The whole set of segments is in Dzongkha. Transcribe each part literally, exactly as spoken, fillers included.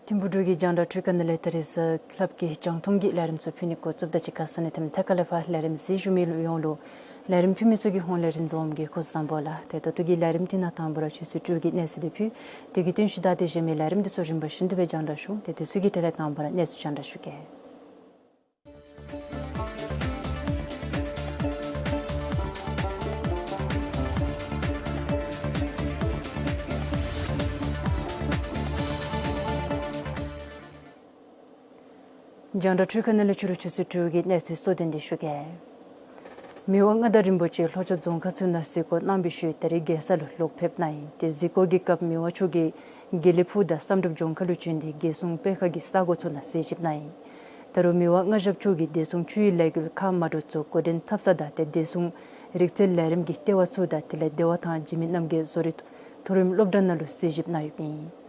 ཐིམ་ཕུག་འབྲུག་གི་རྒྱང་བསྒྲགས་འཕྲུལ་ཁང་ནང་ལས་ད་རིས་གཟའ་ལྷགཔ་གི་རྒྱང་མཐོང་གི་ལས་རིམ་ཚུ་ཕུལ་ནི་འགོ་བཙུགསཔ་ད་གཅིག་ཁར་ས་གནས་དང་ཐད་ཀར་ལས་ཕར་ལས་རིམ་གཟིགས་བཞུགས་མི་ལུ་ཡོངས་ལུ་ལས་རིམ་ཕུལ་མི་ཚུ་གི་ཧོངས་ལས་རིན་འཛོམས་གིས་སྐུ་གཟུགས་བཟང་པོ་ལགས། ཏེ་ད་ལྟོ་གི་ལས་རིམ་འདི་ནང་དང་པ་ར་ཆུ་ཚོད་དྲུག་གི་གནས་ཚུལ་འདི་ཕུལ། དེ་གི་རྟིང་ཤུལ་ད་དེ་གཞན་མི་ལས་རིམ་འདི་ཚུ་རིམ་པ་བཞིན་དུ་སྦེ་རྒྱང་བསྒྲགས་ཞུ། ཏེ་དེ་ཚུ་གི་གྲས་ལས་དང་པ་ར་གནས་ཚུལ་རྒྱང་བསྒྲགས་ཞུ་གེ། རྒྱང་བསྒྲགས་འཕྲུལ་ཁང་ནང་ལས་ཕྱི་རུ་ཆུ་ཚོད་དྲུག་གི་གནས་ཚུལ་གཙོ་དོན་འདི་ཞུ་གེ། མི་དབང་མངའ་བདག་རིན་པོ་ཆེ་ལྷོ་ཕྱོགས་རྫོང་ཁག་ཚུ་ནང་གཟིགས་སྐོར་གནང་བའི་ཤུལ་ད་རིས་རྒྱལ་ས་ལུ་ལོག་ཕེབས་གནང་ཡི། ཏེ་གཟིགས་སྐོར་གྱི་སྐབས་མི་དབང་མཆོག་གིས་དགེ་ལེགས་ཕུག་དང་བསམ་གྲུབ་ལྗོངས་མཁར་ལུ་བྱོན་ཏེ་རྒྱལ་སྲུང་སྤེལ་ཁང་གི་ས་གོ་ཚུ་ནང་གཟིགས་ཞིབ་གནང་ཡི། ད་རུང་མི་དབང་མངའ་ཞབས་མཆོག་གིས་བདེ་སྲུང་ཆུའི་ལས་འགུལ་ཁག་མ་འདྲཝ་ཚུ་འགོ་འདྲེན་འཐབ་ས་དང་ཏེ་བདེ་སྲུང་རིག་རྩལ་ལས་རིམ་གྱི་ལྟེ་བ་ཚུ་དང་དེ་ལས་བདེ་བ་ཐང་འཇིགས་མེད་རྣམ་རྒྱལ་བཟོ་རིག་མཐོ་རིམ་སློབ་གྲྭ་ནང་ལུ་གཟིགས་ཞིབ་གནང་ཡོདཔ་ཨིན།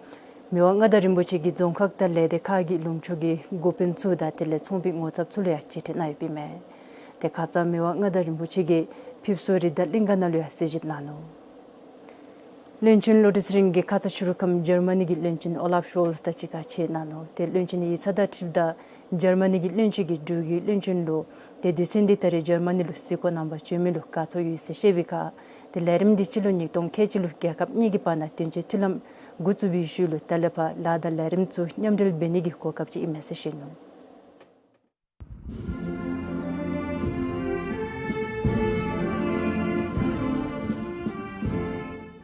མི་དབང་མངའ་བདག་རིན་པོ་ཆེ་གིས་རྫོང་ཁག་དང་ལས་སྡེ་ཁག་གི་ལུང་ཕྱོགས་ཀྱི་འགོ་དཔོན་ཚུ་དང་དེ་ལས་ཚོང་པའི་ངོ་ཚབ་ཚུ་ལུ་ཡང་མཇལ་འཕྲད་གནང་ཡོདཔ་ཨིན་མས། ཏེ་ཁ་ཙ་མི་དབང་མངའ་བདག་རིན་པོ་ཆེ་གིས་ཕེབས་བསུ་རི་དྭགས་གླིང་ག་ནང་ལུ་ཡང་གཟིགས་ཞིབ་གནང་ནུག། བློན་ཆེན་བློ་གྲོས་ཚེ་རིང་གིས་ཁ་ཙ་ཕྱི་རུ་ཁམས་འཇར་མ་ནི་གི་བློན་ཆེན་ཨོ་ལཱབ་ཤོལ་ཚ་དང་གཅིག་ཁར་ཕྱད་གནང་ནུག། ཏེ་བློན་ཆེན་ཡིག་ཚང་དང་འཁྲིལཝ་ད་འཇར་མ་ནི་གི་བློན་ཆེན་གྱིས་འབྲུག་གི་བློན་ཆེན་ལུ་ཏེ་སྡེ་ཚན་འདི་ད་རིས་འཇར་མ་ནི་ལུ་གཟིགས་སྐོར་གནང་པར་བྱོན་མི་ལུ་དགའ་ཚོར་ཡོད་ཟེར་བཤད་པའི་ཁར་ཏེ་ལས་རིམ་འདི་སྤྱི་ལོ་ཉིས་སྟོང་ཁལ་གཅིག་ལུ་རྒྱལ་ཁབ་གཉིས་ཀྱི་བར་ན་དོན་གཅོད་མཐུན་ལམ་འགོ་བཙུགས་པའི་ཤུལ་ལུ་ད་ལས་ཕར་ལཱ་དང་ལས་རིམ་ཚུ་མཉམ་འབྲེལ་འབད་ནི་གི་གོ་སྐབས་ཅིག་ཨིན་མས་ཟེར་བཤད་ནུག།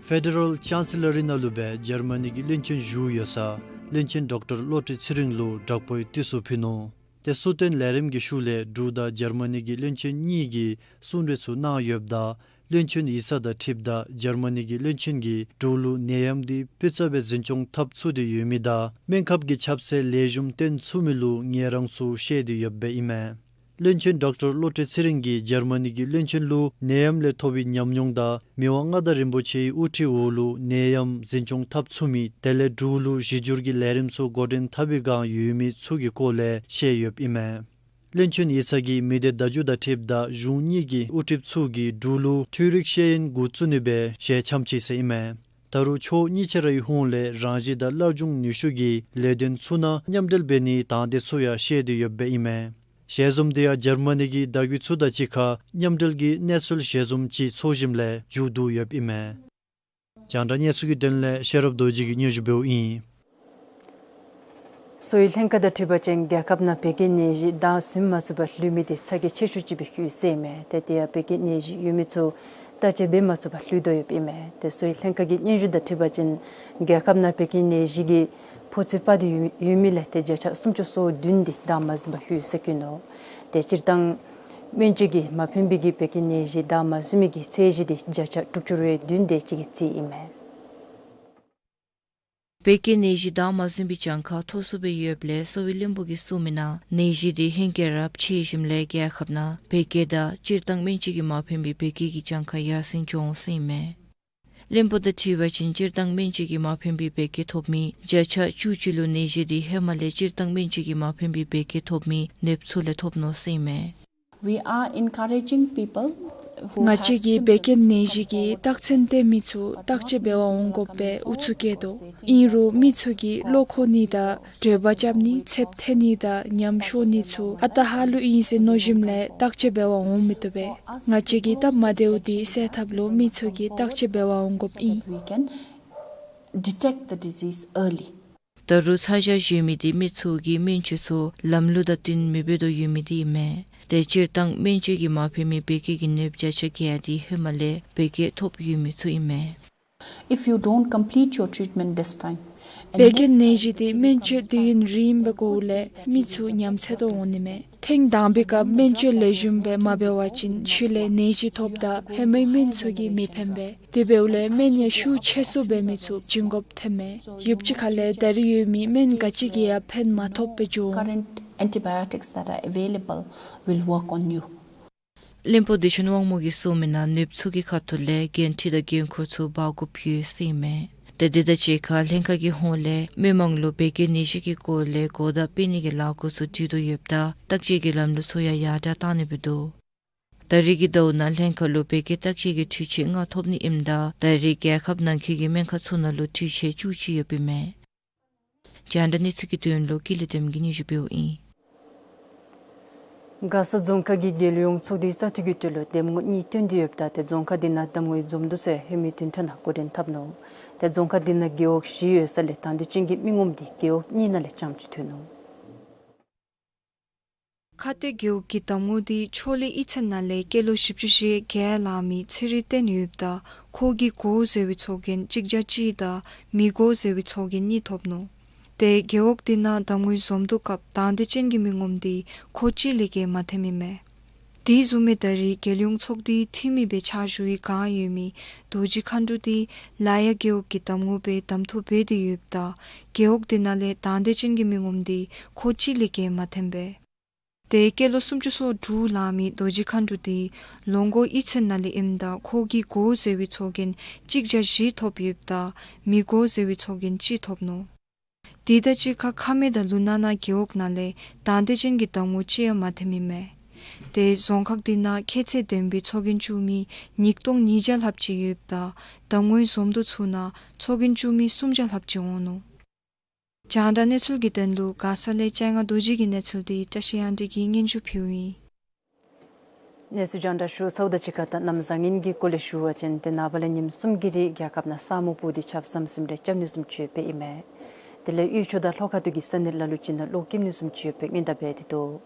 ཕེ་ཌེ་རཱལ་ཅཱན་སི་ལ་རི་ནང་ལུ་སྦེ་འཇར་མ་ནི་གི་བློན་ཆེན་བཞུགས་ཡོད་ས་བློན་ཆེན་ཌོག་ཊར་བློ་གྲོས་ཚེ་རིང་ལུ་དྲག་པོའི་བཏུད་གསོལ་ཕུལ་ནུག། ཏེ་གསོལ་སྟོན་ལས་རིམ་གྱི་ཤུལ་ལས་འབྲུག་དང་འཇར་མ་ནི་གི་བློན་ཆེན་གཉིས་ཀྱིས་གསུང་གྲོས་ཚུ་གནང་ཡོདཔ་ད་བློན་ཆེན་ཡིག་ཚང་དང་འཁྲིལཝ་ད་འཇར་མ་ནི་གི་བློན་ཆེན་གྱིས་འབྲུག་ལུ་ནད་ཡམས་འདི་སྤུས་ཚད་སྦེ་འཛིན་སྐྱོང་འཐབ་ཚུགས་ཏེ་ཡོད་མི་དང་སྨན་ཁབ་ཀྱི་ཁྱབ་ཚད་ལེགས་ཤོམ་བཏོན་ཚུགས་མི་ལུ་ངེས་རང་ཚུ་བཤད་དེ་ཡོདཔ་ཨིན་མས། བློན་ཆེན་ཌོག་ཊར་བློ་གྲོས་ཚེ་རིང་གིས་འཇར་མ་ནི་གི་བློན་ཆེན་ལུ་ནད་ཡམས་ལས་ཐོབ་པའི་ཉམས་མྱོང་དང་མི་དབང་མངའ་བདག་རིན་པོ་ཆེའི་དབུ་ཁྲིད་འོག་ལུ་ནད་ཡམས་འཛིན་སྐྱོང་འཐབ་ཚུགས་མི་དེ་ལས་འབྲུག་ལུ་གཞི་སྒྱུར་གྱི་ལས་རིམ་ཚུ་འགོ་འདྲེན་འཐབ་པའི་བསྒང་ཡོད་མི་ཚུ་གི་སྐོར་ལས་བཤད་ཡོདཔ་ཨིན་མས། བློན་ཆེན་ཡིག་ཚང་གིས་མི་སྡེ་བརྡ་བརྒྱུད་དང་འཁྲིལཝ་ད་གཞུང་གཉིས་ཀྱི་དབུ་ཁྲིདཔ་ཚུ་གིས་འབྲུག་ལུ་འཕྲུལ་རིག་ཤེས་ཡོན་འགོ་བཙུགས་ནི་སྦེ་ཞལ་འཆམ་ཅི་ཟེར་ཨིན་མས། ད་རུང་ཕྱོགས་གཉིས་ཆ་རའི་ཧོངས་ལས་རང་བཞིན་དང་སླར་འབྱུང་ནུས་ཤུགས་ཀྱི་ལས་དོན་ཚུ་ནང་མཉམ་འབྲེལ་འབད་ནིའི་དང་འདོད་ཚུ་ཡང་བཤད་དེ་ཡོདཔ་ཨིན་མས། ཞལ་འཛོམས་འདི་ཡང་འཇར་མ་ནི་གི་བརྡ་བརྒྱུད་ཚུ་དང་གཅིག་ཁར་མཉམ་འབྲེལ་གྱི་གནས་ཚུལ་ཞལ་འཛོམས་ཅིག་ཚོགས་ཞིནམ་ལས་མཇུག་བསྡུ་ཡོདཔ་ཨིན་མས། རྒྱང་བསྒྲགས་གནས་ཚུལ་གྱི་དོན་ལས་ཤེས་རབ་རྡོ་རྗེ་གིས་སྙན་ཞུ་འབདཝ་ཨིན། གསོ་བའི་ལྷན་ཁག་དང་འཁྲིལ་བ་ཅིན་རྒྱལ་ཁབ་ནང་བད་ཀན་ནད་གཞི་བདའ་ཟུན་མ་ཚུགས་པར་ལུས་མི་དེ་ཚ་གྱང་ཆེ་ཤོས་ཅིག་སྦེ་ཡོད་ཟེར་ཨིན་མས། ཏེ་དེ་ཡང་བད་ཀན་ནད་གཞི་ཡོད་མི་ཚུ་བརྟག་དཔྱད་འབད་མ་ཚུགས་པར་ལུས་དོ་ཡོདཔ་ཨིན་མས། ཏེ་གསོ་བའི་ལྷན་ཁག་གི་སྙན་ཞུ་དང་འཁྲིལ་བ་ཅིན་རྒྱལ་ཁབ་ནང་བད་ཀན་ནད་གཞི་གི་ཕོ་ཚོད་དཔག་སྟེ་ཡོད་ཡོད་མི་ལས་ཏེ་བརྒྱ་ཆ་སུམ་ཅུ་སོ་བདུན་དེ་བདའ་མ་ཟུན་པར་ཡོད་ཟེར་བཀོད་ནུག། ཏེ་སྤྱིར་བཏང་སྨན་བཅོས་ཀྱིས་མ་ཕན་པའི་གི་བད་ཀན་ནད་གཞི་བདའ་མ་ཟུན་མི་གི་ཚད་གཞི་དེ་བརྒྱ་ཆ་དྲུག་ཅུ་རེ་བདུན་དེ་ཅིག་གི་རྩིས་ཨིན་མས། བད་ཀན་ནད་གཞི་བདའ་མ་ཟུན་པའི་གྱངས་ཁ་མཐོ་སུ་སྦེ་ཡོདཔ་ལས་གསོ་བའི་བློན་པོ་གིས་གསུངས་མི་ནང་ནད་གཞི་དེ་ཧེང་སྐལ་ར་ཆེ་ཞིནམ་ལས་རྒྱལ་ཁབ་ནང་བད་ཀན་དང་སྤྱིར་བཏང་སྨན་བཅོས་ཀྱིས་མ་ཕན་པའི་བད་ཀན་གྱི་གྱངས་ཁ་ཡར་སེང་འགྱོ་འོང་ཟེར་ཨིན་མས། བློན་པོ་དང་འཁྲིལ་བ་ཅིན་སྤྱིར་བཏང་སྨན་བཅོས་ཀྱིས་མ་ཕན་པའི་བད་ཀན་ཐོབ་མི་བརྒྱ་ཆ་བཅུ་གཅིག་ལུ་ནད་གཞི་དེ་ཧེ་མ་ལས་སྤྱིར་བཏང་སྨན་བཅོས་ཀྱིས་མ་ཕན་པའི་བད་ཀན་ཐོབ་མི་ནདཔ་ཚུ་ལས་ཐོབ་ནུག་ཟེར་ཨིན་མས། We are encouraging people ང་བཅས་ཀྱི་བད་ཀན་ནད་གཞི་གི་རྟགས་མཚན་སྟོན་མི་ཚུ་བརྟག་དཔྱད་འབད་བར་འོང་དགོཔ་སྦེ་ཨུ་ཚུགས་བསྐྱེད་དོ། ཨིན་རུང་མི་ཚུ་གིས་བློ་འཁོར་ནི་དང་གྲོད་པ་རྐྱབ་ནི་ཚདཔ་ཐལ་ནི་དང་ཉམས་ཤོར་ནི་ཚུ་ཨ་རྟག་ཧ་ལུགས་ཨིན་ཟེར་མནོ་ཞིནམ་ལས་བརྟག་དཔྱད་འབད་བར་འོང་མི་བཏུབ་པས། ང་བཅས་ཀྱི་སྟབས་མ་བདེཝ་འདི་སེལ་ཐབས་ལུ་མི་ཚུ་གིས་བརྟག་དཔྱད་འབད་བར་འོང་དགོཔ་ཨིན། We can detect the disease early. ད་རུང་ཚ་གྱང་ཡོད་མི་འདི་མི་ཚུ་གིས་སྨན་བཅོས་ཚུ་ལམ་ལུགས་དང་བསྟུན་མི་འབད་དོ་ཡོད་མི་འདི་ཨིན་མས། ཏེ་སྤྱིར་བཏང་སྨན་བཅོས་ཀྱིས་མ་ཕན་མི་བད་ཀན་གྱི་ནདཔ་བརྒྱ་ཆ་བརྒྱད་འདི་ཧེ་མ་ལས་བད་ཀན་ཐོབ་ཡོད་མི་ཚུ་ཨིན་མས། If you don't complete your treatment this time, and བད་ཀན་ནད་གཞི་འདི་སྨན་བཅོས་དུས་ཡུན་རིངམོ་སྦེ་འགོརཝ་ལས་མི་ཚུ་ཉམས་ཚད་དུ་འོང་ནི་མས། ཐེངས་དང་པའི་སྐབས་སྨན་བཅོས་ལེགས་ཤོམ་སྦེ་མ་འབད་བ་ཅིན་ཤུལ་ལས་ནད་གཞི་ཐོབ་ད་ཧེ་མའི་སྨན་ཚུ་གིས་མི་ཕན་པས། དེ་འབདཝ་ལས་སྨན་ཡང་ཤུགས་ཆེ་སུ་འབད་མི་ཚུ་བྱིན་དགོཔ་ཐོནམ་མས། ཡུདཔ་ཅིག་ཁ་ལས་ད་རིས་ཡོད་མི་སྨན་ག་ཅི་གིས་ཡང་ཕན་མ་ཐོགས་པར་འགྱོ་འོང་། Current antibiotics that are available will work on you. བློན་པོ་བདེ་ཆེན་དབང་མོ་གིས་གསུངས་མི་ནང་ནདཔ་ཚུ་གི་ཁ་ཐུག་ལས་འགན་འཁྲི་དང་འགན་ཁུར་ཚུ་འབག་དགོཔ་ཡོད་ཟེར་ཨིན་མས། ཏེ་དེ་དང་གཅིག་ཁར་ལྷན་ཁག་གི་ཧོངས་ལས་མི་མང་ལུ་བད་ཀན་ནད་གཞི་གི་སྐོར་ལས་གོ་བརྡ་སྤེལ་ནི་གི་ལཱ་འགོ་ཚུ་སྒྲིག་དོ་ཡོདཔ་ད་བརྟག་དཔྱད་ཀྱི་ལམ་ལུགས་ཚུ་ཡང་ཡར་དྲག་གཏང་ནི་འབད་དོ། ད་རིས་ཀྱི་ཟླཝ་ནང་ལྷན་ཁག་ལུ་བད་ཀན་བརྟག་དཔྱད་ཀྱི་འཕྲུལ་ཆས་ལྔ་ཐོབ་ནི་ཨིནམ་ད་ད་རིས་རྒྱལ་ཁབ་ནང་འཁོད་ཀྱི་སྨན་ཁང་ཚུ་ནང་ལུ་འཕྲུལ་ཆས་བཅུ་གཅིག་ཡོདཔ་ཨིན་མས། རྒྱང་བསྒྲགས་གནས་ཚུལ་གྱི་དོན་ལུ་ཀུན་ལེགས་བདེམ་གྱིས་སྙན་ཞུ་འབདཝ་ཨིན། མགར་ས་རྫོང་ཁག་གི་རྒྱལ་ཡོངས་ཚོགས་སྡེའི་རྩ་འཐུས་ཀྱི་དོན་ལུ་གདམ་ངོ་གཉིས་བཏོན་ཏེ་ཡོདཔ་ད་ཏེ་རྫོང་ཁག་འདི་ནང་གདམ་ངོའི་འཛོམས་འདུ་ཚུ་ཡང་ཧེ་མའི་བདུན་ཕྲག་ནང་འགོ་འདྲེན་འཐབ་ནུག། ཏེ་རྫོང་ཁག་འདི་ནང་རྒེད་འོག་བཞི་ཡོད་ས་ལས་དང་འདོད་ཅན་གྱི་མི་ངོམ་འདི་རྒེད་འོག་གཉིས་ནང་ལས་རྐྱངམ་ཅིག་ཐོན་ནུག། ཁ་གཏད་རྒེད་འོག་གི་གདམ་ངོ་འདི་ཆོ་ལེ་གཡུས་ཚན་ནང་ལས་སྐྱེས་ལོ་བཞི་བཅུ་ཞེ་བརྒྱད་ལང་མི་ཚེ་རིང་བསྟན་ཡོདཔ་ད་ཁོ་གིས་འགོ་འཛོལ་བའི་ཚོགས་རྒྱན་གཅིག་བརྒྱ་གཅིག་དང་མི་འགོ་འཛོལ་བའི་ཚོགས་རྒྱན་གཉིས་ཐོབ་ནུག། ཏེ་རྒེད་འོག་འདི་ནང་གདམ་ངོའི་འཛོམས་འདུ་སྐབས་དང་འདོད་ཅན་གྱི་མི་ངོམ་འདི་ཁོ་གཅིག་ལས་བརྒལ་མ་ཐོནམ་ཨིན་མས། དེ་བཟུམ་སྦེ་ད་རིས་རྒྱལ་ཡོངས་ཚོགས་སྡེའི་འཐུས་མི་སྦེ་ཕྱག་ཞུ་བའི་བསྒང་ཡོད་མི་རྡོ་རྗེ་མཁའ་འགྲོ་འདི་ལ་ཡ་རྒེད་འོག་གི་གདམ་ངོ་སྦེ་གདམ་འཐུ་འབད་དེ་ཡོདཔ་ད་རྒེད་འོག་འདི་ནང་ལས་དང་འདོད་ཅན་གྱི་མི་ངོམ་འདི་ཁོ་གཅིག་ལས་བརྒལ་མ་ཐོན་པས། ཏེ་སྐྱེས་ལོ་སུམ་ཅུ་སོ་དྲུག་ལང་མི་རྡོ་རྗེ་མཁའ་འགྲོ་འདི་ལོང་མགོ་གཡུས་ཚན་ནང་ལས་ཨིནམ་ད་ཁོ་གིས་འགོ་འཛོལ་བའི་ཚོགས་རྒྱན་གཅིག་བརྒྱ་བཞི་ཐོབ་ཡོདཔ་ད་མི་འགོ་འཛོལ་བའི་ཚོགས་རྒྱན་གཅིག་ཐོབ་ནུག། དེ་དང་གཅིག་ཁར་ཁ་སྨད་དང་ལུ་ནག་ན་རྒེད་འོག་ནང་ལས་དང་འདོད་ཅན་གྱི་གདམ་ངོ་གཅིག་ཡང་མ་ཐོནམ་ཨིན་མས། ཏེ་རྫོང་ཁག་འདི་ནང་ཁྱད་ཚད་ལྡན་པའི་ཚོགས་རྒྱན་བཙུགས་མི་ཉིས་སྟོང་ཉིས་བརྒྱ་ལྷགཔ་ཅིག་ཡོདཔ་ད་གདམ་ངོའི་འཛོམས་འདུ་ཚུ་ནང་ཚོགས་རྒྱན་བཙུགས་མི་སུམ་བརྒྱ་ལྷགཔ་ཅིག་འོང་ནུག། རྒྱང་བསྒྲགས་གནས་ཚུལ་གྱི་དོན་ལུ་མགར་ས་ལས་ལྕང་ང་རྡོ་རྗེ་གི་གནས་ཚུལ་འདི་བཀྲ་ཤིས་དབྱངས་སྒྲོན་གྱིས་སྙན་ཞུ་ཕུལཝ་ཨིན། གནས་ཚུལ་རྒྱང་བསྒྲགས་ཞུ་ཚརཝ་དང་གཅིག་ཁར་ད་གནམ་བཟང་ངན་གྱི་སྐོར་ལས་ཞུ་བ་ཅིན་ཏེ་ནངས་པ་ལས་ཉིནམ་གསུམ་གྱི་རིང་རྒྱལ་ཁབ་ནང་ས་སྨུག་སྤུབས་ཏེ་ཆརཔ་ཟམ་ཟིམ་རེ་རྐྱབ་ནི་བཟུམ་ཅིག་ཡོདཔ་ཨིན་མས། དེ་ལས་དབུས་ཕྱོགས་དང་ལྷོ་ཁ་ཐུག་གི་ས་གནས་ལ་ལུ་ཅིག་ནང་གློག་རྐྱབ་ནི་བཟུམ་ཅིག་ཡོདཔ་སྨན་བདག་འབད་དེ་འདུག།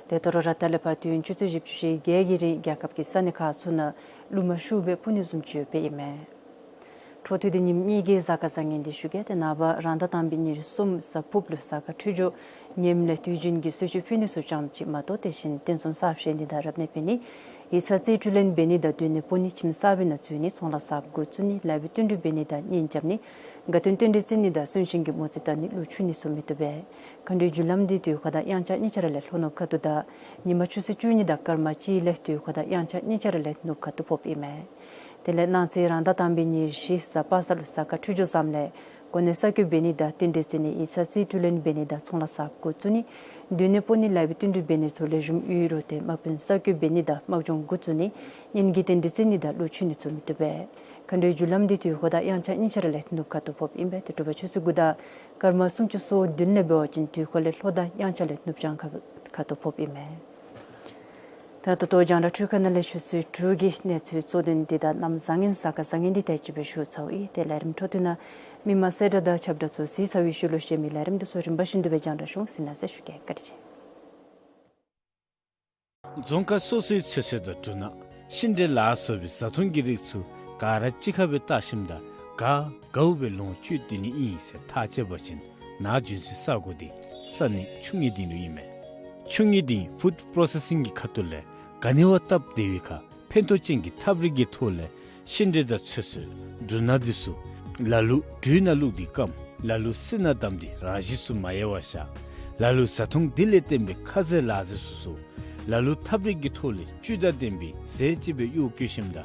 ཏེ་དོ་རུང་ར་ཏ་ལས་ཕར་དུས་ཡུན་ཆུ་ཚོད་བཞི་བཅུ་ཞེ་བརྒྱད་ཀྱི་རིང་རྒྱལ་ཁབ་ཀྱི་ས་གནས་ཁག་ཚུ་ནང་རླུང་མ་ཤུགས་སྦེ་འཕུ་ནི་བཟུམ་ཅིག་ཡོདཔ་ཨིན་མས། འཕྲོ་མཐུད་དེ་ཉིནམ་གཉིས་ཀྱི་གཟའ་སྐར་བཟང་ངན་འདི་ཞུ་གེ། ཏེ་ནངས་པ་རང་ཟླ་དང་པའི་ཉེར་གསུམ་གཟའ་ཕུརཔ་ལུ་གཟའ་སྐར་འཕྲོད་སྦྱོར་ངནམ་ལས་དུས་རྒྱུན་གྱི་གསོལ་མཆོད་ཕུལ་ནི་ཚུ་ཙམ་ཅིག་མ་གཏོགས་དེ་བཞིན་རྟེན་གསུམ་གསརཔ་བཞེངས་ནི་དང་རབ་གནས་འབད་ནི་ཡིག་ཚང་རྩིས་སྤྲོད་ལེན་འབད་ནི་དང་སྡོད་གནས་སྤོ་ནི་ཁྱིམ་གསར་པའི་ནང་འཛུལ་ནི་ཚོང་ལཱ་གསརཔ་འགོ་བཙུགས་ནི་ལཱ་འབད་བསྟུན་གྲོས་འབད་ནི་དང་གཉེན་རྐྱབ་ནི་དགའ་སྟོན་རྟེན་འབྲེལ་བརྩི་ནི་དང་གསོན་གཤིན་གྱི་མོ་རྩིས་བལྟ་ནི་ལུ་འཁྱུ་ནི་ཚུ་མི་བཏུབ་པས། མཁའ་འགྲོའི་རྒྱུ་ལམ་འདི་དུས་འཁོར་དང་དབྱངས་འཆར་གཉིས་ཆ་ར་ལས་ལྷོ་ནུབ་ཁ་ཐུག་དང་ཉིན་མ་ཆུ་ཚོད་བཅུ་གཉིས་དང་སྐར་མ་གཅིག་ལས་དུས་འཁོར་དང་དབྱངས་འཆར་གཉིས་ཆ་ར་ལས་ནུབ་ཁ་ཐུག་ཕོགཔ་ཨིན་མས། དེ་ལས་གནངས་ཚེ་རང་ཟླ་དང་པའི་ཉེར་བཞི་གཟའ་པ་སངས་ལུ་གཟའ་སྐར་འཕྲོད་སྦྱོར་བཟངམ་ལས་གོ་གནས་གསར་བསྐོ་འབད་ནི་དང་རྟེན་འབྲེལ་བརྩི་ནི་ཡིག་ཚང་རྩིས་སྤྲོད་ལེན་འབད་ནི་དང་ཚོང་ལཱ་གསརཔ་འགོ་བཙུགས་ནི་སྡོད་གནས་སྤོ་ནི་ལཱ་འབད་བསྟུན་གྲོས་འབད་ནི་ཚུ་ལེགས་ཤོམ་ཡོད་རུང་ཏེ་དམག་དཔོན་གསར་བསྐོ་འབད་ནི་དང་དམག་སྦྱོང་འགོ་བཙུགས་ནི་གཉེན་གྱི་རྟེན་འབྲེལ་བརྩི་ནི་དང་ལུ་འཁྱུ་ནི་ཚུ་མི་བཏུབ་པས། མཁའ་འགྲོའི་རྒྱུ་ལམ་འདི་དུས་འཁོར་དང་དབྱངས་འཆར་གཉིས་ཆ་ར་ལས་ནུབ་ཁ་ཐུག་ཕོགཔ་ཨིན་པས། ཏེ་དྲོ་པ་ཆུ་ཚོད་དགུ་དང་སྐར་མ་སུམ་ཅུ་སོ་བདུན་ལས་འབད་བ་ཅིན་དུས་འཁོར་ལས་ལྷོ་དང་དབྱངས་འཆར་ལས་ནུབ་བྱང་ཁ་ཁ་ཐུག་ཕོགཔ་ཨིན་མས། ད་ད་ལྟོ་རྒྱང་བསྒྲགས་འཕྲུལ་ཁང་ནང་ལས་ཆུ་ཚོད་དྲུག་གི་གནས་ཚུལ་གཙོ་དོན་འདི་དང་གནམ་བཟང་ངན་གཟའ་སྐར་བཟང་ངན་འདི་དེ་ཅིག་སྦེ་ཞུ་ཚརཝ་ཨིན། ཏེ་ལས་རིམ་འཕྲོ་མཐུད་ནང་མི་མང་གསལ་བསྒྲགས་དང་ཁྱབ་བསྒྲགས་ཚུ་གཟིགས་ཚར་བའི་ཤུལ་ལུ་གཞན་མི་ལས་རིམ་འདི་ཚུ་རིམ་པ་བཞིན་དུ་སྦེ་རྒྱང་བསྒྲགས་ཞུ་འོང་ཟེར་གནང་ཟེར་ཞུ་གེ། བཀའ་དྲིན་ཆེ། རྫོང་ཁག་སོ་སོའི་ཚོད་བསྲེ་དང་འབྲུ་སྣ་ཤིང་འབྲས་ལ་སོགས་པའི་བཟའ་འཐུང་གི་རིགས་ཚུ་ག་ར་གཅིག་ཁར་སྦེ་བཏགས་ཞིནམ་ད་ག་དགའཝ་སྦེ་ལོངས་སྤྱོད་སྡོད་ནི་ཨིན་ཟེར་ཐག་བཅད་པ་ཅིན་ནཱ་བྱོན་སའི་ས་གོ་འདི་ས་གནས་ཆུ་ངོས་ལྡིང་ལུ་ཨིན་མས། ཆུ་ངོས་ལྡིང་ཕུཌ་པོརོ་སེ་སིང་གི་ཁ་ཐུག་ལས་ག་ནི་བ་སྟབས་བདེ་བའི་ཁར་ཕན་ཐོགས་ཅན་གྱི་ཐབས་རིག་གི་ཐོག་ལས་ཤིང་འབྲས་དང་ཚོད་བསྲེ་འབྲུ་སྣ་འདི་ཚུ་ལ་ལུ་དྲོད་ནང་བླུགས་ཏེ་སྐམ། ལ་ལུ་བསིལ་ནང་བསྡམས་ཏེ་རང་བཞིན་སུ་མ་ཡལ་བར་བཞག། ལ་ལུ་བཟའ་འཐུང་འདི་ལས་བརྟེན་པའི་ཁ་ཟས་ལག་ཟས་སོ་སོ་ལ་ལུ་ཐབས་རིག་གི་ཐོག་ལས་བཅུད་དང་ལྡན་པའི་ཟས་ཅིག་སྦེ་གཡོག་བཀོལ་ཞིནམ་ད་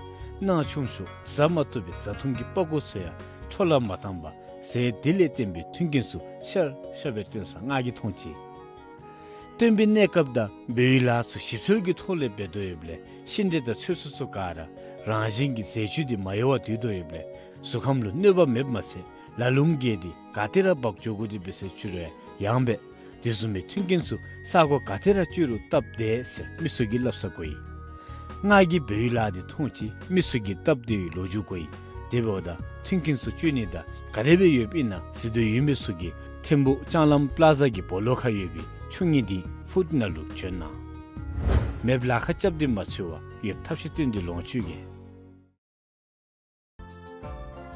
ནང་ཆུང་ཤོས་བཟའ་མ་བཏུབ་པའི་བཟའ་འཐུང་གི་པགས་ཀོ་ཚུ་ཡང་འཕྲོ་བརླག་མ་བཏང་པར་ཟས་འདི་ལས་བརྟེན་པའི་མཐུན་རྐྱེན་ཚུ་ཤར་ཤར་སྦེ་སྟོན་ས་ང་གིས་མཐོང་ཅི། སྟོན་པའི་གནས་སྐབས་དང་བོད་ཡུལ་ལཱ་ཚུ་ཞིབ་འཚོལ་གྱི་ཐོག་ལས་འབད་དོ་ཡོདཔ་ལས་ཤིང་འབྲས་དང་ཚོད་བསྲེ་ཚུ་ག་ར་རང་བཞིན་གྱི་རྫས་བཅུད་འདི་མ་ཡལ་བར་འདུས་དོ་ཡོདཔ་ལས་གཟུགས་ཁམས་ལུ་གནོད་པ་མེདཔ་མ་ཚད་ལ་ལུམ་གྱི་འདི་ག་ཏེ་ར་འབག་འགྱོ་དགོ་འདི་འབད་ས་ཅིག་རུང་ཡང་འབད། དེ་བཟུམ་མའི་མཐུན་རྐྱེན་ཚུ་ས་གོ་ག་ཏེ་ར་སྤྱོད་རུང་སྟབས་བདེ་ཟེར་མི་ཚུ་གིས་སླབ་ས་གོ་ཡི། ང་གིས་བོད་ཡུལ་ལཱ་འདི་མཐོང་ཅི། མི་ཚུ་གིས་སྟབས་བདེ་བའི་ལོ་རྒྱུས་གོ་ཡི། དེ་འབདཝ་ད་མཐུན་རྐྱེན་ཚུ་སྤྱོད་ནི་དང་ག་དེ་སྦེ་ཡོདཔ་ཨིན་ན་གཟིགས་འདོད་ཡོད་མི་ཚུ་གིས་ཐིམ་ཕུག་ལྕང་ལམ་པ་ལ་ཛ་གི་སྦོ་ལོགས་ཁར་ཡོད་པའི་ཆུ་གཉིས་ལྡིང་ཕུཌ་ནང་ལུ་བྱོན་གནང་། མེདཔ་ལཱ་ཁག་རྐྱབ་སྟེ་མ་ཚུད་པར་ཡོདཔ་ཐབས་ཤེས་བཏོན་ཏེ་ལོངས་སྤྱོད་གེ།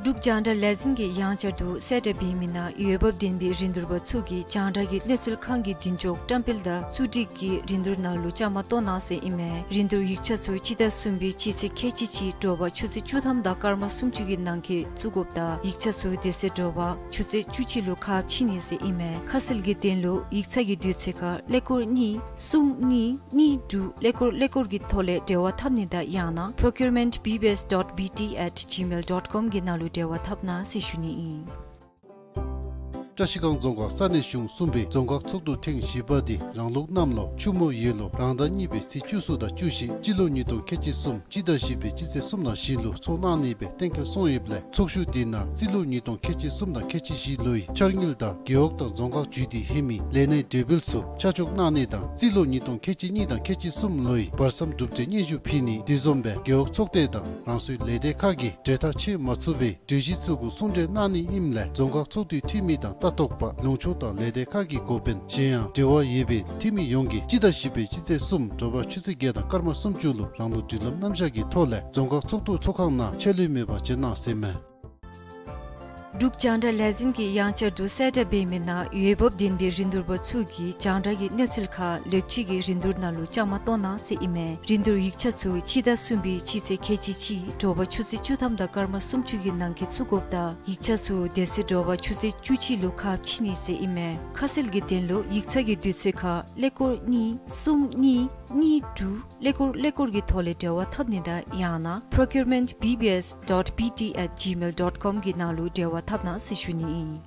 འབྲུག་རྒྱང་བསྒྲགས་ལས་འཛིན་གྱིས་ཡང་བསྐྱར་དུ་གསལ་བསྒྲགས་འབད་མི་ནང་འོས་འབབ་ལྡན་པའི་རིན་བསྡུར་པ་ཚུ་གིས་རྒྱང་བསྒྲགས་ཀྱི་གནས་ཚུལ་ཁང་གི་མདུན་ཅོག་བཀྲམ་སྤེལ་དང་གཙོ་སྒྲིག་གི་རིན་བསྡུར་ནང་ལུ་བཅའ་མར་གཏོགས་གནང་ཟེར་ཨིན་མས། རིན་བསྡུར་ཡིག་ཆ་ཚུ་སྤྱི་ཟླ་གསུམ་པའི་སྤྱི་ཚེས་ཁལ་གཅིག་གཅིག་དྲོ་པ་ཆུ་ཚོད་བཅུ་ཐམ་དང་སྐར་མ་སུམ་ཅུ་གི་ནང་འཁོད་བཙུགས་དགོཔ་དང་ཡིག་ཆ་ཚུ་དེ་ཚེ་དྲོ་པ་ཆུ་ཚོད་བཅུ་གཅིག་ལུ་ཁ་ཕྱེ་ནི་ཟེར་ཨིན་མས། ཁ་གསལ་གྱི་དོན་ལུ་ཡིག་ཚང་གི་དུས་ཚོད་ཁར་ཀླད་ཀོར་གཉིས་གསུམ་གཉིས་གཉིས་དྲུག་ཀླད་ཀོར་ཀླད་ཀོར་གྱི་ཐོག་ལས་འབྲེལ་བ་འཐབ་ནི་དང་ཡང་ན་procurement B B S dot B T at gmail dot com གི་ནང་ལུ་འབྲེལ་བ་འཐབ་གནང་ཟེར་ཞུ་ནི་ཨིན། བཀྲ་ཤིས་སྒང་རྫོང་ཁག་ས་གནས་གཞུང་གསུམ་པའི་རྫོང་ཁག་ཚོགས་འདུ་ཐེངས་བཞི་པ་འདི་རང་ལུགས་གནམ་ལོ་ཆུ་མོ་ཡོས་ལོ་རང་ཟླ་གཉིས་པའི་ཚེས་བཅུ་གསུམ་དང་བཅུ་བཞི་སྤྱི་ལོ་ཉིས་སྟོང་ཁལ་གཅིག་གསུམ་སྤྱི་ཟླ་བཞི་པའི་སྤྱི་ཚེས་གསུམ་དང་བཞི་ལུ་ཚོགས་གནང་ནི་སྦེ་གཏན་འཁེལ་སོང་ཡོདཔ་ལས་ཚོགས་བཞུགས་འདི་ནང་རྩིས་ལོ་ཉིས་སྟོང་ཁལ་གཅིག་གསུམ་དང་ཁལ་གཅིག་བཞི་ལོའི་འཆར་དངུལ་དང་རྒེད་འོག་དང་རྫོང་ཁག་བརྒྱུད་དེ་ལྷོད་མི་ལས་སྣའི་གྲོས་འབུལ་ཚུ་ཆ་འཇོག་གནང་ནི་དང་རྩིས་ལོ་ཉིས་སྟོང་ཁལ་གཅིག་གཉིས་དང་ཁལ་གཅིག་གསུམ་ལོའི་བར་མཚམས་གྲུབ་འབྲས་སྙན་ཞུ་ཕུལ་ནི་དེ་བཟུམ་སྦེ་རྒེད་འོག་ཚོགས་སྡེ་དང་རང་སོའི་ལས་སྡེ་ཁག་གིས་གྲོས་ཐག་བཅད་མ་ཚུགས་པའི་གྲོས་གཞི་ཚུ་གུ་གསུང་གྲོས་གནང་ནི་ཨིནམ་ལས་རྫོང་ཁག་ཚོགས་འདུའི་འཐུས་མི་དང་ལྟ་རྟོག་པ་ལུང་ཕྱོགས་དང་ལས་སྡེ་ཁག་གི་འགོ་དཔོན་གཞན་ཡང་འབྲེལ་བ་ཡོད་པའི་འཐུས་མི་ཡོངས་ཀྱིས་སྤྱི་ཟླ་བཞི་པའི་སྤྱི་ཚེས་གསུམ་དྲོ་པ་ཆུ་ཚོད་བརྒྱད་དང་སྐར་མ་སུམ་ཅུ་ལུ་རང་ལུགས་སྒྲིག་ལམ་རྣམ་གཞག་གི་ཐོག་ལས་རྫོང་ཁག་ཚོགས་འདུ་ཚོགས་ཁང་ནང་ཆད་ལུས་མེད་པར་བྱོན་གནང་ཟེར་མས། འབྲུག་རྒྱང་བསྒྲགས་ལས་འཛིན་གྱིས་ཡང་བསྐྱར་དུ་གསལ་བསྒྲགས་འབད་མི་ནང་འོས་འབབ་ལྡན་པའི་རིན་བསྡུར་པ་ཚུ་གིས་རྒྱང་བསྒྲགས་ཀྱི་གནས་ཚུལ་ཁར་ལེགས་བཅོས་ཀྱི་རིན་བསྡུར་ནང་ལུ་བཅའ་མར་གཏོགས་གནང་ཟེར་ཨིན་མས། རིན་བསྡུར་ཡིག་ཆ་ཚུ་སྤྱི་ཟླ་གསུམ་པའི་སྤྱི་ཚེས་ཁལ་གཅིག་གཅིག་དྲོ་པ་ཆུ་ཚོད་བཅུ་ཐམ་དང་སྐར་མ་སུམ་ཅུ་གི་ནང་འཁོད་བཙུགས་དགོཔ་དང་ཡིག་ཆ་ཚུ་དེ་ཚེ་དྲོ་པ་ཆུ་ཚོད་བཅུ་གཅིག་ལུ་ཁ་ཕྱེ་ནི་ཟེར་ཨིན་མས། ཁ་གསལ་གྱི་དོན་ལུ་ཡིག་ཚང་གི་དུས་ཚོད་ཁར་ཀླད་ཀོར་གཉིས་གསུམ་གཉིས་གཉིས་དྲུག་ཀླད་ཀོར་ཀླད་ཀོར་གྱི་ཐོག་ལས་འབྲེལ་བ་འཐབ་ནི་དང་ཡང་ན་procurement B B S dot B T at gmail dot com གི་ནང་ལུ་འབྲེལ་བ་འཐབ་གནང་ཟེར་ཞུ་ནི་ཨིན།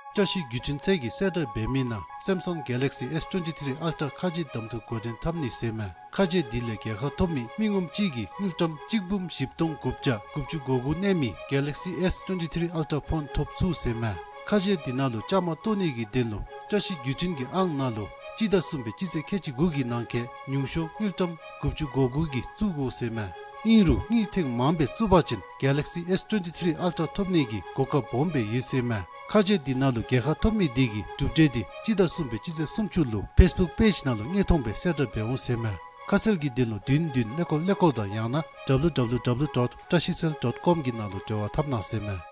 བཀྲ་ཤིས་བརྒྱུད་འཕྲིན་ཚད་ཀྱིས་གསལ་བསྒྲགས་འབད་མི་ནང་Samsung Galaxy S twenty-three Ultra ཁ་རྗེ་གདམ་འཐུ་འགོ་འདྲེན་འཐབ་ནི་ཟེར་མས། ཁ་རྗེ་འདི་ལས་རྒྱལ་ཁ་ཐོབ་མི་མི་ངོམ་གཅིག་གིས་དངུལ་ཀྲམ་གཅིག་འབུམ་བཞི་སྟོང་དགུ་བརྒྱ་དགུ་བཅུ་གོ་དགུ་གནས་མི་Galaxy S twenty-three Ultra ཕོན་ཐོབ་ཚུགས་ཟེར་མས། ཁ་རྗེ་འདི་ནང་ལུ་བཅའ་མར་གཏོགས་ནི་གི་དོན་ལུ་བཀྲ་ཤིས་བརྒྱུད་འཕྲིན་གྱི་ཨང་ནང་ལུ་སྤྱི་ཟླ་གསུམ་པའི་སྤྱི་ཚེས་ཁལ་གཅིག་དགུ་གི་ནང་འཁོད་ཉུང་ཤོས་དངུལ་ཀྲམ་དགུ་བཅུ་གོ་དགུ་གིས་བཙུགས་དགོ་ཟེར་མས། ཨིན་རུང་དངུལ་ཐེངས་མངམ་སྦེ་བཙུགས་པ་ཅིན་Galaxy S twenty-three Ultra ཐོབ་ནི་གི་གོ་སྐབས་སྦོམ་སྦེ་ཡོད་ཟེར་མས། ཁ་རྗེ་འདི་ནང་ལུ་རྒྱལ་ཁ་ཐོབ་མི་དེ་གིས་གྲུབ་འབྲས་དེ་སྤྱི་ཟླ་གསུམ་པའི་སྤྱི་ཚེས་སུམ་ཅུ་ལུ་Facebook page ནང་ལུ་དངོས་མཐོང་སྦེ་གསལ་བསྒྲགས་འབད་འོང་ཟེར་མས། ཁ་གསལ་གྱི་དོན་ལུ་བདུན་བདུན་ཀླད་ཀོར་ཀླད་ཀོར་དང་ཡང་ན W W W dot trashicell dot com གི་ནང་ལུ་འབྲེལ་བ་འཐབ་གནང་ཟེར་མས།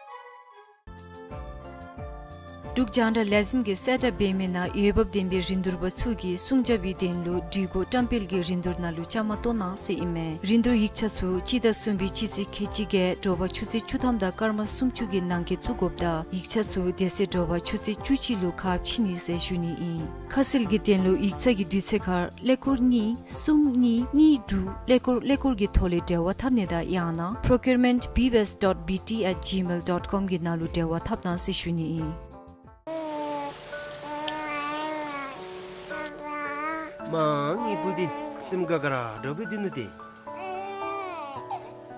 འབྲུག་རྒྱང་བསྒྲགས་ལས་འཛིན་གྱིས་གསལ་བསྒྲགས་འབད་མི་ནང་འོས་འབབ་ལྡན་པའི་རིན་བསྡུར་པ་ཚུ་གིས་སྲུང་སྐྱོབ་པའི་དོན་ལུ་སྒྲིག་གོ་བཀྲམ་སྤེལ་གྱི་རིན་བསྡུར་ནང་ལུ་བཅའ་མར་གཏོགས་གནང་ཟེར་ཨིན་མས། རིན་བསྡུར་ཡིག་ཆ་ཚུ་སྤྱི་ཟླ་གསུམ་པའི་སྤྱི་ཚེས་ཁལ་གཅིག་བརྒྱད་དྲོ་པ་ཆུ་ཚོད་བཅུ་ཐམ་དང་སྐར་མ་སུམ་ཅུ་གི་ནང་འཁོད་བཙུགས་དགོཔ་དང་ཡིག་ཆ་ཚུ་དེ་ཚེ་དྲོ་པ་ཆུ་ཚོད་བཅུ་གཅིག་ལུ་ཁ་ཕྱེ་ནི་ཟེར་ཞུ་ནི་ཨིན། ཁ་གསལ་གྱི་དོན་ལུ་ཡིག་ཚང་གི་དུས་ཚོད་ཁར་ཀླད་ཀོར་གཉིས་གསུམ་གཉིས་གཉིས་དྲུག་ཀླད་ཀོར་ཀླད་ཀོར་གྱི་ཐོག་ལས་འབྲེལ་བ་འཐབ་ནི་དང་ཡང་ན་procurement B B S dot B T at gmail dot com གི་ནང་ལུ་འབྲེལ་བ་འཐབ་གནང་ཟེར་ཞུ་ནི་ཨིན། མ་ངེའི་བུ་འདི་སེམས་དགའ་དགའ་ར་འདྲཝ་སྦེ་སྡོད་ནུག་ཏེ།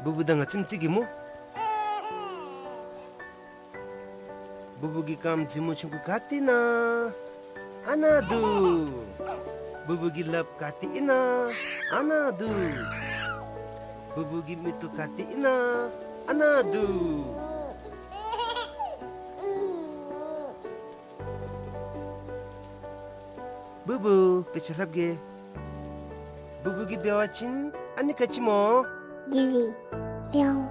བུ་བུ་དང་ང་ཙམ་ཅིག་གིས་སྨོ། བུ་བུ་གི་རྐངམ་རྫི་མོ་ཆུང་ཀུ་ག་ཏེ་ཨིན་ན། ཨ་ནཱ་འདུག། བུ་བུ་གི་ལགཔ་ག་ཏེ་ཨིན་ན། ཨ་ནཱ་འདུག། བུ་བུ་གི་མིག་ཏོ་ག་ཏེ་ཨིན་ན། ཨ་ནཱ་འདུག། བུ་བུ་དཔེ་ཆ་ལྷབ་གེ། བུ་བུ་གིས་འབད་བ་ཅིན་ཨ་ནི་ག་ཅི་སྨོ། ཇི་ལི། མེའོ།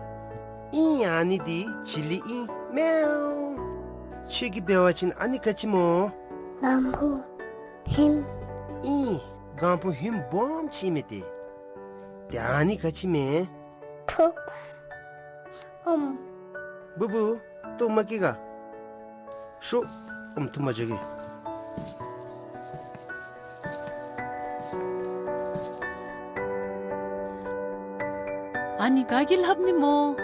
ཨིན། ཨ་ནི་འདི་ཇི་ལི་ཨིན། མེའོ། ཁྱོད་ཀྱིས་འབད་བ་ཅིན་ཨ་ནི་ག་ཅི་སྨོ། གང་བུ། ཧིམ། ཨིན། གང་བུ་ཧིམ་སྦོམ་ཅིག་མས་ཏེ། ཏེ་ཨ་ནི་ག་ཅི་མས། ཐུགཔ། ཨོམ། བུ་བུ། ལྟོ་མ་སྐྱེ་ག། ཤོག། ཨོམ་འཐུང་པར་འགྱོ་གེ། ཨ་ནི་ག་གིས་ལྷབ་ནི་སྨོ།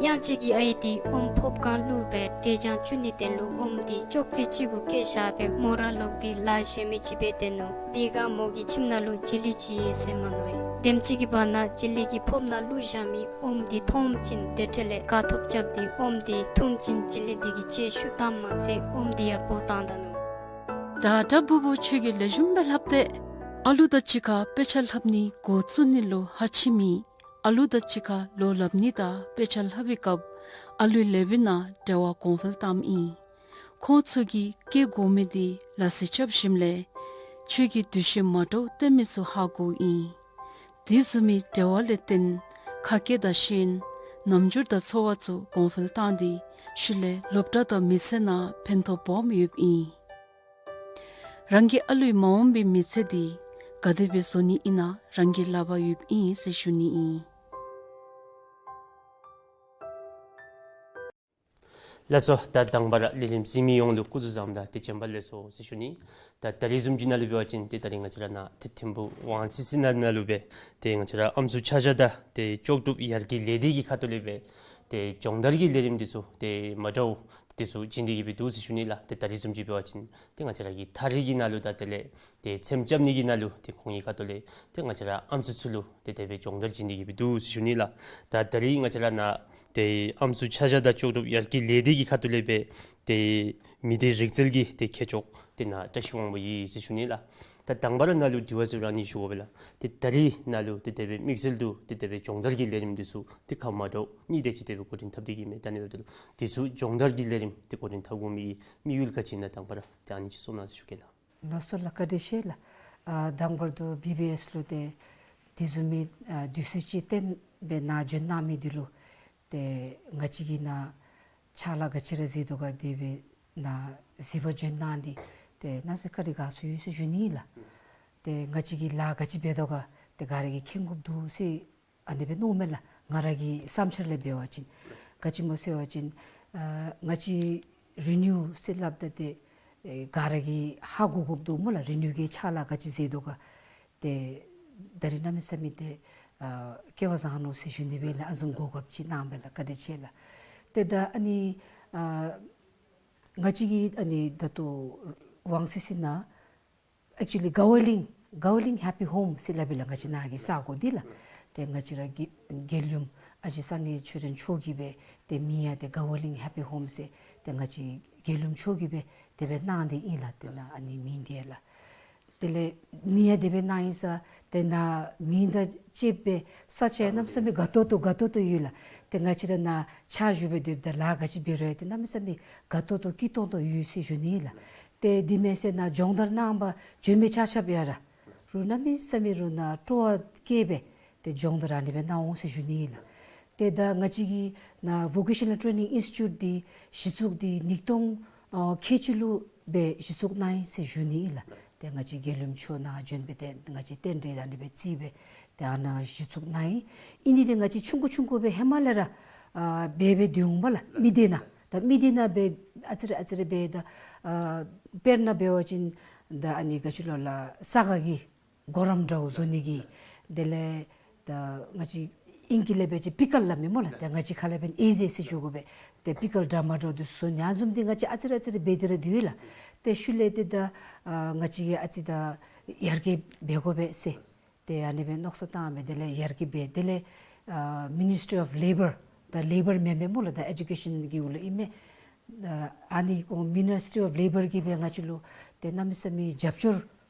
གཡང་ཅིག་གི་ཨའི་འདི་ཨོམ་ཕོརཔ་སྒང་བླུགས་སྦེ་འབྲས་ལྗང་བཙུགས་ནི་དོན་ལུ་ཨོམ་འདི་ཅོག་ཙེ་ཅིག་གུ་བཀལ་བཞག་སྦེ་མོ་ར་ལོག་སྟེ་ལཱ་གཞན་མི་ཅིག་འབད་སྡོད་ནུག། དེ་སྒང་མོ་གི་ཁྱིམ་ནང་ལུ་བྱི་ལི་ཅིག་ཡོད་ཟེར་མནོ་ཡི། དེམ་ཅིག་གི་བར་ན་བྱི་ལི་གིས་ཕོརཔ་ནང་བླུགས་བཞག་མི་ཨོམ་འདི་མཐོངམ་ཅིག་དེ་འཕྲོ་ལས་དགའ་ཐོབ་རྐྱབ་སྟེ་ཨོམ་འདི་འཐུངམ་ཅིག་བྱི་ལི་འདི་གིས་ལྕེ་ཤུགས་བཏངམ་མ་ཚད་ཨོམ་འདི་ཡང་སྦོ་བཏང་ད་ནུག། ད་ད་བུ་བུ་ཁྱོད་ཀྱིས་ལེགས་ཤོམ་སྦེ་ལྷབ་སྟེ། ཨ་ལུ་དང་གཅིག་ཁར་དཔེ་ཆ་ལྷབ་ནི་འགོ་བཙུགས་ནི་ལུ་ཧ་ཅིག་མེད། ཨ་ལུ་དང་གཅིག་ཁར་ལོ་ལྷབ་ནི་དང་དཔེ་ཆ་ལྷབ་པའི་སྐབས་ཨ་ལུའི་ལེ་པའི་ནང་འབྲེལ་བ་གོང་འཕེལ་བཏངམ་ཨིན། ཁོང་ཚུ་གིས་བཀལ་དགོ་མི་འདི་ལ་སི་རྐྱབ་ཞིནམ་ལས་ཁྱོད་ཀྱིས་འདུ་ཤེས་མ་འདྲཝ་སྟོན་མི་ཚུ་ཧ་གོཝ་ཨིན། དེ་བཟུམ་མའི་འབྲེལ་བ་ལས་བརྟེན་ཁ་སྐད་དང་ཤེས་ཡོན་རྣམ་འགྱུར་དང་ཚོར་བ་ཚུ་གོང་འཕེལ་བཏང་སྟེ་ཤུལ་ལས་སློབ་གྲྭ་དང་མི་ཚེ་ནང་ཕན་ཐོགས་སྦོམ་ཡོདཔ་ཨིན། རང་གི་ཨ་ལུའི་མ་འོངས་པའི་མི་ཚེ་འདི་ག་དེ་སྦེ་བཟོ་ནི་ཨིན་ན་རང་གི་ལག་པར་ཡོདཔ་ཨིན་ཟེར་ཞུ་ནི་ཨིན། ལགས་སོ། ད་དང་པ་ར་ལས་རིམ་གཟིགས་མི་ཡོངས་ལུ་སྐུ་གཟུགས་བཟང་དང་ཏེ་བྱོན་པ་ལེགས་སོ་ཟེར་ཞུ་ནི། ད་ད་རིས་བཟུམ་ཅིག་ནང་ལུ་འབད་བ་ཅིན་ཏེ་ད་རིས་ང་བཅས་ར་ནཱ་ཏེ་ཐིམ་ཕུག་ཝང་སི་སི་ནང་ནང་ལུ་སྦེ་ཏེ་ང་བཅས་ར་ཨམ་སྲུ་ཆ་བཞག་དང་ཏེ་ལྕོགས་གྲུབ་ཡར་རྒྱས་ལས་སྡེ་གི་ཁ་ཐུག་ལས་སྦེ་ཏེ་སྦྱོང་བརྡར་གྱི་ལས་རིམ་འདི་ཚུ་ཏེ་མ་འདྲཝ་འདི་ཚུ་བྱིན་ཏེ་གི་སྦེ་འདུག་ཟེར་ཞུ་ནི་ལགས། ཏེ་ད་རིས་བཟུམ་ཅིག་འབད་བ་ཅིན་ཏེ་ང་བཅས་ར་གི་ཐག་རིང་གི་ནང་ལུ་དང་དེ་ལས་ཏེ་ཚེམ་རྐྱབ་ནི་གི་ནང་ལུ་ཏེ་ཁོང་གི་ཁ་ཐུག་ལས་ཏེ་ང་བཅས་ར་ཨམ་སྲུ་ཚུ་ལུ་ཏེ་དེ་སྦེ་སྦྱོང་བརྡར་བྱིན་ཏེ་གི་སྦེ་འདུག་ཟེར་ཞུ་ནི་ལགས། ད་ད་རིས་ང་བཅས་ར་ནཱ་ཏེ་ཨམ་སྲུ་ཆ་བཞག་དང་ལྕོགས་གྲུབ་ཡར་རྒྱས་ལས་སྡེ་གི་ཁ་ཐུག་ལས་སྦེ་ཏེ་མི་སྡེ་རིག་རྩལ་གྱི་ཏེ་མཁས་མཆོག་ཏེ་ནཱ་བཀྲ་ཤིས་དབང་པོ་ཡོད་ཟེར་ཞུ་ནི་ལགས། ད་དང་པ་ར་ནཱ་ལུ་དྲི་བ་ཟེར་རུང་ཨ་ནི་ཞུ་དགོ་པས་ལགས། ཏེ་ད་རིས་ནཱ་ལུ་ཏེ་དེ་སྦེ་དམིགས་བསལ་དུ་ཏེ་དེ་སྦེ་སྦྱོང་བརྡར་གྱི་ལས་རིམ་འདི་ཚུ་ཏེ་ཁག་མ་འདྲཝ་གཉིས་དེ་ཅིག་དེ་སྦེ་འགོ་འདྲེན་འཐབ་སྟེ་གི་མས། ད་ཨ་ནི་འབདཝ་ད་ལུ་འདི་ཚུ་སྦྱོང་བརྡར་གྱི་ལས་རིམ་ཏེ་འགོ་འདྲེན་འཐབ་དགོ་མི་གི་དམིགས་ཡུལ་ག་ཅི་ཨིན་ན་དང་པ་ར་ཏེ་ཨ་ནི་ཅིག་གསུང་གནང་ཟེར་ཞུ་གེ་ལགས། ལགས་སོ་ལགས། བཀའ་དྲིན་ཆེ་ལགས། ཨ་དང་པར་དུ་བི་བི་ཨེསི་ལུ་ཏེ་དེ་བཟུམ་མའི་ཨ་དུས་ཚོད་ཅིག་བཏོན་སྦེ་ནཱ་བྱོན་གནང་མི་འདི་ལུ་ཏེ་ང་བཅས་ཀྱིས་ནཱ་ཕྱག་ལཱ་ག་ཅི་ར་མཛད་དོ་ག་དེ་སྦེ་ནཱ་གཟིགས་པར་བྱོན་གནང་སྟེ་ཏེ་གནམ་མེད་ས་མེད་བཀའ་དྲིན་དགའ་ཚོར་ཡོད་ཟེར་ཞུ་ནི་ལགས། ཏེ་ང་བཅས་ཀྱིས་ལཱ་ག་ཅི་འབད་དོ་ག་ཏེ་ག་ར་གིས་མཁྱེན་དགོཔ་འདུག་ཟེར་ཨ་ནི་སྦེ་མནོཝ་མས་ལགས། ང་ར་གི་བསམ་འཆར་ལས་འབད་བ་ཅིན་ག་ཅི་སྨོ་ཟེར་བ་ཅིན་ཨ་ང་བཅས་རི་ནིའུ་ཟེར་སླབ་ད་ཏེ་ཨེ་ག་ར་གིས་ཧ་གོ་དགོཔ་འདུག་སྨོ་ལགས། རི་ནིའུ་གི་ཕྱག་ལཱ་ག་ཅི་མཛད་དོ་ག་ཏེ་ད་རིས་གནམ་མེད་ས་མེད་ཏེ་ཨ་སྐལ་བ་བཟང་ནུག་ཟེར་ཞུ་ནི་སྦེ་ལགས། ཨ་ནི་བཟུམ་གོ་སྐབས་ཅིག་གནང་བས་ལགས། བཀའ་དྲིན་ཆེ་ལགས། ཏེ་ད་ཨ་ནི་ཨ་ང་བཅས་ཀྱི་ཨ་ནི་ད་ལྟོ་ཝང་སི་སི་ནང་ཨེག་ཅུ་ལི་ག་ཝ་ལིང་ག་ཝ་ལིང་ཧེ་པི་ཧོམ་ཟེར་སླབ་ཨིན་ལགས། ང་བཅས་ནཱ་གི་ས་གོ་འདི་ལགས། ཏེ་ང་བཅས་ར་གི་རྒྱལ་ཡུམ་ཨ་ཞེ་སངས་རྒྱས་ཆོས་སྒྲོན་མཆོག་གིས་སྦེ་ཏེ་མིང་ཡང་ཏེ་ག་ཝ་ལིང་ཧེ་པི་ཧོམ་ཟེར་ཏེ་ང་བཅས་རྒྱལ་ཡུམ་མཆོག་གིས་སྦེ་དེ་སྦེ་གནང་སྟེ་ཨིན་ལགས། ཏེ་ནཱ་ཨ་ནི་མིང་འདི་ལགས། དེ་ལས་མིང་ཡང་དེ་སྦེ་གནང་ཡི་ས་ཏེ་ནཱ་མིང་དང་བཅསཔ་སྦེ་ས་ཆ་གནམ་མེད་ས་མེད་དགའ་ཏོག་ཏོ་དགའ་ཏོག་ཏོ་ཡོད་ལགས། ཏེ་ང་བཅས་ར་ནཱ་ཕྱག་ཞུ་སྦེ་སྡོདཔ་ད་ལཱ་ག་ཅི་འབད་རུང་ཡང་ཏེ་གནམ་མེད་ས་མེད་དགའ་ཏོག་ཏོ་སྐྱིད་ཏོང་ཏོ་ཡོད་ཟེར་ཞུ་ནི་ལགས། ཏེ་དེ་མེན་ཟེར་ནཱ་སྦྱོང་བརྡར་གནང་པར་བྱོན་མི་ཆ་ཁྱབ་ཡང་ར་རུང་གནམ་མེད་ས་མེད་རུང་ནཱ་སྤྲོ་བ་བསྐྱེད་སྦེ་ཏེ་སྦྱོང་བརྡར་ཨ་ནི་སྦེ་གནང་འོང་ཟེར་ཞུ་ནི་ཨིན་ལགས། ཏེ་ད་ང་བཅས་ཀྱི་ནཱ་ཝོ་ཀེ་ཤ་ནཱལ་ཊེ་ནིང་ཨིནསི་ཊི་ཊིའུཊ་འདི་གཞི་བཙུགས་འདི་ཉིས་སྟོང་ཨ་ཁལ་གཅིག་ལུ་སྦེ་གཞི་བཙུགས་གནང་ཡི་ཟེར་ཞུ་ནི་ཨིན་ལགས། ཏེ་ང་བཅས་རྒྱལ་ཡུམ་མཆོག་ནཱ་བྱོན་སྦེ་ཏེ་ང་བཅས་རྟེན་འབྲེལ་ཨ་ནི་སྦེ་བརྩིས་སྦེ་ཏེ་ཨ་ནཱ་གཞི་བཙུགས་གནང་ཡི། ཨིན་ནི་འདི་ང་བཅས་ཆུང་ཀུ་ཆུང་ཀུ་སྦེ་ཧེ་མ་ལས་ར་ཨ་འབད་འབད་སྡོད་འོང་པ་ལགས། མི་སྡེ་ནང་ད་མི་སྡེ་ནང་སྦེ་ཨ་ཙི་རེ་ཨ་ཙི་རེ་སྦེ་ད་ཨ་དཔེར་ན་འབད་བ་ཅིན་ད་ཨ་ནི་ག་ཅི་ལོ་ལགས་ས་ག་གི་གོ་རམས་འདྲཝ་བཟོ་ནི་གི། དེ་ལས་ད་ང་བཅས་ཨིང་སྐད་ལས་འབད་བ་ཅིན་པི་ཀལ་སླབ་མས་སྨོ་ལགས། ད་ང་བཅས་ཁ་ལས་འབདན་ཨེ་ཟེར་ཟེར་ཞུ་དགོ་པས། ཏེ་པི་ཀལ་འདྲ་མ་འདྲཝ་འདི་བཟོ་ནི་ཨ་ནི་བཟུམ་འདི་ང་བཅས་ཨ་ཙི་རེ་ཨ་ཙི་རེ་འབད་དེ་ར་སྡོད་ཡི་ལགས། ཏེ་ཤུལ་ལས་ཏེ་ད་ཨ་ང་བཅས་ཀྱིས་ཨ་ཙི་ད་ཡར་རྒྱས་འབད་དགོ་པས་ཟེར་ཏེ་ཨ་ནི་སྦེ་མནོ་བསམ་བཏང་སྦེ་དེ་ལས་ཡར་རྒྱས་འབད། དེ་ལས་ཨ་མི་ནི་སི་ཊི་རི་ཨོཕ་ལེ་བར་ད་ལེ་བར་མེན་མས་སྨོ་ལགས། ད་ཨེ་ཌུ་ཀེ་ཤཱན་གྱི་འོག་ལུ་ཨིན་མས། ཨ་ཨ་ནི་ཁོང་མི་ནི་སི་ཊི་རི་ཨོཕ་ལེ་བར་གྱིས་སྦེ་ང་བཅས་ལུ་ཏེ་གནམ་མེད་ས་མེད་རྒྱབ་སྐྱོར་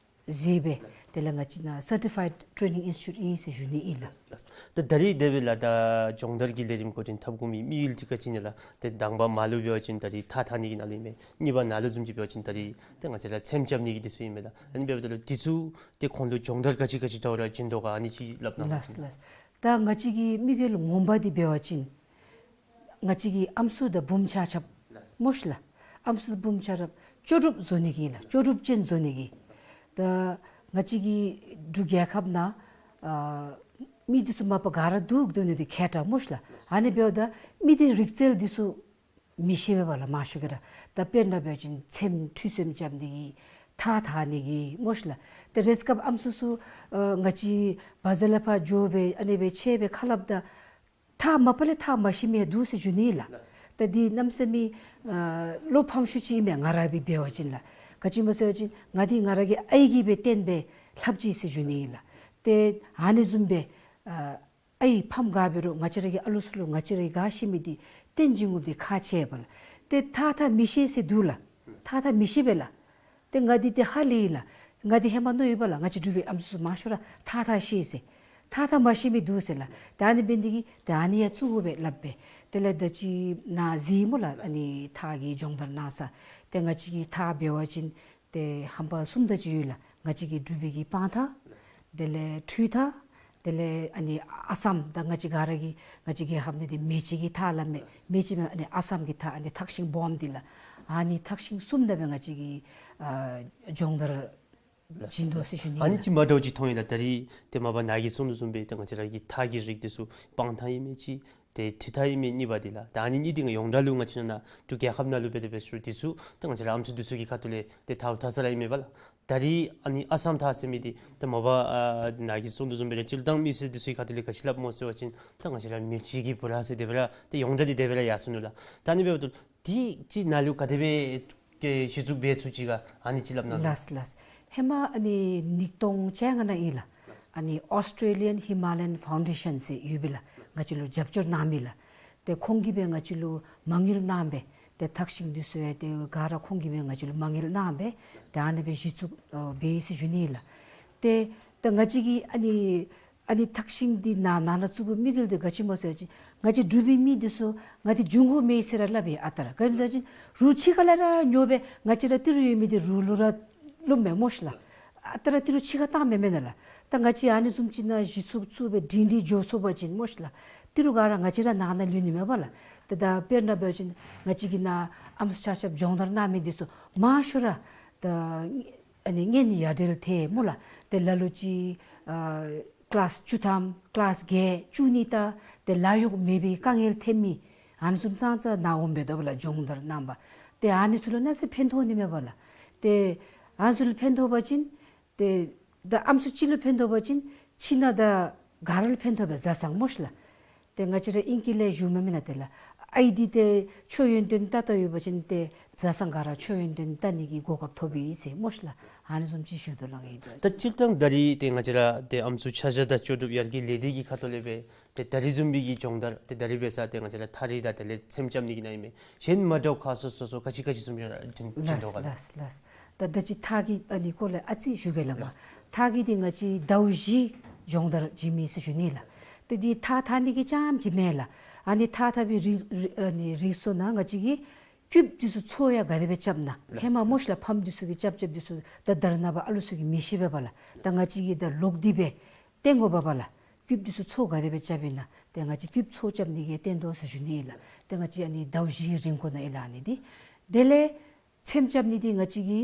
མཛད་སྦེ་དེ་ལས་ང་བཅས་ནཱ་སར་ཊི་ཕའིཌ་ཊེ་ནིང་ཨིནསི་ཊི་ཊིའུཊ་ཨིན་ཟེར་ཞུ་ནི་ཨིན་ལགས། ད་ད་རིས་དེ་སྦེ་ལགས་ད་སྦྱོང་བརྡར་གྱི་ལས་རིམ་འགོ་འདྲེན་འཐབ་དགོ་མི་དམིགས་ཡུལ་འདི་ག་ཅི་ཨིན་ན་ལགས། ཏེ་དང་པ་མར་ལུ་འབད་བ་ཅིན་ད་རིས་ཐགས་འཐག་ནི་གི་ནང་ལུ་ཨིན་མས། གཉིས་པ་ནཱ་ལུ་བཟུམ་ཅིག་འབད་བ་ཅིན་ད་རིས་ཏེ་ང་བཅས་ར་ཚེམ་རྐྱབ་ནི་གི་འདི་ཚུ་ཨིན་མས་ལགས། ཨ་ནི་འབདཝ་ད་ལུ་འདི་ཚུ་ཏེ་ཁོང་ལུ་སྦྱོང་བརྡར་ག་ཅི་ག་ཅི་འདྲཝ་ར་བྱིན་དོ་ག་ཨ་ནི་ཅིག་སླབ་གནང་། ལགས་ལགས། ད་ང་བཅས་ཀྱི་དམིགས་ཡུལ་ངོ་མ་འདི་འབད་བ་ཅིན་ང་བཅས་ཀྱི་ཨམ་སྲུ་དང་བུམོ་ཆ་ཁྱབ་སྨོ་ཤི་ལགས། ཨམ་སྲུ་བུམོ་ཆ་ཁྱབ་ལྕོགས་གྲུབ་བཟོ་ནི་གི་ལགས། ལྕོགས་གྲུབ་ཅན་བཟོ་ནི་གི། ད་ང་བཅས་ཀྱི་འབྲུག་རྒྱལ་ཁབ་ནང་ཨ་མི་འདི་ཚུ་མ་པ་ག་ར་འདུག་འདུག་ནི་འདི་མཁས་དྲགས་སྨོ་ཤི་ལགས། ཨ་ནི་འབདཝ་ད་མི་སྡེ་རིག་རྩལ་འདི་ཚུ་མི་ཤེས་པས་ལགས་མང་ཤོས་ཀྱིས་ར། ད་དཔེར་ན་འབད་བ་ཅིན་ཚེམ་ཁྲུས་གསོལ་རྐྱབ་ནི་གི་ཐགས་འཐག་ནི་གི་སྨོ་ཤི་ལགས། ཏེ་རེས་སྐབས་ཨམ་སྲུ་ཚུ་ཨ་ང་བཅས་བ་ཛར་ལས་ཕར་འགྱོ་སྦེ་ཨ་ནི་སྦེ་ཕྱད་སྦེ་ཁ་སླབ་ད་ ཐགས་མ་པ་ལས་ཐགས་མ་ཤེས་མི་འདུག་ཟེར་ཞུ་ནི་ལགས། ད་འདི་གནམ་མེད་ས་མེད་ཨ་བློ་ཕམ་ཤོས་ཅིག་ཨིན་མས། ང་ར་སྦེ་འབད་བ་ཅིན་ལགས། ག་ཅི་སྨོ་ཟེར་བ་ཅིན་ང་འདི་ང་ར་གི་ཨའི་གིས་སྦེ་བརྟེན་སྦེ་ལྷབ་ཅི་ཟེར་ཞུ་ནི་ལགས། ཏེ་ཨ་ནི་བཟུམ་སྦེ་ཨ་ཨའི་ཕམ་ག་འབད་རུང་ང་བཅས་ར་གི་ཨ་ལུ་ཚུ་ལུ་ང་བཅས་ར་གིས་ག་ཤེས་མི་འདི་སྟོན་བྱིན་དགོཔ་འདི་ཁག་ཆེ་བས་ལགས། ཏེ་ཐགས་ཐགས་མི་ཤེས་ཟེར་འདུག་ལགས། ཐགས་ཐགས་མི་ཤེས་པས་ལགས། ཏེ་ང་འདི་ཏེ་ཧ་ལས་ཡི་ལགས། ང་འདི་ཧེ་མ་མནོ་ཡོདཔ་ལགས། ང་བཅས་འབྲུག་པའི་ཨམ་སྲུ་ཚུ་མང་ཤོས་ར་ཐགས་ཐགས་ཤེས་ཟེར། ཐགས་ཐགས་མ་ཤེས་མི་འདུག་ཟེར་ལགས། ཏེ་ཨ་ནི་འབད་ནི་དེ་གིས་ཏེ་ཨ་ནི་ཡང་བཙུགས་དགོ་པས་སླབ་སྦེ། དེ་ལས་ད་ཅི་ནཱ་གཟིགས་སྨོ་ལགས། ཨ་ནི་ཐགས་ཀྱི་སྦྱོང་བརྡར་གནང་ས། ཏེ་ང་བཅས་ཀྱི་ཐགས་འབད་བ་ཅིན་ཏེ་ཧམ་པ་གསུམ་དེ་ཅིག་ཡོད་ལགས། ང་བཅས་ཀྱི་འབྲུག་པའི་གི་སྤང་ཐགས། དེ་ལས་ཁྲུས་ཐགས། དེ་ལས་ཨ་ནི་ཨ་སམ་ད་ང་བཅས་ག་ར་གི་ང་བཅས་རྒྱལ་ཁབ་ནང་འདི་མེ་ལྕེ་གི་ཐགས་སླབ་མས། མེ་ལྕེ་མེན་ཨ་ནི་ཨ་སམ་གྱི་ཐགས་ཨ་ནི་ཐགས་ཤིང་སྦོམ་འདི་ལགས། ཨ་ནི་ཐགས་ཤིང་གསུམ་དེ་སྦེ་ང་བཅས་ཀྱིས་ཨ་སྦྱོང་བརྡར་བྱིན་དོ་ཟེར་ཞུ་ནི་ཨིན་ལགས། ཨ་ནི་ཅིག་མ་འདྲཝ་ཅིག་མཐོང་ཡི་ལགས། ད་རིས་ཏེ་མ་པ་ནཱ་གིས་གསུངས་དོ་བཟུམ་སྦེ་ཏེ་ང་བཅས་ར་གི་ཐགས་ཀྱི་རིགས་འདི་ཚུ་སྤང་ཐགས་ཨིན་མི་ཅིག། ཏེ་ཁྲུས་ཐགས་ཨིན་མི་གཉིས་པ་འདི་ལགས། ད་ཨ་ནི་གཉིས་འདི་ཡོངས་གྲགས་ལུ་ང་བཅས་ནཱ་འབྲུག་རྒྱལ་ཁབ་ནང་ལུ་འབད་དེ་འབད་ཟེར་འདི་ཚུ་ཏེ་ང་བཅས་ར་ཨམ་སྲུ་འདི་ཚུ་གི་ཁ་ཐུག་ལས་ཏེ་ཐགས་ཐགས་ས་ར་ཨིན་མས་པ་ལགས། ད་རིས་ཨ་ནི་ཨ་སམ་ཐགས་ཟེར་མི་འདི་ཏེ་མ་པ་ཨ་ནཱ་གིས་གསུངས་དོ་བཟུམ་སྦེ་ར་སྤྱིར་བཏང་མི་སེར་འདི་ཚུ་གི་ཁ་ཐུག་ལས་ག་ཅི་སླབ་སྨོ་ཟེར་བ་ཅིན་ད་ང་བཅས་ར་མེ་ལྕེ་གི་བུ་ར་ཟེར་དེ་སྦེ་ར་ཏེ་ཡོངས་གྲགས་འདི་དེ་སྦེ་ར་ཡར་སོ་ནུག་ལགས། ད་ཨ་ནི་འབདཝ་ད་འདི་ཅིག་ནཱ་ལུ་ག་དེ་སྦེ་གི་གཞི་བཙུགས་འབད་ཚུགས་ཅི་ག་ཨ་ནི་ཅིག་སླབ་གནང་ལགས། ལགས་ལགས། ཧེ་མ་ཨ་ནི་ཉིས་སྟོང་བཅོ་ལྔ་ནང་ཨིན་ལགས། ཨ་ནི་Australian Himalayan Foundation ཟེར་ཡོད་པས་ལགས། ང་བཅས་ལུ་རྒྱབ་སྐྱོར་གནང་མི་ལགས། ཏེ་ཁོང་གིས་སྦེ་ང་བཅས་ལུ་མ་དངུལ་གནང་སྦེ་ཏེ་ཐགས་ཤིང་འདི་ཚུ་ཡང་ཏེ་ག་ར་ཁོང་གིས་སྦེ་ང་བཅས་ལུ་མ་དངུལ་གནང་སྦེ་ཏེ་ཨ་ནི་སྦེ་གཞི་བཙུགས་ཨ་འབད་ཡི་ཟེར་ཞུ་ནི་ཨིན་ལགས། ཏེ་ད་ང་བཅས་ཀྱིས་ཨ་ནི་ཨ་ནི་ཐགས་ཤིང་འདི་ནཱ་ནཱ་ལུ་བཙུགས་དགོ་དམིགས་ཡུལ་འདི་ག་ཅི་སྨོ་ཟེར་བ་ཅིན་ང་བཅས་འབྲུག་པའི་མི་འདི་ཚུ་ང་འདི་འབྱུང་དགོ་མེད་ཟེར་ར་སླབ་ཨིན་ཨ་རྟག་ར། ག་ཅི་སྨོ་ཟེར་བ་ཅིན་རུ་ཕྱི་ཁ་ལས་ར་ཉོ་སྦེ་ང་བཅས་ར་ཏི་རུ་ཡོད་མི་འདི་རུ་ལུ་ར་བླུག་མས་སྨོ་ཤི་ལགས། ཨ་རྟག་ར་ཏི་རུ་ཕྱི་ཁར་བཏང་མི་མེན་ན་ལགས། ད་ང་བཅས་ཨ་ནི་བཟུམ་ཅིག་ནང་གཞི་བཙུགས་བཙུགས་སྦེ་སྒྲིང་སྒྲིང་འགྱོ་ཚུགས་པ་ཅིན་སྨོ་ཤི་ལགས། ཏི་རུ་ག་ར་ང་བཅས་ར་ནང་ན་ལུས་ནི་མས་པ་ལགས། ཏེ་ད་དཔེར་ན་འབད་བ་ཅིན་ང་བཅས་ཀྱི་ནཱ་ཨམ་སྲུ་ཆ་ཁྱབ་སྦྱོང་བརྡར་གནང་མི་འདི་ཚུ་མང་ཤོས་ར་ད་ཨ་ནི་གཉེན་ཡ་བྲལ་ཐལ་སྨོ་ལགས། ཏེ་ལ་ལུ་ཅིག་ཨ་ཀི་ལཱསི་བཅུ་ཐམ་ཀི་ལཱསི་བརྒྱད་བཅུ་གཉིས་ད་ཏེ་ལཱ་གཡོག་མེད་པའི་དཀའ་ངལ་ཐོན་མི་ཨ་ནི་བཟུམ་ཙང་ཙང་ནཱ་འོང་སྦེ་དོ་བ་ལགས་སྦྱོང་བརྡར་གནང་པ། ཏེ་ཨ་ནི་ཚུ་ལུ་གནམ་མེད་ས་མེད་ཕན་ཐོགས་ནི་མས་པ་ལགས། ཏེ་ཨ་ནི་ཚུ་ལུ་ཕན་ཐོགས་པ་ཅིན་ཏེ་ད་ཨམ་སྲུ་གཅིག་ལུ་ཕན་ཐོགས་པ་ཅིན་ཕྱི་ནང་ད་ག་ར་ལུ་ཕན་ཐོགས་པས་བཟའ་ཚང་སྨོ་ཤི་ལགས། ཏེ་ང་བཅས་ར་ཨིང་སྐད་ལས་ཞུཝ་མེན་ན་ཏེ་ལགས། ཨའི་འདི་ཏེ་མཆོད་ཡོན་ཏན་བཏབ་བཏབ་ཡོད་པ་ཅིན་ཏེ་བཟའ་ཚང་ག་ར་མཆོད་ཡོན་ཏན་བཏབ་ནི་གི་གོ་སྐབས་ཐོབ་ཨིན་ཟེར་སྨོ་ཤི་ལགས། ཨ་ནི་བཟུམ་ཅིག་ཞུ་དོ་ལགས་ཨིན་པས། ད་སྤྱིར་བཏང་ད་རིས་ཏེ་ང་བཅས་ར་ཏེ་ཨམ་སྲུ་ཆ་བཞག་དང་ལྕོགས་གྲུབ་ཡར་རྒྱས་ལས་སྡེ་གི་ཁ་ཐུག་ལས་སྦེ་ཏེ་ད་རིས་བཟུམ་སྦེ་གི་སྦྱོང་བརྡར་ཏེ་ད་རིས་འབད་ས་ཏེ་ང་བཅས་ར་ཐགས་རིགས་དང་དེ་ལས་ཚེམ་རྐྱབ་ནི་གི་ནང་ཨིན་མས། གཞན་མ་འདྲཝ་ཁག་སོ་སོ་སོ་ག་ཅི་ག་ཅི་བཟུམ་ཅིག་ར་བྱིན་བྱིན་དོ་ག་ལགས། ལགས་ལགས། ད་ད་ཅི་ཐགས་ཀྱི་ཨ་ནི་སྐོར་ལས་ཨ་ཙི་ཞུ་གེ་ལགས། ལགས། ཐགས་ཀྱི་འདི་ང་བཅས་ཟླཝ་བཞི་སྦྱོང་བརྡར་བྱིན་མི་ཟེར་ཞུ་ནི་ལགས། ཏེ་འདི་ཐགས་འཐག་ནི་གི་རྐྱངམ་ཅིག་མེན་ལགས། ཨ་ནི་ཐགས་འཐག་པའི་རིགས་རིགས་ཨ་ནི་རིགས་སོ་ནང་ང་བཅས་ཀྱིས་སྐུདཔ་འདི་ཚུ་ཚོ་ཡང་ག་དེ་སྦེ་རྐྱབ་ན། ལགས། ཧེ་མ་སྨོ་ཤི་ལགས་ཕམ་འདི་ཚུ་གིས་རྐྱབ་རྐྱབ་འདི་ཚུ་ད་ད་རེས་ནངས་པ་ཨ་ལུ་ཚུ་གིས་མི་ཤེས་པས་པ་ལགས། ད་ང་བཅས་ཀྱིས་ད་ལོག་སྟེ་སྦེ་སྟོན་དགོ་པས་པ་ལགས། སྐུདཔ་འདི་ཚུ་ཚོ་ག་དེ་སྦེ་རྐྱབ་ཨིན་ན། ཏེ་ང་བཅས་སྐུདཔ་ཚོ་རྐྱབ་ནི་གི་སྟོན་དོ་ཟེར་ཞུ་ནི་ཨིན་ལགས། ཏེ་ང་བཅས་ཨ་ནི་ཟླཝ་བཞིའི་རིང་ཁོ་ན་ཨིན་ལགས་ཨ་ནི་འདི། དེ་ལས་ཚེམ་རྐྱབ་ནི་འདི་ང་བཅས་ཀྱི་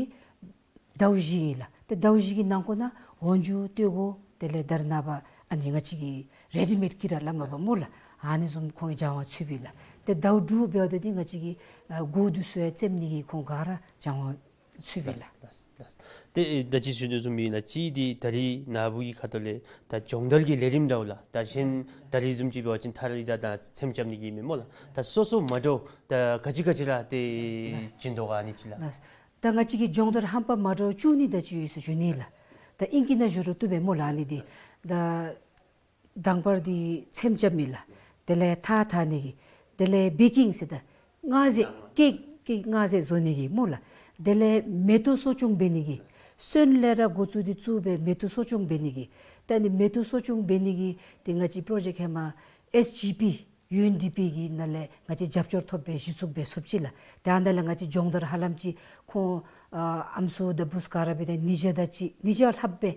ཟླཝ་བཞི་ཨིན་ལགས། ཏེ་ཟླཝ་བཞི་གི་ནང་ཁོ་ན་འོག་འཇུ་སྟོད་གོ་དེ་ལས་ད་རེས་ནངས་པ་ཨ་ནི་ང་བཅས་ཀྱི་རེ་ཌི་མེཌ་ཀིཊ་ར་སླབ་མས་པ་སྨོ་ལགས། ཨ་ནི་བཟུམ་ཁོང་གིས་སྦྱང་བ་ཚུད་པས་ལགས། ཏེ་ཟླཝ་དྲུག་འབདཝ་ད་འདི་ང་བཅས་ཀྱི་ཨ་གོ་འདི་ཚུ་ཡང་བཙེམ་ནི་གི་ཁོང་ག་ར་སྦྱང་བ་ཚུད་པས་ལགས། ལགས་ལགས་ལགས། ཏེ་ད་ཅི་ཞུ་དོ་བཟུམ་ཨིན་ལགས། གཅིག་འདི་ད་རིས་ནཱ་བུ་གི་ཁ་ཐུག་ལས་ད་སྦྱོང་བརྡར་གྱི་ལས་རིམ་འདྲཝ་ལགས། ད་གཞན་ད་རིས་བཟུམ་ཅིག་འབད་བ་ཅིན་ཐགས་རིགས་དང་ད་ཚེམ་རྐྱབ་ནི་གི་མེན་སྨོ་ལགས། ད་སོ་སོ་མ་འདྲཝ་ད་ག་ཅི་ག་ཅི་ར་ཏེ་བྱིན་དོ་ག་ཨ་ནི་ཅིག་ལགས། ལགས། ད་ང་བཅས་ཀྱི་སྦྱོང་བརྡར་རྣམ་པ་མ་འདྲཝ་བཅུ་གཉིས་དེ་ཅིག་ཡོད་ཟེར་ཞུ་ནི་ལགས། ད་ཨིང་སྐད་ནང་ཞུ་རུང་བཏུབ་པས་སྨོ་ལགས་ཨ་ནི་འདི། ད་དང་པར་འདི་ཚེམ་རྐྱབ་མི་ལགས། དེ་ལས་ཐགས་འཐག་ནི་གི། དེ་ལས་བེ་ཀིང་ཟེར་ད་སྔགས་རྫས་ཀེག་ཀེག་སྔགས་རྫས་བཟོ་ནི་གི་སྨོ་ལགས། དེ་ལས་མེ་ཏོག་གསོ་སྐྱོང་འབད་ནི་གི། སོན་ལས་ར་འགོ་བཙུགས་ཏེ་བཙུགས་སྦེ་མེ་ཏོག་གསོ་སྐྱོང་འབད་ནི་གི། ད་ཨ་ནི་མེ་ཏོག་གསོ་སྐྱོང་འབད་ནི་གི་ཏེ་ང་བཅས་པྲོ་ཇེཀཊ་ཧེ་མ་ཨེསི་ཇི་པི་ཡུ་ཨེན་ཌི་པི་གི་ནང་ལས་ང་བཅས་རྒྱབ་སྐྱོར་ཐོབ་སྦེ་གཞི་བཙུགས་འབད་ཚུགསཔ་ཅིག་ལགས། ཏེ་ཨ་ནཱ་ལས་ང་བཅས་སྦྱོང་བརྡར་ཧ་ལམ་ཅིག་ཁོང་ཨ་ཨམ་སྲུ་དང་བུཚ་ག་ར་འབད་དེ་ཉིས་བརྒྱ་དང་གཅིག་ཉིས་བརྒྱ་ལྷགཔ་སྦེ་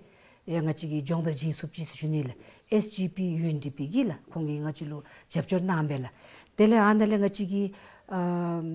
ཡང་ང་བཅས་ཀྱིས་སྦྱོང་བརྡར་བྱིན་ཚུགསཔ་ཅིག་ཟེར་ཞུ་ནི་ལགས། ཨེསི་ཇི་པི་ཡུ་ཨེན་ཌི་པི་གིས་ལགས་ཁོང་གིས་ང་བཅས་ལུ་རྒྱབ་སྐྱོར་གནང་སྦེ་ལགས། དེ་ལས་ཨ་ནཱ་ལས་ང་བཅས་ཀྱིས་ཨམ་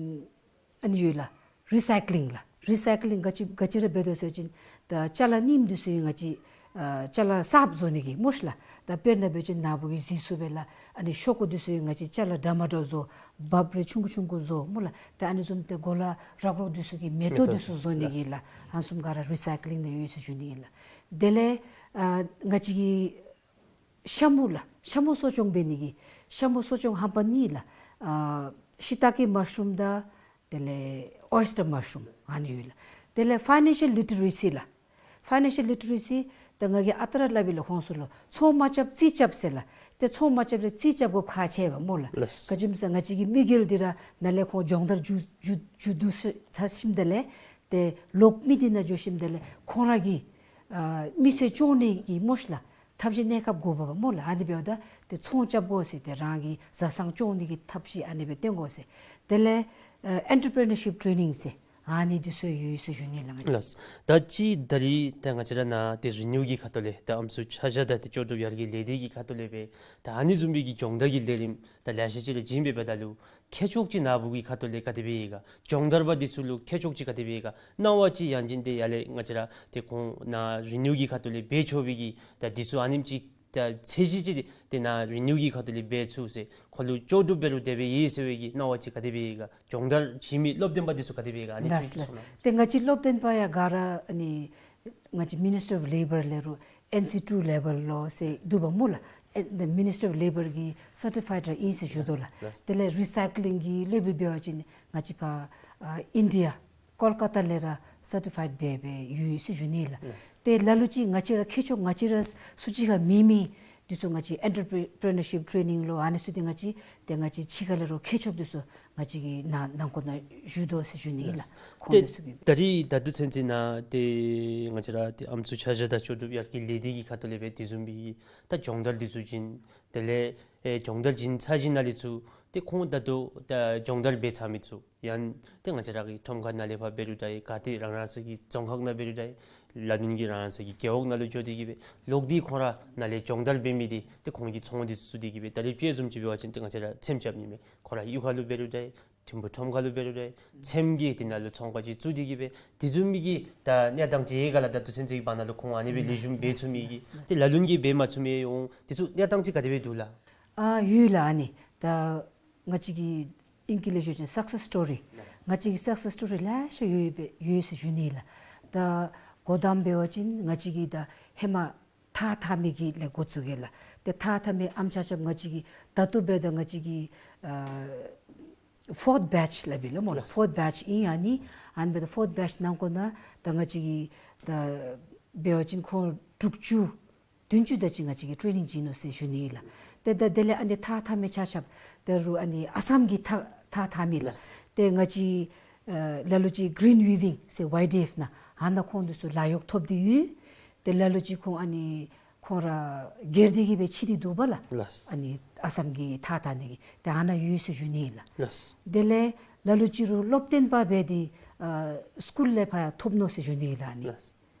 ཨ་ནི་ཡོད་ལགས། རི་སའི་ཀི་ལིང་ལགས། རི་སའི་ཀི་ལིང་ག་ཅི་ག་ཅི་ར་འབད་དོ་ཟེར་བ་ཅིན་ད་ཅ་ལ་རྙིངམ་འདི་ཚུ་ཡང་ང་བཅས་ཨ་ཅ་ལ་གསརཔ་བཟོ་ནི་གི་སྨོ་ཤི་ལགས། ད་དཔེར་ན་འབད་བ་ཅིན་ནཱ་བུ་གིས་གཟིགས་ཚུགས་པས་ལགས། ཨ་ནི་ཤོག་གུ་འདི་ཚུ་ཡང་ང་བཅས་ཅ་ལ་འདྲ་མ་འདྲཝ་བཟོ། འབགཔ་རེ་ཆུང་ཀུ་ཆུང་ཀུ་བཟོ་སྨོ་ལགས། ད་ཨ་ནི་བཟུམ་ཏེ་གོ་ལ་རག་རོག་འདི་ཚུ་གི་མེ་ཏོག་འདི་ཚུ་བཟོ་ནི་གི་ལགས། ཨ་ནི་བཟུམ་ག་ར་རི་སའི་ཀི་ལིང་ནང་ཡོད་ཟེར་ཞུ་ནི་ཨིན་ལགས། དེ་ལས་ཨ་ང་བཅས་ཀྱི་ཤ་མུ་ལགས། ཤ་མུ་གསོ་སྐྱོང་འབད་ནི་གི། ཤ་མུ་གསོ་སྐྱོང་རྣམ་པ་གཉིས་ལགས། ཨ་ཤི་ཏ་ཀེ་མ་ཤི་རུམ་དང་དེ་ལས་ཨོ་ཡེས་ཊར་མ་ཤི་རུམ་ཨ་ནི་ཡོད་ལགས། དེ་ལས་ཕའི་ནན་ཤལ་ལི་ཊི་རེ་སི་ལགས། ཕའི་ནན་ཤལ་ལི་ཊི་རེ་སི་ད་ང་གིས་ཨ་རྟག་ར་སླབ་ཨིན་ལགས་ཁོང་ཚུ་ལུ། ཚོང་མ་རྐྱབ་རྩིས་རྐྱབ་ཟེར་ལགས། ཏེ་ཚོང་མ་རྐྱབ་ལས་རྩིས་རྐྱབ་དགོཔ་ཁག་ཆེ་བས་སྨོ་ལགས། ལགས། ག་ཅི་སྨོ་ཟེར་ང་བཅས་ཀྱི་དམིགས་ཡུལ་འདི་ར་ནཱ་ལས་ཁོང་སྦྱོང་བརྡར་མཇུག་མཇུག་མཇུག་བསྡུ་ཚར་ཞིནམ་ད་ལས་ཏེ་ལོག་མི་འདི་ནང་འགྱོ་ཞིནམ་ད་ལས་ཁོང་ར་གི་ཨ་མི་སེར་སྐྱོང་ནི་གི་སྨོ་ཤ་ལགས། ཐབས་ཤེས་གནས་སྐབས་དགོ་པས་སྨོ་ལགས། ཨ་ནི་འབདཝ་ད་ཏེ་ཚོང་རྐྱབ་དགོ་ཟེར། ཏེ་རང་གི་བཟའ་ཚང་སྐྱོང་ནི་གི་ཐབས་ཤེས་ཨ་ནི་སྦེ་སྟོན་དགོ་ཟེར། དེ་ལས་ཨེན་ཊར་པི་རི་ནར་ཤིཔ་ཊེ་ནིང་ཟེར་ཨ་ནི་འདི་ཚུ་ཡོད་ཟེར་ཞུ་ནི་ལགས། ལགས། ད་ཅི་ད་རིས་ད་ང་བཅས་ར་ནཱ་ཏེ་རི་ནིའུ་གི་ཁ་ཐུག་ལས་ད་ཨམ་སྲུ་ཆ་བཞག་དང་ཏེ་ལྕོགས་གྲུབ་ཡར་རྒྱས་ལས་སྡེ་གི་ཁ་ཐུག་ལས་སྦེ་ད་ཨ་ནི་བཟུམ་མའི་གི་སྦྱོང་བརྡར་གྱི་ལས་རིམ་ད་ལེ་ཤ་ཅིག་ར་བྱིན་པའི་འབདཝ་ད་ལུ་ཁྱད་ཆོས་ཅིག་ནཱ་བུ་གི་ཁ་ཐུག་ལས་ག་དེ་སྦེ་ཡོད་ག། སྦྱོང་བརྡར་པ་འདི་ཚུ་ལུ་ཁྱད་ཆོས་ཅིག་ག་དེ་སྦེ་ཡོད་ག། སྣང་བ་ཅིག་ཡང་ཅིན་ཏེ་ཡར་ལས་ང་བཅས་ར་ཏེ་ཁོང་ནཱ་རི་ནིའུ་གི་ཁ་ཐུག་ལས་འབད་ཆོག་པའི་གི་ད་འདི་ཚུ་ཨ་ནེམ་ཅིག་ད་ཚད་གཞི་ཅིག་ཏེ་ནཱ་རི་ནིའུ་གི་ཁ་ཐུག་ལས་འབད་ཚུགས་ཟེར་ཁོང་ལུ་ལྕོགས་གྲུབ་འབད་རུང་དེ་སྦེ་ཡོད་ཟེར་བའི་གི་སྣང་བ་ཅིག་ག་དེ་སྦེ་ཡོད་ག། སྦྱོང་བརྡར་བྱིན་མི་སློབ་སྟོན་པ་འདི་ཚུ་ག་དེ་སྦེ་ཡོད་ག། ཨ་ནི་ལགས་ཅིག་ལགས། གསུང་གནང་། ཏེ་ང་བཅས་སློབ་སྟོན་པ་ཡང་ག་ར་ཨ་ནི་ང་བཅས་མི་ནིསི་ཊི་ཨོཕ་ལེ་བར་ལས་རུང་ཨེན་སི་ཊུ་ལེ་བལ་ལུ་ཟེར་འདུག་པ་སྨོ་ལགས། ཨེ་ད་མི་ནིསི་ཊི་ཨོཕ་ལེ་བར་གྱི་སར་ཊི་ཕའིཌ་ར་ཨིན་ཟེར་ཞུ་དོ་ལགས། ལགས། དེ་ལས་རི་སའི་ཀི་ལིང་གི་སློབ་དཔོན་འབད་བ་ཅིན་ང་བཅས་ཕར་ཨ་ཨིན་ཌི་ཡ་ཀོལ་ཀ་ཏ་ལས་ར་སར་ཊི་ཕའིཌ་འབད་འབད་ཡོད་ཟེར་ཞུ་ནི་ལགས། ལགས། ཏེ་ལ་ལུ་ཅིག་ང་བཅས་ར་ཁྱད་ཆོས་ང་བཅས་ར་སུ་ཅིག་ཁར་མེད་མི་འདི་ཚུ་ང་བཅས་ཨེན་ཊར་པི་རི་ནར་ཤིཔ་ཊེ་ནིང་ལོ་ཨ་ནི་ཚུ་འདི་ང་བཅས་ཏེ་ང་བཅས་ཕྱི་ཁ་ལས་རུང་ཁྱད་ཆོས་འདི་ཚུ་ང་བཅས་ཀྱི་ནང་ནང་འཁོད་ནང་ཞུ་དོ་ཟེར་ཞུ་ནི་ཨིན་ལགས། ལགས། ཁོང་ཏེ་འདི་ཚུ་གིས་ད་རིས་ད་ལྟོ་ཚུན་ཚོད་ནང་ཏེ་ང་བཅས་ར་ཏེ་ཨམ་སྲུ་ཆ་བཞག་དང་ལྕོགས་གྲུབ་ཡར་རྒྱས་ལས་སྡེ་གི་ཁ་ཐུག་ལས་སྦེ་དེ་བཟུམ་མའི་ད་སྦྱོང་བརྡར་འདི་ཚུ་བྱིན། དེ་ལས་ཨེ་སྦྱོང་བརྡར་བྱིན་ཚར་ཞིནམ་ལས་ཚུར་ཏེ་ཁོང་ད་ལྟོ་ད་སྦྱོང་བརྡར་འབད་ཚར་མི་ཚུ་ཡང་ཏེ་ང་བཅས་ར་གི་ཁྲོམ་ཁ་ནང་ལས་ཕར་འབད་རུང་འདྲ་ཡི་ག་ཏེ་རང་རང་སོ་གི་རྫོང་ཁག་ནང་འབད་རུང་འདྲ་ཡི་ལ་ལུ་གིས་རང་རང་སོ་གི་རྒེད་འོག་ནང་ལུ་འགྱོ་སྟེ་གིས་སྦེ་ལོག་སྟེ་ཁོང་ར་ནཱ་ལས་སྦྱོང་བརྡར་འབད་མི་འདི་ཏེ་ཁོང་གི་ཚོང་འདི་ཚུ་བཙུགས་ཏེ་གིས་སྦེ་ད་རིས་དཔྱེ་བཟུམ་ཅིག་འབད་བ་ཅིན་ཏེ་ང་བཅས་ར་ཚེམ་རྐྱབ་ནི་མས། ཁོ་ར་གཡུས་ཁ་ལུ་འབད་རུང་འདྲ་ཡི་ཐིམ་ཕུ་ཁྲོམ་ཁ་ལུ་འབད་རུང་འདྲ་ཡི་ཚེམ་གྱི་དེ་ནང་ལུ་ཚོང་ཁང་ཅིག་བཙུགས་ཏེ་གིས་སྦེ་དེ་བཟུམ་མའི་གི་ད་གནས་སྟངས་ཅིག་ཡོད་ག་ལགས། ད་ལྟོ་ཚུན་ཚོད་ཀྱི་བར་ན་ལུ་ཁོང་ཨ་ནི་སྦེ་ལེགས་ཤོམ་འབད་ཚུགས་མི་གི་ཏེ་ལ་ལུ་གིས་འབད་མ་ཚུགས་མི་འོང་དེ་ཚུ་གནས་སྟངས་ཅིག་ག་དེ་སྦེ་འདུག་ལགས། ཨ་ཡོད་ལགས། ཨ་ནི་ད་ང་བཅས་ཀྱི་ཨིང་སྐད་ལས་ཞུ་བ་ཅིན་སག་སེས་སི་ཊོ་རི། ང་བཅས་ཀྱི་སག་སེས་སི་ཊོ་རི་ལེ་ཤ་ཡོད་པའི་ཡོད་ཟེར་ཞུ་ནི་ལགས། ད་འགོ་དང་པ་འབད་བ་ཅིན་ང་བཅས་ཀྱི་ད་ཧེ་མ་ཐགས་འཐག་མི་གི་ལས་འགོ་བཙུགས་ཡི་ལགས། ཏེ་ཐགས་འཐག་མི་ཨམ་ཆ་ཁྱབ་ང་བཅས་ཀྱི་ད་ལྟོ་འབདཝ་ད་ང་བཅས་ཀྱི་ཨ་ཕོརཐ་བེཆ་སླབ་ཨིན་ལགས་སྨོ་ལགས། ལགས། ཕོརཐ་བེཆ་ཨིན། ཨ་ནི་ཨ་ནི་འབདཝ་ད་ཕོརཐ་བེཆ་ནང་འཁོད་ནང་ད་ང་བཅས་ཀྱི་ད་འབད་བ་ཅིན་ཁོང་དྲུག་ཅུ་བདུན་ཅུ་དེ་ཅིག་ང་བཅས་ཀྱིས་ཊེ་ནིང་བྱིན་ནུག་ཟེར་ཞུ་ནི་ཨིན་ལགས། ཏེ་ད་དེ་ལས་ཨ་ནི་ཐགས་འཐག་མི་ཆ་ཁྱབ་ད་རུང་ཨ་ནི་ཨ་སམ་གྱི་ཐགས་ཐགས་འཐག་མི་ལགས། ལགས། ཏེ་ང་བཅས་ཨ་ལ་ལུ་ཅིག་གི་རིན་ཝི་ཝིང་ཟེར་ཝའི་ཌི་ཨེཕ་ནང་ཨ་ནཱ་ཁོང་འདི་ཚུ་ལཱ་གཡོག་ཐོབ་སྟེ་ཡོད། ཏེ་ལ་ལུ་ཅིག་ཁོང་ཨ་ནི་ཁོང་ར་སྒེར་སྡེ་གིས་སྦེ་ཕྱེ་སྟེ་འདུག་པ་ལགས། ལགས། ཨ་ནི་ཨ་སམ་གྱི་ཐགས་འཐག་ནི་གི་ཏེ་ཨ་ནཱ་ཡོད་ཟེར་ཞུ་ནི་ཨིན་ལགས། ལགས། དེ་ལས་ལ་ལུ་ཅིག་རུང་སློབ་སྟོན་པ་འབད་དེ་ཨ་སི་ཀུལ་ལས་ཕར་ཐོབ་ནུག་ཟེར་ཞུ་ནི་ཨིན་ལགས། ཨ་ནི་ལགས།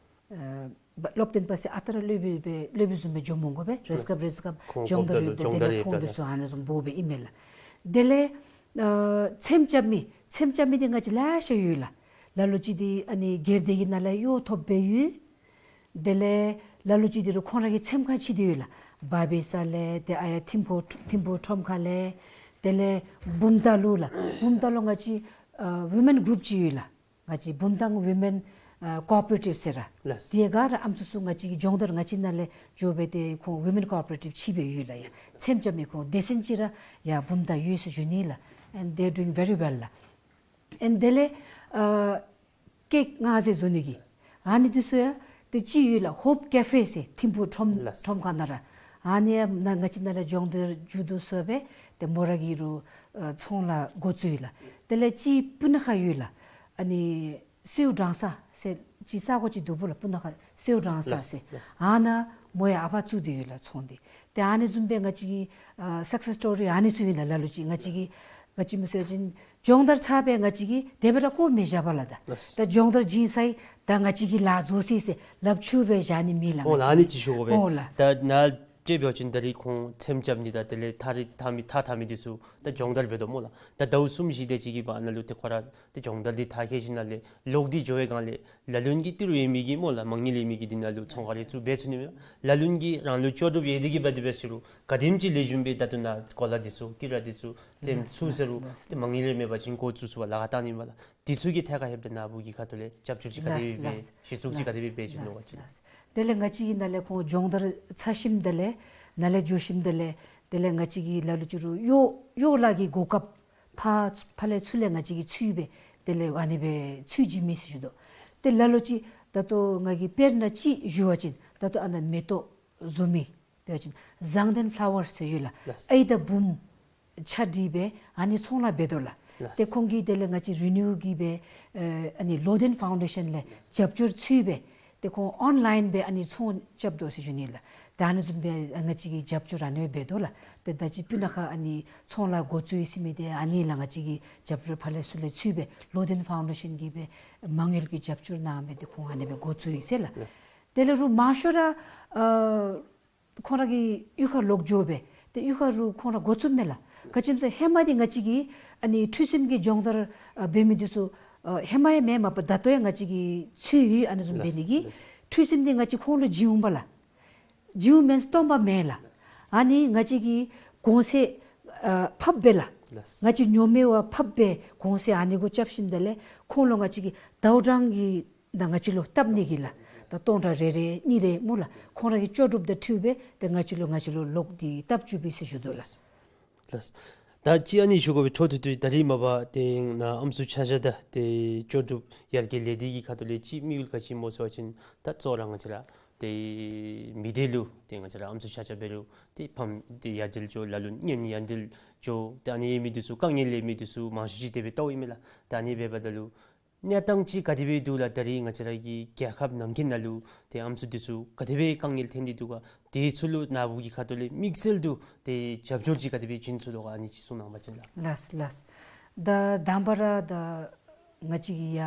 ཨ་སློབ་སྟོན་པ་ཟེར་ཨ་རྟག་ར་སློབ་དཔོན་སྦེ་སློབ་དཔོན་བཟུམ་སྦེ་འགྱོ་མི་དགོ་པས། རེས་སྐབས་རེས་སྐབས་ཁོང་སྦྱོང་བརྡར་ཡོདཔ་སྦེ་དེ་ལས་ཁོང་འདི་ཚུ་ཨ་ནི་བཟུམ་འབོ་སྦེ་ཨིན་མས་ལགས། དེ་ལས་ཨ་ཚེམ་རྐྱབ་མི་ཚེམ་རྐྱབ་མི་འདི་ང་བཅས་ལེ་ཤ་ཡོད་ལགས། ལ་ལུ་ཅིག་འདི་ཨ་ནི་སྒེར་སྡེ་གི་ནང་ལས་གཡོག་ཐོབ་སྦེ་ཡོད། དེ་ལས་ལ་ལུ་ཅིག་འདི་རུང་ཁོང་ར་གི་ཚེམ་ཁ་ཕྱེ་སྟེ་ཡོད་ལགས། བར་བེ་ས་ལས་ཏེ་ཨ་ཡར་ཐིམ་ཕུ་ཐིམ་ཕུ་ཁྲོམ་ཁ་ལས། དེ་ལས་བུམ་ཐང་ལུ་ལགས། བུམ་ཐང་ལུ་ང་བཅས་ཨ་ཝི་མེན་གུ་རུབ་ཅིག་ཡོད་ལགས། ང་བཅས་བུམ་ཐང་ཝི་མེན་ཨ་ཀོ་ཨོ་པ་རེ་ཊིབ་ཟེར་ར། ལགས། དེ་ག་ར་ཨམ་སྲུ་ཚུ་ང་བཅས་ཀྱི་སྦྱོང་བརྡར་ང་བཅས་ནང་ལས་འགྱོ་སྦེ་ཏེ་ཁོང་ཝི་མེན་ཀོ་ཨོ་པ་རེ་ཊིབ་ཕྱེ་སྦེ་ཡོད་ལགས། ཡ་ཚེམ་རྐྱབ་མི་ཁོང་སྡེ་ཚན་ཅིག་ར་ཡར་བུམ་ཐང་ཡོད་ཟེར་ཞུ་ནི་ལགས། And they are doing very well ལགས། And དེ་ལས་ཨ་ཀེག་མངགས་ཟེར་བཟོ་ནི་གི་ཨ་ནི་འདི་ཚུ་ཡང་ཏེ་ཅིག་ཡོད་ལགས། ཧོབ་ཀེ་ཕེ་ཟེར་ཐིམ་ཕུ་ཁྲོམ་ལགས། ཁྲོམ་ཁ་ནང་ར་ཨ་ནི་ཡང་ནཱ་ང་བཅས་ནང་ལས་སྦྱོང་བརྡར་མཇུག་བསྡུ་སོང་སྦེ་ཏེ་མོ་ར་གིས་རུང་ཨ་ཚོང་ལཱ་འགོ་བཙུགས་ཡི་ལགས། དེ་ལས་ཅིག་སྤུ་ན་ཁ་ཡོད་ལགས། ཨ་ནི་སེའུ་སྦྲང་ས་ཟེར་ཅིག་ས་གོ་ཅིག་འདུག་པ་ལགས། སྤུ་ན་ཁ་སེའུ་སྦྲང་ས་ལགས། ཟེར། ལགས། ཨ་ནཱ་མོ་ཡང་ཨ་ཕར་བཙུགས་ཏེ་ཡོད་ལགས་ཚོང་འདི། ཏེ་ཨ་ནི་བཟུམ་སྦེ་ང་བཅས་ཀྱི་ཨ་སག་སེས་སི་ཊོ་རི་ཨ་ནི་ཚུ་ཨིན་ལགས། ལ་ལུ་ཅིག་ང་བཅས་ཀྱིས་ང་བཅས་མི་ཟེར་བ་ཅིན་སྦྱོང་བརྡར་ཚར་སྦེ་ང་བཅས་ཀྱིས་དེ་སྦེ་ར་བཀོ་མི་བཞག་པ་ལགས། ད་ལགས། ད་སྦྱོང་བརྡར་བྱིན་ཚར་ཡི། ད་ང་བཅས་ཀྱིས་ལཱ་རྫོགས་ཅི་ཟེར་ལགཔ་འཁྱུ་སྦེ་བཞག་ནི་མེད་ལགས། འོང་ལགས། ང་བཅས་ཨ་ནི་ཅིག་ཞུ་དགོ་པས། འོང་ལགས། ད་ནཱ་དཔྱེ་འབད་བ་ཅིན་ད་རིས་ཁོང་ཚེམ་རྐྱབ་ནི་དང་དེ་ལས་ཐགས་རི་འཐག་མི་ཐགས་འཐག་མི་འདི་ཚུ་ད་སྦྱོང་བརྡར་འབད་དོ་སྨོ་ལགས། ད་ཟླཝ་གསུམ་བཞི་དེ་ཅིག་གི་བར་ན་ལུ་ཏེ་ཁོང་ར་ཏེ་སྦྱོང་བརྡར་འདི་མཐར་འཁྱོལ་ཞིནམ་ལས་ལོག་སྟེ་འགྱོ་བའི་སྒང་ལས་ལ་ལུ་གིས་ཏི་རུ་ཡོད་མི་གི་སྨོ་ལགས། མ་དངུལ་ཡོད་མི་གི་འདི་ནང་ལུ་ཚོང་ཁང་རེ་བཙུགས་འབད་ཚུགས་ནི་མས། ལ་ལུ་གིས་རང་ལུ་ལྕོགས་གྲུབ་ཡོད་དེ་གིས་འབད་དེ་འབད་ཟེར་རུང་ག་དེམ་ཅིག་ལེགས་ཤོམ་སྦེ་ད་ལྟོ་ནཱ་གོ་ལ་འདི་ཚུ་ཀི་ར་འདི་ཚུ་བཙེམ་ཚུགས་ཟེར་རུང་ཏེ་མ་དངུལ་རེ་མེད་པ་ཅིན་འགོ་བཙུགས་ཚུགས་པར་ལཱ་ཁག་བཏང་ནི་མས་ལགས། འདི་ཚུ་གི་ཐད་ཁར་ལྷོདཔ་ད་ནཱ་བུ་གི་ཁ་ཐུག་ལས་རྒྱབ་སྐྱོར་ཅིག་ག་དེ་སྦེ་འབད་གཞི་བཙུགས་ཅིག་ག་དེ་སྦེ་འབད་བྱིན་ནུག་ག་ཅིག་ལགས། དེ་ལས་ང་བཅས་ཀྱི་ནཱ་ལས་ཁོང་སྦྱོང་བརྡར་ཚར་ཞིནམ་ད་ལས་ནཱ་ལས་འགྱོ་ཞིནམ་ད་ལས་ དེ་ལས་ང་བཅས་ཀྱིས་ལ་ལུ་ཅིག་རུང་གཡོག་གཡོག་ལཱ་གི་གོ་སྐབས་ཕར་ཕར་ལས་ཚུར་ལས་ང་བཅས་ཀྱིས་ཚུད་སྦེ་དེ་ལས་ཨ་ནི་སྦེ་ཚུད་བྱིན་མི་ཟེར་ཞུ་དོ། ཏེ་ལ་ལུ་ཅིག་ད་ལྟོ་ང་གིས་དཔེར་ན་ཅིག་ཞུ་བ་ཅིན་ད་ལྟོ་ཨ་ནཱ་མེ་ཏོག་བཟོ་མི་འབད་བ་ཅིན་ཟངས་ལྡན་ཕ་ལ་ཝར་ཟེར་ཡོད་ལགས། ལགས། ཨའི་དང་བུམོ་ཆ་སྒྲིག་སྦེ་ཨ་ནི་ཚོང་ལཱ་འབད་དོ་ལགས། ལགས། ཏེ་ཁོང་གིས་དེ་ལས་ང་བཅས་རི་ནིའུ་གིས་སྦེ་ཨ་ནི་ལོ་ལྡན་ཕའུན་ཌེ་ཤཱན་ལས་རྒྱབ་སྐྱོར་ཚུད་སྦེ་ཏེ་ཁོང་ཨོན་ལཱའིན་སྦེ་ཨ་ནི་ཚོང་རྐྱབ་དོ་ཟེར་ཞུ་ནི་ལགས། ཏེ་ཨ་ནི་བཟུམ་སྦེ་ང་བཅས་ཀྱིས་རྒྱབ་སྐྱོར་ཨ་ནི་སྦེ་འབད་དོ་ལགས། ཏེ་ད་ཅི་སྤུ་ན་ཁ་ཨ་ནི་ཚོང་ལཱ་འགོ་བཙུགས་ཡི་ཟེར་མི་འདི་ཨ་ནི་ལགས། ང་བཅས་ཀྱིས་རྒྱབ་སྐྱོར་ཕར་ལས་ཚུར་ལས་ཚུད་སྦེ་ལོ་ལྡན་ཕའུན་ཌེ་ཤཱན་གྱིས་སྦེ་མ་དངུལ་གྱི་རྒྱབ་སྐྱོར་གནང་སྦེ་ཏེ་ཁོང་ཨ་ནི་སྦེ་འགོ་བཙུགས་ཡི་ཟེར་ལགས། ལགས། དེ་ལས་རུང་མང་ཤོས་ར་ཨ་ཁོང་ར་གི་གཡུས་ཁར་ལོག་འགྱོ་སྦེ་ཏེ་གཡུས་ཁར་རུང་ཁོང་ར་འགོ་བཙུགསཔ་མས་ལགས། ག་ཅི་སྨོ་ཟེར་ཧེ་མ་འདི་ང་བཅས་ཀྱིས་ཨ་ནི་ཁྲུས་གསུམ་གྱི་སྦྱོང་བརྡར་ཨ་འབད་མི་འདི་ཚུ་ཨ་ཧེ་མ་ཡང་མེན་མ་པ་ད་ལྟོ་ཡང་ང་བཅས་ཀྱིས་ཚུད་ཡོད། ཨ་ནི་བཟུམ་འབད་ནི་གིས། ལགས། ལགས། ཁྲུས་གསུམ་འདི་ང་བཅས་ཁོང་ལུ་བྱིན་འོང་པ་ལགས། བྱིན་འོང་མེན་སྟོན་པ་མེན་ལགས། ཨ་ནི་ང་བཅས་ཀྱིས་གོང་ཚད་ཨ་ཕབ་སྦེ་ལགས། ལགས། ང་བཅས་ཉོ་མི་བ་ཕབ་སྦེ་གོང་ཚད་ཨ་ནི་གུ་རྐྱབ་ཞིནམ་དེ་ལས་ཁོང་ལུ་ང་བཅས་ཀྱིས་ཟླཝ་གྲངས་ཀྱི་ད་ང་བཅས་ལུ་བཏབ་ནི་གི་ལགས། ད་སྟོང་ཕྲག་རེ་རེ་གཉིས་རེ་སྨོ་ལགས། ཁོང་ར་གི་ལྕོགས་གྲུབ་དང་འཁྲིལ་སྦེ་ཏེ་ང་བཅས་ལུ་ང་བཅས་ལུ་ལོག་སྟེ་བཏབ་བཅུག་པས་ཟེར་ཞུ་དོ་ལགས། ལགས། ད་ཅི་ཨ་ནི་ཞུ་དགོ་པའི་འཕྲོ་མཐུད་དེ་ད་རིས་མ་པ་ཏེ་ནཱ་ཨམ་སྲུ་ཆ་བཞག་དང་ཏེ་ལྕོགས་གྲུབ་ཡར་རྒྱས་ལས་སྡེ་གི་ཁ་ཐུག་ལས་ཅིག་དམིགས་ཡུལ་ག་ཅི་སྨོ་ཟེར་བ་ཅིན་ད་གཙོ་བོ་ར་ང་བཅས་ར་ཏེ་མི་སྡེ་ལུ་ཏེ་ང་བཅས་ར་ཨམ་སྲུ་ཆ་བཞག་འབད་རུང་ཏེ་ཕམ་ཏེ་ཡར་འགྲུལ་འགྱོ་ལ་ལུ་གཉེན་ཡར་འགྲུལ་འགྱོ་ཏེ་ཨ་ནི་ཡོད་མི་འདི་ཚུ་དཀའ་ངལ་ཡོད་མི་འདི་ཚུ་མང་ཤོས་ཅིག་དེ་སྦེ་ལྟཝ་ཨིན་མས་ལགས། ད་ཨ་ནི་འབདཝ་ད་ལུ་གནས་སྟངས་ཅིག་ག་དེ་སྦེ་འདུག་ལགས། ད་རིས་ང་བཅས་ར་གི་རྒྱལ་ཁབ་ནང་འཁོད་ནང་ལུ་ཏེ་ཨམ་སྲུ་འདི་ཚུ་ག་དེ་སྦེ་དཀའ་ངལ་འཐོན་ཏེ་འདུག་ག། དེ་ཚུ་ལུ་ནཱ་བུ་གི་ཁ་ཐུག་ལས་དམིགས་བསལ་དུ་ཏེ་རྒྱབ་སྐྱོར་ཅིག་ག་དེ་སྦེ་བྱིན་ཚུགས་དོ་ག་ཨ་ནི་ཅིག་གསུང་གནང་བ་ཅིན་ལགས། ལགས་ལགས། ད་དང་པ་ར་ད་ང་བཅས་ཀྱི་ཡ་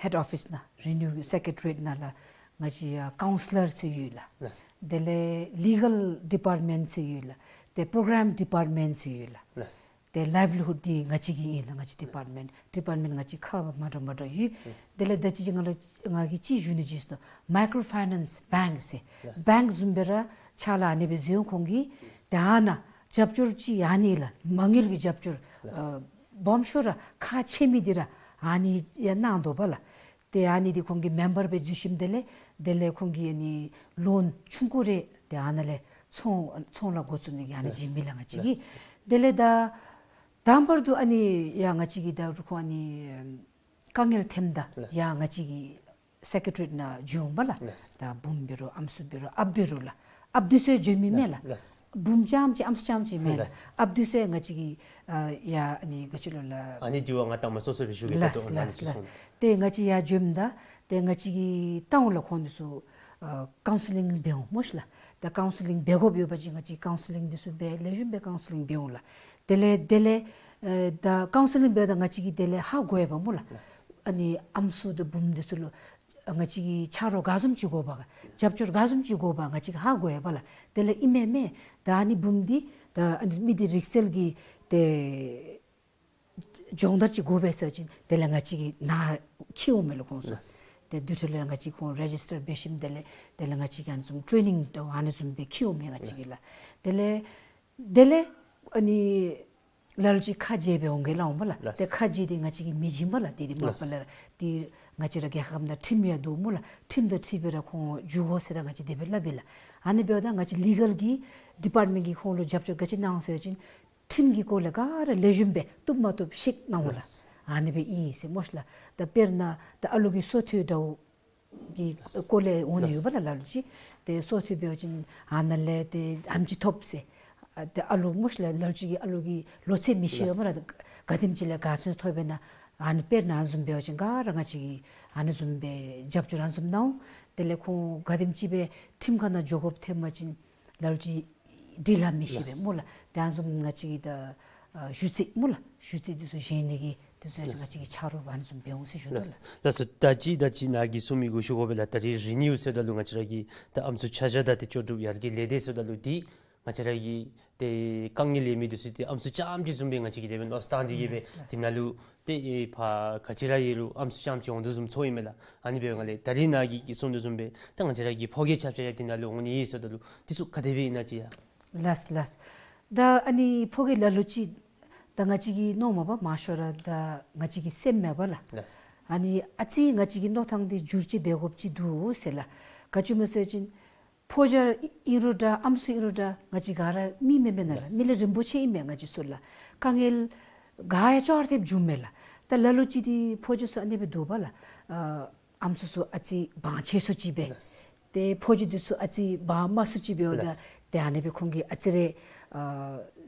ཧེཌ་ཨོ་ཕིས་ནང་རི་ནིའུ་སེ་ཀེ་ཊི་རི་ཡེཊ་ནང་ལགས་ང་བཅས་ཡ་ཀའུན་སི་ལར་ཟེར་ཡོད་ལགས། ལགས། དེ་ལས་ལི་གལ་ཌི་པཱརཊ་མེནཊ་ཟེར་ཡོད་ལགས། ཏེ་པྲོ་གརམ་ཌི་པཱརཊ་མེནཊ་ཟེར་ཡོད་ལགས། ལགས། ཏེ་ལའིབ་ལི་ཧུཌ་འདི་ང་བཅས་ཀྱི་ཨིན་ལགས། ང་བཅས་ཌི་པཱརཊ་མེནཊ་ཌི་པཱརཊ་མེནཊ་ང་བཅས་ཁག་མ་འདྲཝ་མ་འདྲཝ་ཡོད། ལགས། དེ་ལས་ད་ཅི་ཅིག་ང་ལུ་ང་གིས་ཅིག་ཞུ་ནི་ཅིག་ཟེར་ན་མའི་ཀྲོ་ཕའི་ནེནསི་བེངཀ་ཟེར། ལགས། བེངཀ་བཟུམ་སྦེ་ར་ཕྱག་ལཱ་ཨ་ནི་སྦེ་མཛད་འོང་ཁོང་གིས། ཏེ་ཨ་ནཱ་རྒྱབ་སྐྱོར་ཅིག་ཨ་ནི་ལགས་མ་དངུལ་གྱི་རྒྱབ་སྐྱོར། ལགས། ཨ་སྦོམ་ཤོས་ར་ཁག་ཆེ་མི་འདི་ར་ཨ་ནི་ཡང་གནང་དོ་བ་ལགས། ཏེ་ཨ་ནི་འདི་ཁོང་གི་མེམ་བར་སྦེ་འཛུལ་ཞིནམ་དེ་ལས་དེ་ལས་ཁོང་གིས་ཨ་ནི་ལོན་ཆུང་ཀུ་རེ་ཏེ་ཨ་ནཱ་ལས་ཚོང་ཚོང་ལཱ་འགོ་བཙུགས་ནི་གི་ཨ་ནི་ལགས། བྱིན་མི་ལགས་ང་བཅས་ཀྱིས། ལགས། དེ་ལས་ད་དང་པར་དུ་ཨ་ནི་ཡ་ང་བཅས་ཀྱིས་ད་རུང་ཁོང་ཨ་ནི་དཀའ་ངལ་ཐོནམ་ད། ལགས། ཡ་ང་བཅས་ཀྱི་སེ་ཀེ་ཊི་རི་ཡེཊ་ནང་འབྱོན་འོང་པ་ལགས། ལགས། ད་བུམོ་འབད་རུང་ཨམ་སྲུ་འབད་རུང་ཨཔ་འབད་རུང་ལགས། ཨཔ་འདི་ཚུ་འབྱོན་མི་མས་ལགས། ལགས། ལགས། བུམོ་རྐྱངམ་ཅིག་ཨམ་སྲུ་རྐྱངམ་ཅིག་མེན་ལགས། ལགས། ཨཔ་འདི་ཚུ་ང་བཅས་ཀྱིས་ཨ་ཡ་ཨ་ནི་ག་ཅི་ལོ་ལགས། ཨ་ནི་འདི་བ་ང་དང་པ་སོ་སོ་སྦེ་ཞུ་གེ། ལགས་ད་ལྟོ་ལགས་ཨ་ནི་ཅིག་ལགས། སོང་། ཏེ་ང་བཅས་ཡར་འབྱོནམ་ད་ཏེ་ང་བཅས་ཀྱིས་བལྟ་འོང་ལགས་ཁོང་འདི་ཚུ་ཨ་ཀའུན་སི་ལིང་འབད་འོང་སྨོ་ཤི་ལགས། ད་ཀའུན་སི་ལིང་འབད་དགོཔ་ཡོད་པ་ཅིན་ང་བཅས་ཀའུན་སི་ལིང་འདི་ཚུ་འབད་ལེགས་ཤོམ་སྦེ་ཀའུན་སི་ལིང་འབད་འོང་ལགས། དེ་ལས་དེ་ལས་ཨེ་ད་ཀའུན་སི་ལིང་འབདཝ་ད་ང་བཅས་ཀྱིས་དེ་ལས་ཧ་གོ་ཡི་པ་སྨོ་ལགས། ལགས། ཨ་ནི་ཨམ་སྲུ་དང་བུམོ་འདི་ཚུ་ལུ་ང་བཅས་ཀྱིས་ཆ་རོགས་ག་བཟུམ་ཅིག་དགོ་པ་ག་རྒྱབ་སྐྱོར་ག་བཟུམ་ཅིག་དགོ་པ་ང་བཅས་ཀྱིས་ཧ་གོ་ཡི་པ་ལགས། དེ་ལས་ཨིན་མས་མས། ད་ཨ་ནི་བུམོ་འདི་ད་ཨ་ནི་མི་འདི་རིག་རྩལ་གྱི་ཏེ་སྦྱོང་བརྡར་ཅིག་དགོ་པས་ཟེར་བ་ཅིན་དེ་ལས་ང་བཅས་ཀྱིས་ནཱ་འཁྱིད་འོང་མས་ལགས་ཁོང་ཚུ། ལགས། ཏེ་དེ་འཕྲོ་ལས་ང་བཅས་ཁོང་རེ་ཇིས་ཊར་འབད་ཞིནམ་དེ་ལས་དེ་ལས་ང་བཅས་ཀྱིས་ཨ་ནི་བཟུམ་ཊེ་ནིང་དང་ཨ་ནི་བཟུམ་སྦེ་འཁྱིད་འོང་མས་ང་བཅས་ཀྱིས་ལགས། དེ་ལས་དེ་ལས་ཨ་ནི་ལ་ལུ་ཅིག་ཁ་འབྱལ་སྦེ་འོང་གེ་སླབ་འོང་པ་ལགས། ལགས། ཏེ་ཁ་འབྱལ་འདི་ང་བཅས་ཀྱིས་མི་བྱིན་པ་ལགས། ཏེ་འདི་མ་པ་ལགས། ལགས། ཏེ་ང་བཅས་ར་རྒྱལ་ཁབ་ནང་ཁྲིམས་ཡང་འདུག་སྨོ་ལགས། ཁྲིམས་དང་འཁྲིལ་སྦེ་ར་ཁོང་འཇུག་དགོ་ཟེར་ར་ང་བཅས་དེ་སྦེ་སླབ་ཨིན་ལགས། ཨ་ནི་འབདཝ་ད་ང་བཅས་ལི་གལ་གྱི་ཌི་པཱརཊ་མེནཊ་གིས་ཁོང་ལུ་རྒྱབ་སྐྱོར་ག་ཅི་གནང་ཟེར་བ་ཅིན་ཁྲིམས་ཀྱི་སྐོར་ལས་ག་ར་ལེགས་ཤོམ་སྦེ་བཏུབ་མ་བཏུབ་ཤེས་གནང་འོང་ལགས། ལགས། ཨ་ནི་སྦེ་ཨིན་ཟེར་སྨོ་ཤི་ལགས། ད་དཔེར་ན་ད་ཨ་ལུ་གི་སོ་ཐོག་འདྲཝ་གི་ལགས། སྐོར་ལས་འོང་ནི་ཡོད་པ་ལགས། ལ་ལུ་ཅིག་ཏེ་སོ་ཐོག་འབད་བ་ཅིན་ཨ་ནཱ་ལས་ཏེ་ཨེམ་ཆི་ཐོབ་ཟེར། ཨ་ཏེ་ཨ་ལུ་སྨོ་ཤི་ལགས། ལ་ལུ་ཅིག་གི་ཨ་ལུ་གི་ལོ་ཚད་མི་ཤེས་པས་སྨོ་ལགས། ལགས། ག་དེམ་ཅིག་ལས་ག་ཚོད་ཐོབ་པས་ན། ཨ་ནི་དཔེར་ན་ཨ་ནི་བཟུམ་འབད་བ་ཅིན་ག་ར་ང་བཅས་ཀྱིས་ཨ་ནི་བཟུམ་སྦེ་རྒྱབ་སྐྱོར་ཨ་ནི་བཟུམ་གནང་འོང་། དེ་ལས་ཁོང་ག་དེམ་ཅིག་སྦེ་ཁྲིམས་ཁང་ནང་འགྱོ་དགོཔ་ཐོན་པ་ཅིན་ལ་ལུ་ཅིག་འབྲི་ལྷག་མི་ཤེས་པས་སྨོ་ལགས། ཏེ་ཨ་ནི་བཟུམ་ང་བཅས་ཀྱིས་ད་ཨ་ཞུ་ཚིག་སྨོ་ལགས། ཞུ་ཚིག་འདི་ཚུ་བཞེངས་ནི་གི་འདི་ཚུ་ཡང་ང་བཅས་ཀྱིས་ཆ་རོགས་ཨ་ནི་བཟུམ་འབད་འོང་ཟེར་ཞུ་དོ་ལགས། ལགས་སོ། ད་ཅི་ད་ཅི་ནཱ་གིས་གསུང་མི་གུ་ཞུ་དགོ་པས་ལགས། ད་རིས་རི་ནིའུ་ཟེརཝ་ད་ལུ་ང་བཅས་ར་གི་ད་ཨམ་སྲུ་ཆ་བཞག་དང་ཏེ་ལྕོགས་གྲུབ་ཡར་རྒྱས་ལས་སྡེ་ཟེརཝ་ད་ལུ་འདི་ང་བཅས་ར་གི་ཏེ་དཀའ་ངལ་ཡོད་མི་འདི་ཚུ་ཏེ་ཨམ་སྲུ་རྐྱངམ་ཅིག་བཟུམ་སྦེ་ང་བཅས་ཀྱིས་དེ་སྦེ་མནོ་བསམ་བཏང་སྟེ་གིས་སྦེ། ལགས་ལགས། ཏེ་ནཱ་ལུ་ཏེ་ཨེ་ཕར་ག་ཅི་ར་ཡོད་རུང་ཨམ་སྲུ་རྐྱངམ་ཅིག་འོང་དོ་བཟུམ་ཚོརཝ་ཨིན་མས་ལགས། ཨ་ནི་འབདཝ་ལས་ད་རིས་ནཱ་གིས་གིས་གསུང་དོ་བཟུམ་སྦེ་ད་ང་བཅས་ར་གི་ཕོ་སྐྱེས་ཆ་ཁྱབ་ཡང་འདི་ནང་ལུ་འོང་ནི་ཨིན་ཟེརཝ་ད་ལུ་འདི་ཚུ་ག་དེ་སྦེ་ཨིན་ན་ཅིག་ཡ། ལགས་ལགས། ད་ཨ་ནི་ཕོ་སྐྱེས་ལ་ལུ་ཅིག་ད་ང་བཅས་ཀྱིས་མནོཝ་མས་པ་མང་ཤོས་ར་ད་ང་བཅས་ཀྱི་སེམས་མས་པ་ལགས། ལགས། ཨ་ནི་ཨ་ཙི་ང་བཅས་ཀྱི་མནོ་ཐངས་འདི་འགྱུར་བཅོས་འབད་དགོཔ་ཅིག་འདུག་ཟེར་ལགས། ག་ཅི་སྨོ་ཟེར་བ་ཅིན་ ཕོ་རྒྱས་ཨིན་རུང་འདྲ་ཨམ་སྲུ་ཨིན་རུང་འདྲ་ང་བཅས་ག་ར་མི་མེན་མེན་ན་ལགས། ལགས། མི་ལས་རིན་པོ་ཆེ་ཨིན་མས། ང་བཅས་ཚུ་ལགས་དཀའ་ངལ་ག་ཡང་ཅོག་ར་འཐདཔ་བྱུངམ་མས་ལགས། ད་ལ་ལུ་ཅིག་འདི་ཕོ་རྒྱས་ཚུ་ཨ་ནི་སྦེ་འདུག་པ་ལགས། ཨ་ཨམ་སྲུ་ཚུ་ཨ་ཙི་དབང་ཆེ་སུ་ཅིག་སྦེ། ལགས། ཏེ་ཕོ་རྒྱས་འདི་ཚུ་ཨ་ཙི་དབང་དམའ་སུ་ཅིག་འབདཝ་ད། ལགས། ཏེ་ཨ་ནི་སྦེ་ཁོང་གིས་ཨ་ཙི་རེ་ཨ་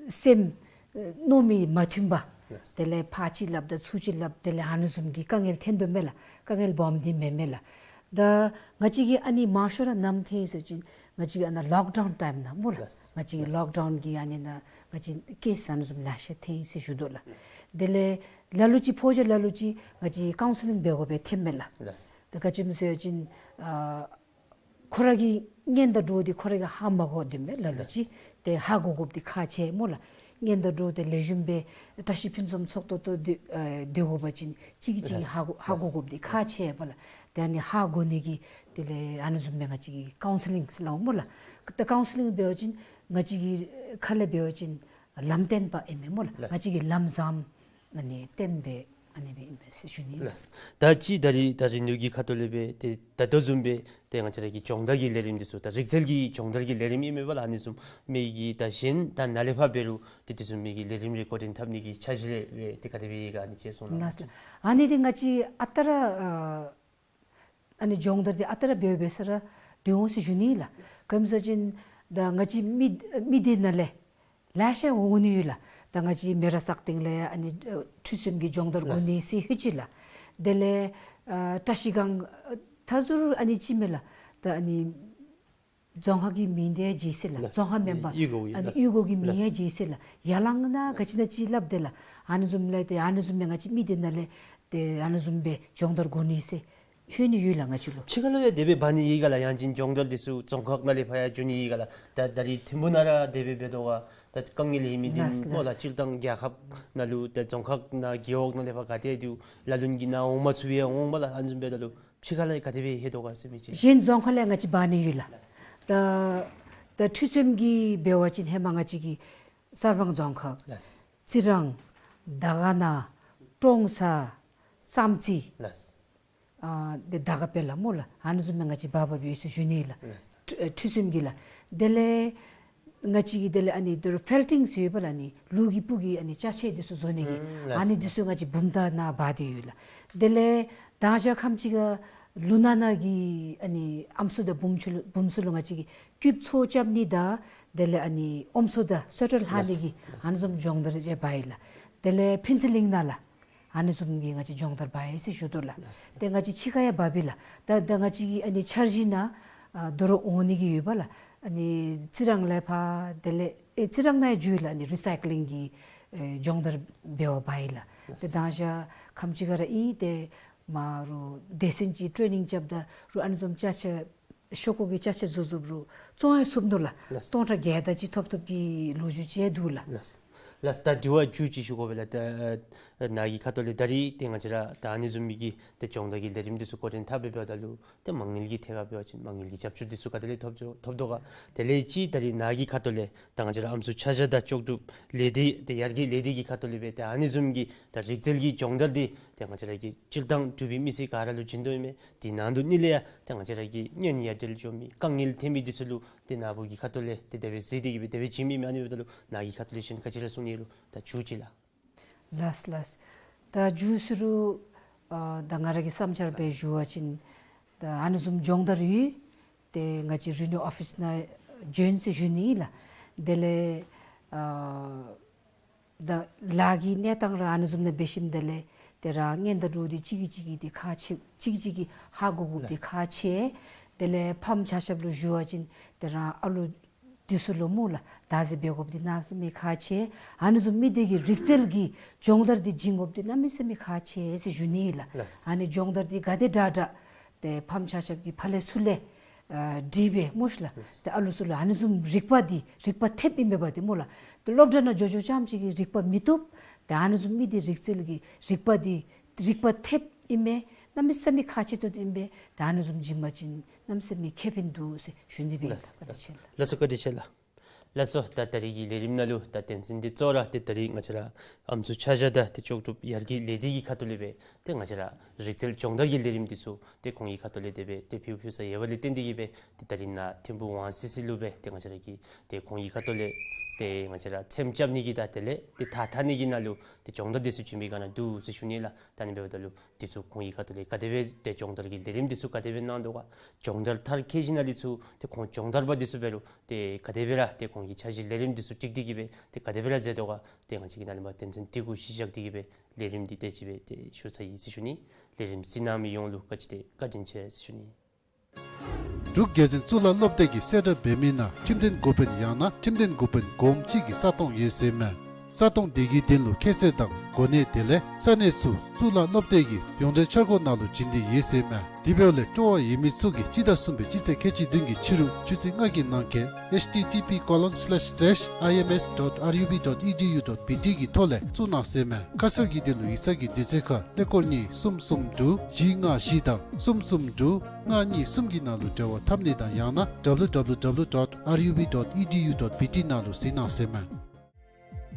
སེམས་ཨ་མནོ་མི་མ་མཐུན་པ། ལགས། དེ་ལས་ཕར་ཅིག་སླབ་དང་ཚུར་ཅིག་སླབ། དེ་ལས་ཨ་ནི་བཟུམ་གྱི་དཀའ་ངལ་འཐོན་དོ་མས་ལགས། དཀའ་ངལ་སྦོམ་འདི་མེན་མས་ལགས། ད་ང་བཅས་ཀྱིས་ཨ་ནི་མང་ཤོས་ར་ནམ་འཐོན་ཡི་ཟེར་བ་ཅིན་ང་བཅས་ཀྱི་ཨ་ནཱ་ལོག་ཌའུན་ཊའིམ་ནང་སྨོ་ལགས། ལགས། ང་བཅས་ཀྱི། ལགས། ལོག་ཌའུན་གྱི་ཨ་ནི་ནང་ང་བཅས་ཀེསི་ཨ་ནི་བཟུམ་ལེ་ཤ་འཐོན་ཡི་ཟེར་ཞུ་དོ་ལགས། དེ་ལས་ལ་ལུ་ཅིག་ཕོ་རྒྱས་ལ་ལུ་ཅིག་ང་བཅས་ཀའུན་སི་ལིང་འབད་དགོཔ་སྦེ་འཐོནམ་མས་ལགས། ལགས། ད་ག་ཅི་སྨོ་ཟེར་བ་ཅིན་ཨ་ཁོ་ར་གི་གཉེན་དང་གྲོགས་འདི་ཁོ་ར་གིས་ཧ་མ་གོ་དོ་མས་ལ་ལུ་ཅིག། ལགས། ཏེ་ཧ་གོ་དགོཔ་འདི་ཁག་ཆེ་སྨོ་ལགས། གཉེན་དང་གྲོགས་འདི་ལེགས་ཤོམ་སྦེ་བཀྲ་ཤིས་ཕུན་སུམ་ཚོགས་ཏོག་ཏོ་སྡོད་ཨ་སྡོད་དགོ་པ་ཅིན་གཅིག་གིས་གཅིག་ཧ་གོ། ལགས། ཧ་གོ་དགོཔ་འདི་ཁག་ཆེ་བས་ལགས། ཏེ་ཨ་ནི་ཧ་གོ་ནི་གི་དེ་ལས་ཨ་ནི་བཟུམ་སྦེ་ང་བཅས་ཀྱིས་ཀའུན་སི་ལིང་ཟེར་སླབ་སྨོ་ལགས། ད་ཀའུན་སི་ལིང་འབད་བ་ཅིན་ང་བཅས་ཀྱི་ཁ་ལས་འབད་བ་ཅིན་ལམ་སྟོན་པ་ཨིན་མས་སྨོ་ལགས། ལགས། ང་བཅས་ཀྱིས་ལམ་བཟུམ་ཨ་ནི་སྟོན་པ་ཨ་ནི་སྦེ་ཨིན་པས་ཟེར་ཞུ་ནི་ལགས། ལགས། ད་ཅི་ད་རིས་ད་རིང་ནཱ་གི་ཁ་ཐུག་ལས་སྦེ་ཏེ་ད་ལྟོ་བཟུམ་སྦེ་ཏེ་ང་བཅས་ར་གི་སྦྱོང་བརྡར་གྱི་ལས་རིམ་འདི་ཚུ་ད་རིག་རྩལ་གྱི་སྦྱོང་བརྡར་གྱི་ལས་རིམ་ཨིན་མས་པ་ལགས། ཨ་ནི་བཟུམ་མའི་གི་ད་གཞན་ད་ནཱ་ལས་ཕར་འབད་རུང་ཏེ་དེ་བཟུམ་མའི་གི་ལས་རིམ་རེ་འགོ་འདྲེན་འཐབ་ནི་གི་འཆར་གཞི་ལས་རེ་ཏེ་ག་དེ་སྦེ་ཡོད་ག་ཨ་ནི་ཅིག་གསུང་གནང་། ལགས། ཨ་ནི་འདི་ང་བཅས་ཨ་རྟག་ར་ཨ་ཨ་ནི་སྦྱོང་བརྡར་འདི་ཨ་རྟག་ར་འབད་འབད་ས་ར་སྡོད་འོང་ཟེར་ཞུ་ནི་ལགས། ག་ཅི་སྨོ་ཟེར་བ་ཅིན་ད་ང་བཅས་མི་མི་སྡེ་ནང་ལས་ལེ་ཤ་འོང་ནི་ཡོད་ལགས། ད་ང་བཅས་མེ་རག་སག་སྟེང་ལས་ཨ་ནི་ཨ་ཁྲུས་གསུམ་གྱི་སྦྱོང་བརྡར་དགོ་ནི་ཟེར་ལྷོད་ཅི་ལགས། དེ་ལས་ཨ་བཀྲ་ཤིས་སྒང་ཨ་ད་ཟུར་ཨ་ནི་ཅིག་མས་ལགས། ད་ཨ་ནི་རྫོང་ཁག་གི་མིང་འདི་ཡང་བརྗེ་ཅི་ལགས། ལགས། རྫོང་ཁག་མེན་པར་གཡུས་སྒོ་གི་ཨ་ནི་ལགས། གཡུས་སྒོ་གི་མིང་ཡང་ལགས། བརྗེ་ཅི་ལགས། ཡར་ལངས་ན་ག་ཅི་ན་ཅིག་སླབ་དེས་ལགས། ཨ་ནི་བཟུམ་ལས་ཏེ་ཨ་ནི་བཟུམ་སྦེ་ང་བཅས་མི་སྡེ་ནང་ལས་ཏེ་ཨ་ནི་བཟུམ་སྦེ་སྦྱོང་བརྡར་དགོ་ནི་ཟེར་ལྷོད་ནི་ཡོད་ལགས་ང་བཅས་ལུ། ཕྱི་ཁ་ལུ་ཡང་དེ་སྦེ་འབག་ནི་ཡོད་ག་ལགས། ཡང་ཅིན་སྦྱོང་བརྡར་འདི་ཚུ་རྫོང་ཁག་ནང་ལས་ཕར་ཡང་འགྱོ་ནི་ཡོད་ག་ལགས། ད་ད་རིས་ཐིམ་ཕུ་ནང་ར་དེ་སྦེ་འབད་དོ་ག། ད་དཀའ་ངལ་ཡོད་མི་འདི་ལགས་སྨོ་ལགས། ལགས། སྤྱིར་བཏང་རྒྱལ་ཁབ་ནང་ལུ་ད་རྫོང་ཁག་ནང་རྒེད་འོག་ནང་ལས་ཕར་ག་ཏེ་འདུག། ལ་ལུ་གིས་ནཱ་འོང་མ་ཚུགས་པས་འོང་སྨོ་ལགས། ཨ་ནི་བཟུམ་འབདཝ་ད་ལུ་ཕྱི་ཁ་ལས་ག་དེ་སྦེ་ལྷོད་དོ་ག་ཟེར་མི་ཅིག་ལགས། གཞན་རྫོང་ཁག་ལས་ང་བཅས་འབག་ནི་ཡོད་ལགས། ད་ད་ཁྲུས་གསུམ་གྱི་འབད་བ་ཅིན་ཧེ་མ་ང་བཅས་ཀྱི་གསར་སྤང་རྫོང་ཁག། ལགས། རྩི་རང་། དར་དཀར་ན། ཀྲོང་གསར། བསམ་རྩེ། ལགས། ཨ་དེ་དར་དཀར་སྦེ་ལགས་སྨོ་ལགས། ཨ་ནི་བཟུམ་སྦེ་ང་བཅས་འབག་འབགཔ་ཡོད་ཟེར་ཞུ་ནི་ལགས། ལགས། ཁྲུ་ཨ་ཁྲུས་གསུམ་གྱི་ལགས། དེ་ལས་ང་བཅས་ཀྱི་དེ་ལས་ཨ་ནི་དོ་རུང་ཕེལ་ཊིང་ཟེར་ཡོད་པ་ལགས། ཨ་ནི་ལུག་གི་སྤུ་གི་ཨ་ནི་ཅ་ཆས་འདི་ཚུ་བཟོ་ནི་གི། ཨུམ་ལགས། ཨ་ནི་འདི་ཚུ་ལགས། ང་བཅས་བུམ་ཐང་ནང་འབག་སྟེ་ཡོད་ལགས། དེ་ལས་མདང་ཞག་ཁམས་ཅིག་ཁར་ལུང་ནག་ནང་གི་ཨ་ནི་ཨམ་སྲུ་དང་བུམོ་ཚུ་ལུ་བུམོ་ཚུ་ལུ་ང་བཅས་ཀྱིས་རྒྱུགཔ་ཚོ་རྐྱབ་ནི་དང་དེ་ལས་ཨ་ནི་ཨོམ་སྲུ་དང་སོ་ཊར་ལྷག་ནི་གི། ལགས། ཨ་ནི་བཟུམ་སྦྱོང་བརྡར་ཡང་འབག་ཡི་ལགས། དེ་ལས་ཕུན་ཚོགས་གླིང་ནང་ལགས། ཨ་ནི་བཟུམ་གྱི་ང་བཅས་སྦྱོང་བརྡར་འབག་ཡི་ཟེར་ཞུ་དོ་ལགས། ལགས། ཏེ་ང་བཅས་ཕྱི་ཁར་ཡང་འབག་པས་ལགས། ད་ད་ང་བཅས་ཀྱི་ཨ་ནི་འཆར་གཞི་ནང་ཨ་དོ་རུང་འོང་ནི་གི་ཡོད་པ་ལགས། ཨ་ནི་རྩི་རང་ལས་ཕར་དེ་ལས་ཨེ་རྩི་རང་ནང་ཡང་འགྱོ་ཡི་ལགས། ཨ་ནི་རི་སའི་ཀི་ལིང་གི་ཨེ་སྦྱོང་བརྡར་འབད་བར་འབག་ཡི་ལགས། ལགས། ཏེ་མདང་ཞག་ཁམས་ཅིག་ཁར་ར་ཨིན། ཏེ་མ་རུ་སྡེ་ཚན་ཅིག་ཊེ་ནིང་རྐྱབ་ད་རུང་ཨ་ནི་བཟུམ་ཅ་ཆས་ཤོག་ཀུ་གི་ཅ་ཆས་བཟོ་བཟོཝ་རུང་བཙོང་ཡང་ཚུགས་ནུག་ལགས། ལགས། སྟོང་ཕྲག་བརྒྱད་དེ་ཅིག་ཐོབ་ཐོབ་ཀྱི་ལོ་རྒྱུས་ཅིག་འདུག་ལགས། ལགས། ལགས། ད་དྲི་བ་མཇུག་ཅིག་ཞུ་དགོ་པས་ལགས། ད་ནཱ་གི་ཁ་ཐུག་ལས་ད་རིས་ཏེ་ང་བཅས་ར་ད་ཨ་ནི་བཟུམ་མའི་གི་ཏེ་སྦྱོང་བརྡར་གྱི་ལས་རིམ་འདི་ཚུ་འགོ་འདྲེན་འཐབ་འབདཝ་ད་ལུ་ཏེ་མ་དངུལ་གྱི་ཐད་ཁར་འབད་བ་ཅིན་མ་དངུལ་གྱི་རྒྱབ་སྐྱོར་འདི་ཚུ་ག་དེ་ལས་ཐོབ་ཅོག་ཐོབ་དོ་ག། དེ་ལས་ཅིག་ད་རིས་ནཱ་གི་ཁ་ཐུག་ལས་ད་ང་བཅས་ར་ཨམ་སྲུ་ཆ་བཞག་དང་ལྕོགས་གྲུབ་ལས་སྡེ་ཏེ་ཡར་རྒྱས་ལས་སྡེ་གི་ཁ་ཐུག་ལས་སྦེ་ཏེ་ཨ་ནི་བཟུམ་གྱི་ད་རིག་རྩལ་གྱི་སྦྱོང་བརྡར་འདི་ཏེ་ང་བཅས་ར་གི་སྤྱིར་བཏང་འབྲུག་པའི་མི་སེར་ག་ར་ལུ་བྱིན་དོ་ཨིན་མས། དེ་ནང་དོག་ནང་ལས་ཡང་ཏེ་ང་བཅས་ར་གི་གཉེན་ཉེ་འབྲེལ་འགྱོ་མི་དཀའ་ངལ་འཐོན་མི་འདི་ཚུ་ལུ་ཏེ་ནཱ་བུ་གི་ཁ་ཐུག་ལས་ཏེ་དེ་སྦེ་གཟིགས་ཏེ་གིས་སྦེ་དེ་སྦེ་བྱིནམ་ཨིན་མས། ཨ་ནི་འབདཝ་ད་ལུ་ནཱ་གི་ཁ་ཐུག་ལས་གཞན་ག་ཅི་ར་གསུང་ནི་རུང་ད་མཇུག་ཅིག་ལགས། ལགས་ལགས། ད་མཇུག་ཟེར་རུང་ཨ་ད་ང་ར་གི་བསམ་འཆར་སྦེ་ཞུ་བ་ཅིན་ད་ཨ་ནི་བཟུམ་སྦྱོང་བརྡར་ཡོད། ཏེ་ང་བཅས་རི་ནིའུ་ཨོ་ཕིསི་ནང་བྱོན་ཟེར་ཞུ་ནི་ལགས། དེ་ལས་ཨ་ད་ལཱ་གི་གནས་སྟངས་ར་ཨ་ནི་བཟུམ་ནང་འབད་ཞིནམ་དེ་ལས་ཏེ་རང་གཉེན་དང་གྲོགས་འདི་གཅིག་གིས་གཅིག་གི་འདི་ཁག་ཆེ། གཅིག་གིས་གཅིག་གི་ཧ་གོ་དགོཔ་འདི་ལགས། ཁག་ཆེ། དེ་ལས་ཕམ་ཆ་ཁྱབ་ལུ་ཞུ་བ་ཅིན་ཏེ་རང་ཨ་ལུ་འདི་ཚུ་ལུ་སྨོ་ལགས་བདག་འཛིན་འབད་དགོཔ་འདི་གནམ་མེད་ས་མེད་ཁག་ཆེ། ཨ་ནི་བཟུམ་མི་སྡེ་གི་རིག་རྩལ་གྱི་སྦྱོང་བརྡར་འདི་བྱིན་དགོཔ་འདི་གནམ་མེད་ས་མེད་ཁག་ཆེ་ཟེར་ཞུ་ནི་ལགས། ལགས། ཨ་ནི་སྦྱོང་བརྡར་འདི་ག་དེ་དྲག་དྲག་ཏེ་ཕམ་ཆ་ཁྱབ་ཀྱིས་ཕར་ལས་ཚུར་ལས་ཨ་དྲིས་སྦེ་སྨོ་ཤིག་ལགས། ལགས། ཏེ་ཨ་ལུ་ཚུ་ལུ་ཨ་ནི་བཟུམ་རིག་པ་འདི་རིག་པ་ཐེབས་ཨིན་མས་པ་ཏེ་སྨོ་ལགས། ཏེ་སློབ་གྲྭ་ནང་འགྱོ་འགྱོཝ་ཙམ་ཅིག་གིས་རིག་པ་མི་ཐོབ། ཏེ་ཨ་ནི་བཟུམ་མི་སྡེ་རིག་རྩལ་གྱི་རིག་པ་འདི་རིག་པ་ཐེབས་ཨིན་མས། གནམ་མེད་ས་མེད་ཁག་ཆེ་ཏོག་ཏོ་ཨིན་པས། ཏེ་ཨ་ནི་བཟུམ་བྱིན་པ་ཅིན་གནམ་མེད་ས་མེད་ཁེ་ཕན་འདུག་ཟེར་ཞུ་ནི་སྦེ་ཨིན། ལགས། ད་བཀའ་དྲིན་ཆེ་ལགས། ལགས་སོ། བཀའ་དྲིན་ཆེ་ལགས། ལགས་སོ། ད་ད་རིས་ཀྱི་ལས་རིམ་ནང་ལུ་ད་དོན་ཚན་འདི་གཙོ་བོ་ར་ཏེ་ད་རིས་ང་བཅས་ར་ཨམ་སྲུ་ཆ་བཞག་དང་ཏེ་ལྕོགས་གྲུབ་ཡར་རྒྱས་ལས་སྡེ་གི་ཁ་ཐུག་ལས་སྦེ་ཏེ་ང་བཅས་ར་རིག་རྩལ་སྦྱོང་བརྡར་གྱི་ལས་རིམ་འདི་ཚུ་ཏེ་ཁོང་གི་ཁ་ཐུག་ལས་དེ་སྦེ་ཏེ་ཕུལ་ཕུལ་ས་ཡོད་པ་ལས་བརྟེན་ཏེ་གིས་སྦེ་ཏེ་ད་རིས་ནཱ་ཐིམ་ཕུག་ཝང་སི་སི་ལུ་སྦེ་ཏེ་ང་བཅས་ར་གིས་ཏེ་ཁོང་གི་ཁ་ཐུག་ལས་ཏེ་ང་བཅས་ར་ཚེམ་རྐྱབ་ནི་གི་དང་དེ་ལས་ཏེ་ཐགས་འཐག་ནི་གི་ནང་ལུ་ཏེ་སྦྱོང་བརྡར་འདི་ཚུ་བྱིན་པའི་བསྒང་ནང་འདུག་ཟེར་ཞུ་ནི་ལགས། ད་ནི་འབདཝ་ད་ལུ་འདི་ཚུ་ཁོང་གི་ཁ་ཐུག་ལས་ག་དེ་སྦེ་ཏེ་སྦྱོང་བརྡར་གྱི་ལས་རིམ་འདི་ཚུ་ག་དེ་སྦེ་གནང་དོ་ག། སྦྱོང་བརྡར་མཐར་འཁྱོལ་ཞིནམ་ལས་ཚུར་ཏེ་ཁོང་སྦྱོང་བརྡར་པ་འདི་ཚུ་འབད་རུང་ཏེ་ག་དེ་སྦེ་ར་ཏེ་ཁོང་གི་འཆར་གཞི་ལས་རིམ་འདི་ཚུ་སྒྲིག་སྟེ་གིས་སྦེ་ཏེ་ག་དེ་སྦེ་ར་མཛད་དོ་ག། ཏེ་ང་བཅས་ཀྱིས་ནཱ་ལས་མར་དོན་ཚན་འདི་གུ་གཞི་བཞག་སྟེ་གིས་སྦེ་ལས་རིམ་འདི་དེ་ཅིག་སྦེ་ཏེ་ཞུ་ཚར་ཡི་ཟེར་ཞུ་ནི། ལས་རིམ་གཟིགས་གནང་མི་ཡོངས་ལུ་བཀའ་དྲིན་ཆེ། བཀའ་དྲིན་ཆེ་ཟེར་ཞུ་ནི། འབྲུག་རྒྱལ་འཛིན་གཙུག་ལག་སློབ་སྡེ་གིས་གསལ་བསྒྲགས་འབད་མི་ནང་ཁྲིམས་དོན་འགོ་དཔོན་ཡང་ན་ཁྲིམས་དོན་འགོ་དཔོན་གོངམ་ཅིག་གི་ས་སྟོང་ཡོད་ཟེར་མས། ས་སྟོང་དེ་གི་དོན་ལུ་ཁྱད་ཚད་དང་གོ་གནས་དེ་ལས་ས་གནས་ཚུ་གཙུག་ལག་སློབ་སྡེ་གི་ཡོངས་འབྲེལ་འཆར་སྒོ་ནང་ལུ་བྱིན་ཏེ་ཡོད་ཟེར་མས། དེ་འབདཝ་ལས་སྤྲོ་བ་ཡོད་མི་ཚུ་གིས་སྤྱི་ཟླ་གསུམ་པའི་སྤྱི་ཚེས་ཁལ་གཅིག་བདུན་གྱི་ཕྱི་རུ་ཆུ་ཚོད་ལྔ་གི་ནང་འཁོད་H T T P colon slash slash I M S dot R U B dot E D U dot B T གི་ཐོག་ལས་བཙུགས་གནང་ཟེར་མས། ཁ་གསལ་གྱི་དོན་ལུ་ཡིག་ཚང་གི་དུས་ཚོད་ཁར་ཀླད་ཀོར་གཉིས་གསུམ་གསུམ་དྲུག་བཞི་ལྔ་བཞི་དང་གསུམ་གསུམ་དྲུག་ལྔ་གཉིས་གསུམ་གྱི་ནང་ལུ་འབྲེལ་བ་འཐབ་ནི་དང་ཡང་ན་W W W dot R U B dot E D U dot B T ནང་ལུ་གཟིགས་གནང་ཟེར་མས།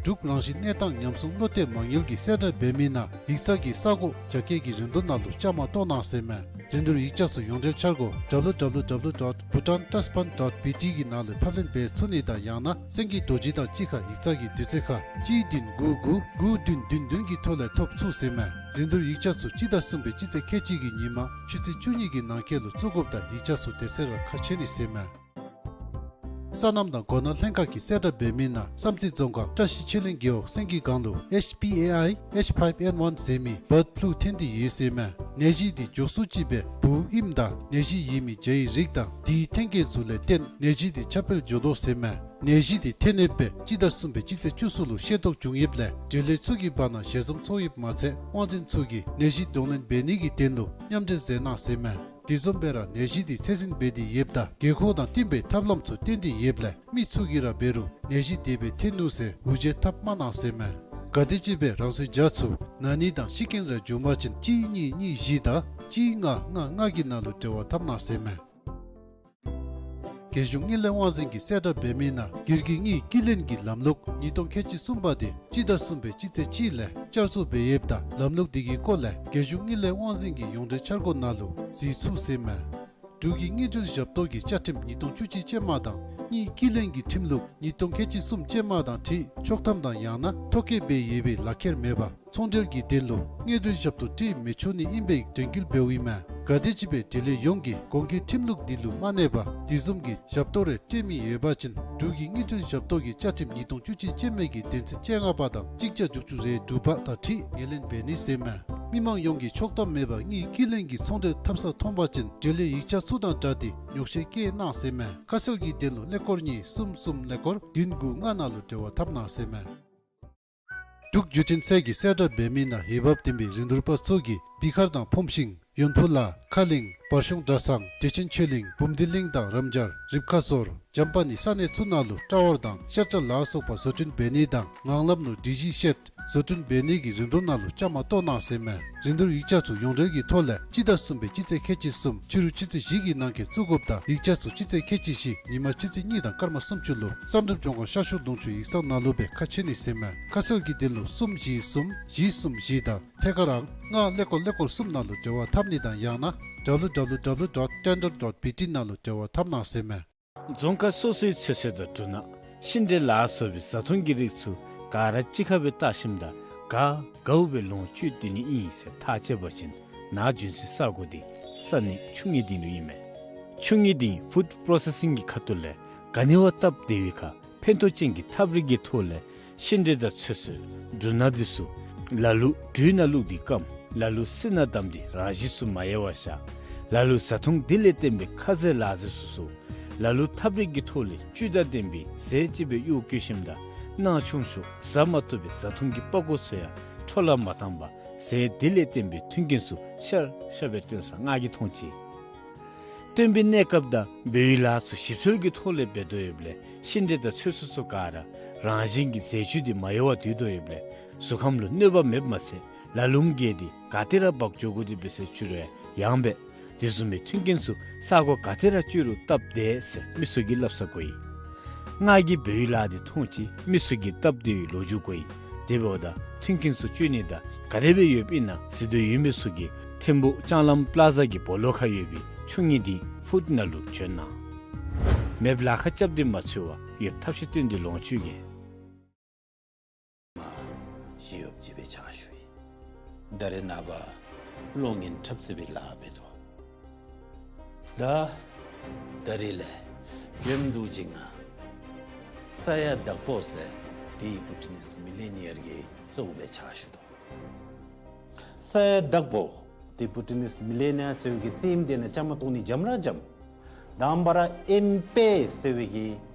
འབྲུག་རང་བཞིན་གནས་སྟངས་ཉམས་སྲུང་བློ་གཏད་མ་དངུལ་གྱིས་གསལ་བསྒྲགས་འབད་མི་ནང་ཡིག་ཚང་གི་ས་གོ་རྒྱ་སྐྱེད་ཀྱི་རིན་བསྡུར་ནང་ལུ་བཅའ་མར་གཏོགས་གནང་ཟེར་མས། རིན་བསྡུར་ཡིག་ཆ་ཚུ་ཡོངས་འབྲེལ་འཆར་སྒོ་W W W dot Bhutan Trust Fund dot B T གི་ནང་ལུ་ཕབ་ལེན་འབད་ཚུགས་ནི་དང་ཡང་ན་སེང་གེ་རྡོ་རྗེ་དང་གཅིག་ཁར་ཡིག་ཚང་གི་དུས་ཚོད་ཁར་གཅིག་བདུན་དགུ་དགུ་དགུ་བདུན་བདུན་བདུན་གྱི་ཐོག་ལས་ཐོབ་ཚུགས་ཟེར་མས། རིན་བསྡུར་ཡིག་ཆ་ཚུ་སྤྱི་ཟླ་གསུམ་པའི་སྤྱི་ཚེས་ཁལ་གཅིག་གི་ཉིན་མ་ཆུ་ཚོད་བཅུ་གཉིས་ཀྱི་ནང་འཁོད་ལུ་བཙུགས་དགོཔ་དང་ཡིག་ཆ་ཚུ་དེ་ཚེ་ར་ཁ་ཕྱེ་ནི་ཟེར་མས། སོ་ནམ་དང་སྒོ་ནོར་ལྷན་ཁག་གིས་གསལ་བསྒྲགས་འབད་མི་ནང་བསམ་རྩེ་རྫོང་ཁག་བཀྲ་ཤིས་ཆོས་གླིང་རྒེད་འོག་སེང་གེ་སྒང་ལུ་H P A I H five N one ཟེར་མི་བཱཌ་ཕུ་ལུ་ཐོན་ཏེ་ཡོད་ཟེར་མས། ནད་གཞི་འདི་མགྱོགས་སུ་ཅིག་སྦེ་འབུ་ཨིནམ་དང་ནད་གཞི་ཡོད་མི་བྱའི་རིགས་དང་དེའི་ཐོན་སྐྱེད་ཚུ་ལས་བརྟེན་ནད་གཞི་འདི་ཁྱབ་སྤེལ་འགྱོ་དོ་ཟེར་མས། ནད་གཞི་འདི་ཐོན་ཡོདཔ་སྦེ་སྤྱི་ཟླ་གསུམ་པའི་སྤྱི་ཚེས་བཅུ་གསུམ་ལུ་ཤེས་རྟོགས་བྱུང་ཡོདཔ་ལས་འབྲེལ་ཡོད་ཚུ་གི་བར་ན་ཞལ་འཛོམས་ཚོགས་ཡོདཔ་མ་ཚད་དབང་འཛིན་ཚུ་གིས་ནད་གཞི་གདོང་ལེན་འབད་ནི་གི་དོན་ལུ་མཉམ་འབྲེལ་མཛད་གནང་ཟེར་མས། དེ་བཟུམ་སྦེ་ར་ནད་གཞི་འདི་ཚད་འཛིན་འབད་དེ་ཡོདཔ་ད་དགོས་མཁོ་དང་བསྟུན་པའི་ཐབས་ལམ་ཚུ་བཏོན་ཏེ་ཡོདཔ་ལས་མི་ཚུ་གིས་ར་འབད་རུང་ནད་གཞི་དེ་སྦེ་ཐོན་ནུག་ཟེར་འུར་བརྗོད་འཐབ་མ་གནང་ཟེར་མས། ག་དེམ་ཅིག་སྦེ་རང་སོའི་བྱ་ཚུ་ན་ནི་དང་ཤི་རྐྱེན་ར་བྱུང་པ་ཅིན་གཅིག་གཉིས་གཉིས་བཞི་དང་གཅིག་ལྔ་ལྔ་ལྔ་གི་ནང་ལུ་འབྲེལ་བ་འཐབ་གནང་ཟེར་མས། རྒྱལ་གཞུང་དངུལ་ལས་དབང་འཛིན་གྱིས་གསལ་བསྒྲགས་འབད་མི་ནང་སྒེར་གྱི་དངུལ་རྐྱབ་ལེན་གྱི་ལམ་ལུགས་ཉིས་སྟོང་ཁལ་གཅིག་གསུམ་པ་དེ་སྤྱི་ཟླ་གསུམ་པའི་སྤྱི་ཚེས་གཅིག་ལས་བསྐྱར་བཟོ་འབད་ཡོདཔ་ད་ལམ་ལུགས་དེ་གི་སྐོར་ལས་རྒྱལ་གཞུང་དངུལ་ལས་དབང་འཛིན་གྱི་ཡོངས་འབྲེལ་འཆར་སྒོ་ནང་ལུ་གཟིགས་ཚུགས་ཟེར་མས། འབྲུག་གི་དངུལ་འབྲེལ་ཞབས་ཏོག་གི་བཅའ་ཁྲིམས་ཉིས་སྟོང་བཅུ་གཅིག་ཅན་མ་དང་དངུལ་རྐྱབ་ལེན་གྱི་ཁྲིམས་ལུགས་ཉིས་སྟོང་ཁལ་གཅིག་གསུམ་ཅན་མ་དང་འཁྲིལ་ཆོག་ཐམ་དང་ཡང་ན་ཐོ་བཀོད་འབད་ཡོད་པའི་ལག་ཁྱེར་མེད་པར་ཚོང་འབྲེལ་གྱི་དོན་ལུ་དངུལ་འབྲེལ་ཞབས་ཏོག་སྤྲོད་མི་ཆོག་ནི་ཨིན་པའི་དྲན་སྐུལ་འབདཝ་ཨིན་མས། ག་དེམ་ཅིག་སྦེ་འབྲེལ་ཡོད་ཡོངས་ཀྱིས་གོང་གི་ཁྲིམས་ལུགས་འདི་ལུ་མ་གནས་པར་དེ་བཟུམ་གྱི་ཞབས་ཏོག་རེ་སྤྲོད་མི་ཡོད་པ་ཅིན་འབྲུག་གི་དངུལ་འབྲེལ་ཞབས་ཏོག་གི་བཅའ་ཁྲིམས་ཉིས་སྟོང་བཅུ་གཅིག་ཅན་མའི་གི་དོན་ཚན་བཅོ་ལྔ་པ་དང་གཅིག་བརྒྱ་དྲུག་ཅུ་རེ་དྲུག་པ་དང་འཁྲིལ་ངོས་ལེན་འབད་ནི་ཟེར་མས། མི་མང་ཡོངས་ཀྱིས་ཆོག་ཐམ་མེད་པར་དངུལ་རྐྱབ་ལེན་གྱི་ཚོང་འབྲེལ་འཐབ་ས་མཐོང་པ་ཅིན་འབྲེལ་ཡོད་ཡིག་ཆ་ཚུ་དང་སྦྲགས་ཏེ་ཉོགས་བཤད་བཀོད་གནང་ཟེར་མས། ཁ་གསལ་གྱི་དོན་ལུ་ཀླད་ཀོར་གཉིས་གསུམ་གསུམ་ཀླད་ཀོར་བདུན་དགུ་ལྔ་ནང་ལུ་འབྲེལ་བ་འཐབ་གནང་ཟེར་མས། འབྲུག་བརྒྱུད་འཕྲིན་ཚད་ཀྱིས་གསལ་བསྒྲགས་འབད་མི་ནང་འོས་འབབ་ལྡན་པའི་རིན་བསྡུར་པ་ཚུ་གིས་བི་ཁར་དང་ཕོམ་ཤིང་ཡོན་ཕུ་ལ་ཁ་གླིང་བར་གཞུང་གྲྭ་ཚང་བདེ་ཆེན་ཆོས་གླིང་བུམ་སྡེ་གླིང་དང་རམ་སྦྱར་རིབ་ཁ་ཟོར་འཇམ་པ་ནི་ས་གནས་ཚུ་ནང་ལུ་སྤྲ་བར་དང་ཤ་ཁྲག་ལ་སོགས་པ་བཟོ་སྐྲུན་འབད་ནི་དང་ངང་ལམ་ནང་སྒྲིག་གཞི་བཤད་བཟོ་སྐྲུན་འབད་ནི་གི་རིན་བསྡུར་ནང་ལུ་བཅའ་མར་གཏོགས་གནང་ཟེར་མས། རིན་བསྡུར་ཡིག་ཆ་ཚུ་ཡོངས་འབྲེལ་གྱི་ཐོག་ལས་སྤྱི་ཟླ་གསུམ་པའི་སྤྱི་ཚེས་ཁལ་གཅིག་གསུམ་ཕྱི་རུ་ཆུ་ཚོད་བཞི་གི་ནང་འཁོད་བཙུགས་དགོཔ་དང་ཡིག་ཆ་ཚུ་སྤྱི་ཚེས་ཁལ་གཅིག་བཞི་ཉིན་མ་ཆུ་ཚོད་གཉིས་དང་སྐར་མ་སུམ་ཅུ་ལུ་བསམ་གྲུབ་ལྗོངས་མཁར་ཤར་ཕྱོགས་ལུང་ཕྱོགས་ཡིག་ཚང་ནང་ལུ་སྦེ་ཁ་ཕྱེ་ནི་ཟེར་མས། ཁ་གསལ་གྱི་དོན་ལུ་གསུམ་བཞི་གསུམ་བཞི་གསུམ་བཞི་དང་ཐད་ཀར་ཨང་ལྔ་ཀླད་ཀོར་ཀླད་ཀོར་གསུམ་ནང་ལུ་འབྲེལ་བ་འཐབ་ནི་དང་ཡང་ན་W W W dot tender dot B T ནང་ལུ་འབྲེལ་བ་འཐབ་གནང་ཟེར་མས། རྫོང་ཁག་སོ་སོའི་ཚོད་བསྲེ་དང་འབྲུ་ནག་ཤིང་འབྲས་ལ་སོགས་པའི་བཟའ་འཐུང་གི་རིགས་ཚུ་ག་ར་གཅིག་ཁར་སྦེ་བཏགས་ཞིནམ་ད་ག་དགའཝ་སྦེ་ལོངས་སྤྱོད་སྡོད་ནི་ཨིན་ཟེར་ཐག་བཅད་པ་ཅིན་ནཱ་བྱོན་སའི་ས་གོ་འདི་ས་གནས་ཆུ་གཉིས་སྡིངས་ལུ་ཨིན་མས། ཆུ་གཉིས་སྡིངས་ཕུཌ་པོརོ་སེ་སིང་གི་ཁ་ཐུག་ལས་ག་ནི་བ་སྟབས་བདེ་བའི་ཁར་ཕན་ཐོགས་ཅན་གྱི་ཐབས་རིག་གི་ཐོག་ལས་ཤིང་འབྲས་དང་ཚོད་བསྲེ་འབྲུ་ནག་འདི་ཚུ་ལ་ལུ་དྲོད་ནང་བླུགས་ཏེ་སྐམ། ལ་ལུ་སིལ་ནང་བསྡམས་ཏེ་རང་བཞིན་སུ་མ་ཡལ་བར་བཞག། ལ་ལུ་བཟའ་འཐུང་འདི་ལས་བརྟེན་པའི་ཁ་ཟས་ལ་ཟས་སོ་སོ། ལ་ལུ་ཐབས་རིག་གི་ཐོག་ལས་བཅུད་དང་ལྡན་པའི་ཟས་ཅིག་སྦེ་གཡོག་བཀོལ་ཞིནམ་ད་ནང་ཆུང་ཤོས་ཟ་མ་བཏུབ་པའི་བཟའ་འཐུང་གི་པགས་ཀོ་ཚུ་ཡང་འཕྲོ་བརླག་མ་བཏང་པར་ཟས་འདི་ལས་བརྟེན་པའི་མཐུན་རྐྱེན་ཚུ་ཤར་ཤར་སྦེ་སྟོན་ས་ང་གིས་མཐོང་ཅི། སྟོན་པའི་གནས་སྐབས་དང་འབད་བའི་ལཱ་ཚུ་ཞིབ་འཚོལ་གྱི་ཐོག་ལས་འབད་དོ་ཡོདཔ་ལས་ཤིང་འབྲས་དང་ཚོད་བསྲེ་ཚུ་ག་ར་རང་བཞིན་གྱིས་ཟས་བཅུད་འདི་མ་ཡལ་བར་སྡོད་དོ་ཡོདཔ་ལས་གཟུགས་ཁམས་ལུ་གནོད་པ་མེདཔ་མ་ཚད་ལ་ལུམ་རྒས་ཏེ་ག་ཏེ་ར་འབག་འགྱོ་དགོ་དེ་འབད་སའི་ཕྱི་རུ་ཡང་ཡང་འབད། དེ་བཟུམ་མའི་མཐུན་རྐྱེན་ཚུ་ས་གོ་ག་ཏེ་ར་སྤྱོད་རུང་སྟབས་བདེ་ཟེར་མི་ཚུ་གིས་སླབ་ས་གོ་ཡི། ང་གིས་འབདཝ་ལཱ་འདི་མཐོང་ཅི། མི་ཚུ་གིས་སྟབས་བདེ་བའི་ལོ་རྒྱུས་གོ་ཡི། དེ་འབདཝ་ད་མཐུན་རྐྱེན་ཚུ་སྤྱོད་ནི་དང་ག་དེ་སྦེ་ཡོདཔ་ཨིན་ན་གཟིགས་འདོད་ཡོད་མི་ཚུ་གིས་ཐིམ་ཕུག་ལྕང་ལམ་པ་ལ་ཛ་གི་སྦོ་ལོགས་ཁར་ཡོད་པའི་ཆུ་དངུལ་ལྡིང་ཕུཌ་ནང་ལུ་བྱོན་གནང་། མེདཔ་ལཱ་ཁག་རྐྱབ་སྟེ་མ་འཚོལ་བར་ཡོདཔ་ཐབས་ཤེས་བཏོན་ཏེ་ལོངས་སྤྱོད་གེ། མ་ཞི་གཡོགཔ་ཅིག་སྦེ་ཕྱག་ཞུ་ཡི། ད་རེས་ནངས་པ་གློག་བརྙན་འཁྲབ་རྩེད་པའི་ལཱ་འབད་དོ། ད་ད་རིས་ལས་གྱོནམ་འདུག་ཅི། ང་ས་ཡ་དྭགས་པོ་ཟེར་དེ་བྷུ་ཊ་ནིས་མི་ལི་ཡ་ནེར་གྱི་གཙོ་བོ་སྦེ་ཕྱག་ཞུ་དོ། ས་ཡ་དྭགས་པོ་དེ་བྷུ་ཊ་ནིས་མི་ལི་ཡ་ནེར་ཟེར་བའི་གི་རྩེདམོ་དེ་ནང་བཅའ་མར་གཏོགས་ནི་འཇམ་ར་འཇམ། དང་པ་ར་ཨེམ་པེ་ཟེར་བའི་གི་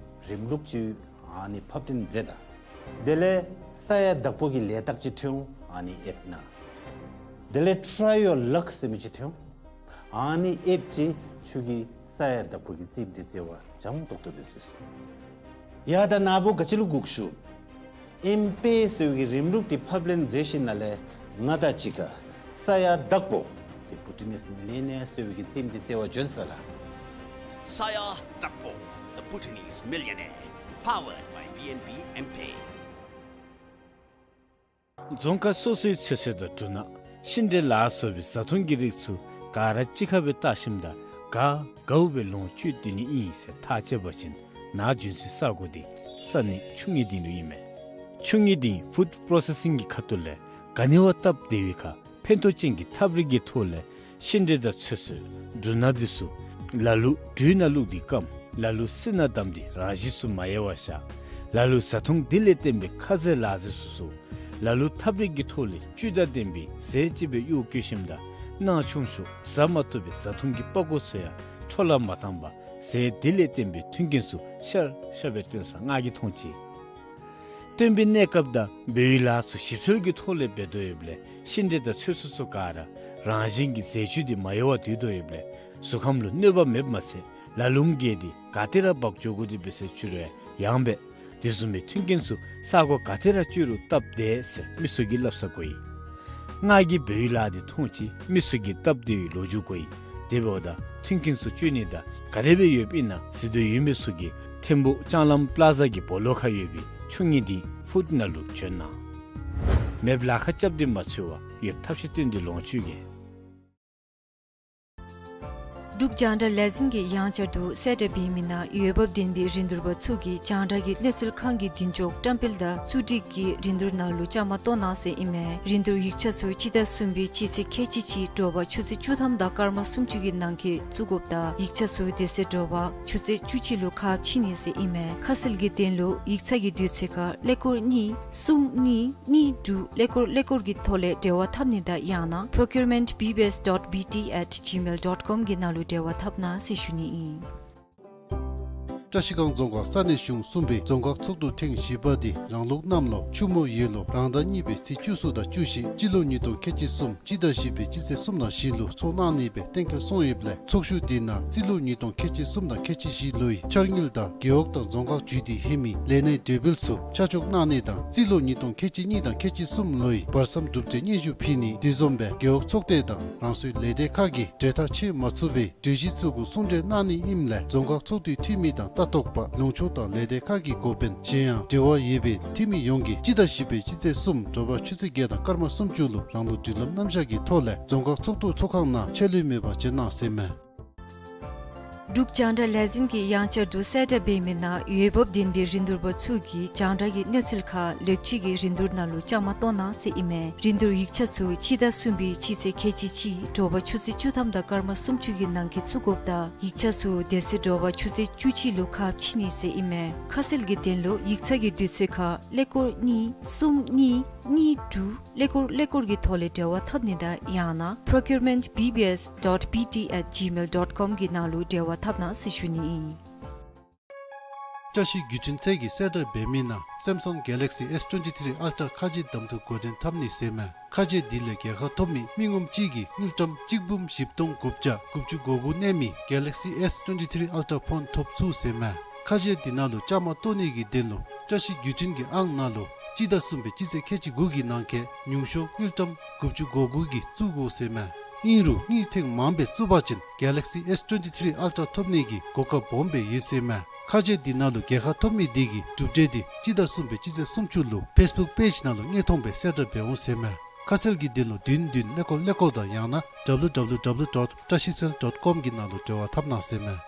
རིམ་ལུགས་ཅིག་ཨ་ནི་ཕབ་སྟོན་མཛད་ད། དེ་ལས་ས་ཡ་དྭགས་པོ་གི་ལས་རྟགས་ཅིག་ཐོན་འོང་། ཨ་ནི་ཨེབ་ནང་། དེ་ལས་Try Your Luck ཟེར་མི་ཅིག་ཐོན་འོང་། ཨ་ནི་ཨེབ་ཅིག་ཁྱོད་ཀྱིས་ས་ཡ་དྭགས་པོ་གི་རྩེདམོ་དེ་རྩེ་བར་འཇམ་ཏོག་ཏོ་སྦེ་འགྱོ་ཚུགས། ཡ་ད་ནཱ་བུ་ག་ཅི་ལུ་སྒུག་ཞུ། ཨེམ་པེ་ཟེར་བའི་གི་རིམ་ལུགས་དེ་ཕབ་ལེན་མཛད་ཞིནམ་ལས་ང་དང་གཅིག་ཁར་ས་ཡ་དྭགས་པོ་དེ་བྷུ་ཊ་ནིས་མི་ལི་ཡ་ནེར་ཟེར་བའི་གི་རྩེདམོ་དེ་རྩེ་བར་བྱོན་ས་ལགས། ས་ཡ་དྭགས་པོ་The Bhutanese Millionaire, powered by B N B M-Pay. རྫོང་ཁག་སོ་སོའི་ཚོད་བསྲེ་དང་འབྲུ་སྣ་ཤིང་འབྲས་ལ་སོགས་པའི་བཟའ་འཐུང་གི་རིགས་ཚུ་ག་ར་གཅིག་ཁར་སྦེ་བཏགས་ཞིནམ་ད་ག་དགའཝ་སྦེ་ལོངས་སྤྱོད་སྡོད་ནི་ཨིན་ཟེར་ཐག་བཅད་པ་ཅིན་ནཱ་བྱོན་སའི་ས་གོ་དེ་ས་གནས་ཆུ་དངུལ་ལྡིང་ལུ་ཨིན་མས། ཆུ་དངུལ་ལྡིང་ཕུཌ་པོ་རོ་སེ་སིང་གི་ཁ་ཐུག་ལས་ག་ནི་བ་སྟབས་བདེ་བའི་ཁར་ཕན་ཐོགས་ཅན་གྱི་ཐབས་རིག་གི་ཐོག་ལས་ཤིང་འབྲས་དང་ཚོད་བསྲེ་འབྲུ་སྣ་དེ་ཚུ་ལ་ལུ་དྲོད་ནང་བླུགས་ཏེ་སྐམ། ལ་ལུ་བསིལ་ནང་བསྡམས་ཏེ་རང་བཞིན་སུ་མ་ཡལ་བར་བཞག། ལ་ལུ་བཟའ་འཐུང་དེ་ལས་བརྟེན་པའི་ཁ་ཟས་ལ་ཟས་སོ་སོ། ལ་ལུ་ཐབས་རིག་གི་ཐོག་ལས་བཅུད་དང་ལྡན་པའི་ཟས་ཅིག་སྦེ་གཡོག་བཀོལ་ཞིནམ་ད་ནང་ཆུང་ཤོས་ཟ་མ་བཏུབ་པའི་བཟའ་འཐུང་གི་པགས་ཀོ་ཚུ་ཡང་འཕྲོ་བརླག་མ་བཏང་པར་ཟས་དེ་ལས་བརྟེན་པའི་མཐུན་རྐྱེན་ཚུ་ཤར་ཤར་སྦེ་སྟོན་ས་ང་གིས་མཐོང་ཅི། སྟོན་པའི་གནས་སྐབས་དང་འབད་བའི་ལཱ་ཚུ་ཞིབ་འཚོལ་གྱི་ཐོག་ལས་འབད་དོ་ཡོདཔ་ལས་ཤིང་འབྲས་དང་ཚོད་བསྲེ་ཚུ་ག་ར་རང་བཞིན་གྱིས་ཟས་བཅུད་དེ་མ་ཡལ་བར་སྡོད་དོ་ཡོདཔ་ལས་གཟུགས་ཁམས་ལུ་གནོད་པ་མེདཔ་མ་ཚད་ལ་ལུ་མགལ་ཏེ་ག་ཏེ་ར་འབག་འགྱོ་དགོ་དེ་འབད་སའི་བྱུས་ར་ཡང་འབད། དེ་བཟུམ་མའི་མཐུན་རྐྱེན་ཚུ་ས་གོ་ག་ཏེ་ར་སྤྱོད་རུང་སྟབས་བདེ་ཟེར་མི་ཚུ་གིས་སླབ་ས་གོ་ཡི། ང་གིས་འབད་བའི་ལཱ་འདི་མཐོང་ཅི། མི་ཚུ་གིས་སྟབས་བདེ་བའི་ལོ་རྒྱུས་གོ་ཡི། དེ་འབདཝ་ད་མཐུན་རྐྱེན་ཚུ་སྤྱོད་ནི་དང་ག་དེ་སྦེ་ཡོདཔ་ཨིན་ན་གཟིགས་འདོད་ཡོད་མི་ཚུ་གིས་ཐིམ་ཕུག་ལྕང་ལམ་པ་ལ་ཛ་གི་སྦོ་ལོགས་ཁར་ཡོད་པའི་ཆུ་དངུལ་ལྡིང་ཕུཌ་ནང་ལུ་བྱོན་གནང་། མེདཔ་ལཱ་ཁག་རྐྱབ་སྟེ་མ་འཚོལ་བར་ཡོདཔ་ཐབས་ཤེས་བཏོན་ཏེ་ལོངས་སྤྱོད་གེ། འབྲུག་རྒྱང་བསྒྲགས་ལས་འཛིན་གྱིས་ཡང་བསྐྱར་དུ་གསལ་བསྒྲགས་འབད་མི་ནང་འོས་འབབ་ལྡན་པའི་རིན་བསྡུར་པ་ཚུ་གིས་རྒྱང་བསྒྲགས་ཀྱི་གནས་ཚུལ་ཁང་གི་མདུན་ཅོག་བཀྲམ་སྤེལ་དང་བཙུགས་སྒྲིག་གི་རིན་བསྡུར་ནང་ལུ་བཅའ་མར་གཏོགས་གནང་ཟེར་ཨིན་མས། རིན་བསྡུར་ཡིག་ཆ་ཚུ་སྤྱི་ཟླ་གསུམ་པའི་སྤྱི་ཚེས་ཁལ་གཅིག་གཅིག་དྲོ་པ་ཆུ་ཚོད་བཅུ་ཐམ་དང་སྐར་མ་སུམ་ཅུ་གི་ནང་འཁོད་བཙུགས་དགོཔ་དང་ཡིག་ཆ་ཚུ་དེ་ཚེ་དྲོ་པ་ཆུ་ཚོད་བཅུ་གཅིག་ལུ་ཁ་ཕྱེ་ནི་ཟེར་ཨིན་མས། ཁ་གསལ་གྱི་དོན་ལུ་ཡིག་ཚང་གི་དུས་ཚོད་ཁར་ཀླད་ཀོར་གཉིས་གསུམ་གཉིས་གཉིས་དྲུག་ཀླད་ཀོར་ཀླད་ཀོར་གྱི་ཐོག་ལས་འབྲེལ་བ་འཐབ་ནི་དང་ཡང་ན་procurement B B S dot B T at gmail dot com གི་ནང་ལུ་འབྲེལ་བ་འཐབ་གནང་ཟེར་ཞུ་ནི་ཨིན། བཀྲ་ཤིས་སྒང་རྫོང་ཁག་ས་གནས་གཞུང་གསུམ་པའི་རྫོང་ཁག་ཚོགས་འདུ་ཐེངས་བཞི་པ་འདི་རང་ལུགས་གནམ་ལོ་ཆུ་མོ་ཡོས་ལོ་རང་ཟླ་གཉིས་པའི་ཚེས་བཅུ་གསུམ་དང་བཅུ་བཞི་སྤྱི་ལོ་ཉིས་སྟོང་ཁལ་གཅིག་གསུམ་སྤྱི་ཟླ་བཞི་པའི་སྤྱི་ཚེས་གསུམ་དང་བཞི་ལུ་ཚོགས་གནང་ནི་སྦེ་གཏན་འཁེལ་སོང་ཡོདཔ་ལས་ཚོགས་བཞུགས་འདི་ནང་རྩིས་ལོ་ཉིས་སྟོང་ཁལ་གཅིག་གསུམ་དང་ཁལ་གཅིག་བཞི་ལོའི་འཆར་དངུལ་དང་རྒེད་འོག་དང་རྫོང་ཁག་བརྒྱུད་དེ་ལྷོད་མི་ལས་སྣའི་གྲོས་འབུལ་ཚུ་ཆ་འཇོག་གནང་ནི་དང་རྩིས་ལོ་ཉིས་སྟོང་ཁལ་གཅིག་གཉིས་དང་ཁལ་གཅིག་གསུམ་ལོའི་བར་མཚམས་གྲུབ་འབྲས་སྙན་ཞུ་ཕུལ་ནི་དེ་བཟུམ་སྦེ་རྒེད་འོག་ཚོགས་སྡེ་དང་རང་སོའི་ལས་སྡེ་ཁག་གིས་གྲོས་ཐག་བཅད་མ་ཚུགས་པའི་གྲོས་གཞི་ཚུ་གུ་གསུང་གྲོས་གནང་ནི་ཨིནམ་ལས་རྫོང་ཁག་ཚོགས་འདུའི་འཐུས་མི་དང་ལྟ་རྟོག་པ་ལུང་ཕྱོགས་དང་ལས་སྡེ་ཁག་གི་འགོ་དཔོན་གཞན་ཡང་འབྲེལ་བ་ཡོད་པའི་འཐུས་མི་ཡོངས་ཀྱིས་སྤྱི་ཟླ་བཞི་པའི་སྤྱི་ཚེས་གསུམ་དྲོ་པ་ཆུ་ཚོད་བརྒྱད་དང་སྐར་མ་སུམ་ཅུ་ལུ་རང་ལུགས་མདུན་ལམ་རྣམ་གཞག་གི་ཐོག་ལས་རྫོང་ཁག་ཚོགས་འདུ་ཚོགས་ཁང་ནང་ཆད་ལུས་མེད་པར་བྱོན་གནང་ཟེར་མས། འབྲུག་རྒྱང་བསྒྲགས་ལས་འཛིན་གྱིས་ཡང་བསྐྱར་དུ་གསལ་བསྒྲགས་འབད་མི་ནང་འོས་འབབ་ལྡན་པའི་རིན་བསྡུར་པ་ཚུ་གིས་རྒྱང་བསྒྲགས་ཀྱི་གནས་ཚུལ་ཁག་ལེགས་བཅོས་ཀྱི་རིན་བསྡུར་ནང་ལུ་བཅའ་མར་གཏོགས་གནང་ཟེར་ཨིན་མས། རིན་བསྡུར་ཡིག་ཆ་ཚུ་སྤྱི་ཟླ་གསུམ་པའི་སྤྱི་ཚེས་ཁལ་གཅིག་གཅིག་དྲོ་པ་ཆུ་ཚོད་བཅུ་ཐམ་དང་སྐར་མ་སུམ་ཅུ་གི་ནང་འཁོད་བཙུགས་དགོཔ་དང་ཡིག་ཆ་ཚུ་དེ་ཚེ་དྲོ་པ་ཆུ་ཚོད་བཅུ་གཅིག་ལུ་ཁ་ཕྱེ་ནི་ཟེར་ཨིན་མས། ཁ་གསལ་གྱི་དོན་ལུ་ཡིག་ཚང་གི་དུས་ཚོད་ཁར་ཀླད་ཀོར་གཉིས་གསུམ་གཉིས་གཉིས་དྲུག་ཀླད་ཀོར་ཀླད་ཀོར་གྱི་ཐོག་ལས་འབྲེལ་བ་འཐབ་ནི་དང་ཡང་ན་procurement B B S dot B T at gmail dot com གི་ནང་ལུ་འབྲེལ་བ་འཐབ་གནང་ཟེར་ཞུ་ནི་ཨིན། བཀྲ་ཤིས་བརྒྱུད་འཕྲིན་ཚད་ཀྱིས་གསལ་བསྒྲགས་འབད་མི་ནང་Samsung Galaxy S twenty-three Ultra ཁ་རྗེ་གདམ་འཐུ་འགོ་འདྲེན་འཐབ་ནི་ཟེར་མས། ཁ་རྗེ་འདི་ལས་རྒྱལ་ཁ་ཐོབ་མི་མི་ངོམ་གཅིག་གིས་དངུལ་ཀྲམ་གཅིག་འབུམ་བཞི་སྟོང་དགུ་བརྒྱ་དགུ་བཅུ་གོ་དགུ་གནས་མི་Galaxy S twenty-three Ultra ཕོན་ཐོབ་ཚུགས་ཟེར་མས། ཁ་རྗེ་འདི་ནང་ལུ་བཅའ་མར་གཏོགས་ནི་གི་དོན་ལུ་བཀྲ་ཤིས་བརྒྱུད་འཕྲིན་གྱི་ཨང་ནང་ལུ་སྤྱི་ཟླ་གསུམ་པའི་སྤྱི་ཚེས་ཁལ་གཅིག་དགུ་གི་ནང་འཁོད་ཉུང་ཤོས་དངུལ་ཀྲམ་དགུ་བཅུ་གོ་དགུ་གིས་བཙུགས་དགོ་ཟེར་མས། ཨིན་རུང་དངུལ་ཐེངས་མངམ་སྦེ་བཙུགས་པ་ཅིན་Galaxy S twenty-three Ultra ཐོབ་ནི་གི་གོ་སྐབས་སྦོམ་སྦེ་ཡོད་ཟེར་མས། ཁ་འབྱེལ་འདི་ནང་ལུ་སྒེར་ཁར་ཐོབ་མི་འདི་གི་གྲུབ་འབྲས་འདི་སྤྱི་ཟླ་གསུམ་པའི་སྤྱི་ཚེས་སུམ་ཅུ་ལུ་ཕེསི་བུཀ་པེཇ་ནང་ལུ་དངོས་མཐོང་སྦེ་གསལ་བསྒྲགས་འབད་འོང་ཟེར་མས། ཁ་གསལ་གྱི་དོན་ལུ་བདུན་བདུན་ཀླད་ཀོར་ཀླད་ཀོར་དང་ཡང་ན་ཌབ་ལུ་ཌབ་ལུ་ཌབ་ལུ་ཌོཊ་བཀྲ་ཤིས་འཚོལ་ཌོཊ་ཀོམ་གི་ནང་ལུ་འབྲེལ་བ་འཐབ་གནང་ཟེར་མས།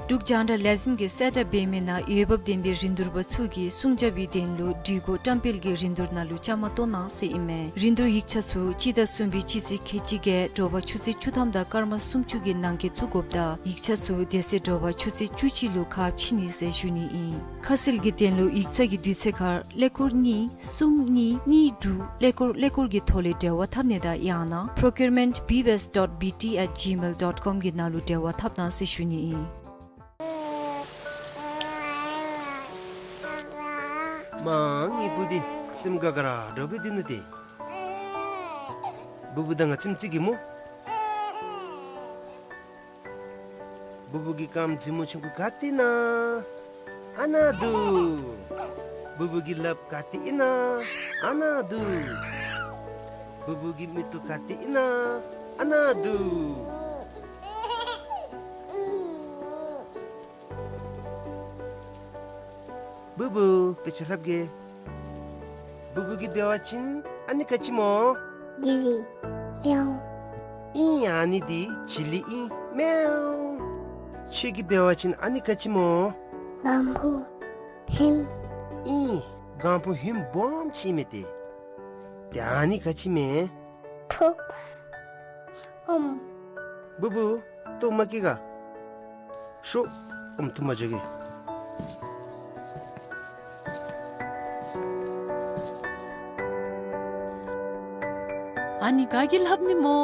འབྲུག་རྒྱང་བསྒྲགས་ལས་འཛིན་གྱིས་གསལ་བསྒྲགས་འབད་མི་ནང་འོས་འབབ་ལྡན་པའི་རིན་བསྡུར་པ་ཚུ་གིས་སྲུང་སྐྱོབ་པའི་དོན་ལུ་སྒྲིག་གོ་བཀྲམ་སྤེལ་གྱི་རིན་བསྡུར་ནང་ལུ་བཅའ་མར་གཏོགས་གནང་ཟེར་ཨིན་མས། རིན་བསྡུར་ཡིག་ཆ་ཚུ་སྤྱི་ཟླ་གསུམ་པའི་སྤྱི་ཚེས་ཁལ་གཅིག་བརྒྱད་དྲོ་པ་ཆུ་ཚོད་བཅུ་ཐམ་དང་སྐར་མ་སུམ་ཅུ་གི་ནང་འཁོད་བཙུགས་དགོཔ་དང་ཡིག་ཆ་ཚུ་དེ་ཚེ་དྲོ་པ་ཆུ་ཚོད་བཅུ་གཅིག་ལུ་ཁ་ཕྱེ་ནི་ཟེར་ཞུ་ནི་ཨིན། ཁ་གསལ་གྱི་དོན་ལུ་ཡིག་ཚང་གི་དུས་ཚོད་ཁར་ཀླད་ཀོར་གཉིས་གསུམ་གཉིས་གཉིས་དྲུག་ཀླད་ཀོར་ཀླད་ཀོར་གྱི་ཐོག་ལས་འབྲེལ་བ་འཐབ་ནི་དང་ཡང་ན་procurement B W S dot B T at gmail dot com གི་ནང་ལུ་འབྲེལ་བ་འཐབ་གནང་ཟེར་ཞུ་ནི་ཨིན། མ་ངེའི་བུ་འདི་སེམས་དགའ་དགའ་ར་འདྲཝ་སྦེ་སྡོད་ནུག་ཏེ། བུ་བུ་དང་ང་ཙམ་ཅིག་གིས་སྨོ། བུ་བུ་གི་རྐངམ་མཛེས་མོ་ཆུང་ཀུ་ག་ཏེ་ཨིན་ན། ཨ་ནཱ་འདུག། བུ་བུ་གི་ལགཔ་ག་ཏེ་ཨིན་ན། ཨ་ནཱ་འདུག། བུ་བུ་གི་མིག་ཏོ་ག་ཏེ་ཨིན་ན། ཨ་ནཱ་འདུག། བུ་བུ་དཔེ་ཆ་ལྷབ་གེ། བུ་བུ་གིས་འབད་བ་ཅིན་ཨ་ནི་ག་ཅི་སྨོ། ཇི་ལི། མེའོ། ཨིན། ཨ་ནི་འདི་ཇི་ལི་ཨིན། མེའོ། ཁྱོད་ཀྱིས་འབད་བ་ཅིན་ཨ་ནི་ག་ཅི་སྨོ། གང་བུ་ཧིམ། ཨིན། གང་བུ་ཧིམ་སྦོམ་ཅིག་མས་ཏེ། ཏེ་ཨ་ནི་ག་ཅི་མས། ཕོརཔ། ཨོམ། བུ་བུ། ལྟོ་མ་བཀྱེས་ག། ཤོག། ཨོམ་འཐུ་མ་འགྱོ་གེ། ཨ་ནི་ག་གིས་ལྷབ་ནི་སྨོ།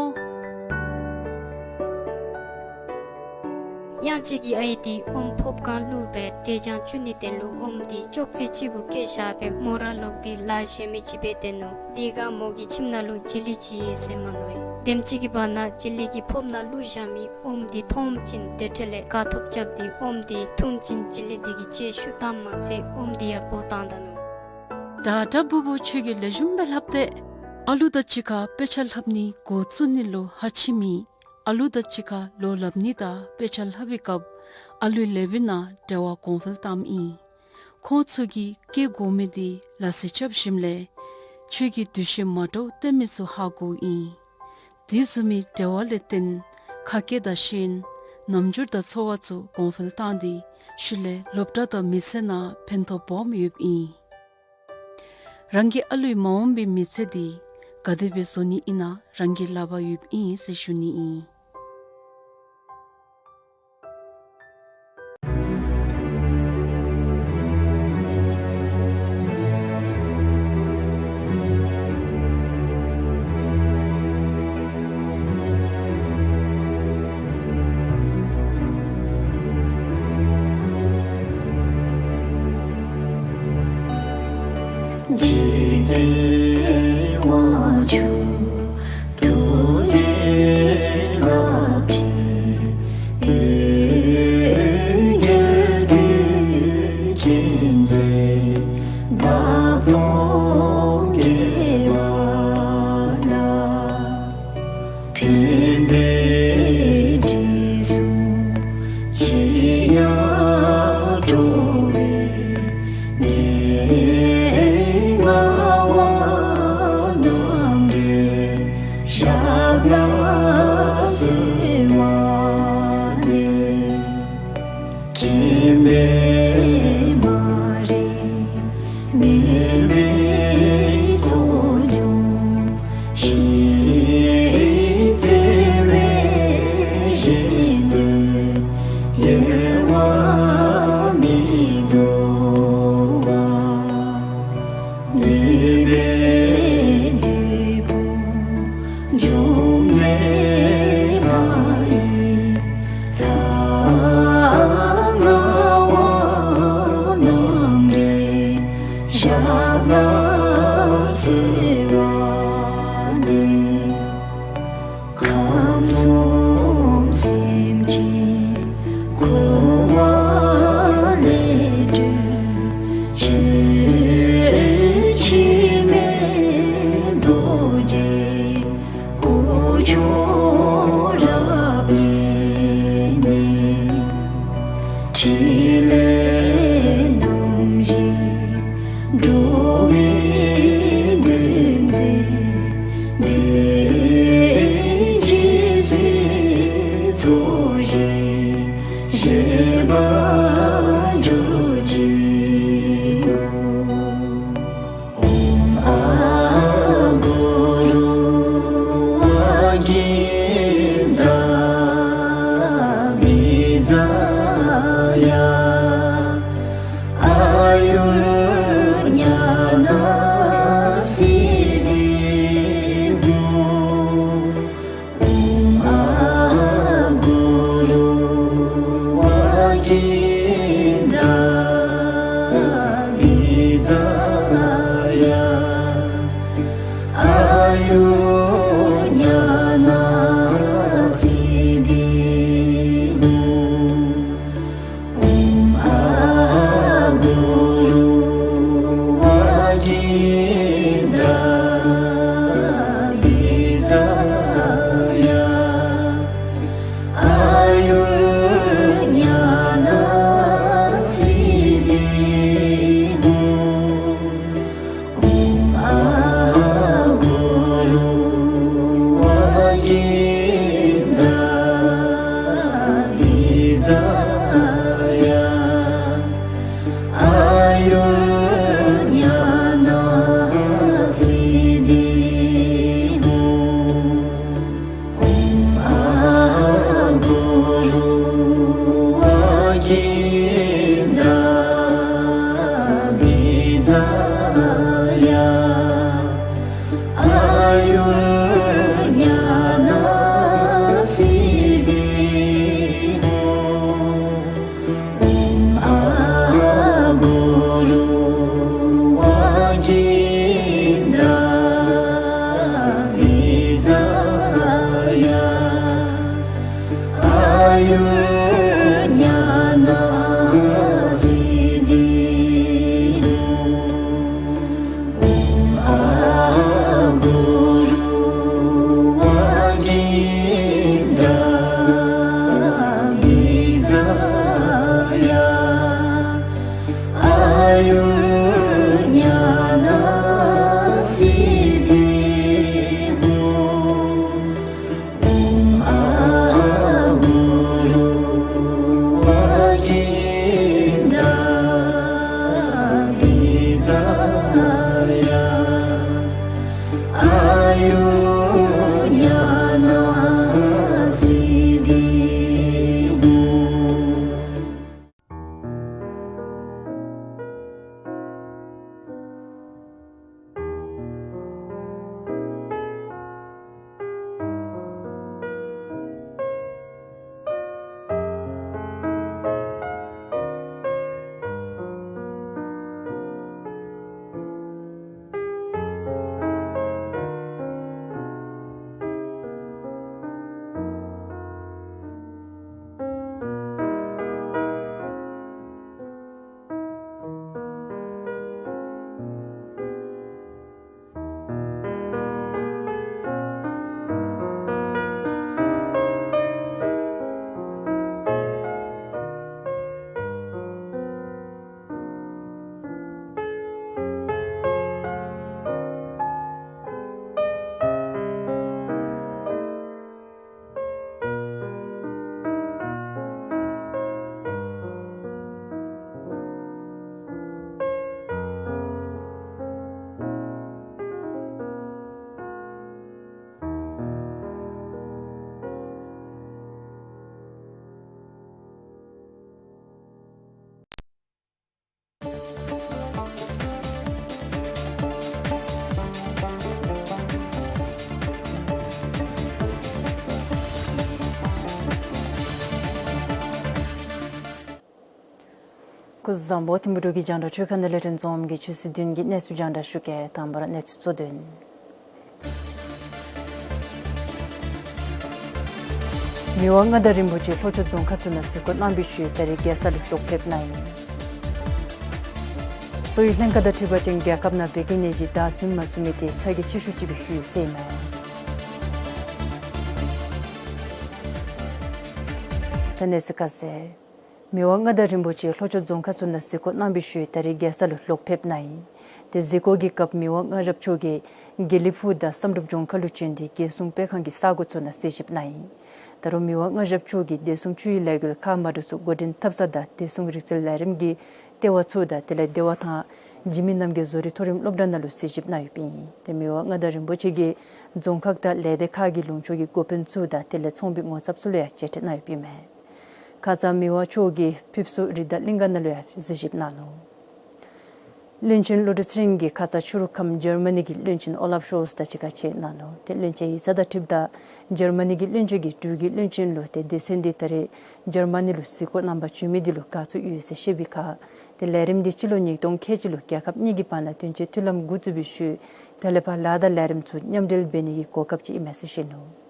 གཡང་སྐྱིད་ཀྱི་ཨའི་འདི་ཨོམ་ཕོརཔ་སྒང་བླུགས་སྦེ་འབྲས་ལྗང་བཙུགས་ནི་དོན་ལུ་ཨོམ་འདི་ཅོག་ཙེ་ཅིག་གུ་བཀལ་བཞག་སྦེ་མོ་ར་ལོག་སྟེ་ལཱ་གཞན་མི་ཅིག་འབད་སྡོད་ནུག། དེ་སྒང་མོ་གི་ཁྱིམ་ནང་ལུ་ཇི་ལི་ཅིག་ཡོད་ཟེར་མ་མནོ་བས། དེམ་ཅིག་གི་བར་ན་ཇི་ལི་གི་ཕོརཔ་ནང་བླུགས་བཞག་མི་ཨོམ་འདི་མཐོངམ་ཅིག་དེ་འཕྲོ་ལས་དགའ་ཐོབ་རྐྱབ་སྟེ་ཨོམ་འདི་འཐུངམ་ཅིག་ཇི་ལི་འདི་གི་ལྕེ་ཤུགས་བཏངམ་མ་ཚད་ཨོམ་འདི་ཡང་འབོ་བཏང་ད་ནུག། ད་ད་བུ་བུ་ཁྱོད་ཀྱིས་ལེགས་ཤོམ་སྦེ་ལྷབ་སྟེ། ཨ་ལུ་དང་གཅིག་ཁར་དཔེ་ཆ་ལྷབ་ནི་འགོ་བཙུགས་ནི་ལུ་ཧ་ཅིག་མེད། ཨ་ལུ་དང་གཅིག་ཁར་ལོ་ལྷབ་ནི་དང་དཔེ་ཆ་ལྷབ་པའི་སྐབས་ཨ་ལུའི་ལེ་བའི་ནང་འབྲེལ་བ་གོང་འཕེལ་བཏངམ་ཨིན། ཁོང་ཚུ་གིས་བཀལ་དགོ་མི་འདི་ལ་སི་རྐྱབ་ཞིནམ་ལས་ཁྱོད་ཀྱིས་འདུ་ཤེས་མ་འདྲཝ་སྟོན་མི་ཚུ་ཧ་གོཝ་ཨིན། དེ་བཟུམ་མའི་འབྲེལ་བ་ལས་བརྟེན་ཁ་སྐད་དང་ཤེས་ཡོན་རྣམ་འགྱུར་དང་ཚོར་བ་ཚུ་གོང་འཕེལ་བཏང་སྟེ་ཤུལ་ལས་སློབ་གྲྭ་དང་མི་ཚེ་ནང་ཕན་ཐོགས་སྦོམ་ཡོདཔ་ཨིན། རང་གི་ཨ་ལུའི་མ་འོངས་པའི་མི་ཚེ་འདི་ག་དེ་སྦེ་བཟོ་ནི་ཨིན་ན་རང་གི་ལག་པར་ཡོདཔ་ཨིན་ཟེར་ཞུ་ནི་ཨིན། ཤེས་པར་གྱུར་ཅིག། ཨོཾ་ཨཱཿུ་རུ་ཝཱ་ཀིནྡ་བི་ཛ་ཡ། ཨཱ་ཡུར་ཉ་ན་སིདྡྷི་ཧོ། ཨོཾ་ཨཱཿུ་རུ་ཝཱ་ཀིནྡ་བི་ཛ་ཡ། ཨཱ་ཡུར་ཉ་ན་སིདྡྷི་ཧོ། ཨོཾ་ཨཱཿུ་རུ་ཝཱ་ཀིནྡ་བི་ཛ་ཡ། ཨཱ་ཡུར་ཉ་ན་སིདྡྷི་ཧོ། ཨོཾ་ཨཱཿུ་རུ་ཝཱ་ཀིནྡ་བི་ཛ་ཡ། ཨཱ་ཡུར་ཉ་ན་སིདྡྷི་ཧོ། ཨོཾ་ཨཱཿུ་རུ་ཝཱ་ཀིནྡ་བི་ཛ་ཡ། ཨཱ་ཡུར་ཉ་ན་སིདྡྷི་ཧོ། ཨོཾ་ཨཱཿུ་རུ་ཝཱ་ཀིནྡ་བི་ཛ་ཡ། ཨཱ་ཡུར་ཉ་ན་སིདྡྷི་ཧོ། ཨོཾ་ཨཱཿུ་རུ་ཝཱ་ཀིནྡ་བི་ཛ་ཡ། ཨཱ་ཡུར་ཉ་ན་སིདྡྷི་ཧོ། ཨོཾ་ཨཱཿུ་རུ་ཝཱ་ཀིནྡ་བི་ཛ་ཡ། ཨཱ་ཡུར་ཉ་ན་སིདྡྷི་ཧོ། སྐུ་གཟུགས་བཟང་པོ། ཐིམ་ཕུ་འབྲུག་གི་རྒྱང་བསྒྲགས་ཆོས་ཁང་ནང་ལས་རིན་འཛོམས་ཀྱིས་ཆོས་སྲིད་དོན་གྱི་གནས་ཚུལ་རྒྱང་བསྒྲགས་ཞུ་གེ། དང་པ་ར་གནས་ཚུལ་གཙོ་དོན། མི་དབང་མངའ་བདག་རིན་པོ་ཆེ་ལྷོ་ཕྱོགས་རྫོང་ཁག་ཚུ་ནང་གཟིགས་སྐོར་གནང་བའི་ཤུལ་ད་རིས་རྒྱལ་ས་ལུ་ལོག་ཕེབས་གནང་ཡི། གསོ་བའི་ལྷན་ཁག་དང་འཁྲིལ་བ་ཅིན་རྒྱལ་ཁབ་ནང་བད་ཀན་ནད་གཞི་དར་ཚུན་མ་ཚུགས་མི་དེ་ཚ་གྱང་ཆེ་ཤོས་ཅིག་སྦེ་ཡོད་ཟེར་ཨིན་མས། ད་གནས་ཚུལ་ཁ་གསལ། མི་དབང་མངའ་བདག་རིན་པོ་ཆེ་ལྷོ་ཕྱོགས་རྫོང་ཁག་ཚུ་ནང་གཟིགས་སྐོར་གནང་བའི་ཤུལ་ད་རིས་རྒྱལ་ས་ལུ་ལོག་ཕེབས་གནང་ཡི། དེ་གཟིགས་སྐོར་གྱི་སྐབས་མི་དབང་མངའ་རབས་མཆོག་གིས་དགེ་ལེགས་ཕུག་དང་བསམ་གྲུབ་ལྗོངས་མཁར་ལུ་བྱོན་ཏེ་རྒྱལ་སྲུང་སྤེལ་ཁང་གི་ས་གོ་ཚུ་ནང་གཟིགས་ཞིབ་གནང་ཡི། ད་རུང་མི་དབང་མངའ་ཞབས་མཆོག་གིས་བདེ་སྲུང་ཆུ་ཡི་ལས་འགུལ་ཁག་མ་འདྲཝ་ཚུ་འགོ་འདྲེན་འཐབ་ས་དང་བདེ་སྲུང་རིག་རྩལ་ལས་རིམ་གྱི་ལྟེ་བ་ཚུ་དང་དེ་ལས་བདེ་བ་དང་འཇིགས་མེད་རྣམ་རྒྱལ་བཟོ་རིག་མཐོ་རིམ་སློབ་གྲྭ་ནང་ལུ་གཟིགས་ཞིབ་གནང་ཡོདཔ་ཨིན། ཏེ་མི་དབང་མངའ་བདག་རིན་པོ་ཆེ་གིས་རྫོང་ཁག་དང་ལས་སྡེ་ཁག་གི་ལུང་ཕྱོགས་ཀྱི་འགོ་དཔོན་ཚུ་དང་དེ་ལས་ཚོང་པའི་ངོ་ཚབ་ཚུ་ལུ་ཡང་མཇལ་འཕྲད་གནང་ཡོདཔ་ཨིན་མས། ཁ་ཙ་མི་དབང་མཆོག་གིས་ཕེབས་བསུ་རི་དྭགས་གླིང་ག་ནང་ལུ་ཡང་གཟིགས་ཞིབ་གནང་ནུག། བློན་ཆེན་བློ་གྲོས་ཚེ་རིང་གིས་ཁ་ཙ་ཕྱི་རུ་ཁམས་འཇར་མ་ནི་གི་བློན་ཆེན་ཨོ་ལཱབ་ཤོལ་ཛ་དང་གཅིག་ཁར་མཇལ་གནང་ནུག། ཏེ་བློན་ཆེན་ཡིག་ཚང་དང་འཁྲིལཝ་ད་འཇར་མ་ནི་གི་བློན་ཆེན་གྱིས་འབྲུག་གི་བློན་ཆེན་ལུ་ཏེ་སྡེ་ཚན་འདི་ད་རེས་འཇར་མ་ནི་ལུ་གཟིགས་སྐོར་གནང་པར་བྱོན་མི་འདི་ལུ་དགའ་ཚོར་ཡོད་ཟེར་བཤད་པའི་ཁར་ཏེ་ལས་རིམ་འདི་སྤྱི་ལོ་ཉིས་སྟོང་ཁལ་གཅིག་ལུ་རྒྱལ་ཁབ་གཉིས་ཀྱི་བར་ན་དོན་གཅོད་མཐུན་ལམ་འགོ་བཙུགས་པའི་ཤུལ་ད་ལས་ཕར་ལཱ་དང་ལས་རིམ་ཚུ་མཉམ་འབྲེལ་འབད་ནི་གི་གོ་སྐབས་ཅིག་ཨིན་མས་ཟེར་བཤད་ནུག།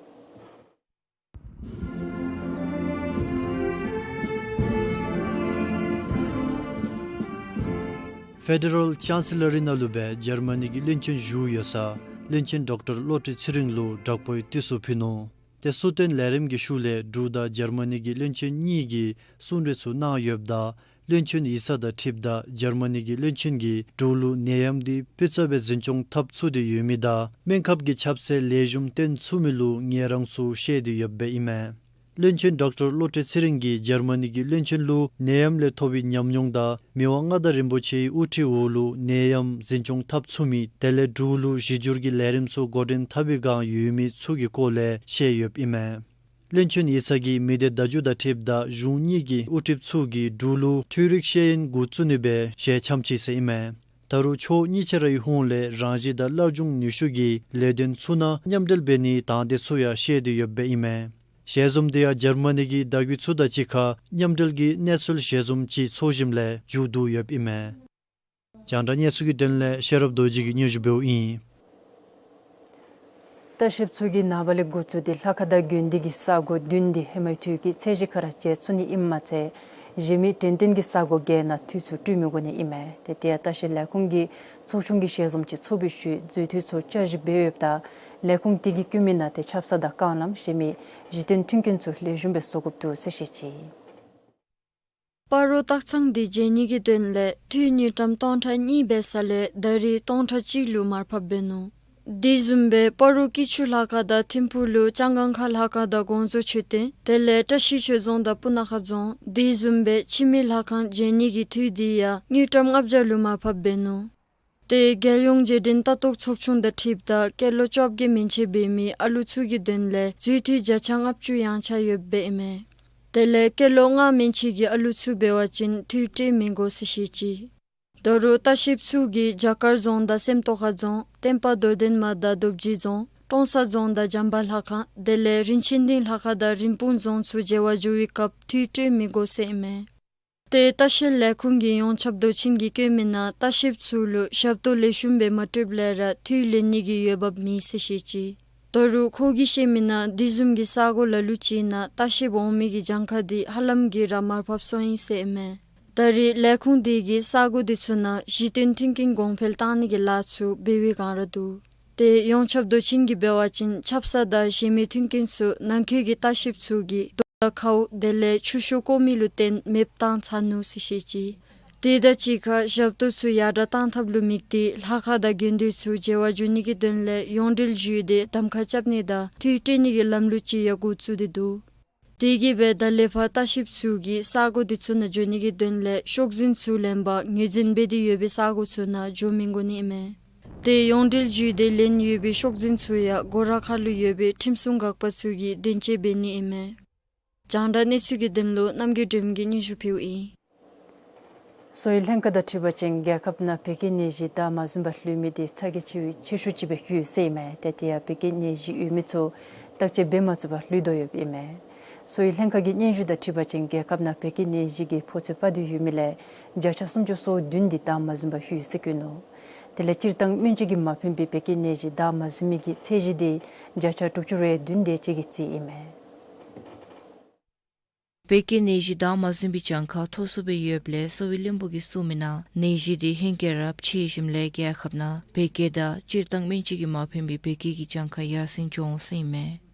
ཕེ་ཌེ་རཱལ་ཅཱན་སི་ལ་རི་ནང་ལུ་སྦེ་འཇར་མ་ནི་གི་བློན་ཆེན་བཞུགས་ཡོད་ས་བློན་ཆེན་ཌོག་ཊར་བློ་གྲོས་ཚེ་རིང་ལུ་དྲག་པོའི་བཏུད་གསོལ་ཕུལ་ནུག། ཏེ་གསོལ་སྟོན་ལས་རིམ་གྱི་ཤུལ་ལས་འབྲུག་དང་འཇར་མ་ནི་གི་བློན་ཆེན་གཉིས་ཀྱིས་གསུང་གྲོས་ཚུ་གནང་ཡོདཔ་ད་བློན་ཆེན་ཡིག་ཚང་དང་འཁྲིལཝ་ད་འཇར་མ་ནི་གི་བློན་ཆེན་གྱིས་འབྲུག་ལུ་ནད་ཡམས་འདི་སྤུས་ཚད་སྦེ་འཛིན་སྐྱོང་འཐབ་ཚུགས་ཏེ་ཡོད་མི་དང་སྨན་ཁབ་ཀྱི་ཁྱབ་ཚད་ལེགས་ཤོམ་བཏོན་ཚུགས་མི་ལུ་ངེས་རང་ཚུ་བཤད་དེ་ཡོདཔ་ཨིན་མས། བློན་ཆེན་ཌོག་ཊར་བློ་གྲོས་ཚེ་རིང་གིས་འཇར་མ་ནི་གི་བློན་ཆེན་ལུ་ནད་ཡམས་ལས་ཐོབ་པའི་ཉམས་མྱོང་དང་མི་དབང་མངའ་བདག་རིན་པོ་ཆེའི་དབུ་ཁྲིད་འོག་ལུ་ནད་ཡམས་འཛིན་སྐྱོང་འཐབ་ཚུགས་མི་དེ་ལས་འབྲུག་ལུ་གཞི་སྒྱུར་གྱི་ལས་རིམ་ཚུ་འགོ་འདྲེན་འཐབ་པའི་བསྒང་ཡོད་མི་ཚུ་གི་སྐོར་ལས་བཤད་ཡོདཔ་ཨིན་མས། བློན་ཆེན་ཡིག་ཚང་གིས་མི་སྡེ་བརྡ་བརྒྱུད་དང་འཁྲིལཝ་ད་གཞུང་གཉིས་ཀྱི་དབུ་ཁྲིདཔ་ཚུ་གིས་འབྲུག་ལུ་འཕྲུལ་རིག་ཤེས་ཡོན་འགོ་བཙུགས་ནི་སྦེ་ཞལ་འཆམ་ཅི་ཟེར་ཨིན་མས། ད་རུང་ཕྱོགས་གཉིས་ཆ་རའི་ཧོངས་ལས་རང་བཞིན་དང་སླར་འབྱུང་ནུས་ཤུགས་ཀྱི་ལས་དོན་ཚུ་ནང་མཉམ་འབྲེལ་འབད་ནིའི་དང་འདོད་ཚུ་ཡང་བཤད་དེ་ཡོདཔ་ཨིན་མས། ཞལ་འཛོམས་འདི་ཡང་འཇར་མ་ནི་གི་བརྡ་བརྒྱུད་ཚུ་དང་གཅིག་ཁར་མཉམ་འབྲེལ་གྱི་གནས་ཚུལ་ཞལ་འཛོམས་ཅིག་ཚོགས་ཞིནམ་ལས་མཇུག་བསྡུ་ཡོདཔ་ཨིན་མས། རྒྱང་བསྒྲགས་གནས་ཚུལ་གྱི་དོན་ལས་ཤེས་རབ་རྡོ་རྗེ་གིས་སྙན་ཞུ་འབདཝ་ཨིན། ལྟ་བཤལཔ་ཚུ་གིས་ནངས་པ་ལས་འགོ་བཙུགས་ཏེ་ལྷ་ཁང་དང་དགོན་སྡེ་གི་ས་སྒོ་བདུན་འདི་ཧེ་མའི་དུས་ཀྱི་ཚད་གཞི་ཁར་ར་མཇལ་ཚུགས་ནི་ཨིནམ་མ་ཚད་གཞན་མི་དྲན་རྟེན་གྱི་ས་སྒོ་བརྒྱད་ནང་དུས་ཚོད་སྤྲོད་མི་དགོ་ནི་ཨིན་མས། ཏེ་དེ་ཡང་ལྟ་བཤལ་ལས་ཁུངས་ཀྱི་ཚོགས་ཆུང་གི་ཞལ་འཛོམས་ཅིག་ཚོགས་པའི་ཤུལ་འཛུལ་དུས་ཚུ་བསྐྱར་ཞིབ་འབད་ཡོདཔ་ད་ལས་ཁུངས་དེ་གིས་བཀོད་མི་ནང་ཏེ་ཆབ་གསང་དང་རྐང་ལམ་གཞན་མི་གཞི་རྟེན་མཐུན་རྐྱེན་ཚུ་ལེགས་ཤོམ་སྦེ་བཟོ་དགོཔ་འདུག་ཟེར་བཤད་ཅི། སྤ་རོ་སྟག་ཚང་འདི་མཇལ་ནི་གི་དོན་ལས་འཐུས་དངུལ་ཀྲམ་སྟོང་ཕྲག་གཉིས་འབད་ས་ལས་ད་རེས་སྟོང་ཕྲག་གཅིག་ལུ་མར་ཕབ་འབད་ནུག། དེ་བཟུམ་སྦེ་སྤ་རོ་སྐྱིད་ཆུ་ལྷ་ཁང་དང་ཐིམ་ཕུག་ལུ་ལྕང་སྒང་ཁ་ལྷ་ཁང་དང་དགོངས་རྫོགས་མཆོད་རྟེན་དེ་ལས་བཀྲ་ཤིས་ཆོས་རྫོང་དང་སྤུ་ན་ཁ་རྫོང་དེ་བཟུམ་སྦེ་འཆི་མེད་ལྷ་ཁང་མཇལ་ནི་གི་འཐུས་འདི་ཡང་དངུལ་ཀྲམ་ལྔ་བརྒྱ་ལུ་མར་ཕབ་འབད་ནུག། ཏེ་རྒྱལ་ཡོངས་རྗེས་དྲན་ལྟ་རྟོག་ཚོགས་ཆུང་དང་འཁྲིལཝ་ད་སྐྱེས་ལོ་བཅོ་བརྒྱད་མན་ཆད་འབད་མི་ཨ་ལུ་ཚུ་གི་དོན་ལས་འཛུལ་འཐུས་བརྒྱ་ཆ་ལྔ་བཅུ་ཡང་ཆ་ཡོདཔ་ཨིན་མས། དེ་ལས་སྐྱེས་ལོ་ལྔ་མན་ཆད་ཀྱི་ཨ་ལུ་ཚུ་འབད་བ་ཅིན་འཐུས་སྤྲོད་མི་དགོ་ཟེར་བཤད་ཅི། ད་རུང་ལྟ་བཤལཔ་ཚུ་གིས་བྱ་དཀར་རྫོང་དང་སེམས་རྟོགས་ཁ་རྫོང་བསྟན་པ་རྡོར་གདན་མ་དང་རྡོ་རྗེ་རྫོང་ཀྲོང་གསར་རྫོང་དང་བྱམས་པ་ལྷ་ཁང་དེ་ལས་རིན་ཆེན་གླིང་ལྷ་ཁང་དང་རིན་སྤུངས་རྫོང་ཚུ་མཇལ་བར་འགྱོ་བའི་སྐབས་འཐུས་སྤྲོད་མི་དགོ་ཟེར་ཨིན་མས། ཏེ་ལྟ་བཤལ་ལས་ཁུངས་ཀྱི་ཡོངས་ཁྱབ་མདོ་ཆེན་གྱིས་བཀོད་མི་ནང་ལྟ་བཤལཔ་ཚུ་ལུ་ཞབས་ཏོག་ལེགས་ཤོམ་སྦེ་མ་སྤྲོདཔ་ལས་ར་འཐུས་ལེན་ནི་གི་འོས་འབབ་མེད་ཟེར་བཤད་ཅི། ད་རུང་ཁོ་གིས་བཤད་མི་ནང་དེ་བཟུམ་གྱི་ས་སྒོ་ལ་ལུ་ཅིག་ནང་ལྟ་བཤལཔ་འོང་མི་གི་གྱངས་ཁ་འདི་ཧ་ལམ་གྱིས་ར་མར་ཕབ་སོང་ཡི་ཟེར་ཨིན་མས། ད་རེས་ལས་ཁུངས་དེ་གིས་ས་སྒོ་དེ་ཚུ་ནང་གཞི་རྟེན་མཐུན་རྐྱེན་གོང་འཕེལ་བཏང་ནི་གི་ལཱ་ཚུ་འབད་བའི་བསྒང་ར་འདུག། ཏེ་ཡོངས་ཁྱབ་མདོ་ཆེན་གྱིས་འབད་བ་ཅིན་ཆབ་གསང་དང་གཞན་མི་མཐུན་རྐྱེན་ཚུ་ནང་འཁོད་ཀྱི་ལྟ་བཤལཔ་ཚུ་གིས་རྡོ་དང་ཁཝ་དེ་ལས་ཆུ་ཤུགས་ཀོ་མི་ལུ་བརྟེན་མེདཔ་བཏང་ཚར་ནུག་ཟེར་བཤད་ཅི། དེ་དང་གཅིག་ཁར་ཞབས་ཏོག་ཚུ་ཡར་དྲག་བཏང་ཐབས་ལུ་དམིགས་ཏེ་ལྷ་ཁང་དང་དགོན་སྡེ་ཚུ་མཇལ་བར་འགྱོ་ནི་གི་དོན་ལས་ཡོངས་འབྲེལ་ཞུས་ཏེ་གདམ་ཁ་རྐྱབ་ནི་དང་འཐུས་སྤྲོད་ནི་གི་ལམ་ལུགས་ཅིག་ཡང་འགོ་བཙུགས་ཏེ་འདུག། དེ་གིས་སྦེ་ད་ལས་ཕར་ལྟ་བཤལཔ་ཚུ་གིས་ས་སྒོ་དེ་ཚུ་ནང་འགྱོ་ནི་གི་དོན་ལས་ཤོག་འཛིན་ཚུ་ལེན་པར་ངོས་འཛིན་འབད་དེ་ཡོད་པའི་ས་སྒོ་ཚུ་ནང་འགྱོ་མི་དགོ་ནི་ཨིན་མས། ཏེ་ཡོངས་འབྲེལ་ཞུས་ཏེ་ལེན་ཡོད་པའི་ཤོག་འཛིན་ཚུ་ཡང་སྒོ་ར་ཁ་ལུ་ཡོད་པའི་ཁྲིམས་སྲུང་འགག་པ་ཚུ་གིས་བདེན་དཔྱད་འབད་ནི་ཨིན་མས། རྒྱང་བསྒྲགས་གནས་ཚུལ་གྱི་དོན་ལུ་རྣམ་རྒྱལ་སྒྲོལ་མ་གིས་སྙན་ཞུ་ཕུལཝ་ཨིན། གསོ་བའི་ལྷན་ཁག་དང་འཁྲིལ་བ་ཅིན་རྒྱལ་ཁབ་ནང་བད་ཀན་ནད་གཞི་བདའ་མ་ཟུན་པར་ལུས་མི་དེ་ཚ་གྱང་ཆེ་བའི་ཆེ་ཤོས་ཅིག་སྦེ་ཡོད་ཟེར་ཨིན་མས། ཏེ་དེ་ཡང་བད་ཀན་ནད་གཞི་ཡོད་མི་ཚུ་བརྟག་དཔྱད་འབད་མ་ཚུགས་པར་ལུས་དོ་ཡོདཔ་ཨིན་མས། གསོ་བའི་ལྷན་ཁག་གི་སྙན་ཞུ་དང་འཁྲིལ་བ་ཅིན་རྒྱལ་ཁབ་ནང་བད་ཀན་ནད་གཞི་གི་ཕོག་ཚོད་སྤར་ཏེ་ཡོད་མི་ལས་བརྒྱ་ཆ་སུམ་ཅུ་སོ་བདུན་དེ་བདའ་མ་ཟུན་པར་ཡོད་ཟེར་བཀོད་ནུག། དེ་ལས་སྤྱིར་བཏང་སྨན་བཅོས་ཀྱིས་མ་ཕན་པའི་བད་ཀན་ནད་གཞི་བདའ་མ་ཟུན་མི་གི་ཚད་གཞི་དེ་བརྒྱ་ཆ་དྲུག་ཅུ་རེ་བདུན་དེ་ཅིག་གིས་རྩིས་ཨིན་མས། བད་ཀན་ནད་གཞི་བདའ་མ་ཟུན་པའི་གྱངས་ཁ་མཐོ་སུ་སྦེ་ཡོདཔ་ལས་གསོ་བའི་བློན་པོ་གིས་གསུངས་མི་ནང་ནད་གཞི་དེ་ཧེང་སྐལ་ར་ཆེ་ཞིནམ་ལས་རྒྱལ་ཁབ་ནང་བད་ཀན་དང་སྤྱིར་བཏང་སྨན་བཅོས་ཀྱིས་མ་ཕན་པའི་བད་ཀན་གྱི་གྱངས་ཁ་ཡར་སེང་འགྱོ་འོང་ཟེར་ཨིན་མས།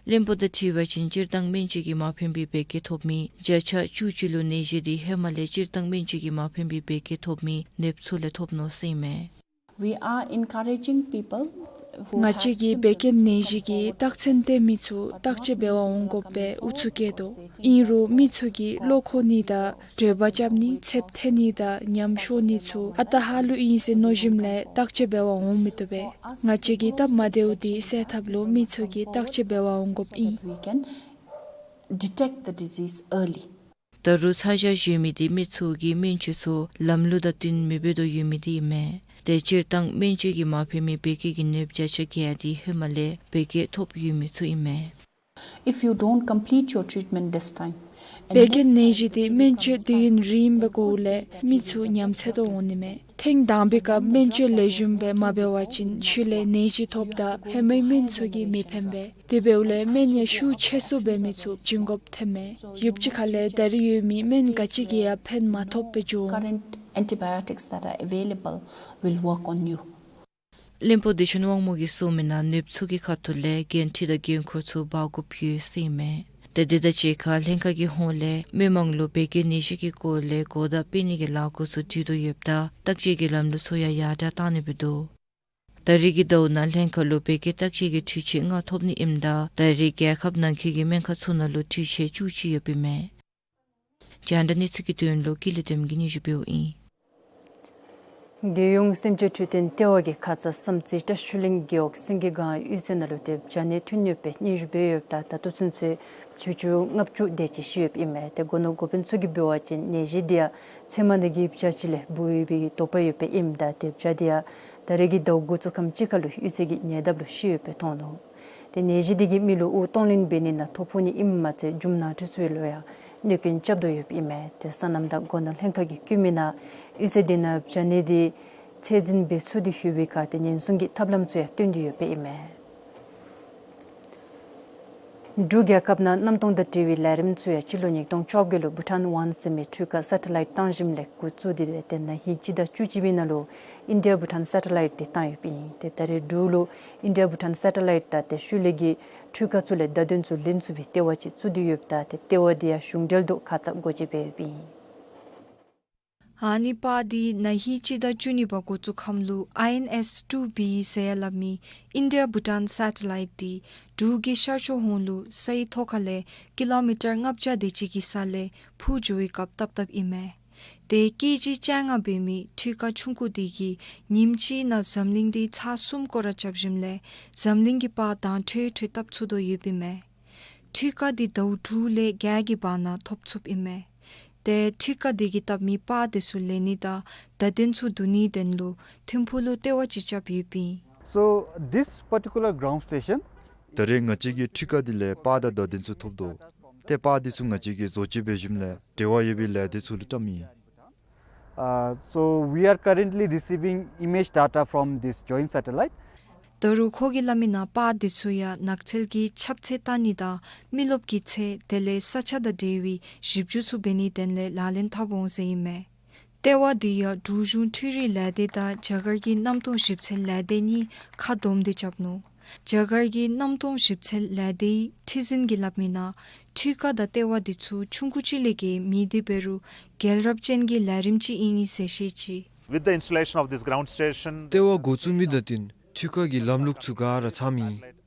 བློན་པོ་དང་འཁྲིལ་བ་ཅིན་སྤྱིར་བཏང་སྨན་བཅོས་ཀྱིས་མ་ཕན་པའི་བད་ཀན་ཐོབ་མི་བརྒྱ་ཆ་བཅུ་གཅིག་ལུ་ནད་གཞི་དེ་ཧེ་མ་ལས་སྤྱིར་བཏང་སྨན་བཅོས་ཀྱིས་མ་ཕན་པའི་བད་ཀན་ཐོབ་མི་ནདཔ་ཚུ་ལས་ཐོབ་ནུག་ཟེར་ཨིན་མས། We are encouraging people ང་བཅས་ཀྱིས་བད་ཀན་ནད་གཞི་གི་རྟགས་མཚན་སྟོན་མི་ཚུ་བརྟག་དཔྱད་འབད་བར་འོང་དགོཔ་སྦེ་ཨུ་ཚུགས་བསྐྱེད་དོ། ཨིན་རུང་མི་ཚུ་གིས་བློ་འཁོར་ནི་དང་འདྲོག་པ་རྐྱབ་ནི་ཚདཔ་འཐེན་ནི་དང་ཉམས་ཤོར་ནི་ཚུ་ཨ་རྟག་ཧ་ལུགས་ཨིན་ཟེར་མནོ་ཞིནམ་ལས་བརྟག་དཔྱད་འབད་བར་འོང་མི་བཏུབ་པས། ང་བཅས་ཀྱིས་སྟབས་མ་བདེཝ་འདི་སེལ་ཐབས་ལུ་མི་ཚུ་གིས་བརྟག་དཔྱད་འབད་བར་འོང་དགོཔ་ཨིན། We can detect the disease early. ད་རུང་ཚ་གྱང་ཡོད་མི་འདི་མི་ཚུ་གིས་སྨན་བཅོས་ཚུ་ལམ་ལུགས་དང་བསྟུན་མི་འབད་དོ་ཡོད་མི་འདི་ཨིན་མས། ཏེ་སྤྱིར་བཏང་སྨན་བཅོས་ཀྱིས་མ་ཕན་མི་བད་ཀན་གྱི་ནདཔ་བརྒྱ་ཆ་བརྒྱད་འདི་ཧེ་མ་ལས་བད་ཀན་ཐོབ་ཡོད་མི་ཚུ་ཨིན་མས། If you don't complete your treatment this time, and བད་ཀན་next ནད་གཞི་འདི་སྨན་བཅོས་དུས་ཡུན་རིངམོ་སྦེ་འགོརཝ་ལས་མི་ཚུ་ཉམས་ཚད་དུ་འོང་ནི་མས། ཐེངས་དང་པའི་སྐབས་སྨན་བཅོས་ལེགས་ཤོམ་སྦེ་མ་འབད་བ་ཅིན་ཤུལ་ལས་ནད་གཞི་ཐོབ་ད་ཧེ་མའི་སྨན་ཚུ་གིས་མི་ཕན་པས། དེ་འབདཝ་ལས་སྨན་ཡང་ཤུགས་ཆེ་སུ་འབད་མི་ཚུ་བྱིན་དགོཔ་ཐོནམ་མས། ཡུདཔ་ཅིག་ཁ་ལས་ད་རིས་ཡོད་མི་སྨན་ག་ཅི་གིས་ཡང་ཕན་མ་ཐོགསཔ་སྦེ་འགྱོ་འོང་། Current antibiotics that are available will work on you. བློན་པོ་བདེ་ཆེན་དབང་མོ་གིས་གསུངས་མི་ནང་ནདཔ་ཚུ་གི་ཁ་ཐུག་ལས་འགན་འཁྲི་དང་འགན་ཁུར་ཚུ་འབག་དགོཔ་ཡོད་ཟེར་ཨིན་མས། ཏེ་དེ་དང་གཅིག་ཁར་ལྷན་ཁག་གི་ཧོངས་ལས་མི་མང་ལུ་བད་ཀན་ནད་གཞི་གི་སྐོར་ལས་གོ་བརྡ་སྤེལ་ནི་གི་ལཱ་འགོ་ཚུ་སྒྲིག་དོ་ཡོདཔ་ད་བརྟག་དཔྱད་ཀྱི་ལམ་ལུགས་ཚུ་ཡང་ཡར་དྲག་གཏང་ནི་འབད་དོ། ད་རིས་ཀྱི་ཟླཝ་ནང་ལྷན་ཁག་ལུ་བད་ཀན་བརྟག་དཔྱད་ཀྱི་འཕྲུལ་ཆས་ལྔ་ཐོབ་ནི་ཨིནམ་ད་ད་རིས་རྒྱལ་ཁབ་ནང་འཁོད་ཀྱི་སྨན་ཁང་ཚུ་ནང་ལུ་འཕྲུལ་ཆས་བཅུ་གཅིག་ཡོདཔ་ཨིན་མས། རྒྱང་བསྒྲགས་གནས་ཚུལ་གྱི་དོན་ལུ་ཀུན་ལེགས་བདེམ་གྱིས་སྙན་ཞུ་འབདཝ་ཨིན། རྒྱལ་ཡོངས་སེམས་ཅན་འཕྲོད་བསྟེན་ལྟེ་བ་གིས་ཁ་ཙ་བསམ་རྩེ་བཀྲ་ཤིས་གླིང་རྒེད་འོག་སེང་གེ་སྒང་གཡུས་ཚན་ནང་ལུ་ཏེ་བྱ་ནད་ཐོན་ཡོདཔ་སྦེ་སྙན་ཞུ་འབད་ཡོདཔ་ད་ད་ལྟོ་ཚུན་ཚོད་ཕྱི་ཕྱི་ལྔ་བཅུ་དེ་ཅིག་ཤི་ཡོདཔ་ཨིན་མས། ཏེ་སྒོ་ནོར་འགོ་དཔོན་ཚུ་གིས་འབད་བ་ཅིན་ནད་གཞི་འདི་ཡང་ཚལ་མ་ནང་གི་བྱ་ཅིག་ལས་འབུ་ཡོད་པའི་དོགས་པ་ཡོདཔ་ཨིནམ་ད་ཏེ་བྱ་འདི་ཡང་ད་རིས་ཀྱི་ཟླཝ་འགོ་བཙུགས་ཁམས་ཅིག་ཁར་ལུ་གཡུས་ཚན་གྱི་ཉེ་འདབས་ལུ་ཤི་ཡོདཔ་སྦེ་མཐོང་ནུག། ཏེ་ནད་གཞི་འདི་གིས་མི་ལུ་དབུགས་གཏོང་ལེན་འབད་ནི་ནང་ཐོ་ཕོག་ནི་ཨིནམ་མ་ཚད་རྒྱུ་ནང་འཁྲུག་ཚུ་ལུ་ཡང་གནོད་སྐྱོན་རྐྱབ་དོ་ཡོདཔ་ཨིན་མས། ཏེ་སོ་ནམ་དང་སྒོ་ནོར་ལྷན་ཁག་གིས་བཀོད་མི་ནང་གཡུས་ཚན་འདི་ནང་བྱ་ནད་འདི་ཚད་འཛིན་འབད་ཚུགས་ཏེ་ཡོད་པའི་ཁར་ཏེ་ཉེན་སྲུང་གི་ཐབས་ལམ་ཚུ་ཡང་སྟོན་ཏེ་ཡོདཔ་ཨིན་མས། འབྲུག་རྒྱལ་ཁབ་ནང་གནམ་སྟོང་དང་འབྲེལ་བའི་ལས་རིམ་ཚུ་ཡང་སྤྱི་ལོ་ཉིས་སྟོང་བཅོ་བརྒྱད་ལུ་བྷུ་ཊཱན་ཝན་ཟེར་མི་འཕྲུལ་ཁ་སེ་ཊ་ལའིཊ་བཏང་ཞིནམ་ལས་འགོ་བཙུགས་ཏེ་སྦེ་ཏེ་ན་ཧིང་སྤྱི་ཟླ་བཅུ་གཅིག་པའི་ནང་ལུ་ཨིན་ཌི་ཡ་བྷུ་ཊཱན་སེ་ཊ་ལའིཊ་འདི་བཏང་ཡོདཔ་ཨིན། ཏེ་ད་རིས་འབྲུག་ལུ་ཨིན་ཌི་ཡ་བྷུ་ཊཱན་སེ་ཊ་ལའིཊ་དང་ཏེ་ཤུལ་ལས་ཀྱི་འཕྲུལ་ཁ་ཚུ་ལས་བརྡ་དོན་ཚུ་ལེན་ཚུགས་པའི་ལྟེ་བ་ཅིག་བཙུགས་ཏེ་ཡོདཔ་ད་ཏེ་ལྟེ་བ་འདི་ཡང་གཞུང་འབྲེལ་དུ་ཁ་ཙ་སྒོ་འབྱེད་འབད་ཡོདཔ་ཨིན། ཨ་ནི་པར་འདི་ན་ཧིང་སྤྱི་ཟླ་བཅུ་གཉིས་པ་འགོ་བཙུགས་ཁམས་ལུ་ཨའི་ཨེན་ཨེསི་ཊུ་བི་ཟེར་ཡང་སླབ་མི་ཨིན་ཌི་ཡ་བྷུ་ཊཱན་སེ་ཊ་ལའིཊ་འདི་འབྲུག་གི་ཤར་ཕྱོགས་ཧོང་ལུ་སའི་ཐོག་ཁ་ལས་ཀི་ལོ་མི་ཊར་ལྔ་བརྒྱ་དེ་ཅིག་གི་ས་ལས་འཕུར་འགྱོ་བའི་སྐབས་བཏབ་བཏབཔ་ཨིན་མས། ཏེ་ཀེ་ཇི་བཅོ་ལྔ་འབད་མི་འཕྲུལ་ཁ་ཆུང་ཀུ་འདི་གིས་ཉིནམ་གཅིག་ནང་འཛམ་གླིང་འདི་ཚར་གསུམ་སྐོར་ར་རྐྱབ་ཞིནམ་ལས་འཛམ་གླིང་གི་པར་དྭངས་འཕྲོས་འཕྲོས་བཏབ་ཚུགས་དོ་ཡོདཔ་ཨིན་མས། འཕྲུལ་ཁ་འདི་ཟླཝ་དྲུག་ལས་བརྒྱད་ཀྱི་བར་ན་ཐོབ་ཚུགསཔ་ཨིན་མས། ཏེ་འཕྲུལ་ཁ་འདི་གིས་བཏབ་མི་པར་འདི་ཚུ་ལེན་ནི་དང་བརྡ་དོན་ཚུ་བསྡུ་ནིའི་དོན་ལུ་ཐིམ་ཕུག་ལུ་ལྟེ་བ་ཅིག་རྐྱབ་ཡོདཔ་ཨིན། So this particular ground station ད་རེས་ང་བཅས་ཀྱིས་འཕྲུལ་ཁ་འདི་ལས་པར་དང་བརྡ་དོན་ཚུ་ཐོབ་དོ། ཏེ་པར་འདི་ཚུ་ང་བཅས་ཀྱིས་བཟོ་བཅོས་འབད་ཞིནམ་ལས་འབྲེལ་བ་ཡོད་པའི་ལས་སྡེ་ཚུ་ལུ་བཀྲམ་ཡི། Uh, so we are currently receiving image data from this joint satellite. ད་རུང་ཁོ་གིས་སླབ་མི་ནང་པར་འདི་ཚུ་ཡང་ནགས་ཚལ་གྱི་ཁྱབ་ཚད་བལྟ་ནི་དང་མི་རློབས་ཀྱི་ཚད་དེ་ལས་ས་ཆ་དང་འབྲེལ་བའི་ཞིབ་འཇུག་ཚུ་འབད་ནིའི་དོན་ལས་ལག་ལེན་འཐབ་འོང་ཟེར་ཨིན་མས། ལྟེ་བ་འདི་ཡང་འབྲུག་གཞུང་འཕྲུལ་རིག་ལས་སྡེ་དང་རྒྱ་གར་གྱི་གནམ་སྟོང་ཞིབ་འཚོལ་ལས་སྡེ་གཉིས་ཁ་བསྡོམས་ཏེ་རྐྱབ་ནུག། རྒྱ་གར་གྱི་གནམ་སྟོང་ཞིབ་འཚོལ་ལས་སྡེའི་ཁྲི་འཛིན་གྱིས་སླབ་མི་ནང་འཕྲུལ་ཁ་དང་ལྟེ་བ་འདི་ཚུ་ཆུང་ཀུ་ཅིག་ལས་བརྒལ་མེད། དེ་འབད་རུང་རྒྱལ་རབས་ཅན་གྱི་ལས་རིམ་ཅིག་ཨིན་ཟེར་བཤད་ཅི། With the installation of this ground station, ལྟེ་བ་འགོ་བཙུགས་མི་དང་བསྟུན་འཕྲུལ་ཁ་གི་ལམ་ལུགས་ཚུ་ག་ར་ཚངམ་ཨིན།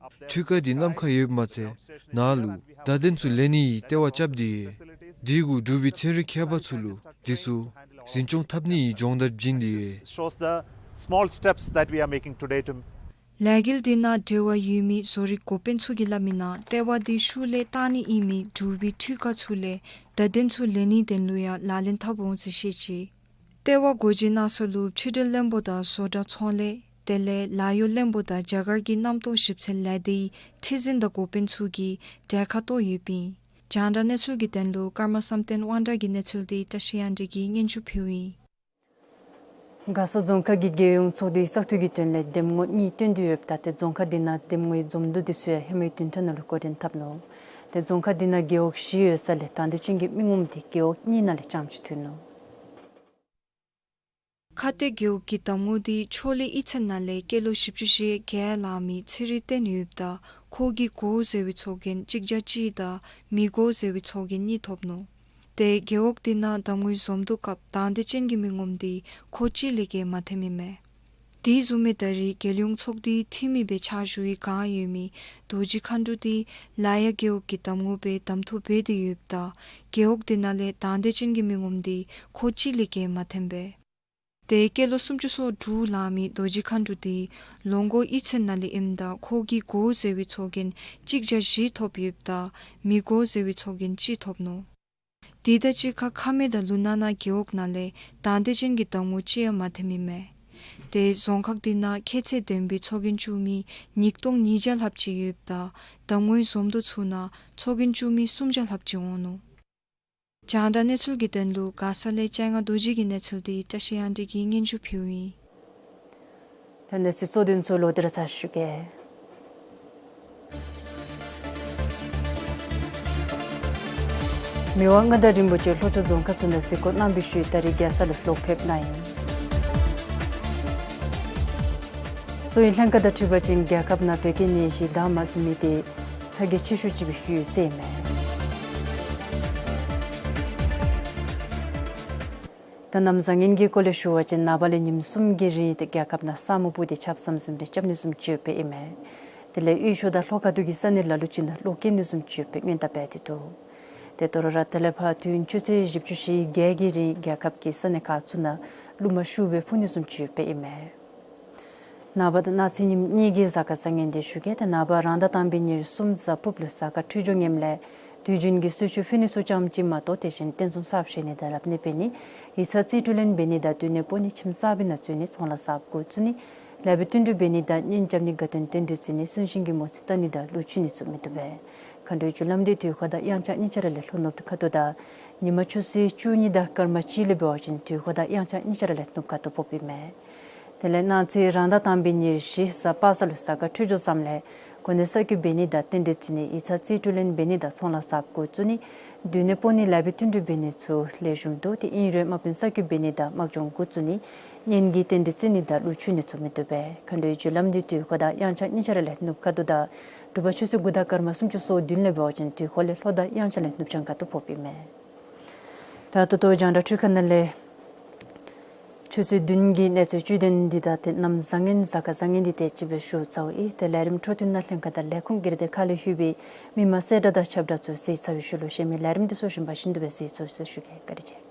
འཕྲུལ་ཁ་འདི་གནམ་ཁར་ཡོདཔ་མ་ཚད་ནཱ་ལུ་བརྡ་དོན་ཚུ་ལེན་ནིའི་ལྟེ་བ་རྐྱབ་སྟེ་ཡོད། དེ་གུ་འབྲུག་པའི་ཚན་རིག་མཁས་པ་ཚུ་ལུ་འདི་ཚུ་འཛིན་སྐྱོང་འཐབ་ནིའི་སྦྱོང་བརྡར་བྱིན་ཏེ་ཡོད། Shows the small steps that we are making today to ལས་འགུལ་འདི་ནང་འབྲེལ་བ་ཡོད་མི་བཟོ་རིག་འགོ་དཔོན་ཚུ་གིས་སླབ་མི་ནང་ལྟེ་བ་འདི་ཤུལ་ལས་བཏང་ནི་ཨིན་མི་འབྲུག་པའི་འཕྲུལ་ཁ་ཚུ་ལས་བརྡ་དོན་ཚུ་ལེན་ནིའི་དོན་ལུ་ཡང་ལག་ལེན་འཐབ་འོང་ཟེར་བཤད་ཅི། ལྟེ་བ་སྒོ་འབྱེད་གནང་ས་ལུ་ཕྱི་འབྲེལ་བློན་པོ་དང་བཟོ་གྲྭ་ཚོང་ལས་དེ་ལས་ལཱ་གཡོག་བློན་པོ་དང་རྒྱ་གར་གྱི་གནམ་སྟོང་ཞིབ་འཚོལ་ལས་སྡེའི་ཁྲི་འཛིན་དང་འགོ་དཔོན་ཚུ་གིས་གྲལ་ཁར་གཏོགས་ཡོདཔ་ཨིན། རྒྱང་བསྒྲགས་གནས་ཚུལ་གྱི་དོན་ལུ་ཀརྨ་བསམ་གཏན་དབང་གྲགས་ཀྱི་གནས་ཚུལ་འདི་བཀྲ་ཤིས་དབྱངས་སྒྲོན་གྱིས་སྙན་ཞུ་ཕུལཝ་ཨིན། མགར་ས་རྫོང་ཁག་གིས་རྒྱལ་ཡོངས་ཚོགས་འདུའི་བཙག་འཐུ་གི་དོན་ལས་འདེམས་ངོ་གཉིས་བཏོན་ཏེ་ཡོདཔ་ད་ཏེ་རྫོང་ཁག་འདི་ནང་འདེམས་ངོའི་འཛོམས་འདུ་འདི་ཚུ་ཡང་ཧེ་མའི་བདུན་ཕྲག་ནང་ལུ་འགོ་འདྲེན་འཐབ་ནུག། ཏེ་རྫོང་ཁག་འདི་ནང་རྒེད་འོག་བཞི་ཡོད་ས་ལས་དང་འདོད་ཅན་གྱི་མི་ངོམ་འདི་རྒེད་འོག་གཉིས་ནང་ལས་རྐྱངམ་ཅིག་ཐོན་ནུག། ཁ་གཏད་རྒེད་འོག་གི་འདེམས་ངོ་འདི་ཆོས་གླིང་གཡུས་ཚན་ནང་ལས་སྐྱེས་ལོ་བཞི་བཅུ་ཞེ་བརྒྱད་ལང་མི་ཚེ་རིང་བསྟན་ཡོདཔ་ད་ཁོ་གིས་དགོ་ཟེར་བའི་ཚོགས་རྒྱན་གཅིག་བརྒྱ་གཅིག་དང་མི་དགོ་ཟེར་བའི་ཚོགས་རྒྱན་གཉིས་ཐོབ་ནུག། ཏེ་རྒེད་འོག་འདི་ནང་འདེམས་ངོའི་འཛོམས་འདུ་སྐབས་དང་འདོད་ཅན་གྱི་མི་ངོམ་འདི་ཁོ་གཅིག་ལས་བརྒལ་མ་ཐོནམ་ཨིན་མས། དེ་བཟུམ་སྦེ་ད་རེས་རྒྱལ་ཡོངས་ཚོགས་སྡེའི་འཐུས་མི་སྦེ་ཕྱག་ཞུ་བའི་བསྒང་ཡོད་མི་རྡོ་རྗེ་མཁའ་འགྲོ་དེ་ལ་ཡ་རྒེད་འོག་གི་གདམ་ངོ་སྦེ་གདམ་འཐུ་འབད་དེ་ཡོདཔ་ད་རྒེད་འོག་དེ་ནང་ལས་དང་འདོད་ཅན་གྱི་མི་ངོམ་དེ་ཁོ་གཅིག་ལས་བརྒལ་མ་ཐོན་པས། ཏེ་སྐྱེས་ལོ་སུམ་ཅུ་སོ་དྲུག་ལང་མི་རྡོ་རྗེ་མཁའ་འགྲོ་དེ་ལོ་འཁོར་གཡུས་ཚན་ནང་ལས་ཨིནམ་ད་ཁོ་གིས་དགོ་ཟེར་བའི་ཚོགས་རྒྱན་གཅིག་བརྒྱ་བཞི་ཐོབ་ཡོདཔ་ད་མི་དགོ་ཟེར་བའི་ཚོགས་རྒྱན་གཅིག་ཐོབ་ནུག། དེ་དང་གཅིག་ཁར་ཁ་སྨད་དང་ལུང་ནག་ནང་རྒེད་འོག་ནང་ལས་དང་འདོད་ཅན་གྱི་གདམ་ངོ་གཅིག་ཡང་མ་ཐོན་མི་མས། ཏེ་རྫོང་ཁག་དེ་ནང་ཁྱད་ཚད་ལྡན་པའི་ཚོགས་རྒྱན་བཙུགས་མི་ཉིས་སྟོང་ཉིས་བརྒྱ་ལྷགཔ་ཅིག་ཡོདཔ་ད་གདམ་ངོའི་འཛོམས་འདུ་ཚུ་ནང་ཚོགས་རྒྱན་བཙུགས་མི་སུམ་བརྒྱ་ལྷགཔ་ཅིག་འོང་ནུག། རྒྱང་བསྒྲགས་གནས་ཚུལ་གྱི་དོན་ལུ་མགར་ས་ལས་ལྕང་ང་རྡོ་རྗེ་གི་གནས་ཚུལ་དེ་བཀྲ་ཤིས་དབྱངས་སྒྲོན་གྱིས་སྙན་ཞུ་ཕུལཝ་ཨིན། ད་གནས་ཚུལ་གཙོ་དོན་ཚུ་ལོག་སྟེ་ར་ཚར་ཞུ་གེ། མི་དབང་མངའ་བདག་རིན་པོ་ཆེ་ལྷོ་ཕྱོགས་རྫོང་ཁག་ཚུ་ནང་གཟིགས་སྐོར་གནང་བའི་ཤུལ་ད་རིས་རྒྱལ་ས་ལུ་ལོག་ཕེབས་གནང་ཡི། གསོ་བའི་ལྷན་ཁག་དང་འཁྲིལ་བ་ཅིན་རྒྱལ་ཁབ་ནང་བོད་སྐྱོན་ནད་གཞི་དར་མ་ཚུགས་མི་དེ་ཚ་གྱང་ཆེ་ཤོས་ཅིག་སྦེ་ཡོད་ཟེར་ཨིན་མས། ད་གནམ་བཟང་ངན་གྱི་སྐོར་ལས་ཞུ་བ་ཅིན་ནངས་པ་ལས་ཉིནམ་གསུམ་གྱི་རིང་ཏེ་རྒྱལ་ཁབ་ནང་ས་སྨུག་སྤུབས་ཏེ་ཆརཔ་ཟམ་ཟིམ་སྦེ་རྐྱབ་ནི་བཟུམ་ཅིག་ཡོདཔ་ཨིན་མས། དེ་ལས་དབུས་ཕྱོགས་དང་ལྷོ་ཁ་ཐུག་གི་ས་གནས་ལ་ལུ་ཅིག་ནང་གློག་ཀེམ་ནི་བཟུམ་ཅིག་ཡོདཔ་སྦེ་སྔོན་བརྡ་འབད་དེ་འདུག། ཏེ་དོ་རུང་ར་དེ་ལས་ཕར་དུས་ཡུན་ཆུ་ཚོད་བཞི་བཅུ་ཞེ་བརྒྱད་ཀྱི་རིང་རྒྱལ་ཁབ་ཀྱི་ས་གནས་ཁག་ཚུ་ནང་རླུང་མ་ཤུགས་སྦེ་འཕུ་ནི་བཟུམ་ཅིག་ཡོདཔ་ཨིན་མས། ནངས་པ་དང་གནངས་ཚེ་ཉིནམ་གཉིས་ཀྱི་གཟའ་སྐར་བཟང་ངན་དེ་ཞུ་གེ། ཏེ་ནངས་པ་རང་ཟླ་དང་པའི་ཉེར་གསུམ་གཟའ་ཕུརཔ་ལུ་གཟའ་སྐར་འཕྲོད་སྦྱོར་ངནམ་ལས་དུས་རྒྱུན་གྱི་གསོལ་མཆོད་ཕུལ་ནི་ཚུ་ཙམ་ཅིག་མ་གཏོགས་དེ་བཞིན་རྟེན་གསུམ་གསརཔ་བཞེངས་ནི་དང་རབ་གནས་འབད་ནི་ཡིག་ཚང་རྩིས་སྤྲོད་ལེན་འབད་ནི་དང་མདུན་ནས་སྤོ་ནི་ཁྱིམ་གསརཔ་ནང་འཛུལ་ནི་ཚོང་ལཱ་གསརཔ་འགོ་བཙུགས་ནི་ལེགས་པའི་བསྟུན་གྲོས་འབད་ནི་དང་གཉེན་རྐྱབ་ནི་དགའ་སྟོན་རྟེན་འབྲེལ་བརྩི་ནི་གསོན་གཤིན་གྱི་མོ་རྩིས་བལྟ་ནི་དང་ལུག་འཁྱུ་ནི་ཚུ་མི་བཏུབ་པས། མཁའ་འགྲོའི་རྒྱུ་ལམ་དེ་དུས་འཁོར་དང་དབྱངས་འཆར་གཉིས་ཆ་ར་ལས་ལྷོ་ནུབ་ཁ་ཐུག་དང་ཉིན་མ་ཆུ་ཚོད་བཅུ་གཉིས་དང་སྐར་མ་གཅིག་ལས་འབད་བ་ཅིན་དུས་འཁོར་དང་དབྱངས་འཆར་གཉིས་ཆ་ར་ལས་ནུབ་ཁ་ཐུག་ཕོགཔ་ཨིན་མས། དེ་ལས་གནངས་ཚེ་རང་ཟླ་དང་པའི་ཉེར་བཞི་གཟའ་པ་སངས་ལུ་གཟའ་སྐར་འཕྲོད་སྦྱོར་བཟངམ་ལས་གོ་གནས་གསར་བསྐོ་འབད་ནི་དང་རྟེན་འབྲེལ་བརྩི་ནི་ཡིག་ཚང་རྩིས་སྤྲོད་ལེན་འབད་ནི་དང་ཚོང་ལཱ་གསརཔ་འགོ་བཙུགས་ནི་མདུན་ནས་སྤོ་ནི་ལེགས་པའི་བསྟུན་གྲོས་འབད་ནི་ཚུ་ལེགས་ཤོམ་འདུག། ཏེ་ཨིན་རུང་དམག་དཔོན་གསར་བསྐོ་འབད་ནི་དང་དམག་སྦྱོང་འགོ་བཙུགས་ནི་གཉེན་གྱི་རྟེན་འབྲེལ་བརྩི་ནི་དང་ལུག་འཁྱུ་ནི་ཚུ་མི་བཏུབ་པས། མཁའ་འགྲོའི་རྒྱུ་ལམ་དེ་དུས་འཁོར་དང་དབྱངས་འཆར་གཉིས་ཆ་ར་ལས་ནུབ་ཁ་ཐུག་དང་དྲོ་པ་ཆུ་ཚོད་དགུ་དང་སྐར་མ་སུམ་ཅུ་སོ་བདུན་ལས་འབད་བ་ཅིན་དུས་འཁོར་ལས་ལྷོ་དང་དབྱངས་འཆར་ལས་ནུབ་བྱང་ཁ་ཐུག་ཕོགཔ་ཨིན་མས། ད་ད་ལྟོ་རྒྱང་བསྒྲགས་འཕྲུལ་ཁང་ནང་ལས་ཆུ་ཚོད་བདུན་གྱི་གནས་ཚུལ་བཅུད་དོན་འདི་དང་ཏེ་གནམ་བཟང་ངན་གཟའ་སྐར་བཟང་ངན་འདི་དེ་ཅིག་སྦེ་ཞུ་ཚརཝ་ཨིན། ཏེ་ལས་རིམ་འཕྲོ་མཐུད་ནང་ལྷན་ཁག་དང་ལས་ཁུངས་སྒེར་སྡེ་ཁག་ལས་ལྷོད་པའི་མི་མང་གསལ་བསྒྲགས་དང་ཁྱབ་བསྒྲགས་ཚུ་གཟིགས་ཚར་བའི་ཤུལ་ལུ་གཞན་མི་ལས་རིམ་འདི་ཚུ་གཞན་པ་བཞིན་དུ་སྦེ་གཟིགས་ཚུགས་ཟེར་ཞུ་གེ། བཀའ་དྲིན་ཆེ།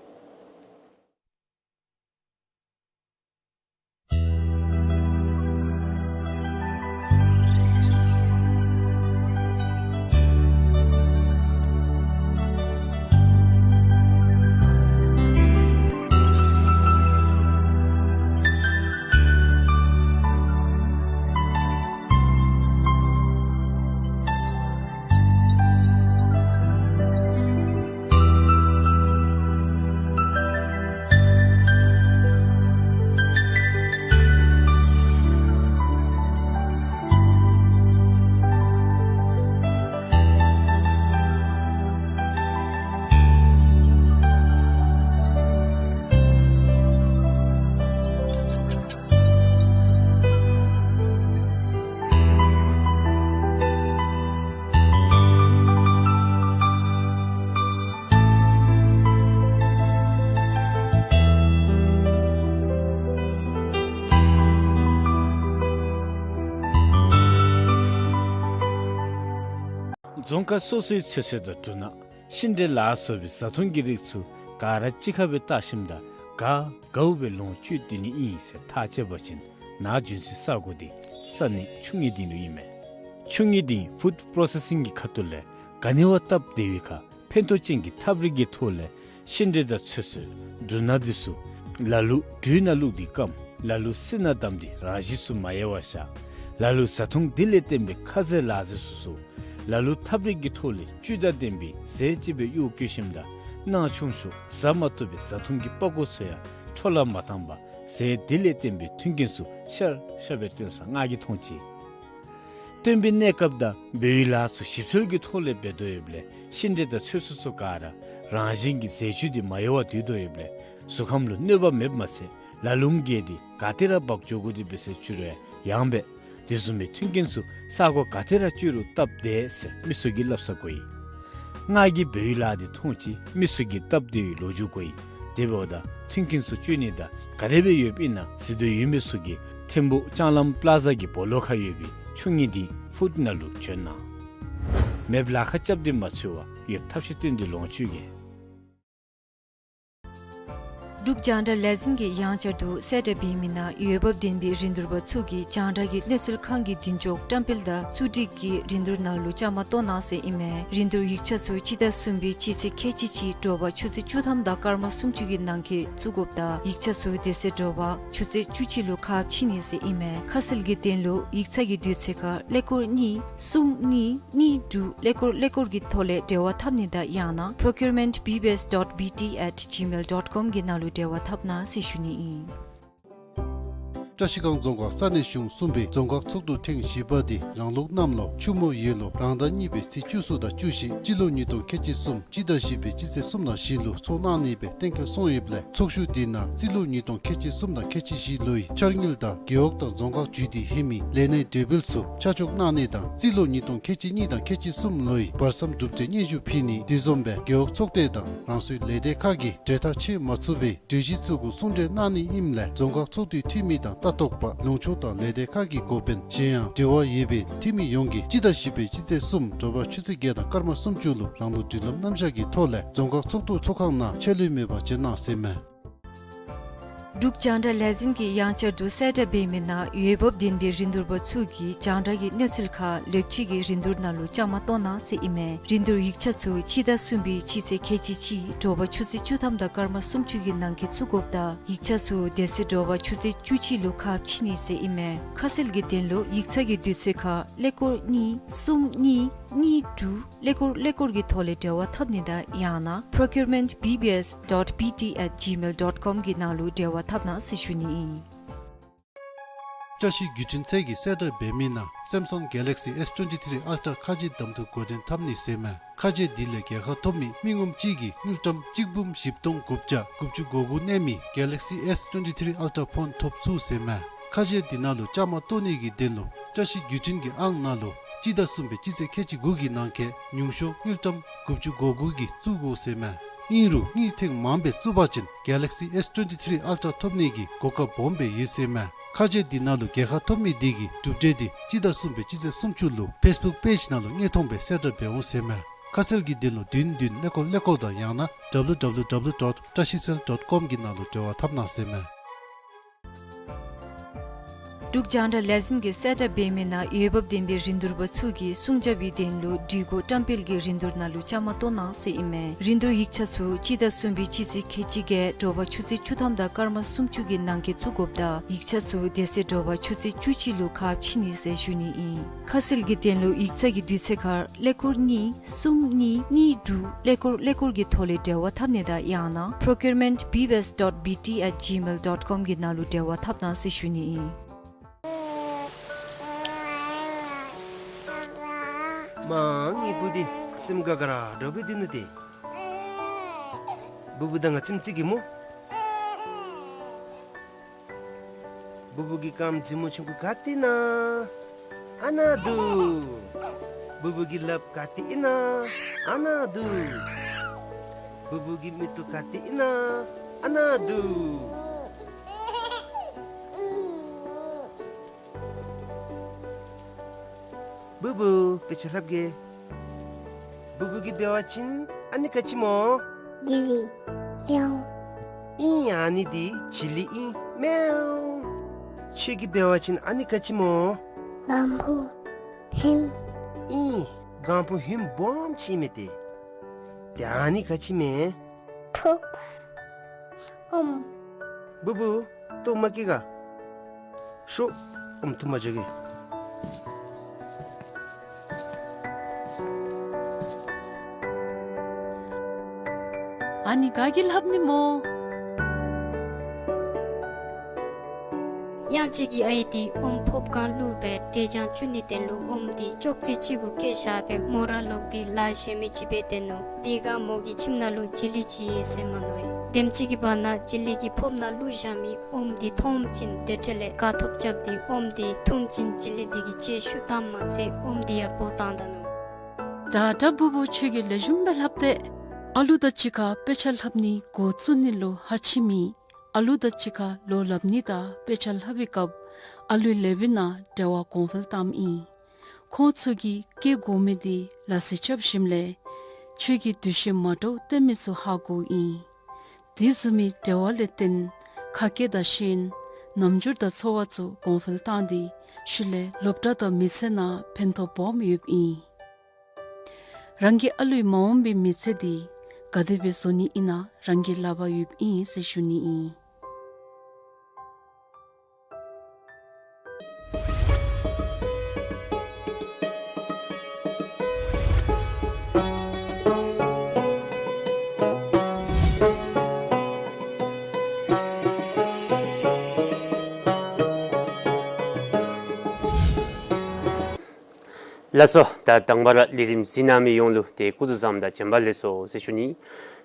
རྫོང་ཁག་སོ་སོའི་ཚོད་བསྲེ་དང་འབྲུ་སྣ་ཤིང་འབྲས་ལ་སོགས་པའི་བཟའ་འཐུང་གི་རིགས་ཚུ་ག་ར་གཅིག་ཁར་སྦེ་བཏགས་ཞིནམ་ད་ག་དགའཝ་སྦེ་ལོངས་སྤྱོད་སྡོད་ནི་ཨིན་ཟེར་ཐག་བཅད་པ་ཅིན་ནཱ་བྱོན་སའི་ས་གོ་འདི་ས་གནས་ཆུ་ངོས་སྡིངས་ལུ་ཨིན་མས། ཆུ་ངོས་སྡིངས་ཕུཌ་པོརོ་སེ་སིང་གི་ཁ་ཐུག་ལས་ག་ནི་བ་སྟབས་བདེ་བའི་ཁར་ཕན་ཐོགས་ཅན་གྱི་ཐབས་རིག་གི་ཐོག་ལས་ཤིང་འབྲས་དང་ཚོད་བསྲེ་འབྲུ་སྣ་འདི་ཚུ་ལ་ལུ་དྲོད་ནང་བླུགས་ཏེ་སྐམ། ལ་ལུ་བསིལ་ནང་བསྡམས་ཏེ་རང་བཞིན་སུ་མ་ཡལ་བར་བཞག། ལ་ལུ་བཟའ་འཐུང་འདི་ལས་བརྟེན་པའི་ཁ་ཟས་ལ་ཟས་ཚུ་ཚུ་ལ་ལུ་ཐབས་རིག་གི་ཐོག་ལས་བཅུད་དང་ལྡན་པའི་ཟས་ཅིག་སྦེ་གཡོག་བཀོལ་ཞིནམ་ད་ནང་ཆུང་ཤོས་བཟའ་མ་བཏུབ་པའི་བཟའ་འཐུང་གི་པགས་ཀོ་ཚུ་ཡང་འཕྲོ་བརླག་མ་བཏང་པར་ཟས་འདི་ལས་བརྟེན་པའི་མཐུན་རྐྱེན་ཚུ་ཤར་ཤར་སྦེ་སྟོན་ས་ང་གིས་མཐོང་ཅི། སྟོན་པའི་གནས་སྐབས་དང་འབད་བའི་ལཱ་ཚུ་ཞིབ་འཚོལ་གྱི་ཐོག་ལས་འབད་དོ་ཡོདཔ་ལས་ཤིང་འབྲས་དང་ཚོད་བསྲེ་ཚུ་ག་ར་རང་བཞིན་གྱིས་ཟས་བཅུད་འདི་མ་ཡལ་བར་སྡོད་དོ་ཡོདཔ་ལས་གཟུགས་ཁམས་ལུ་གནོད་པ་མེདཔ་མ་ཚད་ལ་ལུམ་རྒྱས་ཏེ་ག་ཏེ་ར་འབག་འགྱོ་དགོ་དེ་འབད་ཟེར་བཅུག་རུང་ཡང་འབད། དེ་བཟུམ་མའི་མཐུན་རྐྱེན་ཚུ་ས་གོ་ག་ཏེ་ར་སྤྱོད་རུང་སྟབས་བདེ་ཟེར་མི་ཚུ་གིས་སླབ་ས་གོ་ཡི། ང་གིས་འབད་བའི་ལཱ་འདི་མཐོང་ཅི། མི་ཚུ་གིས་སྟབས་བདེ་བའི་ལོ་རྒྱུས་གོ་ཡི། དེ་འབདཝ་ད་མཐུན་རྐྱེན་ཚུ་སྤྱོད་ནི་དང་ག་དེ་སྦེ་ཡོདཔ་ཨིན་ན་གཟིགས་འདོད་ཡོད་མི་ཚུ་གིས་ཐིམ་ཕུག་ལྕང་ལམ་པ་ལ་ཛ་གི་སྦོ་ལོགས་ཁར་ཡོད་པའི་ཆུ་གཉིས་ལྡན་ཕུཌ་ནང་ལུ་བྱོན་གནང་། མེདཔ་ལཱ་ཁག་རྐྱབ་སྟེ་མ་ཚུད་པར་ཡོདཔ་ཐབས་ཤེས་བཏོན་ཏེ་ལོངས་སྤྱོད་གེ། འབྲུག་རྒྱང་བསྒྲགས་ལས་འཛིན་གྱིས་ཡང་བསྐྱར་དུ་གསལ་བསྒྲགས་འབད་མི་ནང་འོས་འབབ་ལྡན་པའི་རིན་བསྡུར་པ་ཚུ་གིས་རྒྱང་བསྒྲགས་ཀྱི་གནས་ཚུལ་ཁང་གི་མདུན་ཅོག་བཀྲམ་སྤེལ་དང་བཙུགས་སྒྲིག་གི་རིན་བསྡུར་ནང་ལུ་བཅའ་མར་གཏོགས་གནང་ཟེར་ཨིན་མས། རིན་བསྡུར་ཡིག་ཆ་ཚུ་སྤྱི་ཟླ་གསུམ་པའི་སྤྱི་ཚེས་ཁལ་གཅིག་གཅིག་དྲོ་པ་ཆུ་ཚོད་བཅུ་ཐམ་དང་སྐར་མ་སུམ་ཅུ་གི་ནང་འཁོད་བཙུགས་དགོཔ་དང་ཡིག་ཆ་ཚུ་དེ་ཚེ་དྲོ་པ་ཆུ་ཚོད་བཅུ་གཅིག་ལུ་ཁ་ཕྱེ་ནི་ཟེར་ཨིན་མས། ཁ་གསལ་གྱི་དོན་ལུ་ཡིག་ཚང་གི་དུས་ཚོད་ཁར་ཀླད་ཀོར་གཉིས་གསུམ་གཉིས་གཉིས་དྲུག་ཀླད་ཀོར་ཀླད་ཀོར་གྱི་ཐོག་ལས་འབྲེལ་བ་འཐབ་ནི་དང་ཡང་ན་procurement B B S dot B T at gmail dot com གི་ནང་ལུ་འབྲེལ་བ་འཐབ་གནང་ཟེར་ཞུ་ནི་ཨིན། བཀྲ་ཤིས་སྒང་རྫོང་ཁག་ས་གནས་གཞུང་གསུམ་པའི་རྫོང་ཁག་ཚོགས་འདུ་ཐེངས་བཞི་པ་དེ་རང་ལུགས་གནམ་ལོ་ཆུ་མོ་ཡོས་ལོ་རང་ཟླ་གཉིས་པའི་ཚེས་བཅུ་གསུམ་དང་བཅུ་བཞི་སྤྱི་ལོ་ཉིས་སྟོང་ཁལ་གཅིག་གསུམ་སྤྱི་ཟླ་བཞི་པའི་སྤྱི་ཚེས་གསུམ་དང་བཞི་ལུ་ཚོགས་གནང་ནི་སྦེ་གཏན་འཁེལ་སོང་ཡོདཔ་ལས་ཚོགས་བཞུགས་དེ་ནང་རྩིས་ལོ་ཉིས་སྟོང་ཁལ་གཅིག་གསུམ་དང་ཁལ་གཅིག་བཞི་ལོའི་འཆར་དངུལ་དང་རྒེད་འོག་དང་རྫོང་ཁག་བརྒྱུད་དེ་ལྷོད་མི་ལས་སྣའི་གྲོས་འབུལ་ཚུ་ཆ་འཇོག་གནང་ནི་དང་རྩིས་ལོ་ཉིས་སྟོང་ཁལ་གཅིག་གཉིས་དང་ཁལ་གཅིག་གསུམ་ལོའི་བར་མཚམས་གྲུབ་འབྲས་སྙན་ཞུ་ཕུལ་ནི་དེ་བཟུམ་སྦེ་རྒེད་འོག་ཚོགས་སྡེ་དང་རང་སོའི་ལས་སྡེ་ཁག་གིས་གྲོས་ཐག་བཅད་མ་ཚུགས་པའི་གྲོས་གཞི་ཚུ་གུ་གསུང་གྲོས་གནང་ནི་ཨིནམ་ལས་རྫོང་ཁག་ཚོགས་འདུའི་འཐུས་མི་དང་ལྟ་རྟོག་པ་ལུང་ཕྱོགས་དང་ལས་སྡེ་ཁག་གི་འགོ་དཔོན་གཞན་ཡང་འབྲེལ་བ་ཡོད་པའི་འཐུས་མི་ཡོངས་ཀྱིས་སྤྱི་ཟླ་བཞི་པའི་སྤྱི་ཚེས་གསུམ་དྲོ་པ་ཆུ་ཚོད་བརྒྱད་དང་སྐར་མ་སུམ་ཅུ་ལུ་རང་ལུགས་སྒྲིག་ལམ་རྣམ་གཞག་གི་ཐོག་ལས་རྫོང་ཁག་ཚོགས་འདུ་ཚོགས་ཁང་ནང་ཆད་ལུས་མེད་པར་བྱོན་གནང་ཟེར་མས། འབྲུག་རྒྱང་བསྒྲགས་ལས་འཛིན་གྱིས་ཡང་བསྐྱར་དུ་གསལ་བསྒྲགས་འབད་མི་ནང་འོས་འབབ་ལྡན་པའི་རིན་བསྡུར་པ་ཚུ་གིས་རྒྱང་བསྒྲགས་ཀྱི་གནས་ཚུལ་ཁག་ལེགས་བཅོས་ཀྱི་རིན་བསྡུར་ནང་ལུ་བཅའ་མར་གཏོགས་གནང་ཟེར་ཨིན་མས། རིན་བསྡུར་ཡིག་ཆ་ཚུ་སྤྱི་ཟླ་གསུམ་པའི་སྤྱི་ཚེས་ཁལ་གཅིག་གཅིག་དྲོ་པ་ཆུ་ཚོད་བཅུ་ཐམ་དང་སྐར་མ་སུམ་ཅུ་གི་ནང་འཁོད་བཙུགས་དགོཔ་དང་ཡིག་ཆ་ཚུ་དེ་ཚེ་དྲོ་པ་ཆུ་ཚོད་བཅུ་གཅིག་ལུ་ཁ་ཕྱེ་ནི་ཟེར་ཨིན་མས། ཁ་གསལ་གྱི་དོན་ལུ་ཡིག་ཚང་གི་དུས་ཚོད་ཁར་ཀླད་ཀོར་གཉིས་གསུམ་གཉིས་གཉིས་དྲུག་ཀླད་ཀོར་ཀླད་ཀོར་གྱི་ཐོག་ལས་འབྲེལ་བ་འཐབ་ནི་དང་ཡང་ན་procurement B B S dot B T at gmail dot com གི་ནང་ལུ་འབྲེལ་བ་འཐབ་གནང་ཟེར་ཞུ་ནི་ཨིན། བཀྲ་ཤིས་བརྒྱུད་འཕྲིན་ཚད་ཀྱིས་གསལ་བསྒྲགས་འབད་མི་ནང་Samsung Galaxy S twenty-three Ultra ཁ་རྗེ་གདམ་འཐུ་འགོ་འདྲེན་འཐབ་ནི་ཟེར་མས། ཁ་རྗེ་འདི་ལས་རྒྱལ་ཁ་ཐོབ་མི་མི་ངོམ་གཅིག་གིས་དངུལ་ཀྲམ་གཅིག་འབུམ་བཞི་སྟོང་དགུ་བརྒྱ་དགུ་བཅུ་གོ་དགུ་གནས་མི་Galaxy S twenty-three Ultra ཕོན་ཐོབ་ཚུགས་ཟེར་མས། ཁ་རྗེ་འདི་ནང་ལུ་བཅའ་མར་གཏོགས་ནི་གི་དོན་ལུ་བཀྲ་ཤིས་བརྒྱུད་འཕྲིན་གྱི་ཨང་ནང་ལུ་སྤྱི་ཟླ་གསུམ་པའི་སྤྱི་ཚེས་ཁལ་གཅིག་དགུ་གི་ནང་འཁོད་ཉུང་ཤོས་དངུལ་ཀྲམ་དགུ་བཅུ་གོ་དགུ་གིས་བཙུགས་དགོ་ཟེར་མས། ཨིན་རུང་དངུལ་ཐེངས་མངམ་སྦེ་བཙུགས་པ་ཅིན་Galaxy S twenty-three Ultra ཐོབ་ནི་གི་གོ་སྐབས་སྦོམ་སྦེ་ཡོད་ཟེར་མས། ཁ་རྗེ་འདི་ནང་ལུ་རྒྱལ་ཁ་ཐོབ་མི་དེ་གིས་གྲུབ་འབྲས་དེ་སྤྱི་ཟླ་གསུམ་པའི་སྤྱི་ཚེས་སུམ་ཅུ་ལུ་Facebook པེཇ་ནང་ལུ་དངོས་མཐོང་སྦེ་གསལ་བསྒྲགས་འབད་འོང་ཟེར་མས། ཁ་གསལ་གྱི་དོན་ལུ་བདུན་བདུན་ཀླད་ཀོར་ཀླད་ཀོར་དང་ཡང་ན་W W W dot trashicell dot com གི་ནང་ལུ་འབྲེལ་བ་འཐབ་གནང་ཟེར་མས། འབྲུག་རྒྱང་བསྒྲགས་ལས་འཛིན་གྱིས་གསལ་བསྒྲགས་འབད་མི་ནང་འོས་འབབ་ལྡན་པའི་རིན་བསྡུར་པ་ཚུ་གིས་སྲུང་སྐྱོབ་པའི་དོན་ལུ་སྒྲིག་གོ་བཀྲམ་སྤེལ་གྱི་རིན་བསྡུར་ནང་ལུ་བཅའ་མར་གཏོགས་གནང་ཟེར་ཨིན་མས། རིན་བསྡུར་ཡིག་ཆ་ཚུ་སྤྱི་ཟླ་གསུམ་པའི་སྤྱི་ཚེས་ཁལ་གཅིག་བརྒྱད་དྲོ་པ་ཆུ་ཚོད་བཅུ་ཐམ་དང་སྐར་མ་སུམ་ཅུ་གི་ནང་འཁོད་བཙུགས་དགོཔ་དང་ཡིག་ཆ་ཚུ་དེ་ཚེ་དྲོ་པ་ཆུ་ཚོད་བཅུ་གཅིག་ལུ་ཁ་ཕྱེ་ནི་ཟེར་ཞུ་ནི་ཨིན། ཁ་གསལ་གྱི་དོན་ལུ་ཡིག་ཚང་གི་དུས་ཚོད་ཁར་ཀླད་ཀོར་གཉིས་གསུམ་གཉིས་གཉིས་དྲུག་ཀླད་ཀོར་ཀླད་ཀོར་གྱི་ཐོག་ལས་འབྲེལ་བ་འཐབ་ནི་དང་ཡང་ན་procurement B B S dot B T at gmail dot com གི་ནང་ལུ་འབྲེལ་བ་འཐབ་གནང་ཟེར་ཞུ་ནི་ཨིན། མ་ངེའི་བུ་འདི་སེམས་དགའ་དགའ་ར་འདྲཝ་སྦེ་སྡོད་ནུག་ཏེ། བུ་བུ་དང་ང་ཙམ་ཅིག་གི་སྨོ། བུ་བུ་གི་རྐངམ་མཛེས་མོ་ཆུང་ཀུ་ག་ཏེ་ཨིན་ན། ཨ་ནཱ་འདུག། བུ་བུ་གི་ལགཔ་ག་ཏེ་ཨིན་ན། ཨ་ནཱ་འདུག། བུ་བུ་གི་མིག་ཏོ་ག་ཏེ་ཨིན་ན། ཨ་ནཱ་འདུག། བུ་བུ་དཔེ་ཆ་ལྷབ་གེ། བུ་བུ་གིས་འབད་བ་ཅིན་ཨ་ནི་ག་ཅི་སྨོ། ཇི་ལི། མེའོ། ཨིན། ཨ་ནི་འདི་ཇི་ལི་ཨིན། མེའོ། ཁྱོད་ཀྱིས་འབད་བ་ཅིན་ཨ་ནི་ག་ཅི་སྨོ། སྒང་ཕུ་ཧིམ། ཨིན། སྒང་ཕུ་ཧིམ་སྦོམ་ཅིག་མས་ཏེ། ཏེ་ཨ་ནི་ག་ཅི་མས། ཕུགཔ། ཨོམ། བུ་བུ་ལྟོཝ་མ་བཀྱེས་ག། ཤོག། ཨོམ་འཐུང་པར་འགྱོ་གེ། ཨ་ནི་ག་གིས་ལྷབ་ནི་སྨོ། གཡང་སྐྱིད་ཀྱི་ཨའི་འདི་ཨོམ་ཕོརཔ་སྒང་བླུགས་སྦེ་འབྲས་ཆང་བཙུགས་ནིའི་དོན་ལུ་ཨོམ་འདི་ཅོག་ཙེ་གཅིག་གུ་བཀལ་བཞག་སྦེ་མོ་ར་ལོག་སྟེ་ལཱ་གཞན་མི་ཅིག་འབད་དེ་ནུག། དེ་སྒང་མོ་གི་ཁྱིམ་ནང་ལུ་ཇི་ལི་ཅིག་ཡོད་ཟེར་མ་མནོ་བས། དེམ་ཅིག་གི་བར་ན་ཇི་ལི་གིས་ཕོརཔ་ནང་བླུགས་བཞག་མི་ཨོམ་འདི་མཐོངམ་ཅིག་དེ་འཕྲོ་ལས་དགའ་ཐོབ་རྐྱབ་སྟེ་ཨོམ་འདི་འཐུངམ་ཅིག་ཇི་ལི་འདི་གིས་ལྕེ་ཤུགས་བཏངམ་མ་ཚད་ཨོམ་འདི་ཡང་སྦོ་བཏང་ད་ནུག། དྲག་དྲག་བུ་བུ་ཁྱོད་ཀྱིས་ལེགས་ཤོམ་སྦེ་ལྷབ་སྟེ། ཨ་ལུ་དང་གཅིག་ཁར་དཔེ་ཆ་ལྷབ་ནི་འགོ་བཙུགས་ནི་ལུ་ཧ་ཅི་མི་ཨ་ལུ་དང་གཅིག་ཁར་ལོ་ལྷབ་ནི་དང་དཔེ་ཆ་ལྷབ་པའི་སྐབས་ཨ་ལུའི་ལེགས་པའི་ནང་འབྲེལ་བ་གོང་འཕེལ་བཏངམ་ཨིན། ཁོང་ཚུ་གིས་སྐད་གོ་མི་འདི་ལ་སི་རྐྱབ་ཞིནམ་ལས་ཁྱོད་ཀྱི་འདུ་ཤེས་མ་འདྲཝ་སྟོན་མི་ཚུ་ཧ་གོཝ་ཨིན། དེ་བཟུམ་མའི་འབྲེལ་བ་ལས་བརྟེན་ཁ་སྐད་དང་ཤེས་ཡོན་རྣམ་འགྱུར་དང་ཚོར་བ་ཚུ་གོང་འཕེལ་བཏང་སྟེ་ཤུལ་ལས་སློབ་གྲྭ་དང་མི་ཚེ་ནང་ཕན་ཐོགས་སྦོམ་ཡོདཔ་ཨིན། རང་གི་ཨ་ལུའི་མ་འོངས་པའི་མི་ཚེ་འདི་ག་དེ་སྦེ་བཟོ་ནི་ཨིན་ན་རང་གི་ལག་པར་ཡོདཔ་ཨིན་ཟེར་ཞུ་ནི་ཨིན། ལགས་སོ། ད་དང་པ་ར་ལས་རིམ་གཟིགས་གནང་མི་ཡོངས་ལུ་ཏེ་སྐུ་གཟུགས་བཟང་དང་བྱོན་པ་ལེགས་སོ་ཟེར་ཞུ་ནི།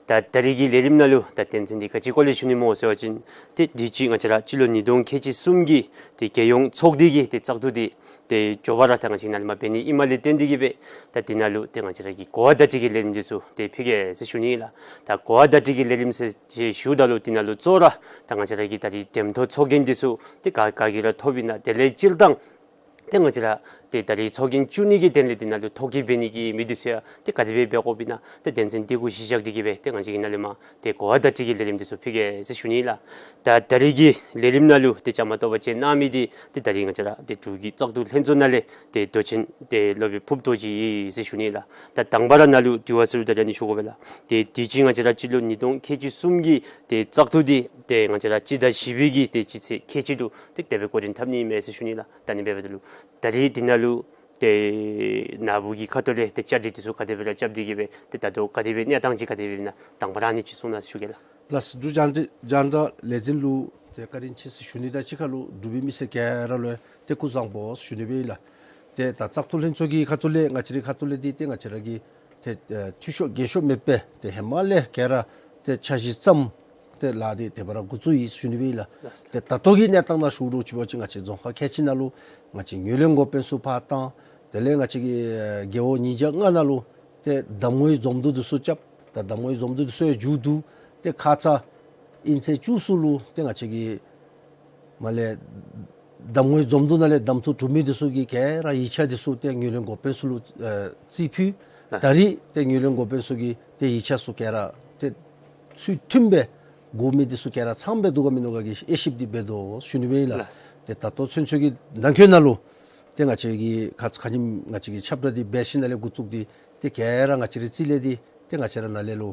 ད་ད་རིས་ཀྱི་ལས་རིམ་ནང་ལུ་ད་དོན་ཚན་འདི་ག་ཅི་སྐོར་ལས་ཞུ་ནི་སྨོ་ཟེར་བ་ཅིན་ཏེ་དུས་ཅི་ང་བཅས་ར་སྤྱི་ལོ་ཉིས་སྟོང་ཁལ་གཅིག་གསུམ་གྱི་ཏེ་རྒྱལ་ཡོངས་ཚོགས་སྡེ་གི་ཏེ་བཙག་འཐུ་འདི་ཏེ་མགྱོགས་པ་ར་ད་ང་བཅས་ནཱ་ལས་མར་འབད་ནི་ཨིནམ་ལས་བརྟེན་ཏེ་གིས་སྦེ་ད་འདི་ནང་ལུ་ཏེ་ང་བཅས་ར་གི་གོ་བ་བརྡ་སྤྲོད་ཀྱི་ལས་རིམ་འདི་ཚུ་ཏེ་ཕུལ་གེ་ཟེར་ཞུ་ནི་ལགས། ད་གོ་བ་བརྡ་སྤྲོད་ཀྱི་ལས་རིམ་ཟེར་ཞུཝ་ད་ལུ་འདི་ནང་ལུ་གཙོ་བོ་ར་ད་ང་བཅས་ར་གི་ད་རིས་འགྲེམས་ཐོག་ཚོགས་རྒྱན་འདི་ཚུ་ཏེ་ག་ག་གིས་ར་ཐོབ་ཨིན་ན། དེ་ལས་སྤྱིར་བཏང་ཏེ་ང་བཅས་ར་ཏེ་ད་རིས་ཚོགས་རྒྱན་བཙུགས་ནི་གི་དོན་ལས་འདི་ནང་ལུ་ཐོ་བཀོད་འབད་ནི་གི་མི་འདི་ཚུ་ཡང་ཏེ་ག་དེ་སྦེ་འབད་དགོཔ་ཨིན་ན་ཏེ་དོན་ཚན་འདི་གུ་གཞི་བཞག་སྟེ་གིས་སྦེ་ཏེ་ང་བཅས་ཀྱིས་ནཱ་ལས་མར་ཏེ་གོ་བ་བརྡ་སྤྲོད་ཀྱི་ལས་རིམ་འདི་ཚུ་ཕུལ་གེ་ཟེར་ཞུ་ནི་ལགས། ད་ད་རིས་ཀྱི་ལས་རིམ་ནང་ལུ་ཏེ་བཅའ་མར་གཏོགས་པ་ཅིན་གནང་མི་འདི་ཏེ་ད་རིས་ང་བཅས་ར་ཏེ་འབྲུག་གི་བཙག་འཐུ་ལྷན་ཚོགས་ནང་ལས་ཏེ་མདོ་ཆེན་ཏེ་སློབ་དཔོན་ཕུརབ་རྡོ་རྗེ་ཨིན་ཟེར་ཞུ་ནི་ལགས། ད་དང་པ་ར་ནཱ་ལུ་དྲི་བ་ཟེརཝ་ད་ཨ་ནི་ཞུ་དགོ་པས་ལགས། ཏེ་དུས་ཅི་ང་བཅས་ར་སྤྱི་ལོ་ཉིས་སྟོང་ཁལ་གཅིག་གསུམ་གྱི་ཏེ་བཙག་འཐུ་འདི་ཏེ་ང་བཅས་ར་སྤྱི་ཟླ་བཞི་པའི་གི་ཏེ་སྤྱི་ཚེས་ཁལ་གཅིག་ལུ་ཏེ་དེ་སྦེ་འགོ་འདྲེན་འཐབ་ནི་མས་ཟེར་ཞུ་ནི་ལགས། ད་ཨ་ནི་འབདཝ་ད་ལུ་ད་རིས་འདི་ནང་ལུ་ཏེ་ནཱ་བུ་གི་ཁ་ཐུག་ལས་ཏེ་བཅའ་སྒྲིག་འདི་ཚུ་ག་དེ་སྦེ་ར་རྐྱབ་སྟེ་གིས་སྦེ་ཏེ་ད་ལྟོ་ག་དེ་སྦེ་གནས་སྟངས་ཅིག་ག་དེ་སྦེ་ཨིན་ན་དང་པ་ར་ཨ་ནི་ཅིག་གསུང་གནང་ཟེར་ཞུ་གེ་ལགས། ལགས་སོ། འབྲུག་རྒྱང་བསྒྲགས་ལས་འཛིན་ལུ་ཏེ་བཀའ་དྲིན་ཆེ་ཟེར་ཞུ་ནི་དང་གཅིག་ཁར་ལུ་འབྲུག་པའི་མི་སེར་ག་ར་ལུ་ཏེ་སྐུ་གཟུགས་བཟང་པོ་ཟེར་ཞུ་ནི་སྦེ་ཨིན་ལགས། ཏེ་ད་བཙག་འཐུ་ལྷན་ཚོགས་ཀྱི་ཁ་ཐུག་ལས་ང་བཅས་རའི་ཁ་ཐུག་ལས་འདི་ཏེ་ང་བཅས་ར་གི་ཏེ་ཨེ་འཐུས་ཤོར་འགན་ཤོར་མེད་པར་ཏེ་ཧེ་མ་ལས་ག་ར་ཏེ་འཆར་གཞི་བརྩམས་ཏེ་ལཱ་འདི་དེ་སྦེ་ར་འགོ་བཙུགས་ཡི་ཟེར་ཞུ་ནི་སྦེ་ཨིན་ལགས། ལགས། ཏེ་ད་ལྟོ་གི་གནས་སྟངས་ནང་ཞུ་རུང་ཅིག་འབད་བ་ཅིན་ང་བཅས་རྫོང་ཁག་ཁལ་གཅིག་ནང་ལུ་ང་བཅས་ངོས་ལེན་འགོ་དཔོན་ཚུ་ཕར་བཏང་། དེ་ལས་ང་བཅས་ཀྱི་ཨེ་རྒེད་འོག་ཉིས་བརྒྱ་ལྔ་ནང་ལུ་ཏེ་གདམ་ངོའི་འཛོམས་འདུ་འདི་ཚུ་རྐྱབ། ད་གདམ་ངོའི་འཛོམས་འདུ་འདི་ཚུ་ཡང་མཇུག་བསྡུ། ཏེ་ཁ་ཙ་ཨིན་ཚེས་བཅུ་གསུམ་ལུ་ཏེ་ང་བཅས་ཀྱི་མར་ལས་གདམ་ངོའི་འཛོམས་འདུ་ནང་ལས་གདམ་འཐུ་གྲུབ་མི་འདི་ཚུ་གི་ག་ར་ཡིག་ཆ་འདི་ཚུ་ཏེ་ངོས་ལེན་འགོ་དཔོན་ཚུ་ལུ་ཨེ་རྩིས་ཕུལ། ལགས། ད་རིས་ཏེ་ངོས་ལེན་འགོ་དཔོན་ཚུ་གིས་ཏེ་ཡིག་ཆ་ཚུ་ག་ར་ཏེ་ཚུལ་མཐུན་སྦེ་དགོ་མི་འདི་ཚུ་ག་ར་ཚངམ་སྦེ་འདུག་ག་མིན་འདུག་ག་གི་དབྱེ་ཞིབ་འདི་འབད་དོ་ཟེར་ཞུ་ནི་སྦེ་ཨིན་ལགས། ལགས། ཏེ་ད་ལྟོ་ཚུན་ཚོད་ཀྱི་ནང་འཁོད་ནང་ལུ་ཏེ་ང་བཅས་ཀྱི་ཁ་ཁ་ཉིནམ་ང་བཅས་ཀྱི་ཁྱབ་བསྒྲགས་འདི་འབད་ཞིནམ་ལས་འགོ་བཙུགས་ཏེ་ཏེ་ག་ར་ང་བཅས་རའི་རྩིས་ལས་འདི་ཏེ་ང་བཅས་ར་ནཱ་ལས་ལུ་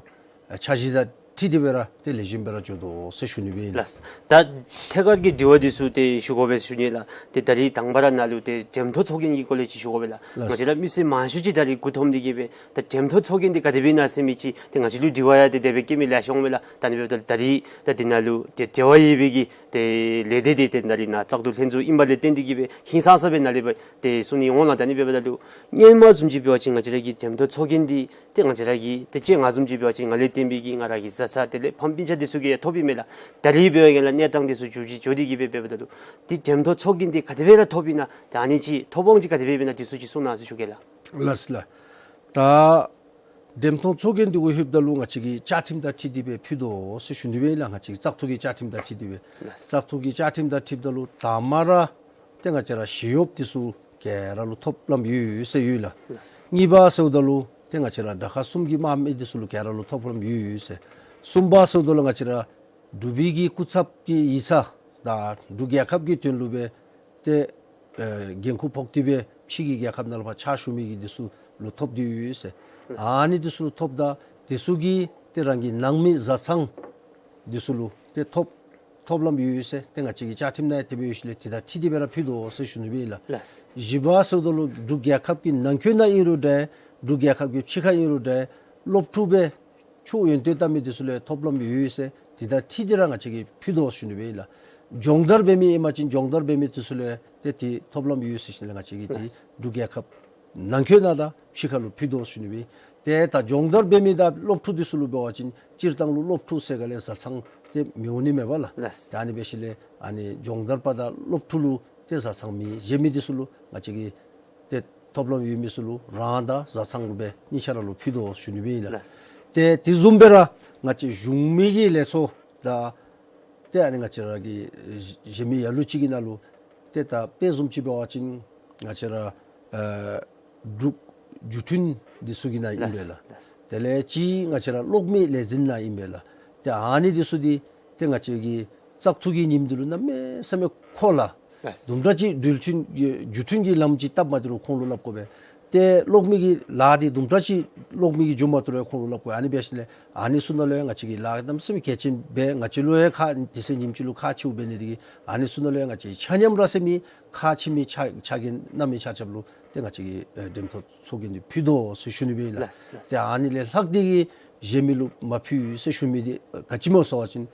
ཨ་འཆར་གཞི་དང་འཁྲིལ་ཏེ་སྦེ་ར་ཏེ་ལེགས་ཤོམ་སྦེ་ར་འགྱོ་དོ་ཟེར་ཞུ་ནི་སྦེ་ཨིན་ལགས། ལགས། ད་ཐད་ཀར་གྱི་དྲི་བ་འདི་ཚུ་ཏེ་ཞུ་དགོ་པས་ཟེར་ཞུ་ནི་ལགས། ཏེ་ད་རིས་དང་པ་ར་ནཱ་ལུ་ཏེ་འགྲེམས་ཐོག་ཚོགས་རྒྱན་གྱི་སྐོར་ལས་ཅིག་ཞུ་དགོ་པས་ལགས། ལགས། ང་བཅས་ར་མི་སེར་མང་ཤོས་ཅིག་ད་རིས་མགུ་འཐོམས་ཏེ་གིས་སྦེ་ད་འགྲེམས་ཐོག་ཚོགས་རྒྱན་འདི་ག་དེ་སྦེ་ཨིན་ན་ཟེར་མི་ཅིག་ཏེ་ང་བཅས་ལུ་དྲི་བ་ཡང་ཏེ་དེ་སྦེ་བཀོད་མི་ལེ་ཤ་འོང་མས་ལགས། ད་ཨ་ནི་འབདཝ་ད་ད་རིས་ད་འདི་ནང་ལུ་ཏེ་འབྲེལ་བ་ཡོད་པའི་གི་ཏེ་ལས་སྡེ་འདི་ཏེ་ད་རིས་ནཱ་བཙག་འཐུ་ལྷན་ཚོགས་ཨིནམ་ལས་བརྟེན་ཏེ་གིས་སྦེ་ཧིང་སངས་ས་སྦེ་ནཱ་ལས་སྦེ་ཏེ་གསུང་ནི་འོང་ལགས། ད་ཨ་ནི་འབདཝ་ད་ལུ་སྔོན་མ་བཟུམ་ཅིག་འབད་བ་ཅིན་ང་བཅས་ར་གི་འགྲེམས་ཐོག་ཚོགས་རྒྱན་འདི་ཏེ་ང་བཅས་ར་གི་ཏེ་སྤྱིར་ང་བཟུམ་ཅིག་འབད་བ་ཅིན་ང་ལས་བརྟེན་པའི་གི་ང་ར་གི་བཟའ་ཚང་དེ་ལས་ཕམ་སྤུན་ཆ་འདི་ཚུ་གིས་ཡང་ཐོབ་ཨིན་མས་ལགས། ད་རིས་འབད་བ་ཅིན་ལགས་གནས་སྟངས་འདི་ཚུ་འགྱུར་བཅོས་འགྱོ་སྟེ་གིས་སྦེ་འབདཝ་ད་ལུ་ཏེ་འགྲེམས་ཐོག་ཚོགས་རྒྱན་འདི་ག་དེ་སྦེ་ར་ཐོབ་ཨིན་ན། ད་ཨ་ནི་ཅིག་ཐོབ་དབང་ཅིག་ག་དེ་སྦེ་ཨིན་ན་འདི་ཚུ་ཅིག་གསུང་གནང་ཟེར་ཞུ་གེ་ལགས། ལགས་ལགས། ད་འགྲེམས་ཐོག་ཚོགས་རྒྱན་འདི་གུ་ལྷོདཔ་ད་ལུ་ང་བཅས་ཀྱི་བཅའ་ཁྲིམས་དང་འཁྲིལ་ཏེ་སྦེ་ཕུལ་དོ་ཟེར་ཞུ་ནི་སྦེ་ཨིན་ལགས། ང་བཅས་ཀྱི་བཙག་འཐུ་གི་བཅའ་ཁྲིམས་དང་འཁྲིལ་ཏེ་སྦེ། ལགས། བཙག་འཐུ་གི་བཅའ་ཁྲིམས་དང་འཁྲིལཝ་ད་ལུ་དང་པ་ར་ཏེ་ང་བཅས་ར་ཞི་གཡོགཔ་འདི་ཚུ་ག་ར་ལུ་ཐོབ་ལམ་ཡོད་ཟེར་ཡོད་ལགས། ལགས། གཉིས་པ་ཟེརཝ་ད་ལུ་ཏེ་ང་བཅས་ར་དྲག་ཁག་གསུམ་གྱི་དམག་མི་འདི་ཚུ་ལུ་ག་ར་ལུ་ཐོབ་ལམ་ཡོད་ཟེར། གསུམ་པ་ཟེརཝ་ད་ལུ་ང་བཅས་ར་འབྲུག་པའི་གི་སྐུ་ཚབ་ཀྱི་ཡིག་ཚང་དང་འབྲུག་རྒྱལ་ཁབ་ཀྱི་དོན་ལུ་སྦེ་ཏེ་ཨེ་འགན་ཁུར་ཕོག་སྟེ་སྦེ་ཕྱི་གི་རྒྱལ་ཁབ་ནང་ལུ་ཕར་ཕྱག་ཞུ་མི་གི་འདི་ཚུ་ལུ་ཐོབ་སྟེ་ཡོད་ཟེར། ཨ་ནི་འདི་ཚུ་ལུ་ཐོབ་ད་འདི་ཚུ་གིས་ཏེ་རང་གི་ནང་མི་བཟའ་ཚང་འདི་ཚུ་ལུ་ཏེ་ཐོབ་ཐོབ་ལམ་ཡོད་ཟེར། ཏེ་ང་བཅས་ཀྱི་བཅའ་ཁྲིམས་ནང་ཡང་དེ་སྦེ་ཡོད་ཞིནམ་ལས་དེ་དང་འཁྲིལ་ཏེ་སྦེ་ར་ཕུལ་དོ་ཟེར་ཞུ་ནི་སྦེ་ཨིན་ལགས། ལགས། བཞི་པ་ཟེརཝ་ད་ལུ་འབྲུག་རྒྱལ་ཁབ་ཀྱི་ནང་འཁོད་ནང་ཨིན་རུང་འདྲ་འབྲུག་རྒྱལ་ཁབ་ཀྱི་ཕྱི་ཁར་ཨིན་རུང་འདྲ་སློབ་ཕྲུག་སྦེ་ཆོས་ཡོན་ཏན་བཏང་མི་འདི་ཚུ་ལུ་ཡང་ཐོབ་ལམ་ཡོད་ཟེར། དེ་དང་འཁྲིལ་ཏེ་ར་ང་བཅས་ཀྱིས་ཕུལ་དོ་ཟེར་ཞུ་ནི་སྦེ་ཨིན་ལགས། སྦྱོང་བརྡར་འབད་མི་ཨིན་པ་ཅིན་སྦྱོང་བརྡར་འབད་མི་འདི་ཚུ་ལུ་ཡང་ཏེ་དེ་ཐོབ་ལམ་ཡོད་ཟེར་ཞིནམ་ལས་ང་བཅས་ཀྱིས་ཏེ་ལགས། འབྲུག་རྒྱལ་ཁབ་ནང་འཁོད་ནང་དང་ཕྱི་ཁར་ལུ་ཕུལ་དོ་ཟེར་ཞུ་ནི་སྦེ། ཏེ་ད་སྦྱོང་བརྡར་འབད་མི་དང་སློབ་ཕྲུག་འདི་ཚུ་ལུ་འབད་བ་ཅིན་སྤྱིར་བཏང་ལུ་སློབ་ཕྲུག་ཟེར་ག་ལས་བཟའ་ཚང་ཏེ་མི་འོང་ནི་མས་པ་ལགས། ལགས། ད་ཨ་ནི་འབད་ཞིནམ་ལས་ཨ་ནི་སྦྱོང་བརྡར་པ་དང་སློབ་ཕྲུག་ལུ་ཏེ་བཟའ་ཚང་མེད། གཞན་མི་འདི་ཚུ་ལུ་ང་བཅས་ཀྱིས་ཏེ་ཐོབ་ལམ་ཡོད་མི་ཚུ་ལུ་རང་དང་བཟའ་ཚང་ལུ་སྦེ་གཉིས་ཆ་ར་ལུ་ཕུལ་དོ་ཟེར་ཞུ་ནི་སྦེ་ཨིན་ལགས། ལགས། ཏེ་དེ་བཟུམ་སྦེ་ར་ང་བཅས་གཞུང་མི་གི་ལས་ཚོགས་དང་ཏེ་ཨ་ནི་ང་བཅས་ར་གི་གཞན་མི་ལ་ལུ་ཅིག་གི་ནང་ལུ་ཏེ་ད་དཔེ་བཟུམ་ཅིག་འབད་བ་ཅིན་ང་བཅས་ར་ཨ་འབྲུག་བརྒྱུད་འཕྲིན་འདི་ཚུ་གི་ནང་ཨིན་པས་ལགས། ལགས། དེ་ལས་ཅིག་ང་བཅས་ར་གློག་མེ་ལས་འཛིན་ནང་ཨིན་པས་ལགས། ཏེ་ཨ་ནི་འདི་ཚུ་འདི་ཏེ་ང་བཅས་ཀྱི་བཙག་འཐུ་གི་ཉིནམ་འདི་ལུ་གནམ་མེད་ས་མེད་ཁོ་ལ་ལགས། དུམ་གྲ་ཅིག་འགྲུལ་འཕྲིན་གྱི་བརྒྱུད་འཕྲིན་གྱི་ལམ་ཅིག་བཏབ་མ་སྟེར་རུང་ཁོང་ལུ་སླབ་དགོ་པས། ཏེ་གློག་མེ་གི་ལཱ་འདི་དུམ་གྲ་ཅིག་གློག་མེ་གིས་འགྱོ་མ་བཏུབ་རུང་ཁོང་ལུ་སླབ་དགོ། ཨ་ནི་འབད་ཞིནམ་ལས་ཨ་ནི་ཚུ་ནང་ལུ་ཡང་ང་བཅས་ཀྱི་ལཱ་གནམ་མེད་ས་མེད་གལ་ཆེན་སྦེ་ང་བཅས་ལུ་ཡང་ཁག་དེ་ཚེ་ཉིནམ་གཅིག་ལུ་ཁག་ཆེཝ་འབད་ནི་དེ་གིས་ཨ་ནི་ཚུ་ནང་ལུ་ཡང་ང་བཅས་ཆ་མཉམ་ར་ཟེར་མི་ཁག་ཆེ་མི་ཆ་ཆ་གི་གནམ་མེད་ཆ་ཆ་ལུ་ཏེ་ང་བཅས་ཀྱི་ཨེ་འགྲེམས་སྟོན་ཚོགས་རྒྱན་འདི་ཕུལ་དོ་ཟེར་ཞུ་ནི་སྦེ་ཨིན་ལགས། ལགས། ལགས། ཏེ་ཨ་ནི་ལས་ལྷག་སྟེ་གི་གཞན་མི་ལུ་མ་ཕུལ་ཟེར་ཞུ་མི་འདི་ག་ཅི་སྨོ་ཟེར་བ་ཅིན་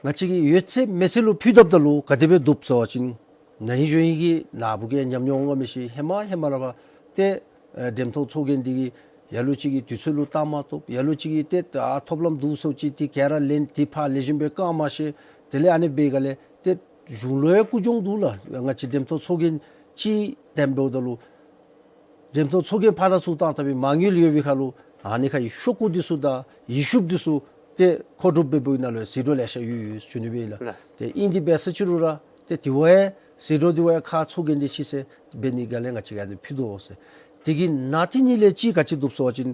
ང་བཅས་ཀྱིས་ཡོད་ཚད་མེད་ཚད་ལུ་ཕུལ་བཏུབ་ད་ལུ་ག་དེ་སྦེ་བཏུབ་ཟེར་བ་ཅིན་ན་ཧིང་གཞེས་ཧིང་གི་ནཱ་བུ་གིས་ཉམས་མྱོང་ངོ་མི་ཤེས། ཧེ་མ་ཧེ་མ་ར་བ་ཏེ་ཨེ་འགྲེམས་སྟོན་ཚོགས་རྒྱན་འདི་གིས་ལ་ལུ་ཅིག་གིས་དུས་ཚོད་ལུ་བཏང་མ་བཏུབ། ལ་ལུ་ཅིག་གིས་ཏེ་ད་ཐོབ་ལམ་འདུག་ཟེར་ཅིག་ཏེ་ག་ར་ལེན་ཏེ་ཕར་ལེགས་ཤོམ་སྦེ་བཀང་མ་ཤེས། དེ་ལས་ཨ་ནི་འབད་ག་ལས་ཏེ་གཞུང་ལུ་ཡང་རྒུད་གྱོང་འདུག་ལགས། ང་བཅས་འགྲེམས་སྟོན་ཚོགས་རྒྱན་ཅིག་དེམ་འབདཝ་ད་ལུ་འགྲེམས་སྟོན་ཚོགས་རྒྱན་ཕར་དང་ཚུར་བཏང་བཏང་བའི་མ་དངུལ་ཡོད་པའི་ཁར་ལུ་ཨ་ནི་ཁར་ཡི་ཤོག་གུ་འདི་ཚུ་དང་ཡི་ཤུབས་འདི་ཚུ་ཏེ་མཁོ་སྒྲུབ་འབད་འབདཝ་ནང་ལུ་ཡང་ཟད་འགྲོ་ལེ་ཤ་ཡོད་ཟེར་ཞུ་ནི་སྦེ་ཨིན་ལགས། ལགས། ཏེ་ཨིན་དེ་འབད་ས་ཅིག་རུང་ར་ཏེ་དེ་བ་ཡང་ཟད་འགྲོ་འདི་བ་ཡང་ཁག་ཚོགས་རྒྱན་འདི་ཕྱིས་ཟེར་འབད་ནི་ག་ལས་ང་བཅས་ཀྱིས་ཨ་ནི་ཕུལ་དོ་ཟེར། དེ་གི་ནང་དེ་ཉིད་ལས་ཅིག་ག་ཅི་བཏུབ་ཟེར་བ་ཅིན་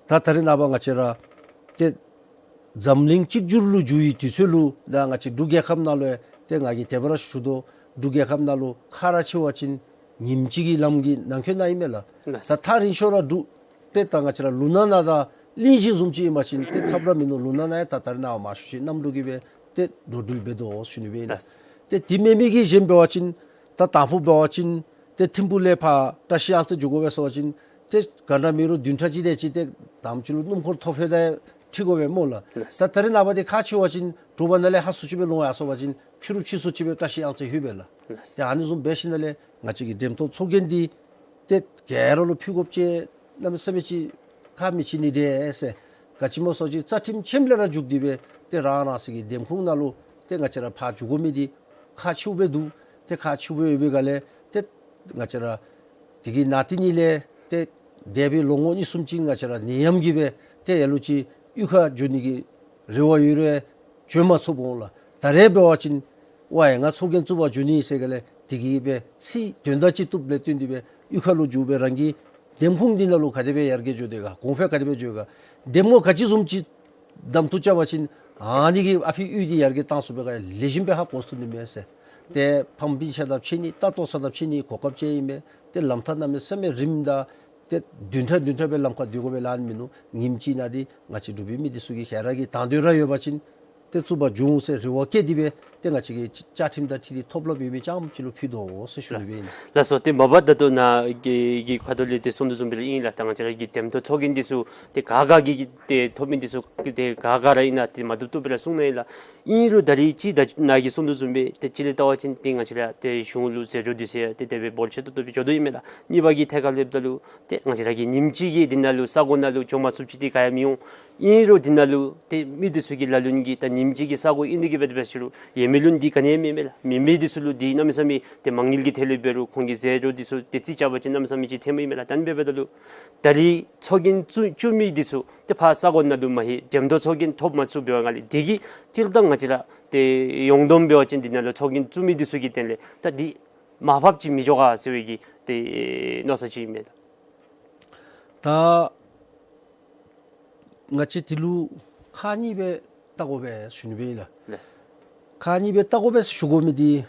ད་ད་རེས་ནངས་པ་ང་བཅས་ར་ཏེ་འཛམ་གླིང་གཅིག་གྱུར་ལུ་འགྱུར་བའི་དུས་ཚོད་ལུ་ད་ང་བཅས་འབྲུག་རྒྱལ་ཁབ་ནང་ལུ་ཡང་ཏེ་ང་གིས་དེ་སྦེ་ར་ཞུ་དོ། འབྲུག་རྒྱལ་ཁབ་ནང་ལུ་ཁ་ར་ཕྱེ་བ་ཅིན་ཉིནམ་གཅིག་གི་ལམ་གྱི་ནང་འཁོད་ནང་ཨིན་མས་ལགས། ལགས། ད་ཐག་རིང་ཤོས་ར་འབྲུག་ཏེ་ད་ང་བཅས་ར་ལུང་ནག་ནང་དང་གླིང་བཞི་བཟུམ་ཅིག་ཨིན་པ་ཅིན་ཏེ་ཐབས་ར་མིན་ནུག། ལུང་ནག་ནང་ཡང་ད་ད་རེས་ནངས་པ་མང་ཤོས་ཅིག་གནམ་གྲུ་གིས་སྦེ་ཏེ་འགྲོ་འགྲུལ་འབད་དོ་ཟེར་ཞུ་ནི་སྦེ་ཨིན་ལགས། ལགས། ཏེ་དེ་མེན་མི་གི་གཞན་འབད་བ་ཅིན་ད་དང་ཕུ་འབད་བ་ཅིན་ཏེ་ཐིམ་ཕུག་ལས་ཕར་བཀྲ་ཤིས་གཡང་རྩེ་འགྱོ་དགོ་པས་ཟེར་བ་ཅིན་ཏེ་ག་འདྲ་མེད་རུང་བདུན་ཕྲག་གཅིག་དེ་ཅིག་ཏེ་དང་པ་ཅིག་ལུ་སྣུམ་འཁོར་ཐོག་ཕུད་ད་ཁྲིད་དགོ་པས་སྨོ་ལགས། ལགས། ད་ད་རེས་ནངས་པ་འདི་ཁ་ཕྱེ་བ་ཅིན་དྲོ་པ་ནང་ལས་ཧ་སུ་ཅིག་སྦེ་ལོང་ཡར་སོང་པ་ཅིན་ཕྱི་རུ་ཕྱིས་སུ་ཅིག་སྦེ་བཀྲ་ཤིས་གཡང་རྩེ་ལྷོད་པས་ལགས། ལགས། ཏེ་ཨ་ནི་བཟུམ་འབད་ཞིནམ་ལས་ང་བཅས་ཀྱི་འགྲེམས་སྟོན་ཚོགས་རྒྱན་འདི་ཏེ་ག་ར་ལུ་ཕུལ་དགོཔ་ཅིག་གནམ་མེད་ས་མེད་ཅིག་ཁག་མི་ཆེ་ནི་འདི་ཟེར། ག་ཅི་སྨོ་ཟེར་བ་ཅིན་རྩ་ཁྲིམས་ཆེནམ་ལས་ར་འཇུག་སྟེ་སྦེ་ཏེ་རང་རང་སོའི་གི་འདེམས་ཁོངས་ནང་ལུ་ཏེ་ང་བཅས་ར་ཕར་འགྱོ་དགོ་མི་འདི་ཁག་ཆེཝ་སྦེ་འདུག། ཏེ་ཁག་ཆེཝ་སྦེ་ཡོད་པའི་སྒང་ལས་ཏེ་ང་བཅས་ར་དེ་གི་ནང་དེ་ཉིད་ལས་ཏེ་འདས་པའི་ལོ་ངོ་གཉིས་གསུམ་ཅིག་ང་བཅས་ར་ནད་ཡམས་ཀྱིས་སྦེ་ཏེ་ལ་ལུ་ཅིག་གཡུས་ཁར་འགྱོ་ནི་གི་རེ་བ་ཡོད་རུང་འགྱོ་མ་ཚུགསཔ་འོང་ལགས། ད་རེས་འབད་བ་ཅིན་ཝའེ་ང་ཚོགས་རྒྱན་བཙུགས་པར་འགྱོ་ནི་ཟེར་ག་ལས་དེ་གིས་སྦེ་ཚེ་དོན་དག་ཅིག་བཏུབ་ལས་བརྟེན་ཏེ་སྦེ་གཡུས་ཁ་ལུ་འགྱོ་སྦེ་རང་གི་འདེམས་ཁོངས་འདི་ནང་ལུ་ག་དེ་སྦེ་ཡར་རྒྱས་འགྱོ་དེས་ག་གོང་འཕེལ་ག་དེ་སྦེ་འགྱོ་དེས་ག་འདེམས་ངོ་ག་ཅི་བཟུམ་ཅིག་གདམ་འཐུ་རྐྱབ་པ་ཅིན་ཨ་ནི་གིས་ཨ་ཕི་གཡུས་འདི་ཡར་རྒྱས་གཏང་ཚུགས་པས་ག་ལེགས་ཤོམ་སྦེ་ཧ་གོ་ཚུགས་ནི་མས་ཟེར། ཏེ་ཕམ་སྤུན་ཆ་དང་ཕྱད་ནི་ལྟ་རྟོག་ས་དང་ཕྱད་ནི་གོ་སྐབས་ཅིག་ཨིན་མས། ཏེ་ལམ་ཐག་གནམ་མེད་ས་མེད་རིངམོ་དང་ཏེ་བདུན་ཕྲག་བདུན་ཕྲག་སྦེ་ལམ་ཁར་སྡོད་དགོ་པའི་ལཱ་ནི་མིན་ནུག། ཉིནམ་གཅིག་ནང་འདི་ང་བཅས་འབྲུག་པའི་མི་འདི་ཚུ་གིས་ག་ར་གིས་དང་འདོད་ར་ཡོད་པ་ཅིན་ཏེ་བཙུགས་པར་འགྱོ་འོང་ཟེར་རེ་བ་བསྐྱེད་དེ་སྦེ་ཏེ་ང་བཅས་ཀྱི་བཅའ་ཁྲིམས་དང་འཁྲིལ་ཏེ་ཐོབ་ལམ་ཡོད་མི་རྐྱངམ་ཅིག་ལུ་ཕུལ་དོ་ཟེར་ཞུ་ནི་སྦེ་ཨིན། ལགས་སོ། ཏེ་མ་པ་ད་ལྟོ་ནཱ་གི་གི་ཁ་ཐུག་ལས་ཏེ་གསུང་དོ་བཟུམ་སྦེ་ར་ཨིན་ལགས། ད་ང་བཅས་ར་གི་འདེམས་ཐོན་ཚོགས་རྒྱན་འདི་ཚུ་ཏེ་ག་ག་གིས་ཏེ་ཐོབ་མི་འདི་ཚུ་ཏེ་ག་ག་ར་ཨིན་ན་ཏེ་མ་བཏུབ་བཏུབ་སྦེ་ར་གསུངས་ནི་ཨིན་ལགས། ཨིན་རུང་ད་རེས་ཅིག་ད་ནཱ་གིས་གསུང་དོ་བཟུམ་སྦེ་ཏེ་གཅིག་ལས་བལྟ་བ་ཅིན་ཏེ་ང་བཅས་ར་ཏེ་གཞུང་ལུ་ཟད་འགྲོ་འདི་ཚུ་ཡང་ཏེ་དེ་སྦེ་འབོར་ཆེ་ཏོག་ཏོ་སྦེ་འགྱོ་དོ་ཨིན་མས་ལགས། གཉིས་པ་གི་ཐད་ཁར་སླབ་ད་ལུ་ཏེ་ང་བཅས་ར་གིས་ཉིནམ་གཅིག་གི་འདི་ནང་ལུ་ས་གོ་ནང་ལུ་འགྱོ་མ་ཚུགསཔ་ཅིག་འདི་ག་ཡང་མི་འོང་། ཨིན་རུང་འདི་ནང་ལུ་ཏེ་མི་འདི་ཚུ་གི་ལ་ལུ་གི་ད་ཉིནམ་གཅིག་གི་ས་གོ་ཨིན་ནི་གི་འབད་དེ་འབད་ཞུ་རུང་ཡོད་མི་ལུ་འདི་ག་ནི་ཡང་མེད་མས་ལགས། མེད་མི་འདི་ཚུ་ལུ་འདི་གནམ་མེད་ས་མེད་ཏེ་མ་དངུལ་གྱི་ཐད་ལས་འབད་རུང་ཁོང་གི་ཟད་འགྲོ་འདི་ཚུ་ཏེ་རྩིས་རྐྱབ་པ་ཅིན་གནམ་མེད་ས་མེད་ཅིག་ཐོནམ་ཨིན་མས་ལགས། ད་ཨ་ནི་འབདཝ་ད་ལུ་ད་རེས་ཚོགས་རྒྱན་བཙུགས་བཙུགས་མི་འདི་ཚུ་ཏེ་ཕར་ས་གོ་ནང་ལུ་མ་ལྷོད། འགྲེམས་སྟོན་ཚོགས་རྒྱན་ཐོབ་མ་ཚུགས་པའི་སྒང་ལས་དེ་གིས་སྤྱིར་བཏང་ང་བཅས་ར་ཏེ་ཡོངས་བསྡོམས་འབད་བ་ཅིན་འདི་ནང་ལུ་ཚོགས་རྒྱན་བཙུགས་མི་འདི་ཚུ་གི་དོན་ལས་ད་འདི་མར་ཕབ་ཅིག་མི་འགྱོ་ག་ཟེར་བའི་གི་ཏེ་མནོ་བསམ་ཅིག་ཨིན་མས་ལགས། ད་ང་བཅས་འདི་ལུ་ཁག་གཉིས་སྦེ་བལྟ་དགོ་པས་ཟེར་ཞུ་ནི་སྦེ་ཨིན་ལགས། ལགས། ཁག་གཉིས་སྦེ་བལྟ་དགོ་པས་ཟེར་ཞུ་དགོ་མི་འདི་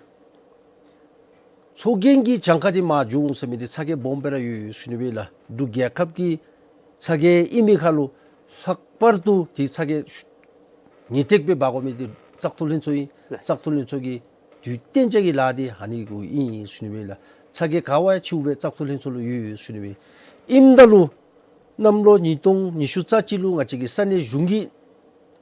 ཚོགས་རྒྱན་གྱི་གྱངས་ཁ་འདི་མར་འགྱོ་འོང་ཟེར་མི་འདི་ཚ་གྱང་སྦོམ་སྦེ་ར་ཡོད་ཟེར་ཞུ་ནི་སྦེ་ཨིན་ལགས། འབྲུག་རྒྱལ་ཁབ་ཀྱི་ཚ་གྱང་ཨིན་མི་ཁར་ལུ་ལྷག་པར་དུ་འདི་ཚ་གྱང་ངེས་ཏིག་སྦེ་འབག་དགོ་མི་འདི་བཙག་འཐུ་ལྷན་ཚོགས་ཨིན། ལགས། བཙག་འཐུ་ལྷན་ཚོགས་ཀྱི་དུས་གཏན་འཇགས་ཀྱི་ལཱ་འདི་ཨ་ནི་གུ་ཨིན་ཟེར་ཞུ་ནི་སྦེ་ཨིན་ལགས། ཚ་གྱང་ག་བ་ཡང་ཆེཝ་སྦེ་བཙག་འཐུ་ལྷན་ཚོགས་ལུ་ཡོད་ཟེར་ཞུ་ནི་སྦེ་ཨིན། ཨིནམ་ད་ལུ་གནམ་ལོ་ཉིས་སྟོང་ཉི་ཤུ་རྩ་གཅིག་ལུ་ང་བཅས་ཀྱི་ས་གནས་གཞུང་གི་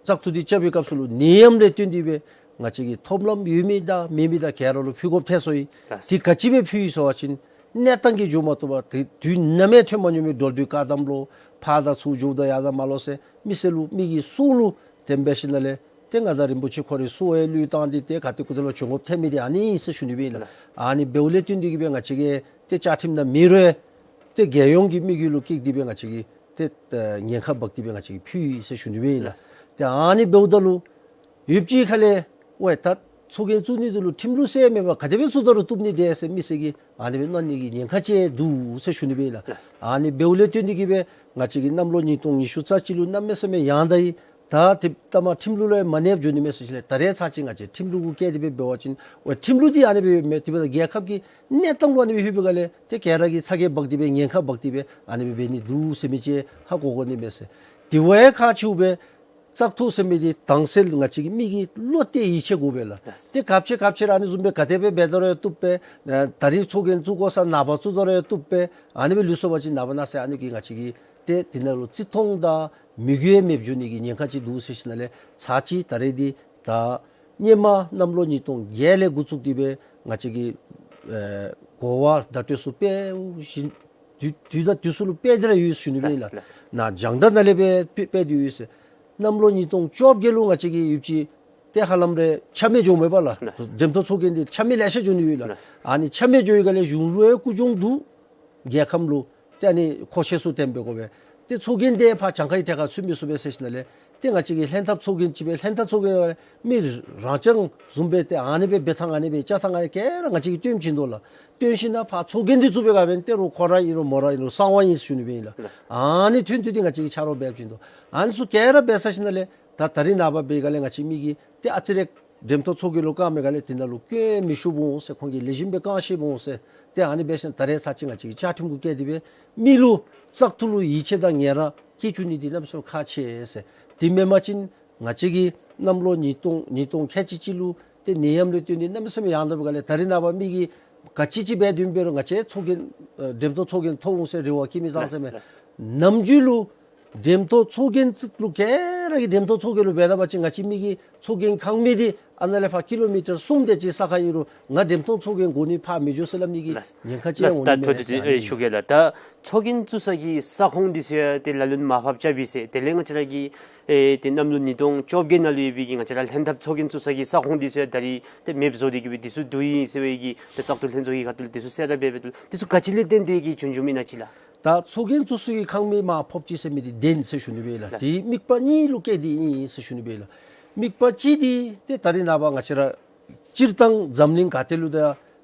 བཙག་འཐུ་འདི་རྐྱབ་པའི་སྐབས་སུ་ལུ་ནད་ཡམས་ལས་བརྟེན་ཏེ་སྦེ་ང་བཅས་ཀྱི་ཐོབ་ལམ་ཡོད་མི་དང་མེད་མི་དང་ག་ར་ལུ་ཕུལ་དགོཔ་ཐལ་སོ་ཡི། ལགས། འདི་ག་ཅི་སྦེ་ཕུལ་ཡི་ཟེར་བ་ཅིན་གནས་སྟངས་ཀྱིས་འགྱོ་མ་བཏུབ་པར་ཏེ་དུས་ནམ་ཡང་ཐོན་མ་མྱོང་མི་འགྲོ་འདུག་དཀར་དམ་ལུ་ཕར་དང་ཚུར་འགྱོཝ་ད་ཡར་དང་མར་ལུ་ཟེར་མི་སེར་ལུ་མི་གི་སྲོག་ལུ་དེ་འབད་ཞིནམ་ལས་ཏེ་མངའ་བདག་རིན་པོ་ཆེ་ཁོ་རའི་སྲོག་ཡང་བློས་བཏང་སྟེ་ཏེ་ག་ཏེ་གུ་ཏེ་ལུ་བྱོན་དགོཔ་ཐལ་མི་འདི་ཨ་ནི་ཨིན་ཟེར་ཞུ་ནི་སྦེ་ཨིན་ལགས། ལགས། ཨ་ནི་འབདཝ་ལས་བརྟེན་ཏེ་གིས་སྦེ་ང་བཅས་ཀྱི་ཏེ་བཅའ་ཁྲིམས་ནང་མེད་རུང་ཏེ་རྒྱལ་ཡོངས་ཀྱི་དམིགས་ཡུལ་ལུ་བསྐྱེད་དེ་སྦེ་ང་བཅས་ཀྱི་ ཏེ་ཨ་ཉེན་ཁ་འབག་སྟེ་སྦེ་ང་བཅས་ཀྱིས་ཕུལ་ཡི་ཟེར་ཞུ་ནི་སྦེ་ཨིན་ལགས། ལགས། ཏེ་ཨ་ནི་འབདཝ་ད་ལུ་ཡུདཔ་ཅིག་ཁ་ལས་ཝའེ་ད་ཚོགས་རྒྱན་བཙུགས་ནི་འདི་ལུ་ཁྲིམས་ལུགས་ཟེར་མེད་པར་ག་དེ་སྦེ་བཙུགས་ད་རུང་བཏུབ་ནི་འདི་ཟེར་མི་སེར་གྱིས་ཨ་ནི་སྦེ་མནོ་ནི་གི་ཉེན་ཁ་ཅིག་འདུག་ཟེར་ཞུ་ནི་སྦེ་ཨིན་ལགས། ལགས། ཨ་ནི་འབདཝ་ལས་བརྟེན་ཏེ་གིས་སྦེ་ང་བཅས་ཀྱིས་གནམ་ལོ་ཉིས་སྟོང་ཉི་ཤུ་རྩ་གཅིག་ལུ་གནམ་མེད་ས་མེད་ཡང་དག་ཡི། ད་དེ་ལྟ་མ་ཁྲིམས་ལུགས་ལུ་མ་གནས་འགྱོ་ནི་མས་ཟེར་ཞིནམ་ལས་ད་རེས་ཚར་གཅིག་ང་བཅས་ཁྲིམས་ལུགས་གུ་བཀལ་ཏེ་སྦེ་འབད་བ་ཅིན་ཝའེ་ཁྲིམས་ལུགས་འདི་ཨ་ནི་སྦེ་ཡོད་མི་དེ་འབདཝ་ད་རྒྱལ་ཁབ་ཀྱི་གནས་སྟངས་ལུ་ཨ་ནི་སྦེ་ལྷོད་པའི་སྒང་ལས་ཏེ་ག་ར་གིས་ཚ་གྱང་འབག་སྟེ་སྦེ་ཉེན་ཁ་འབག་སྟེ་སྦེ་ཨ་ནི་སྦེ་འབད་ནི་འདུག་ཟེར་མི་ཅིག་ཧ་གོ་དགོ་ནི་མས་ཟེར། དེ་བ་ཡང་ཁག་ཆེཝ་སྦེ་བཙག་འཐུ་ཟེར་མི་འདི་དྭངས་གསལ་ང་བཅས་ཀྱི་མི་གི་བློ་གཏད་ཡིད་ཆེས་དགོ་པས་ལགས། ལགས། ཏེ་ག་ཅི་ག་ཅི་ར་ཨ་ནི་བཟུམ་སྦེ་ག་དེ་སྦེ་འབད་དོ་རུང་བཏུབ་པས། ཨ་ད་རིས་ཚོགས་རྒྱན་བཙུགས་དགོ་ས་ནངས་པ་བཙུགས་དོ་རུང་བཏུབ་པས། ཨ་ནི་སྦེ་ལུས་སོང་པ་ཅིན་ནངས་པ་གནངས་ཚེ་ཨ་ནི་གིས་ང་བཅས་ཀྱི་ཏེ་དེ་ནང་ལུ་བརྩི་མཐོང་དང་མོས་གུས་མེདཔ་འགྱོ་ནི་གི་ཉེན་ཁ་ཅིག་འདུག་ཟེར་ཞིནམ་ལས་ཚར་གཅིག་ད་རེས་འདི་ད་སྔོན་མ་གནམ་ལོ་ཉིས་སྟོང་བརྒྱད་ལས་འགོ་བཙུགས་ཏེ་སྦེ་ང་བཅས་ཀྱི་ཨེ་གོ་བ་བརྡ་སྤྲོད་ཚུ་སྤེལ་བཞིན་དུས་དུས་དང་དུས་སུ་ལུ་སྤེལ་ཏེ་ར་ཡོད་ཟེར་ཞུ་ནི་སྦེ་ཨིན་ལགས། ལགས། ནཱ་རྒྱང་བསྒྲགས་ནང་ལས་སྦེ་སྤེལ་ཏེ་ཡོད་ཟེར། གནམ་ལོ་ཉིས་སྟོང་བཅོ་བརྒྱད་ལུ་ང་བཅས་ཀྱི་ཡུདཔ་ཅིག་ཏེ་ཧ་ལམ་རེ་ཆ་མེད་འགྱོཝ་མས་པ་ལགས། ལགས། འགྲེམས་སྟོན་ཚོགས་རྒྱན་འདི་ཆ་མེད་ལེ་ཤ་འགྱོ་ནི་ཡོད་ལགས། ལགས། ཨ་ནི་ཆ་མེད་འགྱོ་བའི་སྒང་ལས་གཞུང་ལུ་ཡང་སྐུ་གྱོང་འདུག། རྒྱལ་ཁམས་ལུ་ཏེ་ཨ་ནི་མཁོ་ཆས་ཚུ་བཏོན་སྦེ་དགོ་པས། ཏེ་ཚོགས་རྒྱན་འདི་ཕར་གྱངས་ཁའི་ཐད་ཁར་ཚུད་མི་ཚུགས་པས་ཟེར་ཞིནམ་ལས་ཏེ་ང་བཅས་ཀྱིས་ལྷན་ཐབས་ཚོགས་རྒྱན་ཅིག་སྦེ་ལྷན་ཐབས་ཚོགས་རྒྱན་མི་རང་རྐྱང་བཟུམ་སྦེ་ཏེ་ཨ་ནི་སྦེ་འབད་ཐངས་ཨ་ནི་སྦེ་བཅའ་ཐངས་ཨ་ནི་སྦེ་ག་ར་ང་བཅས་ཀྱིས་སྟོན་བྱིན་དོ་ལགས། སྟོན་ཞིནམ་ལས་ཕར་ཚོགས་རྒྱན་འདི་བཙུགས་པའི་སྒང་འབདན་ཏེ་རོགས་ཁོ་ར་ཨིན་རུང་མོ་ར་ཨིན་རུང་གསང་བ་ཨིན་ཟེར་ཞུ་ནི་སྦེ་ཨིན་ལགས། ལགས། ཨ་ནི་ཐོན་ཐོན་ཏེ་ང་བཅས་ཀྱིས་ཆ་རོགས་འབད་བྱིན་དོ། ཨ་ནི་ཚུ་ག་ར་འབད་ཚར་ཞིནམ་ལས་ད་ད་རིས་ནངས་པ་འབད་སྒང་ལས་ང་བཅས་མི་གིས་ཏེ་ཨ་ཙི་རེ་འགྲེམས་སྟོན་ཚོགས་རྒྱན་ལུ་བཀང་མི་སྒང་ལས་དེ་ནང་ལུ་སྐྱོན་མི་ཤོར་འོང་ཟེར་ཁོང་གིས་ལེགས་ཤོམ་སྦེ་བཀང་ཤེས་འོང་ཟེར། ཏེ་ཨ་ནི་འབད་ཞིནམ་ད་རེས་ཚར་གཅིག་ང་བཅས་ཀྱིས་བཅའ་ཁྲིམས་གུ་བཀལ་ཏེ་སྦེ་མི་ལུ་བཙག་འཐུ་ལུ་ཡིད་ཆེས་དང་ངལ་རངས་སྐྱེ་བཅུག་ནི་འདི་གནམ་མེད་ས་མེད་ཁག་ཆེ་ཟེར། དེ་མེན་པ་ཅིན་ང་བཅས་ཀྱིས་གནམ་ལོ་ཉིས་སྟོང་ཉིས་སྟོང་ཁལ་གཅིག་གཅིག་ལུ་ཏེ་ནད་ཡམས་ལུ་བརྟེན་ཏེ་གནམ་མེད་ས་མེད་ཡང་དག་པའི་སྒང་ལས་ད་རིས་ནངས་པ་མི་གིས་ག་ཅི་ཅིག་འབད་དེ་འབད་རུང་ང་བཅས་ཚོགས་རྒྱན་ཨེ་འགྲེམས་སྟོན་ཚོགས་རྒྱན་ཐོབ་འོང་ཟེར་རེ་བ་བསྐྱེད་མི་ཙང་ཙ་མས། ལགས། ལགས། ནམ་རྒྱུན་ལུ་འགྲེམས་སྟོན་ཚོགས་རྒྱན་ལུ་ག་ར་གིས་འགྲེམས་སྟོན་ཚོགས་རྒྱན་ལུ་འབད་ད་པ་ཅིན་ང་བཅས་མི་གི་ཚོགས་རྒྱན་ཁང་མིག་འདི་ཨ་ནཱ་ལས་ཕར་ཀི་ལོ་མི་ཊར་གསུམ་དེ་ཅིག་ས་ཁར་ཨིན་རུང་ང་འགྲེམས་སྟོན་ཚོགས་རྒྱན་དགོ་ནི་ཕར་མི་འགྱོ་ཟེར་སླབ་ནི་གི། ལགས། ཉེན་ཁ་ཅིག་ལགས། འོང་ནི་མས་ཟེར་ཨ་ནི་ཞུ་གེ་ལགས། ད་ཚོགས་རྒྱན་བཙུགས་ས་གི་ས་ཁོངས་འདི་ཚུ་ཡང་ཏེ་ལ་ལུ་མར་ཕབ་རྐྱབ་ཡི་ཟེར། དེ་ལས་ང་བཅས་ར་གི་ཨེ་ཏེ་གནམ་ལོ་ཉིས་སྟོང་བཅོ་བརྒྱད་ནང་ལུ་ཡོད་པའི་གི་ང་བཅས་ར་ལྷན་ཐབས་ཚོགས་རྒྱན་བཙུགས་ས་གི་ས་ཁོངས་འདི་ཚུ་ཡང་ད་རིས་ཏེ་མེདཔ་བཟོ་སྟེ་གི་སྦེ་འདི་ཚུ་བསྡུ་ཡི་ཟེར་བའི་གི་ཏེ་བཙག་འཐུ་ལྷན་ཚོགས་ཀྱི་ཁ་ཐུག་ལས་འདི་ཚུ་གསལ་བསྒྲགས་འབད་འབདཝ་ད་ལུ་འདི་ཚུ་ག་ཅི་ལས་བརྟེན་ཏེ་གི་བྱུང་བྱུངམ་ཨིན་ན་ཅིག་ལགས། ད་ཚོགས་རྒྱན་བཙུགས་ས་གི་ཁང་མིག་མར་ཕབ་ཅི་ཟེར་མི་འདི་བདེན་ཟེར་ཞུ་ནི་སྦེ་ལགས། ལགས། དེ་དམིགས་པ་གཉིས་ལུ་བསྐྱེད་དེ་ཨིན་ཟེར་ཞུ་ནི་སྦེ་ལགས། དམིགས་པ་གཅིག་འདི་ཏེ་ད་རིས་ནངས་པ་ང་བཅས་ར་སྤྱིར་བཏང་འཛམ་གླིང་ག་ཏེ་ལུ་ད་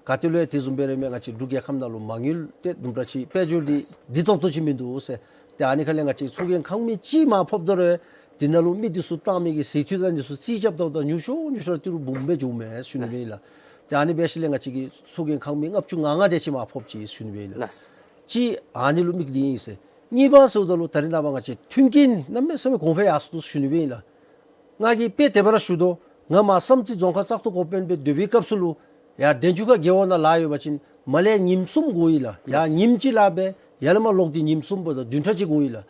ག་ཏེ་ལུ་ཡང་དེ་བཟུམ་སྦེ་ར་མས། ང་བཅས་འབྲུག་རྒྱལ་ཁབ་ནང་ལུ་མ་དངུལ་ཏེ་དུམ་གྲ་ཅིག་དཔལ་འབྱོར་འདི་བདེ་ཏོག་ཏོ་ཅིག་མིན་འདུག་ཟེར། ཏེ་ཨ་ནི་ཁ་ལས་ང་བཅས་ཚོགས་རྒྱན་ཁང་མིག་གཅིག་མར་ཕབ་ད་རུང་དེ་ནང་ལུ་མི་འདི་ཚུ་བཏང་མི་གི་ཟས་འཐུས་དང་འདི་ཚུ་རྩིས་རྐྱབ་ད་ད་ཉུང་ཤོས་ཉུང་ཤོས་ར་ཏི་རུ་འབུམ་སྦེ་འགྱོཝ་མས་ཞུ་ནི་སྦེ་ལགས། ཏེ་ཨ་ནི་འབད་ཞིནམ་ལས་ང་བཅས་ཀྱིས་ཚོགས་རྒྱན་ཁང་མིག་ལྔ་བཅུ་ང་ལྔ་དེ་ཅིག་མར་ཕབ་ཅི་ཞུ་ནི་སྦེ་ལགས། ལགས། གཅིག་ཨ་ནི་ལུ་དམིགས་ཏེ་ཨིན་ཟེར། གཉིས་པ་ཟེརཝ་ད་ལུ་ད་རིས་ནངས་པ་ང་བཅས་མཐུན་རྐྱེན་གནམ་མེད་ས་མེད་གོང་འཕེལ་ཡར་སོང་ནུག་ཞུ་ནི་སྦེ་ཨིན་ལགས། ང་གིས་དཔེ་དེ་སྦེ་ར་ཞུ་དོ། ང་མར་བསམ་རྩེ་རྫོང་ཁག་བཙག་འཐུ་འགོ་དཔོན་སྦེ་སྡོད་པའི་སྐབས་སུ་ལུ་ཡར་འདན་ཆུ་ཁ་རྒེད་འོག་ནང་ལཱ་ཡོད་པ་ཅིན་མར་ལས་ཉིནམ་གསུམ་འགོར་ཡི་ལགས། ཡར་ཉིནམ་གཅིག་ལཱ་འབད་ཡར་ལས་མར་ལོག་སྟེ་ཉིནམ་གསུམ་འབདཝ་ད་བདུན་ཕྲག་གཅིག་འགོར་ཡི་ལགས།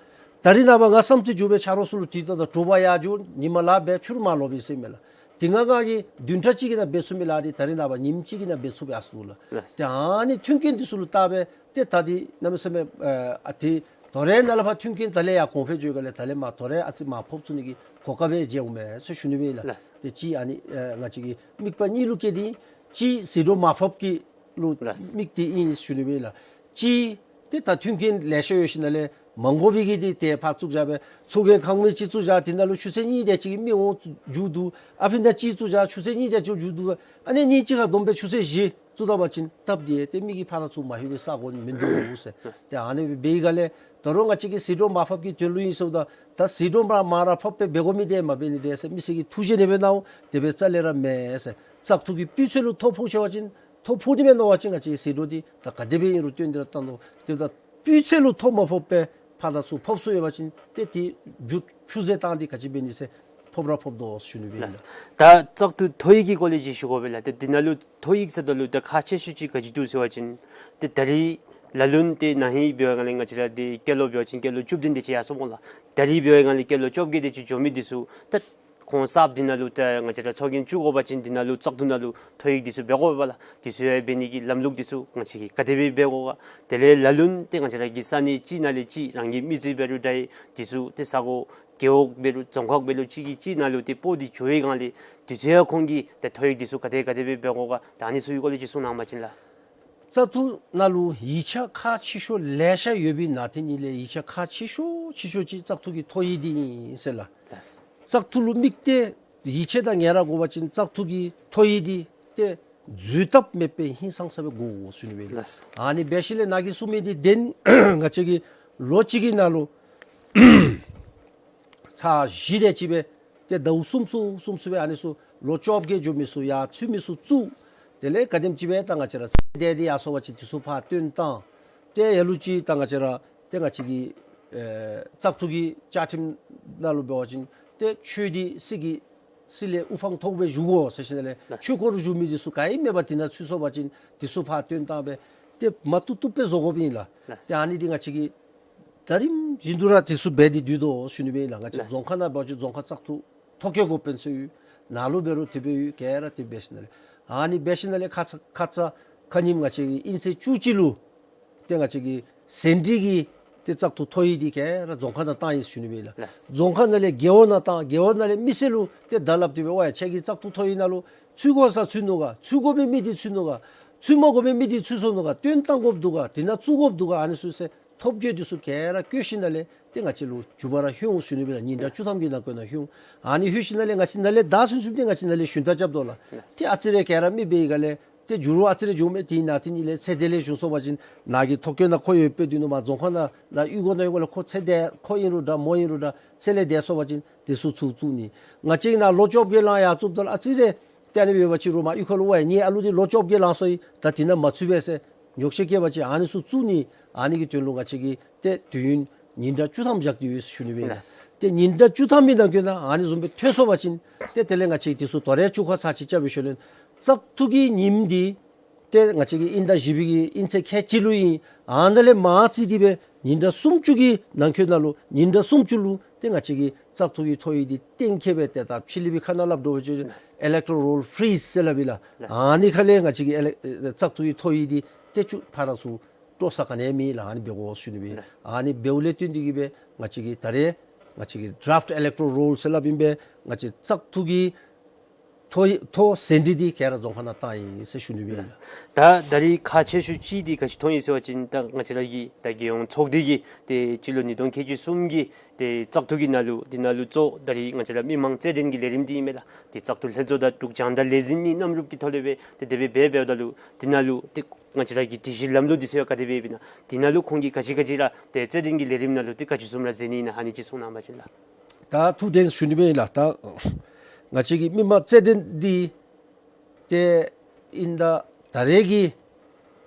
ད་རིས་ནངས་པ་ང་བསམ་རྩེ་འགྱོ་བའི་ཆ་རོགས་ཚུ་ལུ་དྲིས་ད་ད་དྲོ་པ་ཡར་འགྱོ་ཉིན་མ་ལཱ་འབད་ཕྱི་རུ་མར་ལོག་པས་ཟེར་མས་ལགས། དེ་སྒང་ང་གིས་བདུན་ཕྲག་གཅིག་གི་ནང་འབད་ཚུགས་མི་ལཱ་འདི་ད་རིས་ནངས་པ་ཉིནམ་གཅིག་གི་ནང་འབད་ཚུགས་པའི་ཨ་སུ་ལགས། ལགས། ཏེ་ཨ་ནི་མཐུན་རྐྱེན་འདི་ཚུ་ལུ་བལྟ་སྦེ་ཏེ་ད་འདི་གནམ་མེད་ས་མེད་ཨ་ཨ་ཏེ་དོ་རུང་ནཱ་ལས་ཕར་མཐུན་རྐྱེན་ད་ལས་ཡར་གོང་འཕེལ་འགྱོ་སྒང་ལས་ད་ལས་མར་དོ་རུང་ཨ་ཙི་མར་ཕབ་ཚུགས་ནི་གི་གོ་སྐབས་སྦེ་མཇལཝ་མས་ཟེར་ཞུ་ནི་སྦེ་ཨིན་ལགས། ལགས། ཏེ་གཅིག་ཨ་ནི་ཨ་ང་བཅས་ཀྱི་དམིགས་པ་གཉིས་ལུ་བསྐྱེད་དེ་གཅིག་ཟད་འགྲོ་མར་ཕབ་ཀྱི་ལུ་ལགས། དམིགས་ཏེ་ཨིན་ཞུ་ནི་སྦེ་ཨིན་ལགས། གཅིག་ཏེ་ད་མཐུན་རྐྱེན་ལེ་ཤ་ཡོད་ཞིནམ་ལས་མ་དགོ་པའི་གི་འདི་ཏེ་ཕར་བཙུགས་བཞག་སྦེ་ཚོགས་རྒྱན་ཁང་མིག་གཅིག་བཙུགས་བཞག་དེ་ནང་ལུ་ཆུ་ཚོད་གཉིས་དེ་ཅིག་མི་འོང་མཇུག་བསྡུ། ཨ་ཕི་ནང་གཅིག་བཙུགས་བཞག་ཆུ་ཚོད་གཉིས་དེ་ཅིག་མཇུག་བསྡུ། ཨ་ནི་གཉིས་གཅིག་ཁར་བསྡོམས་སྦེ་ཆུ་ཚོད་བཞི་བཙུགས་ད་པ་ཅིན་སྟབས་བདེ། ཏེ་མི་གིས་ཕར་དང་ཚུར་མ་ལྷོད་པའི་ས་གོ་མིན་འདུག་ཟེར། ཏེ་ཨ་ནི་སྦེ་འབད་སྒང་ལས་ད་རུང་ང་བཅས་ཀྱིས་ཟད་འགྲོ་མར་ཕབ་ཀྱི་དོན་ལུ་ཨིན་ཟེརཝ་ད་ད་ཟད་འགྲོ་མར་མར་ར་ཕབ་སྦེ་འབད་དགོ་མི་དེ་མ་འབད་ནི་དེ་ཟེར་མི་སེར་གྱིས་ཐུགས་བཞེད་ཨ་ནི་སྦེ་གནང་འོང་། དེ་སྦེ་རྩ་ལས་ར་མེན་ཟེར། བཙག་འཐུ་གི་སྤུས་ཚད་ལུ་ཐོ་ཕོག་ཆེ་བ་ཅིན་ཐོ་ཕོག་ནི་མས་མནོ་བ་ཅིན་ང་བཅས་ཀྱིས་ཟད་འགྲོ་འདི་ད་ག་དེ་སྦེ་ཨིན་རུང་བཏོན་ཏེ་ར་བཏང་དོ། དེ་ད་སྤུས་ཚད་ལུ་ཐོ་མ་ཕོག་པར་ཕར་དང་ཚུར་ཕབ་སོང་ཡོད་པ་ཅིན་ཏེ་དེ་རྒྱུ་ཆུད་ཟོས་བཏང་སྟེ་ག་ཅི་འབད་ནི་ཟེར་ཕབ་ར་ཕབ་དོ་ཞུ་ནི་སྦེ་ཨིན་ལགས། ད་བཙག་འཐུ་ཐོ་ཡིག་གི་སྐོར་ལས་ཅིག་ཞུ་དགོ་པས་ལགས། ཏེ་འདི་ནང་ལུ་ཐོ་ཡིག་ཟེརཝ་ད་ལུ་ད་ཁག་ཆེ་ཤོས་ཅིག་ག་ཅི་འདུག་ཟེར་བ་ཅིན་ཏེ་ད་རིས་ལ་ལུ་ཏེ་ན་ཧིང་འབད་བའི་སྒང་ལས་ང་བཅས་ར་ཏེ་སྐྱེས་ལོ་འབད་བ་ཅིན་སྐྱེས་ལོ་བཅུ་བདུན་དེ་ཅིག་ཡར་སོང་སྨོ་ལགས། ད་རིས་འབད་བའི་སྒང་ལས་སྐྱེས་ལོ་བཅོ་བརྒྱད་དེ་ཅིག་འགྱོ་མི་འདི་ཚུ་ད་གོང་གསརཔ་འདི་ནང་ལུ་ད་ང་བཅས་ར་ཚོགས་རྒྱན་བཙུགས་དགོ་པ་ཅིན་འདི་ནང་ལུ་བཙག་འཐུ་ནང་ལུ་ཐོ་ཡིག་འདི་ཚུ་འབད་དགོ་པས་ལགས། འདི་ཚུ་ཡང་འབད་ནི་གི་ལམ་ལུགས་འདི་ཚུ་ང་བཅས་ཀྱིས་ག་དེ་སྦེ་འབད་དགོ་ག། དེ་ལས་ལ་ལུ་ཏེ་ང་བཅས་ར་གི་ས་གནས་གཅིག་ནང་ལས་གཅིག་རང་གི་མི་རྩིས་འབད་རུང་འདྲ་འདི་ཚུ་ཏེ་ས་གོ་རྒེད་འོག་འབད་རུང་རྫོང་ཁག་འབད་རུང་གཅིག་གིས་གཅིག་ནང་ལུ་ཏེ་སྤོ་སྟེ་འགྱོ་བའི་སྒང་ལས་འདི་ཚུ་ཡང་ཁོང་གིས་ཏེ་ཐོ་ཡིག་འདི་ཚུ་ག་དེ་ག་དེ་སྦེ་འབད་དགོ་ག། ད་ཨ་ནི་ཚུ་གི་སྐོར་ལས་ཅིག་གསུང་གནང་པ་ཅིན་ལགས། བཙག་འཐུ་ནང་ལུ་ཡིག་ཆ་ཁག་ཆེ་ཤོས་ལེ་ཤ་ཡོད་པའི་ནང་དེ་ནང་ལས་ཡིག་ཆ་ཁག་ཆེ་ཤོས་ཆེ་ཤོས་ཅིག་བཙག་འཐུ་གི་ཐོ་ཡིག་འདི་ཨིན་ཟེར་ལགས། ལགས། བཙག་འཐུ་ལུ་དམིགས་ཏེ་ཡིག་ཆ་དང་ཉེ་ར་དགོ་པ་ཅིན་བཙག་འཐུ་གི་ཐོ་ཡིག་འདི་ཏེ་འཛོལ་ཐབས་མེད་པའི་ཧིང་སངས་ས་སྦེ་དགོ་ཟེར་ཞུ་ནི་སྦེ་ཨིན་ལགས། ལགས། ཨ་ནི་འབད་ཞིནམ་ལས་ནཱ་གིས་གསུངས་མི་འདི་བདེན། ང་བཅས་ཀྱིས་ལོ་གཅིག་གི་ནང་ལུ་ཚར་བཞི་དེ་ཅིག་སྦེ་ཏེ་ཟླཝ་གསུམ་གསུམ་གསུམ་གསུམ་སྦེ་ཨ་ནི་ཚུ་ལོ་བཅོ་བརྒྱད་འགྱོ་མི་ཚུ་ཡར་ཚུད་མི་ཚུ་བཙུགས། དེ་ལས་ག་དེམ་ཅིག་སྦེ་ད་ང་བཅས་ར་ཚེ་འདས་འདི་ཡར་སོང་པ་ཅིན་དེ་ཚུ་ཕར་བཏོན་བཏང་། ཏེ་ལ་ལུ་ཅིག་ད་ང་བཅས་ར་ཏེ་ང་བཅས་ཀྱི་ཨེ་བཙག་འཐུ་གི་བཅའ་ཁྲིམས་ནང་ལུ་འབད་བ་ཅིན་ཏེ་ཆོས་འདི་སྲིད་ཀྱི་སྲིད་ལས་དབུ་འཕང་མཐོ་པོ་སྦེ་བཞུགས་དགོ་ཟེར་ཞིནམ་ལས་ལགས། ཆོས་སྐོར་བཞུགས་མི་འདི་ཚུ་ག་ཨིན་མེད་པར་དེ་ནང་ཚུད་སོང་པ་ཅིན་དེ་ཚུ་ཕར་བཏོན་བཏང་སྦེ་ཏེ་མ་བཏུབ་བཏུབ་སྦེ་བཟོ་དགོཔ་ཨིན་ལགས། ལགས། ཏེ་ཨ་ནི་འདི་ང་བཅས་ཀྱིས་ད་རིམ་བཞིན་དུ་ར་དེ་ཚུ་འབད་དེ་སྡོད་དོ་ཟེར་ཞུ་ནི་སྦེ་ཨིན་ལགས། ང་བཅས་ལགས། རྫོང་ཁག་ནང་འབད་བ་ཅིན་རྫོང་ཁག་བཙག་འཐུ་ཐོ་བཀོད་འགོ་དཔོན་ཚུ་ཡོད། ནཱ་ལུ་འབད་རུང་དེ་སྦེ་ཡོད། ག་ར་དེ་འབད་ཞིནམ་ལས་ཨ་ནི་འབད་ཞིནམ་ལས་ཁ་ཙ་ཁ་ཙ་ཁ་ཉིནམ་ང་བཅས་ཀྱིས་དབྱིན་ཚེས་བཅུ་གཅིག་ལུ་ཏེ་ང་བཅས་ཀྱི་ཟིན་བྲིས་ཀྱི་ཏེ་བཙག་འཐུ་ཐོ་ཡིག་འདི་ག་ར་རྫོང་ཁག་ནང་བཏང་ཡི་ཟེར་ཞུ་ནི་སྦེ་ཨིན་ལགས། ལགས། རྫོང་ཁག་ནང་ལས་རྒེད་འོག་ནང་བཏང་། རྒེད་འོག་ནང་ལས་མི་སེར་ལུ་ཏེ་བརྡ་སླབ་སྟེ་སྦེ་ཝའེ་ཁྱེད་ཀྱི་བཙག་འཐུ་ཐོ་ཡིག་ནང་ལུ་ཚུད་དགོ་ས་ཚུད་ནུག་ག། ཚུད་དགོ་པའི་མི་འདི་ཚུད་ནུག་ག། ཚུད་མ་དགོ་པའི་མི་འདི་ཚུད་སོང་ནུག་ག། བཏོན་བཏང་དགོཔ་འདུག་ག། དེ་ནང་བཙུགས་དགོཔ་འདུག་ག། ཨ་ནི་ཚུ་ཟེར་ཐོབ་བརྗོད་འདི་ཚུ་ག་ར་བཀོད་ཞིནམ་ལས་ཏེ་ང་བཅས་ལུ་མཇུག་མ་ར་ལྷོད་འོང་ཟེར་ཞུ་ནི་སྦེ་ཨིན་ལགས། ཉིན་གྲངས་བཅུ་ཐམ་གྱི་ནང་འཁོད་ནང་ལྷོད་འོང་། ཨ་ནི་ལྷོད་ཞིནམ་ལས་ང་བཅས་ནཱ་ལས་ད་ཚུན་ཚོད་འདི་ང་བཅས་ནཱ་ལས་ཞུན་དག་རྐྱབ་དོ་ལགས། ལགས། ཏེ་ཨ་ཙི་རེ་ག་ར་མི་འབད་ཡི་ག་ལས་ཏེ་འགྱུར་བ་ཨ་ཙི་རེ་འགྱོཝ་མས། དེ་ནང་དེ་ནང་ལས་ཚེ་འདས་ལས་བྱུང་སོང་པ་ཅིན་ནཱ་གི་ཐོ་བཀོད་ནང་ཁོ་ཡོདཔ་སྦེ་སྡོད་ནུག། མར་རྫོང་ཁག་ནང་ནཱ་གཡུས་སྒོ་ནང་ཡོད་ག་ལས་ཁོ་ཚེ་འདས་ཁོ་ཨིན་རུང་འདྲ་མོ་ཨིན་རུང་འདྲ་ཚེ་ལས་འདས་སོང་པ་ཅིན་དེ་ཚུ་ཚུར་བཙུགས་ནི། ང་བཅས་ནཱ་ལོ་བཅོ་བརྒྱད་ལང་ཡར་བཙུགསཔ་ད་ལུ་ཨ་ཙི་རེ་ཏེ་ཨ་ནི་འབད་བ་ཅིན་རོགས་མར་གཡུས་ཁ་ལུ་ཝའེ་ངེའི་ཨ་ལུ་འདི་ལོ་བཅོ་བརྒྱད་ལང་སོ་ཡི། ད་དེ་ནང་མ་ཚུད་པས་ཟེར་ཉོགས་བཤད་བཀལ་བ་ཅིན་ཨ་ནི་ཚུ་བཙུགས་ནི། ཨ་ནི་གི་དོན་ལུ་ང་བཅས་ཀྱིས་ཏེ་དུས་ཡུན་ཉིན་གྲངས་བཅུ་ཐམ་བཞག་སྟེ་ཡོད་ཟེར་ཞུ་ནི་སྦེ་ཨིན་ལགས། ལགས། ཏེ་ཉིན་གྲངས་བཅུ་ཐམ་གྱི་ནང་འཁོད་ནང་ཨ་ནི་བཟུམ་སྦེ་ཐོན་སོང་པ་ཅིན་ཏེ་དེ་ལས་ང་བཅས་ཀྱིས་དེ་ཚུ་དོ་རུང་བཅུག་ཁ་ཚར་ཅིག་རྐྱབ་སྦེ་ཞུ་ལེན། བཙག་འཐུ་གི་ཉིནམ་འདི་ཏེ་ང་བཅས་ཀྱི་དབྱིན་ཟླ་བཞི་པའི་གི་དབྱིན་ཚེས་ཁལ་གཅིག་ལུ་ཨིན། ཨ་ནཱ་ལས་མར་བརྩིས་ཏེ་སྦེ་ཉིན་གྲངས་སུམ་ཅུ་གི་ནང་འཁོད་ནང་ལུ་ཉིན་གྲངས་སུམ་ཅུ་ལུ་ཏེ་ང་བཅས་ཀྱིས་བཙག་འཐུ་གི་ཐོ་ཡིག་འདི་གཏན་འཁེལ་སྦེ་ཏེ་ད་ཕྱི་གླིང་པའི་ཁ་ནང་སླབ་དོ་བ་ཅིན་ཨེ་ལེག་ཊོ་རཱལ་ཕི་རིཛ་ཟེར་སླབ་ཨིན་ལགས། ཨ་ནི་ཁ་ལས་ང་བཅས་ཀྱིས་ཨེ་ལེག་བཙག་འཐུ་གི་ཐོ་ཡིག་འདི་ཏེ་ཚུར་ཕར་ཚུར་སྤྲོད་ས་ག་ནི་ཡང་མེད་ལགས། ཨ་ནི་འབད་དགོ་ཟེར་ཞུ་ནི་སྦེ་ཨིན་ལགས། ཨ་ནི་འབདཝ་ལས་བརྟེན་ཏེ་གིས་སྦེ་ང་བཅས་ཀྱིས་ད་རེས་ང་བཅས་ཀྱིས་ཌ་རཱཕཊ་ཨེ་ལེག་ཊོ་རཱལ་ཟེར་སླབ་ཨིན་པས། ང་བཅས་བཙག་འཐུ་གི་ཐོ་ཐོ་ཟིན་བྲིས་འདི་ག་ར་རྫོང་ཁག་ནང་བཏང་ཡི་ཟེར་ཞུ་ནི་སྦེ་ཨིན་ལགས། ད་ད་རིས་ཁག་ཆེ་ཤོས་ཅིག་འདི་ག་ཅི་མཐོང་ཡི་ཟེར་བ་ཅིན་ད་ང་བཅས་ར་གི་ད་རྒྱལ་ཡོངས་ཚོགས་སྡེ་གི་ཏེ་སྤྱི་ལོ་ཉིས་སྟོང་ཁལ་གཅིག་གསུམ་གྱི་ཏེ་བཙག་འཐུ་གི་ནང་ལུ་དེ་ནང་ལུ་གཙོ་ད་རིས་ང་བཅས་ར་མི་མང་རྩོད་འགྲན་གྱི་ལས་རིམ་འདི་ཨིན་མས་ལགས། ཏེ་བཙག་འཐུ་ལྷན་ཚོགས་དང་འབྲུག་རྒྱང་བསྒྲགས་ལས་འཛིན་གཉིས་མཉམ་རུབ་ཀྱི་ཐོག་ལས་སྦེ་ཏེ་དེ་སྦེ་འབད་འབདཝ་ད་ལུ་དེ་ནང་ལུ་ཏེ་ང་བཅས་ར་གི་སྒྲིག་གཞི་ལམ་ལུགས་འདི་ཚུ་ཡང་ག་དེ་སྦེ་ཡོདཔ་ཨིན་ན། དེ་ནང་ལུ་ཁོང་གིས་ག་ཅི་ག་ཅི་ར་ཏེ་རྩོད་འགྲན་གྱི་ལས་རིམ་ནང་ལུ་ཏེ་ག་ཅི་བཟུམ་ར་མཛད་ནི་ཨིན་ན་ཨ་ནི་ཅིག་གསུང་གནང་བ་ཅིན་ལགས། ད་ཐུགས་བདེན་ཞུ་ནི་སྦེ་ཨིན་ལགས། ད་ང་བཅས་ཀྱི་མི་མང་རྩོད་འགྲན་འདི་ཏེ་དབྱིན་ཟླ་ད་རེས་ཀྱི་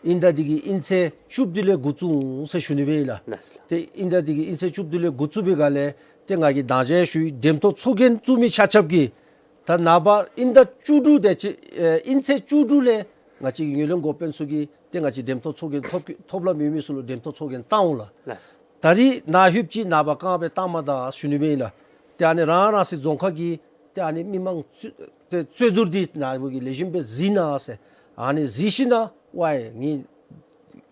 དབྱིན་ཟླ་འདི་གི་དབྱིན་ཚེས་བཅུ་བདུན་ལས་འགོ་བཙུགས་འོང་ཟེར་ཞུ་ནི་སྦེ་ཨིན་ལགས། ལགས་སོ། ཏེ་དབྱིན་ཟླ་འདི་གི་དབྱིན་ཚེས་བཅུ་བདུན་ལས་འགོ་བཙུགས་པའི་སྒང་ལས་ཏེ་ང་གིས་ད་ཅི་ཞུ་ཡི། འགྲེམས་སྟོན་ཚོགས་རྒྱན་བཙུགས་མི་ཆ་ཁྱབ་ཀྱིས་ད་ནངས་པ་དབྱིན་ཟླ་བཅུ་དྲུག་དེ་ཅིག་ཨེ་དབྱིན་ཚེས་བཅུ་དྲུག་ལས་ང་བཅས་ཀྱི་ངོས་ལེན་འགོ་དཔོན་ཚུ་གིས་ཏེ་ང་བཅས་འགྲེམས་སྟོན་ཚོགས་རྒྱན་ཐོབ་ཀྱི་ཐོབ་ལམ་ཡོད་མི་ཚུ་ལུ་འགྲེམས་སྟོན་ཚོགས་རྒྱན་བཏང་འོང་ལགས། ལགས་སོ། ད་རིས་ནཱ་ལྷོདཔ་ཅིག་ནངས་པ་རྐང་སྦེ་བཏང་མ་ད་ཞུ་ནི་སྦེ་ཨིན་ལགས། ཏེ་ཨ་ནི་རང་རང་སོའི་རྫོང་ཁག་གི་ཏེ་ཨ་ནི་མི་མང་རྩོད་ཏེ་རྩོད་བསྡུར་འདི་ནཱ་བུ་གིས་ལེགས་ཤོམ་སྦེ་གཟིགས་གནང་ཟེར། ཨ་ནི་གཟིགས་ཞིན་ན་ཝའེ་ངེའི་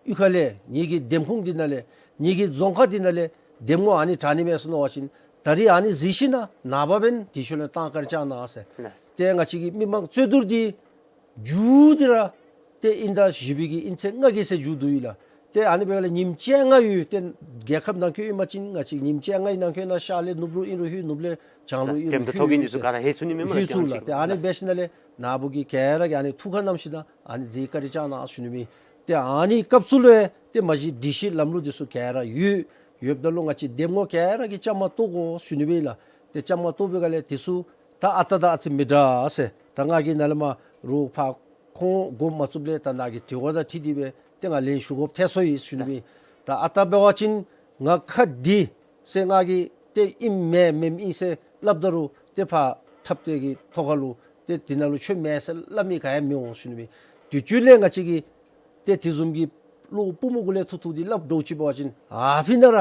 གཡུས་ཁ་ལས་ངེའི་གི་འདེམས་ཁོངས་འདི་ནང་ལས་ངེའི་གི་རྫོང་ཁག་འདི་ནང་ལས་འདེམས་ངོ་ཨ་ནི་དྲག་ནི་མས་ཟེར་མནོ་བ་ཅིན་ད་རིས་ཨ་ནི་གཟིགས་ཞིན་ན་ནངས་པ་འབདན་དེ་ཤུལ་ལས་གཏང་བཀའ་དྲིན་བསྐྱང་གནང་ཟེར། ལགས་སོ། ཏེ་ང་བཅས་ཀྱི་མི་མང་རྩོད་བསྡུར་འདི་མཇུག་འདི་ར་ཏེ་དབྱིན་ཟླ་བཞི་པའི་གི་དབྱིན་ཚེས་ལྔ་གི་ཚེ་མཇུག་བསྡུ་ཡི་ལགས། ཏེ་ཨ་ནི་འབདཝ་ལས་ཉིནམ་བཅོ་ལྔ་ཡོད། ཏེ་རྒྱལ་ཁབ་ནང་འཁོད་ཨིན་པ་ཅིན་ང་བཅས་ཉིནམ་བཅོ་ལྔའི་ནང་འཁོད་ནང་ཤར་ལས་ནུབ་ལུ་ཨིན་རུང་ལྷོད། ནུབ་ལས་བྱང་ལུ་ཨིན་རུང་ལྷོད། འགྲེམས་སྟོན་ཚོགས་རྒྱན་འདི་ཚུ་ག་ར་ལྷོད་ཚུགས་ནི་མས་སྨོ་ལགས། ལྷོད་ཚུགས་ལགས། ཏེ་ཨ་ནི་འབད་ཞིན་ན་ལས་ནཱ་བུ་གིས་ག་ར་གིས་ཨ་ནི་ཐུགས་ཁར་བསྣམས་ཞིན་ན་ཨ་ནི་མཛད་བཀའ་དྲིན་བསྐྱང་གནང་ཞུ་ནི་མས། ཏེ་ཨ་ནི་སྐབས་སུ་ལུ་ཏེ་མ་གཞི་སྒྲིག་གཞི་ལམ་ལུགས་འདི་ཚུ་ག་ར་ཡོད། ཡོདཔ་ད་ལུ་ང་བཅས་འདེམས་ངོ་ག་ར་གིས་བཅའ་མར་གཏོགས་དགོ་ཞུ་ནི་སྦེ་ཨིན་ལགས། ཏེ་བཅའ་མར་གཏོགས་པའི་སྒང་ལས་དེ་ཚུ་ད་ཨ་རྟག་དང་ཨ་ཙི་མི་འདྲ་ཟེར་ད་ང་གིས་ནཱ་ལས་མར་རོགས་ཕར་ཁོང་དགོངསམ་མ་རྩོདཔ་ལས་ད་ནཱ་གི་དྲི་བ་དང་འཁྲིལ་ཏེ་སྦེ་ཏེ་ང་ལན་ཞུ་དགོཔ་ཐལ་སོ་ཡི་ཞུ་ནི་སྦེ་ཨིན། ད་ཨ་རྟག་འབད་བ་ཅིན་ང་ཁ་འདི་ཟེར་ང་གིས་ཏེ་ཨིནམ་མེན་མེནམ་ཨིན་ཟེར་སླབ་ད་རུང་ཏེ་ཕར་འཁྲབ་སྟོན་གྱི་ཐོག་ཁ་ལུ་ཏེ་དེ་ནང་ལུ་ཁྱོད་མེན་ཟེར་སླབ་མི་ག་ཡང་མི་འོང་ཞུ་ནི་སྦེ་ཨིན། དུས་ཅི་ལས་ང་བཅས་ཀྱིས་ཏེ་དེ་བཟུམ་གྱི་བློ་པུས་མོ་གུ་ལས་ཐུག་ཐུག་འདི་སླབ་འགྱོ་ཅི་འབད་བ་ཅིན་ཨ་ཕི་ན་ར་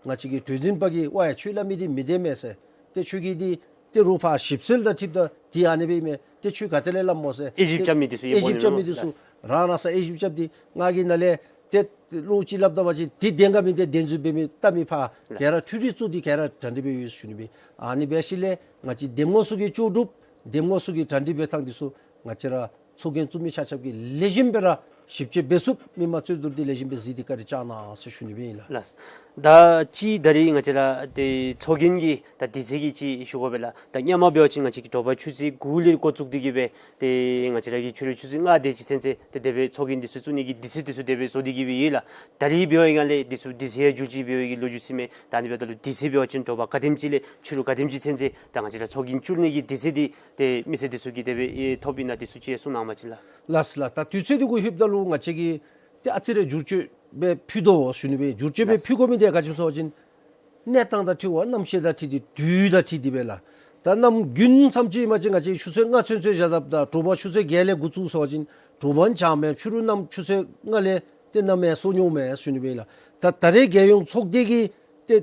ང་བཅས་ཀྱི་གྲོས་འཛིན་པ་གིས་ཝའེ་ཁྱོད་སླབ་མི་འདི་མི་བདེན་མས་ཟེར། ཏེ་ཁྱོད་ཀྱིས་འདི་ཏེ་རོགས་ཕར་ཞིབ་འཚོལ་དང་འཁྲིལཝ་ད་འདི་ཨ་ནི་སྦེ་ཨིན་མས། ཏེ་ཁྱོད་ག་ཏེ་ལས་སླབ་སྨོ་ཟེར། དབྱེ་ཞིབ་རྐྱབ་མི་འདི་ཚུ་དབྱེ་ཞིབ་རྐྱབ་མི་འདི་ཚུ་རང་རང་སར་དབྱེ་ཞིབ་རྐྱབ་སྟེ་ང་གིས་ནཱ་ལས་ཏེ་བློ་ཅིག་སླབ་ད་པ་ཅིན་འདི་བདེན་ག་མིན་འདི་བདེན་རྫུན་འབད་མི་བལྟ་མི་ཕར་ག་ར་འཕྲུལ་རིག་བཙུགས་ཏེ་ག་ར་གྲ་སྒྲིག་འབད་ཡོད་ཞུ་ནི་སྦེ་ཨིན། ཨ་ནི་འབད་ཞིནམ་ལས་ང་བཅས་འདེམས་ངོ་ཚུ་གི་ལྕོགས་གྲུབ་འདེམས་ངོ་ཚུ་གི་གྲ་སྒྲིག་འབད་ཐངས་འདི་ཚུ་ང་བཅས་ར་ཚོགས་རྒྱན་བཙུགས་མི་ཆ་ཁྱབ་ཀྱིས་ལེགས་ཤོམ་སྦེ་ར་ ཞིབ་དཔྱད་འབད་ཚུགསཔ་མི་མང་རྩོད་བསྡུར་འདི་ལེགས་ཤོམ་སྦེ་གཟིགས་ཏེ་བཀའ་དྲིན་བསྐྱང་གནང་ཟེར་ཞུ་ནི་སྦེ་ཨིན་ལགས། ལགས། ད་ཅི་ད་རིས་ང་བཅས་ར་ཏེ་ཚོགས་རྒྱན་གྱི་ད་དུས་ཚོད་ཀྱི་ཅིག་ཞུ་དགོ་པས་ལགས། ད་སྔོན་མ་འབད་བ་ཅིན་ང་བཅས་ཀྱིས་དྲོ་པ་ཆུ་ཚོད་དགུ་ལས་འགོ་བཙུགས་ཏེ་གི་སྦེ་ཏེ་ང་བཅས་ར་གི་ཕྱི་རུ་ཆུ་ཚོད་ལྔ་དེ་ཅིག་ཚུན་ཚོད་ཏེ་དེ་སྦེ་ཚོགས་རྒྱན་འདི་ཚུ་བཙུགས་ནི་གི་དུས་ཚོད་འདི་ཚུ་དེ་སྦེ་བཟོ་སྟེ་གི་སྦེ་ཡོད་ལགས། ད་རིས་འབད་བ་ཅིན་ལས་འདི་ཚུ་དུས་ཚོད་ཡང་འགྱུར་ཅི་འབད་བའི་གི་ལོ་རྒྱུས་ཅིག་མས། ད་ཨ་ནི་འབདཝ་ད་ལུ་དུས་ཚོད་འབད་བ་ཅིན་དྲོ་པ་ག་དེམ་ཅིག་ལས་ཕྱི་རུ་ག་དེམ་ཅིག་ཚུན་ཚོད་ད་ང་བཅས་ར་ཚོགས་རྒྱན་བཙུགས་ནི་གི་དུས་ཚོད་འདི་ཏེ་མི་སེར་འདི་ཚུ་གིས་དེ་སྦེ་ཨེ་ཐོབ་ཨིན་ན་འདི་ཚུ་ཅིག་གསུང་གནང་བ་ཅིན་ལགས། ལགས་ལགས། ད་དུས་ཚོད་འདི་གུ་ལྷོདཔ་ད་ལུ་ང་བཅས་ཀྱིས་ཏེ་ཨ་ཙི་རེ་བསྒྱུར་བཅོས་སྦེ་ཕུལ་དོ་ཟེར་ཞུ་ནི་སྦེ། བསྒྱུར་བཅོས་སྦེ་ལགས། ཕུལ་དགོ་མི་འདི་ག་ཅི་སྨོ་ཟེར་བ་ཅིན་གནས་སྟངས་དང་འཁྲིལ་བ་གནམ་གཤིས་དང་འཁྲིལ་ཏེ་དུས་དང་འཁྲིལ་ཏེ་སྦེ་ལགས། ད་གནམ་དགུན་མཚམས་ཅིག་ཨིན་པ་ཅིན་ང་བཅས་ཆུ་ཚོད་ལྔ་ཚུན་ཚོད་བཞག་དཔ་ད་དྲོ་པ་ཆུ་ཚོད་བརྒྱད་ལས་འགོ་བཙུགས་ཟེར་བ་ཅིན་དྲོ་པ་ནི་ཆ་མེད། ཕྱི་རུ་གནམ་ཆུ་ཚོད་ལྔ་ལས་ཏེ་གནམ་ཡང་སྲོ་ནི་མས་ཟེར་ཞུ་ནི་སྦེ་ལགས། ད་ད་རེས་རྒྱལ་ཡོངས་ཚོགས་སྡེ་གི་ཏེ་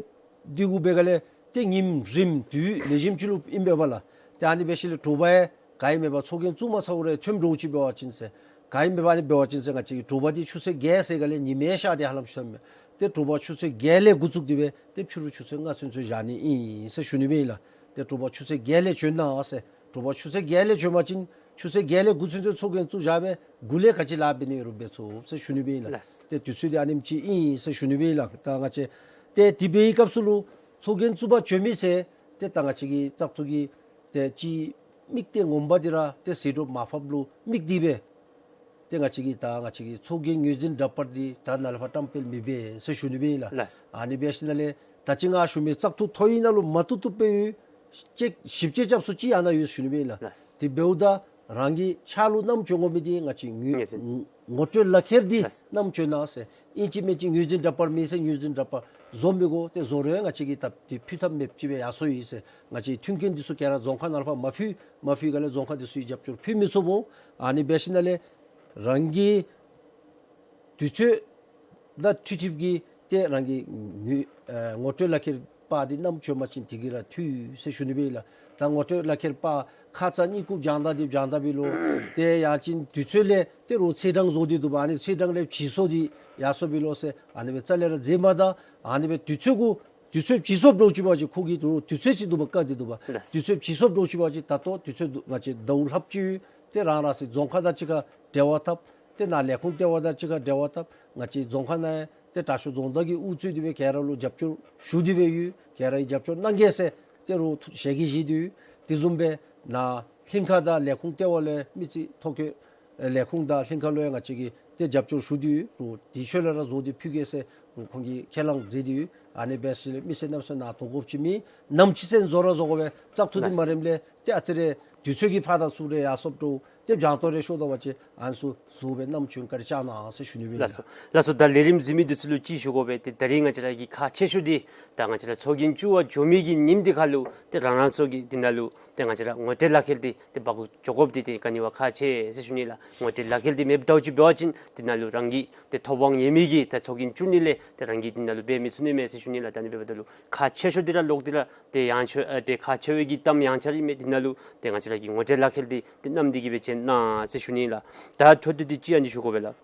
འདི་གུ་འབད་ག་ལས་ཏེ་ཉིནམ་རིམ་དུས་ལེགས་ཤོམ་ཅིག་ལུ་ཨིན་པས་ལགས། ཏེ་ཨ་ནི་འབད་ཞིནམ་ལས་དྲོ་པ་ཡང་ག་ཡང་མེད་པར་ཚོགས་རྒྱན་བཙུགས་མ་ཚརཝ་ར་ཐོནམ་འདྲཝ་ཅིག་འབད་བ་ཅིན་ཟེར། ག་ཡང་མེད་པར་ཨ་ནི་འབད་བ་ཅིན་ཟེར་ང་བཅས་ཀྱིས་དྲོ་པ་འདི་ཆུ་ཚོད་བརྒྱད་ཟེར་ག་ལས་ཉི་མའི་ཤར་ཏེ་ཧ་ལམ་ཤརཝ་མས། ཏེ་དྲོ་པ་ཆུ་ཚོད་བརྒྱད་ལས་འགོ་བཙུགས་ཏེ་སྦེ་ཏེ་ཕྱི་རུ་ཆུ་ཚོད་ལྔ་ཚུན་ཚོད་བཞག་ནི་ཨིན་ཟེར་ཞུ་ནི་སྦེ་ཨིན་ལགས། ཏེ་དྲོ་པ་ཆུ་ཚོད་བརྒྱད་ལས་བྱོན་གནང་ཟེར། དྲོ་པ་ཆུ་ཚོད་བརྒྱད་ལས་བྱོན་པ་ཅིན་ཆུ་ཚོད་བརྒྱད་ལས་དགུ་ཚུན་ཚོད་ཚོགས་རྒྱན་བཙུགས་བཞག་པས་དགུ་ལས་ག་ཅི་ལཱ་འབད་ནི་ཡོད་རུང་འབད་ཚུགས་ཟེར་ཞུ་ནི་སྦེ་ཨིན་ལགས། ལགས། ཏེ་དུས་ཚོད་འདི་ཨ་ནེམ་ཅིག་ཨིན་ཟེར་ཞུ་ནི་སྦེ་ཨིན་ལགས། ད་ང་བཅས་ཏེ་དེ་འབད་བའི་སྐབས་སུ་ལུ་ཚོགས་རྒྱན་བཙུགས་པར་བྱོན་མི་ཚུ་ཏེ་ད་ང་བཅས་ཀྱི་བཙག་འཐུ་གི་ཏེ་ཅིག་དམིགས་གཏད་ངོ་མ་འདི་ར་ཏེ་ཟད་འགྲོ་མ་ཕོགཔ་ལུ་དམིགས་ཏེ་སྦེ་ཏེ་ང་བཅས་ཀྱིས་ད་ང་བཅས་ཀྱི་ཚོགས་རྒྱན་ངོས་འཛིན་འདྲ་པར་འདི་ད་ནཱ་ལས་ཕར་བཀྲམ་སྤེལ་མི་འབད་ཟེར་ཞུ་ནི་སྦེ་ཨིན་ལགས། ལགས། ཨ་ནི་འབད་ཞིནམ་ལས་ད་ཅི་ང་ཞུ་མི་བཙག་འཐུ་ཐོ་ཡིག་ནང་ལུ་མ་བཏུབ་བཏུབ་སྦེ་ཡོད། ཅིག་ཞིབ་དཔྱད་རྐྱབ་ས་ཅིག་ཨ་ནཱ་ཡོད་ཞུ་ནི་སྦེ་ཨིན་ལགས། ལགས། དེ་འབདཝ་ད་རང་གི་ཕྱག་ལུ་བསྣམས་བྱོན་དགོ་མི་འདི་ང་བཅས་ངོས་ངོས་འཛིན། ངོ་སྤྲོད་ལག་ཁྱེར་འདི། ལགས། བསྣམས་བྱོན་གནང་ཟེར། ཨིན་ཅི་མིན་ཅི་ངོས་འཛིན་འདྲ་པར་མེད་ཟེར་ངོས་འཛིན་འདྲ་པར་བཟོ་མི་དགོ། ཏེ་བཟོ་རུང་ང་བཅས་ཀྱིས་ད་འདི་ཕུལ་ཐབས་མེདཔ་ཅིག་སྦེ་ཡར་སོང་ཡི་ཟེར། ང་བཅས་མཐུན་རྐྱེན་འདི་ཚུ་ག་ར་རྫོང་ཁག་ནང་ལས་ཕར་མ་ཕུལ་མ་ཕུལ་ག་ལས་རྫོང་ཁག་འདི་ཚུ་གིས་རྒྱབ་སྐྱོར་ཕུལ་མི་ཚུགས་འོང་། ཨ་ནི་འབད་ཞིནམ་ལས་རང་གི་དུས་ཚོད་དང་འཁྲིལ་འཁྲིལཝ་གི་ཏེ་རང་གི་ངོས་ཨེ་ངོ་སྤྲོད་ལག་ཁྱེར་པར་འདི་བསྣམས་བྱོན་པ་ཅིན་དེ་གིས་ར་འཐུས་ཟེར་ཞུ་ནི་སྦེ་ཨིན་ལགས། ད་ངོ་སྤྲོད་ལག་ཁྱེར་པར་ཁ་ཙ་གཉིད་ཁུག་སྦྱང་ད་འདི་སྦྱང་ད་བས་ལོ། ཏེ་ཡང་ཅིན་དུས་ཚོད་ལས་ཏེ་རོགས་ཚེས་གྲངས་བཟོ་སྟེ་འདུག་པ། ཨ་ནི་ཚེས་གྲངས་ལས་བྱི་སོ་འདི་ཡར་སོ་བས་ལོ་ཟེར། ཨ་ནི་སྦེ་རྩ་ལས་ར་མཛད་མ་ད། ཨ་ནི་སྦེ་དུས་ཚོད་གུ་དུས་ཚོད་བྱི་སོ་འདྲཝ་ཅིག་འབད་བ་ཅིན་ཁོ་གིས་རོགས་དུས་ཚོད་ཅིག་འདུག་པ་བཀལ་ཏེ་འདུག་པ། ལགས། དུས་ཚོད་བྱི་སོ་འདྲཝ་ཅིག་འབད་བ་ཅིན་ད་ལྟོ་དུས་ཚོད་འདུག་པ་ཅིན་ཟླཝ་ལྷགཔ་ཅིག་ཡོད། ཏེ་རང་རང་སོའི་རྫོང་ཁག་དང་གཅིག་ཁར་འབྲེལ་བ་འཐབ། ཏེ་ནཱ་ལས་ཁུངས་ལྟེ་བ་དང་གཅིག་ཁར་འབྲེལ་བ་འཐབ། ང་བཅས་རྫོང་ཁག་ནང་ཡང་ཏེ་དྲག་ཤོས་རྫོང་བདག་གིས་དབུ་གཙོས་ཏེ་སྦེ་ག་ར་ལུ་རྒྱབ་སྐྱོར་ཞུ་སྟེ་སྦེ་ཡོད། ག་ར་གིས་རྒྱབ་སྐྱོར་གནང་གེ་ཟེར་ཏེ་རོགས་ཐུགས་ཞལ་གྱིས་བཞེས་ཏེ་ཡོད། དེ་བཟུམ་སྦེ་ནཱ་ལྷན་ཁག་དང་ལས་ཁུངས་ལྟེ་བ་ལས་མི་རྩིས་ཐོ་བཀོད་ལས་ཁུངས་དང་ལྷན་ཁག་ལུ་ཡང་ང་བཅས་ཀྱིས་ཏེ་རྒྱབ་སྐྱོར་ཞུ་སྟེ་ཡོད། རོགས་དེ་ཤུལ་ལས་ར་བཟོ་སྟེ་ཕུལ་གེ་ཟེར་རོགས་ཁོང་གིས་ཁས་བླངས་མཛད་དེ་ཡོད། ཨ་ནི་འབད་ཞིནམ་ལས་མི་སེར་གནམ་མེད་ས་མེད་ནཱ་དོ་དགོཔ་ཅིག་མེད། ནམ་ཅིག་ཚུན་བཟོ་ར་བཟོ་དགོ་པས། བཙག་འཐུ་འདི་མ་རནམ་ལས་ཏེ་ཨ་ཙི་རེ་དུས་ཚོད་ཀྱི་ཕར་དང་ཚུར་རེ་ཡར་སོངམ་འདྲཝ་ཏེ་སྦྱང་ཏོ་རེ་ཤོར་དོ་བ་ཅིན་ཨ་ནི་ཚུ་བཟོ་སྦེ་བསྣམས་བྱོན་བཀའ་དྲིན་བསྐྱང་གནང་ཟེར་ཞུ་ནི་སྦེ་ཨིན་ལགས། ལགས་སོ། ལགས་སོ། ད་ལས་རིམ་གཟིགས་མི་འདི་ཚུ་ལུ་ཅིག་ཞུ་དགོ་པས། ཏེ་ད་རིས་ང་བཅས་ར་གི་ཁག་ཆེ་ཤོས་འདི་ད་ང་བཅས་ར་ཚོགས་རྒྱན་བཙུགས་པར་འགྱོ་མི་གི་ཉིནམ་འདི་ཁར་ལུ་ཏེ་རང་རང་སོ་གི་འདི་ནང་ལུ་ཏེ་ང་བཅས་ར་ངོ་སྤྲོད་ལག་ཁྱེར་འདི་ཏེ་འབག་འགྱོ་དགོཔ་འདི་ཏེ་ག་ནི་བ་ཁག་ཆེ་ཟེར་ཞུ་ནི་ལགས། ངོ་སྤྲོད་ལག་ཁྱེར་འདི་མེདཔ་འདྲཝ་ཅིག་འབད་བ་ཅིན་འདི་ནང་ལུ་རང་གི་ཏེ་ཐོབ་དབང་ཡོད་མི་གི་ད་ཚོགས་རྒྱན་བཙུགས་ནི་ལས་ཏེ་རང་གིས་འདི་ནང་ལུ་འབད་མི་ཚུགས་ནི་མས་ཟེར་ཞུ་ནི་ལགས། ད་ཨ་ནི་འབདཝ་ད་ལུ་ཁག་ཆེ་ཤོས་འདི་ར་ལོག་སྟེ་ར་ཏེ་ཡང་ཆོས་ཨ་ཏེ་ཁག་ཆེ་བའི་གི་གཏམ་ཡང་ཆ་ར་ཨིན་མས། འདི་ནང་ལུ་ཏེ་ང་བཅས་ར་གི་ངོ་སྤྲོད་ལག་ཁྱེར་འདི་ཏེ་བསྣམས་ཏེ་གི་སྦེ་བྱོན་གནང་ཟེར་ཞུ་ནི་ལགས། ད་འཕྲོ་མཐུད་དེ་ཅིག་ཨ་ནི་ཞུ་དགོ་པས་ལགས།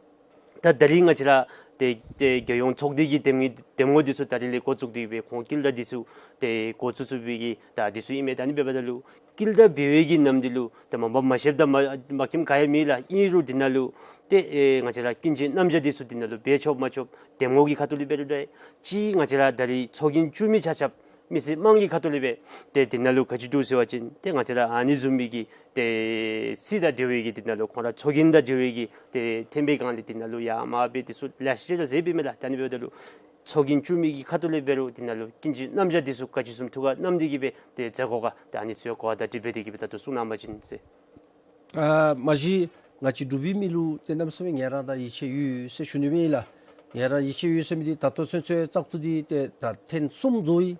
ད་ད་རིས་ང་བཅས་ར་ཏེ་ཏེ་རྒྱལ་ཡོངས་ཚོགས་སྡེ་གི་འདེམས་ངོ་འདེམས་ངོ་འདི་ཚུ་ད་རིས་ལས་འགོ་བཙུགས་ཏེ་སྦེ་ཁོང་དཀྱིལ་བརྡ་འདི་ཚུ་ཏེ་འགོ་བཙུགས་བཙུགས་པའི་གི་ད་འདི་ཚུ་ཨིན་མས། ད་ཨ་ནི་འབདཝ་ད་ལུ་དཀྱིལ་བརྡ་འབད་བའི་གི་ནམ་འདི་ལུ་ཏེ་མ་འབད་མ་ཤེསཔ་དང་མ་མ་མཁྱེནམ་ག་ཡང་མེད་ལགས། ཨིན་རུང་འདི་ནང་ལུ་ཏེ་ཨེ་ང་བཅས་ར་སྐྱིན་ཅིག་རྣམ་གཞག་འདི་ཚུ་འདི་ནང་ལུ་འབད་ཆོག་མ་ཆོག་འདེམས་ངོ་གི་ཁ་ཐུག་ལས་འབད་རུང་འདྲ། ཅིག་ང་བཅས་ར་ད་རིས་ཚོགས་རྒྱན་བཙུགས་མི་ཆ་ཁྱབ་མི་སེར་དམངས་ཀྱི་ཁ་ཐུག་ལས་འབད་ཏེ་འདི་ནང་ལུ་ག་ཅི་འདུག་ཟེར་བ་ཅིན་ཏེ་ང་བཅས་ར་ཨ་ནི་བཟུམ་མའི་གི་ཏེ་སྲིད་དང་འབྲེལ་བའི་གི་འདི་ནང་ལུ་ཁོང་ར་ཚོགས་རྒྱན་དང་འབྲེལ་བའི་གི་ཏེ་ཐེམ་པའི་སྒང་ལས་འདི་ནང་ལུ་ཡར་མར་འབད་འདི་ཚུ་ལེ་ཤ་ཅིག་ར་མཛད་པའི་མས་ལགས། ད་ཨ་ནི་འབདཝ་ད་ལུ་ཚོགས་རྒྱན་བཙུགས་མི་གི་ཁ་ཐུག་ལས་འབད་རུང་འདི་ནང་ལུ་སྐྱིན་ཅིག་རྣམ་གཞག་འདི་ཚུ་ག་ཅི་བཟུམ་ཐུགས་ཁར་བསྣམས་ཏེ་གི་སྦེ་ཏེ་མཛད་དགོ་ག་ད་ཨ་ནི་ཚུ་ཡང་གོ་བ་བརྡ་སྤྲོད་འབད་དེ་གི་སྦེ་ད་ལྟོ་གསུང་གནང་བ་ཅིན་ཟེར། ཨ་མ་གཞི་ང་བཅས་འབྲུག་པའི་མི་ལུ་ཏེ་གནམ་མེད་ས་མེད་ངལ་རངས་དང་ཡིད་ཆེས་ཡོད་ཟེར་ཞུ་ནི་སྦེ་ཨིན་ལགས། ངལ་རངས་ཡིད་ཆེས་ཡོད་ཟེར་མི་འདི་ད་ལྟོ་ཚུན་ཚོད་བཙག་འཐུ་འདི་ཏེ་ད་ཐེངས་གསུམ་རྫོགས་ཡི།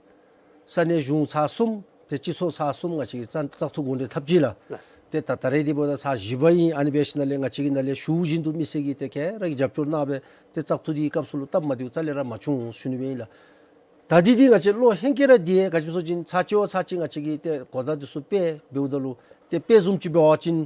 ས་གནས་གཞུང་ཚར་གསུམ་ཏེ་སྤྱི་ཚོགས་ཚར་གསུམ་ང་བཅས་ཀྱིས་བཙག་བཙག་འཐུ་འགོ་འདྲེན་འཐབ་ཅི་ལགས། ལགས། ཏེ་ད་ད་རེས་འདི་འབདཝ་ད་ཚར་བཞི་པ་ཨིན། ཨ་ནི་འབད་ཞིནམ་ལས་ང་བཅས་ཀྱི་ནང་ལས་ཞུ་བཞིན་དུ་མི་སེར་གྱིས་ཏེ་ག་ར་གིས་རྒྱབ་སྐྱོར་གནང་སྦེ་ཏེ་བཙག་འཐུ་འདི་སྐབས་སུ་ལུ་སྟབས་མ་བདེཝ་རྩ་ལས་ར་མ་བྱུང་ཞུ་ནི་སྦེ་ཨིན་ལགས། ད་འདི་འདི་ང་བཅས་བློ་ཧེང་སྐལ་ར་འདི་ག་ཅི་སྨོ་ཟེར་བ་ཅིན་ཚར་གཅིག་བ་ཚར་གཅིག་ང་བཅས་ཀྱིས་ཏེ་གོ་བརྡ་འདི་ཚུ་སྤེལ་འབདཝ་ད་ལུ་ཏེ་དཔེ་བཟུམ་ཅིག་འབད་བ་ཅིན་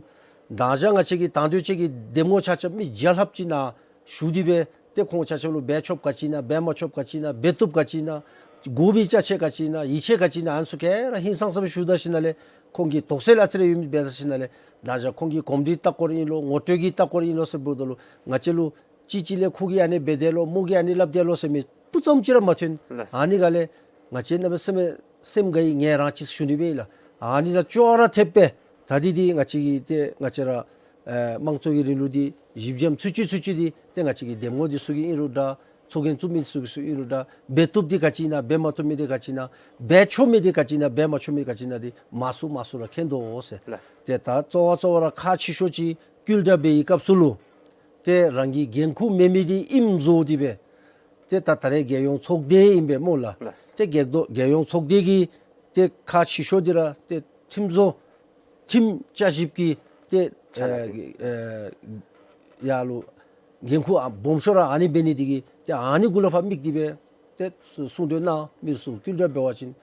མདང་ཞག་ང་བཅས་ཀྱི་དང་འདོད་ཅན་གྱི་འདེམས་ངོ་ཆ་ཁྱབ་མི་བརྒྱ་ལྷགཔ་ཅིག་ནཱ་ཞུ་སྟེ་སྦེ་ཏེ་ཁོང་ཆ་ཁྱབ་ལུ་འབད་ཆོགཔ་ག་ཅི་ཨིན་ན་འབད་མ་ཆོགཔ་ག་ཅི་ཨིན་ན་འབད་བཏུབ་ག་ཅི་ཨིན་ན་དགོ་པའི་ཅ་ཆས་ག་ཅི་ཨིན་ན་ཡིད་ཆེས་ག་ཅི་ཨིན་ན་ཨ་ནི་ཚུ་ག་ར་ཧིང་སངས་ས་སྦེ་ཞུ་ད་ཞིནམ་ལས་ ཁོང་གི་དོགས་སེལ་ཨ་ཙི་རེ་ཡོད་མི་འབད་ས་ཅིག་ནང་ལས་ད་ཅི་ཁོང་གི་གོམས་འདྲིས་ལྟ་སྐོར་ཨིན་ལོ་ངོ་སྤྲོད་ཀྱི་ལྟ་སྐོར་ཨིན་ལོ་ཟེར་འབདཝ་ད་ལུ་ང་བཅས་ལུ་ཅིག་ཅིག་ལས་ཁོ་གིས་ཨ་ནི་འབད་དེས་ལོ་མོ་གིས་ཨ་ནི་སླབ་དེས་ལོ་ཟེར་མི་སྤུ་ཙམ་ཅིག་ར་མ་ཐོན། ལགས། ཨ་ནི་ག་ལས་ང་བཅས་གནམ་མེད་ས་མེད་སེམས་དགའ་ཡི་ངལ་རངས་ཅི་ཟེར་ཞུ་ནི་སྦེ་ཨིན་ལགས། ཨ་ནི་དང་ཅོག་ར་འཐདཔ་སྦེ་ད་འདི་འདི་ང་བཅས་ཀྱི་ཏེ་ང་བཅས་ར་ཨེ་དམངས་གཙོ་གི་རིང་ལུགས་འདི་བཞི་བརྒྱའམ་ཚུན་ཆད་ཚུན་ཆད་འདི་ཏེ་ང་བཅས་ཀྱི་འདེམས་ངོ་འདི་ཚུ་གིས་ཨིན་རུང་འདྲ་ཚོགས་རྒྱན་བཙུགས་མི་ཚུ་གིས་ཨིན་རུང་འདྲ་འབད་བཏུབ་འདི་ག་ཅི་ཨིན་ན་འབད་མ་བཏུབ་མི་འདི་ག་ཅི་ཨིན་ན་འདི་འབད་ཆོག་མི་འདི་ག་ཅི་ཨིན་ན་འབད་མ་ཆོག་མི་འདི་ག་ཅི་ཨིན་ན་འདི་མང་སུ་མང་སུ་ར་མཁྱེན་དོ་ཟེར། ལགས། ཏེ་ད་གཙོ་བོ་གཙོ་བོ་ར་ཁག་ཆེ་ཤོས་ཅིག་བསྐུལ་བསྒྲགས་འབད་བའི་སྐབས་སུ་ལུ་ཏེ་རང་གི་འགན་ཁུར་མེད་མི་འདི་ཨིནམ་བཟོ་སྟེ་སྦེ་ཏེ་ད་ད་རེས་རྒྱལ་ཡོངས་ཚོགས་སྡེ་ཨིན་པས་སྨོ་ལགས། ལགས། ཏེ་རྒྱལ་རྒྱལ་ཡོངས་ཚོགས་སྡེ་གི་ཏེ་ཁག་ཆེ་ཤོས་འདི་ར་ཏེ་ཁྲིམས་བཟོ་ཁྲིམས་བསྐྱར་ཞིབ་ཀྱི་ཏེ་ཨེ་ཨེ་ཡར་ལུ་འགན་ཁུར་ཨ་སྦོམ་ཤོས་ར་ཨ་ནི་འབད་ནི་འདི་གིས་ཏེ་ཨ་ནི་གུ་ལུ་ཕར་དམིགས་ཏེ་སྦེ་ཏེ་གསུང་གྲོས་གནང་མི་ཚུ་བསྐུལ་བསྒྲགས་འབད་བ་ཅིན་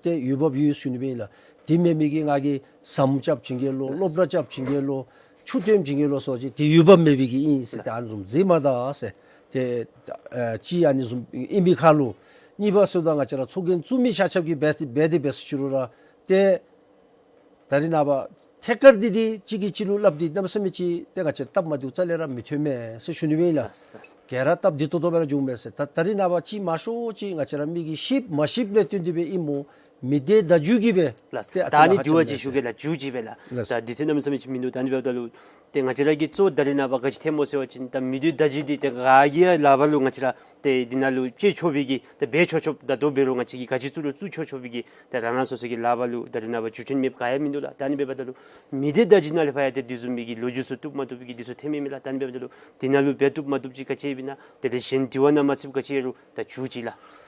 ཏེ་འོས་འབབ་ཡོད་ཟེར་ཞུ་ནི་སྦེ་ཨིན་ལགས། དེ་མེན་མི་གིས་ང་གིས་ཟམ་རྐྱབ་བྱིན་གེ་ལོ་སློབ་གྲྭ་རྐྱབ་བྱིན་གེ་ལོ་ཆུ་འདོན་བྱིན་གེ་ལོ་ཟེར་བ་ཅིན་ཏེ་འོས་འབབ་མེད་པའི་གི་ཨིན་ཟེར། ཏེ་ཨ་ནི་བཟུམ་མཛད་མ་ད་ཟེར། ཏེ་ཨ་ཅིག་ཨ་ནི་བཟུམ་ཨིན་པའི་ཁར་ལུ་གཉིས་པ་ཟེརཝ་ད་ང་བཅས་ར་ཚོགས་རྒྱན་བཙུགས་མི་ཆ་ཁྱབ་ཀྱིས་འབད་འབད་དེ་འབད་ཟེར་ཞུ་རུང་ར་ཏེ་ད་རེས་ནངས་པ་ཐད་ཀར་འདི་འདི་གཅིག་གིས་གཅིག་ལུ་སླབ་སྟེ་གནམ་མེད་ས་མེད་ཅིག་ཏེ་ང་བཅས་སྟབས་མ་བདེཝ་རྩ་ལས་ར་མི་ཐོན་མས་ཟེར་ཞུ་ནི་སྦེ་ཨིན་ལགས། ལགས་ལགས། ག་ར་སྟབས་བདེ་ཏོག་ཏོ་སྦེ་ར་འགྱོཝ་མས་ཟེར། ད་ད་རེས་ནངས་པ་ཅིག་མང་ཤོས་ཅིག་ང་བཅས་ར་མི་གིས་ཤེསཔ་མ་ཤེསཔ་ལས་བརྟེན་ཏེ་སྦེ་ཨིན་སྨོ། མི་སྡེ་བརྡ་བརྒྱུད་ཀྱིས་སྦེ་ལགས། ཏེ་ཨ་ད་ཨ་ཙི་ནི་ལ་འགྱུར་བ་ཅིག་ཞུ་གེ་ལགས། འགྱུར་ཅིག་སྦེ་ལགས། ལགས། ད་དུས་ཚོད་གནམ་མེད་ས་མེད་ཅིག་མིན་འདུག། ད་ཨ་ནི་འབདཝ་ད་ལུ་ཏེ་ང་བཅས་ར་གི་གཙོ་ད་རེས་ནངས་པ་ག་ཅི་ཐོནམ་སྨོ་ཟེར་བ་ཅིན་ད་མི་སྡེ་བརྡ་བརྒྱུད་འདི་ཏེ་ག་གིས་ཡང་ལག་པར་ལུ་ང་བཅས་ར་ཏེ་འདི་ནང་ལུ་སྤྱོད་ཆོག་པའི་གི་ཏེ་འབད་ཆོག་ཆོགཔ་ད་ལྟོ་འབད་རུང་ང་བཅས་ཀྱིས་ག་ཅི་བཙུགས་རུང་བཙུགས་ཆོག་ཆོག་པའི་གི་ཏེ་རང་རང་སོ་སོ་གི་ལག་པར་ལུ་ད་རེས་ནངས་པ་བརྒྱུད་འཕྲིན་མེདཔ་ག་ཡང་མིན་འདུག་ལགས། ད་ཨ་ནི་འབདཝ་ད་ལུ་མི་སྡེ་བརྡ་བརྒྱུད་ནང་ལས་ཕར་ཡང་ཏེ་དེ་བཟུམ་མའི་གི་ལོ་རྒྱུས་ཚུ་བཏུབ་མ་བཏུབ་པའི་གི་འདི་ཚུ་ཐོན་མི་མས་ལགས། ད་ཨ་ནི་འབདཝ་ད་ལུ་འདི་ནང་ལུ་འབད་བཏུབ་མ་བཏུབ་ཅིག་ག་ཅི་ཡོདཔ་ཨིན་ན་དེ་ལས་གཞན་དྲི་བ་ནང་མ་ཚུདཔ་ག་ཅི་ཡོད་རུང་ད་འགྱུར་ཅིག་ལགས།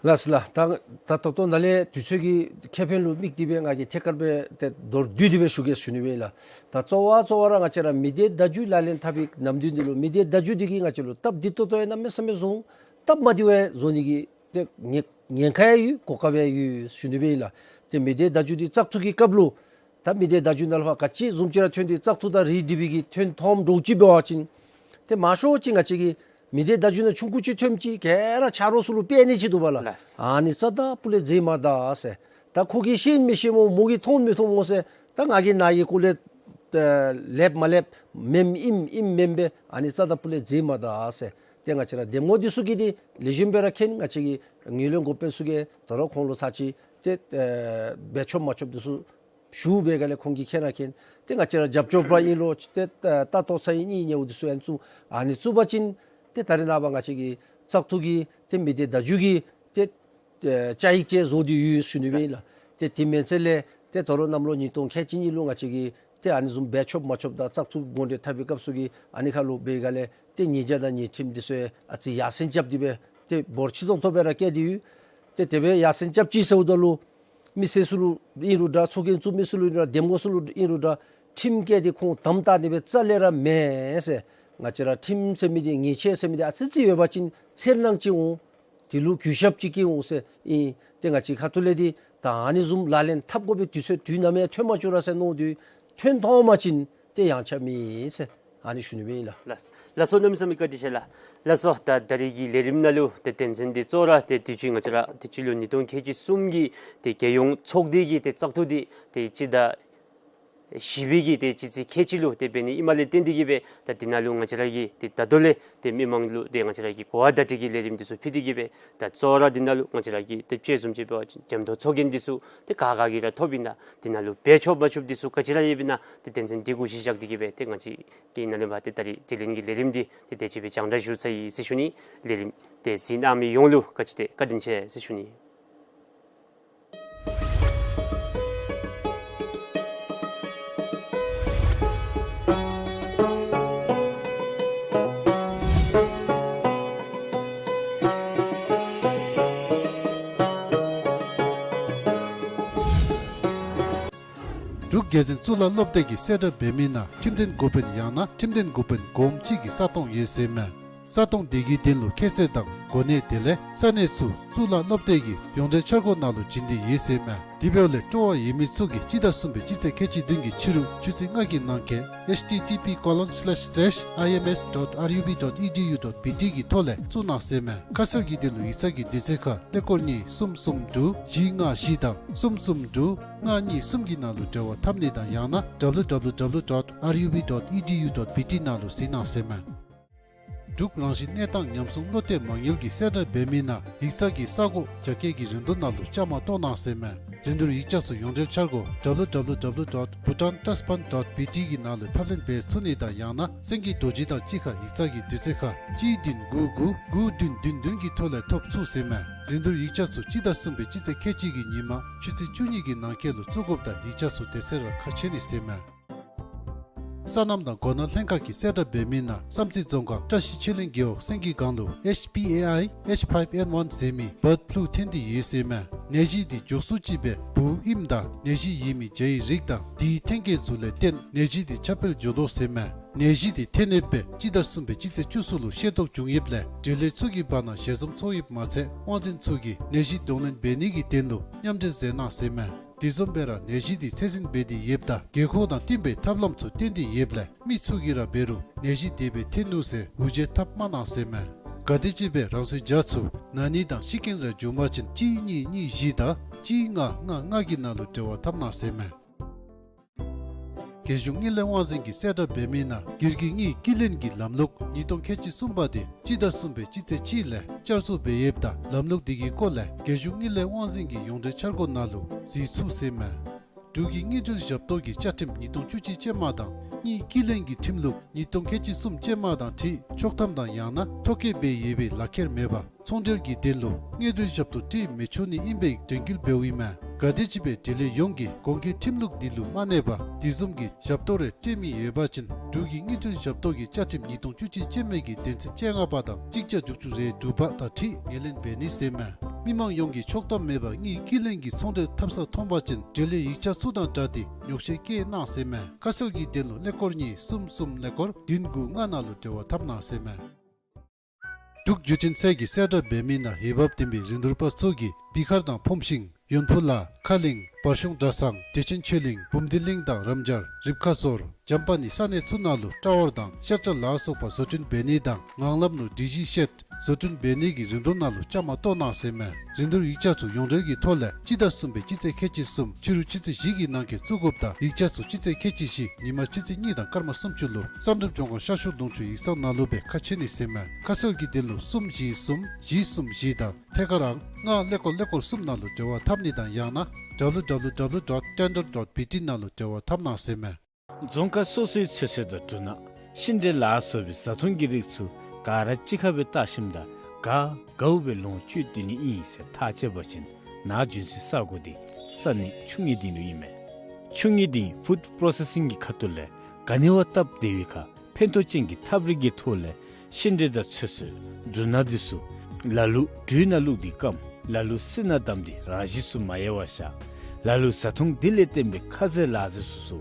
ལགས་སོ་ལགས། ད་ད་ད་ལྟོ་ནཱ་ལས་དུས་ཚོད་ཀྱི་ཁེ་ཕན་ལུ་དམིགས་ཏེ་སྦེ་ང་གིས་ཐད་ཀར་སྦེ་ཏེ་མདོར་བསྡུས་ཏེ་སྦེ་ཞུ་གེ་ཟེར་ཞུ་ནི་སྦེ་ཨིན་ལགས། ད་གཙོ་བོ་གཙོ་བོ་ར་ང་བཅས་ར་མི་སྡེ་བརྡ་བརྒྱུད་ལག་ལེན་འཐབ་པའི་ནམ་དུས་འདི་ལུ་མི་སྡེ་བརྡ་བརྒྱུད་འདི་གིས་ང་བཅས་ལུ་སྟབས་བདེ་ཏོག་ཏོ་ཡང་གནམ་མེད་ས་མེད་བཟོ་འོང་། སྟབས་མ་བདེཝ་ཡང་བཟོ་ནི་གི་ཏེ་ཉེན་ཉེན་ཁ་ཡང་ཡོད། གོ་སྐབས་ཡང་ཡོད་ཟེར་ཞུ་ནི་སྦེ་ཨིན་ལགས། ཏེ་མི་སྡེ་བརྡ་བརྒྱུད་འདི་བཙག་འཐུ་གི་སྐབས་ལུ་ད་མི་སྡེ་བརྡ་བརྒྱུད་ནང་ལུ་ཕར་ག་ཅི་བཟུམ་ཅིག་ར་ཐོན་ཏེ་བཙག་འཐུ་དང་རིགས་སྒྲེ་བའི་གི་ཐོན་ཐོནམ་འདྲཝ་ཅིག་འབད་བ་ཅིན་ཏེ་མང་ཤོས་ཅིག་ང་བཅས་ཀྱིས་མི་སྡེ་བརྡ་བརྒྱུད་ནང་ཆུང་ཀུ་ཅིག་ཐོནམ་ཅིག་ག་ར་ཆ་རོགས་ཚུ་ལུ་སྤེལ་ནི་ཅིག་འདུག་པ་ལགས། ལགས། ཨ་ནི་རྩ་དང་སྤུ་ལས་མཛད་མ་ད་ཟེར། ད་ཁོ་གིས་ཤེས་མི་ཤེས་སྨོ་མོ་གིས་མཐོང་མི་མཐོང་སྨོ་ཟེར། ད་ང་གིས་ནཱ་གི་སྐོར་ལས་ལེགསཔ་མ་ལེགསཔ་མེནམ་ཨིནམ་ཨིནམ་མེནམ་སྦེ་ཨ་ནི་རྩ་དང་སྤུ་ལས་མཛད་མ་ད་ཟེར། ཏེ་ང་བཅས་ར་འདེམས་ངོ་འདི་ཚུ་གིས་འདི་ལེགས་ཤོམ་སྦེ་ར་མཁྱེན། ང་བཅས་ཀྱི་ངོས་ལེན་འགོ་དཔོན་ཚུ་གིས་ད་རུང་ཁོང་ལུ་ཚར་གཅིག་ཏེ་ཨེ་འབད་ཆོགཔ་མ་ཆོགཔ་འདི་ཚུ་ཞུ་བའི་སྒང་ལས་ཁོང་གིས་མཁྱེན་ར་མཁྱེན། ཏེ་ང་བཅས་ར་རྒྱབ་སྐྱོར་པ་ཨིན་རུང་ཏེ་ཨེ་ལྟ་རྟོག་ཚ་ཡི་གཉེན་ཉེཝ་འདི་ཚུ་ཡང་བཙུགས། ཨ་ནི་བཙུགས་པ་ཅིན་ཏེ་ད་རེས་ནངས་པ་ང་བཅས་ཀྱི་བཙག་འཐུ་གི་ཏེ་མི་སྡེ་བརྡ་བརྒྱུད་ཀྱི་ཏེ་ཨེ་བཅའ་ཡིག་ཅིག་བཟོ་སྟེ་ཡོད་ཟེར་ཞུ་ནི་སྦེ་ཨིན་ལགས། ཏེ་དེ་མེན་ཚེ་ལས་ཏེ་ད་རུང་གནམ་ལོ་ཉིས་སྟོང་ཁལ་གཅིག་གཉིས་ལུ་ང་བཅས་ཀྱིས་ཏེ་ཨ་ནི་བཟུམ་འབད་ཆོགཔ་མ་ཆོགཔ་དང་བཙག་འཐུ་དགོངས་འགལ་འཐབ་པའི་སྐབས་སུ་གི་ཨ་ནི་ཁར་ལུ་འབད་སྒང་ལས་ཏེ་ཉེས་བྱ་དང་ཉེས་ཁྲིམས་འདི་ཚུ་ཡང་ཨ་ཙི་ཡར་སེང་རྐྱབ་སྟེ་སྦེ་ཏེ་འབོར་ཆེ་ཏོག་ཏོ་སྦེ་ར་བཀལ་ཏེ་ཡོད། ཏེ་དེ་སྦེ་ཡར་སེང་རྐྱབ་ཅི་ཟེརཝ་ད་ལུ་མི་སེར་ཚུ་ལུ་ཨིན་རུང་འདྲ་ཚོགས་རྒྱན་བཙུགས་མི་ཚུ་ལུ་ཨིན་རུང་འདྲ་འདེམས་ངོ་ཚུ་ལུ་ཨིན་རུང་འདྲ་ཁྲིམས་བཀལ་ཏེ་ཁོང་དམ་བཏགས་ནི་སྦེ་རྩ་ལས་ར་མེན་ཟེར། ང་བཅས་ར་ཁྲིམས་ཟེར་མི་འདི་ཉེས་ཆད་ཟེར་མི་འདི་ཨ་ཙི་ཅིག་ཡོད་པ་ཅིན་འཚེར་སྣང་ཅིག་འོང་། དེ་ལུ་གུས་ཞབས་ཅིག་སྐྱེ་འོང་ཟེར་ཨིན། ཏེ་ང་བཅས་ཁ་ཐུག་ལས་འདི་ད་ཨ་ནི་བཟུམ་ལག་ལེན་འཐབ་དགོ་པའི་དུས་ཚོད་དུས་ནམ་ཡང་ཐོན་མ་བཅུག་ར་ཟེར་མནོ་དོ། ཐོན་ཐོན་པ་ཅིན་ཏེ་ཡང་ཆ་མེད་ཟེར་ཨ་ནི་ཞུ་ནི་སྦེ་ཨིན་ལགས། ལགས་ལགས་སོ། གནམ་མེད་ས་མེད་བཀའ་དྲིན་ཆེ་ལགས། ལགས་སོ། ད་ད་རིས་ཀྱི་ལས་རིམ་ནང་ལུ་ཏེ་དོན་ཚན་འདི་གཙོ་བོ་ར་ཏེ་དུས་ཅི་ང་བཅས་ར་ཏེ་སྤྱི་ལོ་ཉིས་སྟོང་ཁལ་གཅིག་གསུམ་གྱི་ཏེ་རྒྱལ་ཡོངས་ཚོགས་སྡེ་གི་ཏེ་བཙག་འཐུ་འདི་ཏེ་སྤྱི་ཟླ་བཞི་པའི་གི་ཏེ་སྤྱི་ཚེས་ཁལ་གཅིག་ལུ་ཏེ་འབད་ནི་ཨིནམ་ལས་བརྟེན་ཏེ་གིས་སྦེ་ད་འདི་ནང་ལུ་ང་བཅས་ར་གིས་ཏེ་ད་ལྟོ་ལས་ཏེ་མི་མང་ལུ་ཏེ་ང་བཅས་ར་གིས་གོ་བ་བརྡ་སྤྲོད་ཀྱི་ལས་རིམ་འདི་ཚུ་ཕུལ་ཏེ་གིས་སྦེ་ད་གཙོ་བོ་ར་འདི་ནང་ལུ་ང་བཅས་ར་གིས་ཏེ་དཔྱེ་བཟུམ་ཅིག་འབད་བ་ཅིན་འགྲེམས་སྟོན་ཚོགས་རྒྱན་འདི་ཚུ་ཏེ་ག་ག་གིས་ར་ཐོབ་ཨིན་ན་འདི་ནང་ལུ་འབད་ཆོགཔ་མ་ཆོགཔ་འདི་ཚུ་ག་ཅི་ར་ཡོདཔ་ཨིན་ན་ཏེ་དོན་ཚན་འདི་གུ་གཞི་བཞག་སྟེ་གིས་སྦེ་ཏེ་ང་བཅས་ཀྱིས་ནཱ་ལས་ཕར་ཏེ་ད་རིས་དྲི་ལན་གྱི་ལས་རིམ་འདི་ཏེ་དེ་ཅིག་སྦེ་རྒྱང་བསྒྲགས་ཞུ་ཚར་ཡི་ཟེར་ཞུ་ནི། ལས་རིམ་ཏེ་གཟིགས་གནང་མི་ཡོངས་ལུ་ག་ཅི་ཏེ་བཀའ་དྲིན་ཆེ་ཟེར་ཞུ་ནི། འབྲུག་རྒྱལ་འཛིན་གཙུག་ལག་སློབ་སྡེ་གིས་གསལ་བསྒྲགས་འབད་མི་ནང་ཁྲིམས་དོན་འགོ་དཔོན་ཡང་ན་ཁྲིམས་དོན་འགོ་དཔོན་གོངམ་གཅིག་གི་ས་སྟོང་ཡོད་ཟེར་མས། ས་སྟོང་དེ་གི་དོན་ལུ་ཁྱད་ཚད་དང་གོ་གནས་དེ་ལས་ས་གནས་ཚུ་གཙུག་ལག་སློབ་སྡེ་གི་ཡོངས་འབྲེལ་འཆར་སྒོ་ནང་ལུ་བྱིན་ཏེ་ཡོད་ཟེར་མས། དེ་འབདཝ་ལས་སྤྲོ་བ་ཡོད་མི་ཚུ་གིས་སྤྱི་ཟླ་གསུམ་པའི་སྤྱི་ཚེས་ཁལ་གཅིག་བདུན་གྱི་ཕྱི་རུ་ཆུ་ཚོད་ལྔ་གི་ནང་འཁོད་ཨེཆ་ཊི་ཊི་པི་ཀོ་ལོན་སི་ལེཤ་སི་ལེཤ་ཨའི་ཨེམ་ཨེསི་ཌོཊ་ཨར་ཡུ་བི་ཌོཊ་ཨི་ཌི་ཡུ་ཌོཊ་བི་ཊི་གི་ཐོག་ལས་བཙུགས་གནང་ཟེར་མས། ཁ་གསལ་གྱི་དོན་ལུ་ཡིག་ཚང་གི་དུས་ཚོད་ཁར་ཀླད་ཀོར་གཉིས་གསུམ་གསུམ་དྲུག་བཞི་ལྔ་བཞི་དང་གསུམ་གསུམ་དྲུག་ལྔ་གཉིས་གསུམ་གྱི་ནང་ལུ་འབྲེལ་བ་འཐབ་ནི་དང་ཡང་ན་ཌབ་ལུ་ཌབ་ལུ་ཌབ་ལུ་ཌོཊ་ཨར་ཡུ་བི་ཌོཊ་ཨི་ཌི་ཡུ་ཌོཊ་བི་ཊི་ནང་ལུ་གཟིགས་གནང་ཟེར་མས། འབྲུག་རང་བཞིན་གནས་སྟངས་ཉམས་སྲུང་བློ་གཏད་མ་དངུལ་གྱིས་གསལ་བསྒྲགས་འབད་མི་ནང་ཡིག་ཚང་གི་ས་གོ་རྒྱ་སྐད་ཀྱི་རིན་བསྡུར་ནང་ལུ་བཅའ་མར་གཏོགས་གནང་ཟེར་མས། རིན་བསྡུར་ཡིག་ཆ་ཚུ་ཡོངས་འབྲེལ་འཆར་སྒོ་ཌབ་ལུ་ཌབ་ལུ་ཌབ་ལུ་ཌོཊ་བྷུ་ཊཱན་ཊཱས་ཕཱན་ཌོཊ་བི་ཊི་གི་ནང་ལུ་ཕབ་ལེན་འབད་ཚུགས་ནི་དང་ཡང་ན་སེང་གེ་རྡོ་རྗེ་དང་གཅིག་ཁར་ཡིག་ཚང་གི་དུས་ཚོད་ཁར་གཅིག་བདུན་དགུ་དགུ་དགུ་བདུན་བདུན་བདུན་གྱི་ཐོག་ལས་ཐོབ་ཚུགས་ཟེར་མས། རིན་བསྡུར་ཡིག་ཆ་ཚུ་སྤྱི་ཟླ་གསུམ་པའི་སྤྱི་ཚེས་ཁལ་གཅིག་གི་ཉིན་མ་ཆུ་ཚོད་བཅུ་གཉིས་ཀྱི་ནང་འཁོད་ལུ་བཙུགས་དགོཔ་དང་ཡིག་ཆ་ཚུ་དེ་ཚེ་ར་ཁ་ཕྱེ་ནི་ཟེར་མས། སོ་ནམ་དང་སྒོ་ནོར་ལྷན་ཁག་གིས་གསལ་བསྒྲགས་འབད་མི་ནང་བསམ་རྩེ་རྫོང་ཁག་བཀྲ་ཤིས་ཆོས་གླིང་རྒེད་འོག་སེང་གེ་སྒང་ལུ་ཨེཆ་པི་ཨེ་ཨའི་ཨེཆ་ཕའིབ་ཨེན་ཝན་ཟེར་མི་བཱརཌ་ཕུ་ལུ་ཐོན་ཏེ་ཡོད་ཟེར་མས། ནད་གཞི་འདི་མགྱོགས་སུ་ཅིག་སྦེ་འབུ་ཨིནམ་ད་ནད་གཞི་ཡོད་མི་བྱ་ཡི་རིགས་དང་དེའི་ཐོན་སྐྱེད་ཚུ་ལས་བརྟེན་ནད་གཞི་འདི་ཁྱབ་སྤེལ་འགྱོ་དོ་ཟེར་མས། ནད་གཞི་འདི་ཐོན་ནི་སྦེ་སྤྱི་ཟླ་གསུམ་པའི་སྤྱི་ཚེས་བཅུ་གསུམ་ལུ་ཤེས་རྟོགས་བྱུང་ཡོདཔ་ལས་འབྲེལ་ཡོད་ཚུ་གི་བར་ན་ཞལ་འཛོམས་ཚོགས་ཡོདཔ་མ་ཚད་དབང་འཛིན་ཚུ་གིས་ནད་གཞི་གདོང་ལེན་འབད་ནི་གི་དོན་ལུ་མཉམ་འབྲེལ་མཛད་གནང་ཟེར་མས། དེ་བཟུམ་སྦེ་ར་ནད་གཞི་འདི་ཚད་འཛིན་འབད་དེ་ཡོདཔ་ད་དགོས་མཁོ་དང་བསྟུན་པའི་ཐབས་ལམ་ཚུ་བཏོན་ཏེ་ཡོདཔ་ལས་མི་ཚུ་གིས་ར་འབད་རུང་ནད་གཞི་དེ་སྦེ་ཐོན་ནུག་ཟེར་འུར་བརྗོད་འཐབ་མ་གནང་ཟེར་མས། ག་དེམ་ཅིག་སྦེ་རང་སོའི་བྱ་ཚུ་ན་ནི་དང་ཤི་རྐྱེན་ར་བྱུང་པ་ཅིན་གཅིག་གཉིས་གཉིས་བཞི་དང་གཅིག་ལྔ་ལྔ་ལྔ་གི་ནང་ལུ་འབྲེལ་བ་འཐབ་གནང་ཟེར་མས། རྒྱལ་གཞུང་དངུལ་ལས་དབང་འཛིན་གྱིས་གསལ་བསྒྲགས་འབད་མི་ནང་སྒེར་གྱི་དངུལ་རྐྱེན་ལེན་གྱི་ལམ་ལུགས་ཉིས་སྟོང་ཁལ་གཅིག་གསུམ་པ་དེ་སྤྱི་ཟླ་གསུམ་པའི་སྤྱི་ཚེས་གཅིག་ལས་བསྐྱར་བཟོ་འབད་ཡོདཔ་ད་ལམ་ལུགས་དེ་གི་སྐོར་ལས་རྒྱལ་གཞུང་དངུལ་ལས་དབང་འཛིན་གྱི་ཡོངས་འབྲེལ་འཆར་སྒོ་ནང་ལུ་གཟིགས་ཚུགས་ཟེར་མས། འབྲུག་གི་དངུལ་འབྲེལ་ཞབས་ཏོག་གི་བཅའ་ཁྲིམས་ཉིས་སྟོང་བཅུ་གཅིག་ཅན་མ་དང་དངུལ་རྐྱེན་ལེན་གྱི་ཁྲིམས་ལུགས་ཉིས་སྟོང་ཁལ་གཅིག་གསུམ་ཅན་མ་དང་འཁྲིལ་ཆོག་ཐམ་དང་ཡང་ན་ཐོ་བཀོད་འབད་ཡོད་པའི་ལག་ཁྱེར་མེད་པར་ཚོང་འབྲེལ་གྱི་དོན་ལུ་དངུལ་འབྲེལ་ཞབས་ཏོག་སྤྲོད་མི་ཆོག་ནི་ཨིན་པའི་དྲན་སྐུལ་འབདཝ་ཨིན་མས། ག་དེམ་ཅིག་སྦེ་འབྲེལ་ཡོད་ཡོངས་ཀྱིས་གོང་འཁོད་ཁྲིམས་ལུགས་འདི་ལུ་མ་གནས་པར་དེ་བཟུམ་གྱི་ཞབས་ཏོག་རེ་སྤྲོད་མི་ཡོད་པ་ཅིན་འབྲུག་གི་དངུལ་འབྲེལ་ཞབས་ཏོག་གི་བཅའ་ཁྲིམས་ཉིས་སྟོང་བཅུ་གཅིག་ཅན་མའི་གི་དོན་ཚན་བཅོ་ལྔ་པ་དང་གཅིག་བརྒྱ་དྲུག་ཅུ་རེ་དྲུག་པ་དང་འཁྲིལ་ངོས་ལེན་འབད་ནི་ཟེར་མས། མི་མང་ཡོངས་ཀྱིས་ཆོག་ཐམ་མེད་པར་དངུལ་རྐྱེན་ལེན་གྱི་ཚོང་འབྲེལ་འཐབ་ས་མཐོང་པ་ཅིན་འབྲེལ་ཡོད་ཡིག་ཆ་ཚུ་དང་སྦྲགས་ཏེ་ཉོགས་བཤད་བཀོད་གནང་ཟེར་མས། ཁ་གསལ་གྱི་དོན་ལུ་ཀླད་ཀོར་གཉིས་གསུམ་གསུམ་ཀླད་ཀོར་བདུན་དགུ་ལྔ་ནང་ལུ་འབྲེལ་བ་འཐབ་གནང་ཟེར་མས། འབྲུག་བརྒྱུད་འཕྲིན་ཚད་ཀྱིས་གསལ་བསྒྲགས་འབད་མི་ནང་འོས་འབབ་ལྡན་པའི་རིན་བསྡུར་པ་ཚུ་གིས་བི་ཧར་དང་ཕོངས་ཤིང་ཡོན་ཕུ་ལ་ཁ་གླིང་བར་གཞུང་གྲྭ་ཚང་བདེ་ཆེན་ཆོས་གླིང་བུམ་སྡེ་གླིང་དང་རམ་སྦྱར་རིབ་ཁ་སོར་འཇམ་པ་ནི་ས་གནས་ཚུ་ནང་ལུ་ཊ་ཝར་དང་ཤར་ཊ་ལ་སོགས་པ་བཟོ་སྐྲུན་འབད་ནི་དང་ངང་ལམ་ལུ་ཌི་ཇི་ཤེཌ་བཟོ་སྐྲུན་འབད་ནི་གི་རིན་བསྡུར་ནང་ལུ་བཅའ་མར་གཏོགས་གནང་ཟེར་མས། རིན་བསྡུར་ཡིག་ཆ་ཚུ་ཡོངས་འབྲེལ་གྱི་ཐོག་ལས་སྤྱི་ཟླ་གསུམ་པའི་སྤྱི་ཚེས་ཁལ་གཅིག་གསུམ་ཕྱི་རུ་ཆུ་ཚོད་བཞི་གི་ནང་འཁོད་བཙུགས་དགོཔ་དང་ཡིག་ཆ་ཚུ་སྤྱི་ཚེས་ཁལ་གཅིག་བཞི་ཉིན་མ་ཆུ་ཚོད་གཉིས་དང་སྐར་མ་སུམ་ཅུ་ལུ་བསམ་གྲུབ་ལྗོངས་མཁར་ཤར་ཕྱོགས་གདོང་ཕྱོགས་ཡིག་ཚང་ནང་ལུ་སྦེ་ཁ་ཕྱེ་ནི་ཟེར་མས། ཁ་གསལ་གྱི་དོན་ལུ་གསུམ་བཞི་གསུམ་བཞི་གསུམ་བཞི་དང་ཐད་ཀར་ཨང་ལྔ་ཀླད་ཀོར་ཀླད་ཀོར་གསུམ་ནང་ལུ་འབྲེལ་བ་འཐབ་ནི་དང་ཡང་ན་ཌབ་ལུ་ཌབ་ལུ་ཌབ་ལུ་ཌོཊ་ཊེན་ཌར་ཌོཊ་བི་ཊི་ནང་ལུ་འབྲེལ་བ་འཐབ་གནང་ཟེར་མས། རྫོང་ཁག་སོ་སོའི་ཚོད་བསྲེ་དང་འབྲུ་སྣ་ཤིང་འབྲས་ལ་སོགས་པའི་བཟའ་འཐུང་གི་རིགས་ཚུ་ག་ར་གཅིག་ཁར་སྦེ་བཏགས་ཞིནམ་ད་ག་དགའཝ་སྦེ་ལོངས་སྤྱོད་སྡོད་ནི་ཨིན་ཟེར་ཐག་བཅད་པ་ཅིན་ནཱ་བྱོན་སའི་ས་གོ་འདི་ས་གནས་ཆུ་ངོས་ལྡིང་ལུ་ཨིན་མས། ཆུ་ངོས་ལྡིང་ཕུཌ་པོརོ་སེ་སིང་གི་ཁ་ཐུག་ལས་ག་ནི་བ་སྟབས་བདེ་བའི་ཁར་ཕན་ཐོགས་ཅན་གྱི་ཐབས་རིག་གི་ཐོག་ལས་ཤིང་འབྲས་དང་ཚོད་བསྲེ་འབྲུ་སྣ་འདི་ཚུ་ལ་ལུ་དྲོད་ནང་བླུགས་ཏེ་སྐམ། ལ་ལུ་བསིལ་ནང་བསྡམས་ཏེ་རང་བཞིན་སུ་མ་ཡལ་བར་བཞག། ལ་ལུ་བཟའ་འཐུང་འདི་ལས་བརྟེན་པའི་ཁ་ཟས་ལ་ཟས་ཚུ་ཚུ་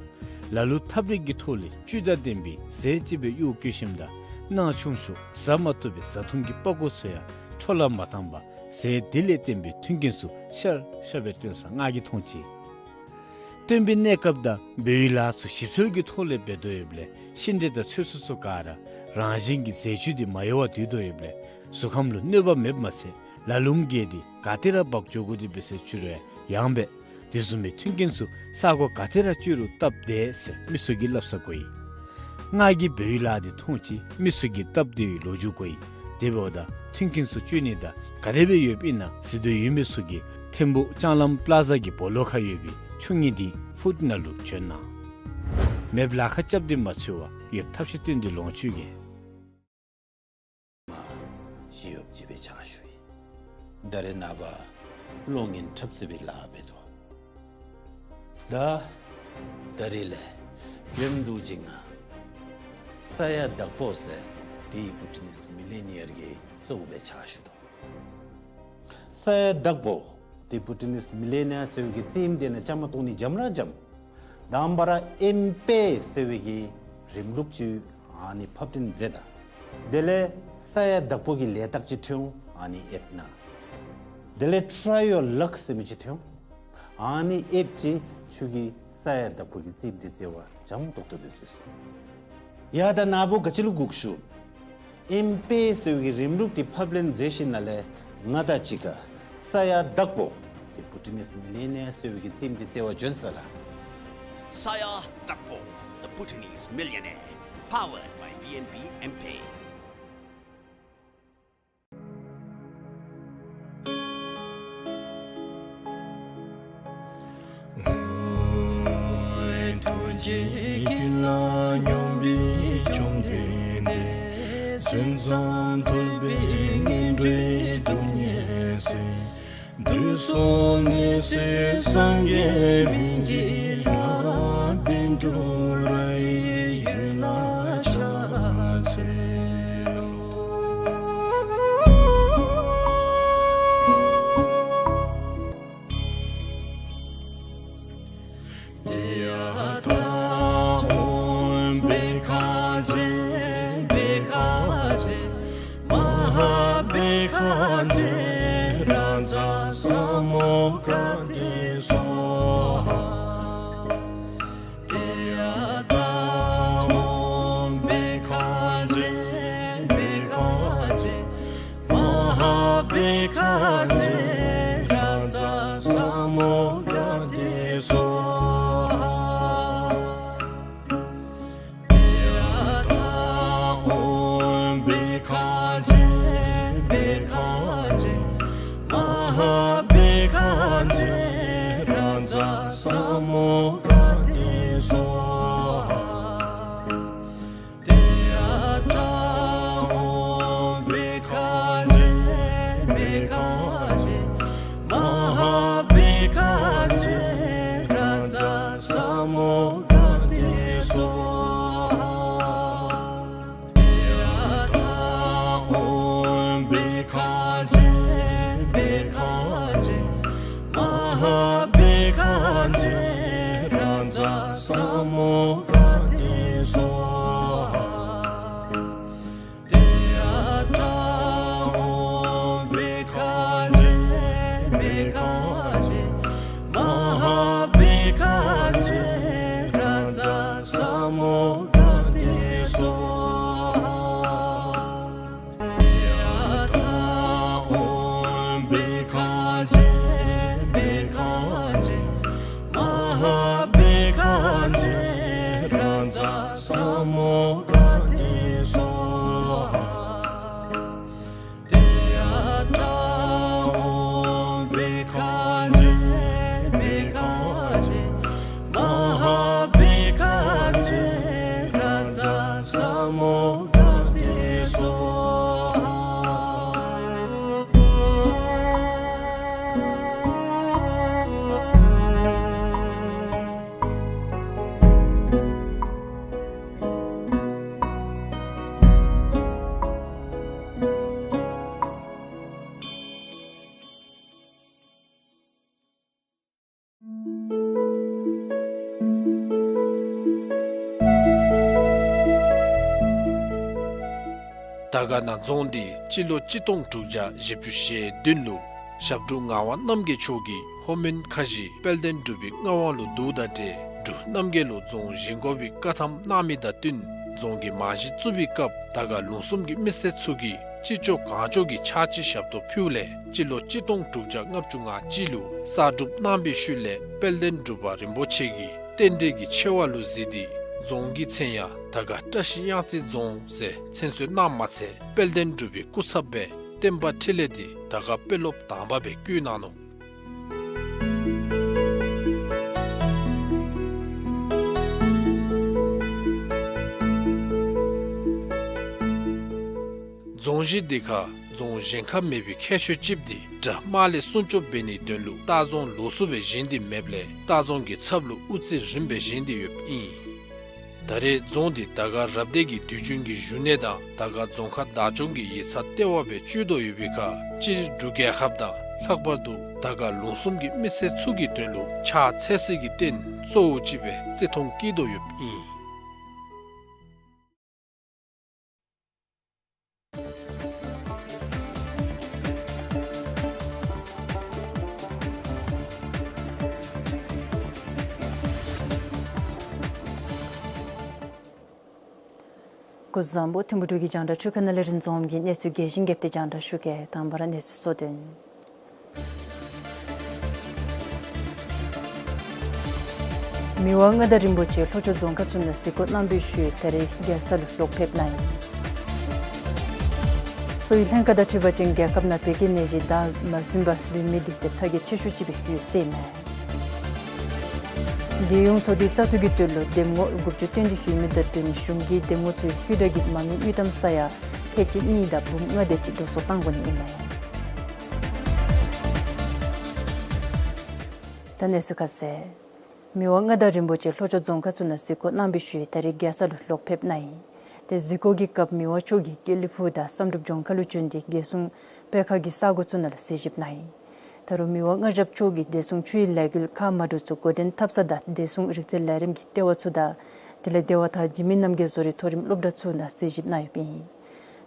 ལ་ལུ་ཐབས་རིག་གི་ཐོག་ལས་བཅུད་དང་ལྡན་པའི་ཟས་ཅིག་སྦེ་གཡོག་བཀོལ་ཞིནམ་ད་ནང་ཆུང་ཤོས་བཟའ་མ་བཏུབ་པའི་བཟའ་འཐུང་གི་པགས་ཀོ་ཚུ་ཡང་འཕྲོ་བརླག་མ་བཏང་པར་ཟས་འདི་ལས་བརྟེན་པའི་མཐུན་རྐྱེན་ཚུ་ཤར་ཤར་སྦེ་སྟོན་ས་ང་གིས་མཐོང་ཅི། སྟོན་པའི་གནས་སྐབས་དང་འབད་བའི་ལཱ་ཚུ་ཞིབ་འཚོལ་གྱི་ཐོག་ལས་འབད་དོ་ཡོདཔ་ལས་ཤིང་འབྲས་དང་ཚོད་བསྲེ་ཚུ་ག་ར་རང་བཞིན་གྱིས་ཟས་བཅུད་འདི་མ་ཡལ་བར་སྡོད་དོ་ཡོདཔ་ལས་གཟུགས་ཁམས་ལུ་གནོད་པ་མེདཔ་མ་ཚད་ལ་ལུམ་རྒྱས་ཏེ་ག་ཏེ་ར་འབག་འགྱོ་དགོ་དེ་འབད་ཟེར་བཅུག་རུང་ཡང་འབད། དེ་བཟུམ་མའི་མཐུན་རྐྱེན་ཚུ་ས་གོ་ག་ཏེ་ར་སྤྱོད་རུང་སྟབས་བདེ་ཟེར་མི་ཚུ་གིས་སླབ་ས་གོ་ཡི། ང་གིས་འབད་བའི་ལཱ་འདི་མཐོང་ཅི། མི་ཚུ་གིས་སྟབས་བདེ་བའི་ལོ་རྒྱུས་གོ་ཡི། དེ་འབདཝ་ད་མཐུན་རྐྱེན་ཚུ་སྤྱོད་ནི་དང་ག་དེ་སྦེ་ཡོདཔ་ཨིན་ན་གཟིགས་འདོད་ཡོད་མི་ཚུ་གིས་ཐིམ་ཕུག་ལྕང་ལམ་པ་ལ་ཛ་གི་སྦོ་ལོགས་ཁར་ཡོད་པའི་ཆུ་ངོས་ལྡིང་ཕུཌ་ནང་ལུ་བྱོན་གནང་། མེདཔ་ལཱ་ཁག་རྐྱབ་སྟེ་མ་འཚོལ་བར་ཡོདཔ་ཐབས་ཤེས་བཏོན་ཏེ་ལོངས་སྤྱོད་གེ། མ་ཞི་གཡོགཔ་ཅིག་སྦེ་ཕྱག་ཞུ་ཡི། ད་རེས་ནངས་པ་གློག་བརྙན་འཁྲབ་རྩེད་པའི་ལཱ་འབད་དོ། ད་ད་རེས་ལས་ཡོན་འདུ་བྱིན་ང་ས་ཡ་དྭགས་པོ་ཟེར་དེ་བུ་ཊི་ནིས་མི་ལེ་ནི་ཡར་གྱི་གཙོ་བོ་སྦེ་ཕྱག་ཞུ་དོ། ས་ཡ་དྭགས་པོ་དེ་བུ་ཊི་ནིས་མི་ལེ་ནི་ཡར་ཟེར་བའི་གི་རྩེདམོ་དེ་ནང་བཅའ་མར་གཏོགས་ནི་འཇམ་ར་འཇམ། དང་པ་ར་ཨེམ་པེ་ཟེར་བའི་གི་རིམ་ལུགས་ཅིག་ཨ་ནི་ཕབ་སྟོན་མཛད་ད། དེ་ལས་ ས་ཡ་བདག་པོ་གི་ལས་རྟགས་ཅིག་ཐོན་འོང་། ཨ་ནི་ཨེབ་ན། དེ་ལས་try your luck ཟེར་མི་ཅིག་ཐོན་འོང་། ཨ་ནི་ཨེབ་ཅིག་ཁྱོད་ཀྱི་ས་ཡ་བདག་པོ་གི་རྩེདམོ་འདི་རྩེ་བར་འཇམ་ཏོག་ཏོ་སྦེ་རྩེ་ཚུགས། ཡ་ད་ན་བུ་ག་ཅི་ལུ་སྒུག་ཤུག། ཨེམ་པེ་ཟེར་བའི་གི་རིམ་ལུགས་འདི་ཕབ་ལེན་མཛད་ཞིནམ་ལས་ང་དང་གཅིག་ཁར་ས་ཡ་བདག་པོ་The Bhutanese Millionaire ཟེར་བའི་གི་རྩེདམོ་འདི་རྩེ་བར་བྱོན་ས་ལགས། ས་ཡ་བདག་པོ་The Bhutanese Millionaire, powered by B N B M P. ཐུགས་རྗེ་དཀྱིལ་ལ་སྙོམས་པའི་བཅོམ་ལྡན་འདས། མཚན་བཟང་ཐོས་པའི་སྙན་སྒྲས་སྡུག་བསྔལ་སེལ། དུས་གསུམ་ནད་སེལ་སངས་རྒྱས་སྨན་གྱི་བླ། བཻ་ཌཱུརྱ་ཡི་འོད་ལ་ཕྱག་འཚལ་ལོ། ཏདྱ་ཐཱ། ཨོཾ་བྷཻ་ཥ་ཛྱེ་བྷཻ་ཥ་ཛྱེ་མ་ཧཱ་བྷཻ་ཥ་ཛྱེ་རཱ་ཛ་ས་མུདྒ་ཏེ་སྭཱ་ཧཱ། ཏདྱ་ཐཱ། ཨོཾ་བྷཻ་ཥ་ཛྱེ་བྷཻ་ཥ་ཛྱེ་མ་ཧཱ་བྷཻ་ཥ་ཛྱེ་རཱ་ཛ་ས་མུདྒ་ཏེ་སྭཱ་ཧཱ། ཏདྱ་ཐཱ། ཨོཾ་བྷཻ་ཥ་ཛྱེ་བྷཻ་ཥ་ཛྱེ་མ་ཧཱ་བྷཻ་ཥ་ཛྱེ་རཱ་ཛ་ས་མུདྒ་ཏེ་སྭཱ་ཧཱ། ཏདྱ་ཐཱ། ཨོཾ་བྷཻ་ཥ་ཛྱེ་བྷཻ་ཥ་ཛྱེ་མ་ཧཱ་བྷཻ་ཥ་ཛྱེ་རཱ་ཛ་ས་མུདྒ་ཏེ་སྭཱ་ཧཱ། ཏདྱ་ཐཱ། ཨོཾ་བྷཻ་ཥ་ཛྱེ་བྷཻ་ཥ་ཛྱེ་མ་ཧཱ་བྷཻ་ཥ་ཛྱེ་རཱ་ཛ་ས་མུདྒ་ཏེ་སྭཱ་ཧཱ། ཏདྱ་ཐཱ། ཨོཾ་བྷཻ་ཥ་ཛྱེ་བྷཻ་ཥ་ཛྱེ་མ་ཧཱ་བྷཻ་ཥ་ཛྱེ་རཱ་ཛ་ས་མུདྒ་ཏེ་སྭཱ་ཧཱ། ཏདྱ་ཐཱ། ཨོཾ་བྷཻ་ཥ་ཛྱེ་བྷཻ་ཥ་ཛྱེ་མ་ཧཱ་བྷཻ་ཥ་ཛྱེ་རཱ་ཛ་ས་མུདྒ་ཏེ་སྭཱ་ཧཱ། ཏདྱ་ཐཱ། ཨོཾ་བྷཻ་ཥ་ཛྱེ་བྷཻ་ཥ་ཛྱེ་མ་ཧཱ་བྷཻ་ཥ་ཛྱེ་རཱ་ཛ་ས་མུདྒ་ཏེ་སྭཱ་ཧཱ། དར་དཀར་ན་རྫོང་འདི་སྤྱི་ལོ་གཅིག་སྟོང་དྲུག་བརྒྱ་བཞི་བཅུ་ཞེ་བདུན་ལུ་ཞབས་དྲུང་ངག་དབང་རྣམ་རྒྱལ་མཆོག་གིས་ལྷོ་མོན་ཁ་བཞི་དཔལ་ལྡན་འབྲུག་པའི་མངའ་དབང་ལུ་བསྡུཝ་ད་ཏེ་འབྲུག་རྣམ་རྒྱལ་ལུ་རྫོང་བཞེངས་དགོ་པའི་བཀའ་ཐམ་གནང་མི་དང་བསྟུན་རྫོང་གི་རྨང་གཞི་བཙུགས་པའི་སྐབས་དར་དཀར་ལུང་གསུམ་གྱི་མི་སེར་ཚུ་གིས་ཅི་ལྕོགས་གང་ལྕོགས་ཀྱིས་ཕྱག་ཕྱི་ཞབས་ཏོག་ཕུལཝ་ལས་སྤྱི་ལོ་གཅིག་སྟོང་དྲུག་བརྒྱ་ལྔ་བཅུ་ང་གཅིག་ལུ་གསར་སྒྲུབ་གནང་བའི་ཤུལ་ལས་དཔལ་ལྡན་འབྲུག་པ་རིན་པོ་ཆེ་གིས་རྟེན་འབྲེལ་གྱི་ཆེ་བ་ལུ་གཟིགས་ཏེ་རྫོང་གི་མཚན་ཡང་དར་དཀར་བཀྲ་ཤིས་གཡང་རྩེ་རྫོང་ཟེར་མཚན་གསོལ་གནངམ་མ་ཚད་དཔལ་ལྡན་འབྲུག་པའི་སྐུ་ཚབ་སྦེ་བསྟན་པ་འཕྲིན་ལས་འདི་དར་དཀར་དཔོན་སློབ་དང་པ་སྦེ་བསྐོ་གནང་ནུག། རྫོང་གཞི་འདི་ཁར་རྫོང་གཞན་ཁར་མེད་པའི་ཁྱད་ཆོས་ཅིག་འདི་དགྲ་དམག་ལས་སྲུང་སྐྱོབ་འབད་ནིའི་དོན་ལུ་ལྟ་རྫོང་ལོགས་སུ་སྦེ་བཞེངས་ཏེ་མེདཔ་ལས་ལྟ་རྫོང་གི་ཚབ་ལུ་དབུ་རྩེ་རིངམ་སྦེ་བཞེངས་ཏེ་ཡོདཔ་ཨིན། ད་རེས་རྫོང་འདི་དར་དཀར་རབ་སྡེ་གི་དུས་རྒྱུན་གྱི་བཞུགས་གནས་དང་དར་དཀར་རྫོང་ཁག་བདག་སྐྱོང་གི་ཡིག་ཚང་ལྟེ་བ་སྦེ་སྤྱོད་དོ་ཡོད་པའི་ཁར་སྤྱིར་འབྲུག་རྒྱལ་ཁབ་དང་ལྷག་པར་དུ་དར་དཀར་ལུང་གསུམ་གྱི་མི་སེར་ཚུ་གི་དོན་ལུ་ཕྱག་འཚལ་སའི་རྟེན་གཙོ་བོ་ཅིག་སྦེ་བརྩི་མཐོང་བསྐྱེད་དོ་ཡོདཔ་ཨིན། སྐུ་གཟུགས་བཟང་པོ། ཐིམ་ཕུ་འབྲུག་གི་རྒྱང་བསྒྲགས་ཁྲུས་ཁང་ནང་ལས་རིན་འཛོམས་ཀྱིས་གནས་ཚུལ་རྒྱས་ཤིང་རྒྱས་པ་དེ་རྒྱང་བསྒྲགས་ཞུ་གེ། དང་པ་ར་གནས་ཚུལ་གཙོ་དོན། མི་དབང་མངའ་བདག་རིན་པོ་ཆེ་ལྷོ་ཕྱོགས་རྫོང་ཁག་ཚུ་ནང་གཟིགས་སྐོར་གནང་བའི་ཤུལ་ད་རིས་རྒྱལ་ས་ལུ་ལོག་ཕེབས་གནང་ཡི། གསོ་བའི་ལྷན་ཁག་དང་འཁྲིལ་བ་ཅིན་རྒྱལ་ཁབ་ནང་བད་ཀན་ནད་གཞི་དར་མ་ཟུན་པར་ལུས་མི་འདི་ཏེ་ཚ་གྱང་ཆེ་ཤོས་ཅིག་སྦེ་ཡོད་ཟེར་ཨིན་མས། རྒྱལ་ཡོངས་ཚོགས་སྡེའི་བཙག་འཐུ་གི་དོན་ལུ་འདེམས་ངོ་དགུ་བཅུ་བཏོན་ཏེ་ཡོད་མི་དང་བསྟུན་གཞུང་གིས་འདེམས་ངོ་ཚུ་ཡང་ལྷོད་དྲགས་ཀྱི་མ་དངུལ་དངུལ་ཀྲམ་ས་ཡ་ཁལ་གཅིག་གཉིས་དང་འབུམ་ལྔ་དེ་ཅིག་འགྲོ་སོང་གཏང་དགོ་ནི་ཨིན་མས། ད་གནས་ཚུལ་ཁ་གསལ། མི་དབང་མངའ་བདག་རིན་པོ་ཆེ་ལྷོ་ཕྱོགས་རྫོང་ཁག་ཚུ་ནང་གཟིགས་སྐོར་གནང་བའི་ཤུལ་ད་རིས་རྒྱལ་ས་ལུ་ལོག་ཕེབས་གནང་ཡི། ཏེ་གཟིགས་སྐོར་གྱི་སྐབས་མི་དབང་མཆོག་གིས་ཀེ་ལི་ཕུག་དང་བསམ་གྲུབ་ལྗོངས་མཁར་ལུ་བྱོན་ཏེ་རྒྱལ་སྲུང་སྤེལ་ཁང་གི་ས་སྒོ་ཚུ་ནང་ལུ་གཟིགས་ཞིབ་གནང་ཡི། ད་རུང་མི་དབང་མངའ་ཞབས་མཆོག་གིས་བདེ་སྲུང་ཆུའི་ལས་འགུལ་ཁག་མ་འདྲཝ་ཚུ་འགོ་འདྲེན་འཐབ་ས་དང་བདེ་སྲུང་རིག་རྩལ་ལས་རིམ་གྱི་ལྟེ་བ་ཚུ་དང་དེ་ལས་བདེ་བ་དང་འཇིགས་མེད་རྣམ་རྒྱལ་བཟོ་རིག་མཐོ་རིམ་སློབ་གྲྭ་ཚུ་ནང་གཟིགས་ཞིབ་གནང་ཡོདཔ་ཨིན།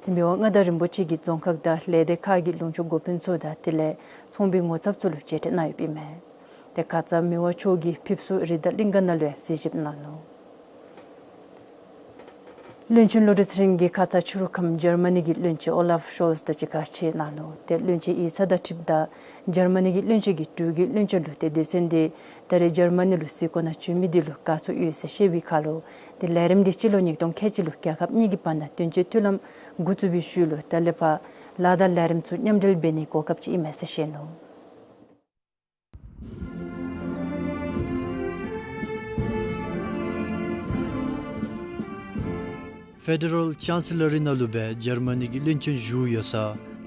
ཏེ་མི་དབང་མངའ་བདག་རིན་པོ་ཆེ་གིས་རྫོང་ཁག་དང་ལས་སྡེ་ཁག་གི་ལུང་ཕྱོགས་འགོ་དཔོན་ཚུ་དང་དེ་ལས་ཚོང་པའི་ངོ་ཚབ་ཚུ་ལུ་མཇལ་འཕྲད་གནང་ཡོདཔ་ཨིན་མས། ཏེ་ཁ་ཙ་མི་དབང་མཆོག་གིས་ཕེབས་བསུ་རི་དྭགས་གླིང་ག་ནང་ལུ་ཡང་གཟིགས་ཞིབ་གནང་ནུག། བློན་ཆེན་བློ་གྲོས་ཚེ་རིང་གིས་ཁ་ཙ་ཕྱི་རུ་ཁམས་འཇར་མ་ནི་གི་བློན་ཆེན་ཨོ་ལཱབ་ཤོལ་ཛི་དང་གཅིག་ཁར་མཇལ་གནང་ནུག། ཏེ་བློན་ཆེན་ཡིག་ཚང་དང་འཁྲིལཝ་ད་འཇར་མ་ནི་གི་བློན་ཆེན་གྱིས་འབྲུག་གི་བློན་ཆེན་ལུ་ཏེ་སྡེ་ཚན་འདི་ད་རེས་འཇར་མ་ནི་ལུ་གཟིགས་སྐོར་ནང་བྱོན་མི་འདི་ལུ་དགའ་ཚོར་ཡོད་ཟེར་བཤད་པའི་ཁར་ལུ་ཏེ་ལས་རིམ་འདི་སྤྱི་ལོ་ཉིས་སྟོང་ཁལ་གཅིག་ལུ་རྒྱལ་ཁབ་གཉིས་ཀྱི་བར་ན་དོན་གཅོད་མཐུན་ལམ་འགོ་བཙུགས་པའི་ཤུལ་ལུ་ད་ལས་ཕར་ལཱ་དང་ལས་རིམ་ཚུ་མཉམ་འབྲེལ་འབད་ནིའི་གོ་སྐབས་ཅིག་ཨིན་མས་ཟེར་བཤད་ནུག། ཕེ་ཌེ་རཱལ་ཅཱན་སི་ལ་རི་ནང་ལུ་སྦེ་འཇར་མ་ནི་གི་བློན་ཆེན་བཞུགས་ཡོད་ས་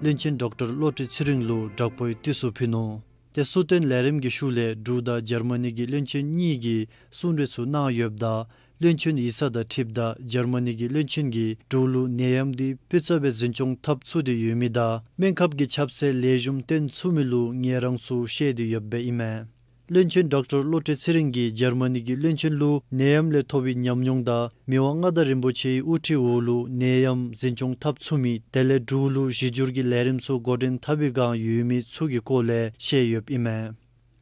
བློན་ཆེན་ཌོག་ཊར་བློ་གྲོས་ཚེ་རིང་ལུ་དྲག་པོའི་དུས་སུ་ཕུལ་ནུག། ཏེ་གསོལ་སྟོན་ལས་རིམ་གྱི་ཤུལ་ལས་འབྲུག་དང་འཇར་མ་ནི་གི་བློན་ཆེན་གཉིས་ཀྱིས་གསུང་གྲོས་ཚུ་གནང་ཡོདཔ་ད་བློན་ཆེན་ཡིག་ཚང་དང་འཁྲིལཝ་ད་འཇར་མ་ནི་གི་བློན་ཆེན་གྱིས་འབྲུག་ལུ་ནད་ཡམས་འདི་སྤུས་ཚད་སྦེ་འཛིན་སྐྱོང་འཐབ་ཚུགས་ཏེ་ཡོད་མི་དང་སྨན་ཁབ་ཀྱི་ཁྱབ་ཚད་ལེགས་ཤོམ་བཏོན་ཚུགས་མི་ལུ་ངལ་རངས་ཚུ་བཤད་དེ་ཡོདཔ་ཨིན་མས། བློན་ཆེན་ཌོག་ཊར་བློ་གྲོས་ཚེ་རིང་གིས་འཇར་མ་ནི་གི་བློན་ཆེན་ལུ་ནད་ཡམས་ལས་ཐོབ་པའི་ཉམས་མྱོང་དང་མི་དབང་མངའ་བདག་རིན་པོ་ཆེའི་དབུ་ཁྲིད་འོག་ལུ་ནད་ཡམས་འཛིན་སྐྱོང་འཐབ་ཚུགས་མི་དེ་ལས་འབྲུག་ལུ་གཞི་སྒྱུར་གྱི་ལས་རིམ་ཚུ་འགོ་འདྲེན་འཐབ་པའི་བསྒང་ཡོད་མི་ཚུ་གི་སྐོར་ལས་བཤད་ཡོདཔ་ཨིན་མས།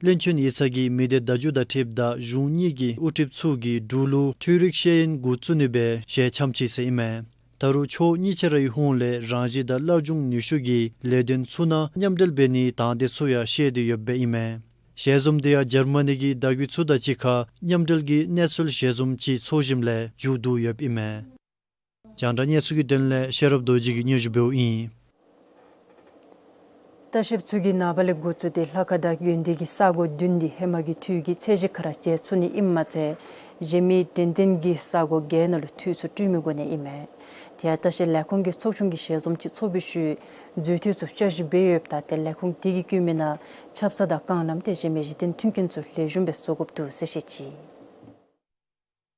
བློན་ཆེན་ཡིག་ཚང་གིས་མི་སྡེ་བརྡ་བརྒྱུད་དང་འཁྲིལཝ་ད་གཞུང་གཉིས་ཀྱི་དབུ་ཁྲིདཔ་ཚུ་གིས་འབྲུག་ལུ་འཕྲུལ་རིག་ཤེས་ཡོན་འགོ་བཙུགས་ནི་སྦེ་ཞལ་འཆམ་ཅི་ཟེར་ཨིན་མས། ད་རུང་ཕྱོགས་གཉིས་ཆ་རའི་ཧོངས་ལས་རང་བཞིན་དང་སླར་འབྱུང་ནུས་ཤུགས་ཀྱི་ལས་དོན་ཚུ་ནང་མཉམ་འབྲེལ་འབད་ནིའི་དང་འདོད་ཚུ་ཡང་བཤད་དེ་ཡོདཔ་ཨིན་མས། ཞལ་འཛོམས་འདི་ཡང་འཇར་མ་ནི་གི་བརྡ་བརྒྱུད་ཚུ་དང་གཅིག་ཁར་མཉམ་འབྲེལ་གྱི་གནས་ཚུལ་ཞལ་འཛོམས་ཅིག་ཚོགས་ཞིནམ་ལས་མཇུག་བསྡུ་ཡོདཔ་ཨིན་མས། རྒྱང་བསྒྲགས་གནས་ཚུལ་གྱི་དོན་ལས་ཤེས་རབ་རྡོ་རྗེ་གིས་སྙན་ཞུ་འབདཝ་ཨིན། ལྟ་བཤལཔ་ཚུ་གིས་ནངས་པ་ལས་འགོ་བཙུགས་ཏེ་ལྷ་ཁང་དང་དགོན་སྡེ་གི་ས་སྒོ་བདུན་འདི་ཧེ་མ་གི་དུས་ཀྱི་ཚད་གཞི་ཁར་མཇལ་ཚུགས་ནི་ཨིནམ་མ་ཚད་གཞན་མི་དྲན་རྟེན་གྱི་ས་སྒོ་བརྒྱད་ནང་ལུ་དུས་ཚོད་སྤྲོད་མི་དགོ་ནི་ཨིན་མས། དེ་ཡང་ལྟ་བཤལ་ལས་ཁུངས་ཀྱི་ཚོགས་ཆུང་གི་ཞལ་འཛོམས་ཅིག་ཚོགས་པའི་ཤུལ་རྫུས་མཐུད་ཚུ་བསྐྱར་ཞིབ་འབད་ཡོདཔ་ད་ཏེ་ལས་ཁུངས་དེ་གིས་བཀོད་མི་ནང་ཆབ་གསང་དང་རྐང་ལམ་ཏེ་གཞན་མི་གཞི་རྟེན་མཐུན་རྐྱེན་ཚུ་ལེགས་ཤོམ་སྦེ་བཟོ་དགོཔ་འདུག་ཟེར་བཤད་ཅི།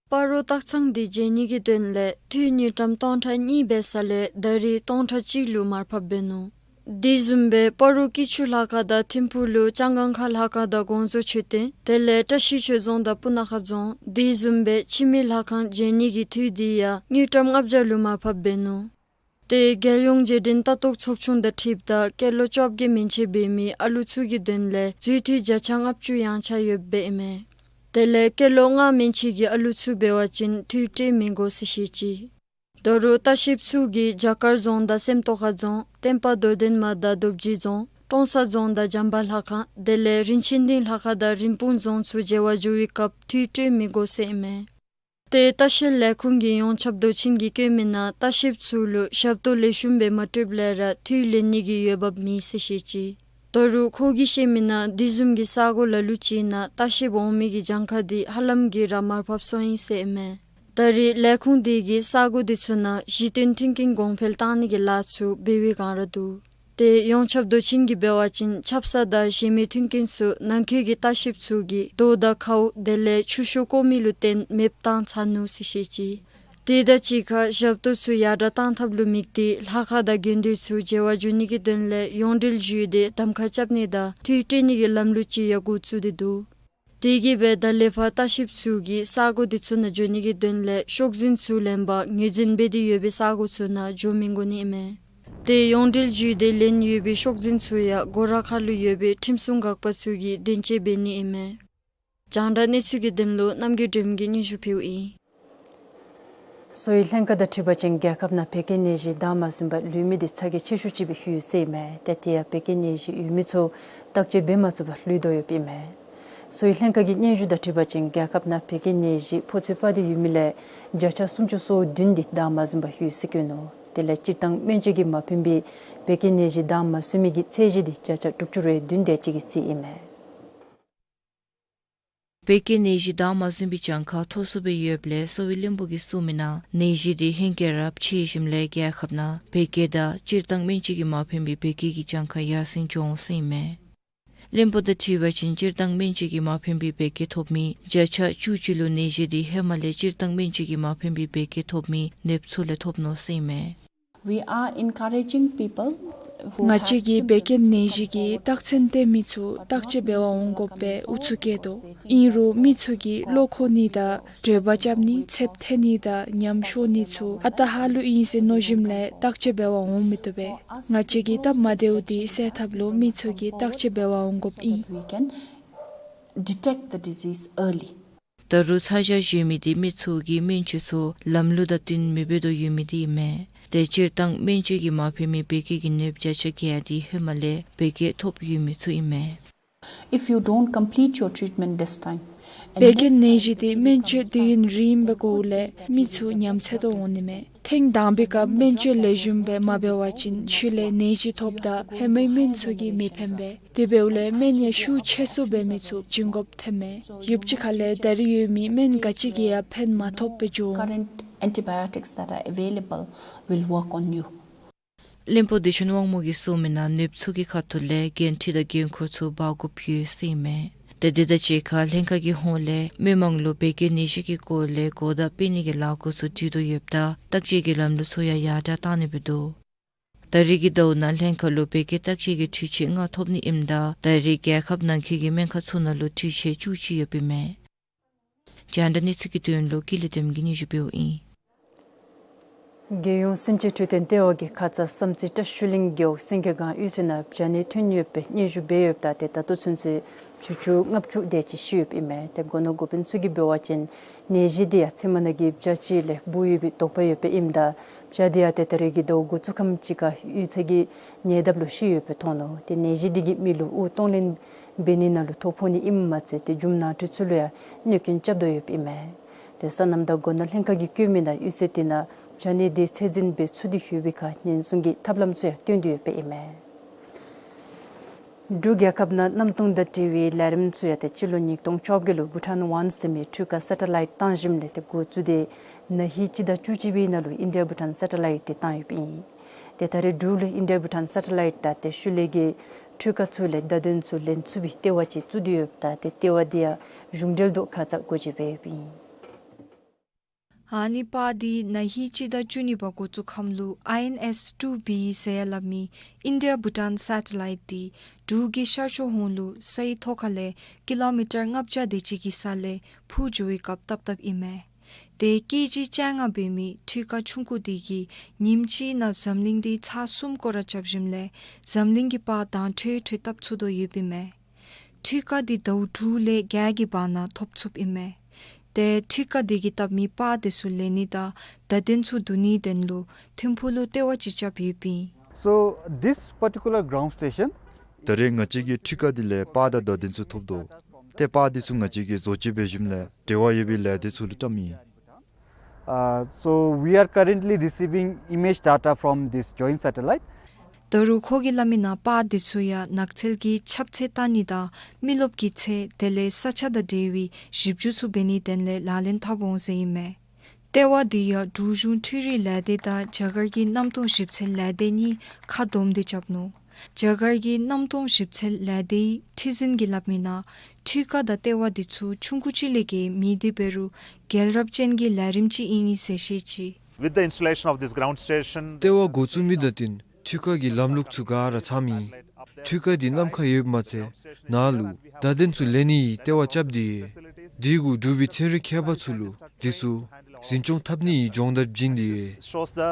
སྤ་རོ་སྟག་ཚང་འདི་མཇལ་ནི་གི་དོན་ལས་འཐུས་དངུལ་ཀྲམ་སྟོང་ཕྲག་གཉིས་འབད་ས་ལས་ད་རེས་སྟོང་ཕྲག་གཅིག་ལུ་མར་ཕབ་འབད་ནུག། དེ་བཟུམ་སྦེ་སྤ་རོ་སྐྱིད་ཆུ་ལྷ་ཁང་དང་ཐིམ་ཕུག་ལུ་ལྕང་སྒང་ཁ་ལྷ་ཁང་དང་དགོངས་རྫོགས་མཆོད་རྟེན་དེ་ལས་བཀྲ་ཤིས་ཆོས་རྫོང་དང་སྤུ་ན་ཁ་རྫོང་དེ་བཟུམ་སྦེ་འཆི་མེད་ལྷ་ཁང་མཇལ་ནི་གི་འཐུས་འདི་ཡང་དངུལ་ཀྲམ་ལྔ་བརྒྱ་ལུ་མར་ཕབ་འབད་ནུག། ཏེ་རྒྱལ་ཡོངས་རྗེས་དྲན་ལྟ་རྟོག་ཚོགས་ཆུང་དང་འཁྲིལཝ་ད་སྐྱེས་ལོ་བཅོ་བརྒྱད་མན་ཆད་འབད་མི་ཨ་ལུ་ཚུ་གི་དོན་ལས་རྫུས་མཐུད་བརྒྱ་ཆ་ལྔ་བཅུ་ཡང་ཆ་ཡོདཔ་ཨིན་མས། དེ་ལས་སྐྱེས་ལོ་ལྔ་མན་ཆད་ཀྱི་ཨ་ལུ་ཚུ་འབད་བ་ཅིན་འཐུས་སྤྲོད་མི་དགོ་ཟེར་བཤད་ཅི། ད་རུང་ལྟ་བཤལཔ་ཚུ་གིས་བྱ་དཀར་རྫོང་དང་སེམས་རྟོགས་ཁ་རྫོང་བསྟན་པ་རྡོར་གདན་མ་དང་རྡོ་རྗེ་རྫོང་ཀྲོང་གསར་རྫོང་དང་བྱམས་པ་ལྷ་ཁང་དེ་ལས་རིན་ཆེན་སྡིངས་ལྷ་ཁང་དང་རིན་སྤུངས་རྫོང་ཚུ་མཇལ་བར་འགྱོ་བའི་སྐབས་འཐུས་སྤྲོད་མི་དགོ་ཟེར་ཨིན་མས། ཏེ་ལྟ་བཤལ་ལས་ཁུངས་ཀྱི་ཡོངས་ཁྱབ་མདོ་ཆེན་གྱིས་བཀོད་མི་ནང་ལྟ་བཤལཔ་ཚུ་ལུ་ཞབས་ཏོག་ལེགས་ཤོམ་སྦེ་མ་སྤྲོདཔ་ལས་ར་འཐུས་ལེན་ནི་གི་འོས་འབབ་མེད་ཟེར་བཤད་ཅི། ད་རུང་ཁོ་གིས་བཤད་མི་ནང་དེ་བཟུམ་གྱི་ས་སྒོ་ལ་ལུ་ཅིག་ནང་ལྟ་བཤལཔ་འོང་མི་གི་གྱངས་ཁ་འདི་ཧ་ལམ་གྱིས་ར་མར་ཕབ་སོང་ཡི་ཟེར་ཨིན་མས། ད་རེས་ལས་ཁུངས་དེ་གིས་ས་སྒོ་དེ་ཚུ་ནང་གཞི་རྟེན་མཐུན་རྐྱེན་གོང་འཕེལ་བཏང་ནི་གི་ལཱ་ཚུ་འབད་བའི་བསྒང་ར་འདུག། ཏེ་ཡོངས་ཁྱབ་མདོ་ཆེན་གྱིས་འབད་བ་ཅིན་ཆབ་གསང་དང་གཞན་མི་མཐུན་རྐྱེན་ཚུ་ནང་འཁོད་ཀྱི་ལྟ་བཤལཔ་ཚུ་གིས་རྡོ་དང་ཁཝ་དེ་ལས་ཆུ་ཤོག་བཀོག་མི་ལུ་བརྟེན་མེདཔ་བཏང་ཚར་ནུག་ཟེར་བཤད་ཅི། དེ་དང་གཅིག་ཁར་ཞབས་ཏོག་ཚུ་ཡར་དྲག་གཏང་ཐབས་ལུ་དམིགས་ཏེ་ལྷ་ཁང་དང་དགོན་སྡེ་ཚུ་མཇལ་བར་འགྱོ་ནི་གི་དོན་ལས་ཡོངས་འབྲེལ་ཞུ་སྟེ་གདམ་ཁ་རྐྱབ་ནི་དང་འཐུས་སྤྲོད་ནི་གི་ལམ་ལུགས་ཅིག་ཡང་འགོ་བཙུགས་ཏེ་འདུག། དེ་གིས་སྦེ་ད་ལས་ཕར་ལྟ་བཤལཔ་ཚུ་གིས་ས་སྒོ་དེ་ཚུ་ནང་འགྱོ་ནི་གི་དོན་ལས་ཤོག་འཛིན་ཚུ་ལེན་པར་ངོས་འཛིན་འབད་དེ་ཡོད་པའི་ས་སྒོ་ཚུ་ནང་འགྱོ་མི་དགོ་ནི་ཨིན་མས། ཏེ་ཡོངས་འབྲེལ་ཞུ་སྟེ་ལེན་ཡོད་པའི་ཤོག་འཛིན་ཚུ་ཡང་སྒོ་ར་ཁ་ལུ་ཡོད་པའི་ཁྲིམས་སྲུང་འགག་པ་ཚུ་གིས་བདེན་དཔྱད་འབད་ནི་ཨིན་མས། རྒྱང་བསྒྲགས་གནས་ཚུལ་གྱི་དོན་ལུ་རྣམ་རྒྱལ་སྒྲོལ་མ་གིས་སྙན་ཞུ་ཕུལཝ་ཨིན། གསོ་བའི་ལྷན་ཁག་དང་འཁྲིལ་བ་ཅིན་རྒྱལ་ཁབ་ནང་བད་ཀན་ནད་གཞི་དྭངས་མ་ཟིན་པར་ལུས་མི་དེ་ཚ་གྱང་ཆེ་ཤོས་ཅིག་སྦེ་ཡོད་ཟེར་ཨིན་མས། ཏེ་དེ་ཡང་བད་ཀན་ནད་གཞི་ཡོད་མི་ཚུ་བརྟག་དཔྱད་འབད་མ་ཚུགས་པར་ལུས་དོ་ཡོདཔ་ཨིན་མས། གསོ་བའི་ལྷན་ཁག་གི་སྙན་ཞུ་དང་འཁྲིལ་བ་ཅིན་རྒྱལ་ཁབ་ནང་བད་ཀན་ནད་གཞི་ཕོག་ཚད་སྤར་ཏེ་ཡོད་མི་ལས་བརྒྱ་ཆ་སུམ་ཅུ་སོ་བདུན་དེ་དྭངས་མ་ཟིན་པར་ཡོད་ཟེར་བཀོད་ནུག། དེ་ལས་སྤྱིར་བཏང་སྨན་བཅོས་ཀྱིས་མ་ཕན་པའི་བད་ཀན་ནད་གཞི་དྭངས་མ་ཟིན་མི་གི་ཚད་གཞི་དེ་བརྒྱ་ཆ་དྲུག་ཅུ་རེ་བདུན་དེ་ཅིག་གི་རྩིས་ཨིན་མས། བད་ཀན་ནད་གཞི་དྭངས་མ་ཟིན་པའི་གྱངས་ཁ་མཐོ་སུ་སྦེ་ཡོདཔ་ལས་གསོ་བའི་བློན་པོ་གིས་གསུངས་མི་ནང་ནད་གཞི་དེ་ཧེང་སྐལ་ར་ཆེ་ཞིནམ་ལས་རྒྱལ་ཁབ་ནང་བད་ཀན་དང་སྤྱིར་བཏང་སྨན་བཅོས་ཀྱིས་མ་ཕན་པའི་བད་ཀན་གྱི་གྱངས་ཁ་ཡར་སེང་འགྱོ་འོང་ཟེར་ཨིན་མས། བློན་པོ་དང་འཁྲིལ་བ་ཅིན་སྤྱིར་བཏང་སྨན་བཅོས་ཀྱིས་མ་ཕན་པའི་བད་ཀན་ཐོབ་མི་བརྒྱ་ཆ་བཅུ་གཅིག་ལུ་ནད་གཞི་དེ་ཧེ་མ་ལས་སྤྱིར་བཏང་སྨན་བཅོས་ཀྱིས་མ་ཕན་པའི་བད་ཀན་ཐོབ་མི་ནདཔ་ཚུ་ལས་ཐོབ་ནུག་ཟེར་ཨིན་མས། We are encouraging people who ང་བཅས་ཀྱིས་བད་ཀན་ནད་གཞི་གི་རྟགས་མཚན་སྟོན་མི་ཚུ་བརྟག་དཔྱད་འབད་བར་འོང་དགོཔ་སྦེ་ཨུ་ཚུགས་བསྐྱེད་དོ། ཨིན་རུང་མི་ཚུ་གིས་བློ་འཁོར་ནི་དང་འདྲོག་པ་རྐྱབ་ནི་ཚདཔ་འཐེན་ནི་དང་ཉམས་ཤོར་ནི་ཚུ་ཨ་རྟག་ཧ་ལུགས་ཨིན་ཟེར་མནོ་ཞིནམ་ལས་བརྟག་དཔྱད་འབད་བར་འོང་མི་བཏུབ་པས། ང་བཅས་ཀྱི་སྟབས་མ་བདེཝ་དེ་སེལ་ཐབས་ལུ་མི་ཚུ་གིས་བརྟག་དཔྱད་འབད་བར་འོང་དགོཔ་ཨིན། We can detect the disease early. ད་རུང་ཚ་གྱང་ཡོད་མི་དེ་མི་ཚུ་གིས་སྨན་བཅོས་ཚུ་ལམ་ལུགས་དང་བསྟུན་མི་འབད་དོ་ཡོད་མི་དེ་ཨིན་མས། ཏེ་སྤྱིར་བཏང་སྨན་བཅོས་ཀྱིས་མ་ཕན་མི་བད་ཀན་གྱི་ནདཔ་བརྒྱ་ཆ་བརྒྱད་དེ་ཧེ་མ་ལས་བད་ཀན་ཐོབ་ཡོད་མི་ཚུ་ཨིན་མས། If you don't complete your treatment this time, and བད་ཀན་ནད་གཞི་དེ་སྨན་བཅོས་དུས་ཡུན་རིངམོ་སྦེ་འགོརཝ་ལས་མི་ཚུ་ཉམས་ཚད་དུ་འོང་ནི་མས། ཐེངས་དང་པའི་སྐབས་སྨན་བཅོས་ལེགས་ཤོམ་སྦེ་མ་འབད་བ་ཅིན་ཤུལ་ལས་ནད་གཞི་ཐོབ་ད་ཧེ་མའི་སྨན་ཚུ་གིས་མི་ཕན་པས། དེ་འབདཝ་ལས་སྨན་ཡང་ཤུགས་ཆེ་སུ་འབད་མི་ཚུ་བྱིན་དགོཔ་ཐོནམ་མས། ཡུདཔ་ཅིག་ཁ་ལས་ད་རིས་ཡོད་མི་སྨན་ག་ཅི་གིས་ཡང་ཕན་མ་ཐོགས་པར་འགྱོ་འོང་། Current antibiotics that are available will work on you. བློན་པོ་བདེ་ཆེན་དབང་མོ་གིས་གསུངས་མི་ནང་ནདཔ་ཚུ་གི་ཁ་ཐུག་ལས་འགན་འཁྲི་དང་འགན་ཁུར་ཚུ་འབག་དགོཔ་ཡོད་ཟེར་ཨིན་མས། ཏེ་དེ་དང་གཅིག་ཁར་ལྷན་ཁག་གི་ཧོངས་ལས་མི་མང་ལུ་བད་ཀན་ནད་གཞི་གི་སྐོར་ལས་གོ་བརྡ་སྤེལ་ནི་གི་ལས་འགུལ་ཚུ་སྒྲིག་དོ་ཡོདཔ་ད་བརྟག་དཔྱད་ཀྱི་ལམ་ལུགས་ཚུ་ཡང་ཡར་དྲག་གཏང་ནི་འབད་དོ། ད་རིས་ཀྱི་ཟླཝ་ནང་ལྷན་ཁག་ལུ་བད་ཀན་བརྟག་དཔྱད་ཀྱི་འཕྲུལ་ཆས་ལྔ་ཐོབ་ནི་ཨིནམ་ད་ད་རིས་རྒྱལ་ཁབ་ནང་འཁོད་ཀྱི་སྨན་ཁང་ཚུ་ནང་ལུ་འཕྲུལ་ཆས་བཅུ་གཅིག་ཡོདཔ་ཨིན་མས། རྒྱང་བསྒྲགས་གནས་ཚུལ་གྱི་དོན་ལུ་ཀུན་ལེགས་བདེམ་གྱིས་སྙན་ཞུ་འབདཝ་ཨིན། རྒྱལ་ཡོངས་སེམས་ཅན་འཕྲོད་བསྟེན་ལྟེ་བ་གིས་ཁ་ཙ་བསམ་རྩེ་བཀྲ་ཤིས་གླིང་རྒེད་འོག་སེང་གེ་སྒང་གཡུས་ཚན་ནང་བྱ་ནད་ཐོན་ཡོདཔ་སྦེ་སྙན་ཞུ་འབད་ཡོདཔ་ད་ཏེ་ད་ལྟོ་ཚུན་ཚོད་བྱི་ཅུང་ལྔ་བཅུ་དེ་ཅིག་ཤི་ཡོདཔ་ཨིན་མས། ཏེ་མགོ་ནོར་འགོ་དཔོན་ཚུ་གིས་འབད་བ་ཅིན་ནད་གཞི་དེ་ཡང་ཚལ་མ་ནང་གི་བྱ་ཅིག་ལས་འབུ་ཡོད་པའི་དོགས་པ་ཡོདཔ་ཨིནམ་ད་བྱ་དེ་ཡང་ཏེ་ད་རིས་ཀྱི་ཟླཝ་འགོ་བཙུགས་ཁམས་ཅིག་ཁར་གཡུས་ཚན་གྱི་ཉེ་འདབས་ལུ་ཤི་ཡོདཔ་སྦེ་མཐོང་ནུག། ཏེ་ནད་གཞི་དེ་གིས་མི་ལུ་དབུགས་གཏོང་ལེན་འབད་ནི་ནང་ལུ་ཐོ་ཕོག་ནི་ཨིནམ་མ་ཚད་ཏེ་རྒྱུ་ནོར་འཁྲུལ་ཚུ་ལུ་ཡང་གནོད་སྐྱོན་རྐྱབ་དོ་ཡོདཔ་ཨིན་མས། ཏེ་སོ་ནམ་དང་སྒོ་ནོར་ལྷན་ཁག་གིས་བཀོད་མི་ནང་གཡུས་ཚན་དེ་ནང་བྱ་ནད་དེ་ཚད་འཛིན་འབད་ཚུགས་ཏེ་ཡོད་པའི་ཁར་ཉེན་སྲུང་གི་ཐབས་ལམ་ཚུ་ཡང་སྟོན་ཏེ་ཡོདཔ་ཨིན་མས། འབྲུག་རྒྱལ་ཁབ་ནང་གནམ་སྟོང་དང་འབྲེལ་བའི་ལས་རིམ་ཚུ་ཡང་ཏེ་སྤྱི་ལོ་ཉིས་སྟོང་བཅོ་བརྒྱད་ལུ་བྷུ་ཊཱན་ཝཱན་ཟེར་མི་འཕྲུལ་ཁ་སེ་ཊ་ལའིཊ་བཏང་ཞིནམ་ལས་ཏེ་འགོ་བཙུགས་ཏེ་ན་ཧིང་སྤྱི་ཟླ་བཅུ་གཅིག་པའི་ནང་ལུ་ཨིན་ཌི་ཡ་བྷུ་ཊཱན་སེ་ཊ་ལའིཊ་དེ་བཏང་ཡོདཔ་ཨིན། ཏེ་ད་རིས་འབྲུག་ལུ་ཨིན་ཌི་ཡ་བྷུ་ཊཱན་སེ་ཊ་ལའིཊ་དང་ཏེ་ཤུལ་ལས་ཀྱི་འཕྲུལ་ཁ་ཚུ་ལས་བརྡ་དོན་ཚུ་ལེན་ཚུགས་པའི་ལྟེ་བ་ཅིག་བཙུགས་ཏེ་ཡོདཔ་ད་ཏེ་ལྟེ་བ་དེ་ཡང་གཞུང་འབྲེལ་ཐོག་ཁ་ཙ་སྒོ་འབྱེད་འབད་ཡོདཔ་ཨིན། ཨ་ནི་པར་དེ་ན་ཧིང་སྤྱི་ཟླ་བཅུ་གཉིས་པ་འགོ་བཙུགས་ཁམས་ལུ་ཨའི་ཨེན་ཨེསི་ཊུ་བི་ཟེར་ཡང་སླབ་མི་ཨིན་ཌི་ཡ་བྷུ་ཊཱན་སེ་ཊ་ལའིཊ་དེ་འབྲུག་གི་ཤར་ཕྱོགས་ཧོང་ལུ་སའི་ཐོག་ཁ་ལས་ཀི་ལོ་མི་ཊར་ལྔ་བརྒྱ་དེ་ཅིག་གི་ས་ལས་འཕུར་འགྱོ་བའི་སྐབས་བཏབ་བཏབཔ་ཨིན་མས། ཏེ་ཀེ་ཇི་བཅོ་ལྔ་འབད་མི་འཕྲུལ་ཁ་ཆུང་ཀུ་དེ་གིས་ཉིནམ་གཅིག་ནང་འཛམ་གླིང་འདི་ཚར་གསུམ་སྐོར་ར་རྐྱབ་ཞིནམ་ལས་འཛམ་གླིང་གི་པར་དྭངས་འཕྲོས་འཕྲོས་བཏབ་ཚུགས་དོ་ཡོདཔ་ཨིན་མས། འཕྲུལ་ཁ་འདི་ཟླཝ་དྲུག་ལས་བརྒྱད་ཀྱི་བར་ན་ཐོབ་ཚུགསཔ་ཨིན་མས། ཏེ་འཕྲུལ་ཁ་འདི་གིས་བཏབ་མི་པར་དེ་ཚུ་ལེན་ནི་དང་བརྡ་དོན་ཚུ་བསྡུ་ནིའི་དོན་ལུ་ཐིམ་ཕུག་ལུ་ལྟེ་བ་ཅིག་རྐྱབ་ཡོདཔ་ཨིན། So this particular ground station ད་རེས་ང་བཅས་ཀྱིས་འཕྲུལ་ཁ་འདི་ལས་པར་དང་བརྡ་དོན་ཚུ་ཐོབ་དོ། ཏེ་པར་འདི་ཚུ་ང་བཅས་ཀྱིས་བཟོ་བཅོས་འབད་ཞིནམ་ལས་འབྲེལ་བ་ཡོད་པའི་ལས་སྡེ་ཚུ་ལུ་བཀྲམ་ཡི། Uh, so we are currently receiving image data from this joint satellite. ད་རུང་ཁོ་གིས་སླབ་མི་ནང་པར་འདི་ཚུ་ཡང་ནགས་ཚལ་གྱི་ཁྱབ་ཚད་བལྟ་ནི་དང་མི་རློབས་ཀྱི་ཚད་དེ་ལས་ས་ཆ་དང་འབྲེལ་བའི་ཞིབ་འཇུག་ཚུ་འབད་ནིའི་དོན་ལས་ལག་ལེན་འཐབ་འོང་ཟེར་ཨིན་མས། ལྟེ་བ་འདི་ཡང་འབྲུག་གཞུང་འཕྲུལ་རིག་ལས་སྡེ་དང་རྒྱ་གར་གྱི་གནམ་སྟོང་ཞིབ་འཚོལ་ལས་སྡེ་གཉིས་ཁ་བསྡོམས་ཏེ་རྐྱབ་ནུག། རྒྱ་གར་གྱི་གནམ་སྟོང་ཞིབ་འཚོལ་ལས་སྡེའི་ཁྲི་འཛིན་གྱིས་སླབ་མི་ནང་འཕྲུལ་ཁ་དང་ལྟེ་བ་འདི་ཚུ་ཆུང་ཀུ་ཅིག་ལས་བརྒལ་མེད། དེ་འབད་རུང་རྒྱལ་རབས་ཅན་གྱི་ལས་རིམ་ཅིག་ཨིན་ཟེར་བཤད་ཅི། With the installation of this ground station, ལྟེ་བ་འགོ་བཙུགས་མི་དང་བསྟུན་འཕྲུལ་ཁ་གི་ལམ་ལུགས་ཚུ་ག་ར་ཚངམ་ཨིན། འཕྲུལ་ཁ་འདི་གནམ་ཁར་ཡོདཔ་མ་ཚད་ནཱ་ལུ་བརྡ་དོན་ཚུ་ལེན་ནིའི་ལྟེ་བ་རྐྱབ་སྟེ་ཡོད། དེ་གུ་འབྲུག་པའི་ཚན་རིག་མཁས་པ་ཚུ་ལུ་འདི་ཚུ་འཛིན་སྐྱོང་འཐབ་ནིའི་སྦྱོང་བརྡར་བྱིན་ཏེ་ཡོད། Shows the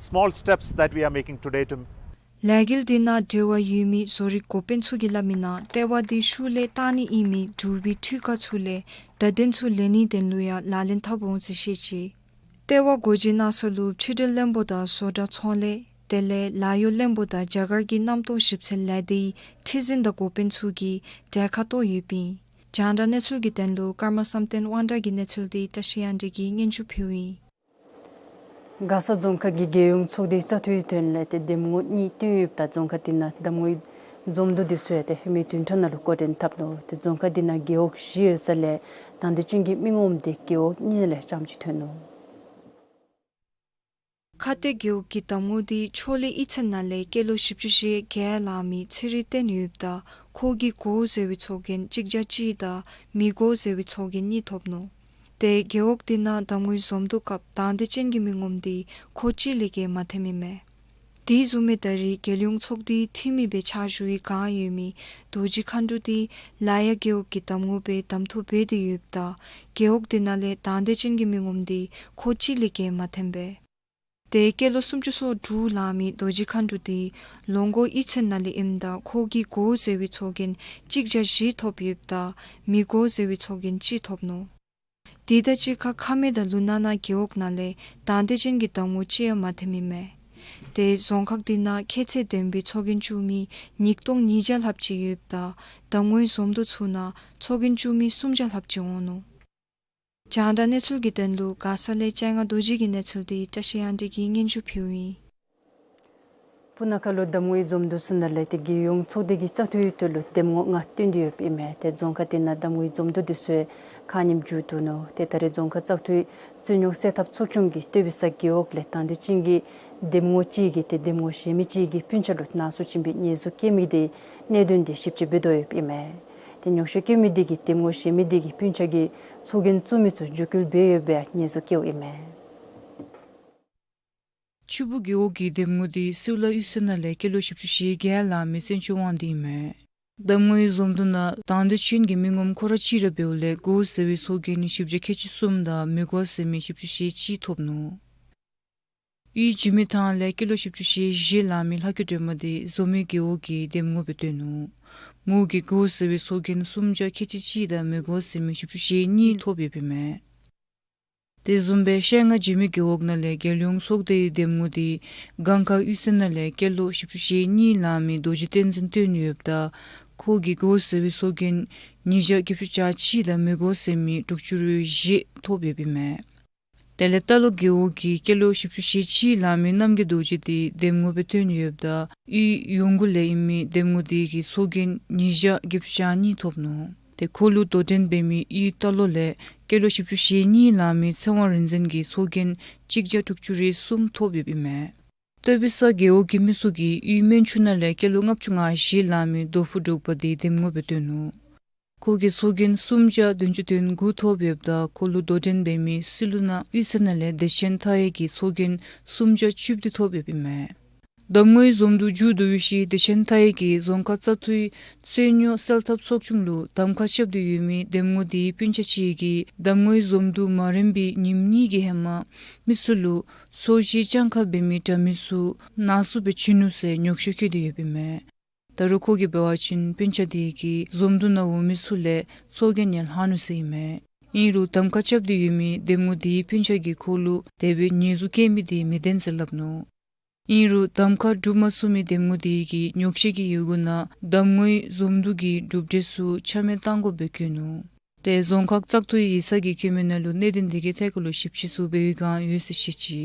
small steps that we are making today to ལས་འགུལ་འདི་ནང་འབྲེལ་བ་ཡོད་མི་བཟོ་རིག་འགོ་དཔོན་ཚུ་གིས་སླབ་མི་ནང་ལྟེ་བ་འདི་ཤུལ་ལས་བཏང་ནི་ཨིན་མི་འབྲུག་པའི་འཕྲུལ་ཁ་ཚུ་ལས་བརྡ་དོན་ཚུ་ལེན་ནིའི་དོན་ལུ་ཡང་ལག་ལེན་འཐབ་འོང་ཟེར་བཤད་ཅི། ལྟེ་བ་སྒོ་འབྱེད་གནང་ས་ལུ་ཕྱི་འབྲེལ་བློན་པོ་དང་བཟོ་གྲྭ་ཚོང་ལས་དེ་ལས་ལཱ་གཡོག་བློན་པོ་དང་རྒྱ་གར་གྱི་གནམ་ཐོག་ཞིབ་འཚོལ་ལས་སྡེའི་ཁྲི་འཛིན་དང་འགོ་དཔོན་ཚུ་གིས་གྲལ་ཁར་གཏོགས་ཡོདཔ་ཨིན། རྒྱང་བསྒྲགས་གནས་ཚུལ་གྱི་དོན་ལུ་ཀརྨ་བསམ་གཏན་དབང་གྲགས་ཀྱི་གནས་ཚུལ་འདི་བཀྲ་ཤིས་དབྱངས་སྒྲོན་གྱིས་སྙན་ཞུ་ཕུལཝ་ཨིན། མགར་ས་རྫོང་ཁག་གི་རྒྱལ་ཡོངས་ཚོགས་སྡེའི་བཙག་འཐུའི་དོན་ལས་ཏེ་འདེམས་ངོ་གཉིས་བཏོན་ཡོདཔ་ད་རྫོང་ཁག་དེ་ནང་གདམ་ངོའི་འཛོམས་འདུ་དེ་ཚུ་ཡང་ཏེ་ཧེ་མའི་བདུན་ཕྲག་ནང་ལུ་འགོ་འདྲེན་འཐབ་ནུག། ཏེ་རྫོང་ཁག་དེ་ནང་རྒེད་འོག་བཞི་ཡོད་ས་ལས་དང་འདོད་ཅན་གྱི་མི་ངོམ་དེ་རྒེད་འོག་གཉིས་ལས་རྐྱངམ་ཅིག་ཐོན་ནུག། ཁ་གཏད་རྒེད་འོག་གི་གདམ་ངོ་དེ་ཕྱོགས་ལས་གཡུས་ཚན་ནང་ལས་སྐྱེས་ལོ་བཞི་བཅུ་ཞེ་བརྒྱད་ལང་མི་ཚེ་རིང་བཏོན་ཡོདཔ་ད་ཁོ་གིས་དགོ་ཟེར་བའི་ཚོགས་རྒྱན་གཅིག་བརྒྱ་གཅིག་དང་མི་དགོ་ཟེར་བའི་ཚོགས་རྒྱན་གཉིས་ཐོབ་ནུག། ཏེ་རྒེད་འོག་དེ་ནང་གདམ་ངོའི་འཛོམས་འདུ་སྐབས་དང་འདོད་ཅན་གྱི་མི་ངོམ་དེ་ཁོ་གཅིག་ལས་བརྒལ་མ་ཐོནམ་ཨིན་མས། དེ་བཟུམ་སྦེ་ད་རེས་རྒྱལ་ཡོངས་ཚོགས་སྡེའི་འཐུས་མི་སྦེ་ཕྱག་ཞུ་བའི་བསྒང་ཡོད་མི་རྡོ་རྗེ་མཁའ་འགྲོ་དེ་ལ་ཡ་རྒེད་འོག་གི་གདམ་ངོ་སྦེ་གདམ་འཐུ་འབད་དེ་ཡོདཔ་ད་རྒེད་འོག་དེ་ནང་ལས་དང་འདོད་ཅན་གྱི་མི་ངོམ་དེ་ཁོ་གཅིག་ལས་བརྒལ་མ་ཐོནམ་སྦེ། ཏེ་སྐྱེས་ལོ་སུམ་ཅུ་སོ་དྲུག་ལང་མི་རྡོ་རྗེ་མཁའ་འགྲོ་དེ་ལོངས་སྐོར་གཡུས་ཚན་ནང་ལས་ཨིནམ་ད་ཁོ་གིས་དགོ་ཟེར་བའི་ཚོགས་རྒྱན་གཅིག་བརྒྱ་བཞི་ཐོབ་ཡོདཔ་ད་མི་དགོ་ཟེར་བའི་ཚོགས་རྒྱན་གཅིག་ཐོབ་ནུག། དེ་དང་གཅིག་ཁར་ཁ་སྨད་དང་ལུ་ནག་ན་རྒེད་འོག་ནང་ལས་དང་འདོད་ཅན་གྱི་གདམ་ངོ་གཅིག་ཡང་མ་ཐོནམ་ཨིན་མས། ཏེ་རྫོང་ཁག་དེ་ནང་ཁྱད་ཚད་ལྡན་པའི་ཚོགས་རྒྱན་བཙུགས་མི་ཉིས་སྟོང་ཉིས་བརྒྱ་ལྷགཔ་ཅིག་ཡོདཔ་ད་གདམ་ངོའི་འཛོམས་འདུ་ཚུ་ནང་ཚོགས་རྒྱན་བཙུགས་མི་སུམ་བརྒྱ་ལྷགཔ་ཅིག་འོང་ནུག། རྒྱང་བསྒྲགས་གནས་ཚུལ་གྱི་དོན་ལུ་མགར་ས་ལས་ལྕང་ང་རྡོ་རྗེ་གི་གནས་ཚུལ་འདི་བཀྲ་ཤིས་དབྱངས་སྒྲོན་གྱིས་སྙན་ཞུ་ཕུལཝ་ཨིན། སྤུ་ན་ཁ་ལུ་གདམ་ངོའི་འཛོམས་འདུ་ཚུ་ནང་ལས་ཏེ་རྒྱལ་ཡོངས་ཚོགས་སྡེ་གི་བཙག་འཐུའི་དོན་ལུ་འདེམས་ངོ་ལྔ་བཏོན་ཏེ་ཡོདཔ་ཨིན་མས། ཏེ་རྫོང་ཁག་དེ་ནང་གདམ་ངོའི་འཛོམས་འདུ་དེ་ཚུ་ཡང་ཁག་གཉིསམ་མཇུག་བསྡུ་ནུག། ཏེ་ད་རེས་རྫོང་ཁག་བཙག་འཐུའི་རྩོད་རྙོགས་སེལ་ཐབས་ཚོགས་ཆུང་གིས་བསྟོད་པའི་ས་རྒེད་འོག་ལས་དང་འདོད་ཅན་གྱི་འདེམས་ངོ་གཅིག་གིས་ཏེ་འདེམས་ངོ་གཞན་མི་གཅིག་གི་སྤུན་ཆ་ལུ་ནང་གསུག་བྱིན་པའི་ཉེས་འཛུགས་བཀལ་མི་དེ་གནད་དོན་དེ་ཞིབ་དཔྱད་འབད་དོ་ཡོདཔ་ཨིན་མས། ཏེ་ཉོགས་བཤད་བཀལ་མི་དེ་གིས་འདེམས་ངོ་གཞན་མི་དེ་གི་སྤུན་ཆ་གིས་ཚོགས་རྒྱན་བཙུགས་མི་ཚུ་འཇུག་སྐུལ་འབད་ཡོདཔ་སྦེ་ཉེས་འཛུགས་བཀལཝ་ཨིན་མས། ཆུ་སྦུག་རྒེད་འོག་གི་འདེམས་ངོ་དེ་སིའུ་ལ་གཡུས་ཚན་ནང་ལས་སྐྱེས་ལོ་བཞི་བཅུ་ཞེ་བརྒྱད་ལང་མི་བཙན་སྐྱོགས་དབང་འདུས་ཨིན་མས། གདམ་ངོའི་འཛོམས་འདུ་ནང་དང་འདོད་ཅན་གྱི་མི་ངོམ་ཁོ་ར་གཅིག་ར་འབདཝ་ལས་དགོ་ཟེར་བའི་ཚོགས་རྒྱན་བཞི་བརྒྱ་ཁལ་གཅིག་གསུམ་དང་མི་དགོ་ཟེར་མི་བཞི་བཅུ་ཞེ་གཅིག་ཐོབ་ནུག། གཡུས་འཇིགས་མེད་ཐང་ལས་སྐྱེས་ལོ་བཞི་བཅུ་ཞེ་བཞི་ལང་མི་ལྷ་སྐྱིད་སྒྲོལ་མ་དེ་བཟོ་མི་རྒེད་འོག་གི་འདེམས་ངོ་སྦེ་བཏོན་ནུག། མོ་གིས་དགོ་ཟེར་བའི་ཚོགས་རྒྱན་སུམ་བརྒྱ་ཁལ་གཅིག་གཅིག་དང་མི་དགོ་ཟེར་མི་བཞི་བཅུ་ཞེ་གཉིས་ཐོབ་ཡོདཔ་ཨིན་མས། དེ་བཟུམ་སྦེ་ཤེལ་རྔ་འཇིགས་མེད་རྒེད་འོག་ནང་ལས་རྒྱལ་ཡོངས་ཚོགས་སྡེའི་འདེམས་ངོ་དེ་སྒང་ཁ་གཡུས་ཚན་ནང་ལས་སྐྱེས་ལོ་བཞི་བཅུ་ཞེ་གཉིས་ལང་མི་རྡོ་རྗེ་བསྟན་འཛིན་བཏོན་ཡོདཔ་ད་ཁོ་གིས་དགོ་ཟེར་བའི་ཚོགས་རྒྱན་ཉིས་བརྒྱ་བརྒྱད་ཅུ་གྱ་གཅིག་དང་མི་དགོ་ཟེར་མི་དྲུག་ཅུ་རེ་བཞི་ཐོབ་ཡོདཔ་ཨིན་མས། དེ་ལས་རྟ་ལོག་རྒེད་འོག་གི་སྐྱེས་ལོ་བཞི་བཅུ་ཞེ་གཅིག་ལང་མི་རྣམ་རྒྱལ་རྡོ་རྗེ་དེ་འདེམས་ངོ་སྦེ་བཏོན་ཡོདཔ་ད་གཡུས་ཡོངས་ཀྱི་ལས་ཨིན་མི་འདེམས་ངོ་དེ་གིས་ཚོགས་རྒྱན་ཉིས་བརྒྱ་བརྒྱད་ཅུ་གྱ་གཉིས་ཐོབ་ནུག། ཏེ་ཁོ་ལུ་དོ་འགྲན་འབད་མི་གཡུས་རྟ་ལོག་ལས་སྐྱེས་ལོ་བཞི་བཅུ་ཞེ་གཉིས་ལང་མི་ཚེ་དབང་རིག་འཛིན་གྱིས་ཚོགས་རྒྱན་གཅིག་བརྒྱ་དྲུག་ཅུ་རེ་གསུམ་ཐོབ་ཡོདཔ་ཨིན་མས། སྟོད་པའི་ས་རྒེད་འོག་གི་མི་ཚུ་གིས་གཡུས་སྨན་ཆུ་ནང་ལས་སྐྱེས་ལོ་ལྔ་བཅུ་ང་བཞི་ལང་མི་རྡོ་ཕུ་འབྲུག་པ་དེ་འདེམས་ངོ་སྦེ་བཏོན་ནུག། ཁོ་གིས་ཚོགས་རྒྱན་སུམ་བརྒྱ་བདུན་ཅུ་དོན་དགུ་ཐོབ་ཡོདཔ་ད་ཁོ་ལུ་དོ་འགྲན་འབད་མི་སི་ལུ་ན་གཡུས་ཚན་ནང་ལས་བདེ་ཆེན་མཐའ་ཡས་ཀྱིས་ཚོགས་རྒྱན་སུམ་བརྒྱ་བཅུ་བདུན་ཐོབ་ཡོདཔ་ཨིན་མས། གདམ་ངོའི་འཛོམས་འདུ་མཇུག་བསྡུ་བའི་ཤུལ་བདེ་ཆེན་མཐའ་ཡས་ཀྱིས་རྫོང་ཁག་བཙག་འཐུའི་རྩོད་རྙོགས་སེལ་ཐབས་ཚོགས་ཆུང་ལུ་གདམ་ཁ་རྐྱབ་སྟེ་ཡོད་མི་འདེམས་ངོ་དེའི་སྤུན་ཆ་ཅིག་གིས་གདམ་ངོའི་འཛོམས་འདུ་མ་རནམ་པའི་ཉིནམ་གཉིས་ཀྱི་ཧེ་མ་མི་ཚུ་ལུ་ཚོས་གཞི་བཅང་ཁ་འབད་མི་དྲ་མི་ཚུ་ནང་གསུག་སྦེ་བྱིན་ནུག་ཟེར་ཉོགས་བཤད་བཀོད་དེ་ཡོདཔ་ཨིན་མས། ད་རུང་ཁོ་གིས་འབད་བ་ཅིན་སྤུན་ཆ་དེ་གིས་འཛོམས་འདུ་ནང་འོང་མི་ཚུ་ལས་ཚོགས་རྒྱན་ཡང་ལྷག་ནུག་ཟེར་ཨིན་མས། ཨིན་རུང་གདམ་ཁ་རྐྱབ་སྟེ་ཡོད་མི་འདེམས་ངོ་དེའི་སྤུན་ཆ་གིས་ཁོ་ལུ་དེ་སྦེ་ཉེས་འཛུགས་བཀལ་མི་དེ་མི་བདེན་ཟེར་སླབ་ནུག། ཨིན་རུང་གདམ་ཁ་གྲུབ་མ་ཚུགས་མི་འདེམས་ངོ་དེ་གིས་ཉོགས་བཤད་ཀྱི་ཡི་གུ་ནང་གདམ་ངོའི་འཛོམས་འདུ་གི་གྲུབ་འབྲས་ཚུ་ཆ་མེད་བཏང་དགོཔ་སྦེ་བཀོད་ནུག། ཏེ་རྫོང་ཁག་བཙག་འཐུའི་ཡིག་ཚང་གི་བཀོད་མི་ནང་ལུ་གནད་དོན་དེ་གི་ཐད་ཁར་ལུ་ཞིབ་དཔྱད་ཚུ་འབད་བའི་བསྒང་ཡོད་ཟེར་བཤད་ཅི།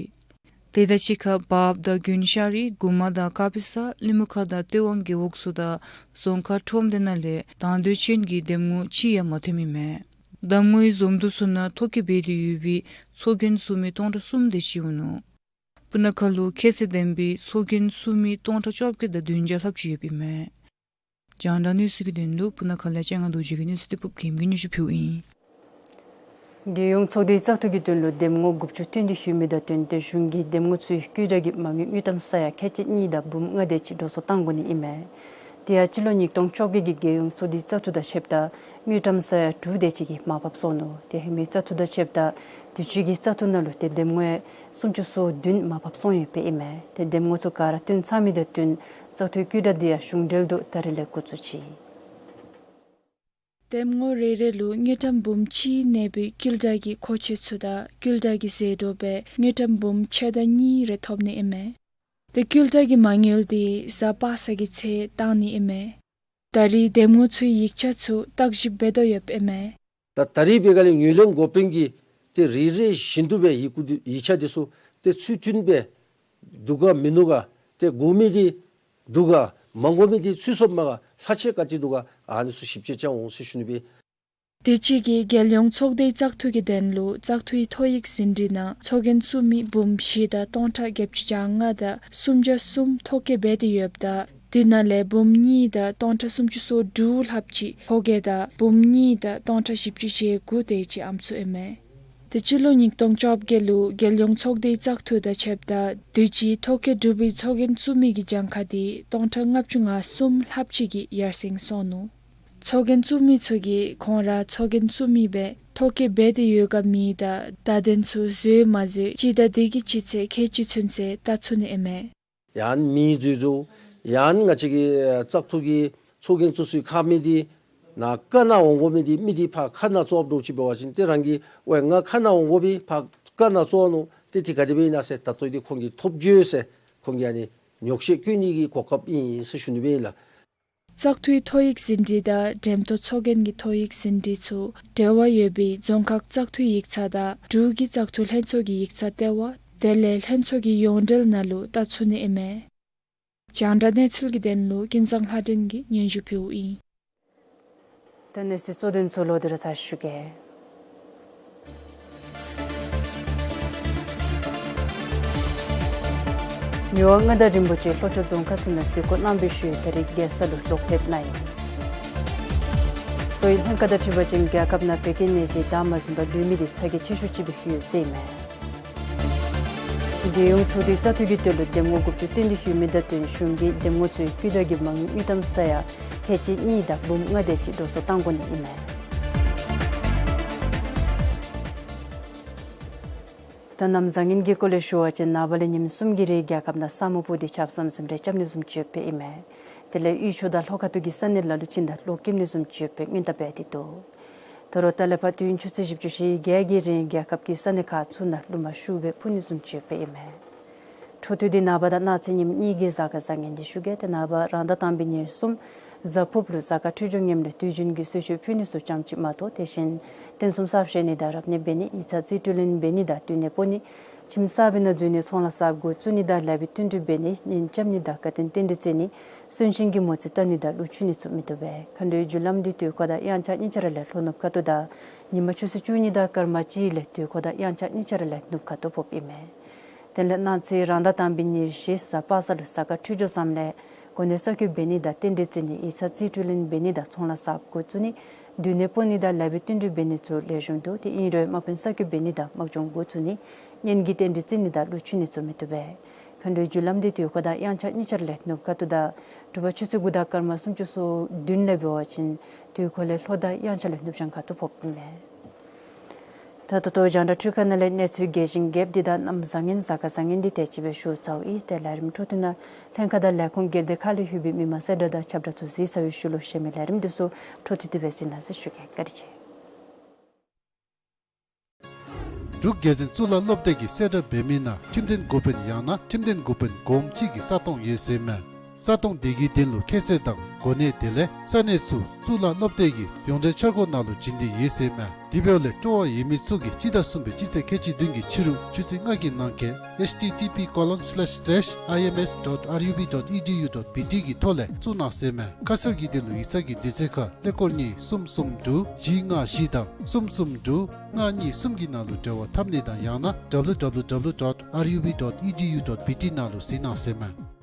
དེ་དང་གཅིག་ཁར་བརཔ་དང་དགོན་ཤ་རི་གུ་མ་དང་ཀ་པི་ས་གླིང་མུ་ཁ་དང་སྟོད་དབང་རྒེད་འོག་ཚུ་དང་རྫོང་ཁག་ཁྲོམ་སྡེ་ནང་ལས་དང་འདོད་ཅན་གྱི་འདེམས་ངོ་གཅིག་ཡང་མ་ཐོནམ་ཨིན་མས། གདམ་ངོའི་འཛོམས་འདུ་ཚུ་ནང་ཐོ་བཀོད་འབད་དེ་ཡོད་པའི་ཚོགས་རྒྱན་བཙུགས་མི་སྟོང་ཕྲག་གསུམ་དེ་ཅིག་འོང་ནུག། སྤུ་ན་ཁ་ལུ་ཁྱད་ཚད་ལྡན་པའི་ཚོགས་རྒྱན་བཙུགས་མི་སྟོང་ཕྲག་བཅོ་བརྒྱད་དང་བདུན་བརྒྱ་ལྷགཔ་ཅིག་ཡོདཔ་ཨིན་མས། རྒྱང་བསྒྲགས་གནས་ཚུལ་གྱི་དོན་ལུ་སྤུ་ན་ཁ་ལས་ལྕང་ང་རྡོ་རྗེ་གི་གནས་ཚུལ་དེ་ཕུབ་རྒྱལམོ་གིས་སྙན་ཞུ་ཕུལཝ་ཨིན། རྒྱལ་ཡོངས་ཚོགས་སྡེའི་བཙག་འཐུ་གི་དོན་ལུ་འདེམས་ངོ་དགུ་བཅུ་བཏོན་ཏེ་ཡོད་མི་དང་བསྟུན་ཏེ་གཞུང་གིས་འདེམས་ངོ་ཚུའི་སྐུད་སྒྲ་གི་མ་དངུལ་དངུལ་ཀྲམ་ས་ཡ་ཁལ་གཅིག་གཉིས་དང་འབུམ་ལྔ་དེ་ཅིག་འགྲོ་སོང་གཏང་དགོ་ནི་ཨིན་མས། དེ་ཡང་སྤྱི་ལོ་ཉིས་སྟོང་བཅོ་བརྒྱད་ཀྱི་རྒྱལ་ཡོངས་ཚོགས་སྡེའི་བཙག་འཐུ་དང་ཕྱདཔ་ད་དངུལ་ཀྲམ་ས་ཡ་དྲུག་དེ་ཅིག་གིས་མར་ཕབ་སོང་ནུག། ཏེ་ཧེ་མའི་བཙག་འཐུ་དང་ཕྱདཔ་ད་དུས་ཅི་གི་བཙག་འཐུ་ནང་ལུ་ཏེ་འདེམས་ངོ་ཡང་སུམ་ཅུ་སོ་བདུན་མར་ཕབ་སོང་ཡོདཔ་ཨིན་མས། ཏེ་འདེམས་ངོ་ཚུ་ག་ར་བཏོན་ཚར་མི་དང་བསྟུན་བཙག་འཐུའི་སྐུད་སྒྲ་དེ་ཡང་གཞུང་འབྲེལ་དུ་ད་རིས་ལས་འགོ་བཙུགས་ཅི། འདེམས་ངོ་རེ་རེ་ལུ་དངུལ་ཀྲམ་འབུམ་གཅིག་གནས་པའི་ཀིལ་ཌ་གི་མཁོ་ཆས་ཚུ་དང་ཀིལ་ཌ་གི་ཟད་འགྲོ་སྦེ་དངུལ་ཀྲམ་འབུམ་ཕྱེད་དང་གཉིས་རེ་ཐོབ་ནི་ཨིན་མས། ཏེ་ཀིལ་ཌ་གི་མ་དངུལ་འདི་གཟའ་པ་སངས་ཀྱི་ཚེ་བཏང་ནི་ཨིན་མས། ད་རེས་འདེམས་ངོ་ཚུའི་ཡིག་ཆ་ཚུ་བརྟག་ཞིབ་འབད་དོ་ཡོདཔ་ཨིན་མས། ད་ད་རེས་འབད་ག་ལས་ངོས་ལེན་འགོ་དཔོན་གྱིས་ཏེ་རེ་རེ་བཞིན་དུ་སྦེ་ཡི་གུ་འདི་ཡིག་ཆ་འདི་ཚུ་ཏེ་ཚུལ་མཐུན་སྦེ་འདུག་ག་མིན་ནུག་ག། ཏེ་དགོ་མི་འདི་འདུག་ག། མ་དགོ་མི་འདི་ཚུད་སོངམ་མས་ག། ལྷག་ཆད་ག་ཅི་འདུག་ག། ཨ་ནི་ཚུ་ཞིབ་དཔྱད་རྐྱབ་འོང་ཟེར་ཞུ་ནི་སྦེ། དུས་ཅི་གི་རྒྱལ་ཡོངས་ཚོགས་སྡེའི་བཙག་འཐུ་གི་དོན་ལུ་བཙག་འཐུའི་ཐོ་ཡིག་ཟིན་བྲིས་ནང་ཚོགས་རྒྱན་བཙུགས་མི་འབུམ་བཞི་དང་སྟོང་ཕྲག་བརྒྱད་ཅུ་གྱ་ལྔ་དང་སུམ་བརྒྱ་གསུམ་ཐོ་བཀོད་འབད་དེ་ཡོདཔ་ད་དེ་ནང་ལས་འབུམ་གཉིས་དང་སྟོང་ཕྲག་སུམ་ཅུ་སོ་དྲུག་ལྷགཔ་ཅིག་ཕོ་སྐྱེས་དང་འབུམ་གཉིས་དང་སྟོང་ཕྲག་བཞི་བཅུ་ཞེ་དགུ་དེ་ཅིག་ཨམ་སྲུ་ཨིན་མས། ཏེ་སྤྱི་ལོ་ཉིས་སྟོང་བཅོ་བརྒྱད་ལུ་རྒྱལ་ཡོངས་ཚོགས་སྡེའི་བཙག་འཐུ་དང་ཕྱདཔ་ད་དུས་ཅི་ཐོ་བཀོད་གྲུབ་པའི་ཚོགས་རྒྱན་བཙུགས་མི་གི་གྱངས་ཁ་དེ་སྟོང་ཕྲག་ལྔ་བཅུ་ང་གསུམ་ལྷགཔ་ཅིག་གིས་ཡར་སེང་སོང་ནུག། ཚོགས་རྒྱན་བཙུགས་མི་ཚུ་གིས་ཁོང་ར་ཚོགས་རྒྱན་བཙུགས་མི་སྦེ་ཐོ་བཀོད་འབད་དེ་ཡོད་ག་མེད་དང་བརྡ་དོན་ཚུ་བཟོ་མ་བཟོ་སྤྱི་ཟླ་འདི་གི་སྤྱི་ཚེས་ཁལ་གཅིག་ཚུན་ཚོད་བལྟ་ཚུགས་ནི་ཨིན་མས། ཡང་མེད་བཟོ་བཟོ། ཡང་ང་བཅས་ཀྱི་ཨེ་བཙག་འཐུ་གི་ཚོགས་རྒྱན་བཙུགས་སའི་ཁང་མིག་འདི་ནཱ་ཀ་ནང་འོང་དགོ་མི་འདི་མི་འདི་ཕར་ཁ་ནང་བཙུགས་འགྱོ་ཅི་འབད་བ་ཅིན་ཏེ་རང་གིས་ཝའེ་ང་ཁ་ནང་འོང་དགོ་པས་ཕར་ཀ་ནང་བཙུགས་ནུག། ཏེ་དེ་ག་དེ་སྦེ་ཨིན་ན་ཟེར་ད་ལྟོ་འདི་ཁོང་གིས་ཐོབ་འགྱོ་ཟེར་ཁོང་གིས་ཨ་ནི་ཉོགས་བཤད་བཀོད་ནི་གི་གོ་སྐབས་ཨིན་ཟེར་ཞུ་ནི་སྦེ་ཨིན་ལགས། བཙག་འཐུའི་ཐོ་ཡིག་ཟིན་བྲིས་དང་འགྲེམས་སྟོན་ཚོགས་རྒྱན་གྱི་ཐོ་ཡིག་ཟིན་བྲིས་ཚུ་འབྲེལ་བ་ཡོད་པའི་རྫོང་ཁག་བཙག་འཐུའི་ཡིག་ཚང་དང་འབྲུག་གི་བཙག་འཐུ་ལྷན་ཚོགས་ཀྱི་ཡིག་ཚང་ལྟེ་བ་དེ་ལས་ལྷན་ཚོགས་ཀྱི་ཡོངས་འབྲེལ་ནང་ལུ་བལྟ་ཚུགས་ནི་ཨིན་མས། རྒྱང་བསྒྲགས་གནས་ཚུལ་གྱི་དོན་ལུ་ཀུན་བཟང་ལྷ་སྒྲོན་གྱིས་སྙན་ཞུ་ཕུལཝ་ཨིན། ད་གནས་ཚུལ་གཙོ་དོན་ཚུ་ལོག་སྟེ་ར་ཚར་ཞུ་གེ། མི་དབང་མངའ་བདག་རིན་པོ་ཆེ་ལྷོ་ཕྱོགས་རྫོང་ཁག་ཚུ་ནང་གཟིགས་སྐོར་གནང་བའི་ཤུལ་ད་རིས་རྒྱལ་ས་ལུ་ལོག་ཕེབས་གནང་ཡི། གཙོ་བོ་ལྷན་ཁག་དང་འཁྲིལ་བ་ཅིན་རྒྱལ་ཁབ་ནང་བད་ཀན་ནད་གཞི་དར་མ་ཟིན་པར་ལུས་མི་དེ་ཚ་གྱང་ཆེ་ཤོས་ཅིག་སྦེ་ཡོད་ཟེར་ཨིན་མས། རྒྱལ་ཡོངས་ཚོགས་འདུའི་བཙག་འཐུ་གི་དོན་ལུ་འདེམས་ངོ་དགུ་བཅུ་བཏོན་ཏེ་ཡོད་མི་དང་བསྟུན་གཞུང་གིས་འདེམས་ངོ་ཚུའི་ཀིལ་ཌ་གི་མ་དངུལ་དངུལ་ཀྲམ་ས་ཡ་ཁལ་གཅིག་གཉིས་དང་འབུམ་ལྔ་དེ་ཅིག་འགྲོ་སོང་བཏང་དགོ་ནི་ཨིན་མས། ད་གནམ་བཟང་ངན་གྱི་སྐོར་ལས་ཞུ་བ་ཅིན་ནངས་པ་ལས་ཉིནམ་གསུམ་གྱི་རིང་རྒྱལ་ཁབ་ནང་ས་སྨུག་སྤུབས་ཏེ་ཆརཔ་ཟམ་ཟིམ་རེ་རྐྱབ་ནི་བཟུམ་ཅིག་ཡོདཔ་ཨིན་མས། དེ་ལས་དབུས་ཕྱོགས་དང་ལྷོ་ཁ་ཐུག་གི་ས་གནས་ལ་ལུ་སྤྱི་ཟླ་གློག་འཁྱུག་ནི་བཟུམ་ཅིག་ཡོདཔ་སྔོན་བརྡ་འབད་དེ་འདུག། ད་རུང་ད་ལས་ཕར་དུས་ཡུན་ཆུ་ཚོད་བཞི་བཅུ་ཞེ་བརྒྱད་ཀྱི་རིང་རྒྱལ་ཁབ་ཀྱི་ས་གནས་ཁག་ཚུ་ནང་རླུང་མ་ཤུགས་སྦེ་འཕུ་ནི་བཟུམ་ཅིག་ཡོདཔ་ཨིན་མས། འཕྲོ་མཐུད་དེ་ནངས་པ་དང་གནངས་ཚེ་ཉིནམ་གཉིས་ཀྱི་གཟའ་སྐར་བཟང་ངན་འདི་ཞུ་གེ། ཏེ་ནངས་པ་རང་ཟླ་དང་པའི་ཉེར་གསུམ་གཟའ་ཕུརཔ་ལུ་གཟའ་སྐར་འཕྲོད་སྦྱོར་ངནམ་ལས་དུས་རྒྱུན་གྱི་གསོལ་མཆོད་ཕུལ་ནི་ཚུ་ཙམ་ཅིག་མ་གཏོགས་དེ་བཞིན་རྟེན་གསུམ་གསར་བཞེངས་ནི་དང་རབ་གནས་འབད་ནི་ཡིག་ཚང་རྩིས་སྤྲོད་ལེན་འབད་ནི་དང་བསྟུན་གནས་སྤོ་ནི་ཁྱིམ་གསར་པའི་ནང་འཛུལ་ནི་ཚོང་ལཱ་གསརཔ་འགོ་བཙུགས་ནི་དང་ལེགས་པའི་བསྟུན་གྲོས་འབད་ནི་གཉེན་རྐྱབ་ནི་དང་དགའ་སྟོན་རྟེན་འབྲེལ་བརྩི་ནི་གསོན་གཤིན་གྱི་མོ་རྩིས་བལྟ་ནི་དང་གླུ་མཆོད་ནི་ཚུ་མི་བཏུབ་པས། མཁའ་འགྲོའི་རྒྱུ་ལམ་འདི་དུས་འཁོར་དང་དབྱངས་འཆར་གཉིས་ཆ་ར་ལས་ལྷོ་ནུབ་ཁ་ཐུག་དང་ཉིན་མ་ཆུ་ཚོད་བཅུ་གཉིས་དང་སྐར་མ་གཅིག་ལས་དུས་འཁོར་དང་དབྱངས་འཆར་གཉིས་ཆ་ར་ལས་ནུབ་ཁ་ཐུག་ཕོགཔ་ཨིན་མས། དེ་ལས་གནངས་ཚེ་རང་ཟླ་དང་པའི་ཉེར་བཞི་གཟའ་པ་སངས་ལུ་གཟའ་སྐར་འཕྲོད་སྦྱོར་བཟངམ་ལས་གོ་གནས་གསར་བསྐོ་འབད་ནི་དང་རྟེན་འབྲེལ་བརྩི་ནི་ཡིག་ཚང་རྩིས་སྤྲོད་ལེན་འབད་ནི་དང་ཚོང་ལཱ་གསརཔ་འགོ་བཙུགས་ནི་བསྟུན་གནས་སྤོ་ནི་དང་ལེགས་པའི་བསྟུན་གྲོས་འབད་ནི་ཚུ་ལེགས་ཤོམ་འདུག། དེ་ཨིན་རུང་དམག་དཔོན་གསར་བསྐོ་འབད་ནི་དང་དམག་སྦྱོང་འགོ་བཙུགས་ནི་གཉེན་གྱི་རྟེན་འབྲེལ་བརྩི་ནི་དང་གླུ་མཆོད་ནི་ཚུ་མི་བཏུབ་པས། མཁའ་འགྲོའི་རྒྱུ་ལམ་འདི་དུས་འཁོར་དང་དབྱངས་འཆར་གཉིས་ཆ་ར་ལས་ནུབ་ཁ་ཐུག་དང་དྲོ་པ་ཆུ་ཚོད་དགུ་དང་སྐར་མ་སུམ་ཅུ་སོ་བདུན་ལས་འབད་བ་ཅིན་དུས་འཁོར་ལས་ལྷོ་དང་དབྱངས་འཆར་ལས་ནུབ་བྱང་ཁ་ཐུག་ཕོགཔ་ཨིན་མས། ད་ད་ལྟོ་རྒྱང་བསྒྲགས་འཕྲུལ་ཁང་ནང་ལས་གནས་ཚུལ་རྒྱས་ཤིང་རྒྱསཔ་འདི་དང་གནམ་བཟང་ངན་གཟའ་སྐར་བཟང་ངན་འདི་དེ་ཅིག་སྦེ་ཞུ་ཚརཝ་ཨིན། ཏེ་ལས་རིམ་འཕྲོ་མཐུད་ནང་ལྷན་ཁག་དང་ལས་ཁུངས་སྒེར་སྡེ་ཁག་ལུ་ཡོད་པའི་མི་མང་གསལ་བསྒྲགས་དང་ཁྱབ་བསྒྲགས་ཚུ་གཟིགས་ཚར་བའི་ཤུལ་ལུ་གཞན་མི་ལས་རིམ་འདི་ཚུ་འཕྲོ་མཐུད་དེ་སྦེ་གཟིགས་གནང་ཟེར་ཞུ་གེ། བཀའ་དྲིན་ཆེ། འབྲུག་རྒྱལ་འཛིན་གཙུག་ལག་སློབ་སྡེ་གིས་གསལ་བསྒྲགས་འབད་མི་ནང་ཁྲིམས་དོན་འགོ་དཔོན་ཡང་ན་ཁྲིམས་དོན་འགོ་དཔོན་གོངམ་ཅིག་གི་ས་སྟོང་ཡོད་ཟེར་མས། ས་སྟོང་དེ་གི་དོན་ལུ་ཁྱད་ཚད་དང་གོ་གནས་དེ་ལས་ས་གནས་ཚུ་གཙུག་ལག་སློབ་སྡེ་གི་ཡོངས་འབྲེལ་འཆར་སྒོ་ནང་ལུ་བྱིན་ཏེ་ཡོད་ཟེར་མས། དེ་འབདཝ་ལས་སྤྲོ་བ་ཡོད་མི་ཚུ་གིས་སྤྱི་ཟླ་གསུམ་པའི་སྤྱི་ཚེས་ཁལ་གཅིག་བདུན་གྱི་ཕྱི་རུ་ཆུ་ཚོད་ལྔ་གི་ནང་འཁོད་H T T P colon slash slash I M S dot R U B dot E D U dot B T གི་ཐོག་ལས་བཙུགས་གནང་ཟེར་མས། ཁ་གསལ་གྱི་དོན་ལུ་ཡིག་ཚང་གི་དུས་ཚོད་ཁར་ཀླད་ཀོར་གཉིས་གསུམ་གསུམ་དྲུག་བཞི་ལྔ་བཞི་དང་གསུམ་གསུམ་དྲུག་ལྔ་གཉིས་གསུམ་གྱི་ནང་ལུ་འབྲེལ་བ་འཐབ་ནི་དང་ཡང་ན་W W W dot R U B dot E D U dot B T ནང་ལུ་གཟིགས་གནང་ཟེར་མས།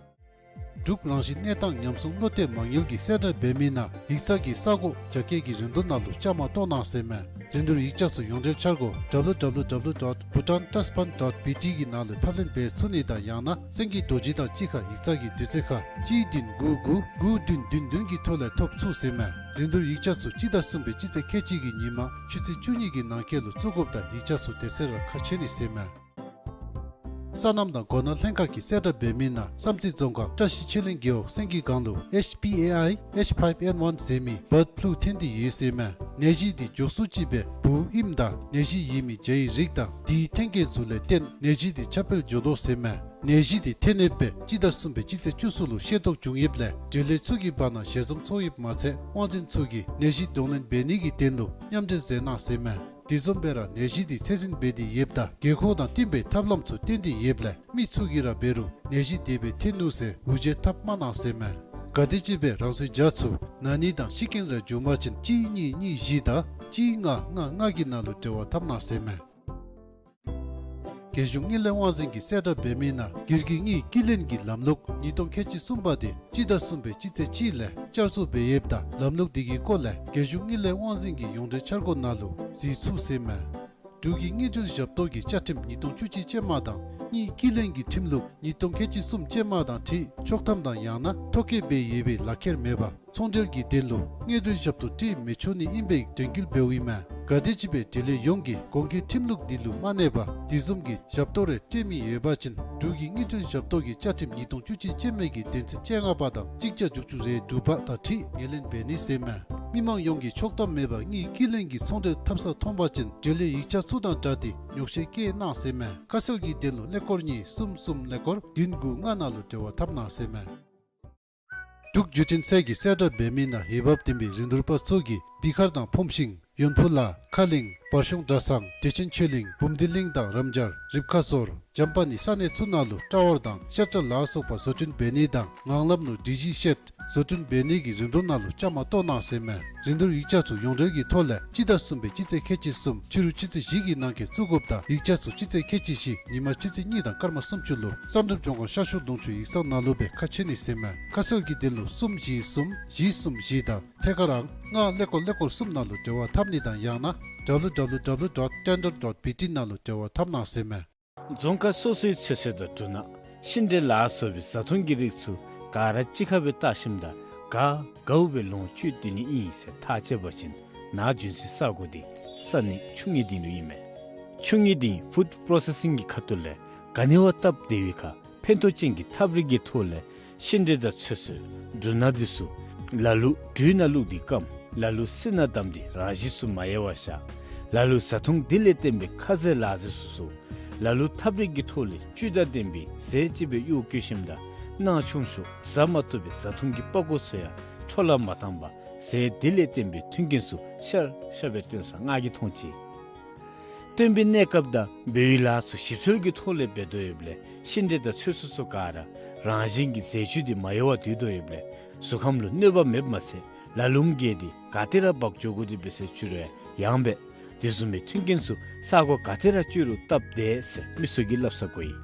འབྲུག་རང་བཞིན་གནས་སྟངས་ཉམས་སྲུང་བློ་གཏད་མ་དངུལ་གྱིས་གསལ་བསྒྲགས་འབད་མི་ནང་ཡིག་ཚང་གི་ས་གོ་རྒྱ་སྐྱེད་ཀྱི་རིན་བསྡུར་ནང་ལུ་བཅའ་མར་གཏོགས་གནང་ཟེར་མས། རིན་བསྡུར་ཡིག་ཆ་ཚུ་ཡོངས་འབྲེལ་འཆར་སྒོ་W W W dot Bhutan Trust Fund dot B T གི་ནང་ལུ་ཕབ་ལེན་འབད་ཚུགས་ནི་དང་ཡང་ན་སེང་གེ་རྡོ་རྗེ་དང་གཅིག་ཁར་ཡིག་ཚང་གི་དུས་ཚོད་ཁར་གཅིག་བདུན་དགུ་དགུ་དགུ་བདུན་བདུན་བདུན་གྱི་ཐོག་ལས་ཐོབ་ཚུགས་ཟེར་མས། རིན་བསྡུར་ཡིག་ཆ་ཚུ་སྤྱི་ཟླ་གསུམ་པའི་སྤྱི་ཚེས་ཁལ་གཅིག་གི་ཉིན་མ་ཆུ་ཚོད་བཅུ་གཉིས་ཀྱི་ནང་འཁོད་ལུ་བཙུགས་དགོཔ་དང་ཡིག་ཆ་ཚུ་དེ་ཚེ་ར་ཁ་ཕྱེ་ནི་ཟེར་མས། སོ་ནམ་དང་སྒོ་ནོར་ལྷན་ཁག་གིས་གསལ་བསྒྲགས་འབད་མི་ནང་བསམ་རྩེ་རྫོང་ཁག་བཀྲ་ཤིས་ཆོས་གླིང་རྒེད་འོག་སེང་གེ་སྒང་ལུ་ཨེཆ་པི་ཨེ་ཨའི་ཨེཆ་ཕའིབ་ཨེན་ཝན་ཟེར་མི་བཱརཌ་ཕུ་ལུ་ཐོན་ཏེ་ཡོད་ཟེར་མས། ནད་གཞི་འདི་འཇོག་ཚུགས་ཅི་སྦེ་བུ་ཨིནམ་དང་ནད་གཞི་ཡོད་མི་བྱ་ཡི་རིགས་དང་དེའི་ཐོན་སྐྱེད་ཚུ་ལས་བརྟེན་ནད་གཞི་འདི་ཁྱབ་སྤེལ་འགྱོ་དོ་ཟེར་མས། ནད་གཞི་འདི་ཐོན་ནེ་སྦེ་སྤྱི་ཟླ་གསུམ་པའི་སྤྱི་ཚེས་བཅུ་གསུམ་ལུ་ཤེས་རྟོགས་བྱུང་ཡོདཔ་ལས་འབྲེལ་ཡོད་ཚུ་གི་བར་ན་ཞལ་འཛོམས་ཚོགས་ཡོདཔ་མ་ཚད་དབང་འཛིན་ཚུ་གིས་ནད་གཞི་གདོང་ལེན་འབད་ནི་གི་དོན་ལུ་མཉམ་འབྲེལ་མཛད་གནང་ཟེར་མས། དེ་བཟུམ་སྦེ་ར་ནད་གཞི་འདི་ཚད་འཛིན་འབད་དེ་ཡོདཔ་ད་དགོས་མཁོ་དང་བསྟུན་པའི་ཐབས་ལམ་ཚུ་བཏོན་ཏེ་ཡོདཔ་ལས་མི་ཚུ་གིས་ར་འབད་རུང་ནད་གཞི་དེ་སྦེ་ཐོན་ནུག་ཟེར་འུར་བརྗོད་འཐབ་མ་གནང་ཟེར་མས། ག་དེམ་ཅིག་སྦེ་རང་སོའི་བྱ་ཚུ་ན་ནི་དང་ཤི་རྐྱེན་ར་འབྱུང་པ་ཅིན་གཅིག་གཉིས་གཉིས་བཞི་དང་གཅིག་ལྔ་ལྔ་ལྔ་གི་ནང་ལུ་འབྲེལ་བ་འཐབ་གནང་ཟེར་མས། རྒྱལ་གཞུང་དངུལ་ལས་དབང་འཛིན་གྱིས་གསལ་བསྒྲགས་འབད་མི་ནང་སྒེར་གྱི་དངུལ་རྐྱིན་ལེན་གྱི་ལམ་ལུགས་ཉིས་སྟོང་ཁལ་གཅིག་གསུམ་པ་དེ་སྤྱི་ཟླ་གསུམ་པའི་སྤྱི་ཚེས་གཅིག་ལས་བསྐྱར་བཟོ་འབད་ཡོདཔ་ད་ལམ་ལུགས་དེ་གི་སྐོར་ལས་རྒྱལ་གཞུང་དངུལ་ལས་དབང་འཛིན་གྱི་ཡོངས་འབྲེལ་འཆར་སྒོ་ནང་ལུ་གཟིགས་ཚུགས་ཟེར་མས། འབྲུག་གི་དངུལ་འབྲེལ་ཞབས་ཏོག་གི་བཅའ་ཁྲིམས་ཉིས་སྟོང་བཅུ་གཅིག་ཅན་མ་དང་དངུལ་རྐྱིན་ལེན་གྱི་ཁྲིམས་ལུགས་ཉིས་སྟོང་ཁལ་གཅིག་གསུམ་ཅན་མ་དང་འཁྲིལ་ཆོག་ཐམ་དང་ཡང་ན་ཐོ་བཀོད་འབད་ཡོད་པའི་ལག་ཁྱེར་མེད་པར་ཚོང་འབྲེལ་གྱི་དོན་ལུ་དངུལ་འབྲེལ་ཞབས་ཏོག་སྤྲོད་མི་ཆོག་ནི་ཨིན་པའི་དོན་འཁྱོལ་འབདཝ་ཨིན་མས། ག་དེམ་ཅིག་སྦེ་འབྲེལ་ཡོད་ཡོངས་ཀྱིས་གོང་གི་ཁྲིམས་ལུགས་འདི་ལུ་མ་གནས་པར་དེ་བཟུམ་གྱི་ཞབས་ཏོག་རེ་སྤྲོད་མི་ཡོད་པ་ཅིན་འབྲུག་གི་དངུལ་འབྲེལ་ཞབས་ཏོག་གི་བཅའ་ཁྲིམས་ཉིས་སྟོང་བཅུ་གཅིག་ཅན་མའི་གི་དོན་ཚན་བཅོ་ལྔ་པ་དང་གཅིག་བརྒྱ་དྲུག་ཅུ་རེ་དྲུག་པ་དང་འཁྲིལ་ངོས་ལེན་འབད་ནི་ཟེར་མས། མི་མང་ཡོངས་ཀྱིས་ཆོག་ཐམ་མེད་པར་དངུལ་རྐྱིན་ལེན་གྱི་ཚོང་འབྲེལ་འཐབ་ས་མཐོང་པ་ཅིན་འབྲེལ་ཡོད་ཡིག་ཆ་ཚུ་དང་སྦྲགས་ཏེ་ཉོགས་བཤད་བཀོད་གནང་ཟེར་མས། ཁ་གསལ་གྱི་དོན་ལུ་ཀླད་ཀོར་གཉིས་གསུམ་གསུམ་ཀླད་ཀོར་བདུན་དགུ་ལྔ་ནང་ལུ་འབྲེལ་བ་འཐབ་གནང་ཟེར་མས། འབྲུག་བརྒྱུད་འཕྲིན་ཚད་ཀྱིས་གསལ་བསྒྲགས་འབད་མི་ནང་འོས་འབབ་ལྡན་པའི་རིན་བསྡུར་པ་ཚུ་གིས་བི་ཁར་དང་ཕོམ་ཤིང་ཡོན་ཕུ་ལ་ཁ་གླིང་བར་གཞུང་གྲྭ་ཚང་བདེ་ཆེན་ཆོས་གླིང་བུམ་སྡེ་གླིང་དང་རམ་སྦྱར་རིབ་ཁ་ཟོར་འཇམ་པ་ནི་ས་གནས་ཚུ་ནང་ལུ་སྤྲ་བར་དང་ཤ་ཁྲག་ལ་སོགས་པ་བཟོ་སྐྲུན་འབད་ནི་དང་ངང་ལམ་ལུ་སྒྲིག་གཞི་བཤད་བཟོ་སྐྲུན་འབད་ནི་གི་རིན་བསྡུར་ནང་ལུ་བཅའ་མར་གཏོགས་གནང་ཟེར་མས། རིན་བསྡུར་ཡིག་ཆ་ཚུ་ཡོངས་འབྲེལ་གྱི་ཐོག་ལས་སྤྱི་ཟླ་གསུམ་པའི་སྤྱི་ཚེས་ཁལ་གཅིག་གསུམ་ཕྱི་རུ་ཆུ་ཚོད་བཞི་གི་ནང་འཁོད་བཙུགས་དགོཔ་དང་ཡིག་ཆ་ཚུ་སྤྱི་ཚེས་ཁལ་གཅིག་བཞི་ཉིན་མ་ཆུ་ཚོད་གཉིས་དང་སྐར་མ་སུམ་ཅུ་ལུ་བསམ་གྲུབ་ལྗོངས་མཁར་ཤར་ཕྱོགས་ལུང་ཕྱོགས་ཡིག་ཚང་ནང་ལུ་སྦེ་ཁ་ཕྱེ་ནི་ཟེར་མས། ཁ་གསལ་གྱི་དོན་ལུ་གསུམ་བཞི་གསུམ་བཞི་གསུམ་བཞི་དང་ཐད་ཀར་ཨང་ལྔ་ཀླད་ཀོར་ཀླད་ཀོར་གསུམ་ནང་ལུ་འབྲེལ་བ་འཐབ་ནི་དང་ཡང་ན་W W W dot tender dot B T ནང་ལུ་འབྲེལ་བ་འཐབ་གནང་ཟེར་མས། རྫོང་ཁག་སོ་སོའི་ཚོད་བསྲེ་དང་འབྲུ་སྣ་ཤིང་འབྲས་ལ་སོགས་པའི་བཟའ་འཐུང་གི་རིགས་ཚུ་ག་ར་གཅིག་ཁར་སྦེ་བཏགས་ཞིནམ་ད་ག་དགའཝ་སྦེ་ལོངས་སྤྱོད་སྡོད་ནི་ཨིན་ཟེར་ཐག་བཅད་པ་ཅིན་ནཱ་བྱོན་སའི་ས་གོ་འདི་ས་གནས་ཆུ་ངོས་ལྡིང་ལུ་ཨིན་མས། ཆུ་ངོས་ལྡིང་ཕུཌ་པྲོ་སེ་སིང་གི་ཁ་ཐུག་ལས་ག་ནི་བ་སྟབས་བདེ་བའི་ཁར་ཕན་ཐོགས་ཅན་གྱི་ཐབས་རིག་གི་ཐོག་ལས་ཤིང་འབྲས་དང་ཚོད་བསྲེ་འབྲུ་སྣ་འདི་ཚུ་ལ་ལུ་དྲོད་ནང་བླུགས་ཏེ་སྐམ། ལ་ལུ་བསིལ་ནང་བསྡམས་ཏེ་རང་བཞིན་སུ་མ་ཡལ་བར་བཞག། ལ་ལུ་བཟའ་འཐུང་འདི་ལས་བརྟེན་པའི་ཁ་ཟས་ལ་ཟས་ཚུ་བཟོ། ལ་ལུ་ཐབས་རིག་གི་ཐོག་ལས་བཅུད་དང་ལྡན་པའི་ཟས་ཅིག་སྦེ་གཡོག་བཀོལ་ཞིནམ་ད་ནང་ཆུང་ཤོས་བཟའ་མ་བཏུབ་པའི་བཟའ་འཐུང་གི་པགས་ཀོ་ཚུ་ཡང་འཕྲོ་བརླག་མ་བཏང་པར་ཟས་འདི་ལས་བརྟེན་པའི་མཐུན་རྐྱེན་ཚུ་ཤར་ཤར་སྦེ་སྟོན་ས་ང་གིས་མཐོང་ཅི། སྟོན་པའི་གནས་སྐབས་དང་འབད་བའི་ལཱ་ཚུ་ཞིབ་འཚོལ་གྱི་ཐོག་ལས་འབད་དོ་ཡོདཔ་ལས་ཤིང་འབྲས་དང་ཚོད་བསྲེ་ཚུ་ག་ར་རང་བཞིན་གྱི་ཟས་བཅུད་འདི་མ་ཡལ་བར་སྡོད་དོ་ཡོདཔ་ལས་གཟུགས་ཁམས་ལུ་གནོད་པ་མེདཔ་མ་ཚད་ལ་ལུམ་རྒས་ཏེ་ག་ཏེ་ར་འབག་འགྱོ་དགོ་དེ་འབད་སའི་ཕྱི་རུ་ཡང་འབད། དེ་བཟུམ་མའི་མཐུན་རྐྱེན་ཚུ་ས་གོ་ག་ཏེ་ར་སྤྱོད་རུང་སྟབས་བདེ་ཟེར་མི་ཚུ་གིས་སླབ་ས་གོ་ཡི།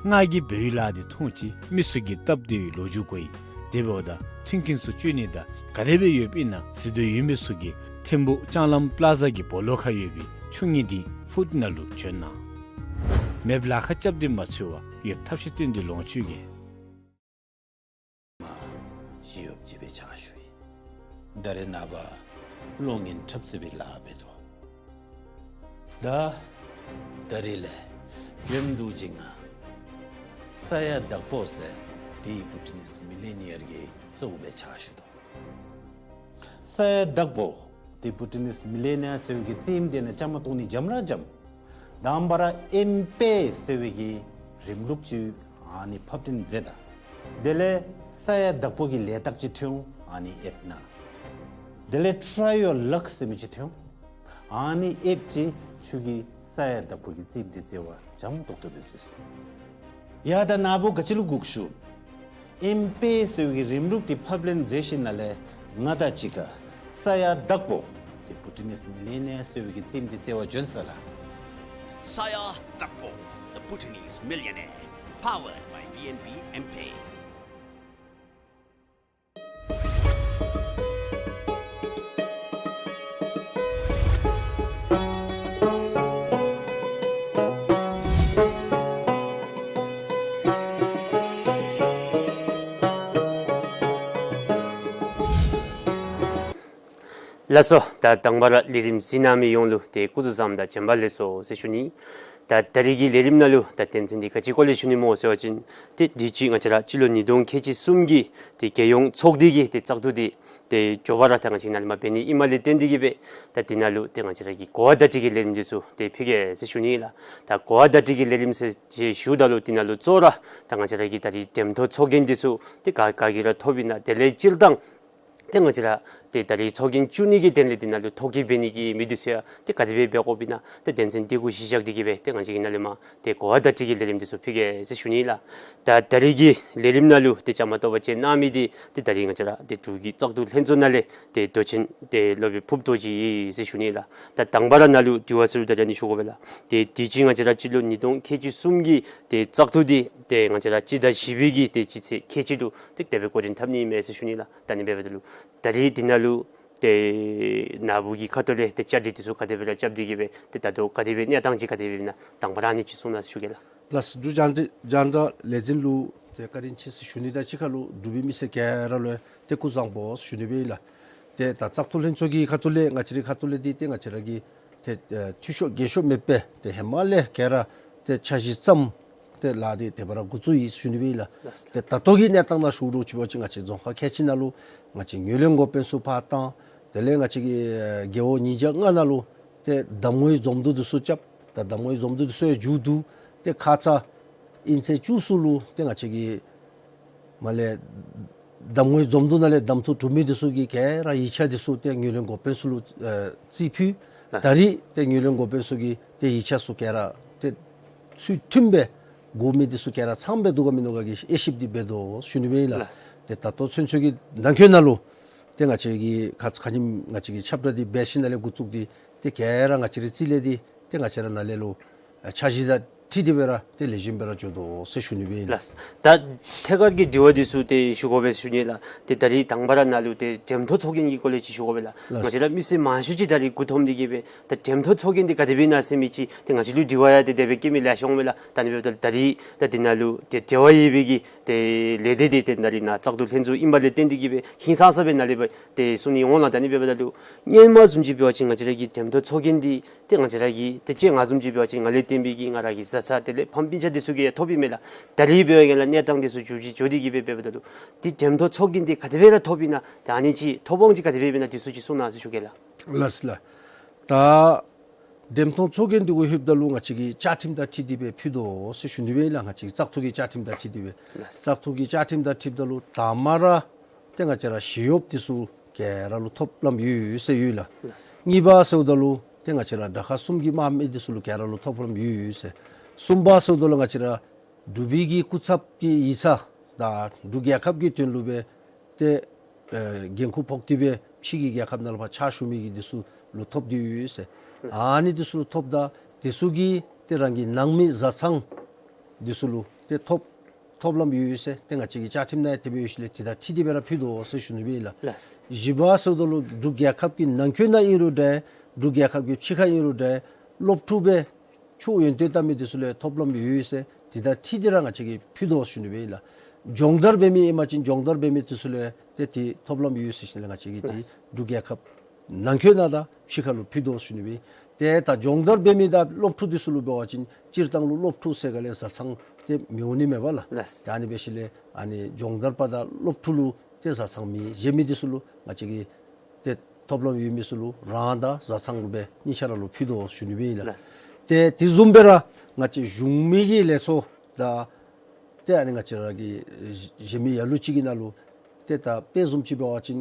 ང་གིས་འབད་བའི་ལཱ་འདི་མཐོང་ཅི། མི་ཚུ་གིས་སྟབས་བདེ་བའི་ལོ་རྒྱུས་གོ་ཡི། དེ་འབདཝ་ད་མཐུན་རྐྱེན་ཚུ་སྤྱོད་ནི་དང་ག་དེ་སྦེ་ཡོདཔ་ཨིན་ན་གཟིགས་འདོད་ཡོད་མི་ཚུ་གིས་ཐིམ་ཕུག་ལྕང་ལམ་པ་ལ་ཛ་གི་སྦོ་ལོགས་ཁར་ཡོད་པའི་ཆུ་ངོས་ལྡིང་ཕུཌ་ནང་ལུ་བྱོན་གནང་། མེདཔ་ལཱ་ཁག་རྐྱབ་སྟེ་མ་འཚོལ་བར་ཡོདཔ་ཐབས་ཤེས་བཏོན་ཏེ་ལོངས་སྤྱོད་གེ། མ་ཞི་གཡོགཔ་ཅིག་སྦེ་ཕྱག་ཞུ་ཡི། ད་རེས་ནངས་པ་གློག་བརྙན་འཁྲབ་རྩེད་པའི་ལཱ་འབད་དོ། ད་ད་རེས་ལས་རྒྱུན་དུ་ཅིག་ང་ས་ཡ་དྭགས་པོ་ཟེར་དེ་བུ་ཊི་ནིས་མི་ལི་ནི་ཡར་གྱི་གཙོ་བོ་སྦེ་ཕྱག་ཞུ་དོ། ས་ཡ་དྭགས་པོ་དེ་བུ་ཊི་ནིས་མི་ལི་ནི་ཡར་ཟེར་བའི་གི་རྩེདམོ་འདི་ནང་བཅའ་མར་གཏོགས་ནི་འཇམ་ར་འཇམ། དང་པ་ར་ཨེམ་པེ་ཟེར་བའི་གི་རིམ་ལུགས་ཅིག་ཨ་ནི་ཕབ་སྟོན་མཛད་ད། དེ་ལས་ས་ཡ་དྭགས་པོ་གི་ལས་རྟགས་ཅིག་ཐོན་འོང་ཨ་ནི་ཨེབ་ནང་། དེ་ལས་ཊ་རའི་ཡོར་ལག་ཟེར་མི་ཅིག་ཐོན་འོང་། ཨ་ནི་ཨེབ་ཅིག་ཁྱོད་ཀྱིས་ས་ཡ་དྭགས་པོ་གི་རྩེདམོ་འདི་རྩེ་བར་འཇམ་ཏོག་ཏོ་སྦེ་མཛད་སོང་། ཡ་ད་ནཱ་བུ་ག་ཅི་ལུ་སྒུག་ཞུ། ཨེམ་པེ་ཟེར་བའི་གི་རིམ་ལུགས་འདི་ཕབ་ལེན་མཛད་ཞིནམ་ལས་ང་དང་གཅིག་ཁར་ས་ཡ་དྭགས་པོ་དེ་བུ་ཊི་ནིས་མི་ལི་ནི་ཡར་ཟེར་བའི་གི་རྩེདམོ་འདི་རྩེ་བར་བྱོན་ས་ལགས། ས་ཡ་དྭགས་པོ་The Bhutanese Millionaire, powered by B N B M-Pay. ལགས་སོ། ད་དང་པ་ར་ལས་རིམ་གཟིགས་གནང་མི་ཡོངས་ལུ་ཏེ་སྐུ་གཟུགས་བཟང་དང་བྱོན་པ་ལེགས་སོ་ཟེར་ཞུ་ནི། ད་ད་རིས་ཀྱི་ལས་རིམ་ནང་ལུ་ད་དོན་ཚན་འདི་ག་ཅི་སྐོར་ལས་ཞུ་ནི་སྨོ་ཟེར་བ་ཅིན་ཏེ་དུས་ཅི་ང་བཅས་ར་སྤྱི་ལོ་ཉིས་སྟོང་ཁལ་གཅིག་གསུམ་གྱི་ཏེ་རྒྱལ་ཡོངས་ཚོགས་སྡེ་གི་ཏེ་བཙག་འཐུ་འདི་ཏེ་མགྱོགས་པ་ར་ད་ང་བཅས་ནཱ་ལས་མར་འབད་ནི་ཨིནམ་ལས་བརྟེན་ཏེ་གིས་སྦེ་ད་འདི་ནང་ལུ་ཏེ་ང་བཅས་ར་གི་གོ་བ་བརྡ་སྤྲོད་ཀྱི་ལས་རིམ་འདི་ཚུ་ཏེ་ཕུལ་གེ་ཟེར་ཞུ་ནི་ལགས། ད་གོ་བ་བརྡ་སྤྲོད་ཀྱི་ལས་རིམ་ཟེར་ཞུཝ་ད་ལུ་འདི་ནང་ལུ་གཙོ་བོ་ར་ད་ང་བཅས་ར་གི་ད་རིས་འགྲེམས་ཐོག་ཚོགས་རྒྱན་འདི་ཚུ་ཏེ་ག་ག་གིས་ར་ཐོབ་ཨིན་ན། དེ་ལས་སྤྱིར་བཏང་ཏེ་ང་བཅས་ར་ཏེ་ད་རིས་ཚོགས་རྒྱན་བཙུགས་ནི་གི་དོན་ལས་འདི་ནང་ལུ་ཐོ་བཀོད་འབད་ནི་གི་མི་འདི་ཚུ་ཡང་ཏེ་ག་དེ་སྦེ་འབད་དགོཔ་ཨིན་ན། ཏེ་དོན་ཚན་འདི་གུ་གཞི་བཞག་སྟེ་གིས་སྦེ་ཏེ་ང་བཅས་ཀྱིས་ནཱ་ལས་མར་ཏེ་གོ་བ་བརྡ་སྤྲོད་ཀྱི་ལས་རིམ་འདི་ཚུ་ཕུལ་གེ་ཟེར་ཞུ་ནི་ལགས། ད་ད་རིས་ཀྱི་ལས་རིམ་ནང་ལུ་ཏེ་བཅའ་མར་གཏོགས་པར་བཅར་གནང་མི་འདི་ཏེ་ད་རིས་ང་བཅས་ར་ཏེ་འབྲུག་གི་བཙག་འཐུ་ལྷན་ཚོགས་ནང་ལས་ཏེ་མདོ་ཆེན་ཏེ་སློབ་དཔོན་ཕུརབ་རྡོ་རྗེ་ཨིན་ཟེར་ཞུ་ནི་ལགས། ད་དང་པ་ར་ནཱ་ལུ་དྲི་བ་ཟེར་རུང་ད་ཨ་ནི་ཞུ་དགོ་པས་ལགས། ཏེ་དུས་ཅི་ང་བཅས་ར་སྤྱི་ལོ་ཉིས་སྟོང་ཁལ་གཅིག་གསུམ་གྱི་ཏེ་བཙག་འཐུ་འདི་ཏེ་ང་བཅས་ར་སྤྱི་ཟླ་བཞི་པའི་གི་ཏེ་སྤྱི་ཚེས་ཁལ་གཅིག་ལུ་ཏེ་དེ་སྦེ་འགོ་འདྲེན་འཐབ་ནི་ཨིན་མས་ཟེར་ཞུ་ནི་ལགས། ད་ཨ་ནི་འབདཝ་ད་ལུ་ད་རིས་འདི་ནང་ལུ་ཏེ་ནཱ་བུ་གི་ཁ་ཐུག་ལས་ཏེ་བཅར་འདྲི་འདི་ཚུ་ག་དེ་སྦེ་ར་རྐྱབ་སྟེ་གིས་སྦེ་ཏེ་ད་ལྟོ་ག་དེ་སྦེ་གནས་སྟངས་ཅིག་ག་དེ་སྦེ་ཨིན་ན་དང་པ་ར་ཨ་ནི་ཅིག་གསུང་གནང་ཟེར་ཞུ་གེ་ལགས། ལགས། འབྲུག་རྒྱང་བསྒྲགས་རྒྱང་བསྒྲགས་ལས་འཛིན་ལུ་ཏེ་བཀའ་དྲིན་ཆེ་ཟེར་ཞུ་ནི་དང་གཅིག་ཁར་ལུ་འབྲུག་པའི་མི་སེར་ག་ར་ལུ་ཏེ་སྐུ་གཟུགས་བཟང་པོ་ཟེར་ཞུ་ནི་སྦེ་ཨིན་ལགས། ཏེ་ད་བཙག་འཐུ་ལྷན་ཚོགས་ཀྱི་ཁ་ཐུག་ལས་ང་བཅས་རའི་ཁ་ཐུག་ལས་འདི་ཏེ་ང་བཅས་ར་གི་ཏེ་ཨེ་འཐུས་ཤོར་འགལ་ཤོར་མེད་པར་ཏེ་ཧེ་མ་ལས་ག་ར་ཏེ་འཆར་གཞི་བརྩམས་ཏེ་ལཱ་འདི་དེ་སྦེ་ར་འགོ་བཙུགས་ཡི་ཟེར་ཞུ་ནི་སྦེ་ཨིན་ལགས། ལགས། ཏེ་ད་ལྟོ་གི་གནས་སྟངས་ནང་ཞུ་རུང་ཅིག་འབད་བ་ཅིན་ང་བཅས་རྫོང་ཁག་ཁལ་གཅིག་ནང་ལུ་ང་བཅས་ངོས་ལེན་འགོ་དཔོན་ཚུ་ཕར་བཏང་། དེ་ལས་ང་བཅས་ཀྱི་ཨེ་རྒེད་འོག་ཉིས་བརྒྱ་ལྔ་ནང་ལུ་ཏེ་གདམ་ངོའི་འཛོམས་འདུ་འདི་ཚུ་རྐྱབ། ད་གདམ་ངོའི་འཛོམས་འདུ་འདི་ཚུ་ཡང་མཇུག་བསྡུ། ཏེ་ཁ་ཙ་དབྱིན་ཚེས་བཅུ་གསུམ་ལུ་ཏེ་ང་བཅས་ཀྱི་མར་ལས་གདམ་ངོའི་འཛོམས་འདུ་ནང་ལས་གདམ་འཐུ་གྲུབ་མི་འདི་ཚུ་གི་ག་ར་ཡིག་ཆ་འདི་ཚུ་ཏེ་ངོས་ལེན་འགོ་དཔོན་ཚུ་ལུ་ཨེ་རྩིས་ཕུལ། ལགས། ད་རིས་ཏེ་ངོས་ལེན་འགོ་དཔོན་ཚུ་གིས་ཏེ་ཡིག་ཆ་ཚུ་ག་ར་ཏེ་ཚུལ་མཐུན་སྦེ་དགོ་མི་འདི་ཚུ་ག་ར་ཚངམ་སྦེ་འདུག་ག་མིན་འདུག་ག་གི་དབྱེ་ཞིབ་འདི་འབད་དོ་ཟེར་ཞུ་ནི་སྦེ་ཨིན་ལགས། ལགས། ཏེ་ད་ལྟོ་ཚུན་ཚོད་ཀྱི་ནང་འཁོད་ནང་ལུ་ཏེ་ང་བཅས་ཀྱི་ཁ་ཁ་ཉིནམ་ང་བཅས་ཀྱི་ཁྱབ་བསྒྲགས་འདི་འབད་ཞིནམ་ལས་འགོ་བཙུགས་ཏེ་ཏེ་ག་ར་ང་བཅས་རའི་རྩིས་ལས་འདི་ཏེ་ང་བཅས་ར་ནཱ་ལས་ལུ་ཨ་འཆར་གཞི་དང་འཁྲིལ་ཏེ་སྦེ་ར་ཏེ་ལེགས་ཤོམ་སྦེ་ར་འགྱོ་དོ་ཟེར་ཞུ་ནི་སྦེ་ཨིན་ལགས། ལགས། ད་ཐད་ཀར་གྱི་དྲི་བ་འདི་ཚུ་ཏེ་ཞུ་དགོ་པས་ཟེར་ཞུ་ནི་ལགས། ཏེ་ད་རིས་དང་པ་ར་ནཱ་ལུ་ཏེ་འགྲེམས་ཐོག་ཚོགས་རྒྱན་གྱི་སྐོར་ལས་ཅིག་ཞུ་དགོ་པས་ལགས། ལགས། ང་བཅས་ར་མི་སེར་མང་ཤོས་ཅིག་ད་རིས་མགུ་འཐོམས་ཏེ་གིས་སྦེ་ད་འགྲེམས་ཐོག་ཚོགས་རྒྱན་འདི་ག་དེ་སྦེ་ཨིན་ན་ཟེར་མི་ཅིག་ཏེ་ང་བཅས་ལུ་དྲི་བ་ཡང་ཏེ་དེ་སྦེ་བཀོད་མི་ལེ་ཤ་འོང་མས་ལགས། ད་ཨ་ནི་འབདཝ་ད་ད་རིས་ད་འདི་ནང་ལུ་ཏེ་འབྲེལ་བ་ཡོད་པའི་གི་ཏེ་ལས་སྡེ་འདི་ཏེ་ད་རིས་ནཱ་བཙག་འཐུ་ལྷན་ཚོགས་ཨིནམ་ལས་བརྟེན་ཏེ་གིས་སྦེ་ཧིང་སངས་ས་སྦེ་ནཱ་ལས་སྦེ་ཏེ་གསུང་ནི་འོང་ལགས། ད་ཨ་ནི་འབདཝ་ད་ལུ་སྔོན་མ་བཟུམ་ཅིག་འབད་བ་ཅིན་ང་བཅས་ར་གི་འགྲེམས་ཐོག་ཚོགས་རྒྱན་འདི་ཏེ་ང་བཅས་ར་གི་ཏེ་ཅིག་ང་བཟུམ་ཅིག་འབད་བ་ཅིན་ང་ལས་བརྟེན་པའི་གི་ང་ར་གི་བཟའ་ཚང་དེ་ལས་ཕམ་སྤུན་ཆ་འདི་ཚུ་གིས་ཡང་ཐོབ་ཨིན་མས་ལགས། ད་རིས་འབད་བ་ཅིན་ལགས་གནས་སྟངས་འདི་ཚུ་འགྱུར་བཅོས་འགྱོ་སྟེ་གིས་སྦེ་འབདཝ་ད་ལུ་ཏེ་འགྲེམས་ཐོག་ཚོགས་རྒྱན་འདི་ག་དེ་སྦེ་ར་ཐོབ་ཨིན་ན། ད་ཨ་ནི་ཅིག་ཐོབ་དབང་ཅིག་ག་དེ་སྦེ་ཨིན་ན་འདི་ཚུ་ཅིག་གསུང་གནང་ཟེར་ཞུ་གེ་ལགས། ལགས་ལགས། ད་འགྲེམས་ཐོག་ཚོགས་རྒྱན་འདི་གུ་ལྷོདཔ་ད་ལུ་ང་བཅས་ཀྱི་བཅའ་ཁྲིམས་དང་འཁྲིལ་ཏེ་སྦེ་ཕུལ་དོ་ཟེར་ཞུ་ནི་སྦེ་ཨིན་ལགས། ང་བཅས་ཀྱི་བཙག་འཐུ་གི་བཅའ་ཁྲིམས་དང་འཁྲིལ་ཏེ་སྦེ། ལགས། བཙག་འཐུ་གི་བཅའ་ཁྲིམས་དང་འཁྲིལཝ་ད་ལུ་དང་པ་ར་ཏེ་ང་བཅས་ར་ཞི་གཡོགཔ་འདི་ཚུ་ག་ར་ལུ་ཐོབ་ལམ་ཡོད་ཟེར་ཡོད་ལགས། ལགས། གཉིས་པ་ཟེརཝ་ད་ལུ་ཏེ་ང་བཅས་ར་དྲག་ཁག་གསུམ་གྱི་དམག་མི་འདི་ཚུ་ལུ་ག་ར་ལུ་ཐོབ་ལམ་ཡོད་ཟེར། གསུམ་པ་ཟེརཝ་ད་ལུ་ང་བཅས་ར་འབྲུག་པའི་གི་སྐུ་ཚབ་ཀྱི་ཡིག་ཚང་དང་འབྲུག་རྒྱལ་ཁབ་ཀྱི་དོན་ལུ་སྦེ་ཏེ་ཨེ་འགན་ཁུར་ཕོག་སྟེ་སྦེ་ཕྱི་གི་རྒྱལ་ཁབ་ནང་ལུ་ཕར་ཕྱག་ཞུ་མི་གི་འདི་ཚུ་ལུ་ཐོབ་སྟེ་ཡོད་ཟེར། ཨ་ནི་འདི་ཚུ་ལུ་ཐོབ་ད་འདི་ཚུ་གིས་ཏེ་རང་གི་ནང་མི་བཟའ་ཚང་འདི་ཚུ་ལུ་ཏེ་ཐོབ་ཐོབ་ལམ་ཡོད་ཟེར་ཏེ་ང་བཅས་ཀྱི་བཅའ་ཁྲིམས་ནང་ཡང་དེ་སྦེ་ཡོད་ཞིནམ་ལས་དེ་དང་འཁྲིལ་ཏེ་སྦེ་ར་ཕུལ་དོ་ཟེར་ཞུ་ནི་སྦེ་ཨིན་ལགས། ལགས། བཞི་པ་ཟེརཝ་ད་ལུ་འབྲུག་རྒྱལ་ཁབ་ཀྱི་ནང་འཁོད་ནང་ཨིན་རུང་འདྲ་འབྲུག་རྒྱལ་ཁབ་ཀྱི་ཕྱི་ཁར་ཨིན་རུང་འདྲ་སློབ་ཕྲུག་སྦེ་ཆོས་ཡོན་ཏན་བལྟ་མི་འདི་ཚུ་ལུ་ཡང་ཐོབ་ལམ་ཡོད་ཟེར། དེ་དང་འཁྲིལ་ཏེ་ར་ང་བཅས་ཀྱིས་ཕུལ་དོ་ཟེར་ཞུ་ནི་སྦེ་ཨིན་ལགས། སྦྱོང་བརྡར་འབད་མི་ཨིན་པ་ཅིན་སྦྱོང་བརྡར་འབད་མི་འདི་ཚུ་ལུ་ཡང་ཏེ་དེ་ཐོབ་ལམ་ཡོད་ཟེར་ཞིནམ་ལས་ང་བཅས་ཀྱིས་ཏེ་ལགས། འབྲུག་རྒྱལ་ཁབ་ནང་འཁོད་ནང་དང་ཕྱི་ཁར་ལུ་ཕུལ་དོ་ཟེར་ཞུ་ནི་སྦེ། ཏེ་ད་སྦྱོང་བརྡར་འབད་མི་དང་སློབ་ཕྲུག་འདི་ཚུ་ལུ་འབད་བ་ཅིན་སྤྱིར་བཏང་ལུ་སློབ་ཕྲུག་ཟེར་ག་ལས་བཟའ་ཚང་ཏེ་མི་འོང་ནི་མས་པ་ལགས། ལགས། ད་ཨ་ནི་འབད་ཞིནམ་ལས་ཨ་ནི་སྦྱོང་བརྡར་པ་དང་སློབ་ཕྲུག་ལུ་ཏེ་བཟའ་ཚང་མེད། གཞན་མི་འདི་ཚུ་ལུ་ང་བཅས་ཀྱིས་ཏེ་ཐོབ་ལམ་ཡོད་མི་ཚུ་ལུ་རང་དང་བཟའ་ཚང་ལུ་སྦེ་གཉིས་ཆ་ར་ལུ་ཕུལ་དོ་ཟེར་ཞུ་ནི་སྦེ་ཨིན་ལགས། ལགས། ཏེ་དེ་བཟུམ་སྦེ་ར་ང་བཅས་གཞུང་མི་གི་ལས་ཚོགས་དང་ཏེ་ཨ་ནི་ང་བཅས་ར་གི་གཞན་མི་ལ་ལུ་ཅིག་གི་ནང་ལུ་ཏེ་ད་དཔེ་བཟུམ་ཅིག་འབད་བ་ཅིན་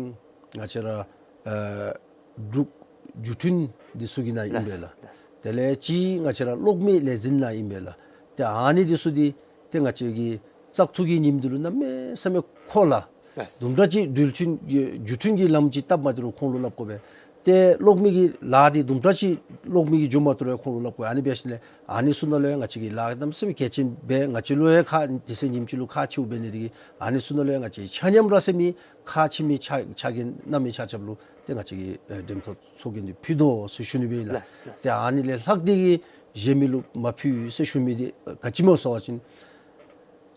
ང་བཅས་ར་ཨེ་འབྲུག་བརྒྱུད་འཕྲིན་འདི་ཚུ་གི་ནང་ཨིན་པས་ལགས། ལགས། དེ་ལས་ཅིག་ང་བཅས་ར་གློག་མེ་ལས་འཛིན་ནང་ཨིན་པས་ལགས། ཏེ་ཨ་ནི་འདི་ཚུ་འདི་ཏེ་ང་བཅས་ཀྱི་བཙག་འཐུ་གི་ཉིནམ་འདི་ལུ་གནམ་མེད་ས་མེད་མཁོ་ལགས། ལགས། དུམ་གྲ་ཅིག་འགྲུལ་འཕྲིན་བརྒྱུད་འཕྲིན་གྱི་ལམ་ཅིག་བཏབ་མ་སྟེར་རུང་ཁོང་ལུ་སླབ་དགོ་པས། ཏེ་གློག་མེ་གི་ལཱ་འདི་དུམ་གྲ་ཅིག་གློག་མེ་གིས་འགྱོ་མ་སྟེར་རུང་ཁོང་ལུ་སླབ་དགོ་པས། ཨ་ནི་འབད་ཞིནམ་ལས་ཨ་ནི་ཚུ་ནང་ལུ་ཡང་ང་བཅས་ཀྱིས་ལཱ་གནམ་མེད་ས་མེད་གལ་ཆེན་སྦེ་ང་བཅས་ལུ་ཡང་ཁག་དེ་ཚེ་ཉིནམ་གཅིག་ལུ་ཁག་ཆེཝ་འབད་ནི་དེ་གིས་ཨ་ནི་ཚུ་ནང་ལུ་ཡང་ང་བཅས་ཆ་མཉམ་ར་ཟེར་མི་ཁག་ཆེ་མི་ཆ་ཆ་རྐྱེན་གནམ་མེད་ཆ་ཁྱབ་ལུ་ཏེ་ང་བཅས་ཀྱིས་ཨེ་འགྲེམས་ཐོག་ཚོགས་རྒྱན་འདི་ཕུལ་དོ་ཟེར་ཞུ་ནི་སྦེ་ཨིན་ལགས། ལགས། ལགས། ཏེ་ཨ་ནི་ལས་ལྷག་སྟེ་གིས་གཞན་མི་ལུ་མ་ཕུལ་ཟེར་ཞུ་མི་འདི་ག་ཅི་སྨོ་ཟེར་བ་ཅིན་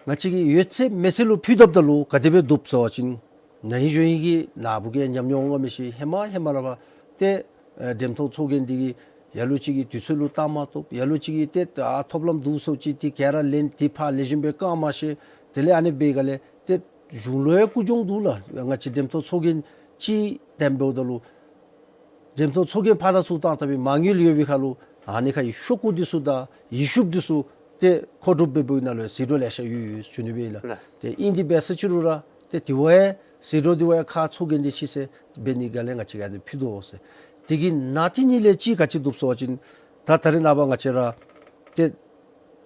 ང་བཅས་ཀྱིས་ཡོད་ཚད་མེད་ཚད་ལུ་ཕུལ་བཏུབ་ད་ལུ་ག་དེ་སྦེ་བཏུབ་ཟེར་བ་ཅིན་ན་ཧིང་གཞེས་ཧིང་གི་ནཱ་བུ་གིས་ཉམས་མྱོང་ཨིན་མས་ཤིག། ཧེ་མ་ཧེ་མ་ར་བ་ཏེ་ཨེ་འགྲེམས་ཐོག་ཚོགས་རྒྱན་འདི་གི་ ཡ་ལུ་ཅིག་གིས་དུས་ཚོད་ལུ་བཏང་མ་ཐོབ། ཡ་ལུ་ཅིག་གིས་ཏེ་ཨ་ཐོབ་ལམ་འདུག་ཟེར་ཅིག་ཏེ་ག་ར་ལེན་ཏེ་ཕར་ལེགས་ཤོམ་སྦེ་བཀང་མ་ཤེས། དེ་ལས་ཨ་ནི་འབད་ག་ལས་ཏེ་གཞུང་ལུ་ཡང་རྒུད་གྱོང་འདུག་ལགས། ང་བཅས་འགྲེམས་སྟོན་ཚོགས་རྒྱན་ཅིག་དེམ་འབདཝ་ད་ལུ་འགྲེམས་སྟོན་ཚོགས་རྒྱན་ཕར་དང་ཚུར་བཏང་བཏང་མི་མ་དངུལ་ཡོད་པའི་ཁར་ལུ་ཨ་ནི་ཁར་ཡི་ཤོག་གུ་འདི་ཚུ་དང་ཡི་ཤུབས་འདི་ཚུ་ཏེ་མཁོ་སྒྲུབ་འབད་འབདཝ་ནང་ལུ་ཟད་འགྲོ་ལེ་ཤ་ཡོད་ཡོད་ཞུ་ནི་སྦེ་ཨིན་ལགས། ལགས། ཏེ་ཨིན་དེ་འབད་ཟེར་ཅི་རུང་ར་ཏེ་དེ་བ་ཡང་ཟད་འགྲོ་དེ་བ་ཡང་ཁག་ཚོགས་རྒྱན་འདི་ཕྱི་སེལ་འབད་ནི་ག་ལས་ང་བཅས་ཀྱིས་ཨ་ནི་ཕུལ་དོ་ཟེར། དེ་གི་ནང་དེ་ཉིད་ལས་ཅིག་ག་ཅི་འདུག་ཟེར་བ་ཅིན་ད་ད་རེས་ནངས་པ་ང་བཅས་ར་ཏེ་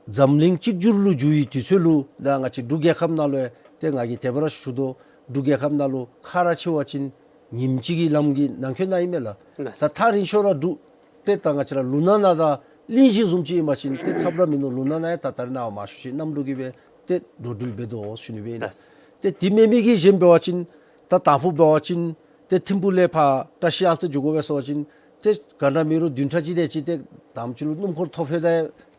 འཛམ་གླིང་གཅིག་གྱུར་ལུ་འགྱུར་བའི་དུས་ཚོད་ལུ་ད་ང་བཅས་འབྲུག་རྒྱལ་ཁབ་ནང་ལུ་ཡང་ཏེ་ང་གིས་དེ་སྦེ་ར་ཞུ་དོ། འབྲུག་རྒྱལ་ཁབ་ནང་ལུ་ཁ་ར་ཕྱེ་བ་ཅིན་ཉིནམ་གཅིག་གི་ལམ་གྱི་ནང་འཁོད་ནང་ཨིན་མས་ལགས། ལགས། ད་ཐག་རིང་ཤོས་ར་འབྲུག་ཏེ་ད་ང་བཅས་ར་ལུང་ནག་ནང་དང་གླིང་བཞི་བཟུམ་ཅིག་ཨིན་པ་ཅིན་ཏེ་ཐབས་ར་མིན་ནུག། ལུང་ནག་ནང་ཡང་ད་ད་རེས་ནངས་པ་མང་ཤོས་ཅིག་གནམ་གྲུ་གིས་སྦེ་ཏེ་འགྲོ་འགྲུལ་འབད་དོ་ཞུ་ནི་སྦེ་ཨིན་ལགས། ལགས། ཏེ་དེ་མེན་མི་གི་གཞན་འབད་བ་ཅིན་ད་དང་ཕུ་འབད་བ་ཅིན་ཏེ་ཐིམ་ཕུག་ལས་ཕར་བཀྲ་ཤིས་གཡང་རྩེ་འགྱོ་དགོ་པས་ཟེར་བ་ཅིན་ཏེ་ག་འདྲ་མེད་རུང་བདུན་ཕྲག་གཅིག་དེ་ཅིག་ཏེ་དང་པ་ཅིག་ལུ་སྣུམ་འཁོར་ཐོབ་ཕོད་ད་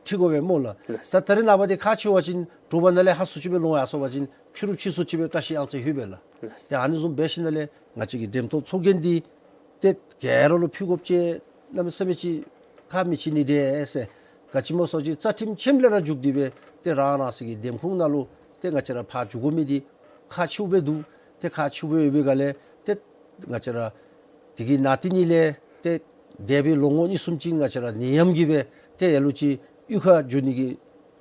ཁྲིད་དགོ་པས་སྨོ་ལགས། ལགས། ད་ད་རེས་ནངས་པ་འདི་ཁག་ཆེ་བ་ཅིན་དྲོ་པ་ནང་ལས་ཧ་སུ་ཅིག་སྦེ་ལོང་ཡར་སོང་པ་ཅིན་ཕྱི་རུ་ཕྱིས་སུ་ཅིག་སྦེ་བཀྲ་ཤིས་གཡང་རྩེ་ལྷོད་པས་ལགས། ལགས། ཏེ་ཨ་ནི་བཟུམ་འབད་ཞིནམ་ལས་ང་བཅས་ཀྱི་འགྲེམས་སྟོན་ཚོགས་རྒྱན་འདི་ཏེ་ག་ར་ལུ་ཕུལ་དགོཔ་ཅིག་གནམ་མེད་ས་མེད་ཅིག་ཁག་མི་ཆེ་ནི་འདྲས་ཟེར། ག་ཅི་སྨོ་ཟེར་བ་ཅིན་རྩ་ཁྲིམས་ཆེནམ་ལས་ར་འཇུག་སྟེ་སྦེ་ཏེ་རང་རང་སོའི་གི་འདེམས་ཁོངས་ནང་ལུ་ཏེ་ང་བཅས་ར་ཕར་འགྱོ་དགོ་མི་འདི་ཁག་ཆེཝ་སྦེ་འདུག། ཏེ་ཁག་ཆེཝ་སྦེ་ཡོད་པའི་སྒང་ལས་ཏེ་ང་བཅས་ར་དེ་གི་ནང་དེ་ཉིད་ལས་ཏེ་འདས་པའི་ལོ་ངོ་གཉིས་གསུམ་ཅིག་ང་བཅས་ར་ནད་ཡམས་ཀྱིས་སྦེ་ཏེ་ལ་ལུ་ཅིག་གཡུས་ཁར་འགྱོ་ནི་གི་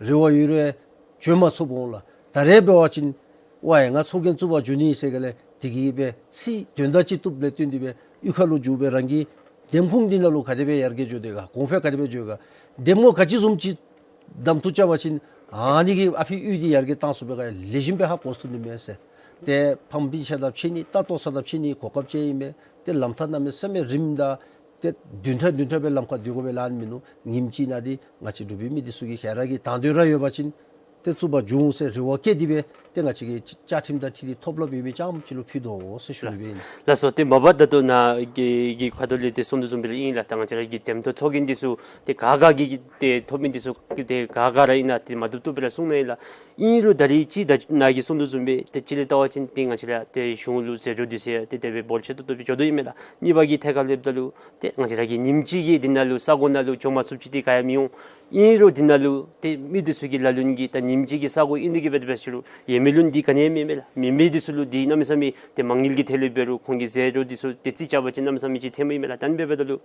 རེ་བ་ཡོད་རུང་འགྱོ་མ་ཚུགསཔ་འོང་ལགས། ད་རེས་འབད་བ་ཅིན་ཝའེ་ང་ཚོགས་རྒྱན་བཙུགས་པར་འགྱོ་ནི་ཟེར་ག་ལས་དེ་གིས་སྦེ་ཚིག་དོན་དག་ཅིག་བཏུབ་ལས་བརྟེན་ཏེ་སྦེ་གཡུས་ཁ་ལུ་འགྱོ་སྦེ་རང་གི་འདེམས་ཁོངས་འདི་ནང་ལུ་ག་དེ་སྦེ་ཡར་རྒྱས་འགྱོ་དེས་ག་གོང་འཕེལ་ག་དེ་སྦེ་འགྱོ་དེས་ག་འདེམས་ངོ་ག་ཅི་བཟུམ་ཅིག་གདམ་འཐུ་རྐྱབ་པ་ཅིན་ཨ་ནི་གིས་ཨ་ཕི་གཡུས་འདི་ཡར་རྒྱས་བཏང་ཚུགས་པས་ག་ལེགས་ཤོམ་སྦེ་ཧ་གོ་ཚུགས་ནི་མས་ཟེར། ཏེ་ཕམ་སྤུན་ཆ་དང་ཕྱད་ནི་ལྟ་རྟོག་ས་དང་ཕྱད་ནི་གོ་སྐབས་ཅིག་ཨིན་མས། ཏེ་ལམ་ཐག་གནམ་མེད་ས་མེད་རིངམོ་དང་ཏེ་བདུན་ཕྲག་བདུན་ཕྲག་སྦེ་ལམ་ཁར་སྡོད་དགོ་པའི་ལཱ་ཨ་ནི་མིན་ནུག། ཉིནམ་གཅིག་ནང་འདི་ང་བཅས་འབྲུག་པའི་མི་འདི་ཚུ་གིས་ག་ར་གིས་དང་འདོད་ར་ཡོད་པ་ཅིན་ཏེ་བཙུགས་པར་འགྱོ་འོང་ཟེར་རེ་བ་བསྐྱེད་དེ་སྦེ་ཏེ་ང་བཅས་ཀྱི་བཅའ་ཁྲིམས་དང་འཁྲིལ་ཏེ་ཐོབ་ལམ་ཡོད་མི་རྐྱངམ་ཅིག་ལུ་ཕུལ་དོ་ཟེར་ཞུ་ནི་སྦེ་ཨིན། ལགས་སོ། ཏེ་མ་པ་ད་ལྟོ་ནཱ་གི་གི་ཁ་ཐུག་ལས་ཏེ་གསུང་དོ་བཟུམ་སྦེ་ར་ཨིན་ལགས། ད་ང་བཅས་ར་གི་འདེམས་ཐོན་ཚོགས་རྒྱན་འདི་ཚུ་ཏེ་ག་ག་གིས་ཏེ་ཐོབ་མི་འདི་ཚུ་ཏེ་ག་ག་ར་ཨིན་ན་ཏེ་མ་བཏུབ་བཏུབ་སྦེ་ར་གསུང་ནི་ཨིན་ལགས། ཨིན་རུང་ད་རེས་ཅིག་ད་ནཱ་གིས་གསུང་དོ་བཟུམ་སྦེ་ཏེ་གཅིག་ལས་བལྟ་བ་ཅིན་ཏེ་ང་བཅས་ར་ཏེ་གཞུང་ལུ་ཟད་འགྲོ་འདི་ཚུ་ཡང་ཏེ་དེ་སྦེ་འབོར་ཆེ་ཏོག་ཏོ་སྦེ་འགྱོ་དོ་ཨིན་མས་ལགས། གཉིས་པ་གི་ཐད་ཁར་ལས་བལྟ་ལུ་ཏེ་ང་བཅས་ར་གིས་ཉིནམ་གཅིག་གི་འདི་ནང་ལུ་ས་གོ་ནང་ལུ་འགྱོ་མ་ཚུགསཔ་ཅིག་འདི་ག་ཡང་མི་འོང་། ཨིན་རུང་འདི་ནང་ལུ་ཏེ་མི་འདི་ཚུ་གི་ལ་ལུ་གིས་ད་ཉིནམ་གཅིག་གི་ས་གོ་ཨིན་ནི་གི་འབད་དེ་འབད་ཞུ་རུང་ཡོད་མི་ལུ་འདི་ག་ནི་ཡང་མེད་མས་ལགས། མེད་མི་འདི་ཚུ་ལུ་འདི་གནམ་མེད་ས་མེད་ཏེ་མ་དངུལ་གྱི་ཐད་ལས་འབད་རུང་ཁོང་གི་ཟད་འགྲོ་འདི་ཚུ་ཏེ་རྩིས་རྐྱབ་པ་ཅིན་གནམ་མེད་ས་མེད་ཅིག་ཐོནམ་ཨིན་མས་ལགས། ད་ཨ་ནི་འབདཝ་ད་ལུ་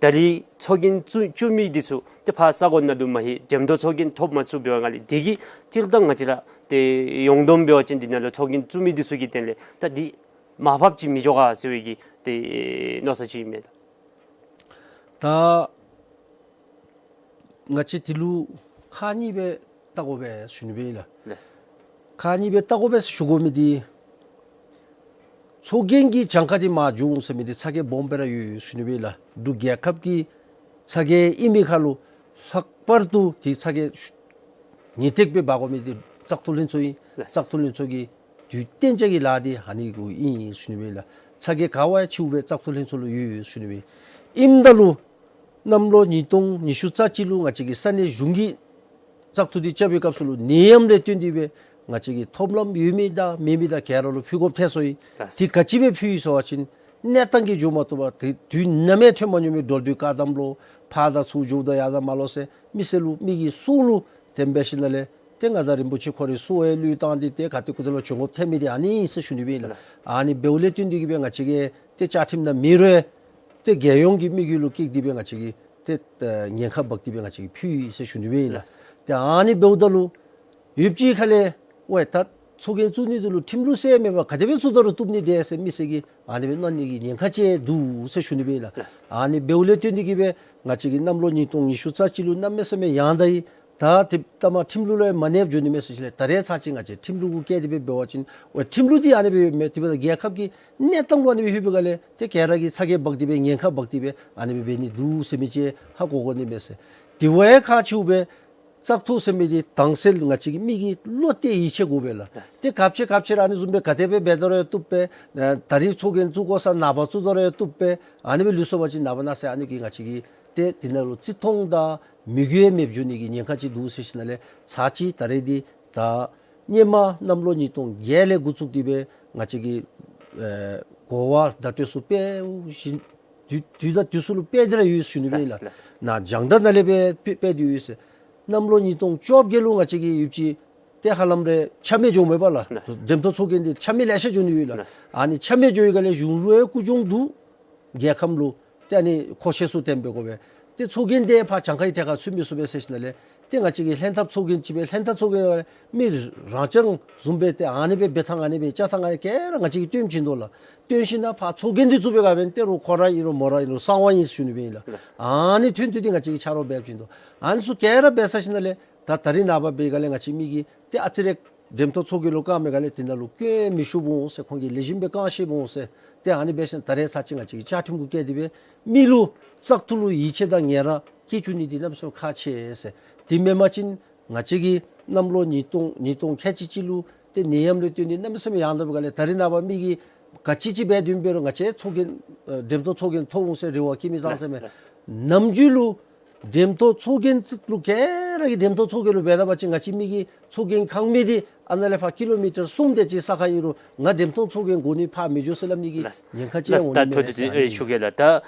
ད་རེས་ཚོགས་རྒྱན་བཙུགས་བཙུགས་མི་འདི་ཚུ་ཏེ་ཕར་ས་གོ་ནང་ལུ་མ་ལྷོད་འགྲེམས་སྟོན་ཚོགས་རྒྱན་ཐོབ་མ་ཚུགས་པའི་སྒང་ལས་དེ་གིས་སྤྱིར་བཏང་ང་བཅས་ར་ཏེ་ཡོངས་བསྡོམས་འབད་བ་ཅིན་འདི་ནང་ལུ་ཚོགས་རྒྱན་བཙུགས་མི་འདི་ཚུ་གི་དོན་ལས་ད་འདི་མར་ཕབ་ཅིག་མི་འགྱོ་ག་ཟེར་བའི་གི་ཏེ་མནོ་བསམ་ཅིག་ཨིན་མས་ལགས། ད་ང་བཅས་འདི་ལུ་ཁག་གཉིས་སྦེ་བལྟ་དགོ་པས་ཞུ་ནི་སྦེ་ཨིན་ལགས། ལགས། ཁག་གཉིས་སྦེ་བལྟ་དགོ་པས་ཞུ་དགོ་མི་འདི་ཚོགས་རྒྱན་གྱི་གྱངས་ཁ་འདི་མར་འགྱོ་འོང་ཟེར་མི་འདི་ཚ་གྱང་སྦོམ་སྦེ་ར་ཡོད་ཞུ་ནི་སྦེ་ཨིན་ལགས། འབྲུག་རྒྱལ་ཁབ་ཀྱི་ཚ་གྱང་ཨིན་མི་ཁར་ལུ་ལྷག་པར་དུ་ཏེ་ཚ་གྱང་ངེས་ཏིག་སྦེ་འབག་དགོ་མི་འདི་བཙག་འཐུ་ལྷན་ཚོགས་ཨིན། ལགས། བཙག་འཐུ་ལྷན་ཚོགས་ཀྱི་དུས་གཏན་འཇགས་ཀྱི་ལཱ་འདི་ཨ་ནི་གུ་ཨིན་ཞུ་ནི་སྦེ་ཨིན་ལགས། ཚ་གྱང་ག་བ་ཡང་ཆེཝ་སྦེ་བཙག་འཐུ་ལྷན་ཚོགས་ལུ་ཡོད་ཡོད་ཞུ་ནི་སྦེ་ཨིན། ཨིནམ་ད་ལུ་གནམ་ལོ་ཉིས་སྟོང་ཉི་ཤུ་རྩ་གཅིག་ལུ་ང་བཅས་ཀྱི་ས་གནས་གཞུང་གིས་བཙག་འཐུ་འདི་རྐྱབ་པའི་སྐབས་སུ་ལུ་ནད་ཡམས་ལས་བརྟེན་ཏེ་སྦེ་ང་བཅས་ཀྱི་ཐོབ་ལམ་ཡོད་མི་དང་མེད་མི་དང་ག་ར་ལུ་ཕུལ་དགོཔ་ཐལ་སོ་ཡི། ལགས། དེ་ག་ཅི་སྦེ་ཕུལ་ཡི་ཟེར་བ་ཅིན་གནས་སྟངས་ཀྱིས་འགྱོ་མ་བཏུབ་པར་ཏེ་དུས་ནམ་ཡང་ཐོན་མ་མྱོང་མི་འགྲོ་འདུག་ག་དམ་ལོ་ཕར་དང་ཚུར་འགྱོཝ་ད་ཡར་དང་མར་ལོ་ཟེར་མི་སེར་ལུ་མི་གི་སྲོག་ལུ་དེ་འབད་ཞིནམ་ལས་ཏེ་མངའ་བདག་རིན་པོ་ཆེ་ཁོ་རའི་སྲོག་ཡང་བློས་བཏང་སྟེ་ཏེ་ག་ཏེ་ཁུ་ཏེ་ལུ་བྱོན་དགོཔ་ཐལ་མི་འདི་ཨ་ནི་ཨིན་ཟེར་ཞུ་ནི་སྦེ་ཨིན་ལགས། ལགས། ཨ་ནི་འབདཝ་ལས་བརྟེན་ཏེ་གིས་སྦེ་ང་བཅས་ཀྱིས་ཏེ་བཅའ་ཁྲིམས་ནང་མེད་རུང་ཏེ་རྒྱལ་ཡོངས་ཀྱི་དམིགས་ཡུལ་ལུ་བསྐྱེད་དེ་སྦེ་ང་བཅས་ཀྱིས་ཏེ་ཨེ་ཉེན་ཁ་འབག་སྟེ་སྦེ་ང་བཅས་ཀྱིས་ཕུལ་ཡི་ཟེར་ཞུ་ནི་སྦེ་ཨིན་ལགས། ལགས། ཏེ་ཨ་ནི་འབདཝ་ད་ལུ་ཡུདཔ་ཅིག་ཁ་ལས་ཝའེ་ད་ཚོགས་རྒྱན་བཙུགས་ནི་འདི་ལུ་ཁྲིམས་ལུགས་ཟེར་མེད་པར་ག་དེ་སྦེ་བཙུགས་ད་རུང་བཏུབ་ནི་འདྲས་ཟེར་མི་སེར་གྱིས་ཨ་ནི་སྦེ་མནོ་ནི་གི་ཉེན་ཁ་ཅིག་འདུག་ཟེར་ཞུ་ནི་སྦེ་ཨིན་ལགས། ལགས། ཨ་ནི་འབདཝ་ལས་བརྟེན་ཏེ་གིས་སྦེ་ང་བཅས་ཀྱིས་གནམ་ལོ་ཉིས་སྟོང་ཉི་ཤུ་རྩ་གཅིག་ལུ་གནམ་མེད་ས་མེད་ཡང་དག་ཡི། ད་ཏེ་ལྟ་མ་ཁྲིམས་ལུགས་ལུ་ཡང་མ་གནས་པར་འགྱོ་ནི་མས་ཟེར་ཞིནམ་ལས་ད་རེས་ཚར་གཅིག་ང་བཅས་ཁྲིམས་ལུགས་གུ་བཀལ་ཏེ་སྦེ་འབད་བ་ཅིན་ཝའེ་ཁྲིམས་ལུགས་འདི་ཨ་ནི་སྦེ་ཡོད་མི་དེ་སྦེ་རྒྱལ་ཁབ་ཀྱི་གནས་སྟངས་ལུ་ཨ་ནི་སྦེ་ལྷོད་པའི་སྒང་ལས་ཏེ་ག་ར་གིས་ཚ་གྱང་འབག་སྟེ་སྦེ་ཉེན་ཁ་འབག་སྟེ་སྦེ་ཨ་ནི་སྦེ་འབད་ནི་འདུག་ཟེར་མི་ཅིག་ཧ་གོ་དགོ་ནི་མས་ཟེར། དེ་བ་ཡང་ཁག་ཆེཝ་སྦེ་བཙག་འཐུ་ཟེར་མི་འདི་དྭངས་གསལ་ང་བཅས་ཀྱི་མི་གིས་བློ་གཏད་ཡིད་ཆེས་དགོ་པས་ལགས། ལགས། ཏེ་ག་ཅི་ག་ཅི་ར་ཨ་ནི་བཟུམ་སྦེ་ག་དེ་སྦེ་འབད་ད་རུང་ཡང་བཏུབ་པས། ཨ་ད་རེས་ཚོགས་རྒྱན་བཙུགས་དགོ་ས་ནངས་པ་བཙུགས་ད་རུང་ཡང་བཏུབ་པས། ཨ་ནི་སྦེ་ལུས་སོང་པ་ཅིན་ནངས་པ་གནངས་ཚེ་ཨ་ནི་གིས་ང་བཅས་ཀྱི་ཏེ་དེ་ནང་ལུ་བརྩི་མཐོང་དང་མོས་གུས་མེདཔ་འགྱོ་ནི་གི་ཉེན་ཁ་ཅིག་འདུག་ཟེར་ཞིནམ་ལས་ཚར་གཅིག་ད་རེས་འདི་ད་སྔོན་མ་གནམ་ལོ་ཉིས་སྟོང་བརྒྱད་ལས་འགོ་བཙུགས་ཏེ་སྦེ་ང་བཅས་ཀྱི་ཨེ་གོ་བ་བརྡ་སྤྲོད་ཚུ་སྤེལ་བཞིན་ དུས་དུས་དང་དུས་སུ་ལུ་སྤེལ་ཏེ་ར་ཡོད་ཟེར་ཞུ་ནི་སྦེ་ཨིན་ལགས། ལགས། ནཱ་རྒྱང་བསྒྲགས་ནང་ལས་སྦེ་སྤེལ་སྤེལ་ཏེ་ཡོད་ཟེར། གནམ་ལོ་ཉིས་སྟོང་བཅོ་བརྒྱད་ལུ་ང་བཅས་ཀྱི་ཡུདཔ་ཅིག་ཏེ་ཧ་ལམ་རེ་ཆ་མེད་འགྱོཝ་མས་པ་ལགས། ལགས། འགྲེམས་སྟོན་ཚོགས་རྒྱན་འདི་ཆ་མེད་ལེ་ཤ་འགྱོ་ནི་ཡོད་ལགས། ལགས། ཨ་ནི་ཆ་མེད་འགྱོ་བའི་སྒང་ལས་གཞུང་ལུ་ཡང་རྒུད་གྱོང་འདུག། རྒྱལ་ཁམས་ལུ་ཏེ་ཨ་ནི་མཁོ་ཆས་ཚུ་བཏོན་འབད་དགོ་པས། ཏེ་ཚོགས་རྒྱན་འདི་ཕར་གྱངས་ཁ་གི་ཐད་ཁར་ཚུད་མི་ཚུགས་པས་ཟེར་ཞིནམ་ལས་ཏེ་ང་བཅས་ཀྱི་ལྷན་ཐབས་ཚོགས་རྒྱན་ཅིག་སྦེ་ལྷན་ཐབས་ཚོགས་རྒྱན་མི་རང་རྐྱང་བཟུམ་སྦེ་ཏེ་ཨ་ནི་སྦེ་འབད་ཐངས་ཨ་ནི་སྦེ་བཅའ་ཐངས་ཨ་ནི་སྦེ་ག་ར་ང་བཅས་ཀྱིས་སྟོན་བྱིན་དོ་ལགས། སྟོན་ཞིན་ན་ཕར་ཚོགས་རྒྱན་འདི་བཙུགས་པའི་སྒང་འབདན་ཏེ་རོགས་ཁོ་ར་ཨིན་རུང་མོ་ར་ཨིན་རུང་གསང་བ་ཨིན་ཟེར་ཞུ་ནི་སྦེ་ཨིན་ལགས། ལགས། ཨ་ནི་ཐོན་ཐོན་ཏེ་ང་བཅས་ཀྱིས་ཆ་རོགས་འབད་བྱིན་དོ། ཨ་ནི་ཚུ་ག་ར་འབད་ཚར་ཞིནམ་ལས་ད་ད་རིས་ནངས་པ་འབད་བའི་སྒང་ལས་ང་བཅས་མི་གིས་ཏེ་ཨ་ཙི་རེ་འགྲེམས་སྟོན་ཚོགས་རྒྱན་ལུ་བཀལ་མི་སྒང་ལས་དེ་ནང་ལུ་སྐྱོན་མི་ཤོར་འོང་ཟེར། ཁོང་གིས་ལེགས་ཤོམ་སྦེ་བཀང་ཤེས་འོང་ཟེར། ཏེ་ཨ་ནི་འབད་ཞིན་ད་རེས་ཚར་གཅིག་ང་བཅས་ཀྱིས་བཅའ་ཁྲིམས་གུ་བཀལ་ཏེ་སྦེ་མི་ལུ་བཙག་འཐུ་ལུ་ཡིད་ཆེས་དང་ངལ་རངས་བསྐྱེད་བཅུག་ནི་འདི་གནམ་མེད་ས་མེད་ཁག་ཆེ་ཟེར། དེ་མེན་པ་ཅིན་ང་བཅས་ཀྱིས་གནམ་ལོ་ཉིས་སྟོང་ཉིས་སྟོང་ཁལ་གཅིག་གཅིག་ལུ་ཏེ་ནད་ཡམས་ལས་བརྟེན་ཏེ་གནམ་མེད་ས་མེད་ཡང་དག་པའི་སྒང་ལས་ད་རིས་ནངས་པ་མི་གིས་ག་ཅི་ཅིག་འབད་དོ་འབད་རུང་ང་བཅས་ཚོགས་རྒྱན་ཨ་འགྲེམས་སྟོན་ཚོགས་རྒྱན་ཐོབ་འོང་ཟེར་རེ་བ་བསྐྱེད་མི་ཙང་ཙ་མས། ལགས། ནམ་རྒྱུན་ལུ་འགྲེམས་སྟོན་ཚོགས་རྒྱན་ལུ་ག་ར་གིས་འགྲེམས་སྟོན་ཚོགས་རྒྱན་ལུ་འབད་ད་པ་ཅིན་ང་བཅས་མི་གི་ཚོགས་རྒྱན་ཁང་མིག་འདི་ཨ་ནཱ་ལས་ཕར་ཀི་ལོ་མི་ཊར་གསུམ་དེ་ཅིག་ས་ཁར་ཨིན་རུང་ང་འགྲེམས་སྟོན་ཚོགས་རྒྱན་དགོ་ནི་ཕར་མི་འགྱོ་ཟེར་སླབ་ནི་གི་ལགས། ཉེན་ཁ་ཅིག་ལགས། འོང་ནི་མས་ཟེར། ད་ད་ཨེ་ཞུ་གེ་ལགས། ད་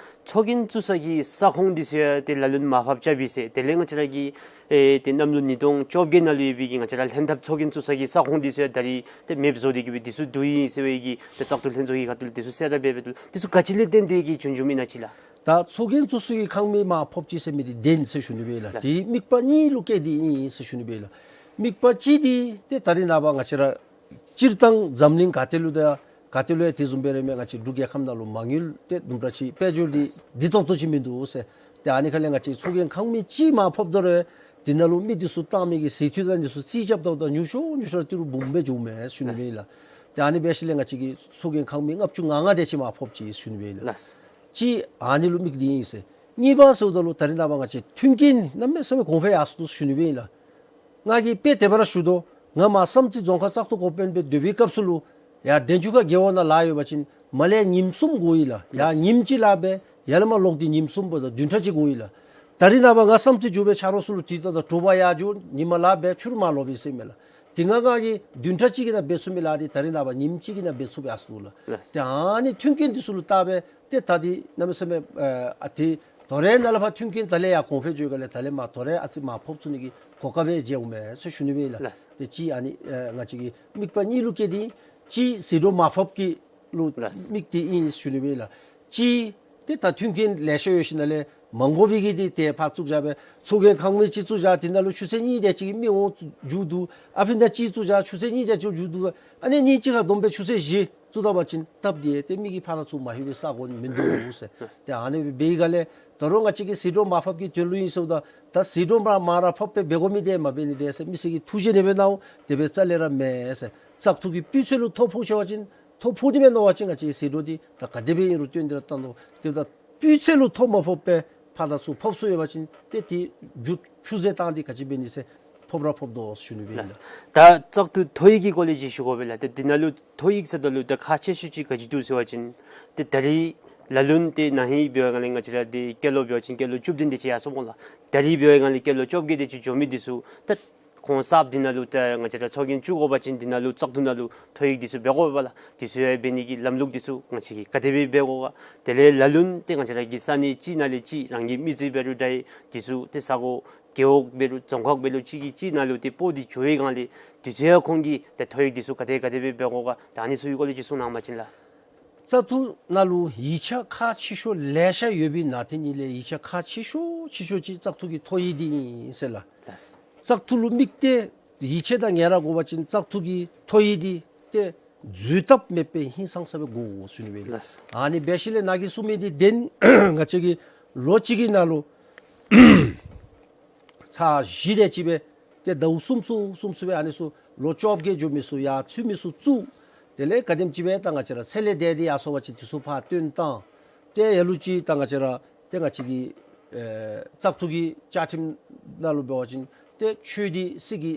ཚོགས་རྒྱན་བཙུགས་ས་གི་ས་ཁོངས་འདི་ཚུ་ཡང་ཏེ་ལ་ལུ་མར་ཕབ་རྐྱབ་ཡི་ཟེར། དེ་ལས་ང་བཅས་ར་གི་ཨེ་ཏེ་གནམ་ལོ་ཉིས་སྟོང་བཅོ་བརྒྱད་ནང་ལུ་ཡོད་པའི་གི་ང་བཅས་ར་ལྷན་ཐབས་ཚོགས་རྒྱན་བཙུགས་ས་གི་ས་ཁོངས་འདི་ཚུ་ཡང་ད་རིས་ཏེ་མེདཔ་བཟོ་སྟེ་གི་སྦེ་འདི་ཚུ་བསྡུ་ཡི་ཟེར་བའི་གི་ཏེ་བཙག་འཐུ་ལྷན་ཚོགས་ཀྱི་ཁ་ཐུག་ལས་འདི་ཚུ་གསལ་བསྒྲགས་འབད་འབད་དོ་ལགས། འདི་ཚུ་ག་ཅི་ལས་བརྟེན་ཏེ་གི་བྱུང་བྱུངམ་ཨིན་ན་ཅིག་ལགས། ད་ཚོགས་རྒྱན་བཙུགས་ས་གི་ཁང་མིག་མར་ཕབ་ཅི་ཟེར་མི་འདི་བདེན་ཟེར་ཞུ་ནི་སྦེ་ལགས། ལགས། དེ་དམིགས་པ་གཉིས་ལུ་བཀལ་ཏེ་ཨིན་ཟེར་ཞུ་ནི་སྦེ་ལགས། དམིགས་པ་གཅིག་འདི་ཏེ་ད་རིས་ནངས་པ་ང་བཅས་ར་སྤྱིར་བཏང་འཛམ་གླིང་ག་ཏེ་ལུ་ད་ག་ཏེ་ལུ་ཡང་དེ་བཟུམ་སྦེ་ར་མས། ང་བཅས་འབྲུག་རྒྱལ་ཁབ་ནང་ལུ་མ་དངུལ་ཏེ་དུམ་གྲ་ཅིག་དཔལ་འབྱོར་འདི་བདེ་ཏོག་ཏོ་ཅིག་མིན་འདུག་ཟེར། ཏེ་ཨ་ནི་ཁ་ལས་ང་བཅས་ཚོགས་རྒྱན་ཁང་མིག་གཅིག་མར་ཕབ་ད་རུང་དེ་ནང་ལུ་མི་འདི་ཚུ་བཏང་མི་གི་ཟས་འཐུས་དང་འདི་ཚུ་རྩིས་རྐྱབ་ད་ད་ཉུང་ཤོས་ཉུང་ཤོས་ར་ཏི་རུ་འབུམ་སྦེ་འགྱོཝ་མས་ཞུ་ནི་སྦེ་ལགས། ཏེ་ཨ་ནི་འབད་ཞིནམ་ལས་ང་བཅས་ཀྱིས་ཚོགས་རྒྱན་ཁང་མིག་ལྔ་བཅུ་ང་ལྔ་དེ་ཅིག་མར་ཕབ་ཅི་ཟེར་ཞུ་ནི་སྦེ་ལགས། ལགས། གཅིག་ཨ་ནི་ལུ་དམིགས་ཏེ་ཨིན་ཟེར། གཉིས་པ་ཟེརཝ་ད་ལུ་ད་རིས་ནངས་པ་ང་བཅས་མཐུན་རྐྱེན་གནམ་མེད་ས་མེད་གོང་འཕེལ་ཡར་སོང་འདུག་ཞུ་ནི་སྦེ་ཨིན་ལགས། ང་གིས་དཔེ་དེ་སྦེ་ར་ཞུ་དོ། ང་མར་བསམ་རྩེ་རྫོང་ཁག་བཙག་འཐུ་འགོ་དཔོན་སྦེ་སྡོད་པའི་སྐབས་སུ་ལུ་ཡར་འབྲས་ཆུ་ཁ་རྒེད་འོག་ནང་ལཱ་ཡོད་པ་ཅིན་མར་ལས་ཉིནམ་གསུམ་འགོར་ཡི་ལགས། ཡར་ཉིནམ་གཅིག་ལཱ་འབད་ཡར་ལས་མར་ལོག་སྟེ་ཉིནམ་གསུམ་འབདཝ་ད་བདུན་ཕྲག་གཅིག་འགོར་ཡི་ལགས། ད་རིས་ནངས་པ་ང་བསམ་རྩེ་འགྱོ་སྦེ་ཆ་རོགས་ཚུ་ལུ་དྲིས་ད་ད་དྲོ་པ་ཡར་འགྱོ་ཉིན་མ་ལཱ་འབད་ཕྱི་རུ་མར་ལོག་པས་ཟེར་མས་ལགས། དེ་སྒང་ང་གིས་བདུན་ཕྲག་གཅིག་གི་ནང་འབད་ཚུགས་མི་ལཱ་འདི་ད་རིས་ནངས་པ་ཉིནམ་གཅིག་གི་ནང་འབད་ཚུགསཔ་ཡར་སོང་ལགས། ལགས། ཏེ་ཨ་ནི་མཐུན་རྐྱེན་འདི་ཚུ་ལུ་བལྟ་སྦེ་ཏེ་ད་འདི་གནམ་མེད་ས་མེད་ཨ་ཏེ་དོ་རུང་ནཱ་ལས་ཕར་མཐུན་རྐྱེན་ད་ལས་ཡར་གོང་འཕེལ་འགྱོ་སྒང་ལས་ད་ལས་མར་དོ་རུང་ཨ་ཙི་མར་ཕབ་ཚུགས་ནི་གི་གོ་སྐབས་སྦེ་མཇལཝ་མས་ཟེར་ཞུ་ནི་སྦེ་ལགས། ལགས། ཏེ་གཅིག་ཨ་ནི་ཨེ་ང་བཅས་ཀྱི་དམིགས་པ་གཉིས་ལུ་བཀལ་ཏེ་གཅིག་ཟད་འགྲོ་མར་ཕབ་ཀྱི་ལུ་ལགས། དམིགས་ཏེ་ཨིན་ཞུ་ནི་སྦེ་ལགས། གཅིག་ཏེ་ད་མཐུན་རྐྱེན་ལེ་ཤ་ཡོད་ཞིནམ་ལས་མ་དགོ་པའི་གི་འདི་ཏེ་ཕར་བཙུགས་བཞག་སྦེ་ཚོགས་རྒྱན་ཁང་མིག་གཅིག་བཙུགས་བཞག་དེ་ནང་ལུ་ཆུ་ཚོད་གཉིས་དེ་ཅིག་མི་འོང་འགྱོ་འདུག། ཨ་ཕི་ན་གཅིག་བཙུགས་བཞག་ཆུ་ཚོད་གཉིས་དེ་ཅིག་འགྱོ་འདུག། ཨ་ནི་གཉིས་གཅིག་ཁར་བསྡོམས་སྦེ་ཆུ་ཚོད་བཞི་བཙུགས་ད་པ་ཅིན་སྟབས་བདེ། ཏེ་མི་གིས་ཕར་དང་ཚུར་མ་ལྷོད་པའི་ས་གོ་ནི་མིན་འདུག་ཟེར། ཏེ་ཨ་ནི་སྦེ་འབད་བའི་སྒང་ལས་ད་རུང་ང་བཅས་ཀྱིས་ཟད་འགྲོ་མར་ཕབ་ཀྱི་དོན་ལུ་ཨིན་ཟེརཝ་ད་ད་ཟད་འགྲོ་མར་མར་ར་ཕབ་སྦེ་འབད་དགོ་མི་འདི་མ་འབད་ནི་འདི་ཟེར་མི་སེར་གྱིས་ཐུགས་བཞེས་ནི་སྦེ་གནང་། དེ་སྦེ་རྩ་ལས་ར་མེན་ཟེར། བཙག་འཐུ་གི་སྤུས་ཚད་ལུ་ཐོ་ཕོག་ཤོར་བ་ཅིན་ཐོ་ཕོག་ནི་མས་མནོ་བ་ཅིན་ང་བཅས་ཟད་འགྲོ་འདི་ད་ག་དེ་སྦེ་ཨིན་རུང་བཏོན་ཏེ་ར་བཏང་དོ། དེ་ད་སྤུས་ཚད་ལུ་ཐོ་མ་ཕོག་པར་ཕར་དང་ཚུར་ཕབ་སོང་ཡོད་པ་ཅིན་ཏེ་དེ་རྒྱུ་ཆུད་ཟོས་བཏང་སྟེ་ག་ཅི་འབད་ནི་ཟེར་ཕབ་ར་ཕབ་དོ་ཞུ་ནི་སྦེ་ཨིན་ལགས། ད་བཙག་འཐུ་ཐོ་ཡིག་གི་སྐོར་ལས་ཅིག་ཞུ་དགོ་པས་ལགས། ཏེ་འདི་ནང་ལུ་ཐོ་ཡིག་ཟེརཝ་ད་ལུ་ད་ཁག་ཆེ་ཤོས་ཅིག་ག་ཅི་འདུག་ཟེར་བ་ཅིན་ཏེ་ད་རིས་ལ་ལུ་ནི་ཏེ་ན་ཧིང་འབད་བའི་སྒང་ལས་ང་བཅས་ར་འདི་སྐྱེས་ལོ་འབད་བ་ཅིན་སྐྱེས་ལོ་བཅུ་བདུན་དེ་ཅིག་ཡར་སོང་སྨོ་ལགས། ད་རིས་འབད་བའི་སྒང་ལས་སྐྱེས་ལོ་བཅོ་བརྒྱད་དེ་ཅིག་འགྱོ་མི་འདི་ཚུ་ད་གོང་གསརཔ་འདི་ནང་ལུ་ད་ང་བཅས་ར་ཚོགས་རྒྱན་བཙུགས་དགོ་པ་ཅིན་འདི་ནང་ལུ་བཙག་འཐུ་ནང་ལུ་ཐོ་ཡིག་འདི་ཚུ་འབད་དགོ་པས་ལགས། འདི་ཚུ་ཡང་འབད་ནི་གི་ལམ་ལུགས་འདི་ཚུ་ང་བཅས་ཀྱིས་ག་དེ་སྦེ་འབད་དགོ་ག། དེ་ལས་ལ་ལུ་ནི་ཏེ་ང་བཅས་ར་གི་ས་གནས་གཅིག་ནང་ལས་གཅིག་རང་གི་མི་རྩིས་འབད་རུང་འདྲ་ཡི་འདི་ཚུ་ཏེ་ས་གོ་རྒེད་འོག་འབད་རུང་རྫོང་ཁག་འབད་རུང་གཅིག་གིས་གཅིག་ནང་ལུ་ཏེ་སྤོ་སྟེ་འགྱོ་བའི་སྒང་ལས་འདི་ཚུ་ཡང་ཁོང་གིས་ཏེ་ཐོ་ཡིག་འདི་ཚུ་ག་དེ་ག་དེ་སྦེ་འབད་དགོ་ག། ད་ཨ་ནི་ཚུ་གི་སྐོར་ལས་ཅིག་གསུང་གནང་བ་ཅིན་ལགས། བཙག་འཐུ་ནང་ལུ་ཡིག་ཆ་ཁག་ཆེ་ཤོས་ལེ་ཤ་ཡོད་པའི་ནང་དེ་ནང་ལས་ཡིག་ཆ་ཁག་ཆེ་ཤོས་ཆེ་ཤོས་ཅིག་བཙག་འཐུ་གི་ཐོ་ཡིག་འདི་ཨིན་ཟེར་ལགས། ལགས། བཙག་འཐུ་ལུ་དམིགས་ཏེ་ཡིད་ཆེས་དང་ངལ་རངས་དགོ་པ་ཅིན་བཙག་འཐུ་གི་ཐོ་ཡིག་འདི་ཏེ་འཛོལ་ཐབས་མེད་པའི་ཧིང་སངས་ས་སྦེ་དགོ་ཟེར་ཞུ་ནི་སྦེ་ཨིན། ལགས། ཨ་ནི་འབད་ཞིནམ་ལས་ནཱ་གིས་གསུངས་མི་འདི་བདེན། ང་བཅས་ཀྱིས་ལོ་གཅིག་གི་ནང་ལུ་ཚར་བཞི་དེ་ཅིག་སྦེ་ཏེ་ཟླཝ་གསུམ་གསུམ་གསུམ་གསུམ་སྦེ་ཨ་ནི་ཚུ་ལོ་བཅོ་བརྒྱད་འགྱོ་མི་ཚུ་ཡར་ཚུད་མི་ཚུ་བཙུགས། དེ་ལས་ག་དེམ་ཅིག་སྦེ་ད་ང་བཅས་ར་ཚེ་ལས་འདས་ཏེ་ཡར་སོང་བ་ཅིན་དེ་ཚུ་ཕར་བཏོན་བཏང་། ཏེ་ལ་ལུ་ཅིག་ད་ང་བཅས་ར་ཏེ་ང་བཅས་ཀྱི་ཨེ་བཙག་འཐུ་གི་བཅའ་ཁྲིམས་ནང་ལུ་འབད་བ་ཅིན་ཏེ་ཆོས་འདི་སྲིད་ཀྱི་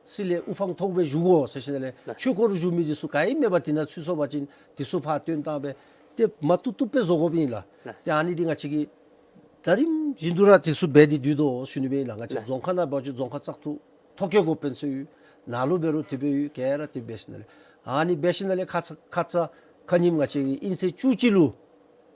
སྲིད་ལས་དབུ་འཕང་མཐོ་པོ་སྦེ་བཞུགས་དགོ་ཟེར་ཞིནམ་ལས་ལགས། ཆོས་སྐོར་བཞུགས་མི་འདི་ཚུ་ག་ཡང་མེད་པར་དེ་ནང་ཚུད་སོང་བ་ཅིན་དེ་ཚུ་ཕར་བཏོན་བཏང་སྦེ་ཏེ་མ་བཏུབ་བཏུབ་སྦེ་བཟོ་དགོཔ་ཨིན་ལགས། ལགས། ཏེ་ཨ་ནི་འདི་ང་བཅས་ཀྱིས་ད་རིམ་བཞིན་དུ་ར་དེ་ཚུ་འབད་དེ་སྡོད་དོ་ཞུ་ནི་སྦེ་ཨིན་ལགས། ང་བཅས་ལགས། རྫོང་ཁག་ནང་འབད་བ་ཅིན་རྫོང་ཁག་བཙག་འཐུ་ཐོ་བཀོད་འགོ་དཔོན་ཚུ་ཡོད། ནཱ་ལུ་འབད་རུང་དེ་སྦེ་ཡོད། ག་ར་དེ་འབད་ཞིནམ་ལས་ཨ་ནི་འབད་ཞིནམ་ལས་ཁ་ཙ་ཁ་ཙ་ཁ་ཉིནམ་ང་བཅས་ཀྱིས་དབྱིན་ཚེས་བཅུ་གཅིག་ལུ་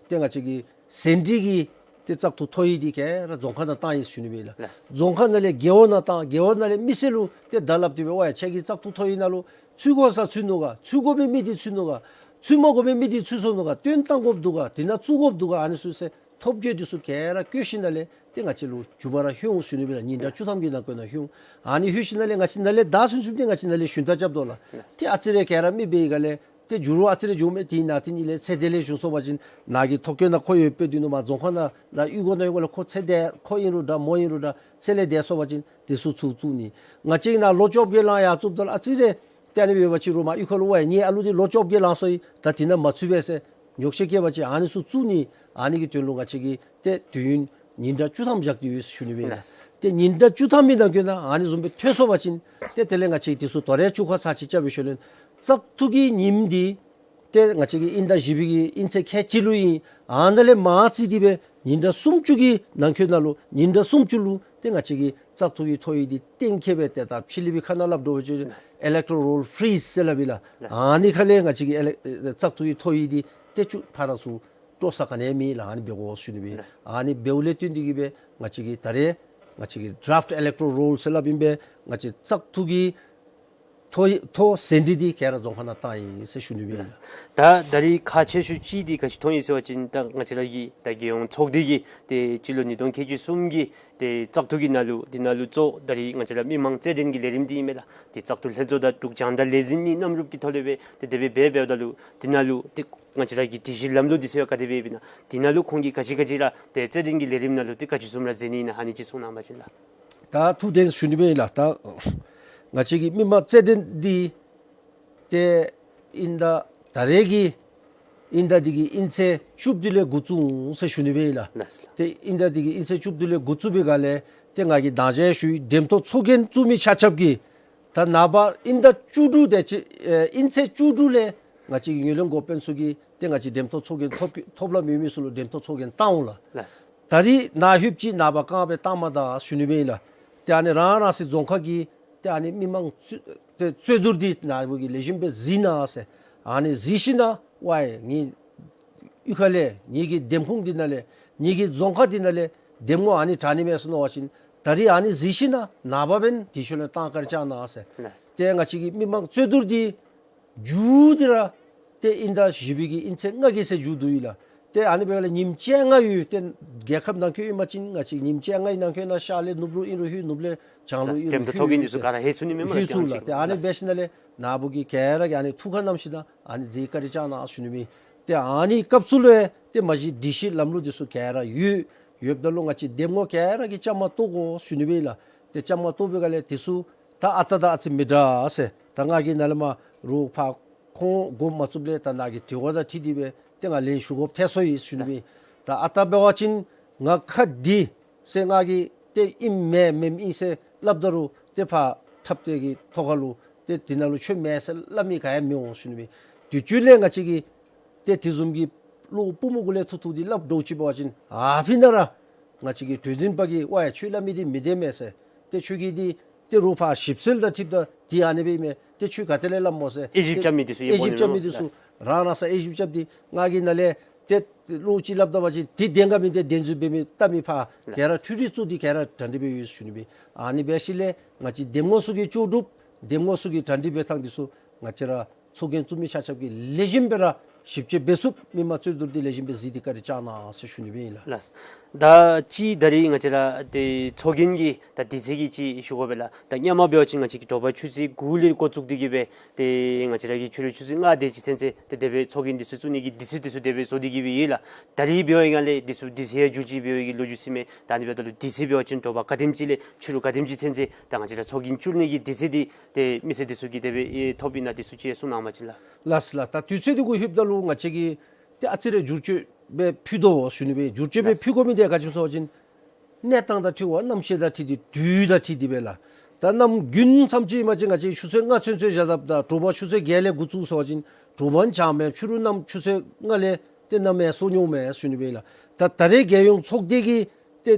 ཏེ་ང་བཅས་ཀྱི་ ཟན་བྲིས་ཀྱི་ཏེ་བཙག་འཐུ་མཐོ་ཡི་འདི་ག་ར་རྫོང་ཁག་ནང་བཏང་ཡི་ཟེར་ཞུ་ནི་སྦེ་ལགས། ལགས། རྫོང་ཁག་ནང་ལས་རྒེད་འོག་ནང་བཏང་། རྒེད་འོག་ནང་ལས་མི་སེར་ལུ་ཏེ་བརྡ་སླབ་སྟེ་སྦེ་ཝའི་ཁྱེད་ཀྱི་བཙག་འཐུ་མཐོ་ཡི་ནང་ལུ་ཚུད་དགོ་ས་ཚུད་ནུག་ག། ཚུད་དགོ་པའི་མི་འདི་ཚུད་ནུག་ག། ཚུད་མ་དགོ་པའི་མི་འདི་ཚུད་སོ་ནུག་ག། བཏོན་བཏང་དགོཔ་འདུག་ག། དེ་ནང་བཙུགས་དགོཔ་འདུག་ག། ཨ་ནི་ཚུ་ཟེར་ཐོབ་བརྗོད་འདི་ཚུ་ག་ར་བཀོད་ཞིནམ་ལས་ཏེ་ང་བཅས་ལུ་མཇུག་བར་ལྷོད་འོང་ཟེར་ཞུ་ནི་སྦེ་ལགས། ཉིན་གྲངས་བཅུ་ཐམ་གྱི་ནང་འཁོད་ནང་ལྷོད་འོང་། ཨ་ནི་ལྷོད་ཞིནམ་ལས་ང་བཅས་ནཱ་ལས་ད་ཚུན་ཚོད་འདི་ང་བཅས་ནཱ་ལས་ཞུན་དག་རྐྱབ་དོ་ལགས། ཏེ་ཨ་ཙི་རེ་ག་ར་མི་འབད་བའི་སྒང་ལས་ཏེ་འགྱུར་བ་ཨ་ཙི་རེ་འགྱོཝ་མས། དེ་ནང་དེ་ཉིད་ལས་ཚེ་འདས་ལས་བྱུང་སོང་པ་ཅིན་ནཱ་གི་ཐོ་བཀོད་ནང་ཁོ་ཡོད་པའི་དུས་ནུབ་མ་རྫོང་ཁག་ནང་ནཱ་གཡུས་སྒོ་ནང་ཡོད་པ་ལས་ཁོ་ཚེ་འདས་ཁོ་ཨིན་རུང་འདྲ་མོ་ཨིན་རུང་འདྲ་ཚེ་ལས་འདས་སོང་པ་ཅིན་དེ་ཚུ་ཚུར་བཙུགས་ནི། ང་བཅས་ནཱ་ལོ་བཅོ་བརྒྱད་ལང་ཡར་བཙུགསཔ་ད་ལུ་ཨ་ཙི་རེ་ཏེ་ཨ་ནི་འབད་བ་ཅིན་རུང་མ་གཡུས་ཁ་ལུ་ཝའི་ངེའི་ཨ་ལུ་འདི་ལོ་བཅོ་བརྒྱད་ལང་སོ་ཡི། ད་དེ་ནང་མ་ཚུད་པས་ཟེར་ཉོགས་བཤད་བཀོད་པ་ཅིན་ཨ་ནི་ཚུ་བཙུགས་ནི། ཨ་ནི་གི་དོན་ལུ་ང་བཅས་ཀྱིས་ཏེ་དུས་ཡུན་ཉིན་གྲངས་བཅུ་ཐམ་བཞག་སྟེ་ཡོད་ཟེར་ཞུ་ནི་སྦེ་ཨིན་ལགས། ལགས། ཏེ་ཉིན་གྲངས་བཅུ་ཐམ་གྱི་ནང་འཁོད་ནང་ཨ་ནི་བཟུམ་སྦེ་ཐོན་སོང་པ་ཅིན་ཏེ་དེ་ལས་ང་བཅས་དེ་ཚུ་དོ་རུང་བཅུ་ཁ་ཚར་གཅིག་རྐྱབ་པའི་ཤུལ་ལས་བཙག་འཐུ་གི་ཉིནམ་འདི་ཏེ་ང་བཅས་ཀྱི་དབྱིན་ཟླ་བཞི་པའི་གི་དབྱིན་ཚེས་ཁལ་གཅིག་ལུ་ཨིན། ཨ་ནཱ་ལས་མར་བརྩིས་ཏེ་སྦེ་ཉིན་གྲངས་སུམ་ཅུ་གི་ནང་འཁོད་ནང་ལུ་ཉིན་གྲངས་སུམ་ཅུ་ལུ་ཏེ་ང་བཅས་ཀྱི་བཙག་འཐུ་གི་མཐོ་ཡི་འདི་གཏན་འཁེལ་སྦེ་ཏེ་ད་ཕྱི་གླིང་པའི་ཁ་ནང་སླབ་དོ་བཟུམ་ཅིག་ལགས། ཨི་ལེག་ཊོ་རཱལ་ཕི་རིཛ་ཟེར་སླབ་ཨིན་ལགས། ལགས། ཨ་ནི་ཁ་ལས་ང་བཅས་ཀྱི་ཨི་ལེག་བཙག་འཐུ་གི་མཐོ་ཡི་འདི་ཏེ་ཚུར་ཕར་ཚུར་སྤྲོད་ས་ག་ནི་ཡང་མེད་ལགས། ཨ་ནི་འབད་དགོ་ཟེར་ཞུ་ནི་སྦེ་ཨིན། ལགས། ཨ་ནི་འབདཝ་ལས་བརྟེན་ཏེ་གིས་སྦེ་ང་བཅས་ཀྱི་ད་རེས་ང་བཅས་ཀྱི་ཌ་རཱཕཊ་ཨི་ལེག་ཊོ་རཱལ་ཟེར་སླབ་ཨིན་པས། ང་བཅས་བཙག་འཐུ་གི་མཐོ་མཐོ་ཟན་བྲིས་འདི་ག་ར་རྫོང་ཁག་ནང་བཏང་ཡི་ཟེར་ཞུ་ནི་སྦེ་ཨིན། ལགས། ད་ད་རིས་ཁག་ཆེ་ཤོས་ཅིག་འདི་ག་ཅི་མཐོང་ཡི་ཟེར་བ་ཅིན་ད་ང་བཅས་ར་གི་ད་རྒྱལ་ཡོངས་ཚོགས་སྡེ་གི་ཏེ་སྤྱི་ལོ་ཉིས་སྟོང་ཁལ་གཅིག་གསུམ་གྱི་ཏེ་བཙག་འཐུ་གི་ནང་ལུ་འདི་ནང་ལུ་གཙོ་ད་རིས་ང་བཅས་ར་མི་མང་རྩལ་འགྲན་གྱི་ལས་རིམ་འདི་ཨིན་མས་ལགས། ཏེ་བཙག་འཐུ་ལྷན་ཚོགས་དང་འབྲུག་རྒྱང་བསྒྲགས་ལས་འཛིན་གཉིས་མཉམ་རུབ་ཀྱི་ཐོག་ལས་སྦེ་ཏེ་དེ་སྦེ་འབད་འབདཝ་ད་ལུ་འདི་ནང་ལུ་ཏེ་ང་བཅས་ར་གི་སྒྲིག་གཞི་ལམ་ལུགས་འདི་ཟེར་བ་ག་དེ་སྦེ་ཨིན་ན། འདི་ནང་ལུ་ཁོང་གིས་ག་ཅི་ག་ཅི་ར་ཏེ་རྩལ་འགྲན་གྱི་ལས་རིམ་ནང་ལུ་ཏེ་ག་ཅི་བཟུམ་ར་མཛད་ནི་ཨིན་ན་ཨ་ནི་ཅིག་གསུང་གནང་བ་ཅིན་ལགས། ད་ཐུགས་བདེན་ཞུ་ནི་སྦེ་ཨིན་ལགས། ད་ང་བཅས་ཀྱི་མི་མང་རྩལ་འགྲན་འདི་ཏེ་དབྱིན་ཟླ་ད་རེས་ཀྱི་དབྱིན་ཟླ་འདི་གི་དབྱིན་ཚེས་བཅུ་བདུན་ལས་འགོ་བཙུགས་འོང་ཟེར་ཞུ་ནི་སྦེ་ཨིན་ལགས། ལགས་སོ། ཏེ་དབྱིན་ཟླ་འདི་གི་དབྱིན་ཚེས་བཅུ་བདུན་ལས་འགོ་བཙུགས་པའི་སྒང་ལས་ཏེ་ང་གིས་ད་ཅི་ཞུ་ཡི་འགྲེམས་སྟོན་ཚོགས་རྒྱན་བཙུགས་མི་ཆ་ཁྱབ་ཀྱིས་ད་ནངས་པ་དབྱིན་ཟླ་བཅུ་དྲུག་དེ་ཅིག་ཨེ་དབྱིན་ཚེས་བཅུ་དྲུག་ལས་ང་བཅས་ཀྱི་ངོས་ལེན་འགོ་དཔོན་ཚུ་གིས་ཏེ་ང་བཅས་འགྲེམས་སྟོན་ཚོགས་རྒྱན་ཐོབ་ཐོབ་ལམ་ཡོད་མི་ཚུ་ལུ་འགྲེམས་སྟོན་ཚོགས་རྒྱན་བཏང་འོང་ལགས། ལགས་སོ། ད་རིས་ནཱ་ལྷོདཔ་ཅིག་ནངས་པ་རྐང་པ་བཏང་མ་ད་ཞུ་ནི་སྦེ་ཨིན་ལགས། ཏེ་ཨ་ནི་རང་རང་སོའི་རྫོང་ཁག་གི་ཏེ་ཨ་ནི་མི་མང་རྩོད་རྩོད་བསྡུར་འདི་ནཱ་བུ་གིས་ལེགས་ཤོམ་སྦེ་གཟིགས་གནང་ཟེར། ཨ་ནི་གཟིགས་ཞིན་ན་ཝའི་ངེའི་གཡུས་ཁ་ལས་ངེའི་གི་འདེམས་ཁོངས་འདི་ནང་ལས་ངེའི་གི་རྫོང་ཁག་འདི་ནང་ལས་འདེམས་ངོ་ཨ་ནི་དྲག་ནི་མས་ཟེར་མནོ་བ་ཅིན་ད་རིས་ཨ་ནི་གཟིགས་ཞིན་ན་ནངས་པ་འབདན་དེ་ཤུལ་ལས་གཏང་བཀའ་དྲིན་བསྐྱང་གནང་ཟེར། ལགས་སོ། ཏེ་ང་བཅས་ཀྱི་མི་མང་རྩོད་བསྡུར་འདི་མཇུག་འདི་ར་ཏེ་དབྱིན་ཟླ་བཞི་པའི་གི་དབྱིན་ཚེས་ལྔ་གི་ཚེ་མཇུག་བསྡུ་ཡི་ལགས། ཏེ་ཨ་ནི་འབདཝ་ལས་ཉིནམ་བཅོ་ལྔ་ཡོད། ཏེ་རྒྱལ་ཁབ་ནང་འཁོད་ཨིན་པ་ཅིན་ང་བཅས་ཉིནམ་བཅོ་ལྔའི་ནང་འཁོད་ནང་ཤར་ལས་ནུབ་ལུ་ཨིན་རུང་ལྷོད་ནུབ་ལས་བྱང་ལུ་ལགས་སོ། ཨིན་རུང་འགྲེམས་སྟོན་ཚོགས་རྒྱན་འདི་ཚུ་ག་ར་ལྷོད་ཚུགས་ནི་མས་སྨོ་ལགས། ལྷོད་ཚུགས་ལགས། ཏེ་ཨ་ནི་འབད་ཞིན་ན་ལས་ནཱ་བུ་གིས་ག་ར་གིས་ཨ་ནི་ཐུགས་ཁར་བསྣམས་ཞིན་ན་ཨ་ནི་མཛད་བཀའ་དྲིན་བསྐྱང་གནང་ཞུ་ནི་མས། ཏེ་ཨ་ནི་སྐབས་སུ་ལུ་ཏེ་མ་གཞི་སྒྲིག་གཞི་ལམ་ལུགས་འདི་ཚུ་ག་ར་ཡོད། ཡོདཔ་ད་ལུ་ང་བཅས་འདེམས་ངོ་ག་ར་གིས་བཅའ་མར་གཏོགས་དགོ་ཞུ་ནི་མས་ལགས། ཏེ་བཅའ་མར་གཏོགས་པའི་སྒང་ལས་འདི་ཚུ་ད་ཨ་རྟག་དང་ཨ་ཙི་མི་འདྲ་ཟེར། ད་ང་གིས་ནཱ་ལས་མར་རོགས་ཕར་ཁོང་དགོངསམ་མ་བརྩམས་ལས་ད་ནཱ་གི་དྲི་བ་དང་འཁྲིལ་ཏེ་སྦེ་ཏེ་ང་ལན་ཞུ་དགོཔ་ཐལ་སོ་ཡི་ཞུ་ནི་མས། ད་ཨ་རྟག་འབད་བ་ཅིན་ང་ཁ་བདེ་ཟེར་ང་གིས་ཏེ་ཨིནམ་མེན་མེནམ་ཨིན་ཟེར་སླབ་ད་རུང་ཏེ་ཕར་འཁྲབ་སྟོན་གྱི་ཐོག་ཁ་ལུ་ཏེ་འདི་ནང་ལུ་ཁྱོད་མེན་ཟེར་སླབ་མི་ག་ཡང་མི་འོང་ཞུ་ནི་མས། དུས་ཅི་ལས་ང་བཅས་ཀྱིས་ཏེ་དེ་བཟུམ་གྱི་བློ་པུས་མོ་གུ་ལས་ཐུག་ཐུག་འདི་སླབ་འདྲཝ་ཅིག་འབད་བ་ཅིན་ཨ་ཕི་ན་ར་ང་བཅས་ཀྱི་གྲོས་འཛིན་པ་གིས་ཝའི་ཁྱོད་སླབ་མི་འདི་མི་བདེན་མས་ཟེར། ཏེ་ཁྱོད་ཀྱིས་འདི་ཏེ་རོགས་ཕར་ཞིབ་འཚོལ་དང་འཁྲིལཝ་ད་འདི་ཨ་ནི་སྦེ་ཨིན་མས། ཏེ་ཁྱོད་ག་ཏེ་ལས་སླབ་སྨོ་ཟེར། དབྱེ་ཞིབ་རྐྱབ་མི་འདི་ཚུ་ཏེ་དབྱེ་ཞིབ་རྐྱབ་མི་འདི་ཚུ་རང་རང་སར་དབྱེ་ཞིབ་རྐྱབ་སྟེ་ང་གིས་ནཱ་ལས་ཏེ་བློ་ཅིག་སླབ་ད་པ་ཅིན་འདི་བདེན་ག་མིན་འདི་བདེན་རྫུན་འབད་མི་བལྟ་མི་ཕར་ག་ར་འཕྲུལ་རིག་བཙུགས་ཏེ་ག་ར་དྲང་དྲི་འབད་ཡོད་ཞུ་ནི་མས། ཨ་ནི་འབད་ཞིནམ་ལས་ང་བཅས་འདེམས་ངོ་ཚུ་གི་ལྕོགས་གྲུབ་འདེམས་ངོ་ཚུ་གི་དྲང་དྲི་འབད་ཐངས་འདི་ཚུ་ང་བཅས་ར་ཚོགས་རྒྱན་བཙུགས་མི་ཆ་ཁྱབ་ཀྱིས་ལེགས་ཤོམ་སྦེ་ར་ཞིབ་དཔྱད་འབད་ཚུགསཔ་མི་མང་རྩོད་བསྡུར་འདི་ལེགས་ཤོམ་སྦེ་གཟིགས་ཏེ་བཀའ་དྲིན་བསྐྱང་གནང་ཟེར་ཞུ་ནི་སྦེ་ཨིན་ལགས། ལགས། ད་ཅི་ད་རིས་ང་བཅས་ར་ཏེ་ཚོགས་རྒྱན་གྱི་ད་དུས་ཚོད་ཀྱི་ཅིག་ཞུ་དགོ་པས་ལགས། ད་སྔོན་མ་འབད་བ་ཅིན་ང་བཅས་ཀྱི་དྲོ་པ་ཆུ་ཚོད་དགུ་ལས་འགོ་བཙུགས་ཏེ་གི་སྦེ་ཏེ་ང་བཅས་ར་གི་ཕྱི་རུ་ཆུ་ཚོད་ལྔ་དེ་ཅིག་ཚུན་ཚོད་ཏེ་དེ་སྦེ་ཚོགས་རྒྱན་འདི་ཚུ་བཙུགས་ནི་གི་དུས་ཚོད་འདི་ཚུ་དེ་སྦེ་བཟོ་སྟེ་གི་སྦེ་ཡོད་ལགས། ད་རིས་འབད་བའི་སྒང་ལས་འདི་ཚུ་དུས་ཚོད་ཡང་འགྱུར་ཅིག་འབད་བའི་གི་ལོ་རྒྱུས་ཅིག་མས། ད་ཨ་ནི་འབདཝ་ད་ལུ་དུས་ཚོད་འབད་བ་ཅིན་དྲོ་པ་ག་དེམ་ཅིག་ལས་ཕྱི་རུ་ག་དེམ་ཅིག་ཚུན་ཚོད་ད་ང་བཅས་ར་ཚོགས་རྒྱན་བཙུགས་ནི་གི་དུས་ཚོད་འདི་ཏེ་མི་སེར་འདི་ཚུ་གིས་དེ་སྦེ་ཨེ་ཐོབ་ཨིན་ན་འདི་ཚུ་ཅིག་གསུང་གནང་བ་ཅིན་ལགས། ལགས་ལགས། ད་དུས་ཚོད་འདི་གུ་ལྷོདཔ་ད་ལུ་ང་བཅས་ཀྱིས་ཏེ་ཨ་ཙི་རེ་བསྒྱུར་བཅོས་སྦེ་ཕུལ་དོ་ཞུ་ནི་སྦེ། བསྒྱུར་བཅོས་སྦེ་ལགས། ཕུལ་དགོ་མི་འདི་ག་ཅི་སྨོ་ཟེར་བ་ཅིན་གནས་སྟངས་དང་འཁྲིལ་བ་གནམ་གཤིས་དང་འཁྲིལ་ཏེ་དུས་དང་འཁྲིལ་ཏེ་སྦེ་ལགས། ད་གནམ་དགུན་མཚམས་ཅིག་ཨིན་པ་ཅིན་ང་བཅས་ཆུ་ཚོད་ལྔ་ཚུན་ཚོད་བཞག་ད་ད་དྲོ་པ་ཆུ་ཚོད་བརྒྱད་ལས་འགོ་བཙུགས་ཟེར་བ་ཅིན་དྲོ་པ་ནང་འཇམ་མས། ཕྱི་རུ་གནམ་ཆུ་ཚོད་ལྔ་ལས་ཏེ་གནམ་ཡང་སྲོ་ཉུང་མས་ཞུ་ནི་སྦེ་ལགས། ད་ད་རེས་རྒྱལ་ཡོངས་ཚོགས་སྡེ་གི་ཏེ་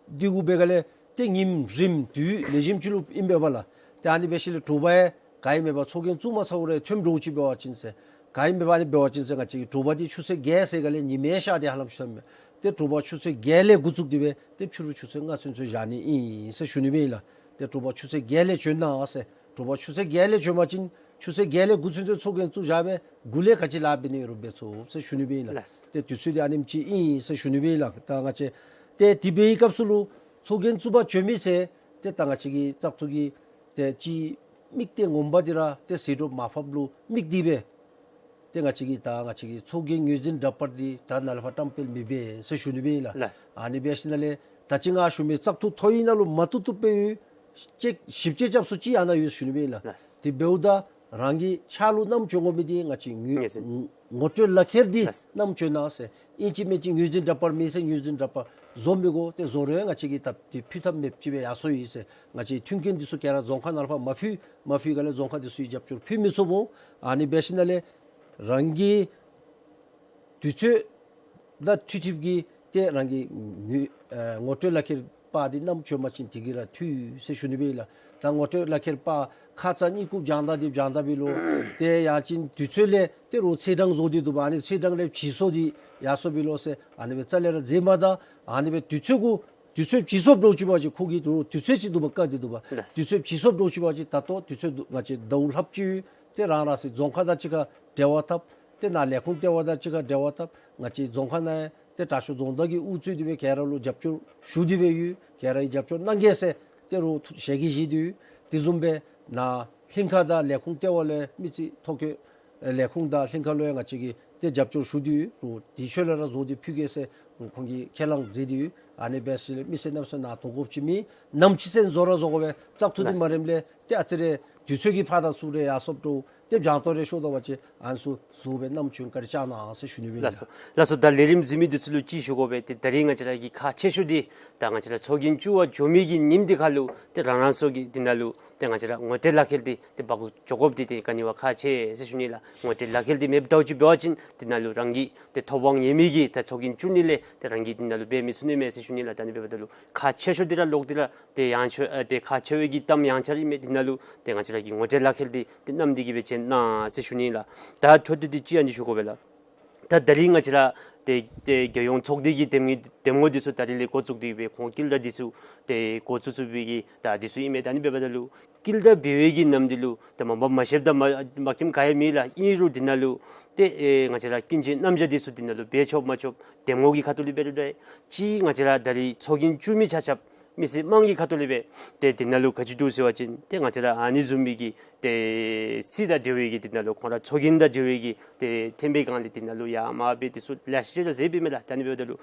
འདི་གུ་འབད་སྒང་ལས་ཏེ་ཉིནམ་རིམ་དུས་ལེགས་ཤོམ་ཅིག་ལུ་ཨིན་པས་པ་ལགས། ཏེ་ཨ་ནི་འབད་ཞིནམ་ལས་དྲོ་པ་ཡང་ག་ཨིན་མས་པ་ཚོགས་རྒྱན་བཙུགས་མ་ཚར་བར་ཐོནམ་འདྲཝ་ཅིག་འབད་བ་ཅིན་ཟེར། ག་ཨིན་མས་པ་ཨ་ནི་འབད་བ་ཅིན་ཟེར་ང་བཅས་ཀྱི་དྲོ་པ་འདི་ཆུ་ཚོད་བརྒྱད་ཟེར་སྒང་ལས་ཉི་མའི་ཤར་ཏེ་ཧ་ལམ་ཤརཝ་མས། ཏེ་དྲོ་པ་ཆུ་ཚོད་བརྒྱད་ལས་འགོ་བཙུགས་ཏེ་སྦེ་ཏེ་ཕྱི་རུ་ཆུ་ཚོད་ལྔ་ཚུན་ཚོད་བཞག་ནི་ཨིན་ཟེར་ཞུ་ནི་སྦེ་ཨིན་ལགས། ཏེ་དྲོ་པ་ཆུ་ཚོད་བརྒྱད་ལས་བྱོན་གནང་ཟེར། དྲོ་པ་ཆུ་ཚོད་བརྒྱད་ལས་བྱོན་པ་ཅིན་ཆུ་ཚོད་བརྒྱད་ལས་འགོ་ཚུན་ཚོད་ཚོགས་རྒྱན་བཙུགས་བཞག་སྦེ་དགུ་ལས་ག་ཅི་ལཱ་འབད་ནི་ཡོད་རུང་འབད་ཚུགས་ཟེར་ཞུ་ནི་སྦེ་ཨིན་ལགས། ལགས། ཏེ་དུས་ཚོད་འདི་ཨ་ནེམ་ཅིག་ཨིན་ཟེར་ཞུ་ནི་སྦེ་ཨིན་ལགས། ད་ང་བཅས་ཏེ་དེ་འབད་བའི་སྐབས་སུ་ལུ་ཚོགས་རྒྱན་བཙུགས་པར་བྱོན་མི་ཚུ་ཏེ་ད་ང་བཅས་ཀྱི་བཙག་འཐུ་གི་ཏེ་ཅིག་དམིགས་གཏད་ངོ་མ་འདི་ར་ཏེ་ཟད་འགྲོ་མ་ཕབ་ལུ་དམིགས་ཏེ་སྦེ་ཏེ་ང་བཅས་ཀྱིས་ད་ང་བཅས་ཀྱི་ཚོགས་རྒྱན་ངོས་འཛིན་འདྲ་པར་འདི་ད་ནཱ་ལས་ཕར་བཀྲམ་སྤེལ་མི་འབད་ཟེར་ཞུ་ནི་སྦེ་ཨིན་ལགས། ལགས། ཨ་ནི་འབད་ཞིནམ་ལས་ད་ཅི་ང་ཞུ་མི་བཙག་འཐུ་ཐོ་ཡིག་ནང་ལུ་མ་བཏུབ་བཏུབ་སྦེ་ཡོད། ཅིག་ཞིབ་དཔྱད་རྐྱབ་ས་ཅིག་ཡང་ན་ཡོད་ཟེར་ཞུ་ནི་སྦེ་ཨིན་ལགས། ལགས། དེ་འབདཝ་ད་རང་གི་ཕྱག་ལུ་བསྣམས་བྱོན་དགོ་མི་འདི་ང་བཅས་ངོས་ངོས་འཛིན། ངོ་སྤྲོད་ལག་ཁྱེར་འདི་ལགས། བསྣམས་བྱོན་གནང་ཟེར། ཨིན་ཅི་མིན་ཅི་ངོས་འཛིན་འདྲ་པར་མེད་ཟེར་ངོས་འཛིན་འདྲ་པར་བཟོ་མི་དགོ། ཏེ་བཟོ་རུང་ང་བཅས་ཀྱིས་ད་འདི་ཕུལ་ཐབས་མེདཔ་ཅིག་སྦེ་ཡར་སོང་ཡི་ཟེར། ང་བཅས་མཐུན་རྐྱེན་འདི་ཚུ་ག་ར་རྫོང་ཁག་ནང་ལས་ཕར་མ་ཕུལ། མ་ཕུལ་ག་ལས་རྫོང་ཁག་འདི་ཚུ་གི་རྒྱབ་སྐྱོར་ཕུལ་མི་ཚུགས་འོང་། ཨ་ནི་འབད་ཞིནམ་ལས་རང་གི་དུས་ཚོད་དང་འཁྲིལ་ཏེ་གིས་ཏེ་རང་གི་ངོས་ཨེ་ངོ་སྤྲོད་ལག་ཁྱེར་པར་འདི་བསྣམས་བྱོན་པ་ཅིན་དེ་གིས་ར་འཐུས་ཟེར་ཞུ་ནི་སྦེ་ཨིན་ལགས། ད་ངོ་སྤྲོད་ལག་ཁྱེར་པར་ཁ་ཙ་གཉིས་སྐུ་སྦྱང་ད་འདི་སྦྱང་ད་འབད་ལོ། ཏེ་ཡང་ཅིན་དུས་ཚོད་ལས་ཏེ་རོགས་ཚེས་གྲངས་བཟོ་སྟེ་འདུག་པ། ཨ་ནི་ཚེས་གྲངས་ལས་བྱི་སོང་སྟེ་ཡར་སོང་འབད་ལོ་ཟེར། ཨ་ནི་སྦེ་རྩ་ལས་ར་མཛད་མ་ད། ཨ་ནི་སྦེ་དུས་ཚོད་གུ་དུས་ཚོད་བྱི་སོངམ་འདྲཝ་ཅིག་འབད་བ་ཅིན་ཁོ་གིས་རོགས་དུས་ཚོད་ཅིག་འདུག་པ་བཀག་སྟེ་འདུག་པ། ལགས། དུས་ཚོད་བྱི་སོངམ་འདྲཝ་ཅིག་འབད་བ་ཅིན་ད་ལྟོ་དུས་ཚོད་འདུག་ང་བཅས་ཟླཝ་ལྷགཔ་ཅིག་ཡོད། ཏེ་རང་རང་སོའི་རྫོང་ཁག་དང་གཅིག་ཁར་འབྲེལ་བ་འཐབ། ཏེ་ནཱ་ལས་ཁུངས་ལྟེ་བ་དང་གཅིག་ཁར་འབྲེལ་བ་འཐབ། ང་བཅས་རྫོང་ཁག་ནང་ཡང་ཏེ་དྲག་ཤོས་རྫོང་བདག་གིས་དབུ་གཙོས་ཏེ་སྦེ་ག་ར་ལུ་རྒྱབ་སྐྱོར་ཞུ་སྟེ་སྦེ་ཡོད། ག་ར་གིས་རྒྱབ་སྐྱོར་གནང་གེ་ཟེར་ཏེ་རོགས་ཐུགས་ཞལ་གྱིས་བཞེས་ཏེ་ཡོད། དེ་བཟུམ་སྦེ་ནཱ་ལྷན་ཁག་དང་ལས་ཁུངས་ལྟེ་བ་ལས་མི་རྩིས་ཐོ་བཀོད་ཨེ་ལས་ཁུངས་དང་ལྷན་ཁག་ལུ་ཡང་ང་བཅས་ཀྱིས་ཏེ་རྒྱབ་སྐྱོར་ཞུ་སྟེ་ཡོད། རོགས་དེ་ཤུལ་ལས་ར་བཟོ་སྟེ་ཕུལ་གེ་ཟེར་རོགས་ཁོང་གིས་ཁས་བླངས་མཛད་དེ་ཡོད། ཨ་ནི་འབད་ཞིནམ་ལས་མི་སེར་གནམ་མེད་ས་མེད་ནཱ་དོ་དགོཔ་ཅིག་མེད། ནམ་ཅིག་ཟེར་བཟོ་ར་བཟོ་དགོ་པས། བཙག་འཐུ་འདི་ལགས། མ་རནམ་ལས་ཏེ་ཨ་ཙི་རེ་དུས་ཚོད་ཀྱི་ཕར་དང་ཚུར་རེ་ཡར་སོངམ་འདྲཝ་ཏེ་སྦྱང་ཏོ་རེ་ཤོར་དོ་བ་ཅིན་ཨ་ནི་ཚུ་བཟོ་སྦེ་བསྣམས་བྱོན་བཀའ་དྲིན་བསྐྱང་གནང་ཟེར་ཞུ་ནི་སྦེ་ཨིན་ལགས། ལགས་སོ། ལགས་སོ། ད་ལས་རིམ་གཟིགས་མི་འདི་ཚུ་ལུ་ཅིག་ཞུ་དགོ་པས། ཏེ་ད་རིས་ང་བཅས་ར་གི་ཁག་ཆེ་ཤོས་འདི་ད་ང་བཅས་ར་ཚོགས་རྒྱན་བཙུགས་པར་འགྱོ་མི་གི་ཉིནམ་འདི་ཁར་ལུ་ཏེ་རང་རང་སོ་གི་འདི་ནང་ལུ་ཏེ་ང་བཅས་ར་ངོ་སྤྲོད་ལག་ཁྱེར་འདི་ཏེ་འབག་འགྱོ་དགོཔ་འདི་ཏེ་ག་ནི་བ་ཁག་ཆེ་ཟེར་ཞུ་ནི་ལགས། ངོ་སྤྲོད་ལག་ཁྱེར་འདི་མེདཔ་འདྲཝ་ཅིག་འབད་བ་ཅིན་འདི་ནང་ལུ་རང་གི་ཏེ་ཐོབ་དབང་ཡོད་མི་གི་ད་ཚོགས་རྒྱན་བཙུགས་ནི་ལས་ཏེ་རང་གིས་འདི་ནང་ལུ་འབད་མི་ཚུགས་ནི་མས་ཟེར་ཞུ་ནི་ལགས། ད་ཨ་ནི་འབདཝ་ད་ལུ་ཁག་ཆེ་ཤོས་འདི་ར་ལོག་སྟེ་ར་ཏེ་ཡང་ཆོས་ཨ་ཏེ་ཁག་ཆེ་བའི་གི་གཏམ་ཡང་ཆ་ར་ཨིན་མས། འདི་ནང་ལུ་ཏེ་ང་བཅས་ར་གི་ངོ་སྤྲོད་ལག་ཁྱེར་འདི་ཏེ་བསྣམས་ཏེ་གིས་སྦེ་བྱོན་གནང་ཟེར་ཞུ་ནི་ལགས། ད་འཕྲོ་མཐུད་དེ་ཅིག་ཨ་ནི་ཞུ་དགོ་པས་ལགས། ད་ད་རིས་ང་བཅས་ར་ཏེ་ཏེ་རྒྱལ་ཡོངས་ཚོགས་སྡེ་གི་འདེམས་ངོ་འདེམས་ངོ་འདི་ཚུ་ད་རིས་ལས་འགོ་བཙུགས་ཏེ་སྦེ་ཁོང་དཀྱིལ་བསྒྲགས་འདི་ཚུ་ཏེ་འགོ་བཙུགས་བཙུགས་པའི་གི་ད་འདི་ཚུ་ཨིན་མས། ད་ཨ་ནི་འབདཝ་ད་ལུ་དཀྱིལ་བསྒྲགས་འབད་བའི་གི་ནམ་འདི་ལུ་ཏེ་མ་འབད་མ་ཤེསཔ་དང་མ་མ་མཁྱེནམ་ག་ཡང་མེད་ལགས། ཨིན་རུང་འདི་ནང་ལུ་ཏེ་ཨེ་ང་བཅས་ར་ཀུན་སྤྱོད་རྣམ་གཞག་འདི་ཚུ་འདི་ནང་ལུ་འབད་ཆོག་མ་ཆོག་འདེམས་ངོ་གི་ཁ་ཐུག་ལས་འབད་རུང་འདྲ། ཅིག་ང་བཅས་ར་ད་རིས་ཚོགས་རྒྱན་བཙུགས་མི་ཆ་ཁྱབ་མི་སེར་དམངས་ཀྱི་ཁ་ཐུག་ལས་འབད་ཏེ་འདི་ནང་ལུ་ག་ཅི་འདུག་ཟེར་བ་ཅིན་ཏེ་ང་བཅས་ར་ཨ་ནི་བཟུམ་མའི་གི་ཏེ་སྲིད་དང་འབྲེལ་བའི་གི་འདི་ནང་ལུ་ཁོང་ར་ཚོགས་རྒྱན་དང་འབྲེལ་བའི་གི་ཏེ་ཐེམ་པའི་སྒང་ལས་འདི་ནང་ལུ་ཡར་མར་འབད་འདི་ཚུ་ལེ་ཤ་ཅིག་ར་མཛད་པའི་མས་ལགས། ད་ཨ་ནི་འབདཝ་ད་ལུ་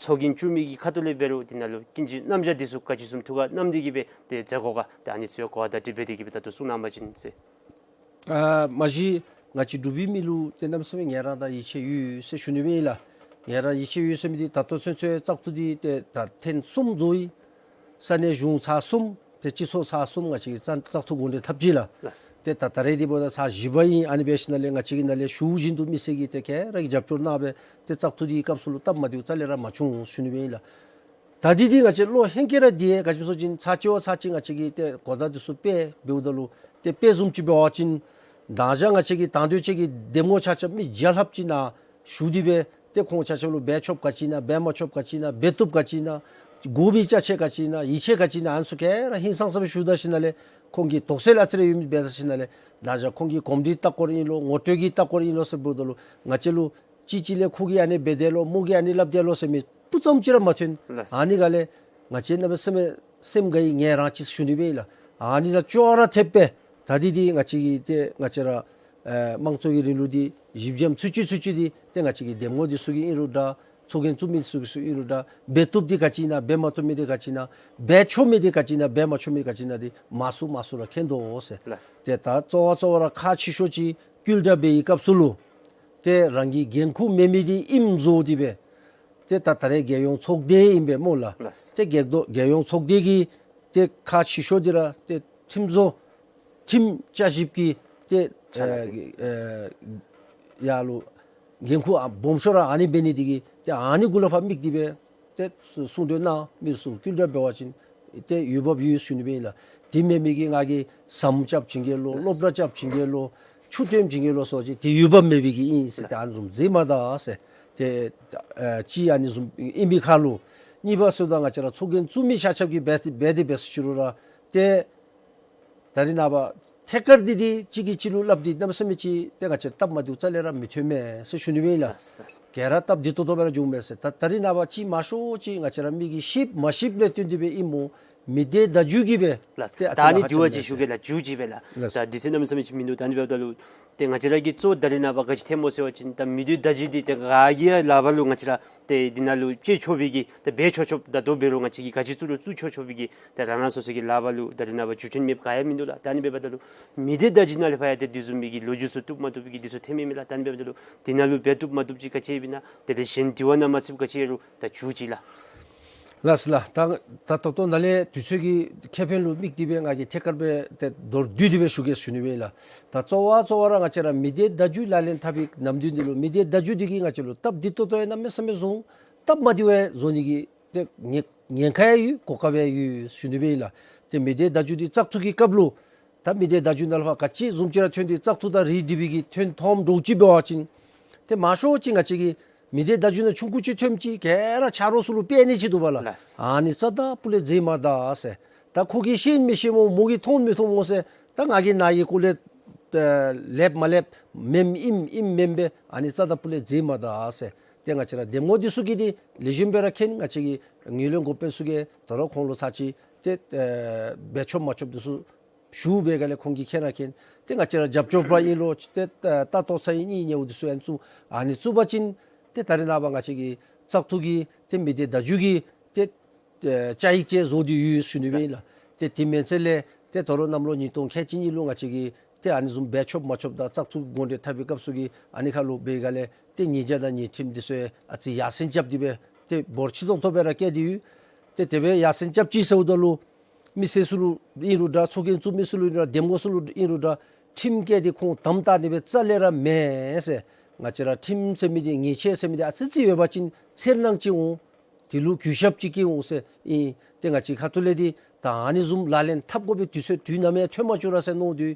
ཚོགས་རྒྱན་བཙུགས་མི་གི་ཁ་ཐུག་ལས་འབད་རུང་འདི་ནང་ལུ་ཀུན་སྤྱོད་རྣམ་གཞག་འདི་ཚུ་ག་ཅི་བཟུམ་ཐུགས་ཁར་བསྣམས་ཏེ་གིས་སྦེ་ཏེ་མཛད་དགོ་ག། ད་ཨ་ནི་ཚུ་གོ་བ་བརྡ་སྤྲོད་འབད་དེ་གིས་སྦེ་ད་ལྟོ་གསུང་གནང་པ་ཅིན་ཟེར། ཨ་མ་གཞི་ང་བཅས་འབྲུག་པའི་མི་ལུ་ཏེ་གནམ་མེད་ས་མེད་ངལ་རངས་དང་ཡིད་ཆེས་ཡོད་ཟེར་ཞུ་ནི་སྦེ་ཨིན་ལགས། ངལ་རངས་ཡིད་ཆེས་ཡོད་ཟེར་མི་འདི་ད་ལྟོ་ཚུན་ཚོད་བཙག་འཐུ་འདི་ཏེ་ད་ཐེངས་གསུམ་རྫོགས་ཡི། ས་གནས་གཞུང་ཚར་གསུམ་ཏེ་སྤྱི་ཚོགས་ཚར་གསུམ་ང་བཅས་ཀྱིས་བཙག་བཙག་འཐུ་དགོངས་འགལ་འཐབ་ཅི་ལགས། ལགས། ཏེ་ད་ད་རེས་འདི་འབདཝ་ད་ཚར་བཞི་པ་ཨིན། ཨ་ནི་འབད་ཞིནམ་ལས་ང་བཅས་ཀྱི་ནང་ལས་ཞུ་བཞིན་དུ་མི་སེར་གྱིས་ཏེ་ག་ར་གིས་རྒྱབ་སྐྱོར་གནང་སྦེ་ཏེ་བཙག་འཐུ་འདི་སྐབས་སུ་ལུ་སྟབས་མ་བདེཝ་རྩ་ལས་ར་མ་བྱུང་ཞུ་ནི་སྦེ་ཨིན་ལགས། ད་འདི་འདི་ང་བཅས་བློ་ཧེང་སྐལ་ར་འདི་ག་ཅི་སྨོ་ཟེར་བ་ཅིན་ཚར་གཅིག་བ་ཚར་གཅིག་ང་བཅས་ཀྱིས་ཏེ་གོ་བརྡ་འདི་ཚུ་སྤེལ་འབདཝ་ད་ལུ་ཏེ་དཔེ་བཟུམ་ཅིག་འབད་བ་ཅིན་ད་ཅི་ང་བཅས་ཀྱི་དང་འདོད་ཅན་གྱི་འདེམས་ངོ་ཆ་ཁྱབ་མི་བརྒྱ་ལྷགཔ་ཅིག་ནཱ་ཞུ་སྟེ་སྦེ་ཏེ་ཁོང་ཆ་ཁྱབ་ལུ་འབད་ཆོགཔ་ག་ཅི་ཨིན་ན་འབད་མ་ཆོགཔ་ག་ཅི་ཨིན་ན་འབད་བཏུབ་ག་ཅི་ཨིན་ན་དགོ་པའི་ཅ་ཆས་ག་ཅི་ཨིན་ན་ཡིད་ཆེས་ག་ཅི་ཨིན་ན་ཨ་ནི་ཚུ་ག་ར་ཧིང་སངས་ས་སྦེ་ཞུ་ད་ཞིནམ་ལས་ཁོང་གིས་དོགས་སེལ་ཨ་ཙི་རེ་ཡོད་མི་འབད་ད་ཞིནམ་ལས་ད་ཅི་ཁོང་གི་གོམས་འདྲིས་ལྟ་སྐོར་ཨིན་ལོ་ངོ་སྤྲོད་ཀྱི་ལྟ་སྐོར་ཨིན་ལོ་ཟེར་འབདཝ་ད་ལུ་ང་བཅས་ལུ་གཅིག་གཅིག་ལས་ཁོ་གིས་ཨ་ནི་འབད་དེས་ལོ་མོ་གིས་ཨ་ནི་སླབ་དེས་ལོ་ཟེར་མི་སྤུ་ཙམ་ཅིག་ར་མ་ཐོན། ལགས། ཨ་ནི་ག་ལས་ང་བཅས་གནམ་མེད་ས་མེད་སེམས་དགའ་ཡི་ངལ་རངས་ཅི་ཞུ་ནི་སྦེ་ཨིན་ལགས། ཨ་ནི་དང་ཅོག་ར་འཐདཔ་སྦེ་ད་འདི་འདི་ང་བཅས་ཀྱི་ཏེ་ང་བཅས་ར་ཨེ་དམངས་གཙོ་གི་རིང་ལུགས་འདི་གཞི་འགྱམ་ཚུན་ཆད་ཚུན་ཆད་འདི་ཏེ་ང་བཅས་ཀྱི་འདེམས་ངོ་འདི་ཚུ་གིས་ཨིན་རུང་འདྲ་ཚོགས་རྒྱན་བཙུགས་མི་ཚུ་གིས་ཚུ་ཨིན་རུང་འདྲ་འབད་བཏུབ་འདི་ག་ཅི་ཨིན་ན་འབད་མ་བཏུབ་མི་འདི་ག་ཅི་ཨིན་ན་འབད་ཆོག་མི་འདི་ག་ཅི་ཨིན་ན་འབད་མ་ཆོག་མི་འདི་ག་ཅི་ཨིན་ན་འདི་མང་སུ་མང་སུ་ར་མཁྱེན་དོ་ཟེར། ལགས། ཏེ་ད་གཙོ་བོ་གཙོ་བོ་ར་ཁག་ཆེ་ཤོས་ཅིག་བསྐུལ་བསྒྲགས་འབད་བའི་སྐབས་སུ་ལུ་ཏེ་རང་གི་འགན་ཁུར་མེད་མི་འདི་ཨིནམ་བཟོ་སྟེ་སྦེ་ཏེ་ད་ད་རེས་རྒྱལ་ཡོངས་ཚོགས་སྡེ་ཨིན་པས་སྨོ་ལགས། ལགས། ཏེ་རྒྱལ་རྒྱལ་ཡོངས་ཚོགས་སྡེ་གི་ཏེ་ཁག་ཆེ་ཤོས་འདི་ར་ཏེ་ཁྲིམས་བཟོ་ཁྲིམས་བསྐྱར་ཞིབ་ཀྱི་ཏེ་ཆ་ལག་ཨེ་ཨེ་ཡར་ལུ་འགན་ཁུར་ཨ་སྦོམ་ཤོས་ར་ཨ་ནི་འབད་ནི་འདི་གིས་ཏེ་ཨ་ནི་གུ་ལུ་ཕར་དམིགས་ཏེ་སྦེ་ཏེ་གསུང་གྲོས་གནང་མི་ཚུ་བསྐུལ་བསྒྲགས་འབད་བ་ཅིན་ཏེ་འོས་འབབ་ཡོད་ཞུ་ནི་སྦེ་ཨིན་ལགས། དེ་མེན་མི་གིས་ང་གིས་ཟམ་རྐྱབ་བྱིན་གེ་ལོ་སློབ་གྲྭ་རྐྱབ་བྱིན་གེ་ལོ་ཆུ་འདྲེན་བྱིན་གེ་ལོ་ཟེར་བ་ཅིན་ཏེ་འོས་འབབ་མེད་པའི་གི་ཨིན་ཟེར་ཏེ་ཨ་ནི་བཟུམ་མཛད་མ་ད་ཟེར། ཏེ་ཨ་གཅིག་ཨ་ནི་བཟུམ་ཨིན་པའི་ཁར་ལུ་གཉིས་པ་ཟེརཝ་ད་ང་བཅས་ར་ཚོགས་རྒྱན་བཙུགས་མི་ཆ་ཁྱབ་ཀྱིས་འབད་འབད་དེ་འབད་སོ་ཅི་རུང་ར་ཏེ་ད་རེས་ནངས་པ་ཐད་ཀར་འདི་འདི་གཅིག་གིས་གཅིག་ལུ་སླབ་སྟེ་གནམ་མེད་ས་མེད་ཅིག་ཏེ་ང་བཅས་སྟབས་མ་བདེཝ་རྩ་ལས་ར་མི་ཐོན་མས་ཟེར་ཞུ་ནི་སྦེ་ཨིན་ལགས། ལགས་ལགས། ག་ར་སྟབས་བདེ་ཏོག་ཏོ་སྦེ་ར་འགྱོཝ་མས་ཟེར། ད་ད་རེས་ནངས་པ་ཅིག་མང་ཤོས་ཅིག་ང་བཅས་ར་མི་གིས་ཤེསཔ་མ་ཤེསཔ་ལས་བརྟེན་ཏེ་སྦེ་ཨིན་མོ། མི་སྡེ་བརྡ་བརྒྱུད་ཀྱིས་སྦེ་ལགས། ཏེ་ཨ་ད་ཙི་ཨ་ནི་ལཱ་ཁག་འགྱོ་བ་ཅིག་ཞུ་གེ་ལགས། མཇུག་ཅིག་སྦེ་ལགས། ལགས། ད་དུས་ཚོད་གནམ་མེད་ས་མེད་ཅིག་མིན་འདུག། ད་ཨ་ནི་འབདཝ་ད་ལུ་ཏེ་ང་བཅས་ར་གི་གཙོ་ད་རེས་ནངས་པ་ག་ཅི་ཐོནམ་སྨོ་ཟེར་བ་ཅིན་ད་མི་སྡེ་བརྡ་བརྒྱུད་འདི་ཏེ་ག་གི་ཡང་ལག་པར་ལུ་ང་བཅས་ར་ཏེ་འདི་ནང་ལུ་བཅད་ཆོག་པའི་གི་ཏེ་འབད་ཆོག་ཆོགཔ་ད་ལྟོ་འབད་རུང་ང་བཅས་ཀྱིས་ག་ཅི་བཙུགས་རུང་བཙུགས་ཆོག་ཆོག་པའི་གི་ཏེ་རང་རང་སོ་སོ་གི་ལག་པར་ལུ་ད་རེས་ནངས་པ་བརྒྱུད་འཕྲིན་མེདཔ་ག་ཡང་མིན་འདུག་ལགས། ད་ཨ་ནི་འབདཝ་ད་ལུ་མི་སྡེ་བརྡ་བརྒྱུད་ནང་ལས་ཕར་ཡང་ཏེ་དེ་བཟུམ་མའི་གི་ལོ་རྒྱུས་ཚུ་བཏུབ་མ་བཏུབ་པའི་གི་འདི་ཚུ་ཐོནམ་ཨིན་མས་ལགས། ད་ཨ་ནི་འབདཝ་ད་ལུ་འདི་ནང་ལུ་འབད་བཏུབ་མ་བཏུབ་ཅིག་ག་ཅི་ཡོདཔ་ཨིན་ན་དེ་ལས་གཞན་དྲི་བ་ནང་མ་ཚུདཔ་ག་ཅི་ཡོད་རུང་ད་མཇུག་ཅིག་ལགས། ལགས་སོ་ལགས། ད་ད་ལྟོ་ནཱ་ལས་དུས་ཚོད་ཀྱི་ཁེ་ཕན་ལུ་དམིགས་ཏེ་སྦེ་ང་གིས་ཐད་ཀར་སྦེ་ཏེ་མདོར་བསྡུས་ཏེ་སྦེ་ཞུ་གེ་ཟེར་ཞུ་ནི་སྦེ་ཨིན་ལགས། ད་གཙོ་བོ་གཙོ་བོ་ར་ང་བཅས་ར་མི་སྡེ་བརྡ་བརྒྱུད་ལག་ལེན་འཐབ་པའི་ནམ་དུས་འདི་ལུ་མི་སྡེ་བརྡ་བརྒྱུད་འདི་གིས་ང་བཅས་ལུ་སྟབས་བདེ་ཏོག་ཏོ་ཡང་གནམ་མེད་ས་མེད་བཟོ་འོང་། སྟབས་མ་བདེཝ་ཡང་བཟོ་ནི་གི་ཏེ་ཉེན་ཉེན་ཁ་ཡང་ཡོད། གོ་སྐབས་ཡང་ཡོད་ཟེར་ཞུ་ནི་སྦེ་ཨིན་ལགས། ཏེ་མི་སྡེ་བརྡ་བརྒྱུད་འདི་བཙག་འཐུ་གི་སྐབས་ལུ་ད་མི་སྡེ་བརྡ་བརྒྱུད་ནང་ལས་ཕར་ག་ཅི་བཟུམ་ཅིག་ར་ཐོན་ཏེ་བཙག་འཐུ་དང་རིགས་སྒྲེ་བའི་གི་ཐོན་ཐོནམ་འདྲཝ་ཅིག་འབད་བ་ཅིན་ཏེ་མང་ཤོས་ཅིག་ང་བཅས་ཀྱིས་མི་སྡེ་བརྡ་བརྒྱུད་ནང་ཆུང་ཀུ་ཅིག་ཐོནམ་ཅིག་ག་ར་ཆ་རོགས་ཚུ་ལུ་སྤེལ་ནི་ཅིག་འདུག་པ་ལགས། ལགས། ཨ་ནི་རྩ་དང་སྤུ་ལས་མཛད་མ་ད་ཟེར། ད་ཁོ་གིས་ཤེས་མི་ཤེས་སྨོ་མོ་གིས་མཐོང་མི་མཐོང་སྨོ་ཟེར། ད་ང་གིས་ནཱ་གི་སྐོར་ལས་ལེགསཔ་མ་ལེགསཔ་མེནམ་ཨིནམ་ཨིནམ་མེནམ་སྦེ་ཨ་ནི་རྩ་དང་སྤུ་ལས་མཛད་མ་ད་ཟེར། ཏེ་ང་བཅས་ར་འདེམས་ངོ་འདི་ཚུ་གིས་འདི་ལེགས་ཤོམ་སྦེ་ར་མཁྱེན། ང་བཅས་ཀྱི་ངོས་ལེན་འགོ་དཔོན་ཚུ་གིས་དོ་རུང་ཁོང་ལུ་ཚར་ཅིག་ཏེ་ཨེ་འབད་ཆོགཔ་མ་ཆོགཔ་འདི་ཚུ་ཞུ་བའི་སྒང་ལས་ཁོང་གིས་མཁྱེན་ར་མཁྱེན། ཏེ་ང་བཅས་ར་རྒྱབ་སྐྱོར་པ་ཨིན་རུང་ཏེ་ལྟ་རྟོག་ཚད་ཨིན་ཉེ་བོ་འདི་ཚུ་ཡང་བཙུགས། ཨ་ནི་བཙུགས་པ་ཅིན་ཏེ་ད་རེས་ནངས་པ་ང་བཅས་ཀྱི་བཙག་འཐུ་གི་ཏེ་མི་སྡེ་བརྡ་བརྒྱུད་ཀྱི་ཏེ་ཨེ་བཅའ་ཡིག་ཅིག་བཟོ་སྟེ་ཡོད་ཟེར་ཞུ་ནི་སྦེ་ཨིན་ལགས། ཏེ་དེ་མེན་ཚེ་ལས་ཏེ་དོ་རུང་གནམ་ལོ་ཉིས་སྟོང་ཁལ་གཅིག་གཉིས་ལུ་ང་བཅས་ཀྱིས་ཏེ་ཨ་ནི་བཟུམ་འབད་ཆོགཔ་མ་ཆོགཔ་དང་བཙག་འཐུ་དགོངས་འགལ་འཐབ་པའི་སྐབས་སུ་གི་ཨ་ནི་ཁར་ལུ་འབད་སྒང་ལས་ཏེ་ཉེས་བྱ་དང་ཉེས་ཁྲིམས་འདི་ཚུ་ཡང་ཨ་ཙི་ཡར་སེང་རྐྱབ་སྟེ་སྦེ་ཏེ་འབོར་ཆེ་ཏོག་ཏོ་སྦེ་ར་བཀལ་ཏེ་ཡོད། ཏེ་དེ་སྦེ་ཡར་སེང་རྐྱབ་ཅི་ཟེརཝ་ད་ལུ་མི་སེར་ཚུ་ལུ་ཨིན་རུང་འདྲ་ཚོགས་རྒྱན་བཙུགས་མི་ཚུ་ལུ་ཨིན་རུང་འདྲ་འདེམས་ངོ་ཚུ་ལུ་ཨིན་རུང་འདྲ་ཁྲིམས་བཀལ་ཏེ་ཁོང་དམ་བཏགས་ནི་སྦེ་རྩ་ལས་ར་མེན་ཟེར། ང་བཅས་ར་ཁྲིམས་ཟེར་མི་འདི་ཉེས་ཆད་ཟེར་མི་འདི་ཨ་ཙི་ཙི་ཡོད་པ་ཅིན་འཚེར་སྣང་ཅིག་འོང་། དེ་ལུ་གུས་ཞབས་ཅིག་སྐྱེ་འོང་ཟེར་ཨིན། ཏེ་ང་བཅས་ཁ་ཐུག་ལས་འདི་ད་ཨ་ནི་བཟུམ་ལག་ལེན་འཐབ་དགོ་པའི་དུས་ཚོད་དུས་ནམ་ཡང་ཐོན་མ་བཅུག་ར་ཟེར་མནོ་དོ།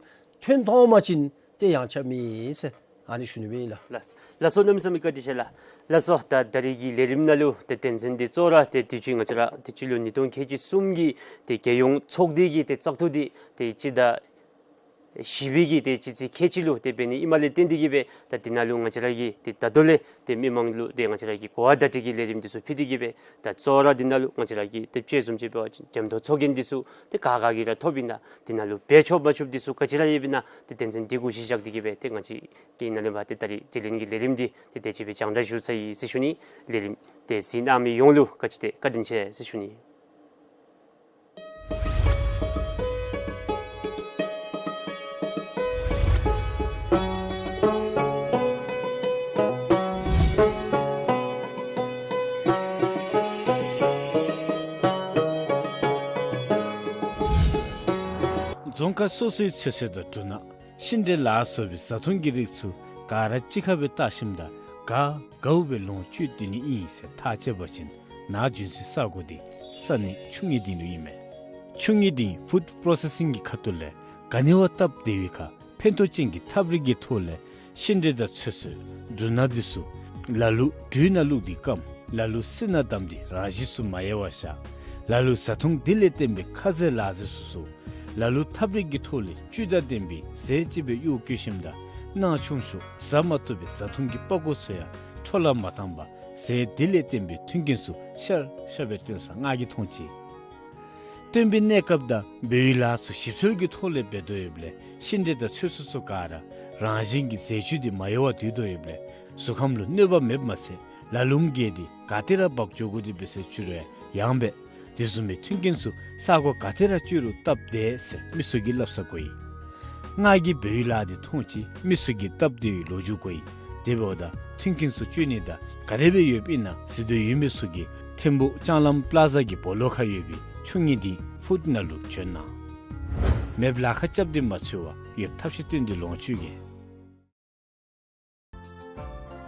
ཐོན་ཐོན་པ་ཅིན་ཏེ་ཡང་ཆ་མེད་ཟེར་ཨ་ནི་ཞུ་ནི་སྦེ་ཨིན་ལགས། ལགས། ལགས་སོ། གནམ་མེད་ས་མེད་བཀའ་དྲིན་ཆེ་ལགས། ལགས་སོ། ད་ད་རིས་ཀྱི་ལས་རིམ་ནང་ལུ་ཏེ་དོན་ཚན་འདི་གཙོ་བོ་ར་ཏེ་དུས་ཅི་ང་བཅས་ར་ཏེ་སྤྱི་ལོ་ཉིས་སྟོང་ཁལ་གཅིག་གསུམ་གྱི་ཏེ་རྒྱལ་ཡོངས་ཚོགས་སྡེ་གི་ཏེ་བཙག་འཐུ་འདི་ཏེ་སྤྱི་ཟླ་བཞི་པའི་གི་ཏེ་སྤྱི་ཚེས་ཁལ་གཅིག་ལུ་ཏེ་འབད་ནི་ཨིནམ་ལས་བརྟེན་ཏེ་གིས་སྦེ་ད་འདི་ནང་ལུ་ང་བཅས་ར་གིས་ཏེ་ད་ལྟོ་ལས་ཏེ་མི་མང་ལུ་ཏེ་ང་བཅས་ར་གིས་གོ་བ་བརྡ་སྤྲོད་ཀྱི་ལས་རིམ་འདི་ཚུ་ཕུལ་ཏེ་གིས་སྦེ་ད་གཙོ་བོ་ར་འདི་ནང་ལུ་ང་བཅས་ར་གིས་ཏེ་དཔྱེ་བཟུམ་ཅིག་འབད་བ་ཅིན་འཇམ་ཏོང་ཚོགས་རྒྱན་འདི་ཚུ་ཏེ་ག་ག་གིས་ར་ཐོབ་ཨིན་ན་འདི་ནང་ལུ་འབད་ཆོགཔ་མ་ཆོགཔ་འདི་ཚུ་ག་ཅི་ར་ཡོདཔ་ཨིན་ན་ཏེ་དོན་ཚན་འདི་གུ་གཞི་བཞག་སྟེ་གིས་སྦེ་ཏེ་ང་བཅས་ཀྱིས་ནཱ་ལས་ཕར་ཏེ་ད་རིས་དྲི་ལན་གྱི་ལས་རིམ་འདི་ཏེ་དེ་ཅིག་སྦེ་རྒྱང་བསྒྲགས་ཞུ་ཚར་ཡི་ཟེར་ཞུ་ནི། ལས་རིམ་ཏེ་གཟིགས་གནང་མི་ཡོངས་ལུ་ག་ཅི་ཏེ་བཀའ་དྲིན་ཆེ་ཟེར་ཞུ་ནི། རྫོང་ཁག་སོ་སོའི་ཚོད་བསྲེ་དང་འབྲུ་སྣ་ཤིང་འབྲས་ལ་སོགས་པའི་བཟའ་འཐུང་གི་རིགས་ཚུ་ག་ར་གཅིག་ཁར་སྦེ་བཏགས་ཞིནམ་ད་ག་དགའཝ་སྦེ་ལོངས་སྤྱོད་སྡོད་ནི་ཨིན་ཟེར་ཐག་བཅད་པ་ཅིན་ནཱ་བྱོན་སའི་ས་གོ་འདི་ས་གནས་ཆུ་ངོས་ལྡིང་ལུ་ཨིན་མས། ཆུ་ངོས་ལྡིང་ཕུཌ་པོརོ་སེ་སིང་གི་ཁ་ཐུག་ལས་ག་ནི་བ་སྟབས་བདེ་བའི་ཁར་ཕན་ཐོགས་ཅན་གྱི་ཐབས་རིག་གི་ཐོག་ལས་ཤིང་འབྲས་དང་ཚོད་བསྲེ་འབྲུ་སྣ་འདི་ཚུ་ལ་ལུ་དྲོད་ནང་བླུགས་ཏེ་སྐམ། ལ་ལུ་བསིལ་ནང་བསྡམས་ཏེ་རང་བཞིན་སུ་མ་ཡལ་བར་བཞག། ལ་ལུ་བཟའ་འཐུང་དེ་ལས་བརྟེན་པའི་ཁ་ཟས་ལག་ཟས་སོ་སོ་ལ་ལུ་ཐབས་རིག་གི་ཐོག་ལས་བཅུད་དང་ལྡན་པའི་ཟས་ཅིག་སྦེ་གཡོག་བཀོལ་ཞིནམ་ད་ནང་ཆུང་ཤོས་བཟའ་མ་བཏུབ་པའི་བཟའ་འཐུང་གི་པགས་ཀོ་ཚུ་ཡང་འཕྲོ་བརླག་མ་བཏང་པར་ཟས་དེ་ལས་བརྟེན་པའི་མཐུན་རྐྱེན་ཚུ་ཤར་ཤར་སྦེ་སྟོན་ས་ང་གིས་མཐོང་ཅི། སྟོན་པའི་གནས་སྐབས་དང་འབད་བའི་ལཱ་ཚུ་ཞིབ་འཚོལ་གྱི་ཐོག་ལས་འབད་དོ་ཡོདཔ་ལས་ཤིང་འབྲས་དང་ཚོད་བསྲེ་ཚུ་ག་ར་རང་བཞིན་གྱིས་ཟས་བཅུད་འདི་མ་ཡལ་བར་སྡོད་དོ་ཡོདཔ་ལས་གཟུགས་ཁམས་ལུ་གནོད་པ་མེདཔ་མ་ཚད་ལ་ལུམ་རྒས་ཏེ་ག་ཏེ་ར་འབག་འགྱོ་དགོ་དེ་འབད་སའི་བྱུས་ར་ཡང་འབད། དེ་བཟུམ་མའི་མཐུན་རྐྱེན་ཚུ་ས་གོ་ག་ཏེ་ར་སྤྱོད་རུང་སྟབས་བདེ་ཟེར་མི་ཚུ་གིས་སླབ་ས་གོ་ཡི། ང་གིས་འབད་བའི་ལཱ་འདི་མཐོང་ཅི། མི་ཚུ་གིས་སྟབས་བདེ་བའི་ལོ་རྒྱུས་གོ་ཡི། དེ་འབདཝ་ད་མཐུན་རྐྱེན་ཚུ་སྤྱོད་ནི་དང་ག་དེ་སྦེ་ཡོདཔ་ཨིན་ན་གཟིགས་འདོད་ཡོད་མི་ཚུ་གིས་ཐིམ་ཕུག་ལྕང་ལམ་པ་ལ་ཛ་གི་སྦོ་ལོགས་ཁར་ཡོད་པའི་ཆུ་ངོས་ལྡིང་ཕུཌ་ནང་ལུ་བྱོན་གནང་། མེདཔ་ལཱ་ཁག་རྐྱབ་སྟེ་མ་འཚོལ་བར་ཡོདཔ་ཐབས་ཤེས་བཏོན་ཏེ་ལོངས་སྤྱོད་གེ།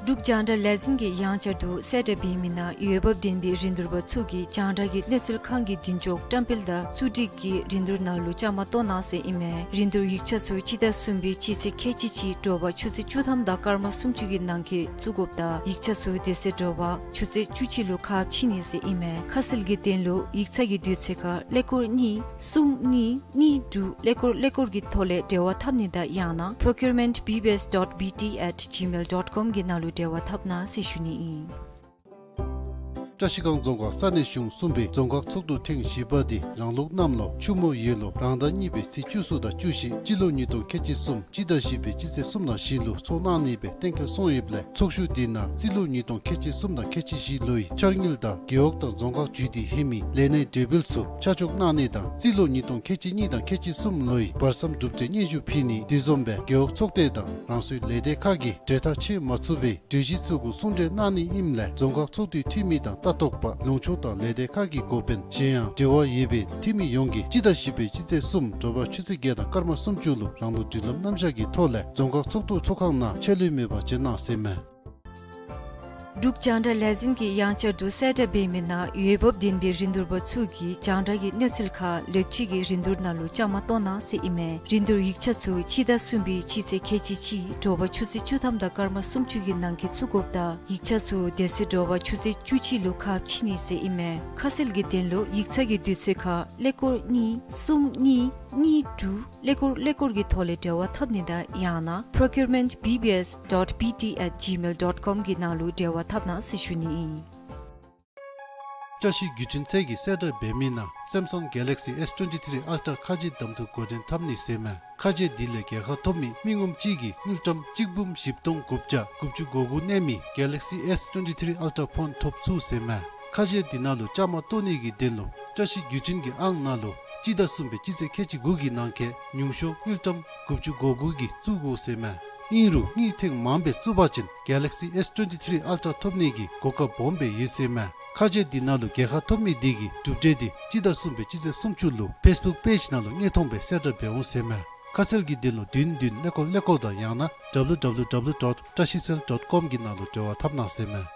འབྲུག་རྒྱང་བསྒྲགས་ལས་འཛིན་གྱིས་ཡང་བསྐྱར་དུ་གསལ་བསྒྲགས་འབད་མི་ནང་འོས་འབབ་ལྡན་པའི་རིན་བསྡུར་པ་ཚུ་གིས་རྒྱང་བསྒྲགས་ཀྱི་གནས་ཚུལ་ཁང་གི་མདུན་ཅོག་བཀྲམ་སྤེལ་དང་བསུ་སྒྲིག་གི་རིན་བསྡུར་ནང་ལུ་བཅའ་མར་གཏོགས་གནང་ཟེར་ཨིན་མས། རིན་བསྡུར་ཡིག་ཆ་ཚུ་སྤྱི་ཟླ་གསུམ་པའི་སྤྱི་ཚེས་ཁལ་གཅིག་གཅིག་དྲོ་པ་ཆུ་ཚོད་བཅུ་ཐམ་དང་སྐར་མ་སུམ་ཅུ་གི་ནང་འཁོད་བཙུགས་དགོཔ་དང་ཡིག་ཆ་ཚུ་དེ་ཚེ་དྲོ་པ་ཆུ་ཚོད་བཅུ་གཅིག་ལུ་ཁ་ཕྱེ་ནི་ཟེར་ཨིན་མས། ཁ་གསལ་གྱི་དོན་ལུ་ཡིག་ཚང་གི་དུས་ཚོད་ཁར་ཀླད་ཀོར་གཉིས་གསུམ་གཉིས་གཉིས་དྲུག་ཀླད་ཀོར་ཀླད་ཀོར་གྱི་ཐོག་ལས་འབྲེལ་བ་འཐབ་ནི་དང་ཡང་ན་procurement B B S dot B T at gmail dot com གི་ནང་ལུ་འབྲེལ་བ་འཐབ་གནང་ཟེར་ཞུ་ནི་ཨིན། བཀྲ་ཤིས་སྒང་རྫོང་ཁག་ས་གནས་གཞུང་གསུམ་པའི་རྫོང་ཁག་ཚོགས་འདུ་ཐེངས་བཞི་པ་འདི་རང་ལུགས་གནམ་ལོ་ཆུ་མོ་ཡོས་ལོ་རང་ཟླ་གཉིས་པའི་ཚེས་བཅུ་གསུམ་དང་བཅུ་བཞི་སྤྱི་ལོ་ཉིས་སྟོང་ཁལ་གཅིག་གསུམ་སྤྱི་ཟླ་བཞི་པའི་སྤྱི་ཚེས་གསུམ་དང་བཞི་ལུ་ཚོགས་གནང་ནི་སྦེ་གཏན་འཁེལ་སོང་ཡོདཔ་ལས་ཚོགས་བཞུགས་འདི་ནང་རྩིས་ལོ་ཉིས་སྟོང་ཁལ་གཅིག་གསུམ་དང་ཁལ་གཅིག་བཞི་ལོའི་འཆར་དངུལ་དང་རྒེད་འོག་དང་རྫོང་ཁག་བརྒྱུད་དེ་ལྷོད་མི་ལས་གནས་གྲོས་འབུལ་ཚུ་ཆ་འཇོག་གནང་ནི་དང་རྩིས་ལོ་ཉིས་སྟོང་ཁལ་གཅིག་གཉིས་དང་ཁལ་གཅིག་གསུམ་ལོའི་བར་མཚམས་གྲུབ་འབྲས་སྙན་ཞུ་ཕུལ་ནི་དེ་བཟུམ་སྦེ་རྒེད་འོག་ཚོགས་སྡེ་དང་རང་སོའི་ལས་སྡེ་ཁག་གིས་གྲོས་ཐག་བཅད་མ་ཚུགས་པའི་གྲོས་གཞི་ཚུ་གུ་གསུང་གྲོས་གནང་ནི་ཨིནམ་ལས་རྫོང་ཁག་ཚོགས་འདུའི་འཐུས་མི་དང་ལྟ་རྟོག་པ་ལུང་ཕྱོགས་དང་ལས་སྡེ་ཁག་གི་འགོ་དཔོན་གཞན་ཡང་འབྲེལ་བ་ཡོད་པའི་འཐུས་མི་ཡོངས་ཀྱིས་སྤྱི་ཟླ་བཞི་པའི་སྤྱི་ཚེས་གསུམ་དྲོ་པ་ཆུ་ཚོད་བརྒྱད་དང་སྐར་མ་སུམ་ཅུ་ལུ་རང་ལུགས་སྒྲིག་ལམ་རྣམ་གཞག་གི་ཐོག་ལས་རྫོང་ཁག་ཚོགས་འདུ་ཚོགས་ཁང་ནང་ཆད་ལུས་མེད་པར་བྱོན་གནང་ཟེར་མས། འབྲུག་རྒྱང་བསྒྲགས་ལས་འཛིན་གྱིས་ཡང་བསྐྱར་དུ་གསལ་བསྒྲགས་འབད་མི་ནང་འོས་འབབ་ལྡན་པའི་རིན་བསྡུར་པ་ཚུ་གིས་རྒྱང་བསྒྲགས་ཀྱི་གནས་ཚུལ་ཁར་ལོག་སྤྱོད་ཀྱི་རིན་བསྡུར་ནང་ལུ་བཅའ་མར་གཏོགས་གནང་ཟེར་ཨིན་མས། རིན་བསྡུར་ཡིག་ཆ་ཚུ་སྤྱི་ཟླ་གསུམ་པའི་སྤྱི་ཚེས་ཁལ་གཅིག་གཅིག་དྲོ་པ་ཆུ་ཚོད་བཅུ་ཐམ་དང་སྐར་མ་སུམ་ཅུ་གི་ནང་འཁོད་བཙུགས་དགོཔ་དང་ཡིག་ཆ་ཚུ་དེ་ཚེ་དྲོ་པ་ཆུ་ཚོད་བཅུ་གཅིག་ལུ་ཁ་ཕྱེ་ནི་ཟེར་ཨིན་མས། ཁ་གསལ་གྱི་དོན་ལུ་ཡིག་ཚང་གི་དུས་ཚོད་ཁར་ཀླད་ཀོར་གཉིས་གསུམ་གཉིས་གཉིས་དྲུག་ཀླད་ཀོར་ཀླད་ཀོར་གྱི་ཐོག་ལས་འབྲེལ་བ་འཐབ་ནི་དང་ཡང་ན་procurement B B S dot B T at gmail dot com གི་ནང་ལུ་འབྲེལ་བ་འཐབ་གནང་ཟེར་ཞུ་ནི་ཨིན། བཀྲ་ཤིས་བརྒྱུད་འཕྲིན་ཚད་ཀྱིས་གསལ་བསྒྲགས་འབད་མི་ནང་Samsung Galaxy S twenty-three Ultra ཁ་རྗེ་གདམ་འཐུ་འགོ་འདྲེན་འཐབ་ནི་ཟེར་མས། ཁ་རྗེ་འདི་ལས་རྒྱལ་ཁ་ཐོབ་མི་མི་ངོམ་གཅིག་གིས་དངུལ་ཀྲམ་གཅིག་འབུམ་བཞི་སྟོང་དགུ་བརྒྱ་དགུ་བཅུ་གོ་དགུ་གནས་མི་Galaxy S twenty-three Ultra ཕོན་ཐོབ་ཚུགས་ཟེར་མས། ཁ་རྗེ་འདི་ནང་ལུ་བཅའ་མར་གཏོགས་ནི་གི་དོན་ལུ་བཀྲ་ཤིས་བརྒྱུད་འཕྲིན་གྱི་ཨང་ནང་ལུ་སྤྱི་ཟླ་གསུམ་པའི་སྤྱི་ཚེས་ཁལ་གཅིག་དགུ་གི་ནང་འཁོད་ཉུང་ཤོས་དངུལ་ཀྲམ་དགུ་བཅུ་གོ་དགུ་གིས་བཙུགས་དགོ་ཟེར་མས། ཨིན་རུང་དངུལ་ཐེངས་མངམ་སྦེ་བཙུགས་པ་ཅིན་Galaxy S twenty-three Ultra ཐོབ་ནི་གི་གོ་སྐབས་སྦོམ་སྦེ་ཡོད་ཟེར་མས། ཁ་རྗེ་འདི་ནང་ལུ་རྒྱལ་ཁ་ཐོབ་མི་འདི་གི་གྲུབ་འབྲས་འདི་སྤྱི་ཟླ་གསུམ་པའི་སྤྱི་ཚེས་སུམ་ཅུ་ལུ་Facebook པེཇ་ནང་ལུ་དངོས་མཐོང་སྦེ་གསལ་བསྒྲགས་འབད་འོང་ཟེར་མས། ཁ་གསལ་གྱི་དོན་ལུ་བདུན་བདུན་ཀླད་ཀོར་ཀླད་ཀོར་དང་ཡང་ན W W W dot trashicell dot com གི་ནང་ལུ་འབྲེལ་བ་འཐབ་གནང་ཟེར་མས།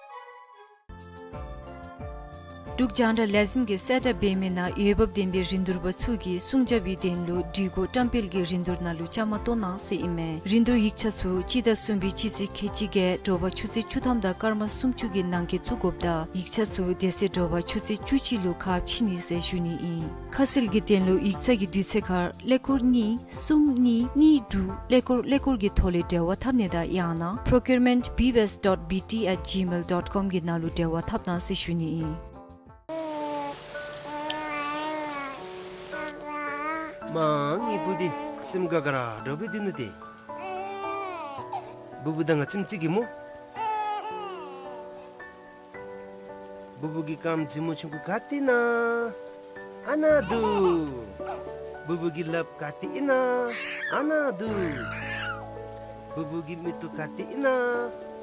འབྲུག་རྒྱང་བསྒྲགས་ལས་འཛིན་གྱིས་གསལ་བསྒྲགས་འབད་མི་ནང་འོས་འབབ་ལྡན་པའི་རིན་བསྡུར་པ་ཚུ་གིས་སྲུང་སྐྱོབ་པའི་དོན་ལུ་སྒྲིག་གོ་བཀྲམ་སྤེལ་གྱི་རིན་བསྡུར་ནང་ལུ་བཅའ་མར་གཏོགས་གནང་ཟེར་ཨིན་མས། རིན་བསྡུར་ཡིག་ཆ་ཚུ་སྤྱི་ཟླ་གསུམ་པའི་སྤྱི་ཚེས་ཁལ་གཅིག་བརྒྱད་དྲོ་པ་ཆུ་ཚོད་བཅུ་ཐམ་དང་སྐར་མ་སུམ་ཅུ་གི་ནང་འཁོད་བཙུགས་དགོཔ་དང་ཡིག་ཆ་ཚུ་དེ་ཚེ་དྲོ་པ་ཆུ་ཚོད་བཅུ་གཅིག་ལུ་ཁ་ཕྱེ་ནི་ཟེར་ཞུ་ནི་ཨིན། ཁ་གསལ་གྱི་དོན་ལུ་ཡིག་ཚང་གི་དུས་ཚོད་ཁར་ཀླད་ཀོར་གཉིས་གསུམ་གཉིས་གཉིས་དྲུག་ཀླད་ཀོར་ཀླད་ཀོར་གྱི་ཐོག་ལས་འབྲེལ་བ་འཐབ་ནི་དང་ཡང་ན་procurement B B S dot B T at gmail dot com གི་ནང་ལུ་འབྲེལ་བ་འཐབ་གནང་ཟེར་ཞུ་ནི་ཨིན། མ་ངེའི་བུ་འདི་སེམས་དགའ་དགའ་ར་འདྲཝ་སྦེ་སྡོད་ནུག་ཏེ། བུ་བུ་དང་ང་ཙམ་ཅིག་གིས་སྨོ། བུ་བུ་གི་རྐངམ་མཛེས་མོ་ཆུང་ཀུ་ག་ཏེ་ཨིན་ན། ཨ་ནཱ་འདུག། བུ་བུ་གི་ལགཔ་ག་ཏེ་ཨིན་ན། ཨ་ནཱ་འདུག། བུ་བུ་གི་མིག་ཏོ་ག་ཏེ་ཨིན་ན།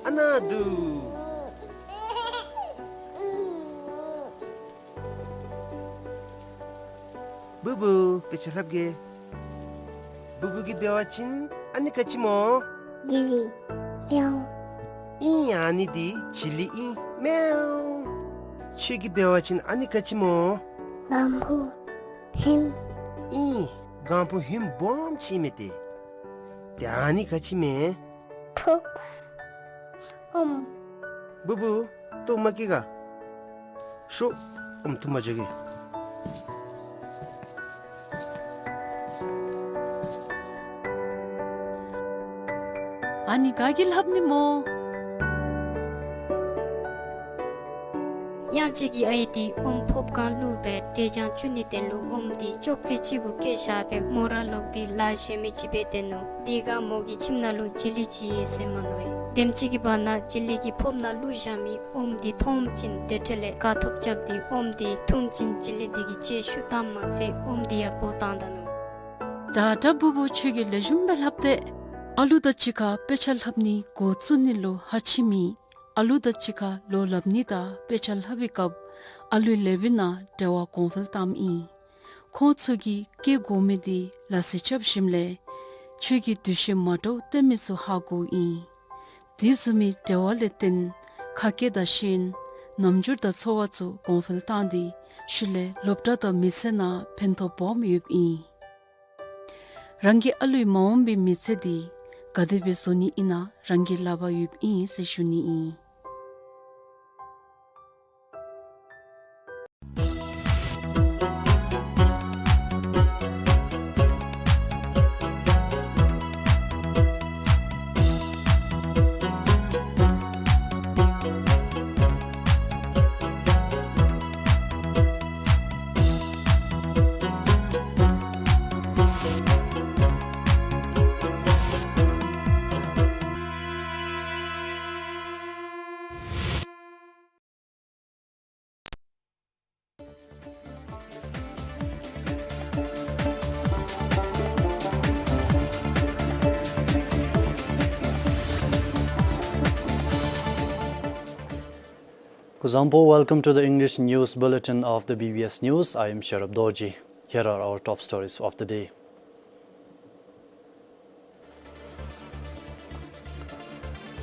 ཨ་ནཱ་འདུག། བུ་བུ་དཔེ་ཆ་ལྷབ་གེ། བུ་བུ་གིས་འབད་བ་ཅིན་ཨ་ནི་ག་ཅི་སྨོ། ཇི་ལི། མེའོ། ཨིན། ཨ་ནི་འདི་ཇི་ལི་ཨིན། མེའོ། ཁྱོད་ཀྱིས་འབད་བ་ཅིན་ཨ་ནི་ག་ཅི་སྨོ། གང་ཕུ་ཧུམ། ཨིན། གང་ཕུ་ཧུམ་སྦོམ་ཅིག་མས་ཏེ། ཏེ་ཨ་ནི་ག་ཅི་མས། ཕོརཔ། ཨོམ། བུ་བུ་ལྟོཝ་མ་བཀྱེས་ག། ཤོག། ཨོམ་འཐུ་མ་འགྱོ་གེ། ཨ་ནི་ག་གིས་ལྷབ་ནི་སྨོ། ཡང་ཅིག་གིས་ཨའི་འདི་ཨོམ་ཕོརཔ་སྒང་བླུགས་སྦེ་འབྲས་ཆང་བཅུག་ནིའི་དོན་ལུ་ཨོམ་འདི་ཅོག་ཙེ་གཅིག་གུ་བཀལ་བཞག་སྦེ་མོ་ར་ལོག་སྟེ་ལཱ་གཞན་མི་ཅིག་འབད་སྡོད་ནུག། དེ་སྒང་མོ་གི་ཁྱིམ་ནང་ལུ་ཇི་ལི་ཅིག་ཡོད་ཟེར་མ་མནོ་བས། དེམ་ཅིག་གི་བར་ན་ཇི་ལི་གིས་ཕོརཔ་ནང་བླུགས་བཞག་མི་ཨོམ་འདི་མཐོངམ་ཅིག་དེ་འཕྲོ་ལས་དགའ་ཐོབ་རྐྱབ་སྟེ་ཨོམ་འདི་འཐུངམ་ཅིག་ཇི་ལི་འདི་གིས་ལྕེ་བཤུ་བཏངམ་མ་ཚད་ཨོམ་འདི་ཡང་འབོ་བཏང་ད་ནུག། ད་ད་བུ་བུ་ཁྱོད་ཀྱིས་ལེགས་ཤོམ་སྦེ་ལྷབ་སྟེ། ཨ་ལུ་དང་གཅིག་ཁར་དཔེ་ཆ་ལྷབ་ནི་འགོ་བཙུགས་ནི་ལུ་ཧ་ཅིག་མེད། ཨ་ལུ་དང་གཅིག་ཁར་ལོ་ལྷབ་ནི་དང་དཔེ་ཆ་ལྷབ་པའི་སྐབས་ཨ་ལུའི་ལགཔ་ནང་འབྲེལ་བ་གོང་འཕེལ་བཏངམ་ཨིན། ཁོང་ཚུ་གིས་བཀལ་དགོ་མི་འདི་ལག་རྩལ་རྐྱབ་ཞིནམ་ལས་ཁྱོད་ཀྱིས་འདུ་ཤེས་མ་འདྲཝ་སྟོན་མི་ཚུ་ཧ་གོཝ་ཨིན། དེ་བཟུམ་མའི་འབྲེལ་བ་ལས་བརྟེན་ཁ་སྐད་དང་ཤེས་ཡོན་རྣམ་འགྱུར་དང་འཚོ་བ་ཚུ་གོང་འཕེལ་བཏང་སྟེ་ཤུལ་ལས་སློབ་གྲྭ་དང་མི་ཚེ་ནང་ཕན་ཐོགས་སྦོམ་ཡོདཔ་ཨིན། རང་གི་ཨ་ལུའི་མ་འོངས་པའི་མི་ཚེ་འདི་ག་དེ་སྦེ་བཟོ་ནི་ཨིན་ན་རང་གི་ལག་པར་ཡོདཔ་ཨིན་ཟེར་ཞུ་ནི་ཨིན། Kuzuzangpo, welcome to the English news bulletin of the B B S News. I am Sherab Dorji. Here are our top stories of the day.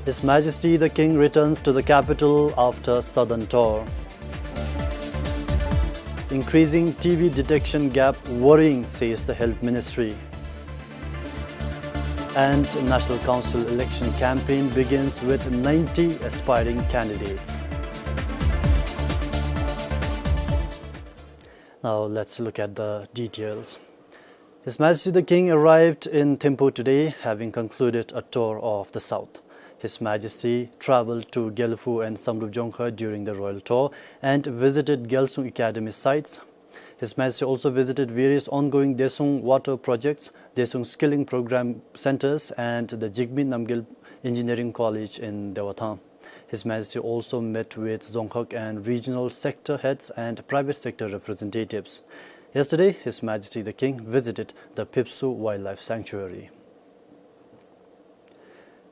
His Majesty the King returns to the capital after southern tour. Increasing T B detection gap worrying, says the Health Ministry. And National Council election campaign begins with ninety aspiring candidates. Now let's look at the details. His Majesty the King arrived in Thimphu today, having concluded a tour of the south. His Majesty traveled to Gelephu and Samdrup Jongkhar during the royal tour and visited Gyalsung Academy sites. His Majesty also visited various ongoing Desong water projects, Desong skilling program centers, and the Jigme Namgyel Engineering College in Dewathang. His Majesty also met with Dzongkhag and regional sector heads and private sector representatives. Yesterday, His Majesty the King visited the Phipsoo Wildlife Sanctuary.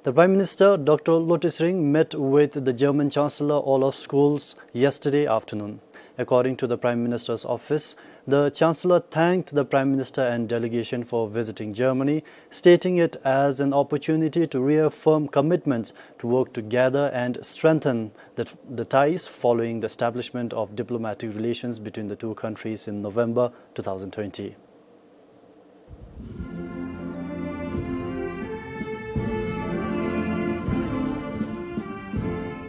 The Prime Minister, Doctor Lotay Tshering, met with the German Chancellor Olaf Scholz yesterday afternoon. According to the Prime Minister's office, the Chancellor thanked the Prime Minister and delegation for visiting Germany, stating it as an opportunity to reaffirm commitments to work together and strengthen the, the ties following the establishment of diplomatic relations between the two countries in November two thousand twenty.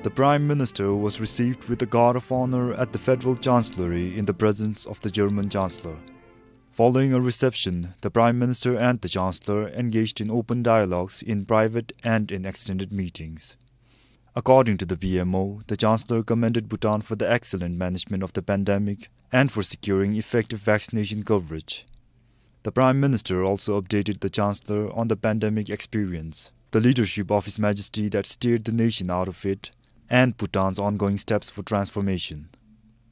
The Prime Minister was received with the Guard of Honor at the Federal Chancellery in the presence of the German Chancellor. Following a reception, the Prime Minister and the Chancellor engaged in open dialogues in private and in extended meetings. According to the P M O, the Chancellor commended Bhutan for the excellent management of the pandemic and for securing effective vaccination coverage. The Prime Minister also updated the Chancellor on the pandemic experience, the leadership of His Majesty that steered the nation out of it, and Bhutan's ongoing steps for transformation.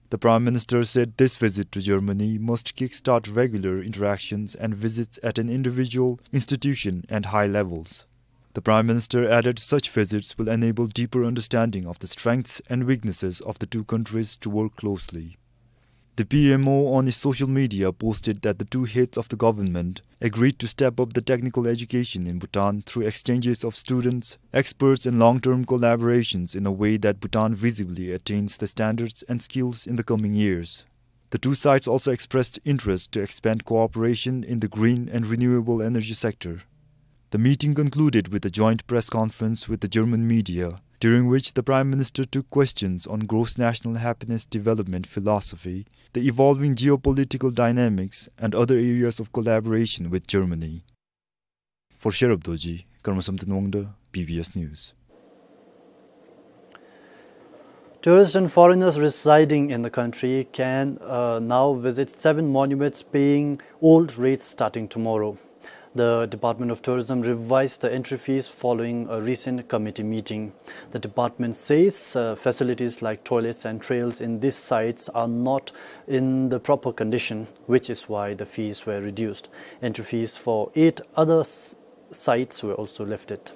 The Prime Minister said this visit to Germany must kickstart regular interactions and visits at an individual, institution, and high levels. The Prime Minister added such visits will enable deeper understanding of the strengths and weaknesses of the two countries to work closely. The P M O on his social media posted that the two heads of the government agreed to step up the technical education in Bhutan through exchanges of students, experts, and long-term collaborations in a way that Bhutan visibly attains the standards and skills in the coming years. The two sides also expressed interest to expand cooperation in the green and renewable energy sector. The meeting concluded with a joint press conference with the German media, during which the Prime Minister took questions on gross national happiness development philosophy, the evolving geopolitical dynamics, and other areas of collaboration with Germany. For Sherab Dorji, Karma Samten Wangda, B B S News. Tourists and foreigners residing in the country can, uh, now visit seven monuments paying old rates starting tomorrow. The Department of Tourism revised the entry fees following a recent committee meeting. The department says, uh, facilities like toilets and trails in these sites are not in the proper condition, which is why the fees were reduced. Entry fees for eight other s-, sites were also lifted.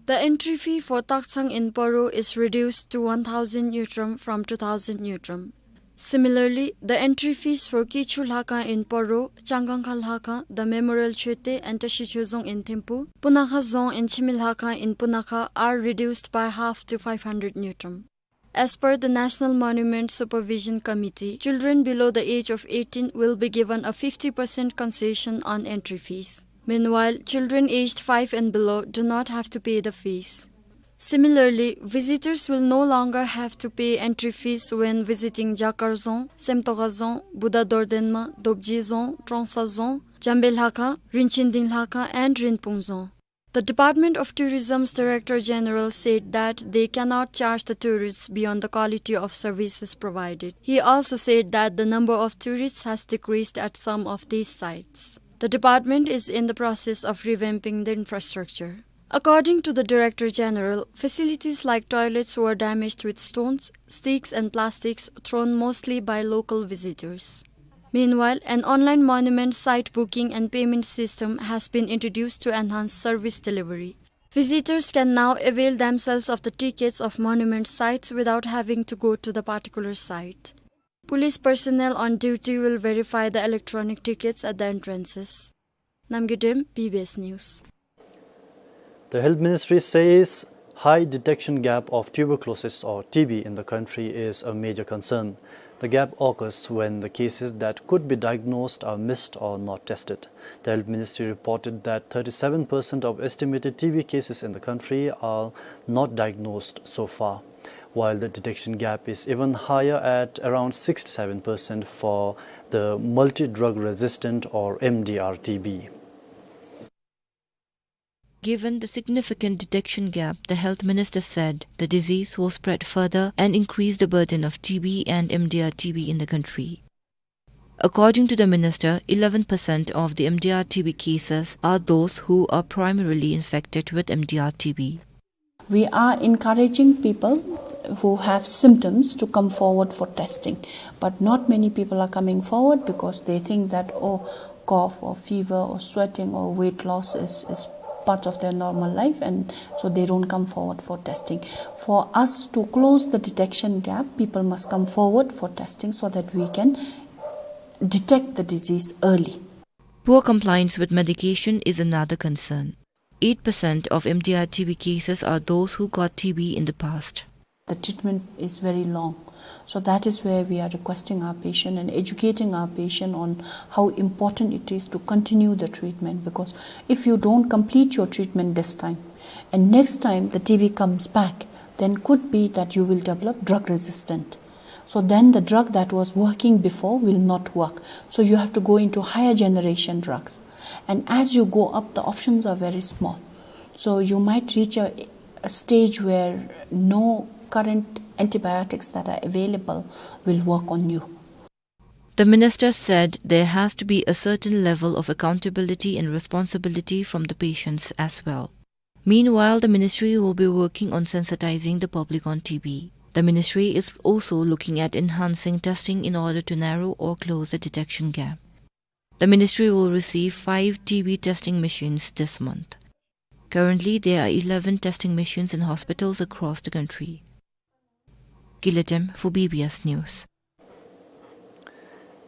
The entry fee for Takchang in Paro is reduced to one thousand ngultrum from two thousand ngultrum. Similarly, the entry fees for Kichu Lhakhang in Paro, Changkangkha Lhakhang, the Memorial Choeten and Tashi Choezong in Thimphu, Punakha Dzong and Chimi Lhakhang in Punakha are reduced by half to five hundred ngultrum. As per the National Monument Supervision Committee, children below the age of eighteen will be given a fifty percent concession on entry fees. Meanwhile, children aged five and below do not have to pay the fees. Similarly, visitors will no longer have to pay entry fees when visiting Jakar Dzong, Semtokha Dzong, Buddha Dordenma, Dobji Dzong, Trongsa Dzong, Jambe Lhakhang, Rinchen Ding Lhakhang, and Rinpung Dzong. The Department of Tourism's Director General said that they cannot charge the tourists beyond the quality of services provided. He also said that the number of tourists has decreased at some of these sites. The department is in the process of revamping the infrastructure. According to the Director General, facilities like toilets were damaged with stones, sticks and plastics thrown mostly by local visitors. Meanwhile, an online monument site booking and payment system has been introduced to enhance service delivery. Visitors can now avail themselves of the tickets of monument sites without having to go to the particular site. Police personnel on duty will verify the electronic tickets at the entrances. Namgay Dem, B B S News. The Health Ministry says high detection gap of tuberculosis or T B in the country is a major concern. The gap occurs when the cases that could be diagnosed are missed or not tested. The Health Ministry reported that thirty-seven percent of estimated T B cases in the country are not diagnosed so far, while the detection gap is even higher at around sixty-seven percent for the multi-drug resistant or M D R T B. Given the significant detection gap, the health minister said the disease will spread further and increase the burden of T B and M D R T B in the country. According to the minister, eleven percent of the M D R T B cases are those who are primarily infected with M D R T B. We are encouraging people who have symptoms to come forward for testing, but not many people are coming forward because they think that, oh, cough or fever or sweating or weight loss is, is part of their normal life, and so they don't come forward for testing. For us to close the detection gap, people must come forward for testing so that we can detect the disease early. Poor compliance with medication is another concern. Eight percent of M D R T B cases are those who got T B in the past. The treatment is very long. So that is where we are requesting our patient and educating our patient on how important it is to continue the treatment, because if you don't complete your treatment this time and next time the T B comes back, then could be that you will develop drug resistant. So then the drug that was working before will not work. So you have to go into higher generation drugs. And as you go up, the options are very small. So you might reach a, a stage where no current antibiotics that are available will work on you. The minister said there has to be a certain level of accountability and responsibility from the patients as well. Meanwhile, the ministry will be working on sensitizing the public on T B. The ministry is also looking at enhancing testing in order to narrow or close the detection gap. The ministry will receive five T B testing machines this month. Currently, there are eleven testing machines in hospitals across the country. Gila Dem for B B S News.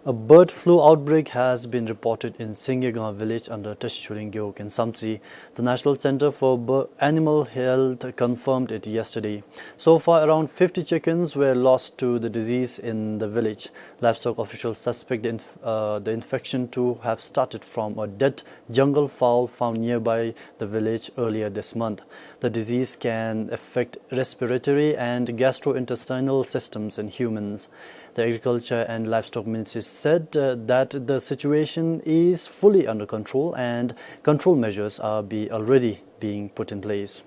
A bird flu outbreak has been reported in Singyegang village under Tashi Choling Gewog in Samtse. The National Center for Bir-, Animal Health confirmed it yesterday. So far, around fifty chickens were lost to the disease in the village. Livestock officials suspect the inf-, uh, the infection to have started from a dead jungle fowl found nearby the village earlier this month. The disease can affect respiratory and gastrointestinal systems in humans. The Agriculture and Livestock Ministry said, uh, that the situation is fully under control and control measures are be already being put in place.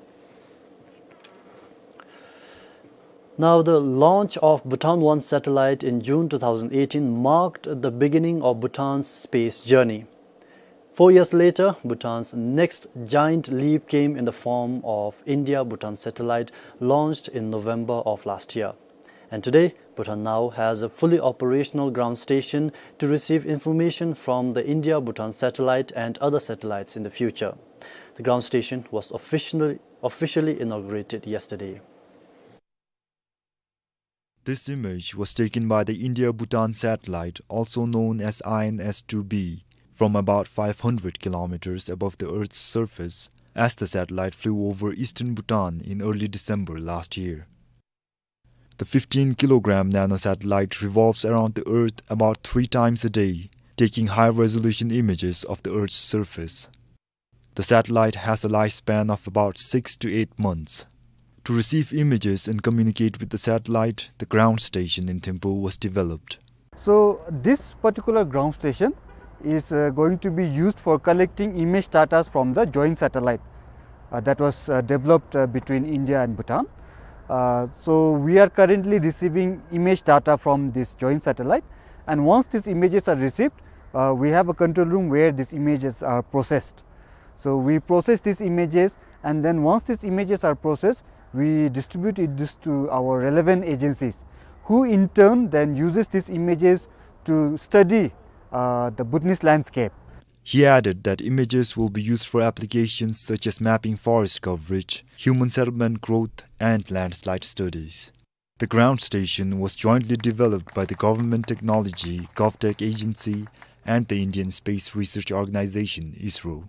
Now, the launch of Bhutan One satellite in June two thousand eighteen marked the beginning of Bhutan's space journey. Four years later, Bhutan's next giant leap came in the form of India-Bhutan satellite launched in November of last year. And today, Bhutan now has a fully operational ground station to receive information from the India-Bhutan satellite and other satellites in the future. The ground station was officially, officially inaugurated yesterday. This image was taken by the India-Bhutan satellite, also known as I N S two B, from about five hundred kilometers above the Earth's surface, as the satellite flew over eastern Bhutan in early December last year. The fifteen kilogram nanosatellite revolves around the Earth about three times a day, taking high-resolution images of the Earth's surface. The satellite has a lifespan of about six to eight months. To receive images and communicate with the satellite, the ground station in Thimphu was developed. So this particular ground station is, uh, going to be used for collecting image data from the joint satellite, uh, that was, uh, developed, uh, between India and Bhutan. Uh, so we are currently receiving image data from this joint satellite, and once these images are received, uh, we have a control room where these images are processed. So we process these images, and then once these images are processed, we distribute it this to our relevant agencies, who in turn then uses these images to study, uh, the Bhutanese landscape. He added that images will be used for applications such as mapping forest coverage, human settlement growth, and landslide studies. The ground station was jointly developed by the Government Technology, GovTech Agency, and the Indian Space Research Organization, isro.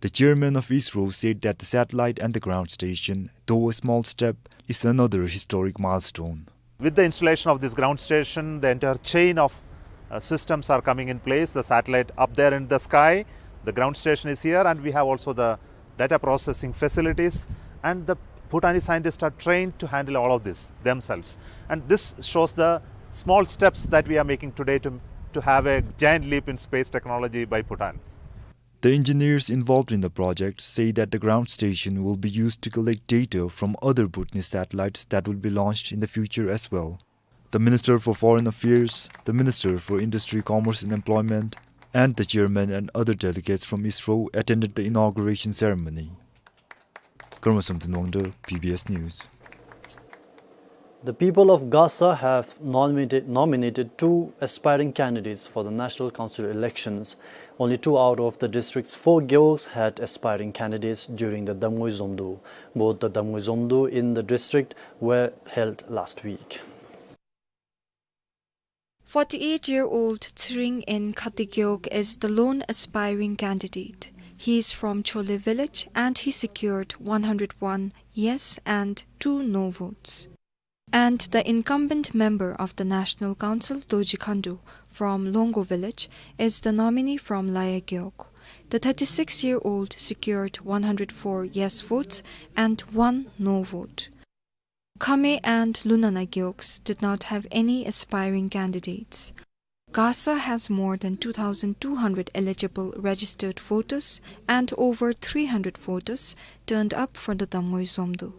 The chairman of isro said that the satellite and the ground station, though a small step, is another historic milestone. With the installation of this ground station, the entire chain of, uh, systems are coming in place. The satellite up there in the sky, the ground station is here, and we have also the data processing facilities, and the Bhutanese scientists are trained to handle all of this themselves. And this shows the small steps that we are making today to, to have a giant leap in space technology by Bhutan. The engineers involved in the project say that the ground station will be used to collect data from other Bhutanese satellites that will be launched in the future as well. The Minister for Foreign Affairs, the Minister for Industry, Commerce and Employment, and the chairman and other delegates from isro attended the inauguration ceremony. Karma Somten Wangdo, B B S News. The people of Gasa have nominated, nominated two aspiring candidates for the National Council elections. Only two out of the district's four gewogs had aspiring candidates during the Damngoi Zomdo. Both the Damngoi Zomdo in the district were held last week. Forty-eight-year-old Tshering N Khategewog is the lone aspiring candidate. He is from Chole village and he secured one hundred one yes and two no votes. And the incumbent member of the National Council, Dorji Khandu, from Longo village, is the nominee from Laya Gewog. The thirty-six-year-old secured one hundred four yes votes and one no vote. Khame and Lunana gewogs did not have any aspiring candidates. Gasa has more than two thousand two hundred eligible registered voters and over three hundred voters turned up for the Damngoi Zomdo.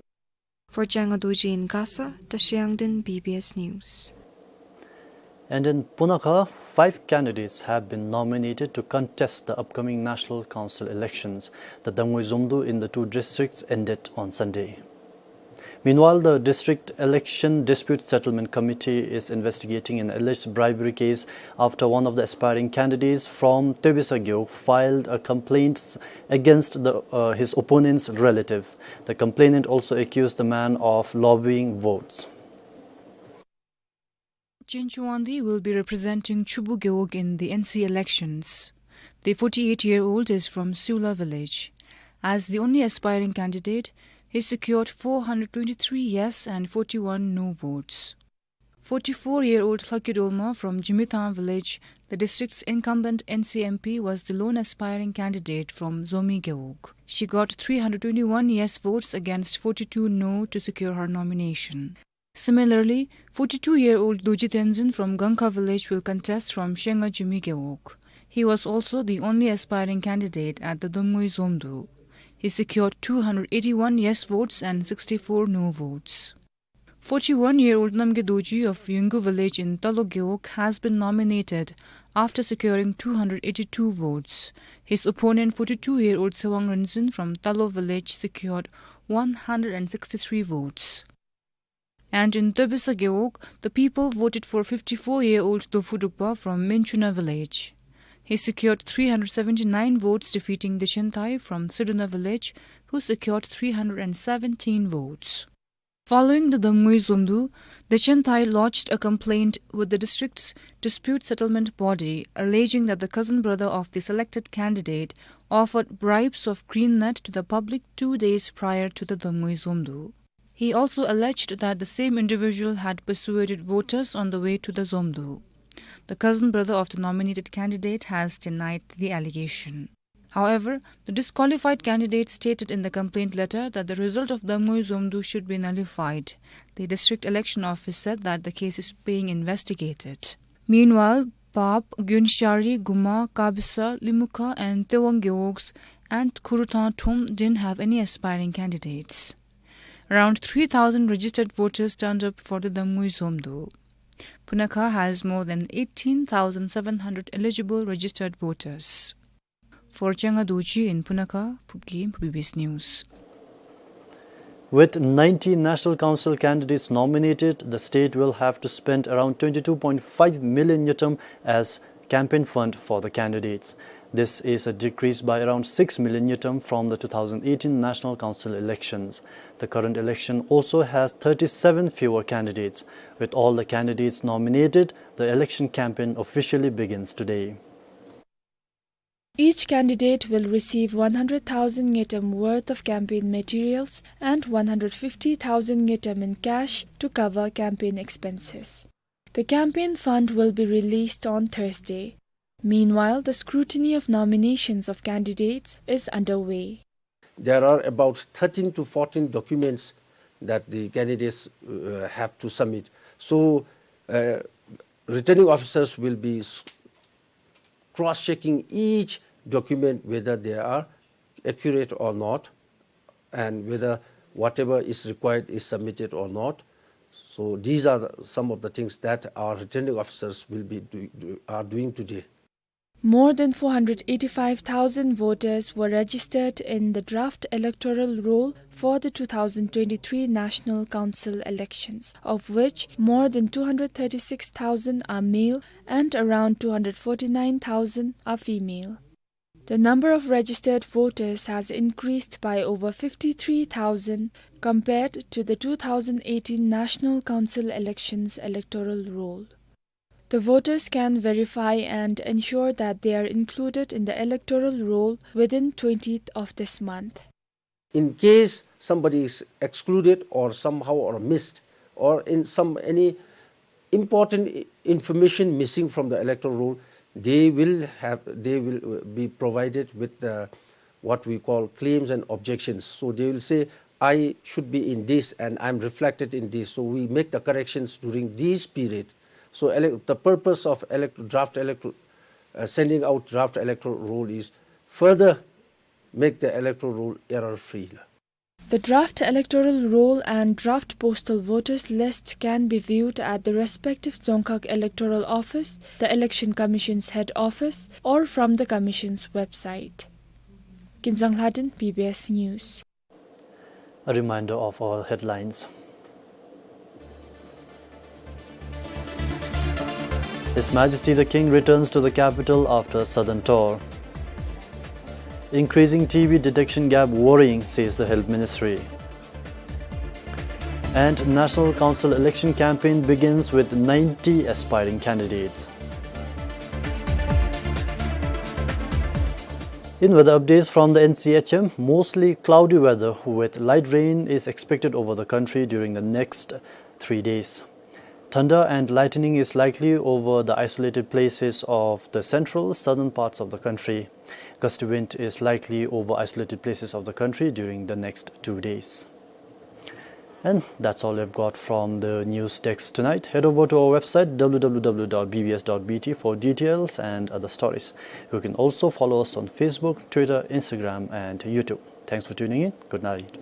For Janga Dorji in Gasa, Tashi Yangden, B B S News. And in Punakha, five candidates have been nominated to contest the upcoming National Council elections. The Damngoi Zomdo in the two districts ended on Sunday. Meanwhile, the District Election Dispute Settlement Committee is investigating an alleged bribery case after one of the aspiring candidates from Tobisa Gewog filed a complaint against the, uh, his opponent's relative. The complainant also accused the man of lobbying votes. Chinchu Wangdi will be representing Chubu Gewog in the N C elections. The forty-eight-year-old is from Siula village. As the only aspiring candidate, he secured four hundred twenty-three yes and forty-one no votes. Forty-four-year-old Lhakidolma from Jimithang village, the district's incumbent N C M P, was the lone aspiring candidate from Zomi Gewog. She got three hundred twenty-one yes votes against forty-two no to secure her nomination. Similarly, forty-two-year-old Dorji Tenzin from Gangkha village will contest from Shenga Jumi Gewog. He was also the only aspiring candidate at the Damngoi Zomdo. He secured two hundred eighty-one yes votes and sixty-four no votes. Forty-one-year-old Namgay Dorji of Yungu village in Talo Gewog has been nominated after securing two hundred eighty-two votes. His opponent, forty-two-year-old Tsewang Rinzin from Talo village, secured one hundred sixty-three votes. And in Tobisa Gewog, the people voted for fifty-four-year-old Dofu Drukpa from Minchuna village. He secured three hundred seventy-nine votes, defeating Dechen Thai from Suduna village, who secured three hundred seventeen votes. Following the Damngui Zomdu, Dechen Thai lodged a complaint with the district's dispute settlement body, alleging that the cousin brother of the selected candidate offered bribes of green net to the public two days prior to the Damngui Zomdu. He also alleged that the same individual had persuaded voters on the way to the Zomdu. The cousin brother of the nominated candidate has denied the allegation. However, the disqualified candidate stated in the complaint letter that the result of Damngui Zomdu should be nullified. The district election office said that the case is being investigated. Meanwhile, Pap, Gyunshari, Guma, Kabisa, Limukha, and Tewang Gewogs and Khurutang Thum didn't have any aspiring candidates. Around three thousand registered voters turned up for the Damngui Zomdu. Punakha has more than eighteen thousand seven hundred eligible registered voters. For Changa Dorji in Punakha, Phubgim, B B S News. With ninety National Council candidates nominated, the state will have to spend around twenty-two point five million ngultrum as campaign fund for the candidates. This is a decrease by around six million ngultrum from the two thousand eighteen National Council elections. The current election also has thirty-seven fewer candidates. With all the candidates nominated, the election campaign officially begins today. Each candidate will receive one hundred thousand ngultrum worth of campaign materials and one hundred fifty thousand ngultrum in cash to cover campaign expenses. The campaign fund will be released on Thursday. Meanwhile, the scrutiny of nominations of candidates is underway. There are about thirteen to fourteen documents that the candidates, uh, have to submit. So, uh, returning officers will be s-, cross-checking each document whether they are accurate or not, and whether whatever is required is submitted or not. So these are the, some of the things that our returning officers will be do, do, are doing today. More than four hundred eighty-five thousand voters were registered in the draft electoral roll for the two thousand twenty-three National Council elections, of which more than two hundred thirty-six thousand are male and around two hundred forty-nine thousand are female. The number of registered voters has increased by over fifty-three thousand compared to the two thousand eighteen National Council elections electoral roll. The voters can verify and ensure that they are included in the electoral roll within twentieth of this month. In case somebody is excluded or somehow or missed, or in some, any important i-, information missing from the electoral roll, they will have, they will, uh, be provided with the, what we call claims and objections. So they will say, "I should be in this and I'm reflected in this." So we make the corrections during this period. So ele-, the purpose of elect-, draft electoral, uh, sending out draft electoral roll is further make the electoral roll error-free. The draft electoral roll and draft postal voters list can be viewed at the respective Dzongkhag Electoral Office, the Election Commission's head office, or from the Commission's website. Kinzang Lhaden, B B S News. A reminder of our headlines. His Majesty the King returns to the capital after southern tour. Increasing T B detection gap worrying, says the Health Ministry. And National Council election campaign begins with ninety aspiring candidates. In weather updates from the N C H M, mostly cloudy weather with light rain is expected over the country during the next three days. Thunder and lightning is likely over the isolated places of the central, southern parts of the country. Gusty wind is likely over isolated places of the country during the next two days. And that's all we've got from the news desk tonight. Head over to our website, W W W dot B B S dot B T, for details and other stories. You can also follow us on Facebook, Twitter, Instagram, and YouTube. Thanks for tuning in. Good night.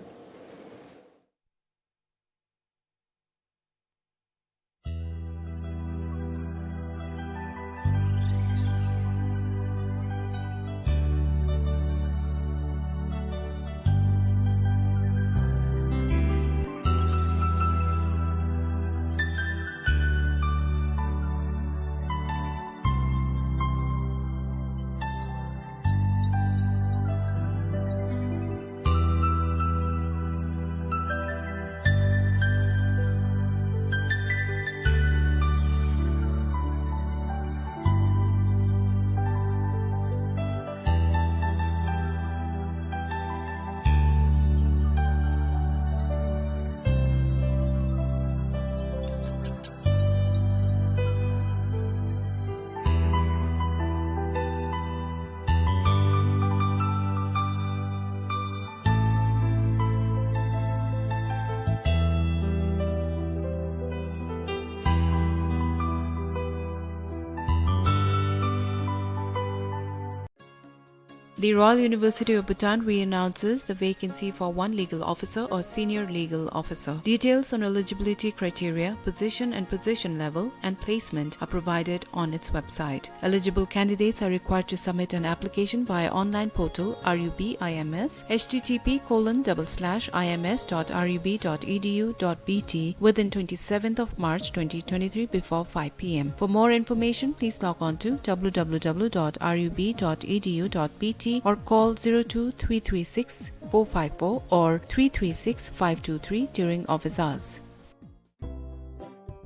The Royal University of Bhutan re-announces the vacancy for one legal officer or senior legal officer. Details on eligibility criteria, position and position level, and placement are provided on its website. Eligible candidates are required to submit an application via online portal R U B I M S, H T T P colon double slash I M S dot R U B dot E D U dot B T within twenty-seventh of March twenty twenty-three before five P M. For more information, please log on to W W W dot R U B dot E D U dot B T or call zero two three three six four five four or three three six five two three during office hours.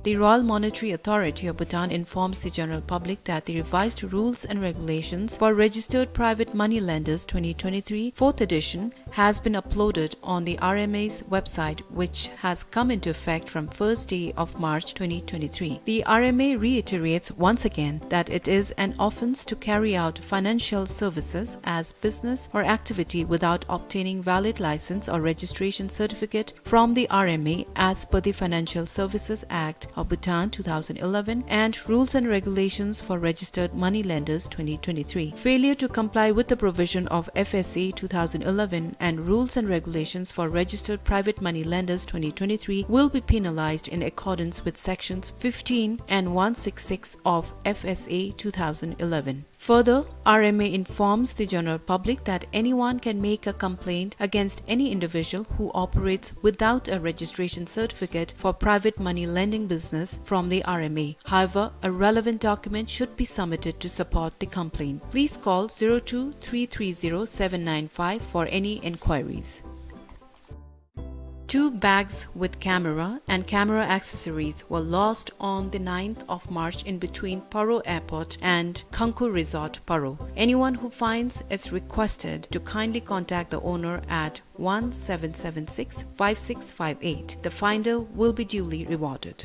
The Royal Monetary Authority of Bhutan informs the general public that the revised rules and regulations for registered private money lenders twenty twenty-three, fourth edition, has been uploaded on the R M A's website, which has come into effect from first day of March twenty twenty-three. The R M A reiterates once again that it is an offense to carry out financial services as business or activity without obtaining valid license or registration certificate from the R M A as per the Financial Services Act of Bhutan two thousand eleven and Rules and Regulations for Registered Money Lenders twenty twenty-three. Failure to comply with the provision of F S A two thousand eleven and Rules and Regulations for Registered Private Money Lenders twenty twenty-three will be penalized in accordance with sections fifteen and one six six of F S A two thousand eleven. Further, R M A informs the general public that anyone can make a complaint against any individual who operates without a registration certificate for private money lending business from the R M A. However, a relevant document should be submitted to support the complaint. Please call zero two three three zero seven nine five for any inquiries. Two bags with camera and camera accessories were lost on the ninth of March in between Paro Airport and Khangkhur Resort, Paro. Anyone who finds is requested to kindly contact the owner at one seven seven six five six five eight. The finder will be duly rewarded.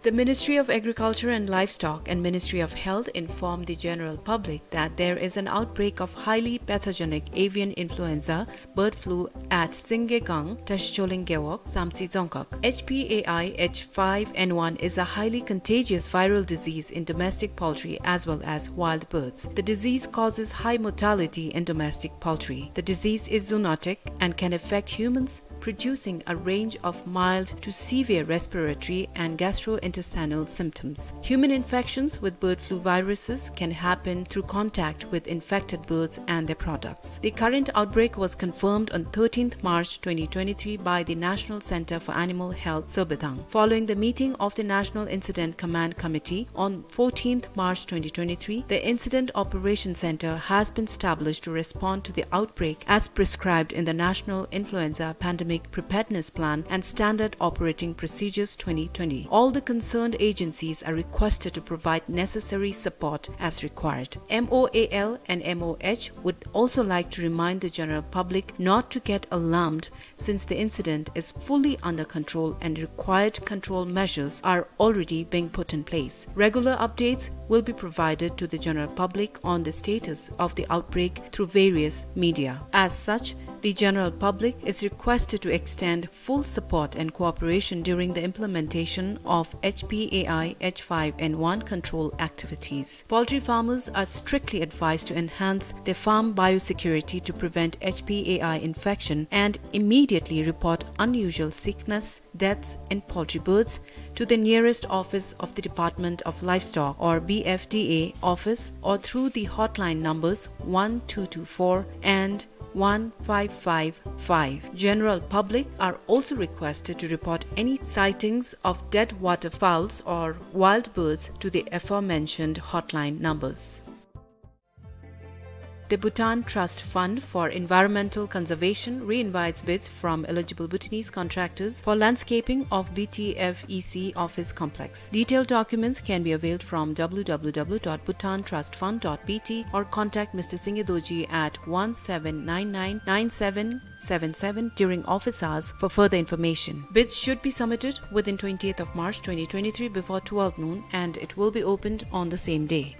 The Ministry of Agriculture and Livestock and Ministry of Health informed the general public that there is an outbreak of highly pathogenic avian influenza bird flu at Singgegang, Tashicholing Gewog, Samtse Dzongkhag. H P A I H five N one is a highly contagious viral disease in domestic poultry as well as wild birds. The disease causes high mortality in domestic poultry. The disease is zoonotic and can affect humans, producing a range of mild to severe respiratory and gastrointestinal symptoms. Human infections with bird flu viruses can happen through contact with infected birds and their products. The current outbreak was confirmed on thirteenth March twenty twenty-three by the National Center for Animal Health, Sorbethang. Following the meeting of the National Incident Command Committee on fourteenth March twenty twenty-three, the Incident Operation Center has been established to respond to the outbreak as prescribed in the National Influenza Pandemic Preparedness Plan and Standard Operating Procedures twenty twenty. All the concerned agencies are requested to provide necessary support as required. M O A L and M O H would also like to remind the general public not to get alarmed since the incident is fully under control and required control measures are already being put in place. Regular updates will be provided to the general public on the status of the outbreak through various media. As such, the general public is requested to extend full support and cooperation during the implementation of H P A I H five N one control activities. Poultry farmers are strictly advised to enhance their farm biosecurity to prevent H P A I infection and immediately report unusual sickness, deaths in poultry birds to the nearest office of the Department of Livestock or B F D A office or through the hotline numbers one two two four and one five five five. General public are also requested to report any sightings of dead waterfowls or wild birds to the aforementioned hotline numbers. The Bhutan Trust Fund for Environmental Conservation re-invites bids from eligible Bhutanese contractors for landscaping of B T F E C office complex. Detailed documents can be availed from W W W dot bhutan trust fund dot B T or contact Mister Singye Dorji at one seven nine nine nine seven seven seven during office hours for further information. Bids should be submitted within twentieth of March twenty twenty-three before twelve noon and it will be opened on the same day.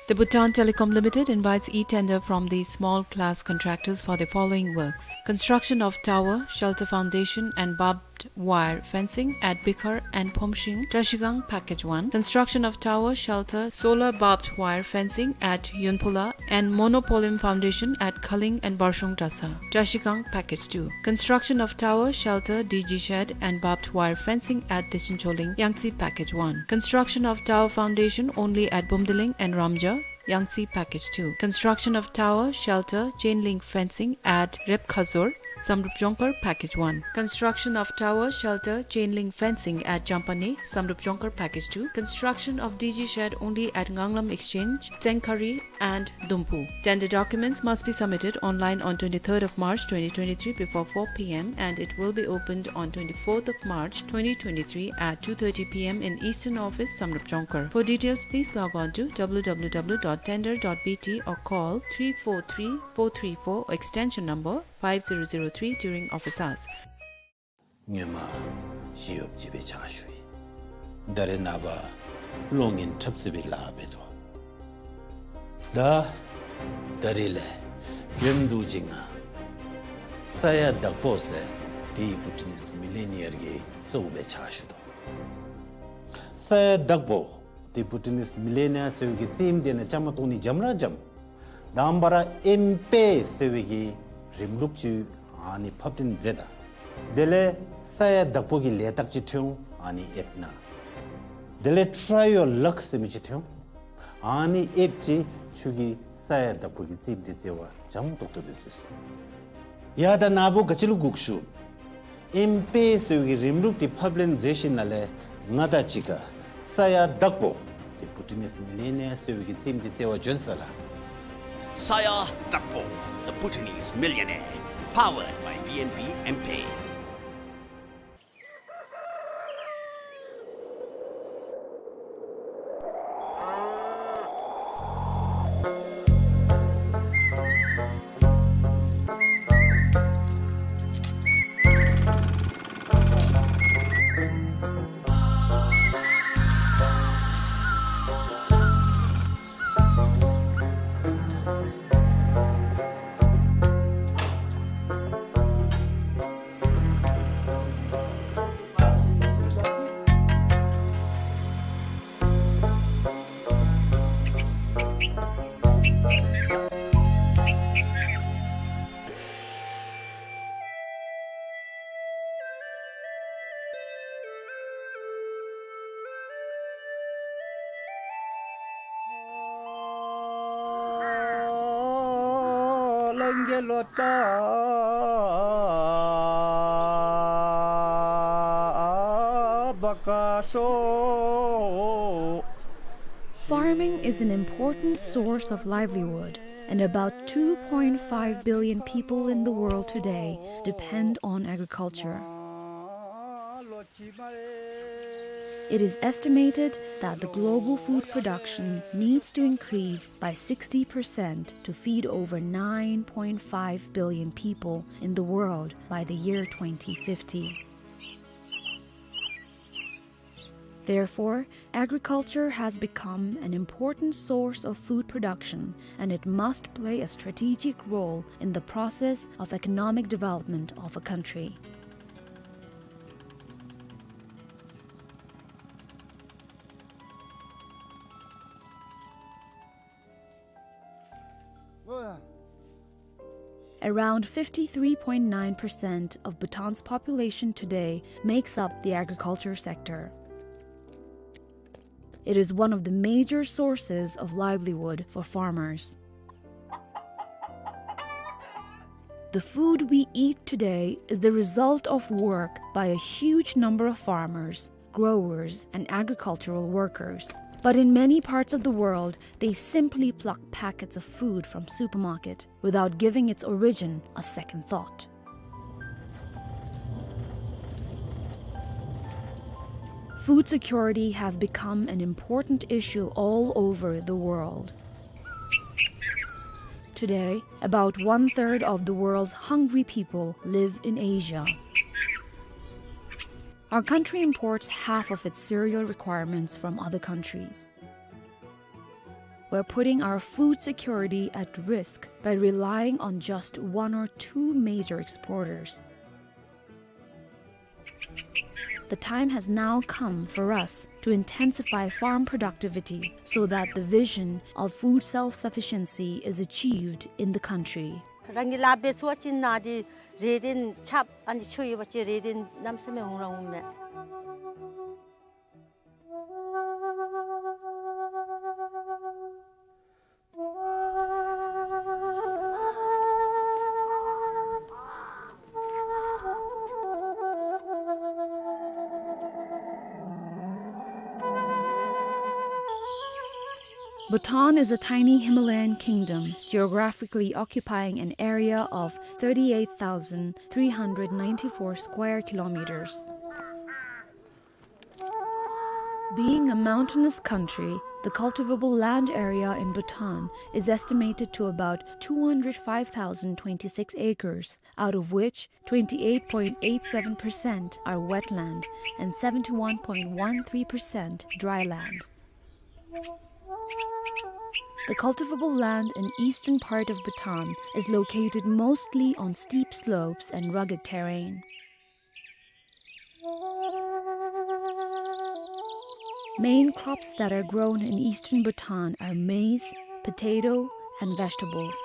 The Bhutan Telecom Limited invites e-tender from the small class contractors for the following works: construction of tower, shelter foundation and bab wire fencing at Bikhar and Phomshing, Trashigang, Package one. Construction of tower, shelter, solar barbed wire fencing at Yunphula and Monopollin Foundation at Khaling and Barshung Trasa, Trashigang, Package two. Construction of tower, shelter, D G shed and barbed wire fencing at Dechen Choling, Yangtse, Package one. Construction of tower foundation only at Bumdiling and Ramja, Yangtse, Package two. Construction of tower, shelter, chain link fencing at Repkhazor, Samdrup Jongkhar, Package one. Construction of tower, shelter, chain link fencing at Champane, Samdrup Jongkhar, Package two. Construction of D G shed only at Nganglam Exchange, Tsengkhari and Dumpu. Tender documents must be submitted online on twenty-third of March twenty twenty-three before four p m and it will be opened on twenty-fourth of March twenty twenty-three at two thirty p m in Eastern Office, Samdrup Jongkhar. For details, please log on to w w w dot tender dot b t or call three four three four three four, extension number five zero zero three, during office hours. སྔོན་མ་ཞི་གཡོགཔ་ཅིག་སྦེ་ཕྱག་ཞུ་ཡི། ད་རེས་ནངས་པ་གློག་བརྙན་འཁྲབ་རྩེད་པའི་ལཱ་འབད་དོ། ད་ད་རེས་ལས་ཡོན་དུ་ཅིག་ང་ས་ཡ་བདག་པོ་ཟེར་དེ་བྷུ་ཊི་ནིས་མི་ལི་ནི་ཡར་གྱི་གཙོ་བོ་སྦེ་ཕྱག་ཞུ་དོ། ས་ཡ་བདག་པོ་དེ་བྷུ་ཊི་ནིས་མི་ལི་ནི་ཡར་ཟེར་བའི་གི་རྩེདམོ་དེ་ནང་བཅའ་མར་གཏོགས་ནི་འཇམ་ར་འཇམ། དང་པ་ར་ཨེམ་པེ་ཟེར་བའི་གི་རིམ་ལུགས་ཅིག་ཨ་ནི་ཕབ་སྟོན་མཛད་ད། དེ་ལས་ས་ཡ་བདག་པོ་གི་ལས་རྟགས་ཅིག་ཐོན་འོང་། ཨ་ནི་ཨེབ་ན། དེ་ལས་ཊ་རའི་ཡོར་ལག་ཟེར་མི་ཅིག་ཐོན་འོང་། ཨ་ནི་ཨེབ་ཅི་ཁྱོད་ཀྱིས་ས་ཡ་བདག་པོ་གི་རྩེདམོ་དེ་རྩེ་བ་འཇམ་ཏོག་ཏོ་སྦེ་རྩེ་སོང་། ཡ་ད་ན་བུ་ག་ཅི་ལུ་སྒུག་ཞུ། ཨེམ་པེ་ཟེར་བའི་གི་རིམ་ལུགས་དེ་ཕབ་ལེན་མཛད་ཞིནམ་ལས་ང་དང་གཅིག་ཁར་ས་ཡ་བདག་པོ་དེ་བྷུ་ཊི་ནིས་མི་ལི་ནི་ཡར་ཟེར་བའི་གི་རྩེདམོ་དེ་རྩེ་བར་བྱོན་ས་ལགས། ས་ཡ་བདག་པོ་The Bhutanese Millionaire, powered by B N B M-Pay. Farming is an important source of livelihood, and about two point five billion people in the world today depend on agriculture. It is estimated that the global food production needs to increase by sixty percent to feed over nine point five billion people in the world by the year twenty fifty. Therefore, agriculture has become an important source of food production, and it must play a strategic role in the process of economic development of a country. Around fifty-three point nine percent of Bhutan's population today makes up the agriculture sector. It is one of the major sources of livelihood for farmers. The food we eat today is the result of work by a huge number of farmers, growers, and agricultural workers. But in many parts of the world, they simply pluck packets of food from supermarket without giving its origin a second thought. Food security has become an important issue all over the world. Today, about one-third of the world's hungry people live in Asia. Our country imports half of its cereal requirements from other countries. We're putting our food security at risk by relying on just one or two major exporters. The time has now come for us to intensify farm productivity so that the vision of food self-sufficiency is achieved in the country. རང་གི་ལཱ་འབད་ཚུགས་པ་ཅིན་ནཱ་འདི་རེ་འདུན་ཆགསཔ་ཨ་ནི་ཆོས་ཡོད་པ་ཅིན་རེ་འདུན་གནམ་མེད་ས་མེད་འོང་ར་འོངམ་མས། Bhutan is a tiny Himalayan kingdom, geographically occupying an area of thirty-eight thousand three hundred ninety-four square kilometers. Being a mountainous country, the cultivable land area in Bhutan is estimated to about two hundred five thousand twenty-six acres, out of which twenty-eight point eight seven percent are wetland and seventy-one point one three percent dry land. The cultivable land in eastern part of Bhutan is located mostly on steep slopes and rugged terrain. Main crops that are grown in eastern Bhutan are maize, potato, and vegetables.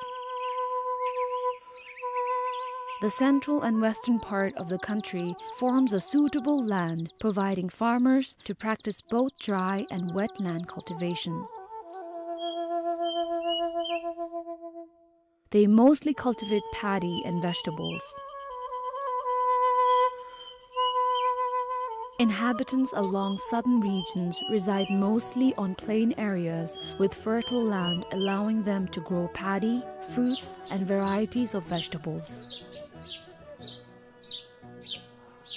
The central and western part of the country forms a suitable land, providing farmers to practice both dry and wet land cultivation. They mostly cultivate paddy and vegetables. Inhabitants along southern regions reside mostly on plain areas with fertile land, allowing them to grow paddy, fruits, and varieties of vegetables.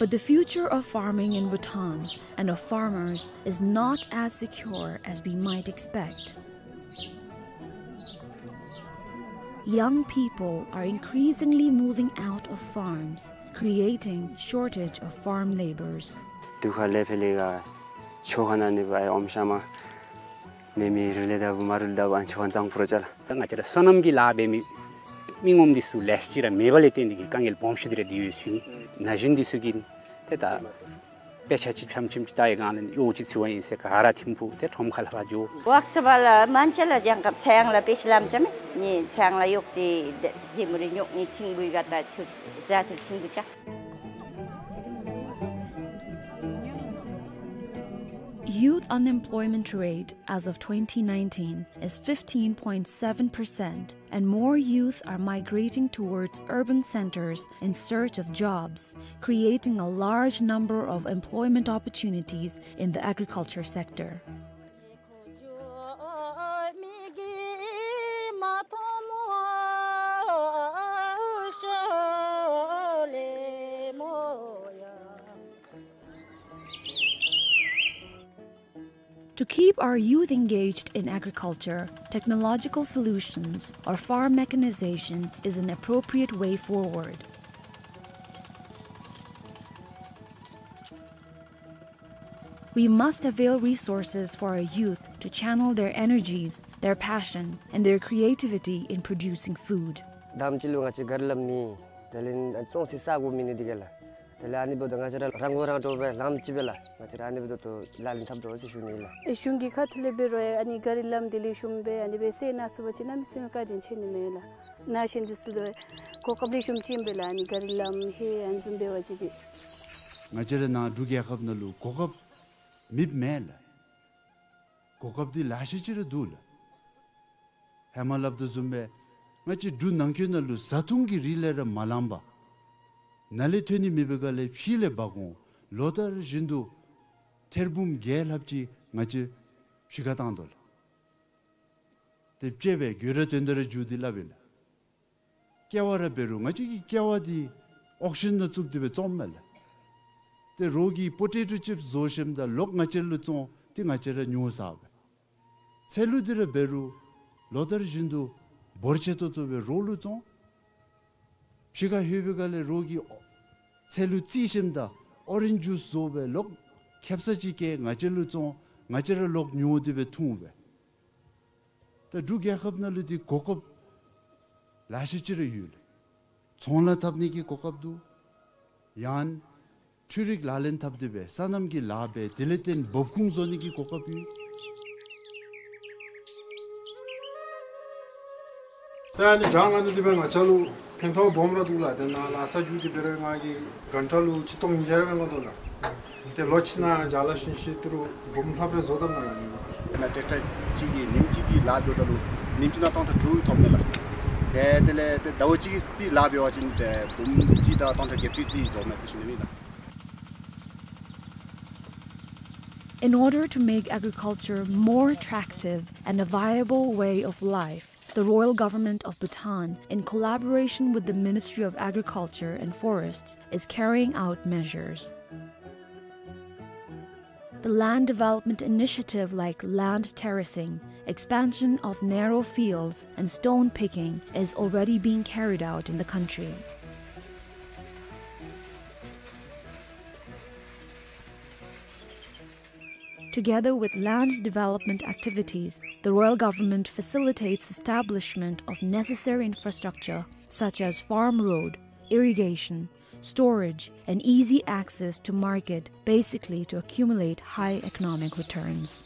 But the future of farming in Bhutan and of farmers is not as secure as we might expect. Young people are increasingly moving out of farms, creating shortage of farm labourers. དུས་ཁ་ལས་ཕར་ལས་ག་ཆོ་ག་ནང་ནི་བའི་ཨོམ་ཤ་མ་མེ་མེ་རུ་ལེ་ད་བུ་མ་རུ་ལེ་ད་བུ་ཨན་ཆོ་ག་ཙང་ཕུ་རོ་ཅ་ལ། ད་ང་བཅས་ར་སོ་ནམ་གྱི་ལཱ་འབད་མི་མི་ངོམ་འདི་ཚུ་ལེ་ཤ་ཅིག་ར་མེད་པ་ལས་བརྟེན་ཏེ་གི་དཀའ་ངལ་སྦོམ་ཤོས་འདི་ར་འདི་ཡོད་ཟེར་ཞུ་ནི། ན་གཞོན་འདི་ཚུ་གིས་ཏེ་ད་དཔེ་ཆ་ཅིག་ཕྱམ་ཕྱམ་ཅིག་ལྟ་བའི་སྒང་ལས་གཡོག་ཅིག་འཚོལ་བ་ཨིན་ཟེར་ག་ར་ཐིམ་ཕུག་ཏེ་ཁྲོམ་ཁ་ལས་ཕར་འགྱོ། ཝག་ཚ་བ་ལ་མན་ཆད་ལ་རྒྱང་ཁབ་ཚེ་དབང་ལ་དཔེ་ཆ་ལམ་ཅ་མེ་ནི་ཚེ་དབང་ལ་གཡོག་ཏེ་ཟེ་མུ་རེ་ཉོག་ནི་ཐིང་བུའི་ག་ད་ཐུར་ཟ་ཐུར་ཐིང་བུ་ཅ། Youth unemployment rate as of twenty nineteen is fifteen point seven percent, and more youth are migrating towards urban centers in search of jobs, creating a large number of employment opportunities in the agriculture sector. To keep our youth engaged in agriculture, technological solutions or farm mechanization is an appropriate way forward. We must avail resources for our youth to channel their energies, their passion, and their creativity in producing food. དང་པ་ཅིག་ལུ་ང་བཅས་ག་རི་ལམ་མེད། དེ་ལས་ཙོང་ཆུ་ས་གོ་མེད་ནི་འདི་ག་ལགས། དེ་ལས་ཨ་ནི་འབདཝ་ད་ང་བཅས་ར་རང་མགོ་རང་འདྲོངས་སྦེ་ལངམ་ཅིག་སྦེ་ལགས། ང་བཅས་ར་ཨ་ནི་འབདཝ་ད་ལག་ལེན་འཐབ་དོ་ཟེར་ཞུ་ནི་ལགས། གཞུང་གི་ཁ་ཐུག་ལས་འབད་རུང་ཨ་ནི་ག་རི་ལམ་འདི་ལེགས་ཤོམ་སྦེ་ཨ་ནི་སྦེ་སེལ་གནང་ཚུགས་པ་ཅིན་གནམ་མེད་ས་མེད་བཀའ་དྲིན་ཆེ་ནི་མས་ལགས། ན་གཞོན་འདི་ཚུ་ལུ་གོ་སྐབས་ལེགས་ཤོམ་ཅིག་ཨིན་པས་ལགས། ཨ་ནི་ག་རི་ལམ་ཧེ་ཨ་ནི་བཟུམ་འབད་བ་ཅིན་ཏེ། ང་བཅས་ར་ནཱ་འབྲུག་རྒྱལ་ཁབ་ནང་ལུ་གོ་སྐབས་མེདཔ་མེན་ལགས། གོ་སྐབས་འདི་ལེ་ཤ་ཅིག་ར་འདུག་ལགས། ཧེ་མ་སླབ་དོ་བཟུམ་སྦེ་ང་བཅས་འབྲུག་ནང་འཁོད་ནང་ལུ་བཟའ་འཐུང་གི་རིགས་ལས་ར་མ་ལངམ་པར་ནཱ་ལས་ཐོན་ནི་མེད་པའི་སྒང་ལས་ཕྱི་ལས་འབག་འོང་ལོ་ལྟར་བཞིན་དུ་ཐེར་འབུམ་བརྒྱད་ལྷགཔ་ཅིག་ང་བཅས་ཕྱི་ཁར་བཏང་དོ་ལགས། ཏེ་དཔྱེ་སྦེ་དགོད་བྲ་དོན་དག་ར་འཇུ་སྟེ་སླབ་ཨིན་ལགས། ཀེ་བ་ར་འབད་རུང་ང་བཅས་ཀྱི་ཀེ་བ་འདི་ཨོག་ཤན་ནང་བཙུགས་ཏེ་སྦེ་བཙོངམ་མས་ལགས། ཏེ་རོགས་ཀྱིས་པོ་ཊེ་ཊོ་ཅིབསི་བཟོ་ཞིནམ་ད་ལོག་ང་བཅས་ལུ་བཙོང་སྟེ་ང་བཅས་ར་ཉོ་ཟ་བས། ཚལ་ལུ་འདི་ར་འབད་རུང་ལོ་ལྟར་བཞིན་དུ་འབོར་ཆེ་ཏོག་ཏོ་སྦེ་རོགས་ལུ་བཙོང་། ཕྱི་ཁར་ལྷོད་པའི་སྒང་ལས་རོགས་ཀྱིས་ཚལ་ལུ་བཙིར་ཞིནམ་ད་ཨོ་རེནཇ་ཇུས་བཟོ་སྦེ་ལོག་ཁེབ་ས་ཅིག་བཀལ་ང་བཅས་ལུ་བཙོང་། ང་བཅས་ར་ལོག་ཉོ་སྟེ་སྦེ་འཐུང་བས། ད་འབྲུག་རྒྱལ་ཁབ་ནང་ལུ་འདི་གོ་སྐབས་ལེ་ཤ་ཅིག་ར་ཡོད་ལགས། ཚོང་ལཱ་འཐབ་ནི་གི་གོ་སྐབས་འདུག། ཡང་ འཕྲུལ་རིག་ལག་ལེན་འཐབ་སྟེ་སྦེ་སོ་ནམ་གྱི་ལཱ་འབད་དེ་ལས་བརྟེན་འབབ་ཁུངས་བཟོ་ནི་གི་གོ་སྐབས་ཡོད། ད་ཨ་ནི་ཇ་ང་ནི་འདི་སྦེ་ང་བཅས་ལུ་ཕན་ཐོགས་སྦོམ་ར་འདུག་ལགས། ཏེ་ནཱ་ལཱ་ས་འགྱོ་སྟེ་འབད་རུང་ང་གིས་གཱན་ཊ་ལུ་ཆིག་སྟོང་ཉིས་བརྒྱ་ར་མངག་དོ་ལགས། ཏེ་ལོ་གཅིག་ནང་ཇ་ལ་ཤིང་ཤིང་ཏི་རུ་འབུམ་ལྷགཔ་རེ་བཟོ་དོ་མས་ལགས། ཏེ་ནཱ་ཊེག་ཊར་གཅིག་གིས་ཉིནམ་གཅིག་གི་ལཱ་འབདཝ་ད་ལུ་ཉིནམ་གཅིག་ནང་སྟོང་ཕྲག་དྲུག་ཐོབ་མས་ལགས། ཏེ་དེ་ལས་ཏེ་ཟླཝ་གཅིག་གི་རྩིས་ལཱ་འབད་བ་ཅིན་ཏེ་འབུམ་གཅིག་དང་སྟོང་ཕྲག་བརྒྱད་ཅུ་རྩིས་བཟོ་མས་ཟེར་ཞུ་ནི་ཨིན་ལགས། In order to make agriculture more attractive and a viable way of life, the Royal Government of Bhutan, in collaboration with the Ministry of Agriculture and Forests, is carrying out measures. The land development initiative like land terracing, expansion of narrow fields, and stone picking is already being carried out in the country. Together with land development activities, the Royal Government facilitates establishment of necessary infrastructure such as farm road, irrigation, storage, and easy access to market, basically to accumulate high economic returns.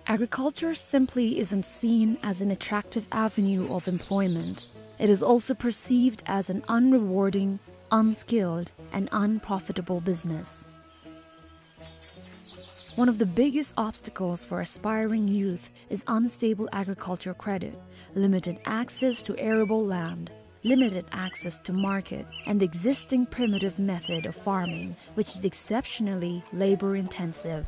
Agriculture simply isn't seen as an attractive avenue of employment. It is also perceived as an unrewarding, unskilled, and unprofitable business. One of the biggest obstacles for aspiring youth is unstable agriculture credit, limited access to arable land, limited access to market, and the existing primitive method of farming, which is exceptionally labor-intensive.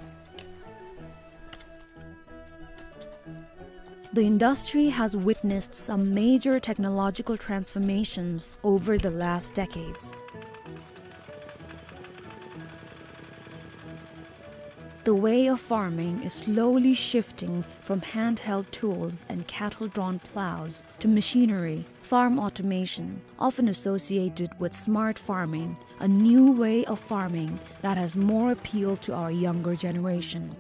The industry has witnessed some major technological transformations over the last decades. The way of farming is slowly shifting from handheld tools and cattle-drawn plows to machinery, farm automation, often associated with smart farming, a new way of farming that has more appeal to our younger generation.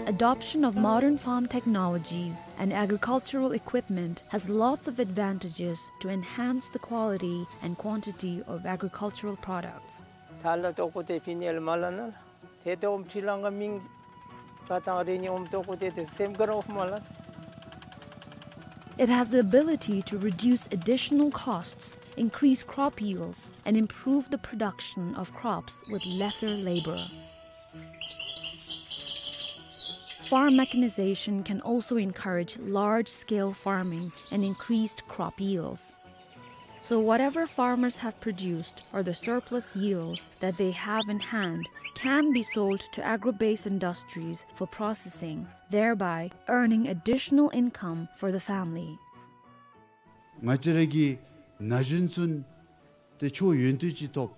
Adoption of modern farm technologies and agricultural equipment has lots of advantages to enhance the quality and quantity of agricultural products. ཐ་ལ་ཏོག་ཀོ་ཏེ་ཕི་ནི་ཨེལ་མ་ལ་ན་ལགས། ཏེ་ཏེ་ཨོམ་ཁྲི་ལང་ག་མིང་ཀ་ཏང་རེ་ནི་ཨོམ་ཏོག་ཀོ་ཏེ་ཏེ་སེམས་ཀར་ཨོམ་མ་ལ། It has the ability to reduce additional costs, increase crop yields, and improve the production of crops with lesser labor. Farm mechanization can also encourage large-scale farming and increased crop yields. So whatever farmers have produced or the surplus yields that they have in hand can be sold to agro-based industries for processing, thereby earning additional income for the family. ང་བཅས་ར་གི་ན་གཞོན་ཚུ་ཏེ་ཆོས་ཡོན་ཏན་ཅིག་ཐོབ།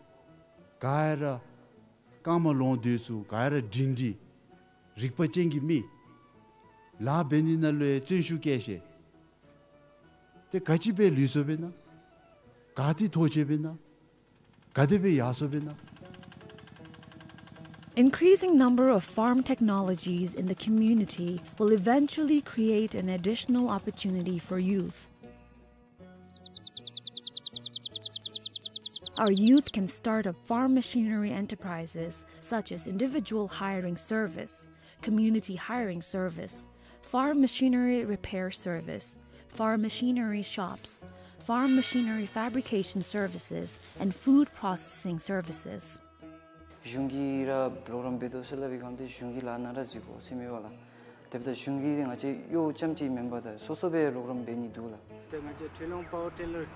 ག་ར་རྐངམ་ལོང་སྟེ་ཚུ་ག་ར་སྒྲིང་སྒྲི་རིག་པ་ཅན་གྱི་མི། ལཱ་འབད་ནི་ནང་ལུ་ཡང་བརྩོན་ཤུགས་བསྐྱེད་ཤེས། ཏེ་ག་ཅི་སྦེ་ལུས་སོ་བས་ན། ག་ཏེ་ཐོགས་ཆེ་བས་ན། ག་དེ་སྦེ་ཡར་སོ་བས་ན། Increasing number of farm technologies in the community will eventually create an additional opportunity for youth. Our youth can start up farm machinery enterprises such as individual hiring service, community hiring service, farm machinery repair service, farm machinery shops, farm machinery fabrication services, and food processing services. གཞུང་གིས་ར་རོགས་རམ་འབད་དོ་ཟེར་སླབ་པའི་སྒང་དེ་གཞུང་གིས་ལཱ་ནང་ར་འཛུལ་དགོ་ཟེར་མེད་པ་ལགས། དེ་འབདཝ་ད་གཞུང་གིས་ང་བཅས་གཡོག་རྐྱངམ་ཅིག་མེན་པར་ད་སོ་སོ་སྦེ་རོགས་རམ་འབད་ནི་འདུག་ལགས། ཏེ་ང་བཅས་ཁྲི་ལུང་པ་ཝར་ཊི་ལར་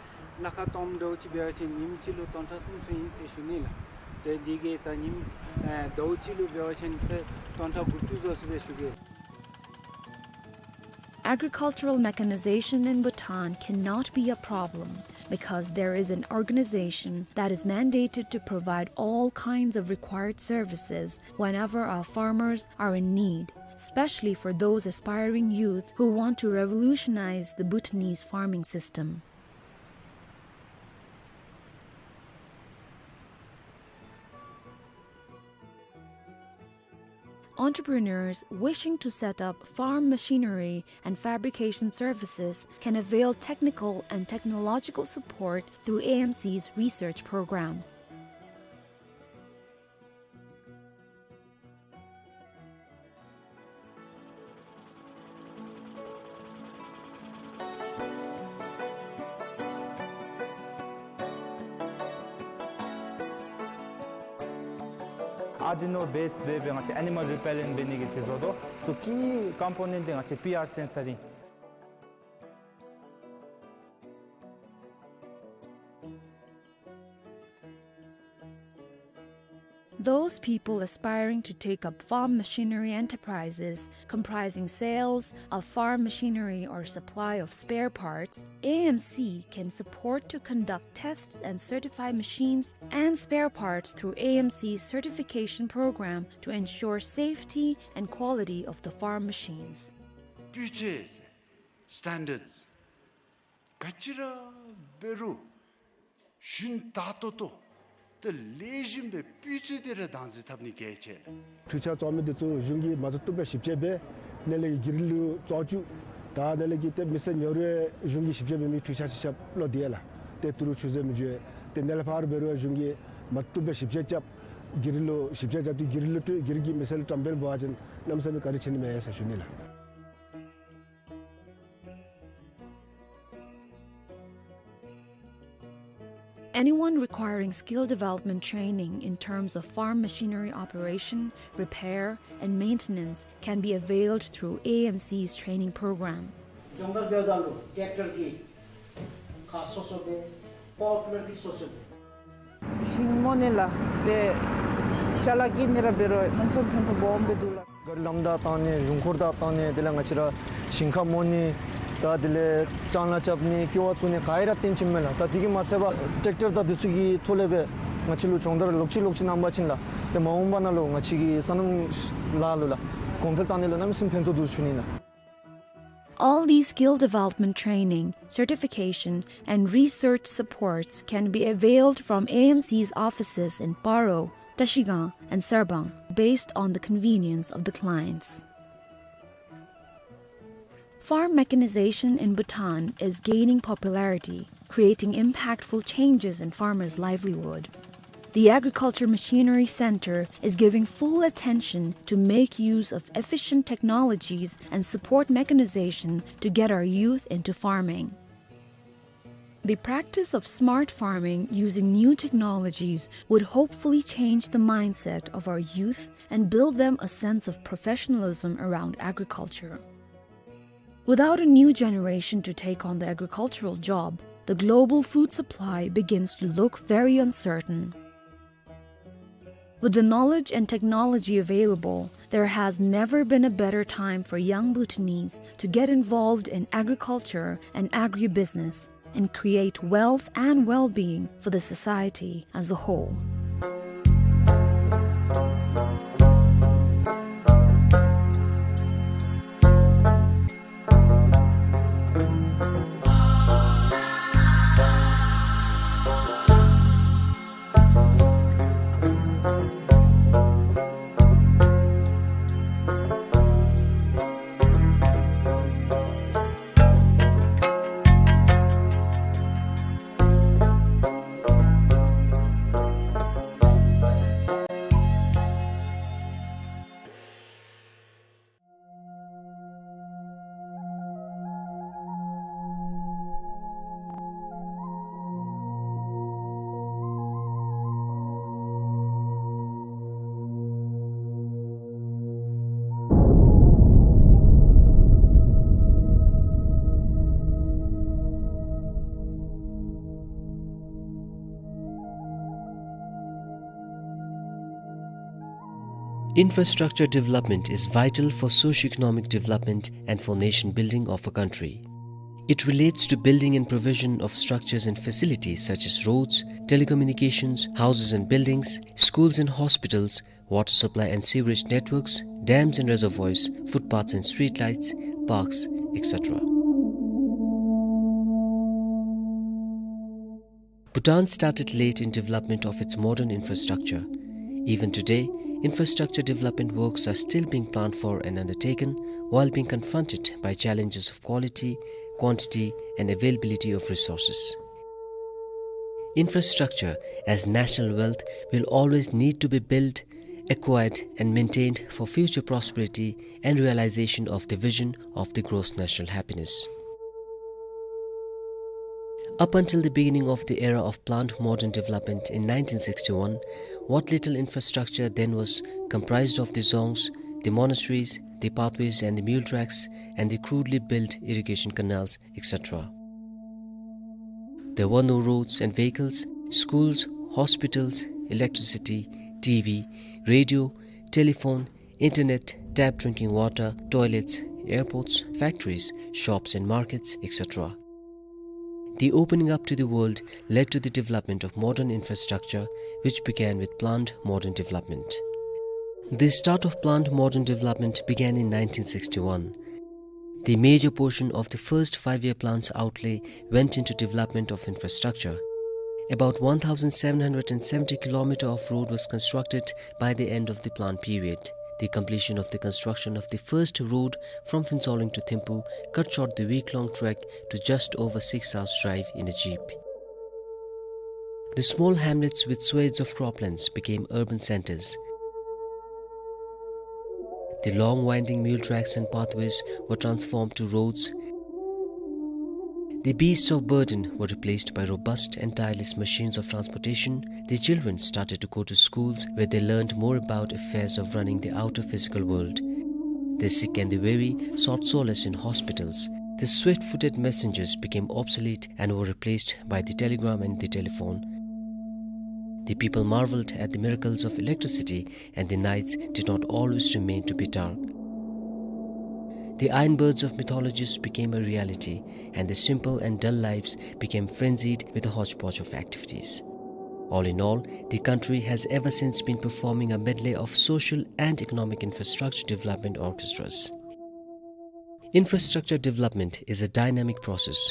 ལ་ཁག་སྟོངམ་འདྲཝ་ཅིག་འབད་བ་ཅིན་ཉིནམ་གཅིག་ལུ་སྟོང་ཕྲག་གསུམ་ཚུན་ཨིན་ཟེར་ཞུ་ནི་ལགས། ཏེ་འདི་གིས་ད་ཉིནམ་ཨེ་ཟླཝ་གཅིག་ལུ་འབད་བ་ཅིན་ཏེ་སྟོང་ཕྲག་དགུ་བཅུ་ཟེར་ཟེར་སྦེ་ཞུ་གེ། Agricultural mechanization in Bhutan cannot be a problem because there is an organization that is mandated to provide all kinds of required services whenever our farmers are in need, especially for those aspiring youth who want to revolutionize the Bhutanese farming system. Entrepreneurs wishing to set up farm machinery and fabrication services can avail technical and technological support through A M C's research program. Arduino base འབད་སྦེ་ང་བཅས་animal repellent འབད་ནི་གི་ཅིག་བཟོ་དོ། སོ་key component འདི་ང་བཅས་པི་ཨར་sensor ཨིན། Those people aspiring to take up farm machinery enterprises comprising sales of farm machinery or supply of spare parts, A M C can support to conduct tests and certify machines and spare parts through A M C's certification program to ensure safety and quality of the farm machines. སྤུས་ཚད་ཟེར། Standards ག་ཅི་ར་འབད་རུང་ཞིན་ཏག་ཏོག་ཏོ་ཏེ་ལེགས་ཤོམ་སྦེ་སྤུས་ཚད་དེ་ར་བདག་འཛིན་འཐབ་ནི་གལ་ཆེ་ལགས། འཕྲུལ་ཆས་བཙོང་མི་འདི་ཚུ་གཞུང་གིས་མ་བཏུབ་བཏུབ་སྦེ་ཞིབ་དཔྱད་འབད། དེ་ལས་ཀྱི་སྒེར་ལུ་བཙོང་བཅུག། ད་དེ་ལས་ཀྱི་ཏེ་མི་སེར་ཉོ་རུང་གཞུང་གིས་ཞིབ་དཔྱད་འབད་མི་འཕྲུལ་ཆས་ཅིག་རྐྱབ་ལོ་དེ་ལགས། ཏེ་ཏི་རུ་ཆུ་ཟད་མི་འགྱོ། ཏེ་དེ་ལས་ཕར་འབད་རུང་གཞུང་གིས་མ་བཏུབ་སྦེ་ཞིབ་དཔྱད་རྐྱབ། སྒེར་ལུ་ཞིབ་དཔྱད་རྐྱབ་སྟེ་སྒེར་ལུ་སྤྲོད། སྒེར་གྱིས་མི་སེར་ལུ་བཀྲམ་སྤེལ་འབད་བ་ཅིན་གནམ་མེད་ས་མེད་བཀའ་དྲིན་ཆེ་ནི་མས་ཟེར་ཞུ་ནི་ལགས། Anyone requiring skill development training in terms of farm machinery operation, repair, and maintenance can be availed through A M C's training program. སྦྱོང་བརྡར་འབདཝ་ད་ལུ་ཊེཀ་ཊར་གྱི་ཁག་སོ་སོ་སྦེ་པ་ཝར་ཊི་ལར་གྱི་སོ་སོ་སྦེ། ཞིང་རྨོ་ནི་ལགས། ཏེ་ཅ་ལ་སྐྱེལ་ནི་ར་འབད་རུང་གནམ་མེད་ས་མེད་ཕན་ཐོགས་སྦོམ་སྦེ་འདུག་ལགས། ག་རི་ལམ་བདའ་བཏང་ནི་གཞུང་འཁོར་བདའ་བཏང་ནི་དེ་ལས་ང་བཅས་ར་ཞིང་ཁ་རྨོ་ནི་ད་དེ་ལས་ལྕང་ལཱ་རྐྱབ་ནི་ཀེ་བ་བཙུགས་ནི་ག་ར་བཏོན་ཅི་མས་ལགས། ད་དེ་གིས་མ་ཚད་པར་ཊེཀ་ཊར་དང་དེ་ཚུ་གི་ཐོག་ལས་སྦེ་ང་བཅས་ལུ་སྦྱོང་བརྡར་ལོག་ཅི་ལོག་ཅི་གནང་པ་ཅིན་ལགས། ཏེ་མ་འོངས་པ་ནང་ལུ་ང་བཅས་ཀྱི་སོ་ནམ་ལཱ་ལུ་ལགས་གོང་འཕེལ་བཏང་ནི་ལུ་གནམ་མེད་ས་མེད་ཕན་ཐོགས་འདུག་ཞུ་ནི་ལགས། All these skill development training, certification, and research supports can be availed from A M C's offices in Paro, Trashigang, and Sarpang, based on the convenience of the clients. Farm mechanization in Bhutan is gaining popularity, creating impactful changes in farmers' livelihood. The Agriculture Machinery Center is giving full attention to make use of efficient technologies and support mechanization to get our youth into farming. The practice of smart farming using new technologies would hopefully change the mindset of our youth and build them a sense of professionalism around agriculture. Without a new generation to take on the agricultural job, the global food supply begins to look very uncertain. With the knowledge and technology available, there has never been a better time for young Bhutanese to get involved in agriculture and agribusiness and create wealth and well-being for the society as a whole. Infrastructure development is vital for socio-economic development and for nation building of a country. It relates to building and provision of structures and facilities such as roads, telecommunications, houses and buildings, schools and hospitals, water supply and sewerage networks, dams and reservoirs, footpaths and streetlights, parks, et cetera. Bhutan started late in development of its modern infrastructure. Even today, infrastructure development works are still being planned for and undertaken while being confronted by challenges of quality, quantity, and availability of resources. Infrastructure as national wealth will always need to be built, acquired, and maintained for future prosperity and realization of the vision of the gross national happiness. Up until the beginning of the era of planned modern development in nineteen sixty-one, what little infrastructure then was comprised of the dzongs, the monasteries, the pathways and the mule tracks, and the crudely built irrigation canals, et cetera. There were no roads and vehicles, schools, hospitals, electricity, T V, radio, telephone, internet, tap drinking water, toilets, airports, factories, shops and markets, et cetera. The opening up to the world led to the development of modern infrastructure, which began with planned modern development. The start of planned modern development began in nineteen sixty-one. The major portion of the first five-year plan's outlay went into development of infrastructure. About one thousand seven hundred and seventy kilometer of road was constructed by the end of the plan period. The completion of the construction of the first road from Phuentsholing to Thimphu cut short the week-long trek to just over six hours' drive in a jeep. The small hamlets with swathes of croplands became urban centers. The long winding mule tracks and pathways were transformed to roads. The beasts of burden were replaced by robust and tireless machines of transportation. The children started to go to schools where they learned more about affairs of running the outer physical world. The sick and the weary sought solace in hospitals. The swift-footed messengers became obsolete and were replaced by the telegram and the telephone. The people marveled at the miracles of electricity, and the nights did not always remain to be dark. The iron birds of mythologies became a reality, and the simple and dull lives became frenzied with a hodgepodge of activities. All in all, the country has ever since been performing a medley of social and economic infrastructure development orchestras. Infrastructure development is a dynamic process.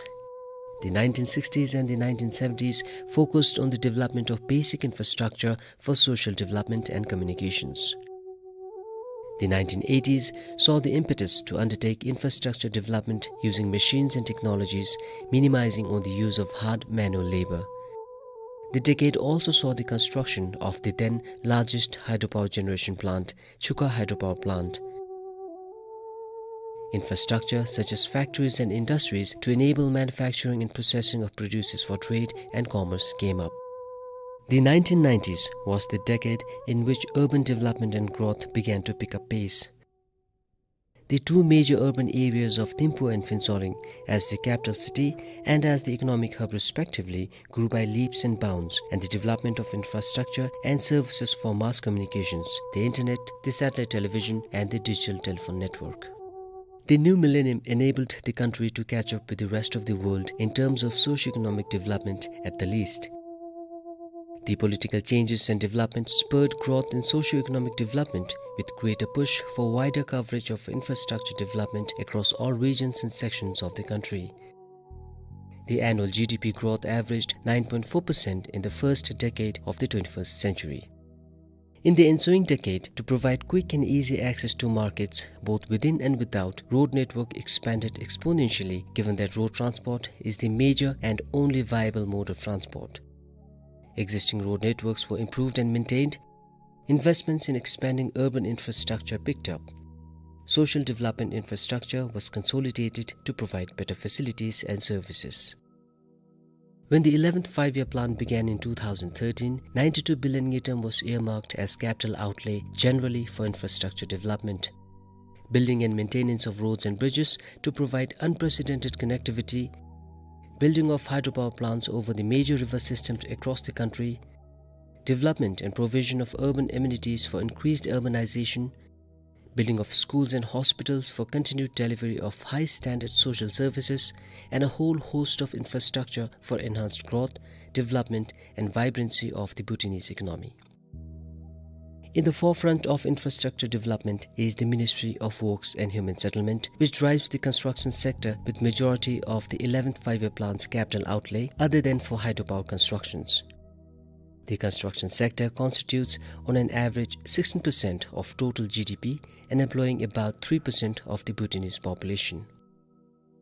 The nineteen sixties and the nineteen seventies focused on the development of basic infrastructure for social development and communications. The nineteen eighties saw the impetus to undertake infrastructure development using machines and technologies, minimizing on the use of hard manual labor. The decade also saw the construction of the then largest hydropower generation plant, Chukha Hydropower Plant. Infrastructure such as factories and industries to enable manufacturing and processing of produces for trade and commerce came up. The nineteen nineties was the decade in which urban development and growth began to pick up pace. The two major urban areas of Thimphu and Phuentsholing, as the capital city and as the economic hub respectively, grew by leaps and bounds, and the development of infrastructure and services for mass communications, the internet, the satellite television, and the digital telephone network. The new millennium enabled the country to catch up with the rest of the world in terms of socio-economic development at the least. The political changes and development spurred growth in socio-economic development, with greater push for wider coverage of infrastructure development across all regions and sections of the country. The annual G D P growth averaged nine point four percent in the first decade of the twenty-first century. In the ensuing decade, to provide quick and easy access to markets, both within and without, road network expanded exponentially, given that road transport is the major and only viable mode of transport. Existing road networks were improved and maintained. Investments in expanding urban infrastructure picked up. Social development infrastructure was consolidated to provide better facilities and services. When the eleventh Five-Year Plan began in two thousand thirteen, ninety-two billion ngultrum was earmarked as capital outlay generally for infrastructure development. Building and maintenance of roads and bridges to provide unprecedented connectivity, building of hydropower plants over the major river systems across the country, development and provision of urban amenities for increased urbanization, building of schools and hospitals for continued delivery of high standard social services, and a whole host of infrastructure for enhanced growth, development, and vibrancy of the Bhutanese economy. In the forefront of infrastructure development is the Ministry of Works and Human Settlement, which drives the construction sector, with majority of the eleventh Five-Year Plan's capital outlay other than for hydropower constructions. The construction sector constitutes on an average sixteen percent of total G D P and employing about three percent of the Bhutanese population.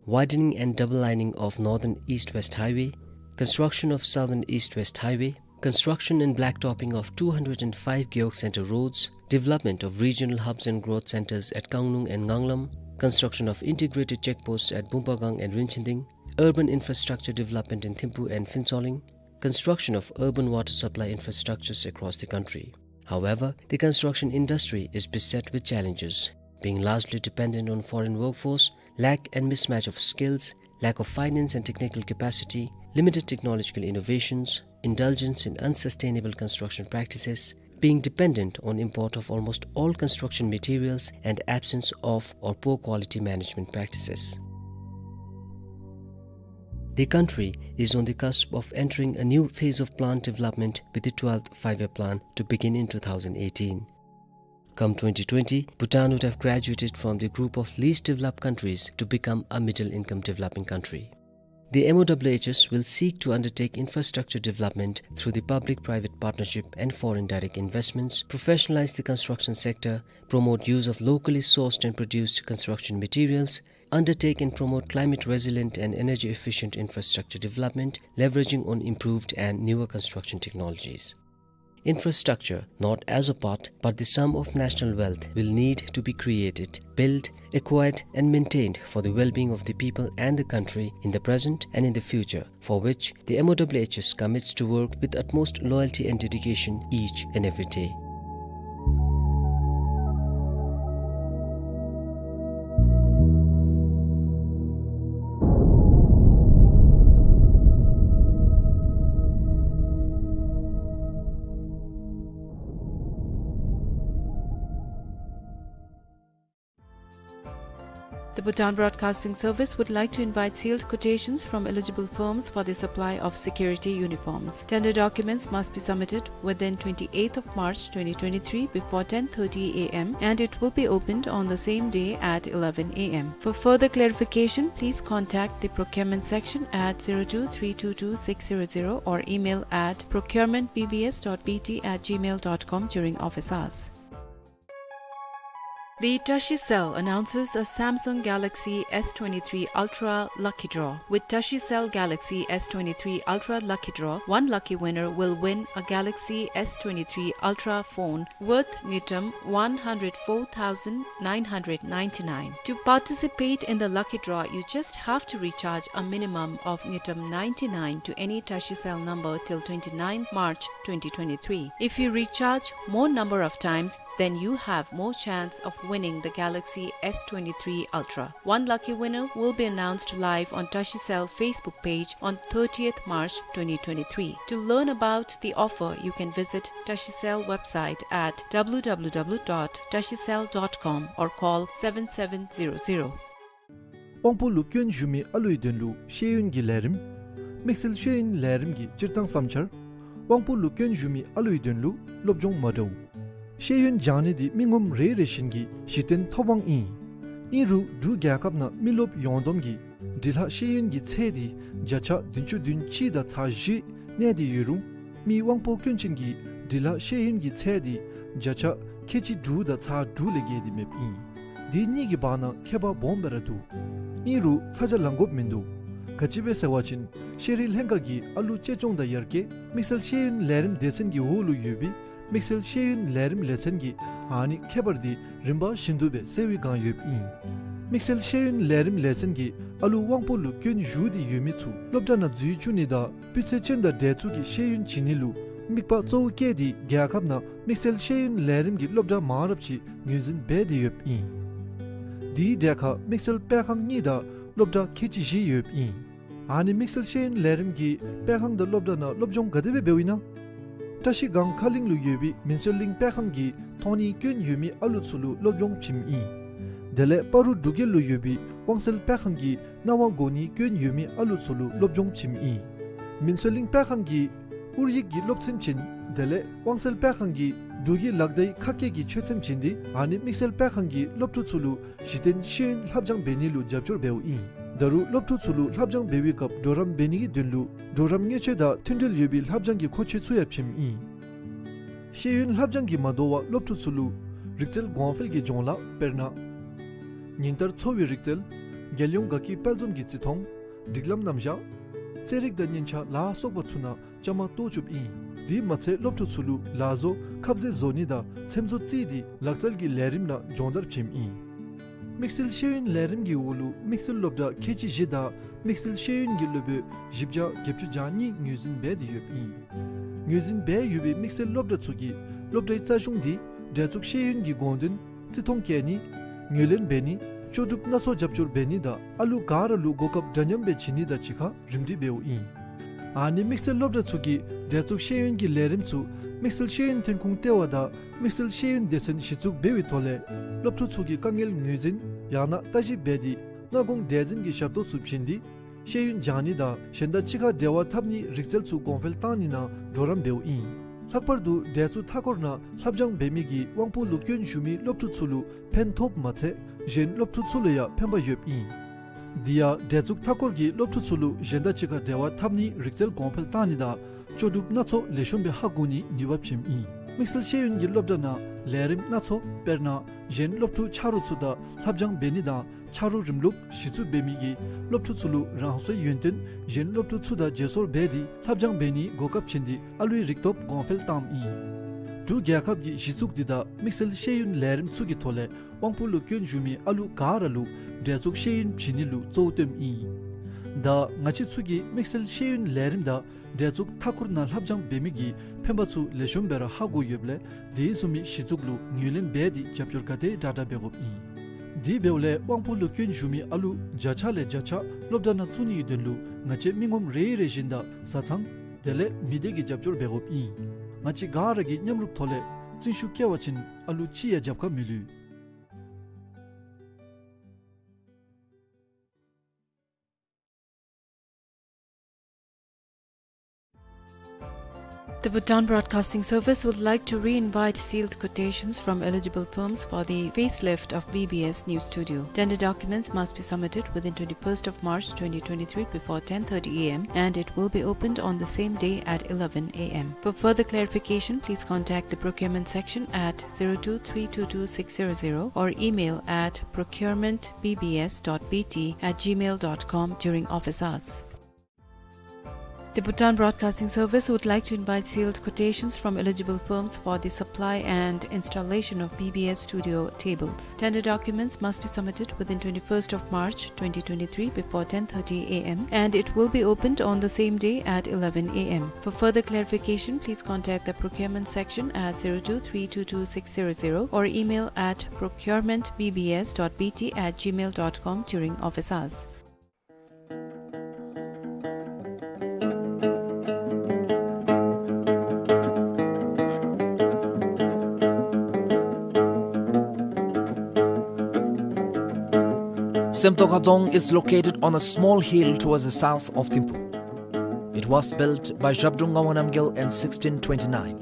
Widening and double lining of Northern East-West Highway, construction of Southern East-West Highway, construction and blacktopping of two hundred and five Gewog Center roads, development of regional hubs and growth centers at Kangnung and Nganglam, construction of integrated checkposts at Bumpagang and Rinchinding, urban infrastructure development in Thimphu and Phuentsholing, construction of urban water supply infrastructures across the country. However, the construction industry is beset with challenges, being largely dependent on foreign workforce, lack and mismatch of skills, lack of finance and technical capacity, limited technological innovations, indulgence in unsustainable construction practices, being dependent on import of almost all construction materials, and absence of or poor quality management practices. The country is on the cusp of entering a new phase of plant development with the twelfth Five-Year Plan to begin in two thousand eighteen. Come twenty twenty, Bhutan would have graduated from the group of least developed countries to become a middle-income developing country. The M O W H S will seek to undertake infrastructure development through the public-private partnership and foreign direct investments, professionalize the construction sector, promote use of locally sourced and produced construction materials, undertake and promote climate-resilient and energy-efficient infrastructure development, leveraging on improved and newer construction technologies. Infrastructure, not as a part, but the sum of national wealth, will need to be created, built, acquired, and maintained for the well-being of the people and the country in the present and in the future, for which the M O W H S commits to work with utmost loyalty and dedication each and every day. The Bhutan Broadcasting Service would like to invite sealed quotations from eligible firms for the supply of security uniforms. Tender documents must be submitted within twenty-eighth of March twenty twenty-three before ten thirty A M, and it will be opened on the same day at eleven A M. For further clarification, please contact the procurement section at zero two three two two six zero zero or email at procurement B B S dot B T at gmail dot com during office hours. The Tashi Cell announces a Samsung Galaxy S twenty-three Ultra Lucky Draw. With Tashi Cell Galaxy S twenty-three Ultra Lucky Draw, one lucky winner will win a Galaxy S twenty-three Ultra phone worth ngultrum one hundred four thousand nine hundred ninety-nine. To participate in the lucky draw, you just have to recharge a minimum of ngultrum ninety-nine to any Tashi Cell number till twenty-ninth March twenty twenty-three. If you recharge more number of times, then you have more chance of winning the Galaxy S twenty-three Ultra. One lucky winner will be announced live on Tashi Cell Facebook page on thirtieth March twenty twenty-three. To learn about the offer, you can visit Tashi Cell website at W W W dot tashi cell dot com or call seven seven zero zero. དབང་པོ་ལུ་སྐྱོན་ཞུགས་མི་ཨ་ལུའི་དོན་ལུ་ཤེས་ཡོན་གྱི་ལས་རིམ། དམིགས་བསལ་ཤེས་ཡོན་ལས་རིམ་གྱི་སྤྱིར་བཏང་བསམ་འཆར། དབང་པོ་ལུ་སྐྱོན་ཞུགས་མི་ཨ་ལུའི་དོན་ལུ་སློབ་སྦྱོང་མ་འདྲཝ། ཤེས་ཡོན་སྦྱང་ནི་འདི་མི་ངོམ་རེ་རེ་བཞིན་གྱི་གཞི་རྟེན་ཐོབ་དབང་ཨིན། ཨིན་རུང་འབྲུག་རྒྱལ་ཁབ་ནང་མི་རློབས་ཡོངས་བསྡོམས་ཀྱི་འབྲི་ལྷག་ཤེས་ཡོན་གྱི་ཚད་འདི་བརྒྱ་ཆ་བདུན་ཅུ་དོན་གཅིག་དང་ཚག་བཞི་གནས་ཏེ་ཡོད་རུང་མི་དབང་པོ་སྐྱོན་ཅན་གྱི་འབྲི་ལྷག་ཤེས་ཡོན་གྱི་ཚད་འདི་བརྒྱ་ཆ་ཁལ་གཅིག་དྲུག་དང་ཚག་དྲུག་ལས་བརྒལ་ཏེ་མེདཔ་ཨིན། འདི་གཉིས་ཀྱི་བར་ན་ཁྱད་པར་སྦོམ་སྦེ་ར་འདུག། ཨིན་རུང་ཚ་གྱང་ལང་དགོཔ་མིན་འདུག། ག་ཅི་སྦེ་ཟེར་བ་ཅིན་ཤེས་རིག་ལྷན་ཁག་གིས་ཨ་ལུ་གཅེས་སྐྱོང་དང་ཡར་རྒྱས་དམིགས་བསལ་ཤེས་ཡོན་ལས་རིམ་སྡེ་ཚན་གྱི་འོག་ལུ་ཡོད་པའི་དམིགས་བསལ་ཤེས་ཡོན་ལས་རིམ་ལས་ཚན་གྱིས་ཨ་ནི་ཁྱད་པར་འདི་རིམ་པ་བཞིན་དུ་སྦེ་སེལ་བའི་བསྒང་ཡོདཔ་ཨིན། དམིགས་བསལ་ཤེས་ཡོན་ལས་རིམ་ལས་ཚན་གྱིས་ཨ་ལུ་དབང་པོ་ལུ་སྐྱོན་ཞུགས་ཏེ་ཡོད་མི་ཚུ་སློབ་གྲྭ་ནང་འཛུལ་བཅུག་ནི་དང་སྤུས་ཚད་ཅན་དང་འགྲན་ཚུགས་ཀྱི་ཤེས་ཡོན་བྱིན་ནི་ལུ་དམིགས་པ་གཙོ་བོ་བསྐྱེད་དེ་རྒྱལ་ཁབ་ནང་དམིགས་བསལ་ཤེས་ཡོན་ལས་རིམ་གྱི་སློབ་གྲྭ་མང་རབས་ཅིག་ངོས་འཛིན་འབད་དེ་ཡོདཔ་ཨིན། དེའི་གྲས་ཁར་དམིགས་བསལ་སྤེལ་ཁང་གཉིས་དང་སློབ་གྲྭ་ཁལ་གཅིག་བཞི་ཡོདཔ་ཨིན། ཨ་ནི་དམིགས་བསལ་ཤེས་ཡོན་ལས་རིམ་གྱི་སྤེལ་ཁང་དང་སློབ་གྲྭ་ནང་སློབ་སྦྱོང་ག་དེ་སྦེ་འབདཝ་ཨིན་ན། བཀྲ་ཤིས་སྒང་མཁར་གླིང་ལུ་ཡོད་པའི་མིན་སྲོལ་གླིང་སྤེལ་ཁང་གིས་མཐོང་སྣེ་སྐྱོན་ཡོད་མི་ཨ་ལུ་ཚུ་ལུ་སློབ་སྦྱོང་བྱིནམ་ཨིན། དེ་ལས་སྤ་རོ་འབྲུག་རྒྱལ་ལུ་ཡོད་པའི་དབང་སེལ་སྤེལ་ཁང་གིས་སྣང་བ་གོ་སྣེ་སྐྱོན་ཡོད་མི་ཨ་ལུ་ཚུ་ལུ་སློབ་སྦྱོང་བྱིནམ་ཨིན། མིན་སྲོལ་གླིང་སྤེལ་ཁང་གིས་ཨུར་ཡིག་གི་སློབ་ཚན་བྱིན། དེ་ལས་དབང་སེལ་སྤེལ་ཁང་གིས་འབྲུག་གི་ལག་བརྡའི་ཁ་སྐད་ཀྱི་ཆོས་ཚན་བྱིན་ཏེ་ཨ་ནི་དམིགས་བསལ་སྤེལ་ཁང་གིས་སློབ་ཕྲུག་ཚུ་ལུ་གཞི་རྟེན་ཤེས་ཡོན་ལྷབ་སྦྱང་འབད་ནི་ལུ་རྒྱབ་སྐྱོར་འབདཝ་ཨིན། ད་རུང་སློབ་ཕྲུག་ཚུ་ལུ་ལྷབ་སྦྱང་འབད་བའི་སྐབས་གྲོགས་རམ་འབད་ནི་གི་དོན་ལུ་གྲོགས་རམ་མཉེན་ཆས་དང་མཐུན་འབྲེལ་ཡོད་པའི་ལྷབ་སྦྱང་གི་མཁོ་ཆས་ཚུ་ཡང་བྱིནམ་ཨིན། ཤེས་ཡོན་ལྷབ་སྦྱང་གིས་མ་དོ་བར་སློབ་ཕྲུག་ཚུ་ལུ་རིག་རྩལ་གོང་འཕེལ་གྱི་སྦྱོང་བརྡར་དཔེར་ན་ཉིན་ལྟར་འཚོ་བའི་རིག་རྩལ། རྒྱལ་ཡོངས་དགའ་སྐྱིད་དཔལ་འཛོམས་ཀྱི་བརྩི་མཐོང་། སྒྲིག་ལམ་རྣམ་གཞག། རྩེད་རིགས་དང་སྙན་ཆ་ལ་སོགས་པ་ཚུ་ནང་བཅའ་མར་གཏོགས་བཅུགཔ་ཨིན། དེ་མ་ཚད་སློབ་ཕྲུག་ཚུ་ལུ་ལག་བཟོ་ཁ་ཟས་བཟོ་ནི་དང་ཚེམ་བཟོ་རྩེད་དེ་ལག་རྩལ་གྱི་ལས་རིམ་ནང་སྦྱོང་བརྡར་བྱིནམ་ཨིན། དམིགས་བསལ་ཤེས་ཡོན་ལས་རིམ་གྱི་འོག་ལུ་དམིགས་བསལ་སློབ་གྲྭ་ཁལ་གཅིག་བཞི་དང་དམིགས་བསལ་ཤེས་ཡོན་གྱི་སློབ་དཔོན་བཞི་བརྒྱ་བརྒྱད་ཅུ་གྱ་གཉིས་ངོས་འཛིན་འབད་དེ་ཡོདཔ་ཨིན། ངོས་འཛིན་འབད་ཡོད་པའི་དམིགས་བསལ་སློབ་གྲྭ་ཚུ་གིས་སློབ་གྲྭའི་རྩ་གཞུང་དེ་འབྲེལ་གཅོད་ཤེས་ཡོན་གྱི་དགོངས་དོན་བརྩི་མཐོང་བསྐྱེད་ནི། ངོས་ལེན་འབད་ནི། ལྕོགས་གྲུབ་སྣ་ཚོགས་རྒྱབ་སྐྱོར་འབད་ནི་དང་ཨ་ལུ་ག་ར་ལུ་གོ་སྐབས་འདྲ་མཉམ་སྦེ་བྱིན་ནི་དང་གཅིག་ཁར་རིམ་སྒྲིག་འབདཝ་ཨིན། ཨ་ནི་དམིགས་བསལ་སློབ་གྲྭ་ཚུ་གིས་འབྲེལ་གཅོད་ཤེས་ཡོན་གྱི་ལས་རིམ་ཚུ་དམིགས་བསལ་ཤེས་ཡོན་ཐོན་ཁུངས་ལྟེ་བ་དང་དམིགས་བསལ་ཤེས་ཡོན་སྡེ་ཚན་གཞི་བཙུགས་འབད་བའི་ཐོག་ལས་སློབ་ཕྲུག་ཚུ་གི་དཀའ་ངལ་ངོས་འཛིན་ཡང་ན་ལྟ་ཞིབ་འབད་དེ་སྔ་དགོང་འདྲ་འཛིན་གྱི་ཞབས་ཏོག་ཚུ་བྱིན་ཏེ་ཤེས་ཡོན་སྦྱང་ནི་དང་གཞན་དང་གཅིག་ཁར་འབྲེལ་བ་འཐབ་ནིའི་རིག་རྩལ་ཚུ་གོང་འཕེལ་བཏང་ནི་ནང་གྲོགས་རམ་འབདཝ་ཨིན། ལྷག་པར་དུ་འབྲེལ་གཅོད་མཐའ་འཁོར་ནང་ལྷབ་སྦྱང་འབད་མི་གིས་དབང་པོ་ལུ་སྐྱོན་ཞུགས་མི་སློབ་ཕྲུག་ཚུ་ལུ་ཕན་ཐོགསཔ་མ་ཚད་གཞན་སློབ་ཕྲུག་ཚུ་ལུ་ཡང་ཕན་པ་ཡོདཔ་ཨིན། དེ་ཡང་འབྲེལ་གཅོད་མཐའ་འཁོར་གྱིས་སློབ་ཕྲུག་ཚུ་ལུ་གཞན་དང་གཅིག་ཁར་འབྲེལ་བ་འཐབ་ནིའི་རིག་རྩལ་གོང་འཕེལ་བཏང་ནི་དང་ལྕོགས་གྲུབ་སྣ་ཚོགས་ལེགས་ཤོམ་སྦེ་ཧ་གོ་ནིའི་ནུས་པ་བྱིནམ་ཨིན། དམིགས་བསལ་ཤེས་ཡོན་གྱི་སློབ་གྲྭ་ནང་ལས་རིམ་སྣ་ཚོགས་དཔེར་ན་གཞན་སློབ་ཕྲུག་ཆ་རོགས་ཚུ་དང་ལྷབ་སྦྱང་འབད་ནི་དང་ཆ་རོགས་རིམ་ལུགས་གཞི་བཙུགས་འབད་མི་གིས་སློབ་ཕྲུག་ཚུ་ལུ་རང་སོའི་ཡོན་ཏན་གཞན་སློབ་ཕྲུག་ཚུ་དང་བརྗེ་སོར་འབད་དེ་ལྷབ་སྦྱང་འབད་ནིའི་གོ་སྐབས་བྱིན་ཏེ་ཨ་ལུའི་རིག་སྟོབས་གོང་འཕེལ་བཏངམ་ཨིན། འབྲུག་རྒྱལ་ཁབ་ཀྱི་གཞི་བཙུགས་འདི་དང་དམིགས་བསལ་ཤེས་ཡོན་ལས་རིམ་ཚུ་གི་ཐོག་ལས་དབང་པོ་ལུ་སྐྱོན་ཞུགས་མི་ཨ་ལུ་ག་ར་ལུ་འབྲེལ་གཅོད་ཤེས་ཡོན་བྱིན་ནི་ལུ་གཙོ་བོ་བཏོནམ་ཨིན། ད་ང་བཅས་ཚུ་གིས་དམིགས་བསལ་ཤེས་ཡོན་ལས་རིམ་དང་འབྲེལ་གཅོད་མཐའ་འཁོར་ནང་ལྷབ་སྦྱང་འབད་མི་གི་ཕན་པ་ཚུ་ལེགས་ཤོམ་སྦེ་ར་ཧ་གོ་ཡོདཔ་ལས་དེ་བཟུམ་མའི་གཞི་བཙུགས་ལུ་ངོས་ལེན་འབད་དེ་རྒྱབ་སྐྱོར་ག་དེ་དྲག་དྲག་འབད་དགོཔ་ཨིན། དེ་འབདཝ་ལས་དབང་པོ་ལུ་སྐྱོན་ཞུགས་མི་ཨ་ལུ་བརྒྱ་ཆ་ལས་བརྒྱ་ཆ་སློབ་གྲྭ་ནང་བཙུགས་ནིའི་དོན་ལུ་ང་བཅས་མི་ངོམ་རེ་རེ་བཞིན་དང་བཟའ་ཚང་དེ་ལས་མི་སྡེ་གིས་རྒྱབ་སྐྱོར་འབད་དགོཔ་ཨིན། ང་བཅས་ག་ར་གིས་མཉམ་རུབ་ཐོག་ལས་བརྩོན་ཤུགས་བསྐྱེད་པ་ཅིན་ཨ་ལུ་ཅིག་ཡང་རྒྱབ་ཁ་མི་ལུས། The Bhutan Broadcasting Service would like to re-invite sealed quotations from eligible firms for the facelift of B B S News Studio. Tender documents must be submitted within twenty-first of March twenty twenty-three before ten thirty A M, and it will be opened on the same day at eleven A M. For further clarification, please contact the procurement section at zero two three two two six zero zero or email at procurement B B S dot B T at gmail dot com during office hours. The Bhutan Broadcasting Service would like to invite sealed quotations from eligible firms for the supply and installation of B B S studio tables. Tender documents must be submitted within twenty-first of March twenty twenty-three before ten thirty A M, and it will be opened on the same day at eleven A M. For further clarification, please contact the procurement section at zero two three two two six zero zero or email at procurement B B S dot B T at gmail dot com during office hours. Semtokha Dzong is located on a small hill towards the south of Thimphu. It was built by Zhabdrung Ngawang Namgyal in sixteen twenty-nine.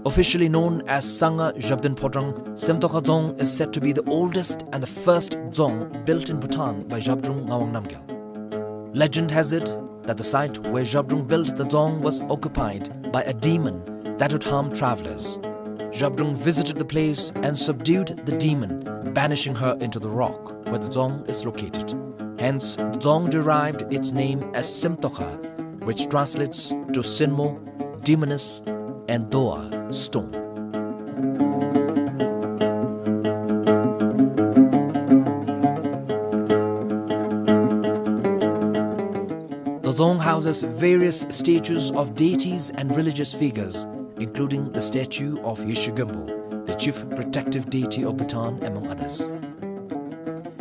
Officially known as Sangha Zhabdrung Phodrang, Semtokha Dzong is said to be the oldest and the first dzong built in Bhutan by Zhabdrung Ngawang Namgyal. Legend has it that the site where Zhabdrung built the dzong was occupied by a demon that would harm travelers. Zhabdrung visited the place and subdued the demon, banishing her into the rock where the dzong is located. Hence, the dzong derived its name as Semtokha, which translates to Sinmo, demoness, and Doa, stone. The dzong houses various statues of deities and religious figures, including the statue of Yeshe Gönpo, the chief protective deity of Bhutan, among others.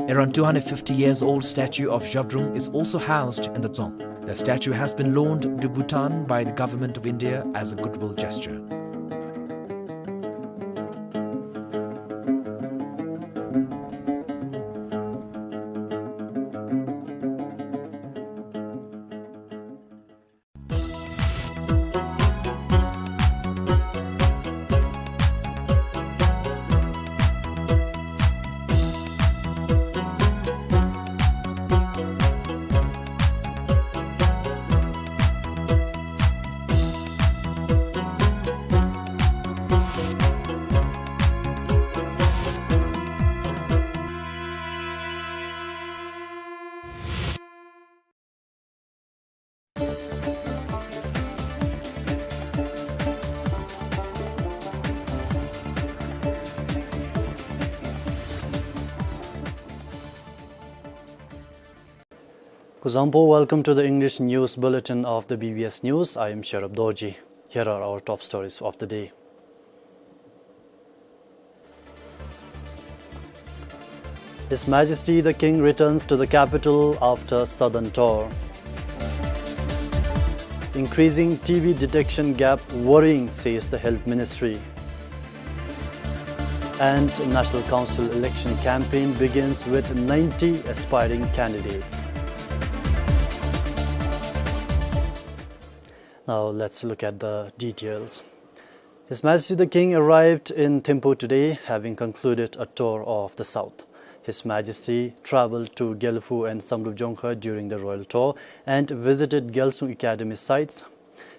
Around two hundred fifty years old statue of Zhabdrung is also housed in the dzong. The statue has been loaned to Bhutan by the Government of India as a goodwill gesture. Kuzuzangpo, welcome to the English news bulletin of the B B S News. I am Sherab Dorji. Here are our top stories of the day. His Majesty the King returns to the capital after southern tour. Increasing T B detection gap worrying, says the Health Ministry. And National Council election campaign begins with ninety aspiring candidates. Now let's look at the details. His Majesty the King arrived in Thimphu today, having concluded a tour of the south. His Majesty travelled to Gelephu and Samdrup Jongkhar during the royal tour and visited Gyalsung Academy sites.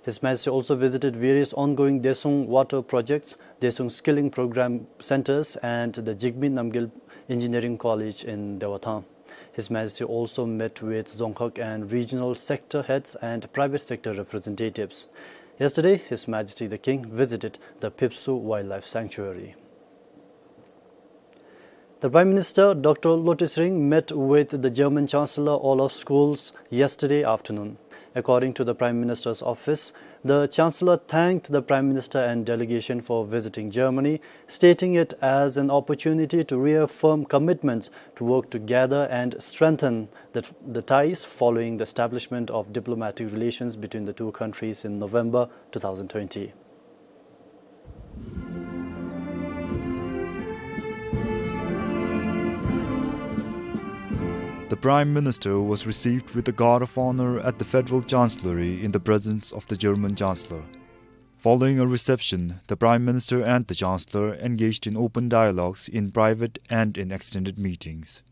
His Majesty also visited various ongoing Desung water projects, Desung skilling program centres and the Jigme Namgyel Engineering College in Dewathang. His Majesty also met with Dzongkhag and regional sector heads and private sector representatives. Yesterday, His Majesty the King visited the Phipsoo Wildlife Sanctuary. The Prime Minister, Doctor Lotay Tshering, met with the German Chancellor Olaf Scholz yesterday afternoon. According to the Prime Minister's office, the Chancellor thanked the Prime Minister and delegation for visiting Germany, stating it as an opportunity to reaffirm commitments to work together and strengthen the, the ties following the establishment of diplomatic relations between the two countries in November two thousand twenty. The Prime Minister was received with the Guard of Honor at the Federal Chancellery in the presence of the German Chancellor. Following a reception, the Prime Minister and the Chancellor engaged in open dialogues in private and in extended meetings.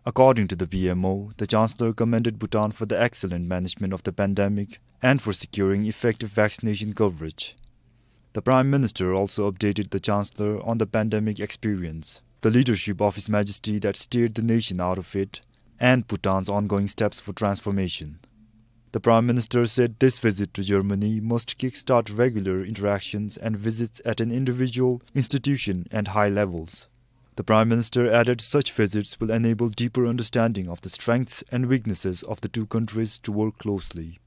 According to the P M O, the Chancellor commended Bhutan for the excellent management of the pandemic and for securing effective vaccination coverage. The Prime Minister also updated the Chancellor on the pandemic experience, the leadership of His Majesty that steered the nation out of it, and Bhutan's ongoing steps for transformation. The Prime Minister said this visit to Germany must kickstart regular interactions and visits at an individual, institution, and high levels. The Prime Minister added such visits will enable deeper understanding of the strengths and weaknesses of the two countries to work closely.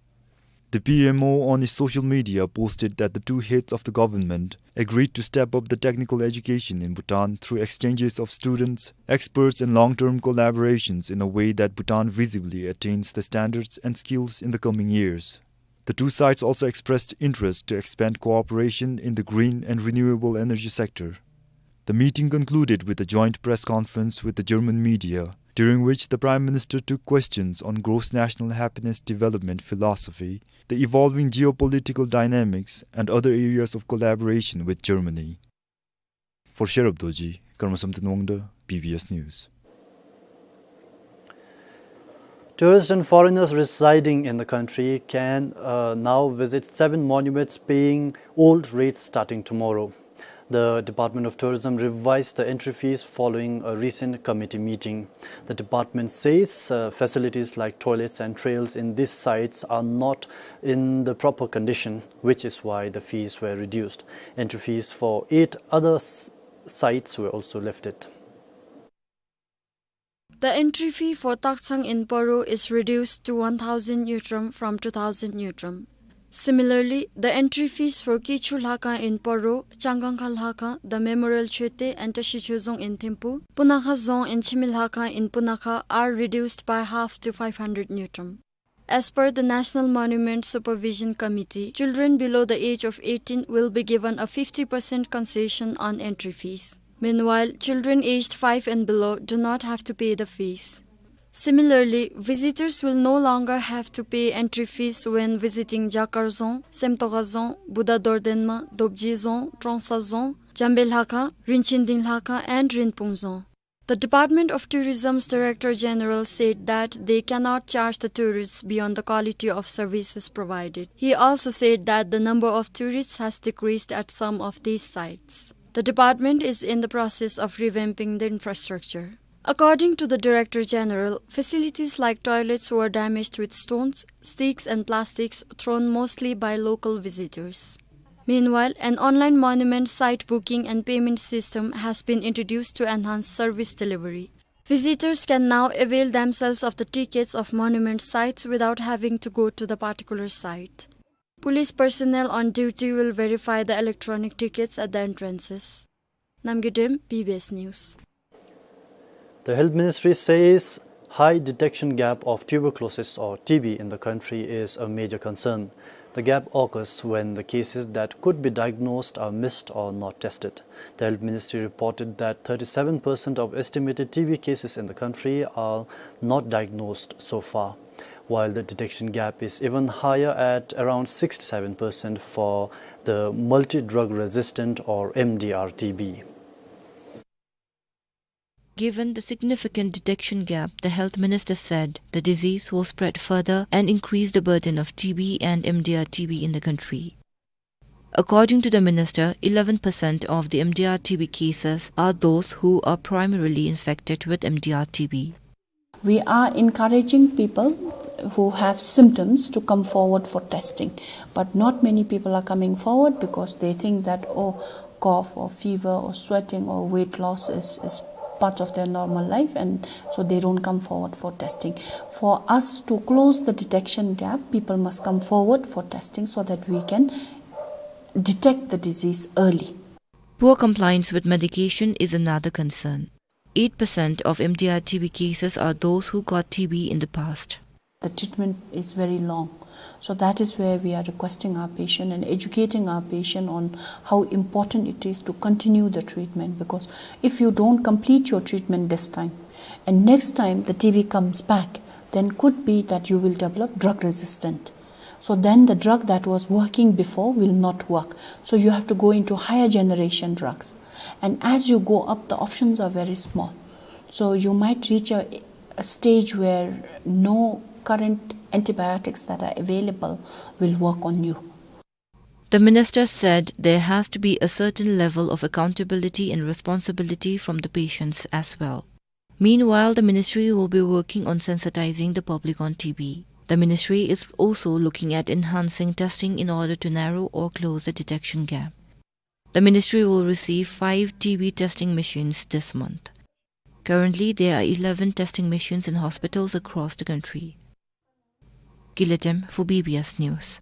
The P M O on his social media posted that the two heads of the government agreed to step up the technical education in Bhutan through exchanges of students, experts, and long-term collaborations in a way that Bhutan visibly attains the standards and skills in the coming years. The two sides also expressed interest to expand cooperation in the green and renewable energy sector. The meeting concluded with a joint press conference with the German media, during which the Prime Minister took questions on gross national happiness development philosophy, the evolving geopolitical dynamics, and other areas of collaboration with Germany. For Sherab Dorji, Karma Samten Wangda, B B S News. Tourists and foreigners residing in the country can, uh, now visit seven monuments paying old rates starting tomorrow. The Department of Tourism revised the entry fees following a recent committee meeting. The department says, uh, facilities like toilets and trails in these sites are not in the proper condition, which is why the fees were reduced. Entry fees for eight other s-, sites were also lifted. The entry fee for Takchang in Paro is reduced to one thousand ngultrum from two thousand ngultrum. Similarly, the entry fees for Kichu Lhakang in Paro, Changkangkha Lhakang, the Memorial Choeten and Tashi Choezong in Thimphu, Punakha Dzong and Chimi Lhakang in Punakha are reduced by half to five hundred ngultrum. As per the National Monument Supervision Committee, children below the age of eighteen will be given a fifty percent concession on entry fees. Meanwhile, children aged five and below do not have to pay the fees. Similarly, visitors will no longer have to pay entry fees when visiting Jakar Dzong, Semtoka Dzong, Buddha Dordenma, Dobji Dzong, Trongsa Dzong, Jambe Lhakha, Rinchen Ding Lhakha, and Rinpung Dzong. The Department of Tourism's Director General said that they cannot charge the tourists beyond the quality of services provided. He also said that the number of tourists has decreased at some of these sites. The department is in the process of revamping the infrastructure. According to the Director General, facilities like toilets were damaged with stones, sticks and plastics thrown mostly by local visitors. Meanwhile, an online monument site booking and payment system has been introduced to enhance service delivery. Visitors can now avail themselves of the tickets of monument sites without having to go to the particular site. Police personnel on duty will verify the electronic tickets at the entrances. Namgay Dem, B B S News. The Health Ministry says high detection gap of tuberculosis or T B in the country is a major concern. The gap occurs when the cases that could be diagnosed are missed or not tested. The Health Ministry reported that thirty-seven percent of estimated T B cases in the country are not diagnosed so far, while the detection gap is even higher at around sixty-seven percent for the multi-drug resistant or M D R T B. Given the significant detection gap, the health minister said the disease will spread further and increase the burden of T B and M D R T B in the country. According to the minister, eleven percent of the M D R T B cases are those who are primarily infected with M D R T B. We are encouraging people who have symptoms to come forward for testing, but not many people are coming forward because they think that, oh, cough or fever or sweating or weight loss is, is part of their normal life, and so they don't come forward for testing. For us to close the detection gap, people must come forward for testing so that we can detect the disease early. Poor compliance with medication is another concern. Eight percent of M D R T B cases are those who got T B in the past. The treatment is very long. So that is where we are requesting our patient and educating our patient on how important it is to continue the treatment, because if you don't complete your treatment this time and next time the T B comes back, then could be that you will develop drug resistant. So then the drug that was working before will not work. So you have to go into higher generation drugs. And as you go up, the options are very small. So you might reach a, a stage where no current antibiotics that are available will work on you. The minister said there has to be a certain level of accountability and responsibility from the patients as well. Meanwhile, the ministry will be working on sensitizing the public on T B. The ministry is also looking at enhancing testing in order to narrow or close the detection gap. The ministry will receive five T B testing machines this month. Currently, there are eleven testing machines in hospitals across the country. Giltem for B B S News.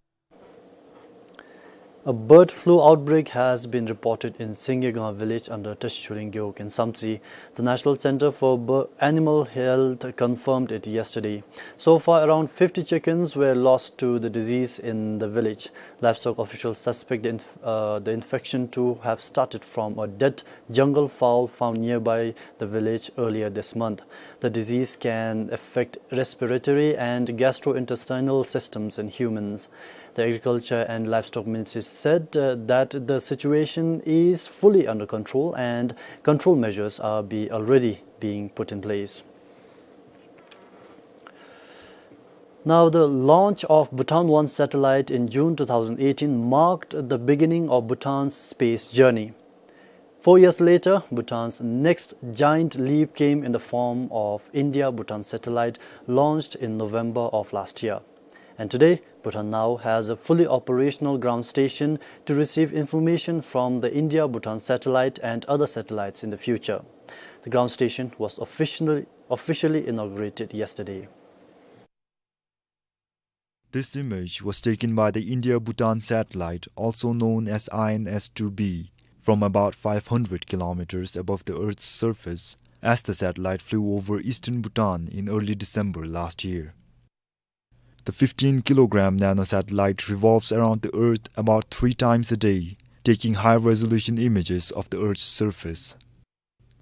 A bird flu outbreak has been reported in Singyegang village under Tashi Chuleng Gewog in Samtse. The National Center for Bir-, Animal Health confirmed it yesterday. So far, around fifty chickens were lost to the disease in the village. Livestock officials suspect the inf-, uh, the infection to have started from a dead jungle fowl found nearby the village earlier this month. The disease can affect respiratory and gastrointestinal systems in humans. The Agriculture and Livestock Ministry said, uh, that the situation is fully under control and control measures are be already being put in place. Now, the launch of Bhutan One satellite in June two thousand eighteen marked the beginning of Bhutan's space journey. Four years later, Bhutan's next giant leap came in the form of India-Bhutan satellite launched in November of last year. And today, Bhutan now has a fully operational ground station to receive information from the India-Bhutan satellite and other satellites in the future. The ground station was officially, officially inaugurated yesterday. This image was taken by the India-Bhutan satellite, also known as I N S two B, from about five hundred kilometers above the Earth's surface, as the satellite flew over eastern Bhutan in early December last year. The fifteen kilogram nanosatellite revolves around the Earth about three times a day, taking high-resolution images of the Earth's surface.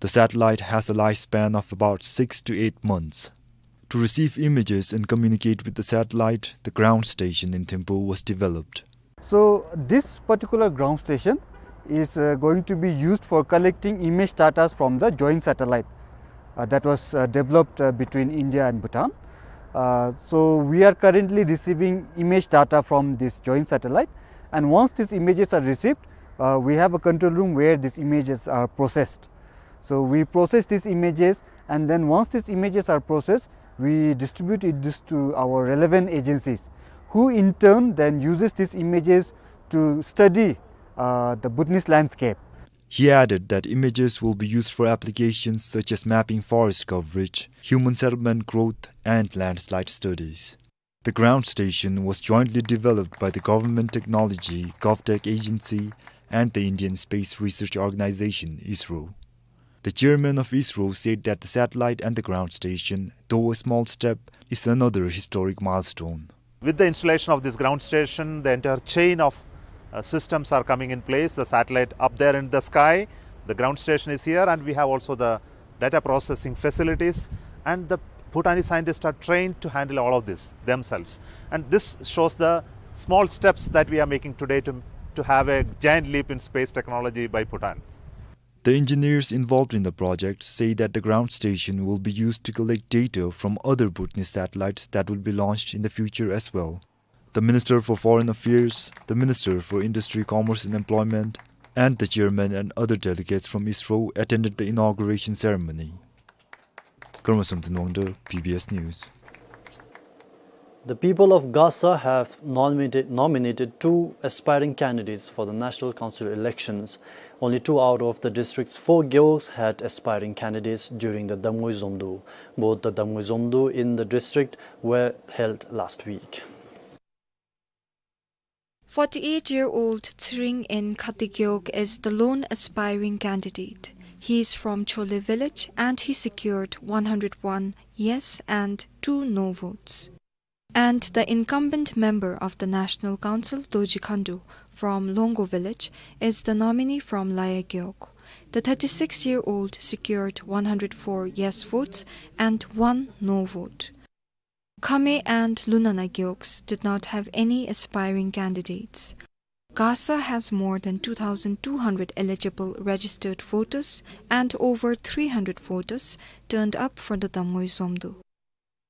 The satellite has a lifespan of about six to eight months. To receive images and communicate with the satellite, the ground station in Thimphu was developed. So this particular ground station is, uh, going to be used for collecting image data from the joint satellite, uh, that was, uh, developed, uh, between India and Bhutan. Uh, so we are currently receiving image data from this joint satellite, and once these images are received, uh, we have a control room where these images are processed. So we process these images, and then once these images are processed, we distribute it this to our relevant agencies, who in turn then uses these images to study, uh, the Bhutanese landscape. He added that images will be used for applications such as mapping forest coverage, human settlement growth, and landslide studies. The ground station was jointly developed by the Government Technology, GovTech Agency, and the Indian Space Research Organization, ISRO. The chairman of ISRO said that the satellite and the ground station, though a small step, is another historic milestone. With the installation of this ground station, the entire chain of, uh, systems are coming in place. The satellite up there in the sky, the ground station is here, and we have also the data processing facilities, and the Bhutanese scientists are trained to handle all of this themselves. And this shows the small steps that we are making today to, to have a giant leap in space technology by Bhutan. The engineers involved in the project say that the ground station will be used to collect data from other Bhutanese satellites that will be launched in the future as well. The Minister for Foreign Affairs, the Minister for Industry, Commerce and Employment, and the chairman and other delegates from ISRO attended the inauguration ceremony. Karma Somten Wangda, B B S News. The people of Gasa have nominated, nominated two aspiring candidates for the National Council elections. Only two out of the district's four gewogs had aspiring candidates during the Damngui Zomdo. Both the Damngui Zomdo in the district were held last week. Forty-eight-year-old Tshering N Khatigewog is the lone aspiring candidate. He is from Chole village and he secured one hundred one yes and two no votes. And the incumbent member of the National Council, Dorji Khandu, from Longgo village, is the nominee from Laya Gewog. The thirty-six-year-old secured one hundred four yes votes and one no vote. Khame and Lunana gewogs did not have any aspiring candidates. Gasa has more than two thousand two hundred eligible registered voters and over three hundred voters turned up for the Damngui Zomdo.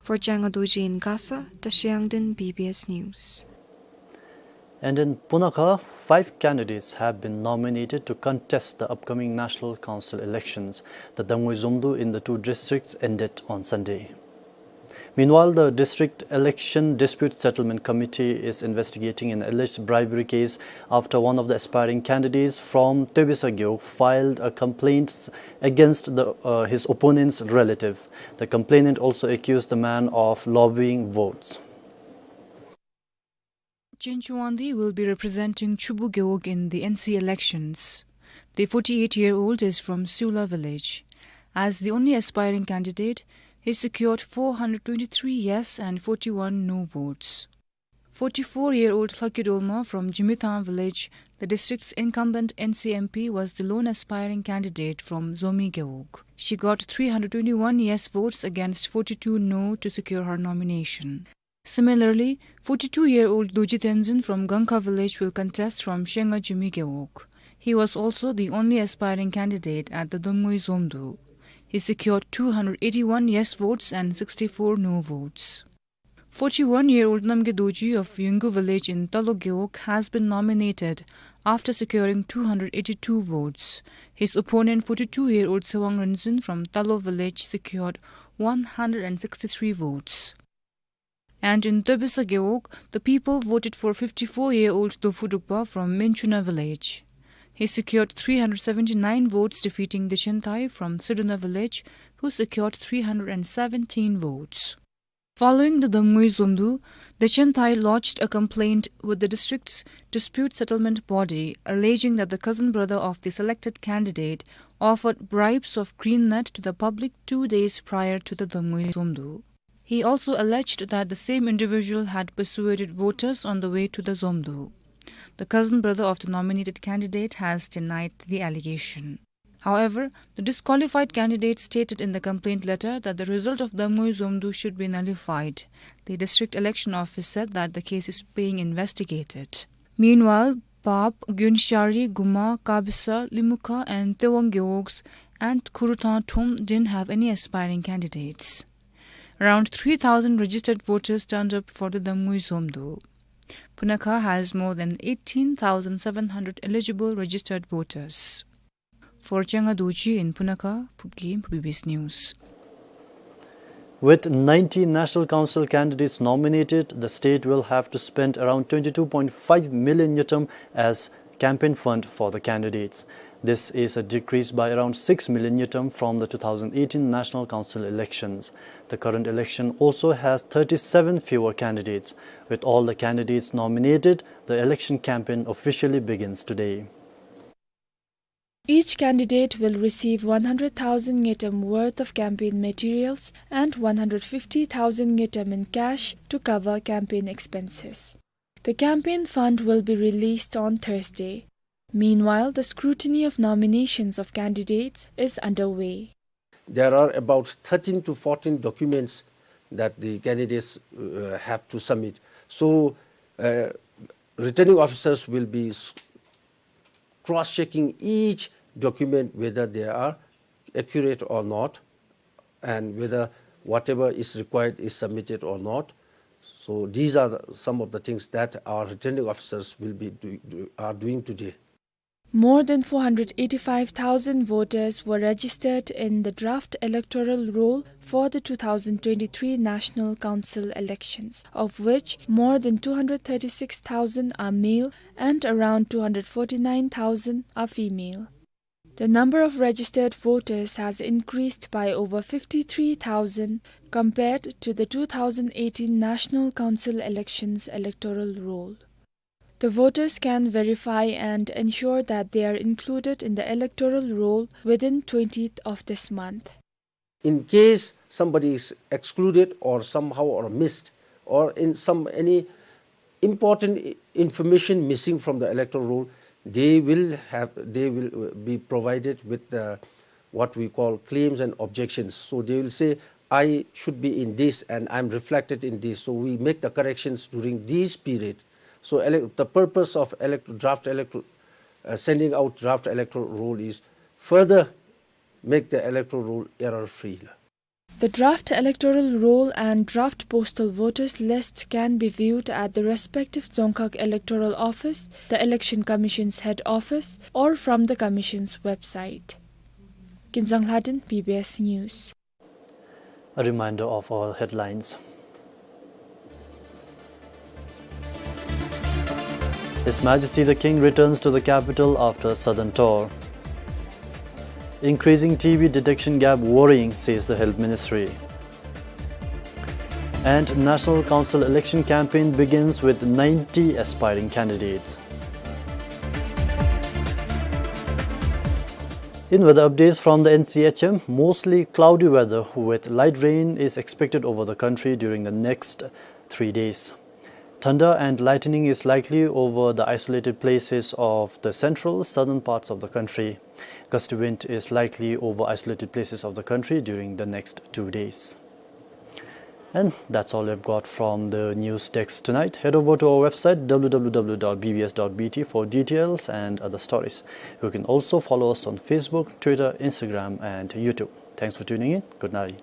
For Changa Dorji in Gasa, Tashi Yangden, B B S News. And in Punakha, five candidates have been nominated to contest the upcoming National Council elections. The Damngui Zomdo in the two districts ended on Sunday. Meanwhile, the District Election Dispute Settlement Committee is investigating an alleged bribery case after one of the aspiring candidates from Tebisa Gewog filed a complaint against the, uh, his opponent's relative. The complainant also accused the man of lobbying votes. Chencho Wangdi will be representing Chubu Gewog in the N C elections. The forty-eight-year-old is from Siula village. As the only aspiring candidate, he secured four hundred twenty-three yes and forty-one no votes. Forty-four-year-old Lhaki Dolma from Jimithang village, the district's incumbent N C M P, was the lone aspiring candidate from Zomi Gewog. She got three hundred twenty-one yes votes against forty-two no to secure her nomination. Similarly, forty-two-year-old Dorji Tenzin from Gangkha village will contest from Shenga Jumi Gewog. He was also the only aspiring candidate at the Damngui Zomdo. He secured two hundred eighty-one yes votes and sixty-four no votes. Forty-one-year-old Namgay Dorji of Yungu village in Talo Gewog has been nominated after securing two hundred eighty-two votes. His opponent, forty-two-year-old Tsewang Rinzin from Talo village, secured one hundred sixty-three votes. And in Tebisa Gewog, the people voted for fifty-four-year-old Dofu Drukpa from Menchuna village. He secured three hundred seventy-nine votes, defeating Dechen Thai from Siduna village, who secured three hundred seventeen votes. Following the Damngui Zomdo, Dechen Thai lodged a complaint with the district's dispute settlement body, alleging that the cousin brother of the selected candidate offered bribes of green nut to the public two days prior to the Damngui Zomdo. He also alleged that the same individual had persuaded voters on the way to the Zomdo. The cousin brother of the nominated candidate has denied the allegation. However, the disqualified candidate stated in the complaint letter that the result of Damngoi Zomdo should be nullified. The district election office said that the case is being investigated. Meanwhile, Pap, Gyunshari, Guma, Kabisa, Limukha, and Tewang Gewogs and Khurutang Thum didn't have any aspiring candidates. Around three thousand registered voters turned up for the Damngoi Zomdo. Punakha has more than eighteen thousand seven hundred eligible registered voters. For Changa Dorji in Punakha, Phubgim, B B S News. With ninety National Council candidates nominated, the state will have to spend around twenty-two point five million ngultrum as campaign fund for the candidates. This is a decrease by around six million ngultrum from the two thousand eighteen National Council elections. The current election also has thirty-seven fewer candidates. With all the candidates nominated, the election campaign officially begins today. Each candidate will receive one hundred thousand ngultrum worth of campaign materials and one hundred fifty thousand ngultrum in cash to cover campaign expenses. The campaign fund will be released on Thursday. Meanwhile, the scrutiny of nominations of candidates is underway. There are about thirteen to fourteen documents that the candidates, uh, have to submit. So, uh, returning officers will be s-, cross-checking each document whether they are accurate or not, and whether whatever is required is submitted or not. So these are the, some of the things that our returning officers will be do, do, are doing today. More than four hundred eighty-five thousand voters were registered in the draft electoral roll for the two thousand twenty-three National Council elections, of which more than two hundred thirty-six thousand are male and around two hundred forty-nine thousand are female. The number of registered voters has increased by over fifty-three thousand compared to the two thousand eighteen National Council elections electoral roll. The voters can verify and ensure that they are included in the electoral roll within twentieth of this month. In case somebody is excluded or somehow or missed, or in some, any important i-, information missing from the electoral roll, they will have, they will, uh, be provided with the, what we call claims and objections. So they will say, "I should be in this and I'm reflected in this." So we make the corrections during this period. So ele-, the purpose of elect-, draft electoral, uh, sending out draft electoral roll is further make the electoral roll error-free. The draft electoral roll and draft postal voters list can be viewed at the respective Dzongkhag Electoral Office, the Election Commission's head office, or from the Commission's website. Kinzang Lhadin, B B S News. A reminder of our headlines. His Majesty the King returns to the capital after southern tour. Increasing T B detection gap worrying, says the Health Ministry. And National Council election campaign begins with ninety aspiring candidates. In weather updates from the N C H M, mostly cloudy weather with light rain is expected over the country during the next three days. Thunder and lightning is likely over the isolated places of the central, southern parts of the country. Gusty wind is likely over isolated places of the country during the next two days. And that's all we've got from the news desk tonight. Head over to our website, W W W dot B B S dot B T, for details and other stories. You can also follow us on Facebook, Twitter, Instagram, and YouTube. Thanks for tuning in. Good night.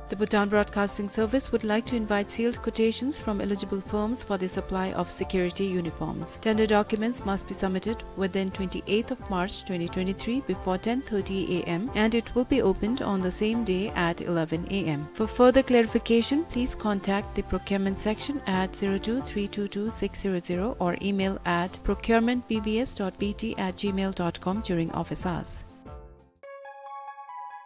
The Bhutan Broadcasting Service would like to invite sealed quotations from eligible firms for the supply of security uniforms. Tender documents must be submitted within twenty-eighth of March twenty twenty-three before ten thirty A M, and it will be opened on the same day at eleven A M. For further clarification, please contact the procurement section at zero two three two two six zero zero or email at procurement B B S dot B T at gmail dot com during office hours.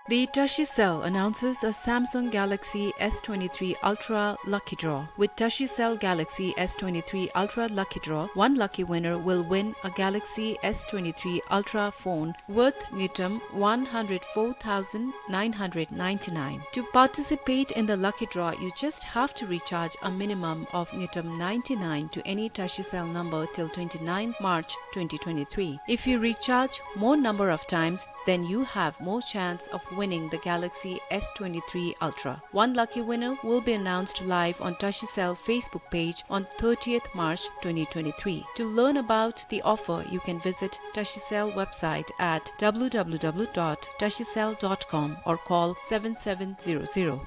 The Tashi Cell announces a Samsung Galaxy S twenty-three Ultra Lucky Draw. With Tashi Cell Galaxy S twenty-three Ultra Lucky Draw, one lucky winner will win a Galaxy S twenty-three Ultra phone worth ngultrum one hundred four thousand nine hundred ninety-nine. To participate in the lucky draw, you just have to recharge a minimum of ngultrum ninety-nine to any Tashi Cell number till twenty-ninth March twenty twenty-three. If you recharge more number of times, then you have more chance of winning the Galaxy S twenty-three Ultra. One lucky winner will be announced live on Tashi Cell Facebook page on thirtieth March twenty twenty-three. To learn about the offer, you can visit Tashi Cell website at W W W dot tashi cell dot com or call seven seven zero zero.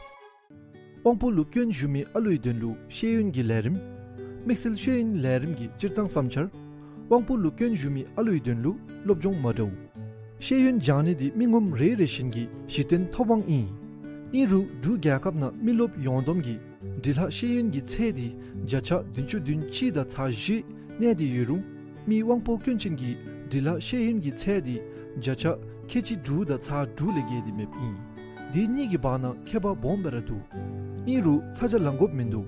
དབང་པོ་ལུ་སྐྱོན་ཞུགས་མི་ཨ་ལུའི་དོན་ལུ་ཤེས་ཡོན་གྱི་ལས་རིམ། དམིགས་བསལ་ཤེས་ཡོན་ལས་རིམ་གྱི་སྤྱིར་བཏང་བསམ་འཆར། དབང་པོ་ལུ་སྐྱོན་ཞུགས་མི་ཨ་ལུའི་དོན་ལུ་སློབ་སྦྱོང་མ་འདྲཝ། ཤེས་ཡོན་སྦྱང་ནི་འདི་མི་ངོམ་རེ་རེ་བཞིན་གྱི་གཞི་རྟེན་ཐོབ་དབང་ཨིན། ཨིན་རུང་འབྲུག་རྒྱལ་ཁབ་ནང་མི་རློབས་ཡོངས་བསྡོམས་ཀྱི་འབྲི་ལྷག་ཤེས་ཡོན་གྱི་ཚད་འདི་བརྒྱ་ཆ་བདུན་ཅུ་དོན་གཅིག་དང་ཚག་བཞི་གནས་ཏེ་ཡོད་རུང་མི་དབང་པོ་སྐྱོན་ཅན་གྱི་འབྲི་ལྷག་ཤེས་ཡོན་གྱི་ཚད་འདི་བརྒྱ་ཆ་ཁལ་གཅིག་དྲུག་དང་ཚག་དྲུག་ལས་བརྒལ་ཏེ་མེདཔ་ཨིན། འདི་གཉིས་ཀྱི་བར་ན་ཁྱད་པར་སྦོམ་སྦེ་ར་འདུག། ཨིན་རུང་ཚ་གྱང་ལང་དགོཔ་མིན་འདུག།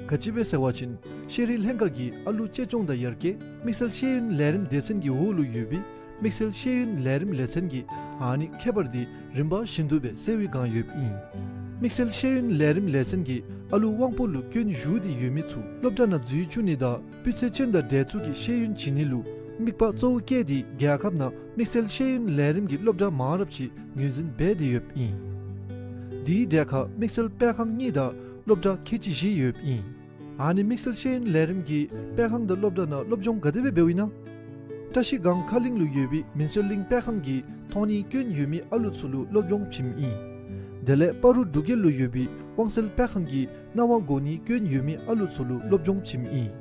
ག་ཅི་སྦེ་ཟེར་བ་ཅིན་ཤེས་རིག་ལྷན་ཁག་གིས་ཨ་ལུ་གཅེས་སྐྱོང་དང་ཡར་རྒྱས་དམིགས་བསལ་ཤེས་ཡོན་ལས་རིམ་སྡེ་ཚན་གྱི་འོག་ལུ་ཡོད་པའི་དམིགས་བསལ་ཤེས་ཡོན་ལས་རིམ་ལས་ཚན་གྱིས་ཨ་ནི་ཁྱད་པར་འདི་རིམ་པ་བཞིན་དུ་སྦེ་སེལ་བའི་བསྒང་ཡོདཔ་ཨིན། དམིགས་བསལ་ཤེས་ཡོན་ལས་རིམ་ལས་ཚན་གྱིས་ཨ་ལུ་དབང་པོ་ལུ་སྐྱོན་ཞུགས་ཏེ་ཡོད་མི་ཚུ་སློབ་གྲྭ་ནང་འཛུལ་བཅུག་ནི་དང་སྤུས་ཚད་ཅན་དང་འདྲ་ཚུགས་ཀྱི་ཤེས་ཡོན་བྱིན་ནི་ལུ་དམིགས་པ་གཙོ་བོ་བསྐྱེད་དེ་རྒྱལ་ཁབ་ནང་དམིགས་བསལ་ཤེས་ཡོན་ལས་རིམ་གྱི་སློབ་གྲྭ་མང་རབས་ཅིག་ངོས་འཛིན་འབད་དེ་ཡོདཔ་ཨིན། དེའི་གྲས་ཁར་དམིགས་བསལ་སྤེལ་ཁང་གཉིས་དང་སློབ་གྲྭ་ཁལ་གཅིག་བཞི་ཡོདཔ་ཨིན། ཨ་ནི་དམིགས་བསལ་ཤེས་ཡོན་ལས་རིམ་གྱི་སྤེལ་ཁང་དང་སློབ་གྲྭ་ནང་སློབ་སྦྱོང་ག་དེ་སྦེ་འབདཝ་ཨིན་ན། བཀྲ་ཤིས་སྒང་ཁ་གླིང་ལུ་ཡོད་པའི་མིན་སྲོལ་གླིང་སྤེལ་ཁང་གིས་མཐོང་སྣེའི་སྐྱོན་ཡོད་མི་ཨ་ལུ་ཚུ་ལུ་སློབ་སྦྱོང་བྱིནམ་ཨིན། དེ་ལས་སྤ་རོ་འབྲུག་རྒྱལ་ལུ་ཡོད་པའི་དབང་གསལ་སྤེལ་ཁང་གིས་རྣ་བ་གོ་ནིའི་སྐྱོན་ཡོད་མི་ཨ་ལུ་ཚུ་ལུ་སློབ་སྦྱོང་བྱིནམ་ཨིན།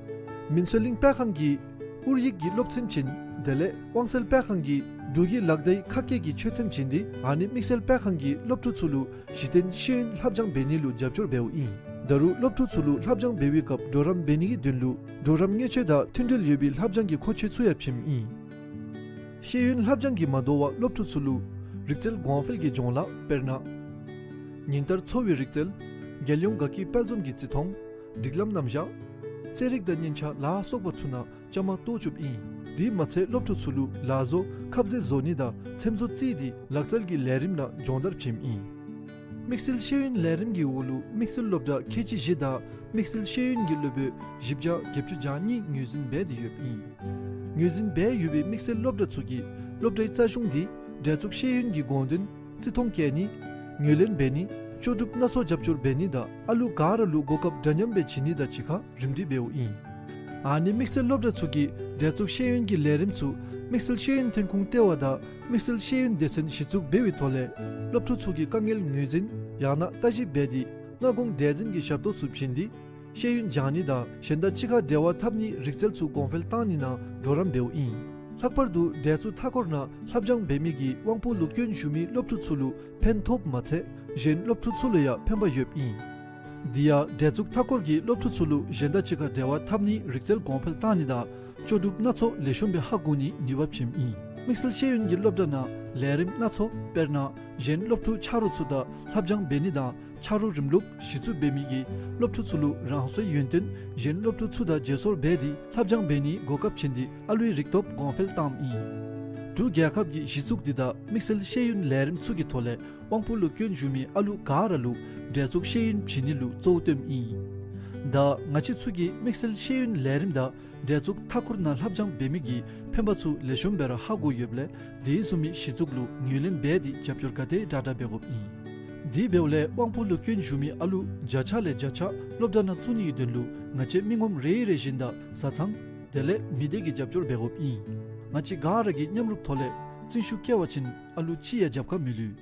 མིན་སྲོལ་གླིང་སྤེལ་ཁང་གིས་ཨོ་རྒྱན་གྱི་སློབ་ཚན་བྱིན། དེ་ལས་དབང་གསལ་སྤེལ་ཁང་གིས་འབྲུག་གི་ལག་བརྡའི་ཁ་སྐད་ཀྱི་ཆོས་ཚན་བྱིན་ཏེ་ཨ་ནི་དམིགས་བསལ་སྤེལ་ཁང་གིས་སློབ་ཕྲུག་ཚུ་ལུ་གཞི་རྟེན་ཤེས་ཡོན་ལྷབ་སྦྱང་འབད་ནི་ལུ་རྒྱབ་སྐྱོར་འབདཝ་ཨིན། ད་རུང་སློབ་ཕྲུག་ཚུ་ལུ་ལྷབ་སྦྱང་འབད་བའི་སྐབས་གྲོགས་རམ་འབད་ནི་གི་དོན་ལུ་གྲོགས་རམ་མཉེས་ཆས་དང་མཐུན་འབྲེལ་ཡོད་པའི་ལྷབ་སྦྱང་གི་མཁོ་ཆས་ཚུ་ཡང་བྱིནམ་ཨིན། ཤེས་ཡོན་ལྷབ་སྦྱང་གིས་མ་དོ་བར་སློབ་ཕྲུག་ཚུ་ལུ་རིག་རྩལ་གོང་འཕེལ་གྱི་སྦྱོང་ལཱ་དཔེར་ན་ཉིན་ལྟར་འཚོ་བའི་རིག་རྩལ། རྒྱལ་ཡོངས་དགའ་སྐྱིད་དཔལ་འཛོམས་ཀྱི་བརྩི་མཐོང་། སྒྲིག་ལམ་རྣམ་གཞག། རྩེད་རིགས་དང་སྙན་ཆ་ལ་སོགས་པ་ཚུ་ནང་བཅའ་མར་གཏོགས་བཅུགཔ་ཨིན། དེ་མ་ཚད་སློབ་ཕྲུག་ཚུ་ལུ་ལག་བཟོ་ཁབ་ཟས་བཟོ་ནི་དང་ཚེམ་བཟོ་རྩེད་དེ་ལག་རྩལ་གྱི་ལས་རིམ་ནང་སྦྱོང་བརྡར་བྱིནམ་ཨིན། དམིགས་བསལ་ཤེས་ཡོན་ལས་རིམ་གྱི་འོག་ལུ་དམིགས་བསལ་སློབ་གྲྭ་ཁལ་གཅིག་བཞི་དང་དམིགས་བསལ་ཤེས་ཡོན་གྱི་སློབ་དཔོན་བཞི་བརྒྱ་བརྒྱད་ཅུ་གྱ་གཉིས་ངོས་འཛིན་འབད་དེ་ཡོདཔ་ཨིན། ངོས་འཛིན་འབད་ཡོད་པའི་དམིགས་བསལ་སློབ་གྲྭ་ཚུ་གིས་སློབ་གྲྭའི་རྩ་གཞུང་དེ་འདྲ་ཚུགས་ཤེས་ཡོན་གྱི་དགོངས་དོན་བརྩི་མཐོང་བསྐྱེད་ནི། ངོས་ལེན་འབད་ནི། ལྕོགས་གྲུབ་སྣ་ཚོགས་རྒྱབ་སྐྱོར་འབད་ནི་དང་ཨ་ལུ་ག་ར་ལུ་གོ་སྐབས་འདྲ་མཉམ་སྦེ་བྱིན་ནི་དང་གཅིག་ཁར་རིམ་སྒྲིག་འབདཝ་ཨིན། ཨ་ནི་དམིགས་བསལ་སློབ་གྲྭ་ཚུ་གིས་འདྲ་ཚུགས་ཤེས་ཡོན་གྱི་ལས་རིམ་ཚུ་དམིགས་བསལ་ཤེས་ཡོན་ཐོན་ཁུངས་ལྟེ་བ་དང་དམིགས་བསལ་ཤེས་ཡོན་སྡེ་ཚན་གཞི་བཙུགས་འབད་བའི་ཐོག་ལས་སློབ་ཕྲུག་ཚུ་གི་དཀའ་ངལ་ངོས་འཛིན་ཡང་ན་ལྟ་ཞིབ་འབད་དེ་སྔ་དགོང་འདྲ་འཛིན་གྱི་ཞབས་ཏོག་ཚུ་བྱིན་ཏེ་ཤེས་ཡོན་སྦྱང་ནི་དང་གཞན་དང་གཅིག་ཁར་འབྲེལ་བ་འཐབ་ནིའི་རིག་རྩལ་ཚུ་གོང་འཕེལ་བཏང་ནི་ནང་གྲོགས་རམ་འབདཝ་ཨིན། ལྷག་པར་དུ་འདྲ་ཚུགས་མཐའ་འཁོར་ནང་ལྷབ་སྦྱང་འབད་མི་གིས་དབང་པོ་ལུ་སྐྱོན་ཞུགས་མི་སློབ་ཕྲུག་ཚུ་ལུ་ཕན་ཐོགསཔ་མ་ཚད་གཞན་སློབ་ཕྲུག་ཚུ་ལུ་ཡང་ཕན་པ་ཡོདཔ་ཨིན། དེ་ཡང་འདྲ་ཚུགས་མཐའ་འཁོར་གྱིས་སློབ་ཕྲུག་ཚུ་ལུ་གཞན་དང་གཅིག་ཁར་འབྲེལ་བ་འཐབ་ནིའི་རིག་རྩལ་གོང་འཕེལ་བཏང་ནི་དང་ལྕོགས་གྲུབ་སྣ་ཚོགས་ལེགས་ཤོམ་སྦེ་ཧ་གོ་ནིའི་ནུས་པ་བྱིནམ་ཨིན། དམིགས་བསལ་ཤེས་ཡོན་གྱི་སློབ་གྲྭ་ནང་ལས་རིམ་སྣ་ཚོགས་དཔེར་ན་གཞན་སློབ་ཕྲུག་ཆ་རོགས་ཚུ་དང་ལྷབ་སྦྱང་འབད་ནི་དང་ཆ་རོགས་རིམ་ལུགས་གཞི་བཙུགས་འབད་མི་གིས་སློབ་ཕྲུག་ཚུ་ལུ་རང་སོའི་ཡོན་ཏན་གཞན་སློབ་ཕྲུག་ཚུ་དང་བརྗེ་སོར་འབད་དེ་ལྷབ་སྦྱང་འབད་ནིའི་གོ་སྐབས་བྱིན་ཏེ་ཨ་ལུའི་རིག་སྟོབས་གོང་འཕེལ་བཏངམ་ཨིན། འབྲུག་རྒྱལ་ཁབ་ཀྱི་གཞི་བཙུགས་འདི་དང་དམིགས་བསལ་ཤེས་ཡོན་ལས་རིམ་ཚུ་གི་ཐོག་ལས་དབང་པོ་ལུ་སྐྱོན་ཞུགས་མི་ཨ་ལུ་ག་ར་ལུ་འདྲ་ཚུགས་ཤེས་ཡོན་བྱིན་ནི་ལུ་གཙོ་བོ་བཏོནམ་ཨིན། ད་ང་བཅས་ཚུ་གིས་དམིགས་བསལ་ཤེས་ཡོན་ལས་རིམ་དང་འདྲ་ཚུགས་མཐའ་འཁོར་ནང་ལྷབ་སྦྱང་འབད་མི་གི་ཕན་པ་ཚུ་ལེགས་ཤོམ་སྦེ་ར་ཧ་གོ་ཡོདཔ་ལས་དེ་བཟུམ་མའི་གཞི་བཙུགས་ལུ་ངོས་ལེན་འབད་དེ་རྒྱབ་སྐྱོར་ག་དེ་དྲག་དྲག་འབད་དགོཔ་ཨིན། དེ་འབདཝ་ལས་དབང་པོ་ལུ་སྐྱོན་ཞུགས་མི་ཨ་ལུ་བརྒྱ་ཆ་ལས་བརྒྱ་ཆ་སློབ་གྲྭ་ནང་བཙུགས་ནིའི་དོན་ལུ་ང་བཅས་མི་ངོམ་རེ་རེ་བཞིན་དང་བཟའ་ཚང་དེ་ལས་མི་སྡེ་གི་རྒྱབ་སྐྱོར་འབད་དགོཔ་ཨིན། ང་བཅས་ག་ར་གིས་མཉམ་རུབ་ཐོག་ལས་བརྩོན་ཤུགས་བསྐྱེད་པ་ཅིན་ཨ་ལུ་ཅིག་ཡང་རྒྱབ་ཁར་མི་ལུས།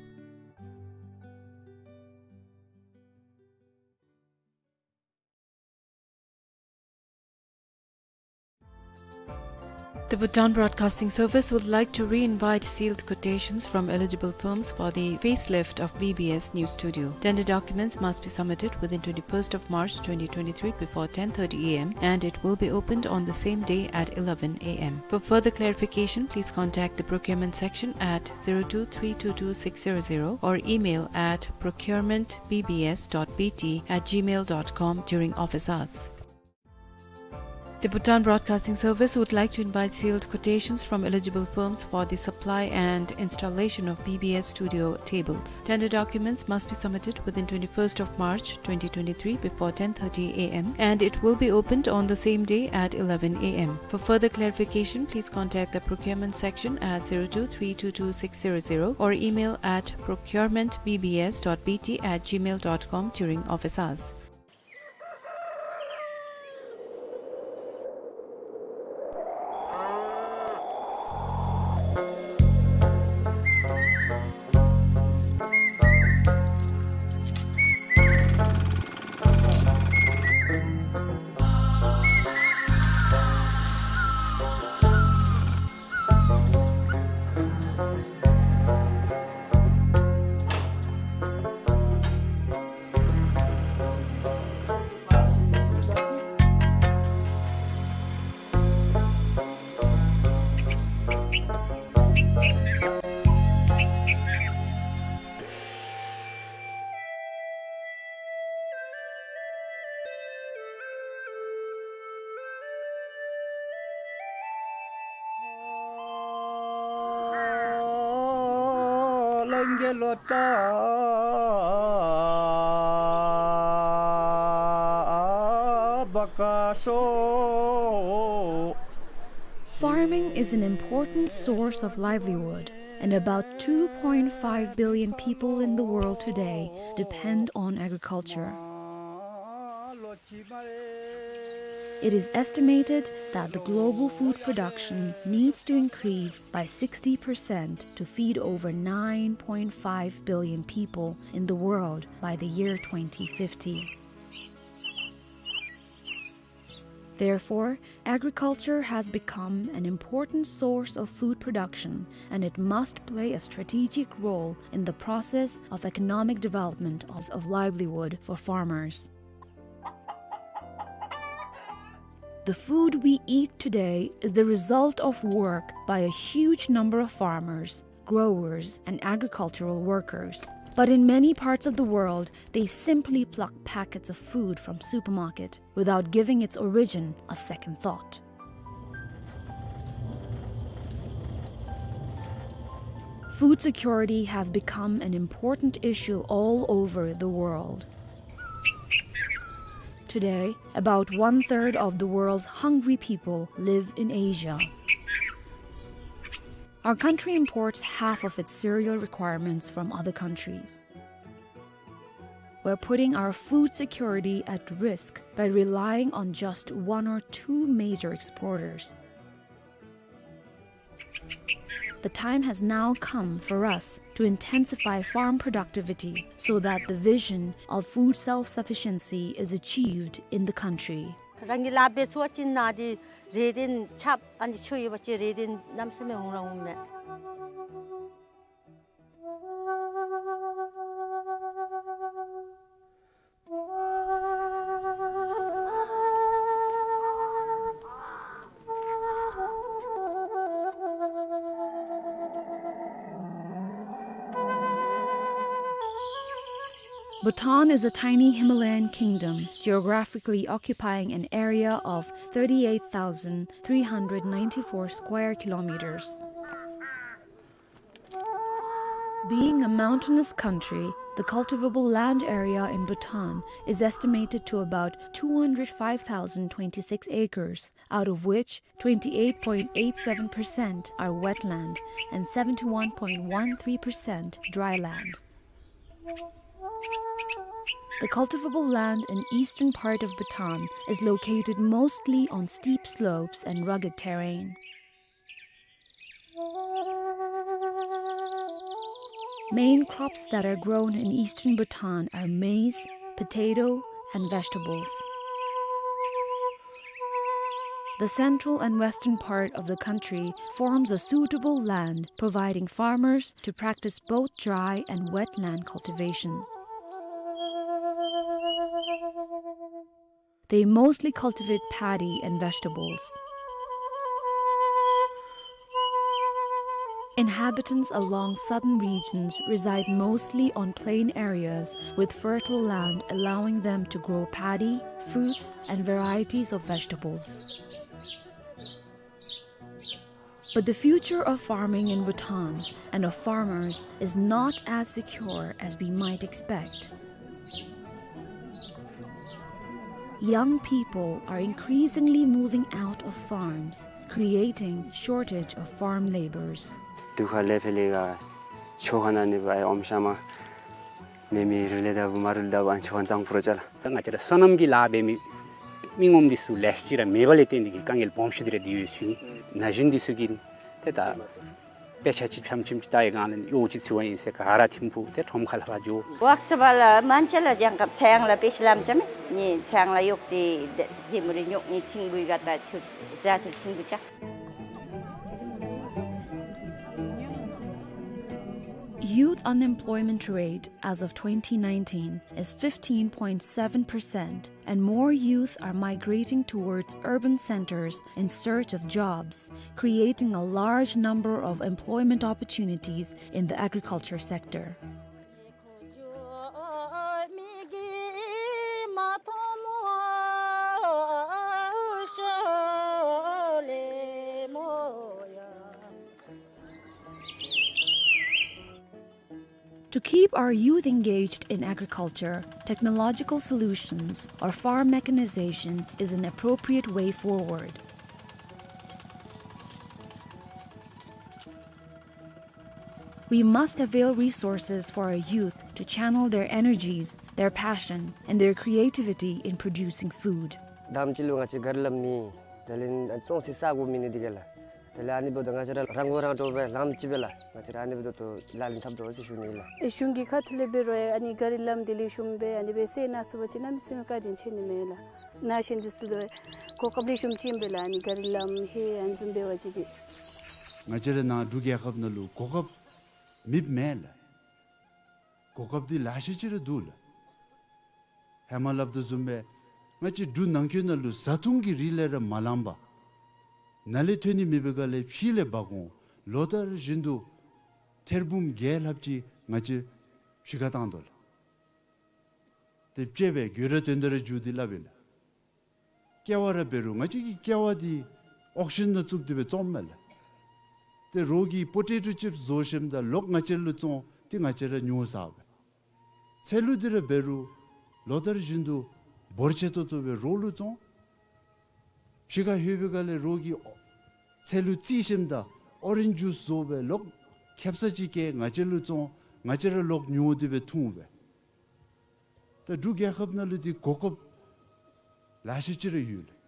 The Bhutan Broadcasting Service would like to re-invite sealed quotations from eligible firms for the facelift of B B S News Studio. Tender documents must be submitted within twenty-first of March twenty twenty-three before ten thirty A M, and it will be opened on the same day at eleven A M. For further clarification, please contact the procurement section at zero two three two two six zero zero or email at procurement B B S dot B T at gmail dot com during office hours. The Bhutan Broadcasting Service would like to invite sealed quotations from eligible firms for the supply and installation of B B S studio tables. Tender documents must be submitted within twenty-first of March twenty twenty-three before ten thirty A M, and it will be opened on the same day at eleven A M. For further clarification, please contact the procurement section at zero two three two two six zero zero or email at procurement B B S dot B T at gmail dot com during office hours. Farming is an important source of livelihood, and about two point five billion people in the world today depend on agriculture. It is estimated that the global food production needs to increase by sixty percent to feed over nine point five billion people in the world by the year twenty fifty. Therefore, agriculture has become an important source of food production, and it must play a strategic role in the process of economic development of, of livelihood for farmers. The food we eat today is the result of work by a huge number of farmers, growers, and agricultural workers. But in many parts of the world, they simply pluck packets of food from supermarket without giving its origin a second thought. Food security has become an important issue all over the world. Today, about one-third of the world's hungry people live in Asia. Our country imports half of its cereal requirements from other countries. We're putting our food security at risk by relying on just one or two major exporters. The time has now come for us to intensify farm productivity so that the vision of food self-sufficiency is achieved in the country. རང་གི་ལཱ་འབད་ཚུགས་པ་ཅིན་ནཱ་འདི་རེ་འདུན་ཆགསཔ་ཨ་ནི་ཆོས་ཡོད་པ་ཅིན་རེ་འདུན་གནམ་མེད་ས་མེད་འོང་ར་འོང་མས། Bhutan is a tiny Himalayan kingdom, geographically occupying an area of thirty-eight thousand three hundred ninety-four square kilometers. Being a mountainous country, the cultivable land area in Bhutan is estimated to about two hundred five thousand twenty-six acres, out of which twenty-eight point eight seven percent are wetland and seventy-one point one three percent dry land. The cultivable land in eastern part of Bhutan is located mostly on steep slopes and rugged terrain. Main crops that are grown in eastern Bhutan are maize, potato, and vegetables. The central and western part of the country forms a suitable land, providing farmers to practice both dry and wet land cultivation. They mostly cultivate paddy and vegetables. Inhabitants along southern regions reside mostly on plain areas with fertile land, allowing them to grow paddy, fruits, and varieties of vegetables. But the future of farming in Bhutan and of farmers is not as secure as we might expect. Young people are increasingly moving out of farms, creating shortage of farm labours. དུས་ཁ་ལས་ཕར་ལས་ག་ཆོ་ག་ནང་ནི་བ་ཨེ་ཨོམ་ཤ་མ་མེ་མེ་རུ་ལས་ད་བུ་མ་རུ་ལས་ད་བུ་ཨན་ཆོ་ག་གཙང་པུ་ར་ཅ་ལགས། ད་ང་བཅས་ར་སོ་ནམ་གྱི་ལཱ་འབད་མི་མི་ངོམ་འདི་ཚུ་ལེ་ཤ་ཅིག་ར་མེད་པ་ལས་བརྟེན་ཏེ་གི་དཀའ་ངལ་སྦོམ་ཤོས་འདི་ར་འདི་ཡོད་ཟེར་ཞུ་ནི། ན་གཞོན་འདི་ཚུ་གིས་ཏེ་ད་དཔེ་ཆ་ཅིག་ཕམ་ཆེམ་ཅིག་ལྟ་བའི་སྒང་ལས་གཡོག་ཅིག་འཚོལ་བ་ཨིན་ཟེར་ག་ར་ཐིམ་ཕུག་ཏེ་ཁྲོམ་ཁ་ལས་ཕར་འགྱོ། ཝག་ཚ་བ་ལ་མན་ཆད་ལ་ཡང་གབ་ཚ་ཡང་ལ་དཔེ་ཆ་ལམ་ཅ་མེ་ནི་ཚ་ཡང་ལ་གཡོག་ཏེ་ཟེ་མུ་རེ་ཉོག་ནི་ཐིང་གུའི་ག་ད་ཐུར་ཟ་ཐུར་ཐིང་གུ་ཅ། Youth unemployment rate as of twenty nineteen is fifteen point seven percent, and more youth are migrating towards urban centers in search of jobs, creating a large number of employment opportunities in the agriculture sector. To keep our youth engaged in agriculture, technological solutions or farm mechanization is an appropriate way forward. We must avail resources for our youth to channel their energies, their passion, and their creativity in producing food. དང་པ་ཅིག་ལུ་ང་བཅས་ག་རི་ལམ་མེད། དེ་ལས་བཙོང་སའི་ས་གོ་མེད་ནི་འདི་གིས་ལགས། དེ་ལས་ཨ་ནི་འབདཝ་ད་ང་བཅས་ར་རང་མགོ་རང་འདྲོངས་སྦེ་ལངམ་ཅིག་སྦེ་ལགས། ང་བཅས་ར་ཨ་ནི་འབདཝ་ད་ལག་ལེན་འཐབ་དོ་ཟེར་ཞུ་ནི་ལགས། གཞུང་གི་ཁ་ཐུག་ལས་འབད་རུང་ཨ་ནི་ག་རི་ལམ་འདི་ལེགས་ཤོམ་སྦེ་ཨ་ནི་སྦེ་སེལ་གནང་ཚུགས་པ་ཅིན་གནམ་མེད་ས་མེད་བཀའ་དྲིན་ཆེ་ནི་མས་ལགས། ན་གཞོན་འདི་ཚུ་ལུ་གོ་སྐབས་ལེགས་ཤོམ་ཅིག་ཨིན་པས་ལགས། ཨ་ནི་ག་རི་ལམ་ཧེ་ཨ་ནི་བཟུམ་འབད་བ་ཅིན་འདི། ང་བཅས་ར་ནཱ་འབྲུག་རྒྱལ་ཁབ་ནང་ལུ་གོ་སྐབས་མེདཔ་མེན་ལགས། གོ་སྐབས་འདི་ལེ་ཤ་ཅིག་ར་འདུག་ལགས། ཧེ་མ་སླབ་དོ་བཟུམ་སྦེ་ང་བཅས་འབྲུག་ནང་འཁོད་ནང་ལུ་བཟའ་འཐུང་གི་རིགས་ལས་ར་མ་ལངམ་པར་ནཱ་ལས་ཐོན་ནི་མེད་པའི་སྒང་ལས་ཕྱི་ལས་འབག་འོང་ལོ་ལྟར་བཞིན་དུ་ཐེར་འབུམ་བརྒྱད་ལྷགཔ་ཅིག་ང་བཅས་ཕྱི་ཁར་བཏང་དོ་ལགས། ཏེ་དཔྱེ་སྦེ་དགོད་བྲ་དོན་དག་ར་འཇུ་སྟེ་སླབ་ཨིན་ལགས། ཀེ་བ་ར་འབད་རུང་ང་བཅས་ཀྱི་ཀེ་བ་འདི་ཨོག་ཤཱན་ནང་བཙུགས་ཏེ་སྦེ་བཙོངམ་མས་ལགས། ཏེ་རོགས་ཀྱིས་པོ་ཊེ་ཊོ་ཅིཔསི་བཟོ་ཞིནམ་ད་ལོག་ང་བཅས་ལུ་བཙོང་སྟེ་ང་བཅས་ར་ཉོ་ཟཝ་མས། ཚལ་ལུ་འདི་ར་འབད་རུང་ལོ་ལྟར་བཞིན་དུ་འབོར་ཆེ་ཏོག་ཏོ་སྦེ་རོགས་ལུ་བཙོང་། ཕྱི་ཁར་ལྷོད་པའི་སྒང་ལས་རོགས་ཀྱིས་ཚལ་ལུ་བཙིར་ཞིནམ་ད་ཨོ་རེནཇ་ཇུསི་བཟོ་སྦེ་ལོག་ཁེབ་ས་ཅིག་བཀལ་ང་བཅས་ལུ་བཙོང་། ང་བཅས་ར་ལོག་ཉོ་སྟེ་སྦེ་འཐུང་པས། ད་འབྲུག་རྒྱལ་ཁབ་ནང་ལུ་འདི་གོ་སྐབས་ལེ་ཤ་ཅིག་ར་ཡོད་ལགས།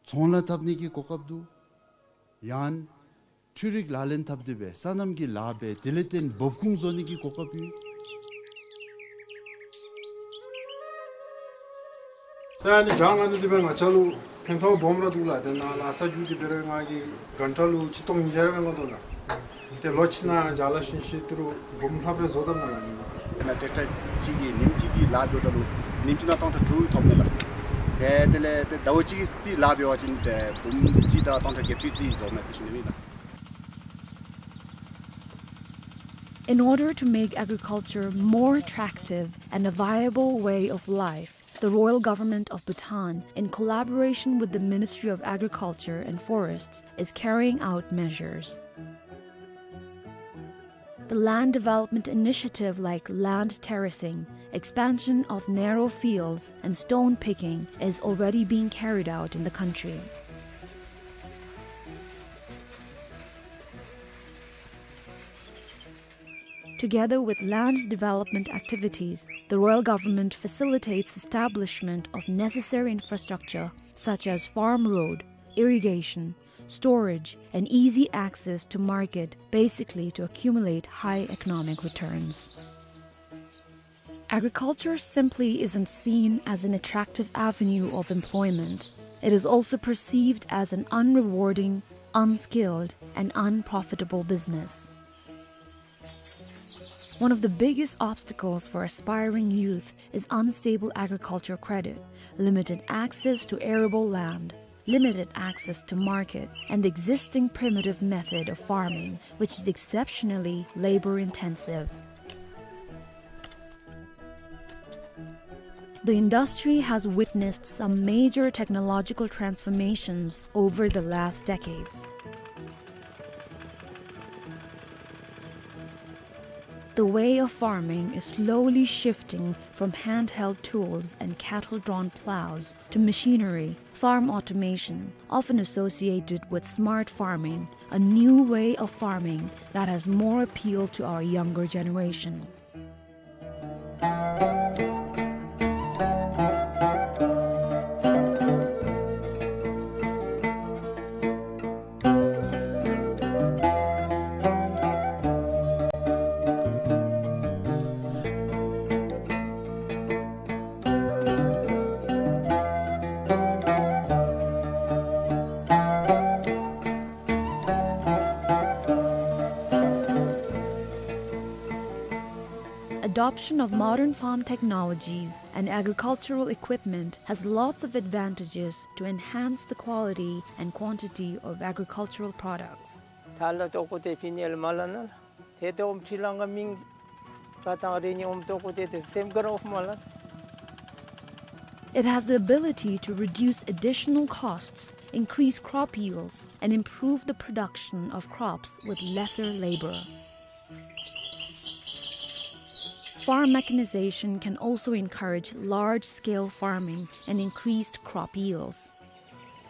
ཚོང་ལཱ་འཐབ་ནི་གི་གོ་སྐབས་འདུག། ཡང་འཕྲུལ་རིག་ལག་ལེན་འཐབ་སྟེ་སྦེ་སོ་ནམ་གྱི་ལཱ་འབད་དེ་ལས་བརྟེན་འབབ་ཁུངས་བཟོ་ནི་གི་གོ་སྐབས་ཡོད། ད་ཨ་ནི་རྒྱ་ནག་ནང་འདི་འབད་ང་བཅས་ལུ་ཕན་ཐོགས་སྦོམ་ར་འདུག་ལགས། ཏེ་ནཱ་ལཱ་ས་རྒྱུག་སྟེ་འབད་རུང་ང་གིས་གྷན་ཊ་ལུ་ཆིག་སྟོང་ཉིས་བརྒྱ་ར་ལེན་དགོ་དོ་ལགས། ཏེ་ལོ་གཅིག་ནང་བརྒྱ་ལ་ཤིང་ཤིང་ཏི་རུ་འབུམ་ལྷགཔ་རེ་བཟོ་དོ་ལགས། ཏེ་ནཱ་ཊེཀ་ཊར་གཅིག་གིས་ཉིནམ་གཅིག་གི་ལཱ་འབདཝ་ད་ལུ་ཉིནམ་གཅིག་ནང་ཊོན་ཊ་དྲུག་ཐོབ་ནི་ལགས། ཏེ་དེ་ལས་ཏེ་ཟླཝ་གཅིག་གི་རྩིས་ལཱ་འབད་བ་ཅིན་ཏེ་འབུམ་གཅིག་དང་ཊོན་ཊ་བརྒྱད་ཅུ་རྩིས་བཟོཝ་མས་ཟེར་ཞུ་ནི་ཨིན་ལགས། In order to make agriculture more attractive and a viable way of life, the Royal Government of Bhutan, in collaboration with the Ministry of Agriculture and Forests, is carrying out measures. The land development initiative like land terracing, expansion of narrow fields, and stone picking is already being carried out in the country. Together with land development activities, the royal government facilitates establishment of necessary infrastructure such as farm road, irrigation, storage, and easy access to market, basically to accumulate high economic returns. Agriculture simply isn't seen as an attractive avenue of employment. It is also perceived as an unrewarding, unskilled, and unprofitable business. One of the biggest obstacles for aspiring youth is unstable agriculture credit, limited access to arable land, limited access to market, and the existing primitive method of farming, which is exceptionally labor-intensive. The industry has witnessed some major technological transformations over the last decades. The way of farming is slowly shifting from handheld tools and cattle-drawn plows to machinery, farm automation, often associated with smart farming, a new way of farming that has more appeal to our younger generation. Adoption of modern farm technologies and agricultural equipment has lots of advantages to enhance the quality and quantity of agricultural products. ཐ་ལ་ཏོག་ཀོ་ཏེ་ཕི་ནེ་ལ་མ་ལ་ན་ལ། ཏེ་ཏོག་ཕི་ལང་ག་མིང་ཀ་ཏང་རེ་ནི་ཨོམ་ཏོག་ཀོ་ཏེ་ཏེ་སེམས་ཀར་ཨོཕ་མ་ལ། It has the ability to reduce additional costs, increase crop yields, and improve the production of crops with lesser labor. Farm mechanization can also encourage large-scale farming and increased crop yields.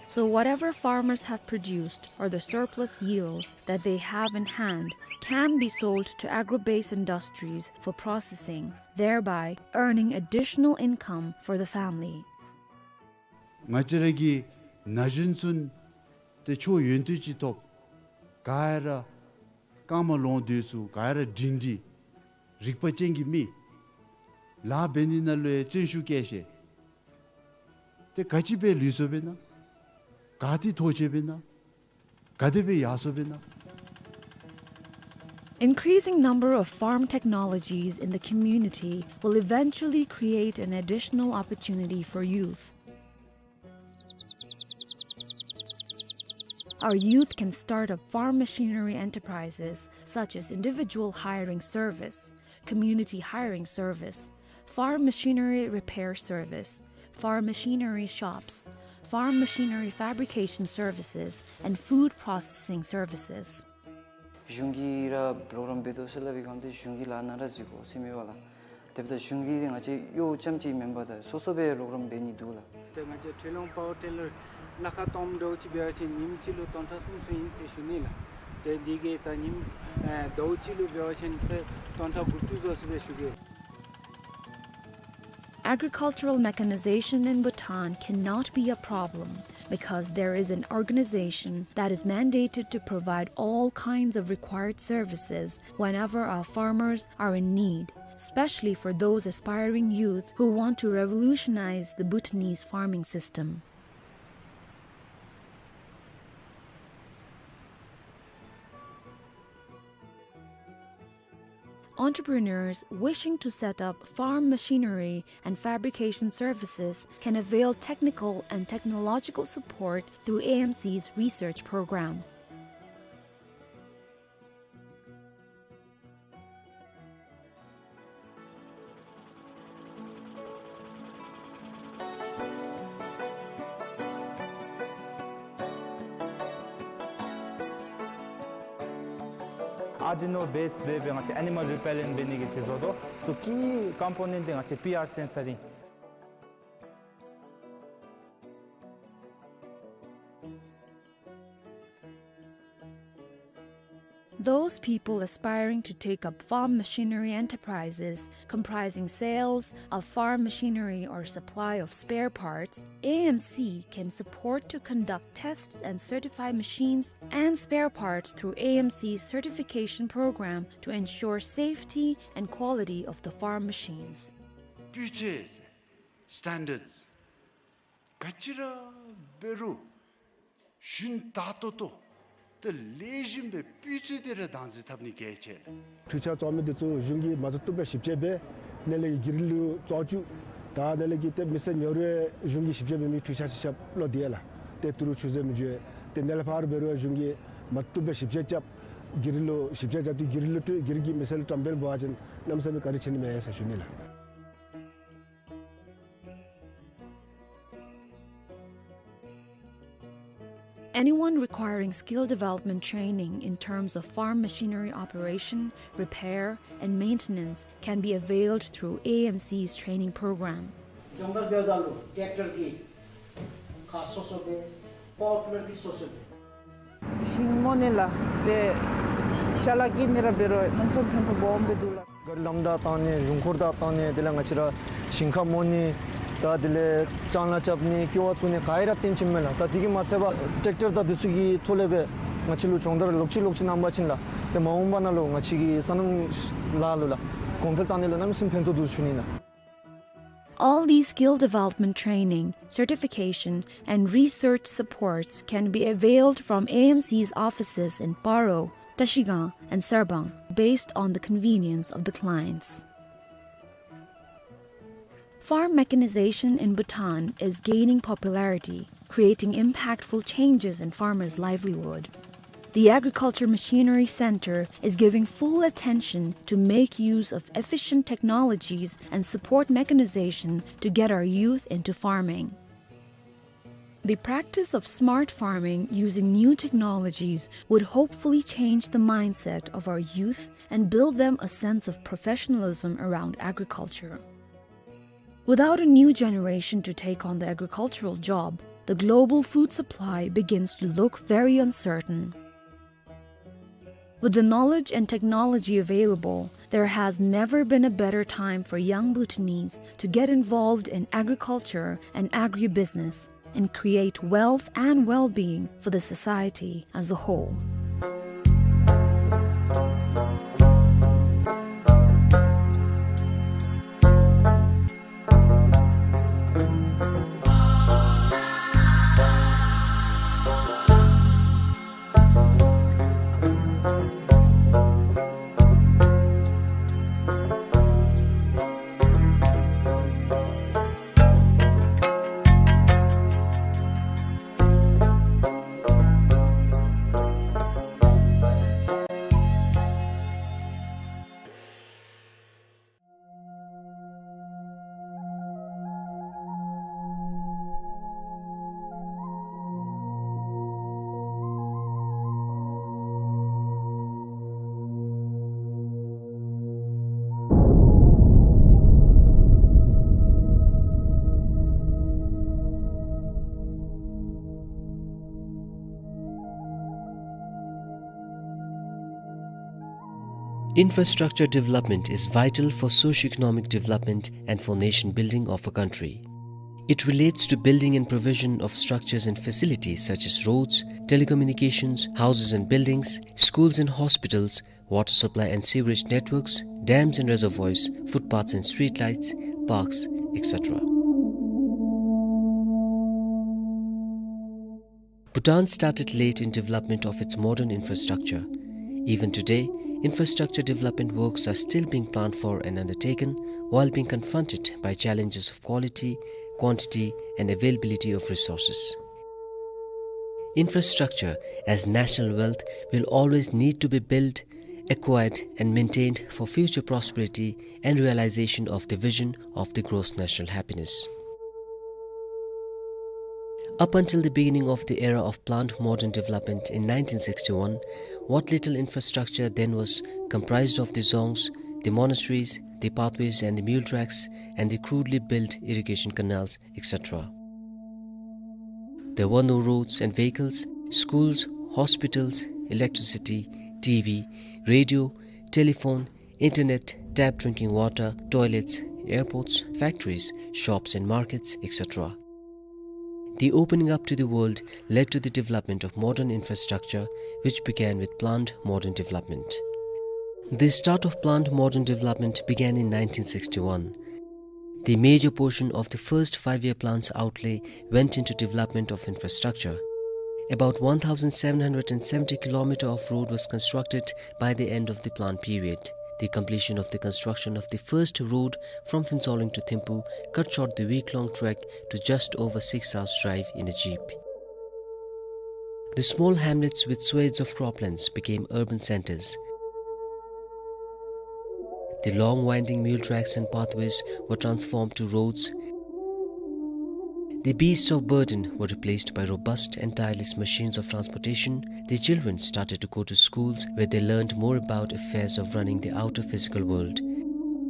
So whatever farmers have produced or the surplus yields that they have in hand can be sold to agro-based industries for processing, thereby earning additional income for the family. ང་བཅས་ར་གི་ན་གཞོན་ཚུན་ཏེ་ཆོས་ཡོན་ཏན་ཅིག་ཐོབ། ག་ཡ་ར་རྐངམ་ལོང་སྡོད་ཚུགས། ག་ཡ་ར་སྒྲིང་སྒྲི་རིག་པ་ཅན་གྱི་མི་ལཱ་འབད་ནི་ནང་ལུ་ཡང་བརྩོན་ཤུགས་བསྐྱེད་ཤེས། ཏེ་ག་ཅི་སྦེ་ལུས་སོ་བེ་ན། ག་ཏེ་ཐོ་ཆེ་བེ་ན། ག་དེ་སྦེ་ཡར་སོ་བེ་ན། Increasing number of farm technologies in the community will eventually create an additional opportunity for youth. Our youth can start up farm machinery enterprises such as individual hiring service, community hiring service, farm machinery repair service, farm machinery shops, farm machinery fabrication services, and food processing services. གཞུང་གིས་ར་ལོག་རམ་འབད་དོ་ཟེར་སླབ་པའི་སྒང་དེ་གཞུང་གིས་ལཱ་ནང་ར་འཛུལ་དགོ་ཟེར་མི་འབད་བ་ལགས། དེ་འབདཝ་ད་གཞུང་གིས་ང་བཅས་གཡོག་རྐྱངམ་ཅིག་མེན་པར་ད་སོ་སོ་སྦེ་ལོག་རམ་འབད་ནི་འདུག་ལགས། ཏེ་ང་བཅས་ཁྲི་ལུང་པ་ཝར་ཊི་ལར་ལ་ཁ་སྟོངམ་འདྲཝ་ཅིག་འབད་བ་ཅིན་ཉིནམ་གཅིག་ལུ་སྟོང་ཕྲག་གསུམ་ཚུན་ཨིན་ཟེར་ཞུ་ནི་ལགས། ཏེ་འདི་གིས་ད་ཉིནམ་ཨེ་ཟླཝ་གཅིག་ལུ་འབད་བ་ཅིན་ཏེ་སྟོང་ཕྲག་དགུ་བཅུ་ཟེར་སྦེ་ཞུ་གེ། Agricultural mechanization in Bhutan cannot be a problem because there is an organization that is mandated to provide all kinds of required services whenever our farmers are in need, especially for those aspiring youth who want to revolutionize the Bhutanese farming system. Entrepreneurs wishing to set up farm machinery and fabrication services can avail technical and technological support through A M C's research program. Arduino base སྦེ་སྦེ་ང་བཅས་animal repellent འབད་ནི་གི་ཅིག་བཟོ་དོ། ཚུ་གི་component འདི་ང་བཅས་པི་ཨར་sensor ཨིན། Those people aspiring to take up farm machinery enterprises comprising sales of farm machinery or supply of spare parts, A M C can support to conduct tests and certify machines and spare parts through A M C's certification program to ensure safety and quality of the farm machines. སྤུས་ཚད། Standards། ག་ཅི་ར་འབད་རུང་ཞུན་དག་ཏོག་ཏོ་ཏེ་ལེགས་ཤོམ་སྦེ་སྤུས་ཚད་དེ་ར་བདག་འཛིན་འཐབ་ནི་གལ་ཆེ་ལགས། འཕྲུལ་ཆས་བཙོང་མི་འདི་ཚུ་གཞུང་གིས་མ་བཏུབ་བཏུབ་སྦེ་ཞིབ་དཔྱད་འབད། ནཱ་ལས་ཀྱི་གྱི་རིལ་ལུ་བཙོང་བཅུག། ད་ནཱ་ལས་ཀྱི་ཏེ་མི་སེར་ཉོ་རུང་གཞུང་གིས་ཞིབ་དཔྱད་འབད་མི་འཕྲུལ་ཆས་ཤ་ཤབ་ལོག་སྟེ་ཡོད་ལགས། ཏེ་ཏི་རུ་ཆུ་ཟེ་མི་འགྱོ། ཏེ་ནཱ་ལས་ཕར་འབད་རུང་གཞུང་གིས་མ་བཏུབ་སྦེ་ཞིབ་དཔྱད་རྐྱབ། གྱི་རིལ་ལུ་ཞིབ་དཔྱད་རྐྱབ་སྟེ་གྱི་རིལ་ལུ་སྤྲོད། གྱི་རིལ་གྱིས་མི་སེར་ལུ་བཀྲམ་སྤེལ་འབད་བ་ཅིན་གནམ་མེད་ས་མེད་བཀའ་དྲིན་ཆེ་ནི་མས་ཟེར་ཞུ་ནི་ལགས། Anyone requiring skill development training in terms of farm machinery operation, repair, and maintenance can be availed through A M C's training program. སྦྱོང་བརྡར་འབདཝ་ད་ལུ་ཊེཀ་ཊར་གྱི་ཁ་སོ་སོ་སྦེ་པ་ཝར་ཊི་ལར་གྱི་སོ་སོ་སྦེ། ཤིང་རྨོ་ནི་ལགས་ཏེ་ཅ་ལ་གི་ནི་ར་འབད་རུང་གནམ་མེད་ས་མེད་ཕན་ཐོགས་སྦོམ་སྦེ་འདུག་ལགས། ག་རི་ལམ་བདའ་བཏང་ནི་གཞུང་འཁོར་བདའ་བཏང་ནི་དེ་ལས་ང་བཅས་ར་ཞིང་ཁ་རྨོ་ནི་ད་དེ་ལས་ལྕང་ལཱ་རྐྱབ་ནི་ཀེ་བ་བཙུགས་ནི་ག་ར་བཏོན་ཅི་མས་ལགས། ད་དེ་གིས་མ་ཚད་པར་ཊེཀ་ཊར་དང་དེ་ཚུ་གི་ཐོག་ལས་སྦེ་ང་བཅས་ལུ་སྦྱོང་བརྡར་ལོག་ཅི་ལོག་ཅི་གནང་པ་ཅིན་ལགས་ཏེ་མ་འོངས་པ་ནང་ལུ་ང་བཅས་ཀྱི་སོ་ནམ་ལཱ་ལུ་ལགས་གོང་འཕེལ་བཏང་ནི་ལུ་གནམ་མེད་ས་མེད་ཕན་ཐོགས་འདུག་ཞུ་ནི་ལགས། All these skill development training, certification, and research supports can be availed from A M C's offices in Paro, Trashigang, and Sarpang, based on the convenience of the clients. Farm mechanization in Bhutan is gaining popularity, creating impactful changes in farmers' livelihood. The Agriculture Machinery Center is giving full attention to make use of efficient technologies and support mechanization to get our youth into farming. The practice of smart farming using new technologies would hopefully change the mindset of our youth and build them a sense of professionalism around agriculture. Without a new generation to take on the agricultural job, the global food supply begins to look very uncertain. With the knowledge and technology available, there has never been a better time for young Bhutanese to get involved in agriculture and agribusiness and create wealth and well-being for the society as a whole. Infrastructure development is vital for socio-economic development and for nation building of a country. It relates to building and provision of structures and facilities such as roads, telecommunications, houses and buildings, schools and hospitals, water supply and sewerage networks, dams and reservoirs, footpaths and streetlights, parks, et cetera. Bhutan started late in development of its modern infrastructure. Even today, infrastructure development works are still being planned for and undertaken while being confronted by challenges of quality, quantity, and availability of resources. Infrastructure as national wealth will always need to be built, acquired and maintained for future prosperity and realization of the vision of the gross national happiness. Up until the beginning of the era of planned modern development in nineteen sixty-one, what little infrastructure then was comprised of the dzongs, the monasteries, the pathways and the mule tracks, and the crudely built irrigation canals, et cetera. There were no roads and vehicles, schools, hospitals, electricity, T V, radio, telephone, internet, tap drinking water, toilets, airports, factories, shops and markets, et cetera. The opening up to the world led to the development of modern infrastructure, which began with planned modern development. The start of planned modern development began in nineteen sixty-one. The major portion of the first five-year plan's outlay went into development of infrastructure. About one thousand seven hundred and seventy kilometer of road was constructed by the end of the plan period. The completion of the construction of the first road from Phuentsholing to Thimphu cut short the week-long trek to just over six hours' drive in a jeep. The small hamlets with swathes of croplands became urban centers. The long winding mule tracks and pathways were transformed to roads. The beasts of burden were replaced by robust and tireless machines of transportation. The children started to go to schools where they learned more about affairs of running the outer physical world.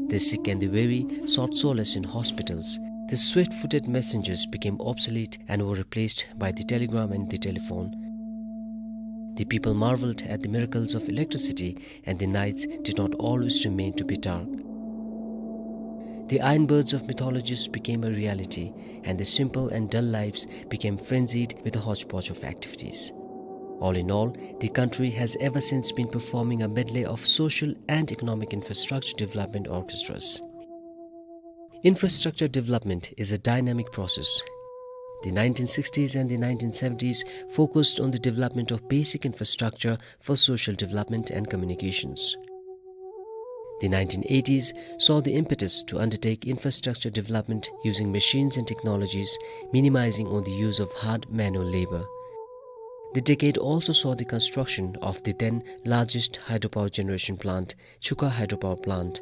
The sick and the weary sought solace in hospitals. The swift-footed messengers became obsolete and were replaced by the telegram and the telephone. The people marveled at the miracles of electricity, and the nights did not always remain to be dark. The iron birds of mythologies became a reality, and the simple and dull lives became frenzied with a hodgepodge of activities. All in all, the country has ever since been performing a medley of social and economic infrastructure development orchestras. Infrastructure development is a dynamic process. The nineteen sixties and the nineteen seventies focused on the development of basic infrastructure for social development and communications. The nineteen eighties saw the impetus to undertake infrastructure development using machines and technologies, minimizing on the use of hard manual labor. The decade also saw the construction of the then largest hydropower generation plant, Chukha Hydropower Plant.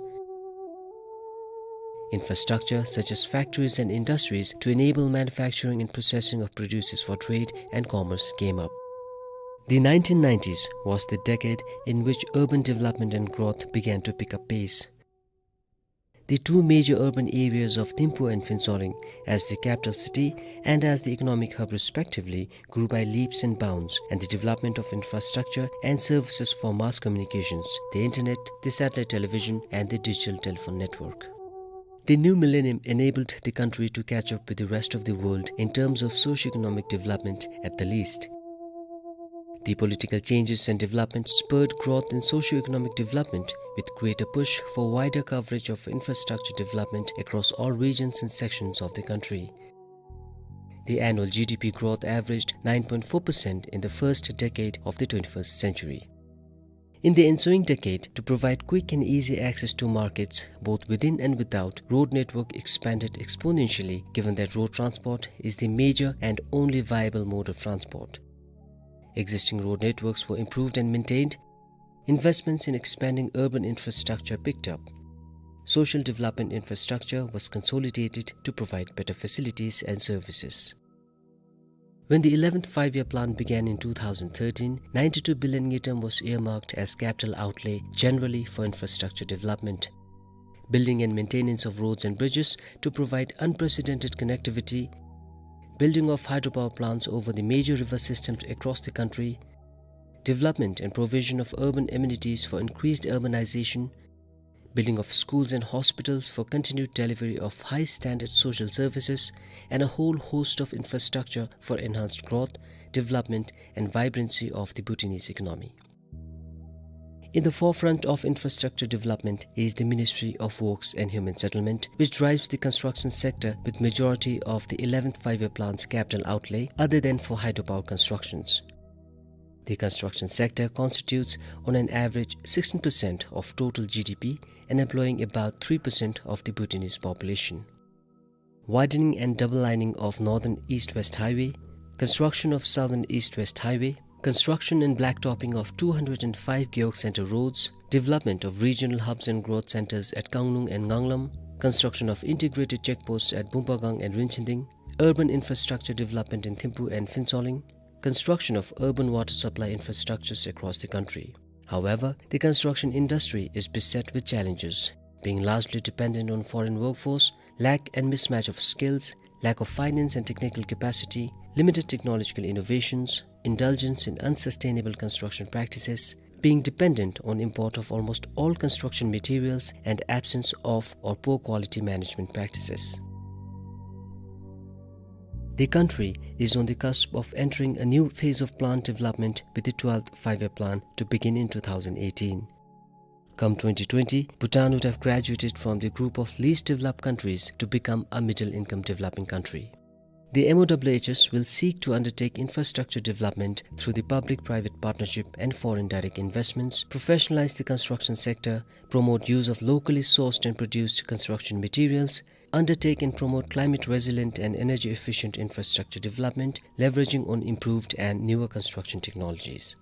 Infrastructure such as factories and industries to enable manufacturing and processing of produces for trade and commerce came up. The nineteen nineties was the decade in which urban development and growth began to pick up pace. The two major urban areas of Thimphu and Phuentsholing, as the capital city and as the economic hub respectively, grew by leaps and bounds, and the development of infrastructure and services for mass communications, the internet, the satellite television, and the digital telephone network. The new millennium enabled the country to catch up with the rest of the world in terms of socio-economic development at the least. The political changes and development spurred growth in socio-economic development, with greater push for wider coverage of infrastructure development across all regions and sections of the country. The annual G D P growth averaged nine point four percent in the first decade of the twenty-first century. In the ensuing decade, to provide quick and easy access to markets, both within and without, road network expanded exponentially, given that road transport is the major and only viable mode of transport. Existing road networks were improved and maintained. Investments in expanding urban infrastructure picked up. Social development infrastructure was consolidated to provide better facilities and services. When the eleventh Five-Year Plan began in two thousand thirteen, ninety-two billion ngultrum was earmarked as capital outlay generally for infrastructure development. Building and maintenance of roads and bridges to provide unprecedented connectivity, building of hydropower plants over the major river systems across the country, development and provision of urban amenities for increased urbanization, building of schools and hospitals for continued delivery of high standard social services, and a whole host of infrastructure for enhanced growth, development, and vibrancy of the Bhutanese economy. In the forefront of infrastructure development is the Ministry of Works and Human Settlement, which drives the construction sector, with majority of the eleventh Five-Year Plan's capital outlay other than for hydropower constructions. The construction sector constitutes on an average sixteen percent of total G D P and employing about three percent of the Bhutanese population. Widening and double lining of Northern East-West Highway, construction of Southern East-West Highway, construction and blacktopping of two hundred and five Gewog Center roads, development of regional hubs and growth centers at Kanglung and Nganglam, construction of integrated checkposts at Bumpagang and Rinchenting, urban infrastructure development in Thimphu and Phuentsholing, construction of urban water supply infrastructures across the country. However, the construction industry is beset with challenges, being largely dependent on foreign workforce, lack and mismatch of skills, lack of finance and technical capacity, limited technological innovations, indulgence in unsustainable construction practices, being dependent on import of almost all construction materials, and absence of or poor quality management practices. The country is on the cusp of entering a new phase of plan development with the twelfth Five-Year Plan to begin in two thousand eighteen. Come twenty twenty, Bhutan would have graduated from the group of least developed countries to become a middle-income developing country. The M O W H S will seek to undertake infrastructure development through the public-private partnership and foreign direct investments, professionalize the construction sector, promote use of locally sourced and produced construction materials, undertake and promote climate-resilient and energy-efficient infrastructure development, leveraging on improved and newer construction technologies.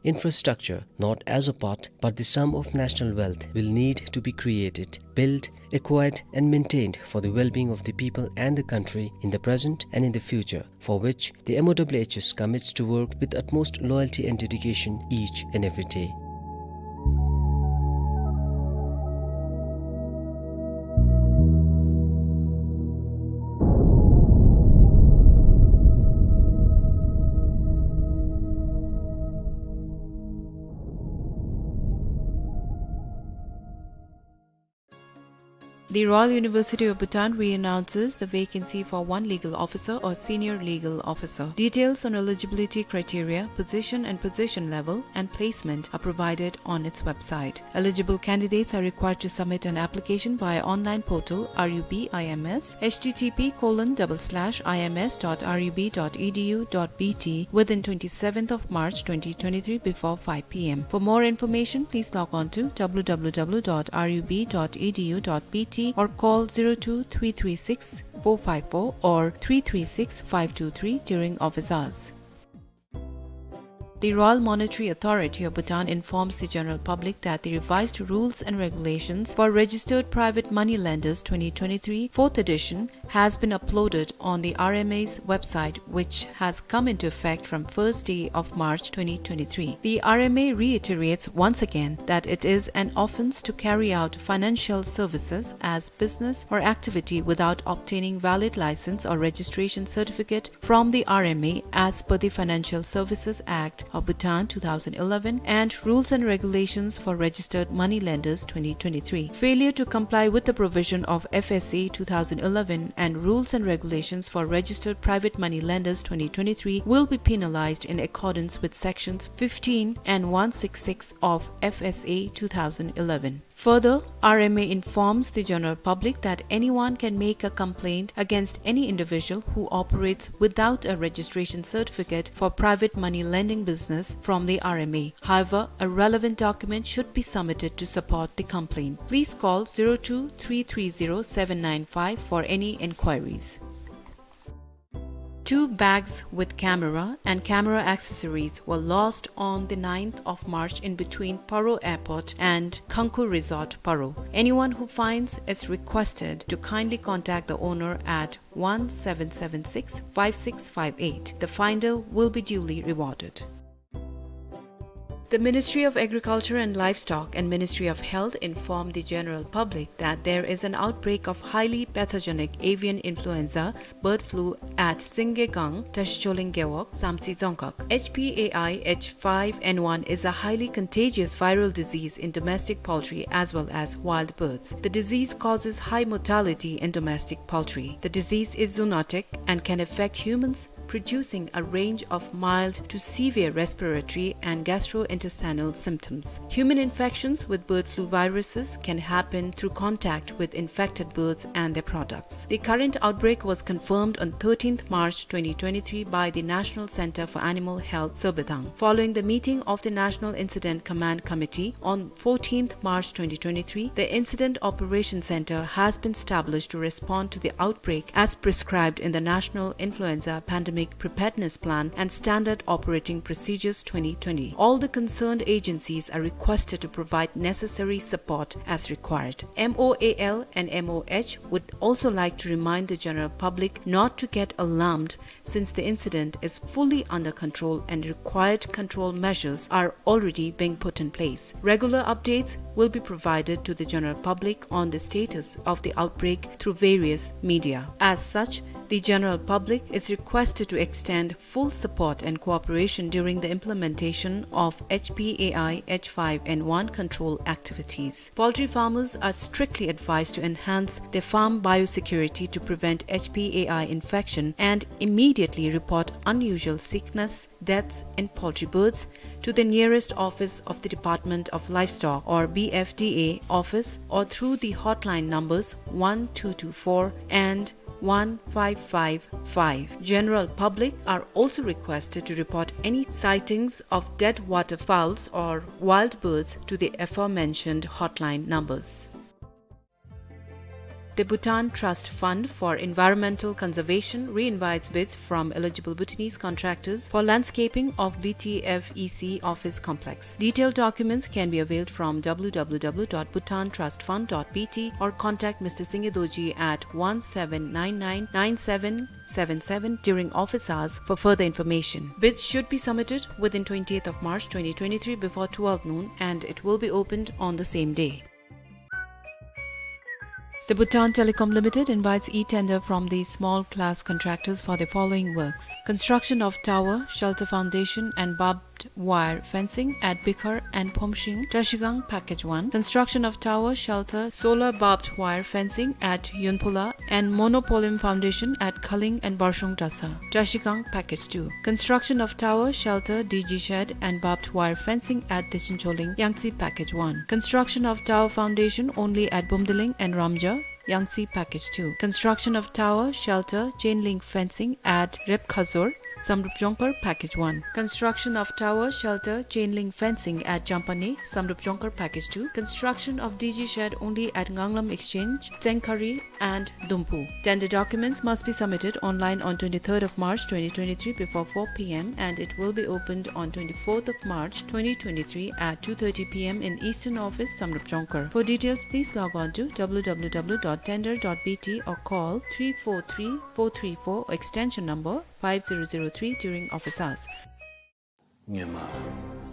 Infrastructure, not as a part, but the sum of national wealth, will need to be created, built, acquired, and maintained for the well-being of the people and the country in the present and in the future, for which the M O W H S commits to work with utmost loyalty and dedication each and every day. The Royal University of Bhutan re-announces the vacancy for one legal officer or senior legal officer. Details on eligibility criteria, position and position level, and placement are provided on its website. Eligible candidates are required to submit an application via online portal R U B I M S, H T T P colon double slash I M S dot R U B dot E D U dot B T, within twenty-seventh of March twenty twenty-three before five P M. For more information, please log on to W W W dot R U B dot E D U dot B T or call zero two three three six four five four or three three six five two three during office hours. The Royal Monetary Authority of Bhutan informs the general public that the revised rules and regulations for registered private money lenders twenty twenty-three, fourth edition, has been uploaded on the R M A's website, which has come into effect from first day of March twenty twenty-three. The R M A reiterates once again that it is an offense to carry out financial services as business or activity without obtaining valid license or registration certificate from the R M A as per the Financial Services Act of Bhutan two thousand eleven and Rules and Regulations for Registered Money Lenders twenty twenty-three. Failure to comply with the provision of F S A two thousand eleven and Rules and Regulations for Registered Private Money Lenders twenty twenty-three will be penalized in accordance with sections fifteen and one six six of F S A two thousand eleven. Further, R M A informs the general public that anyone can make a complaint against any individual who operates without a registration certificate for private money lending business from the R M A. However, a relevant document should be submitted to support the complaint. Please call zero two three three zero seven nine five for any inquiries. Two bags with camera and camera accessories were lost on the ninth of March in between Paro Airport and Khangkhu Resort, Paro. Anyone who finds is requested to kindly contact the owner at one seven seven six five six five eight. The finder will be duly rewarded. The Ministry of Agriculture and Livestock and Ministry of Health informed the general public that there is an outbreak of highly pathogenic avian influenza bird flu at Singgegang, Tashicholling Gewog, Samtse Dzongkhag. H P A I H five N one is a highly contagious viral disease in domestic poultry as well as wild birds. The disease causes high mortality in domestic poultry. The disease is zoonotic and can affect humans, producing a range of mild to severe respiratory and gastrointestinal symptoms. Human infections with bird flu viruses can happen through contact with infected birds and their products. The current outbreak was confirmed on thirteenth March twenty twenty-three by the National Center for Animal Health, Sorbethang. Following the meeting of the National Incident Command Committee on fourteenth March twenty twenty-three, the Incident Operation Center has been established to respond to the outbreak as prescribed in the National Influenza Pandemic Preparedness Plan and Standard Operating Procedures twenty twenty. All the concerned agencies are requested to provide necessary support as required. M O A L and M O H would also like to remind the general public not to get alarmed, since the incident is fully under control and required control measures are already being put in place. Regular updates will be provided to the general public on the status of the outbreak through various media. As such, The general public is requested to extend full support and cooperation during the implementation of H P A I H five N one control activities. Poultry farmers are strictly advised to enhance their farm biosecurity to prevent H P A I infection and immediately report unusual sickness, deaths in poultry birds to the nearest office of the Department of Livestock or B F D A office or through the hotline numbers one two two four and one five five five. General public are also requested to report any sightings of dead waterfowls or wild birds to the aforementioned hotline numbers. The Bhutan Trust Fund for Environmental Conservation re-invites bids from eligible Bhutanese contractors for landscaping of B T F E C office complex. Detailed documents can be availed from w w w dot bhutan trust fund dot b t or contact Mister Singye Dorji at one seven nine nine nine seven seven seven during office hours for further information. Bids should be submitted within twentieth of March twenty twenty-three before twelve noon, and it will be opened on the same day. The Bhutan Telecom Limited invites e-tender from the small class contractors for the following works: construction of tower, shelter foundation and barbed wire fencing at Bikhar and Phomshing, Trashigang, Package one. Construction of tower, shelter, solar barbed wire fencing at Yunpula and monopolymer foundation at Khaling and Barshung Dasa, Trashigang, Package two. Construction of tower, shelter, D G shed and barbed wire fencing at Dechen Choling, Yangtse, Package one. Construction of tower foundation only at Bumdiling and Ramja, Yangtse, Package two. Construction of tower, shelter, chain link fencing at Repkhazor, Samdrup Jongkhar, Package one. Construction of tower, shelter, chain link fencing at Champane, Samdrup Jongkhar, Package two. Construction of D G shed only at Nganglam Exchange, Tsengkhari, and Dumpu. Tender documents must be submitted online on twenty-third of March twenty twenty-three before four p m and it will be opened on twenty-fourth of March twenty twenty-three at two thirty p m in Eastern Office, Samdrup Jongkhar. For details, please log on to w w w dot tender dot b t or call three four three four three four, extension number five zero zero three, during office hours. སྔོན་མ་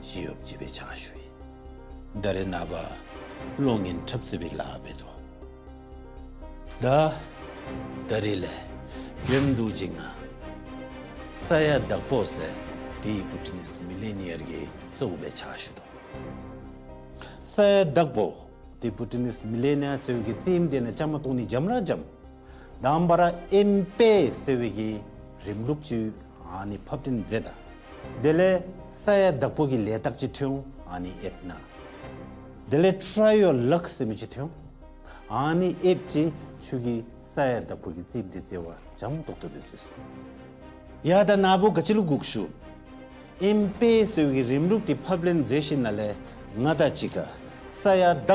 ཞི་གཡོགཔ་ཅིག་སྦེ་ཕྱག་ཞུ་ཡི། ད་རེས་ནངས་པ་གློག་བརྙན་འཁྲབ་རྩེད་པའི་ལཱ་འབད་དོ། ད་ད་རེས་ལས་མགྱོནམ་འདུག་ཅིག་ང་ས་ཡ་བདག་པོ་ཟེར་ཏེ་བྷུ་ཊི་ནིས་མི་ལི་ནི་ཡར་གྱི་གཙོ་བོ་སྦེ་ཕྱག་ཞུ་དོ། ས་ཡ་བདག་པོ་ཏེ་བྷུ་ཊི་ནིས་མི་ལི་ནི་ཡར་ཟེར་བའི་གི་རྩེདམོ་དེ་ནང་བཅའ་མར་གཏོགས་ནི་འཇམ་ར་འཇམ། དང་པ་ར་ཨེམ་པེ་ཟེར་བའི་གི་རིམ་ལུགས་ཅིག་ཨ་ནི་ཕབ་སྟོན་མཛད་ད། དེ་ལས་ས་ཡ་བདག་པོ་གི་ལས་རྟགས་ཅིག་ཐོན་འོང་། ཨ་ནི་ཨེབ་ན། དེ་ལས་ཊ་རའི་ཡོར་ལག་ཟེར་མི་ཅིག་ཐོན་འོང་། ཨ་ནི་ཨེབ་ཅིག་ཁྱོད་ཀྱིས་ས་ཡ་བདག་པོ་གི་རྩེདམོ་དེ་རྩེ་བར་འཇམ་ཏོག་ཏོ་སྦེ་རྩེ་ཚུགས། ཡ་ད་ནཱ་བུ་ག་ཅི་ལུ་སྒུག་ཞུ། ཨེམ་པེ་ཟེར་བའི་གི་རིམ་ལུགས་དེ་ཕབ་ལེན་མཛད་ཞིནམ་ལས་ང་དང་གཅིག་ཁར་ས་ཡ་བདག་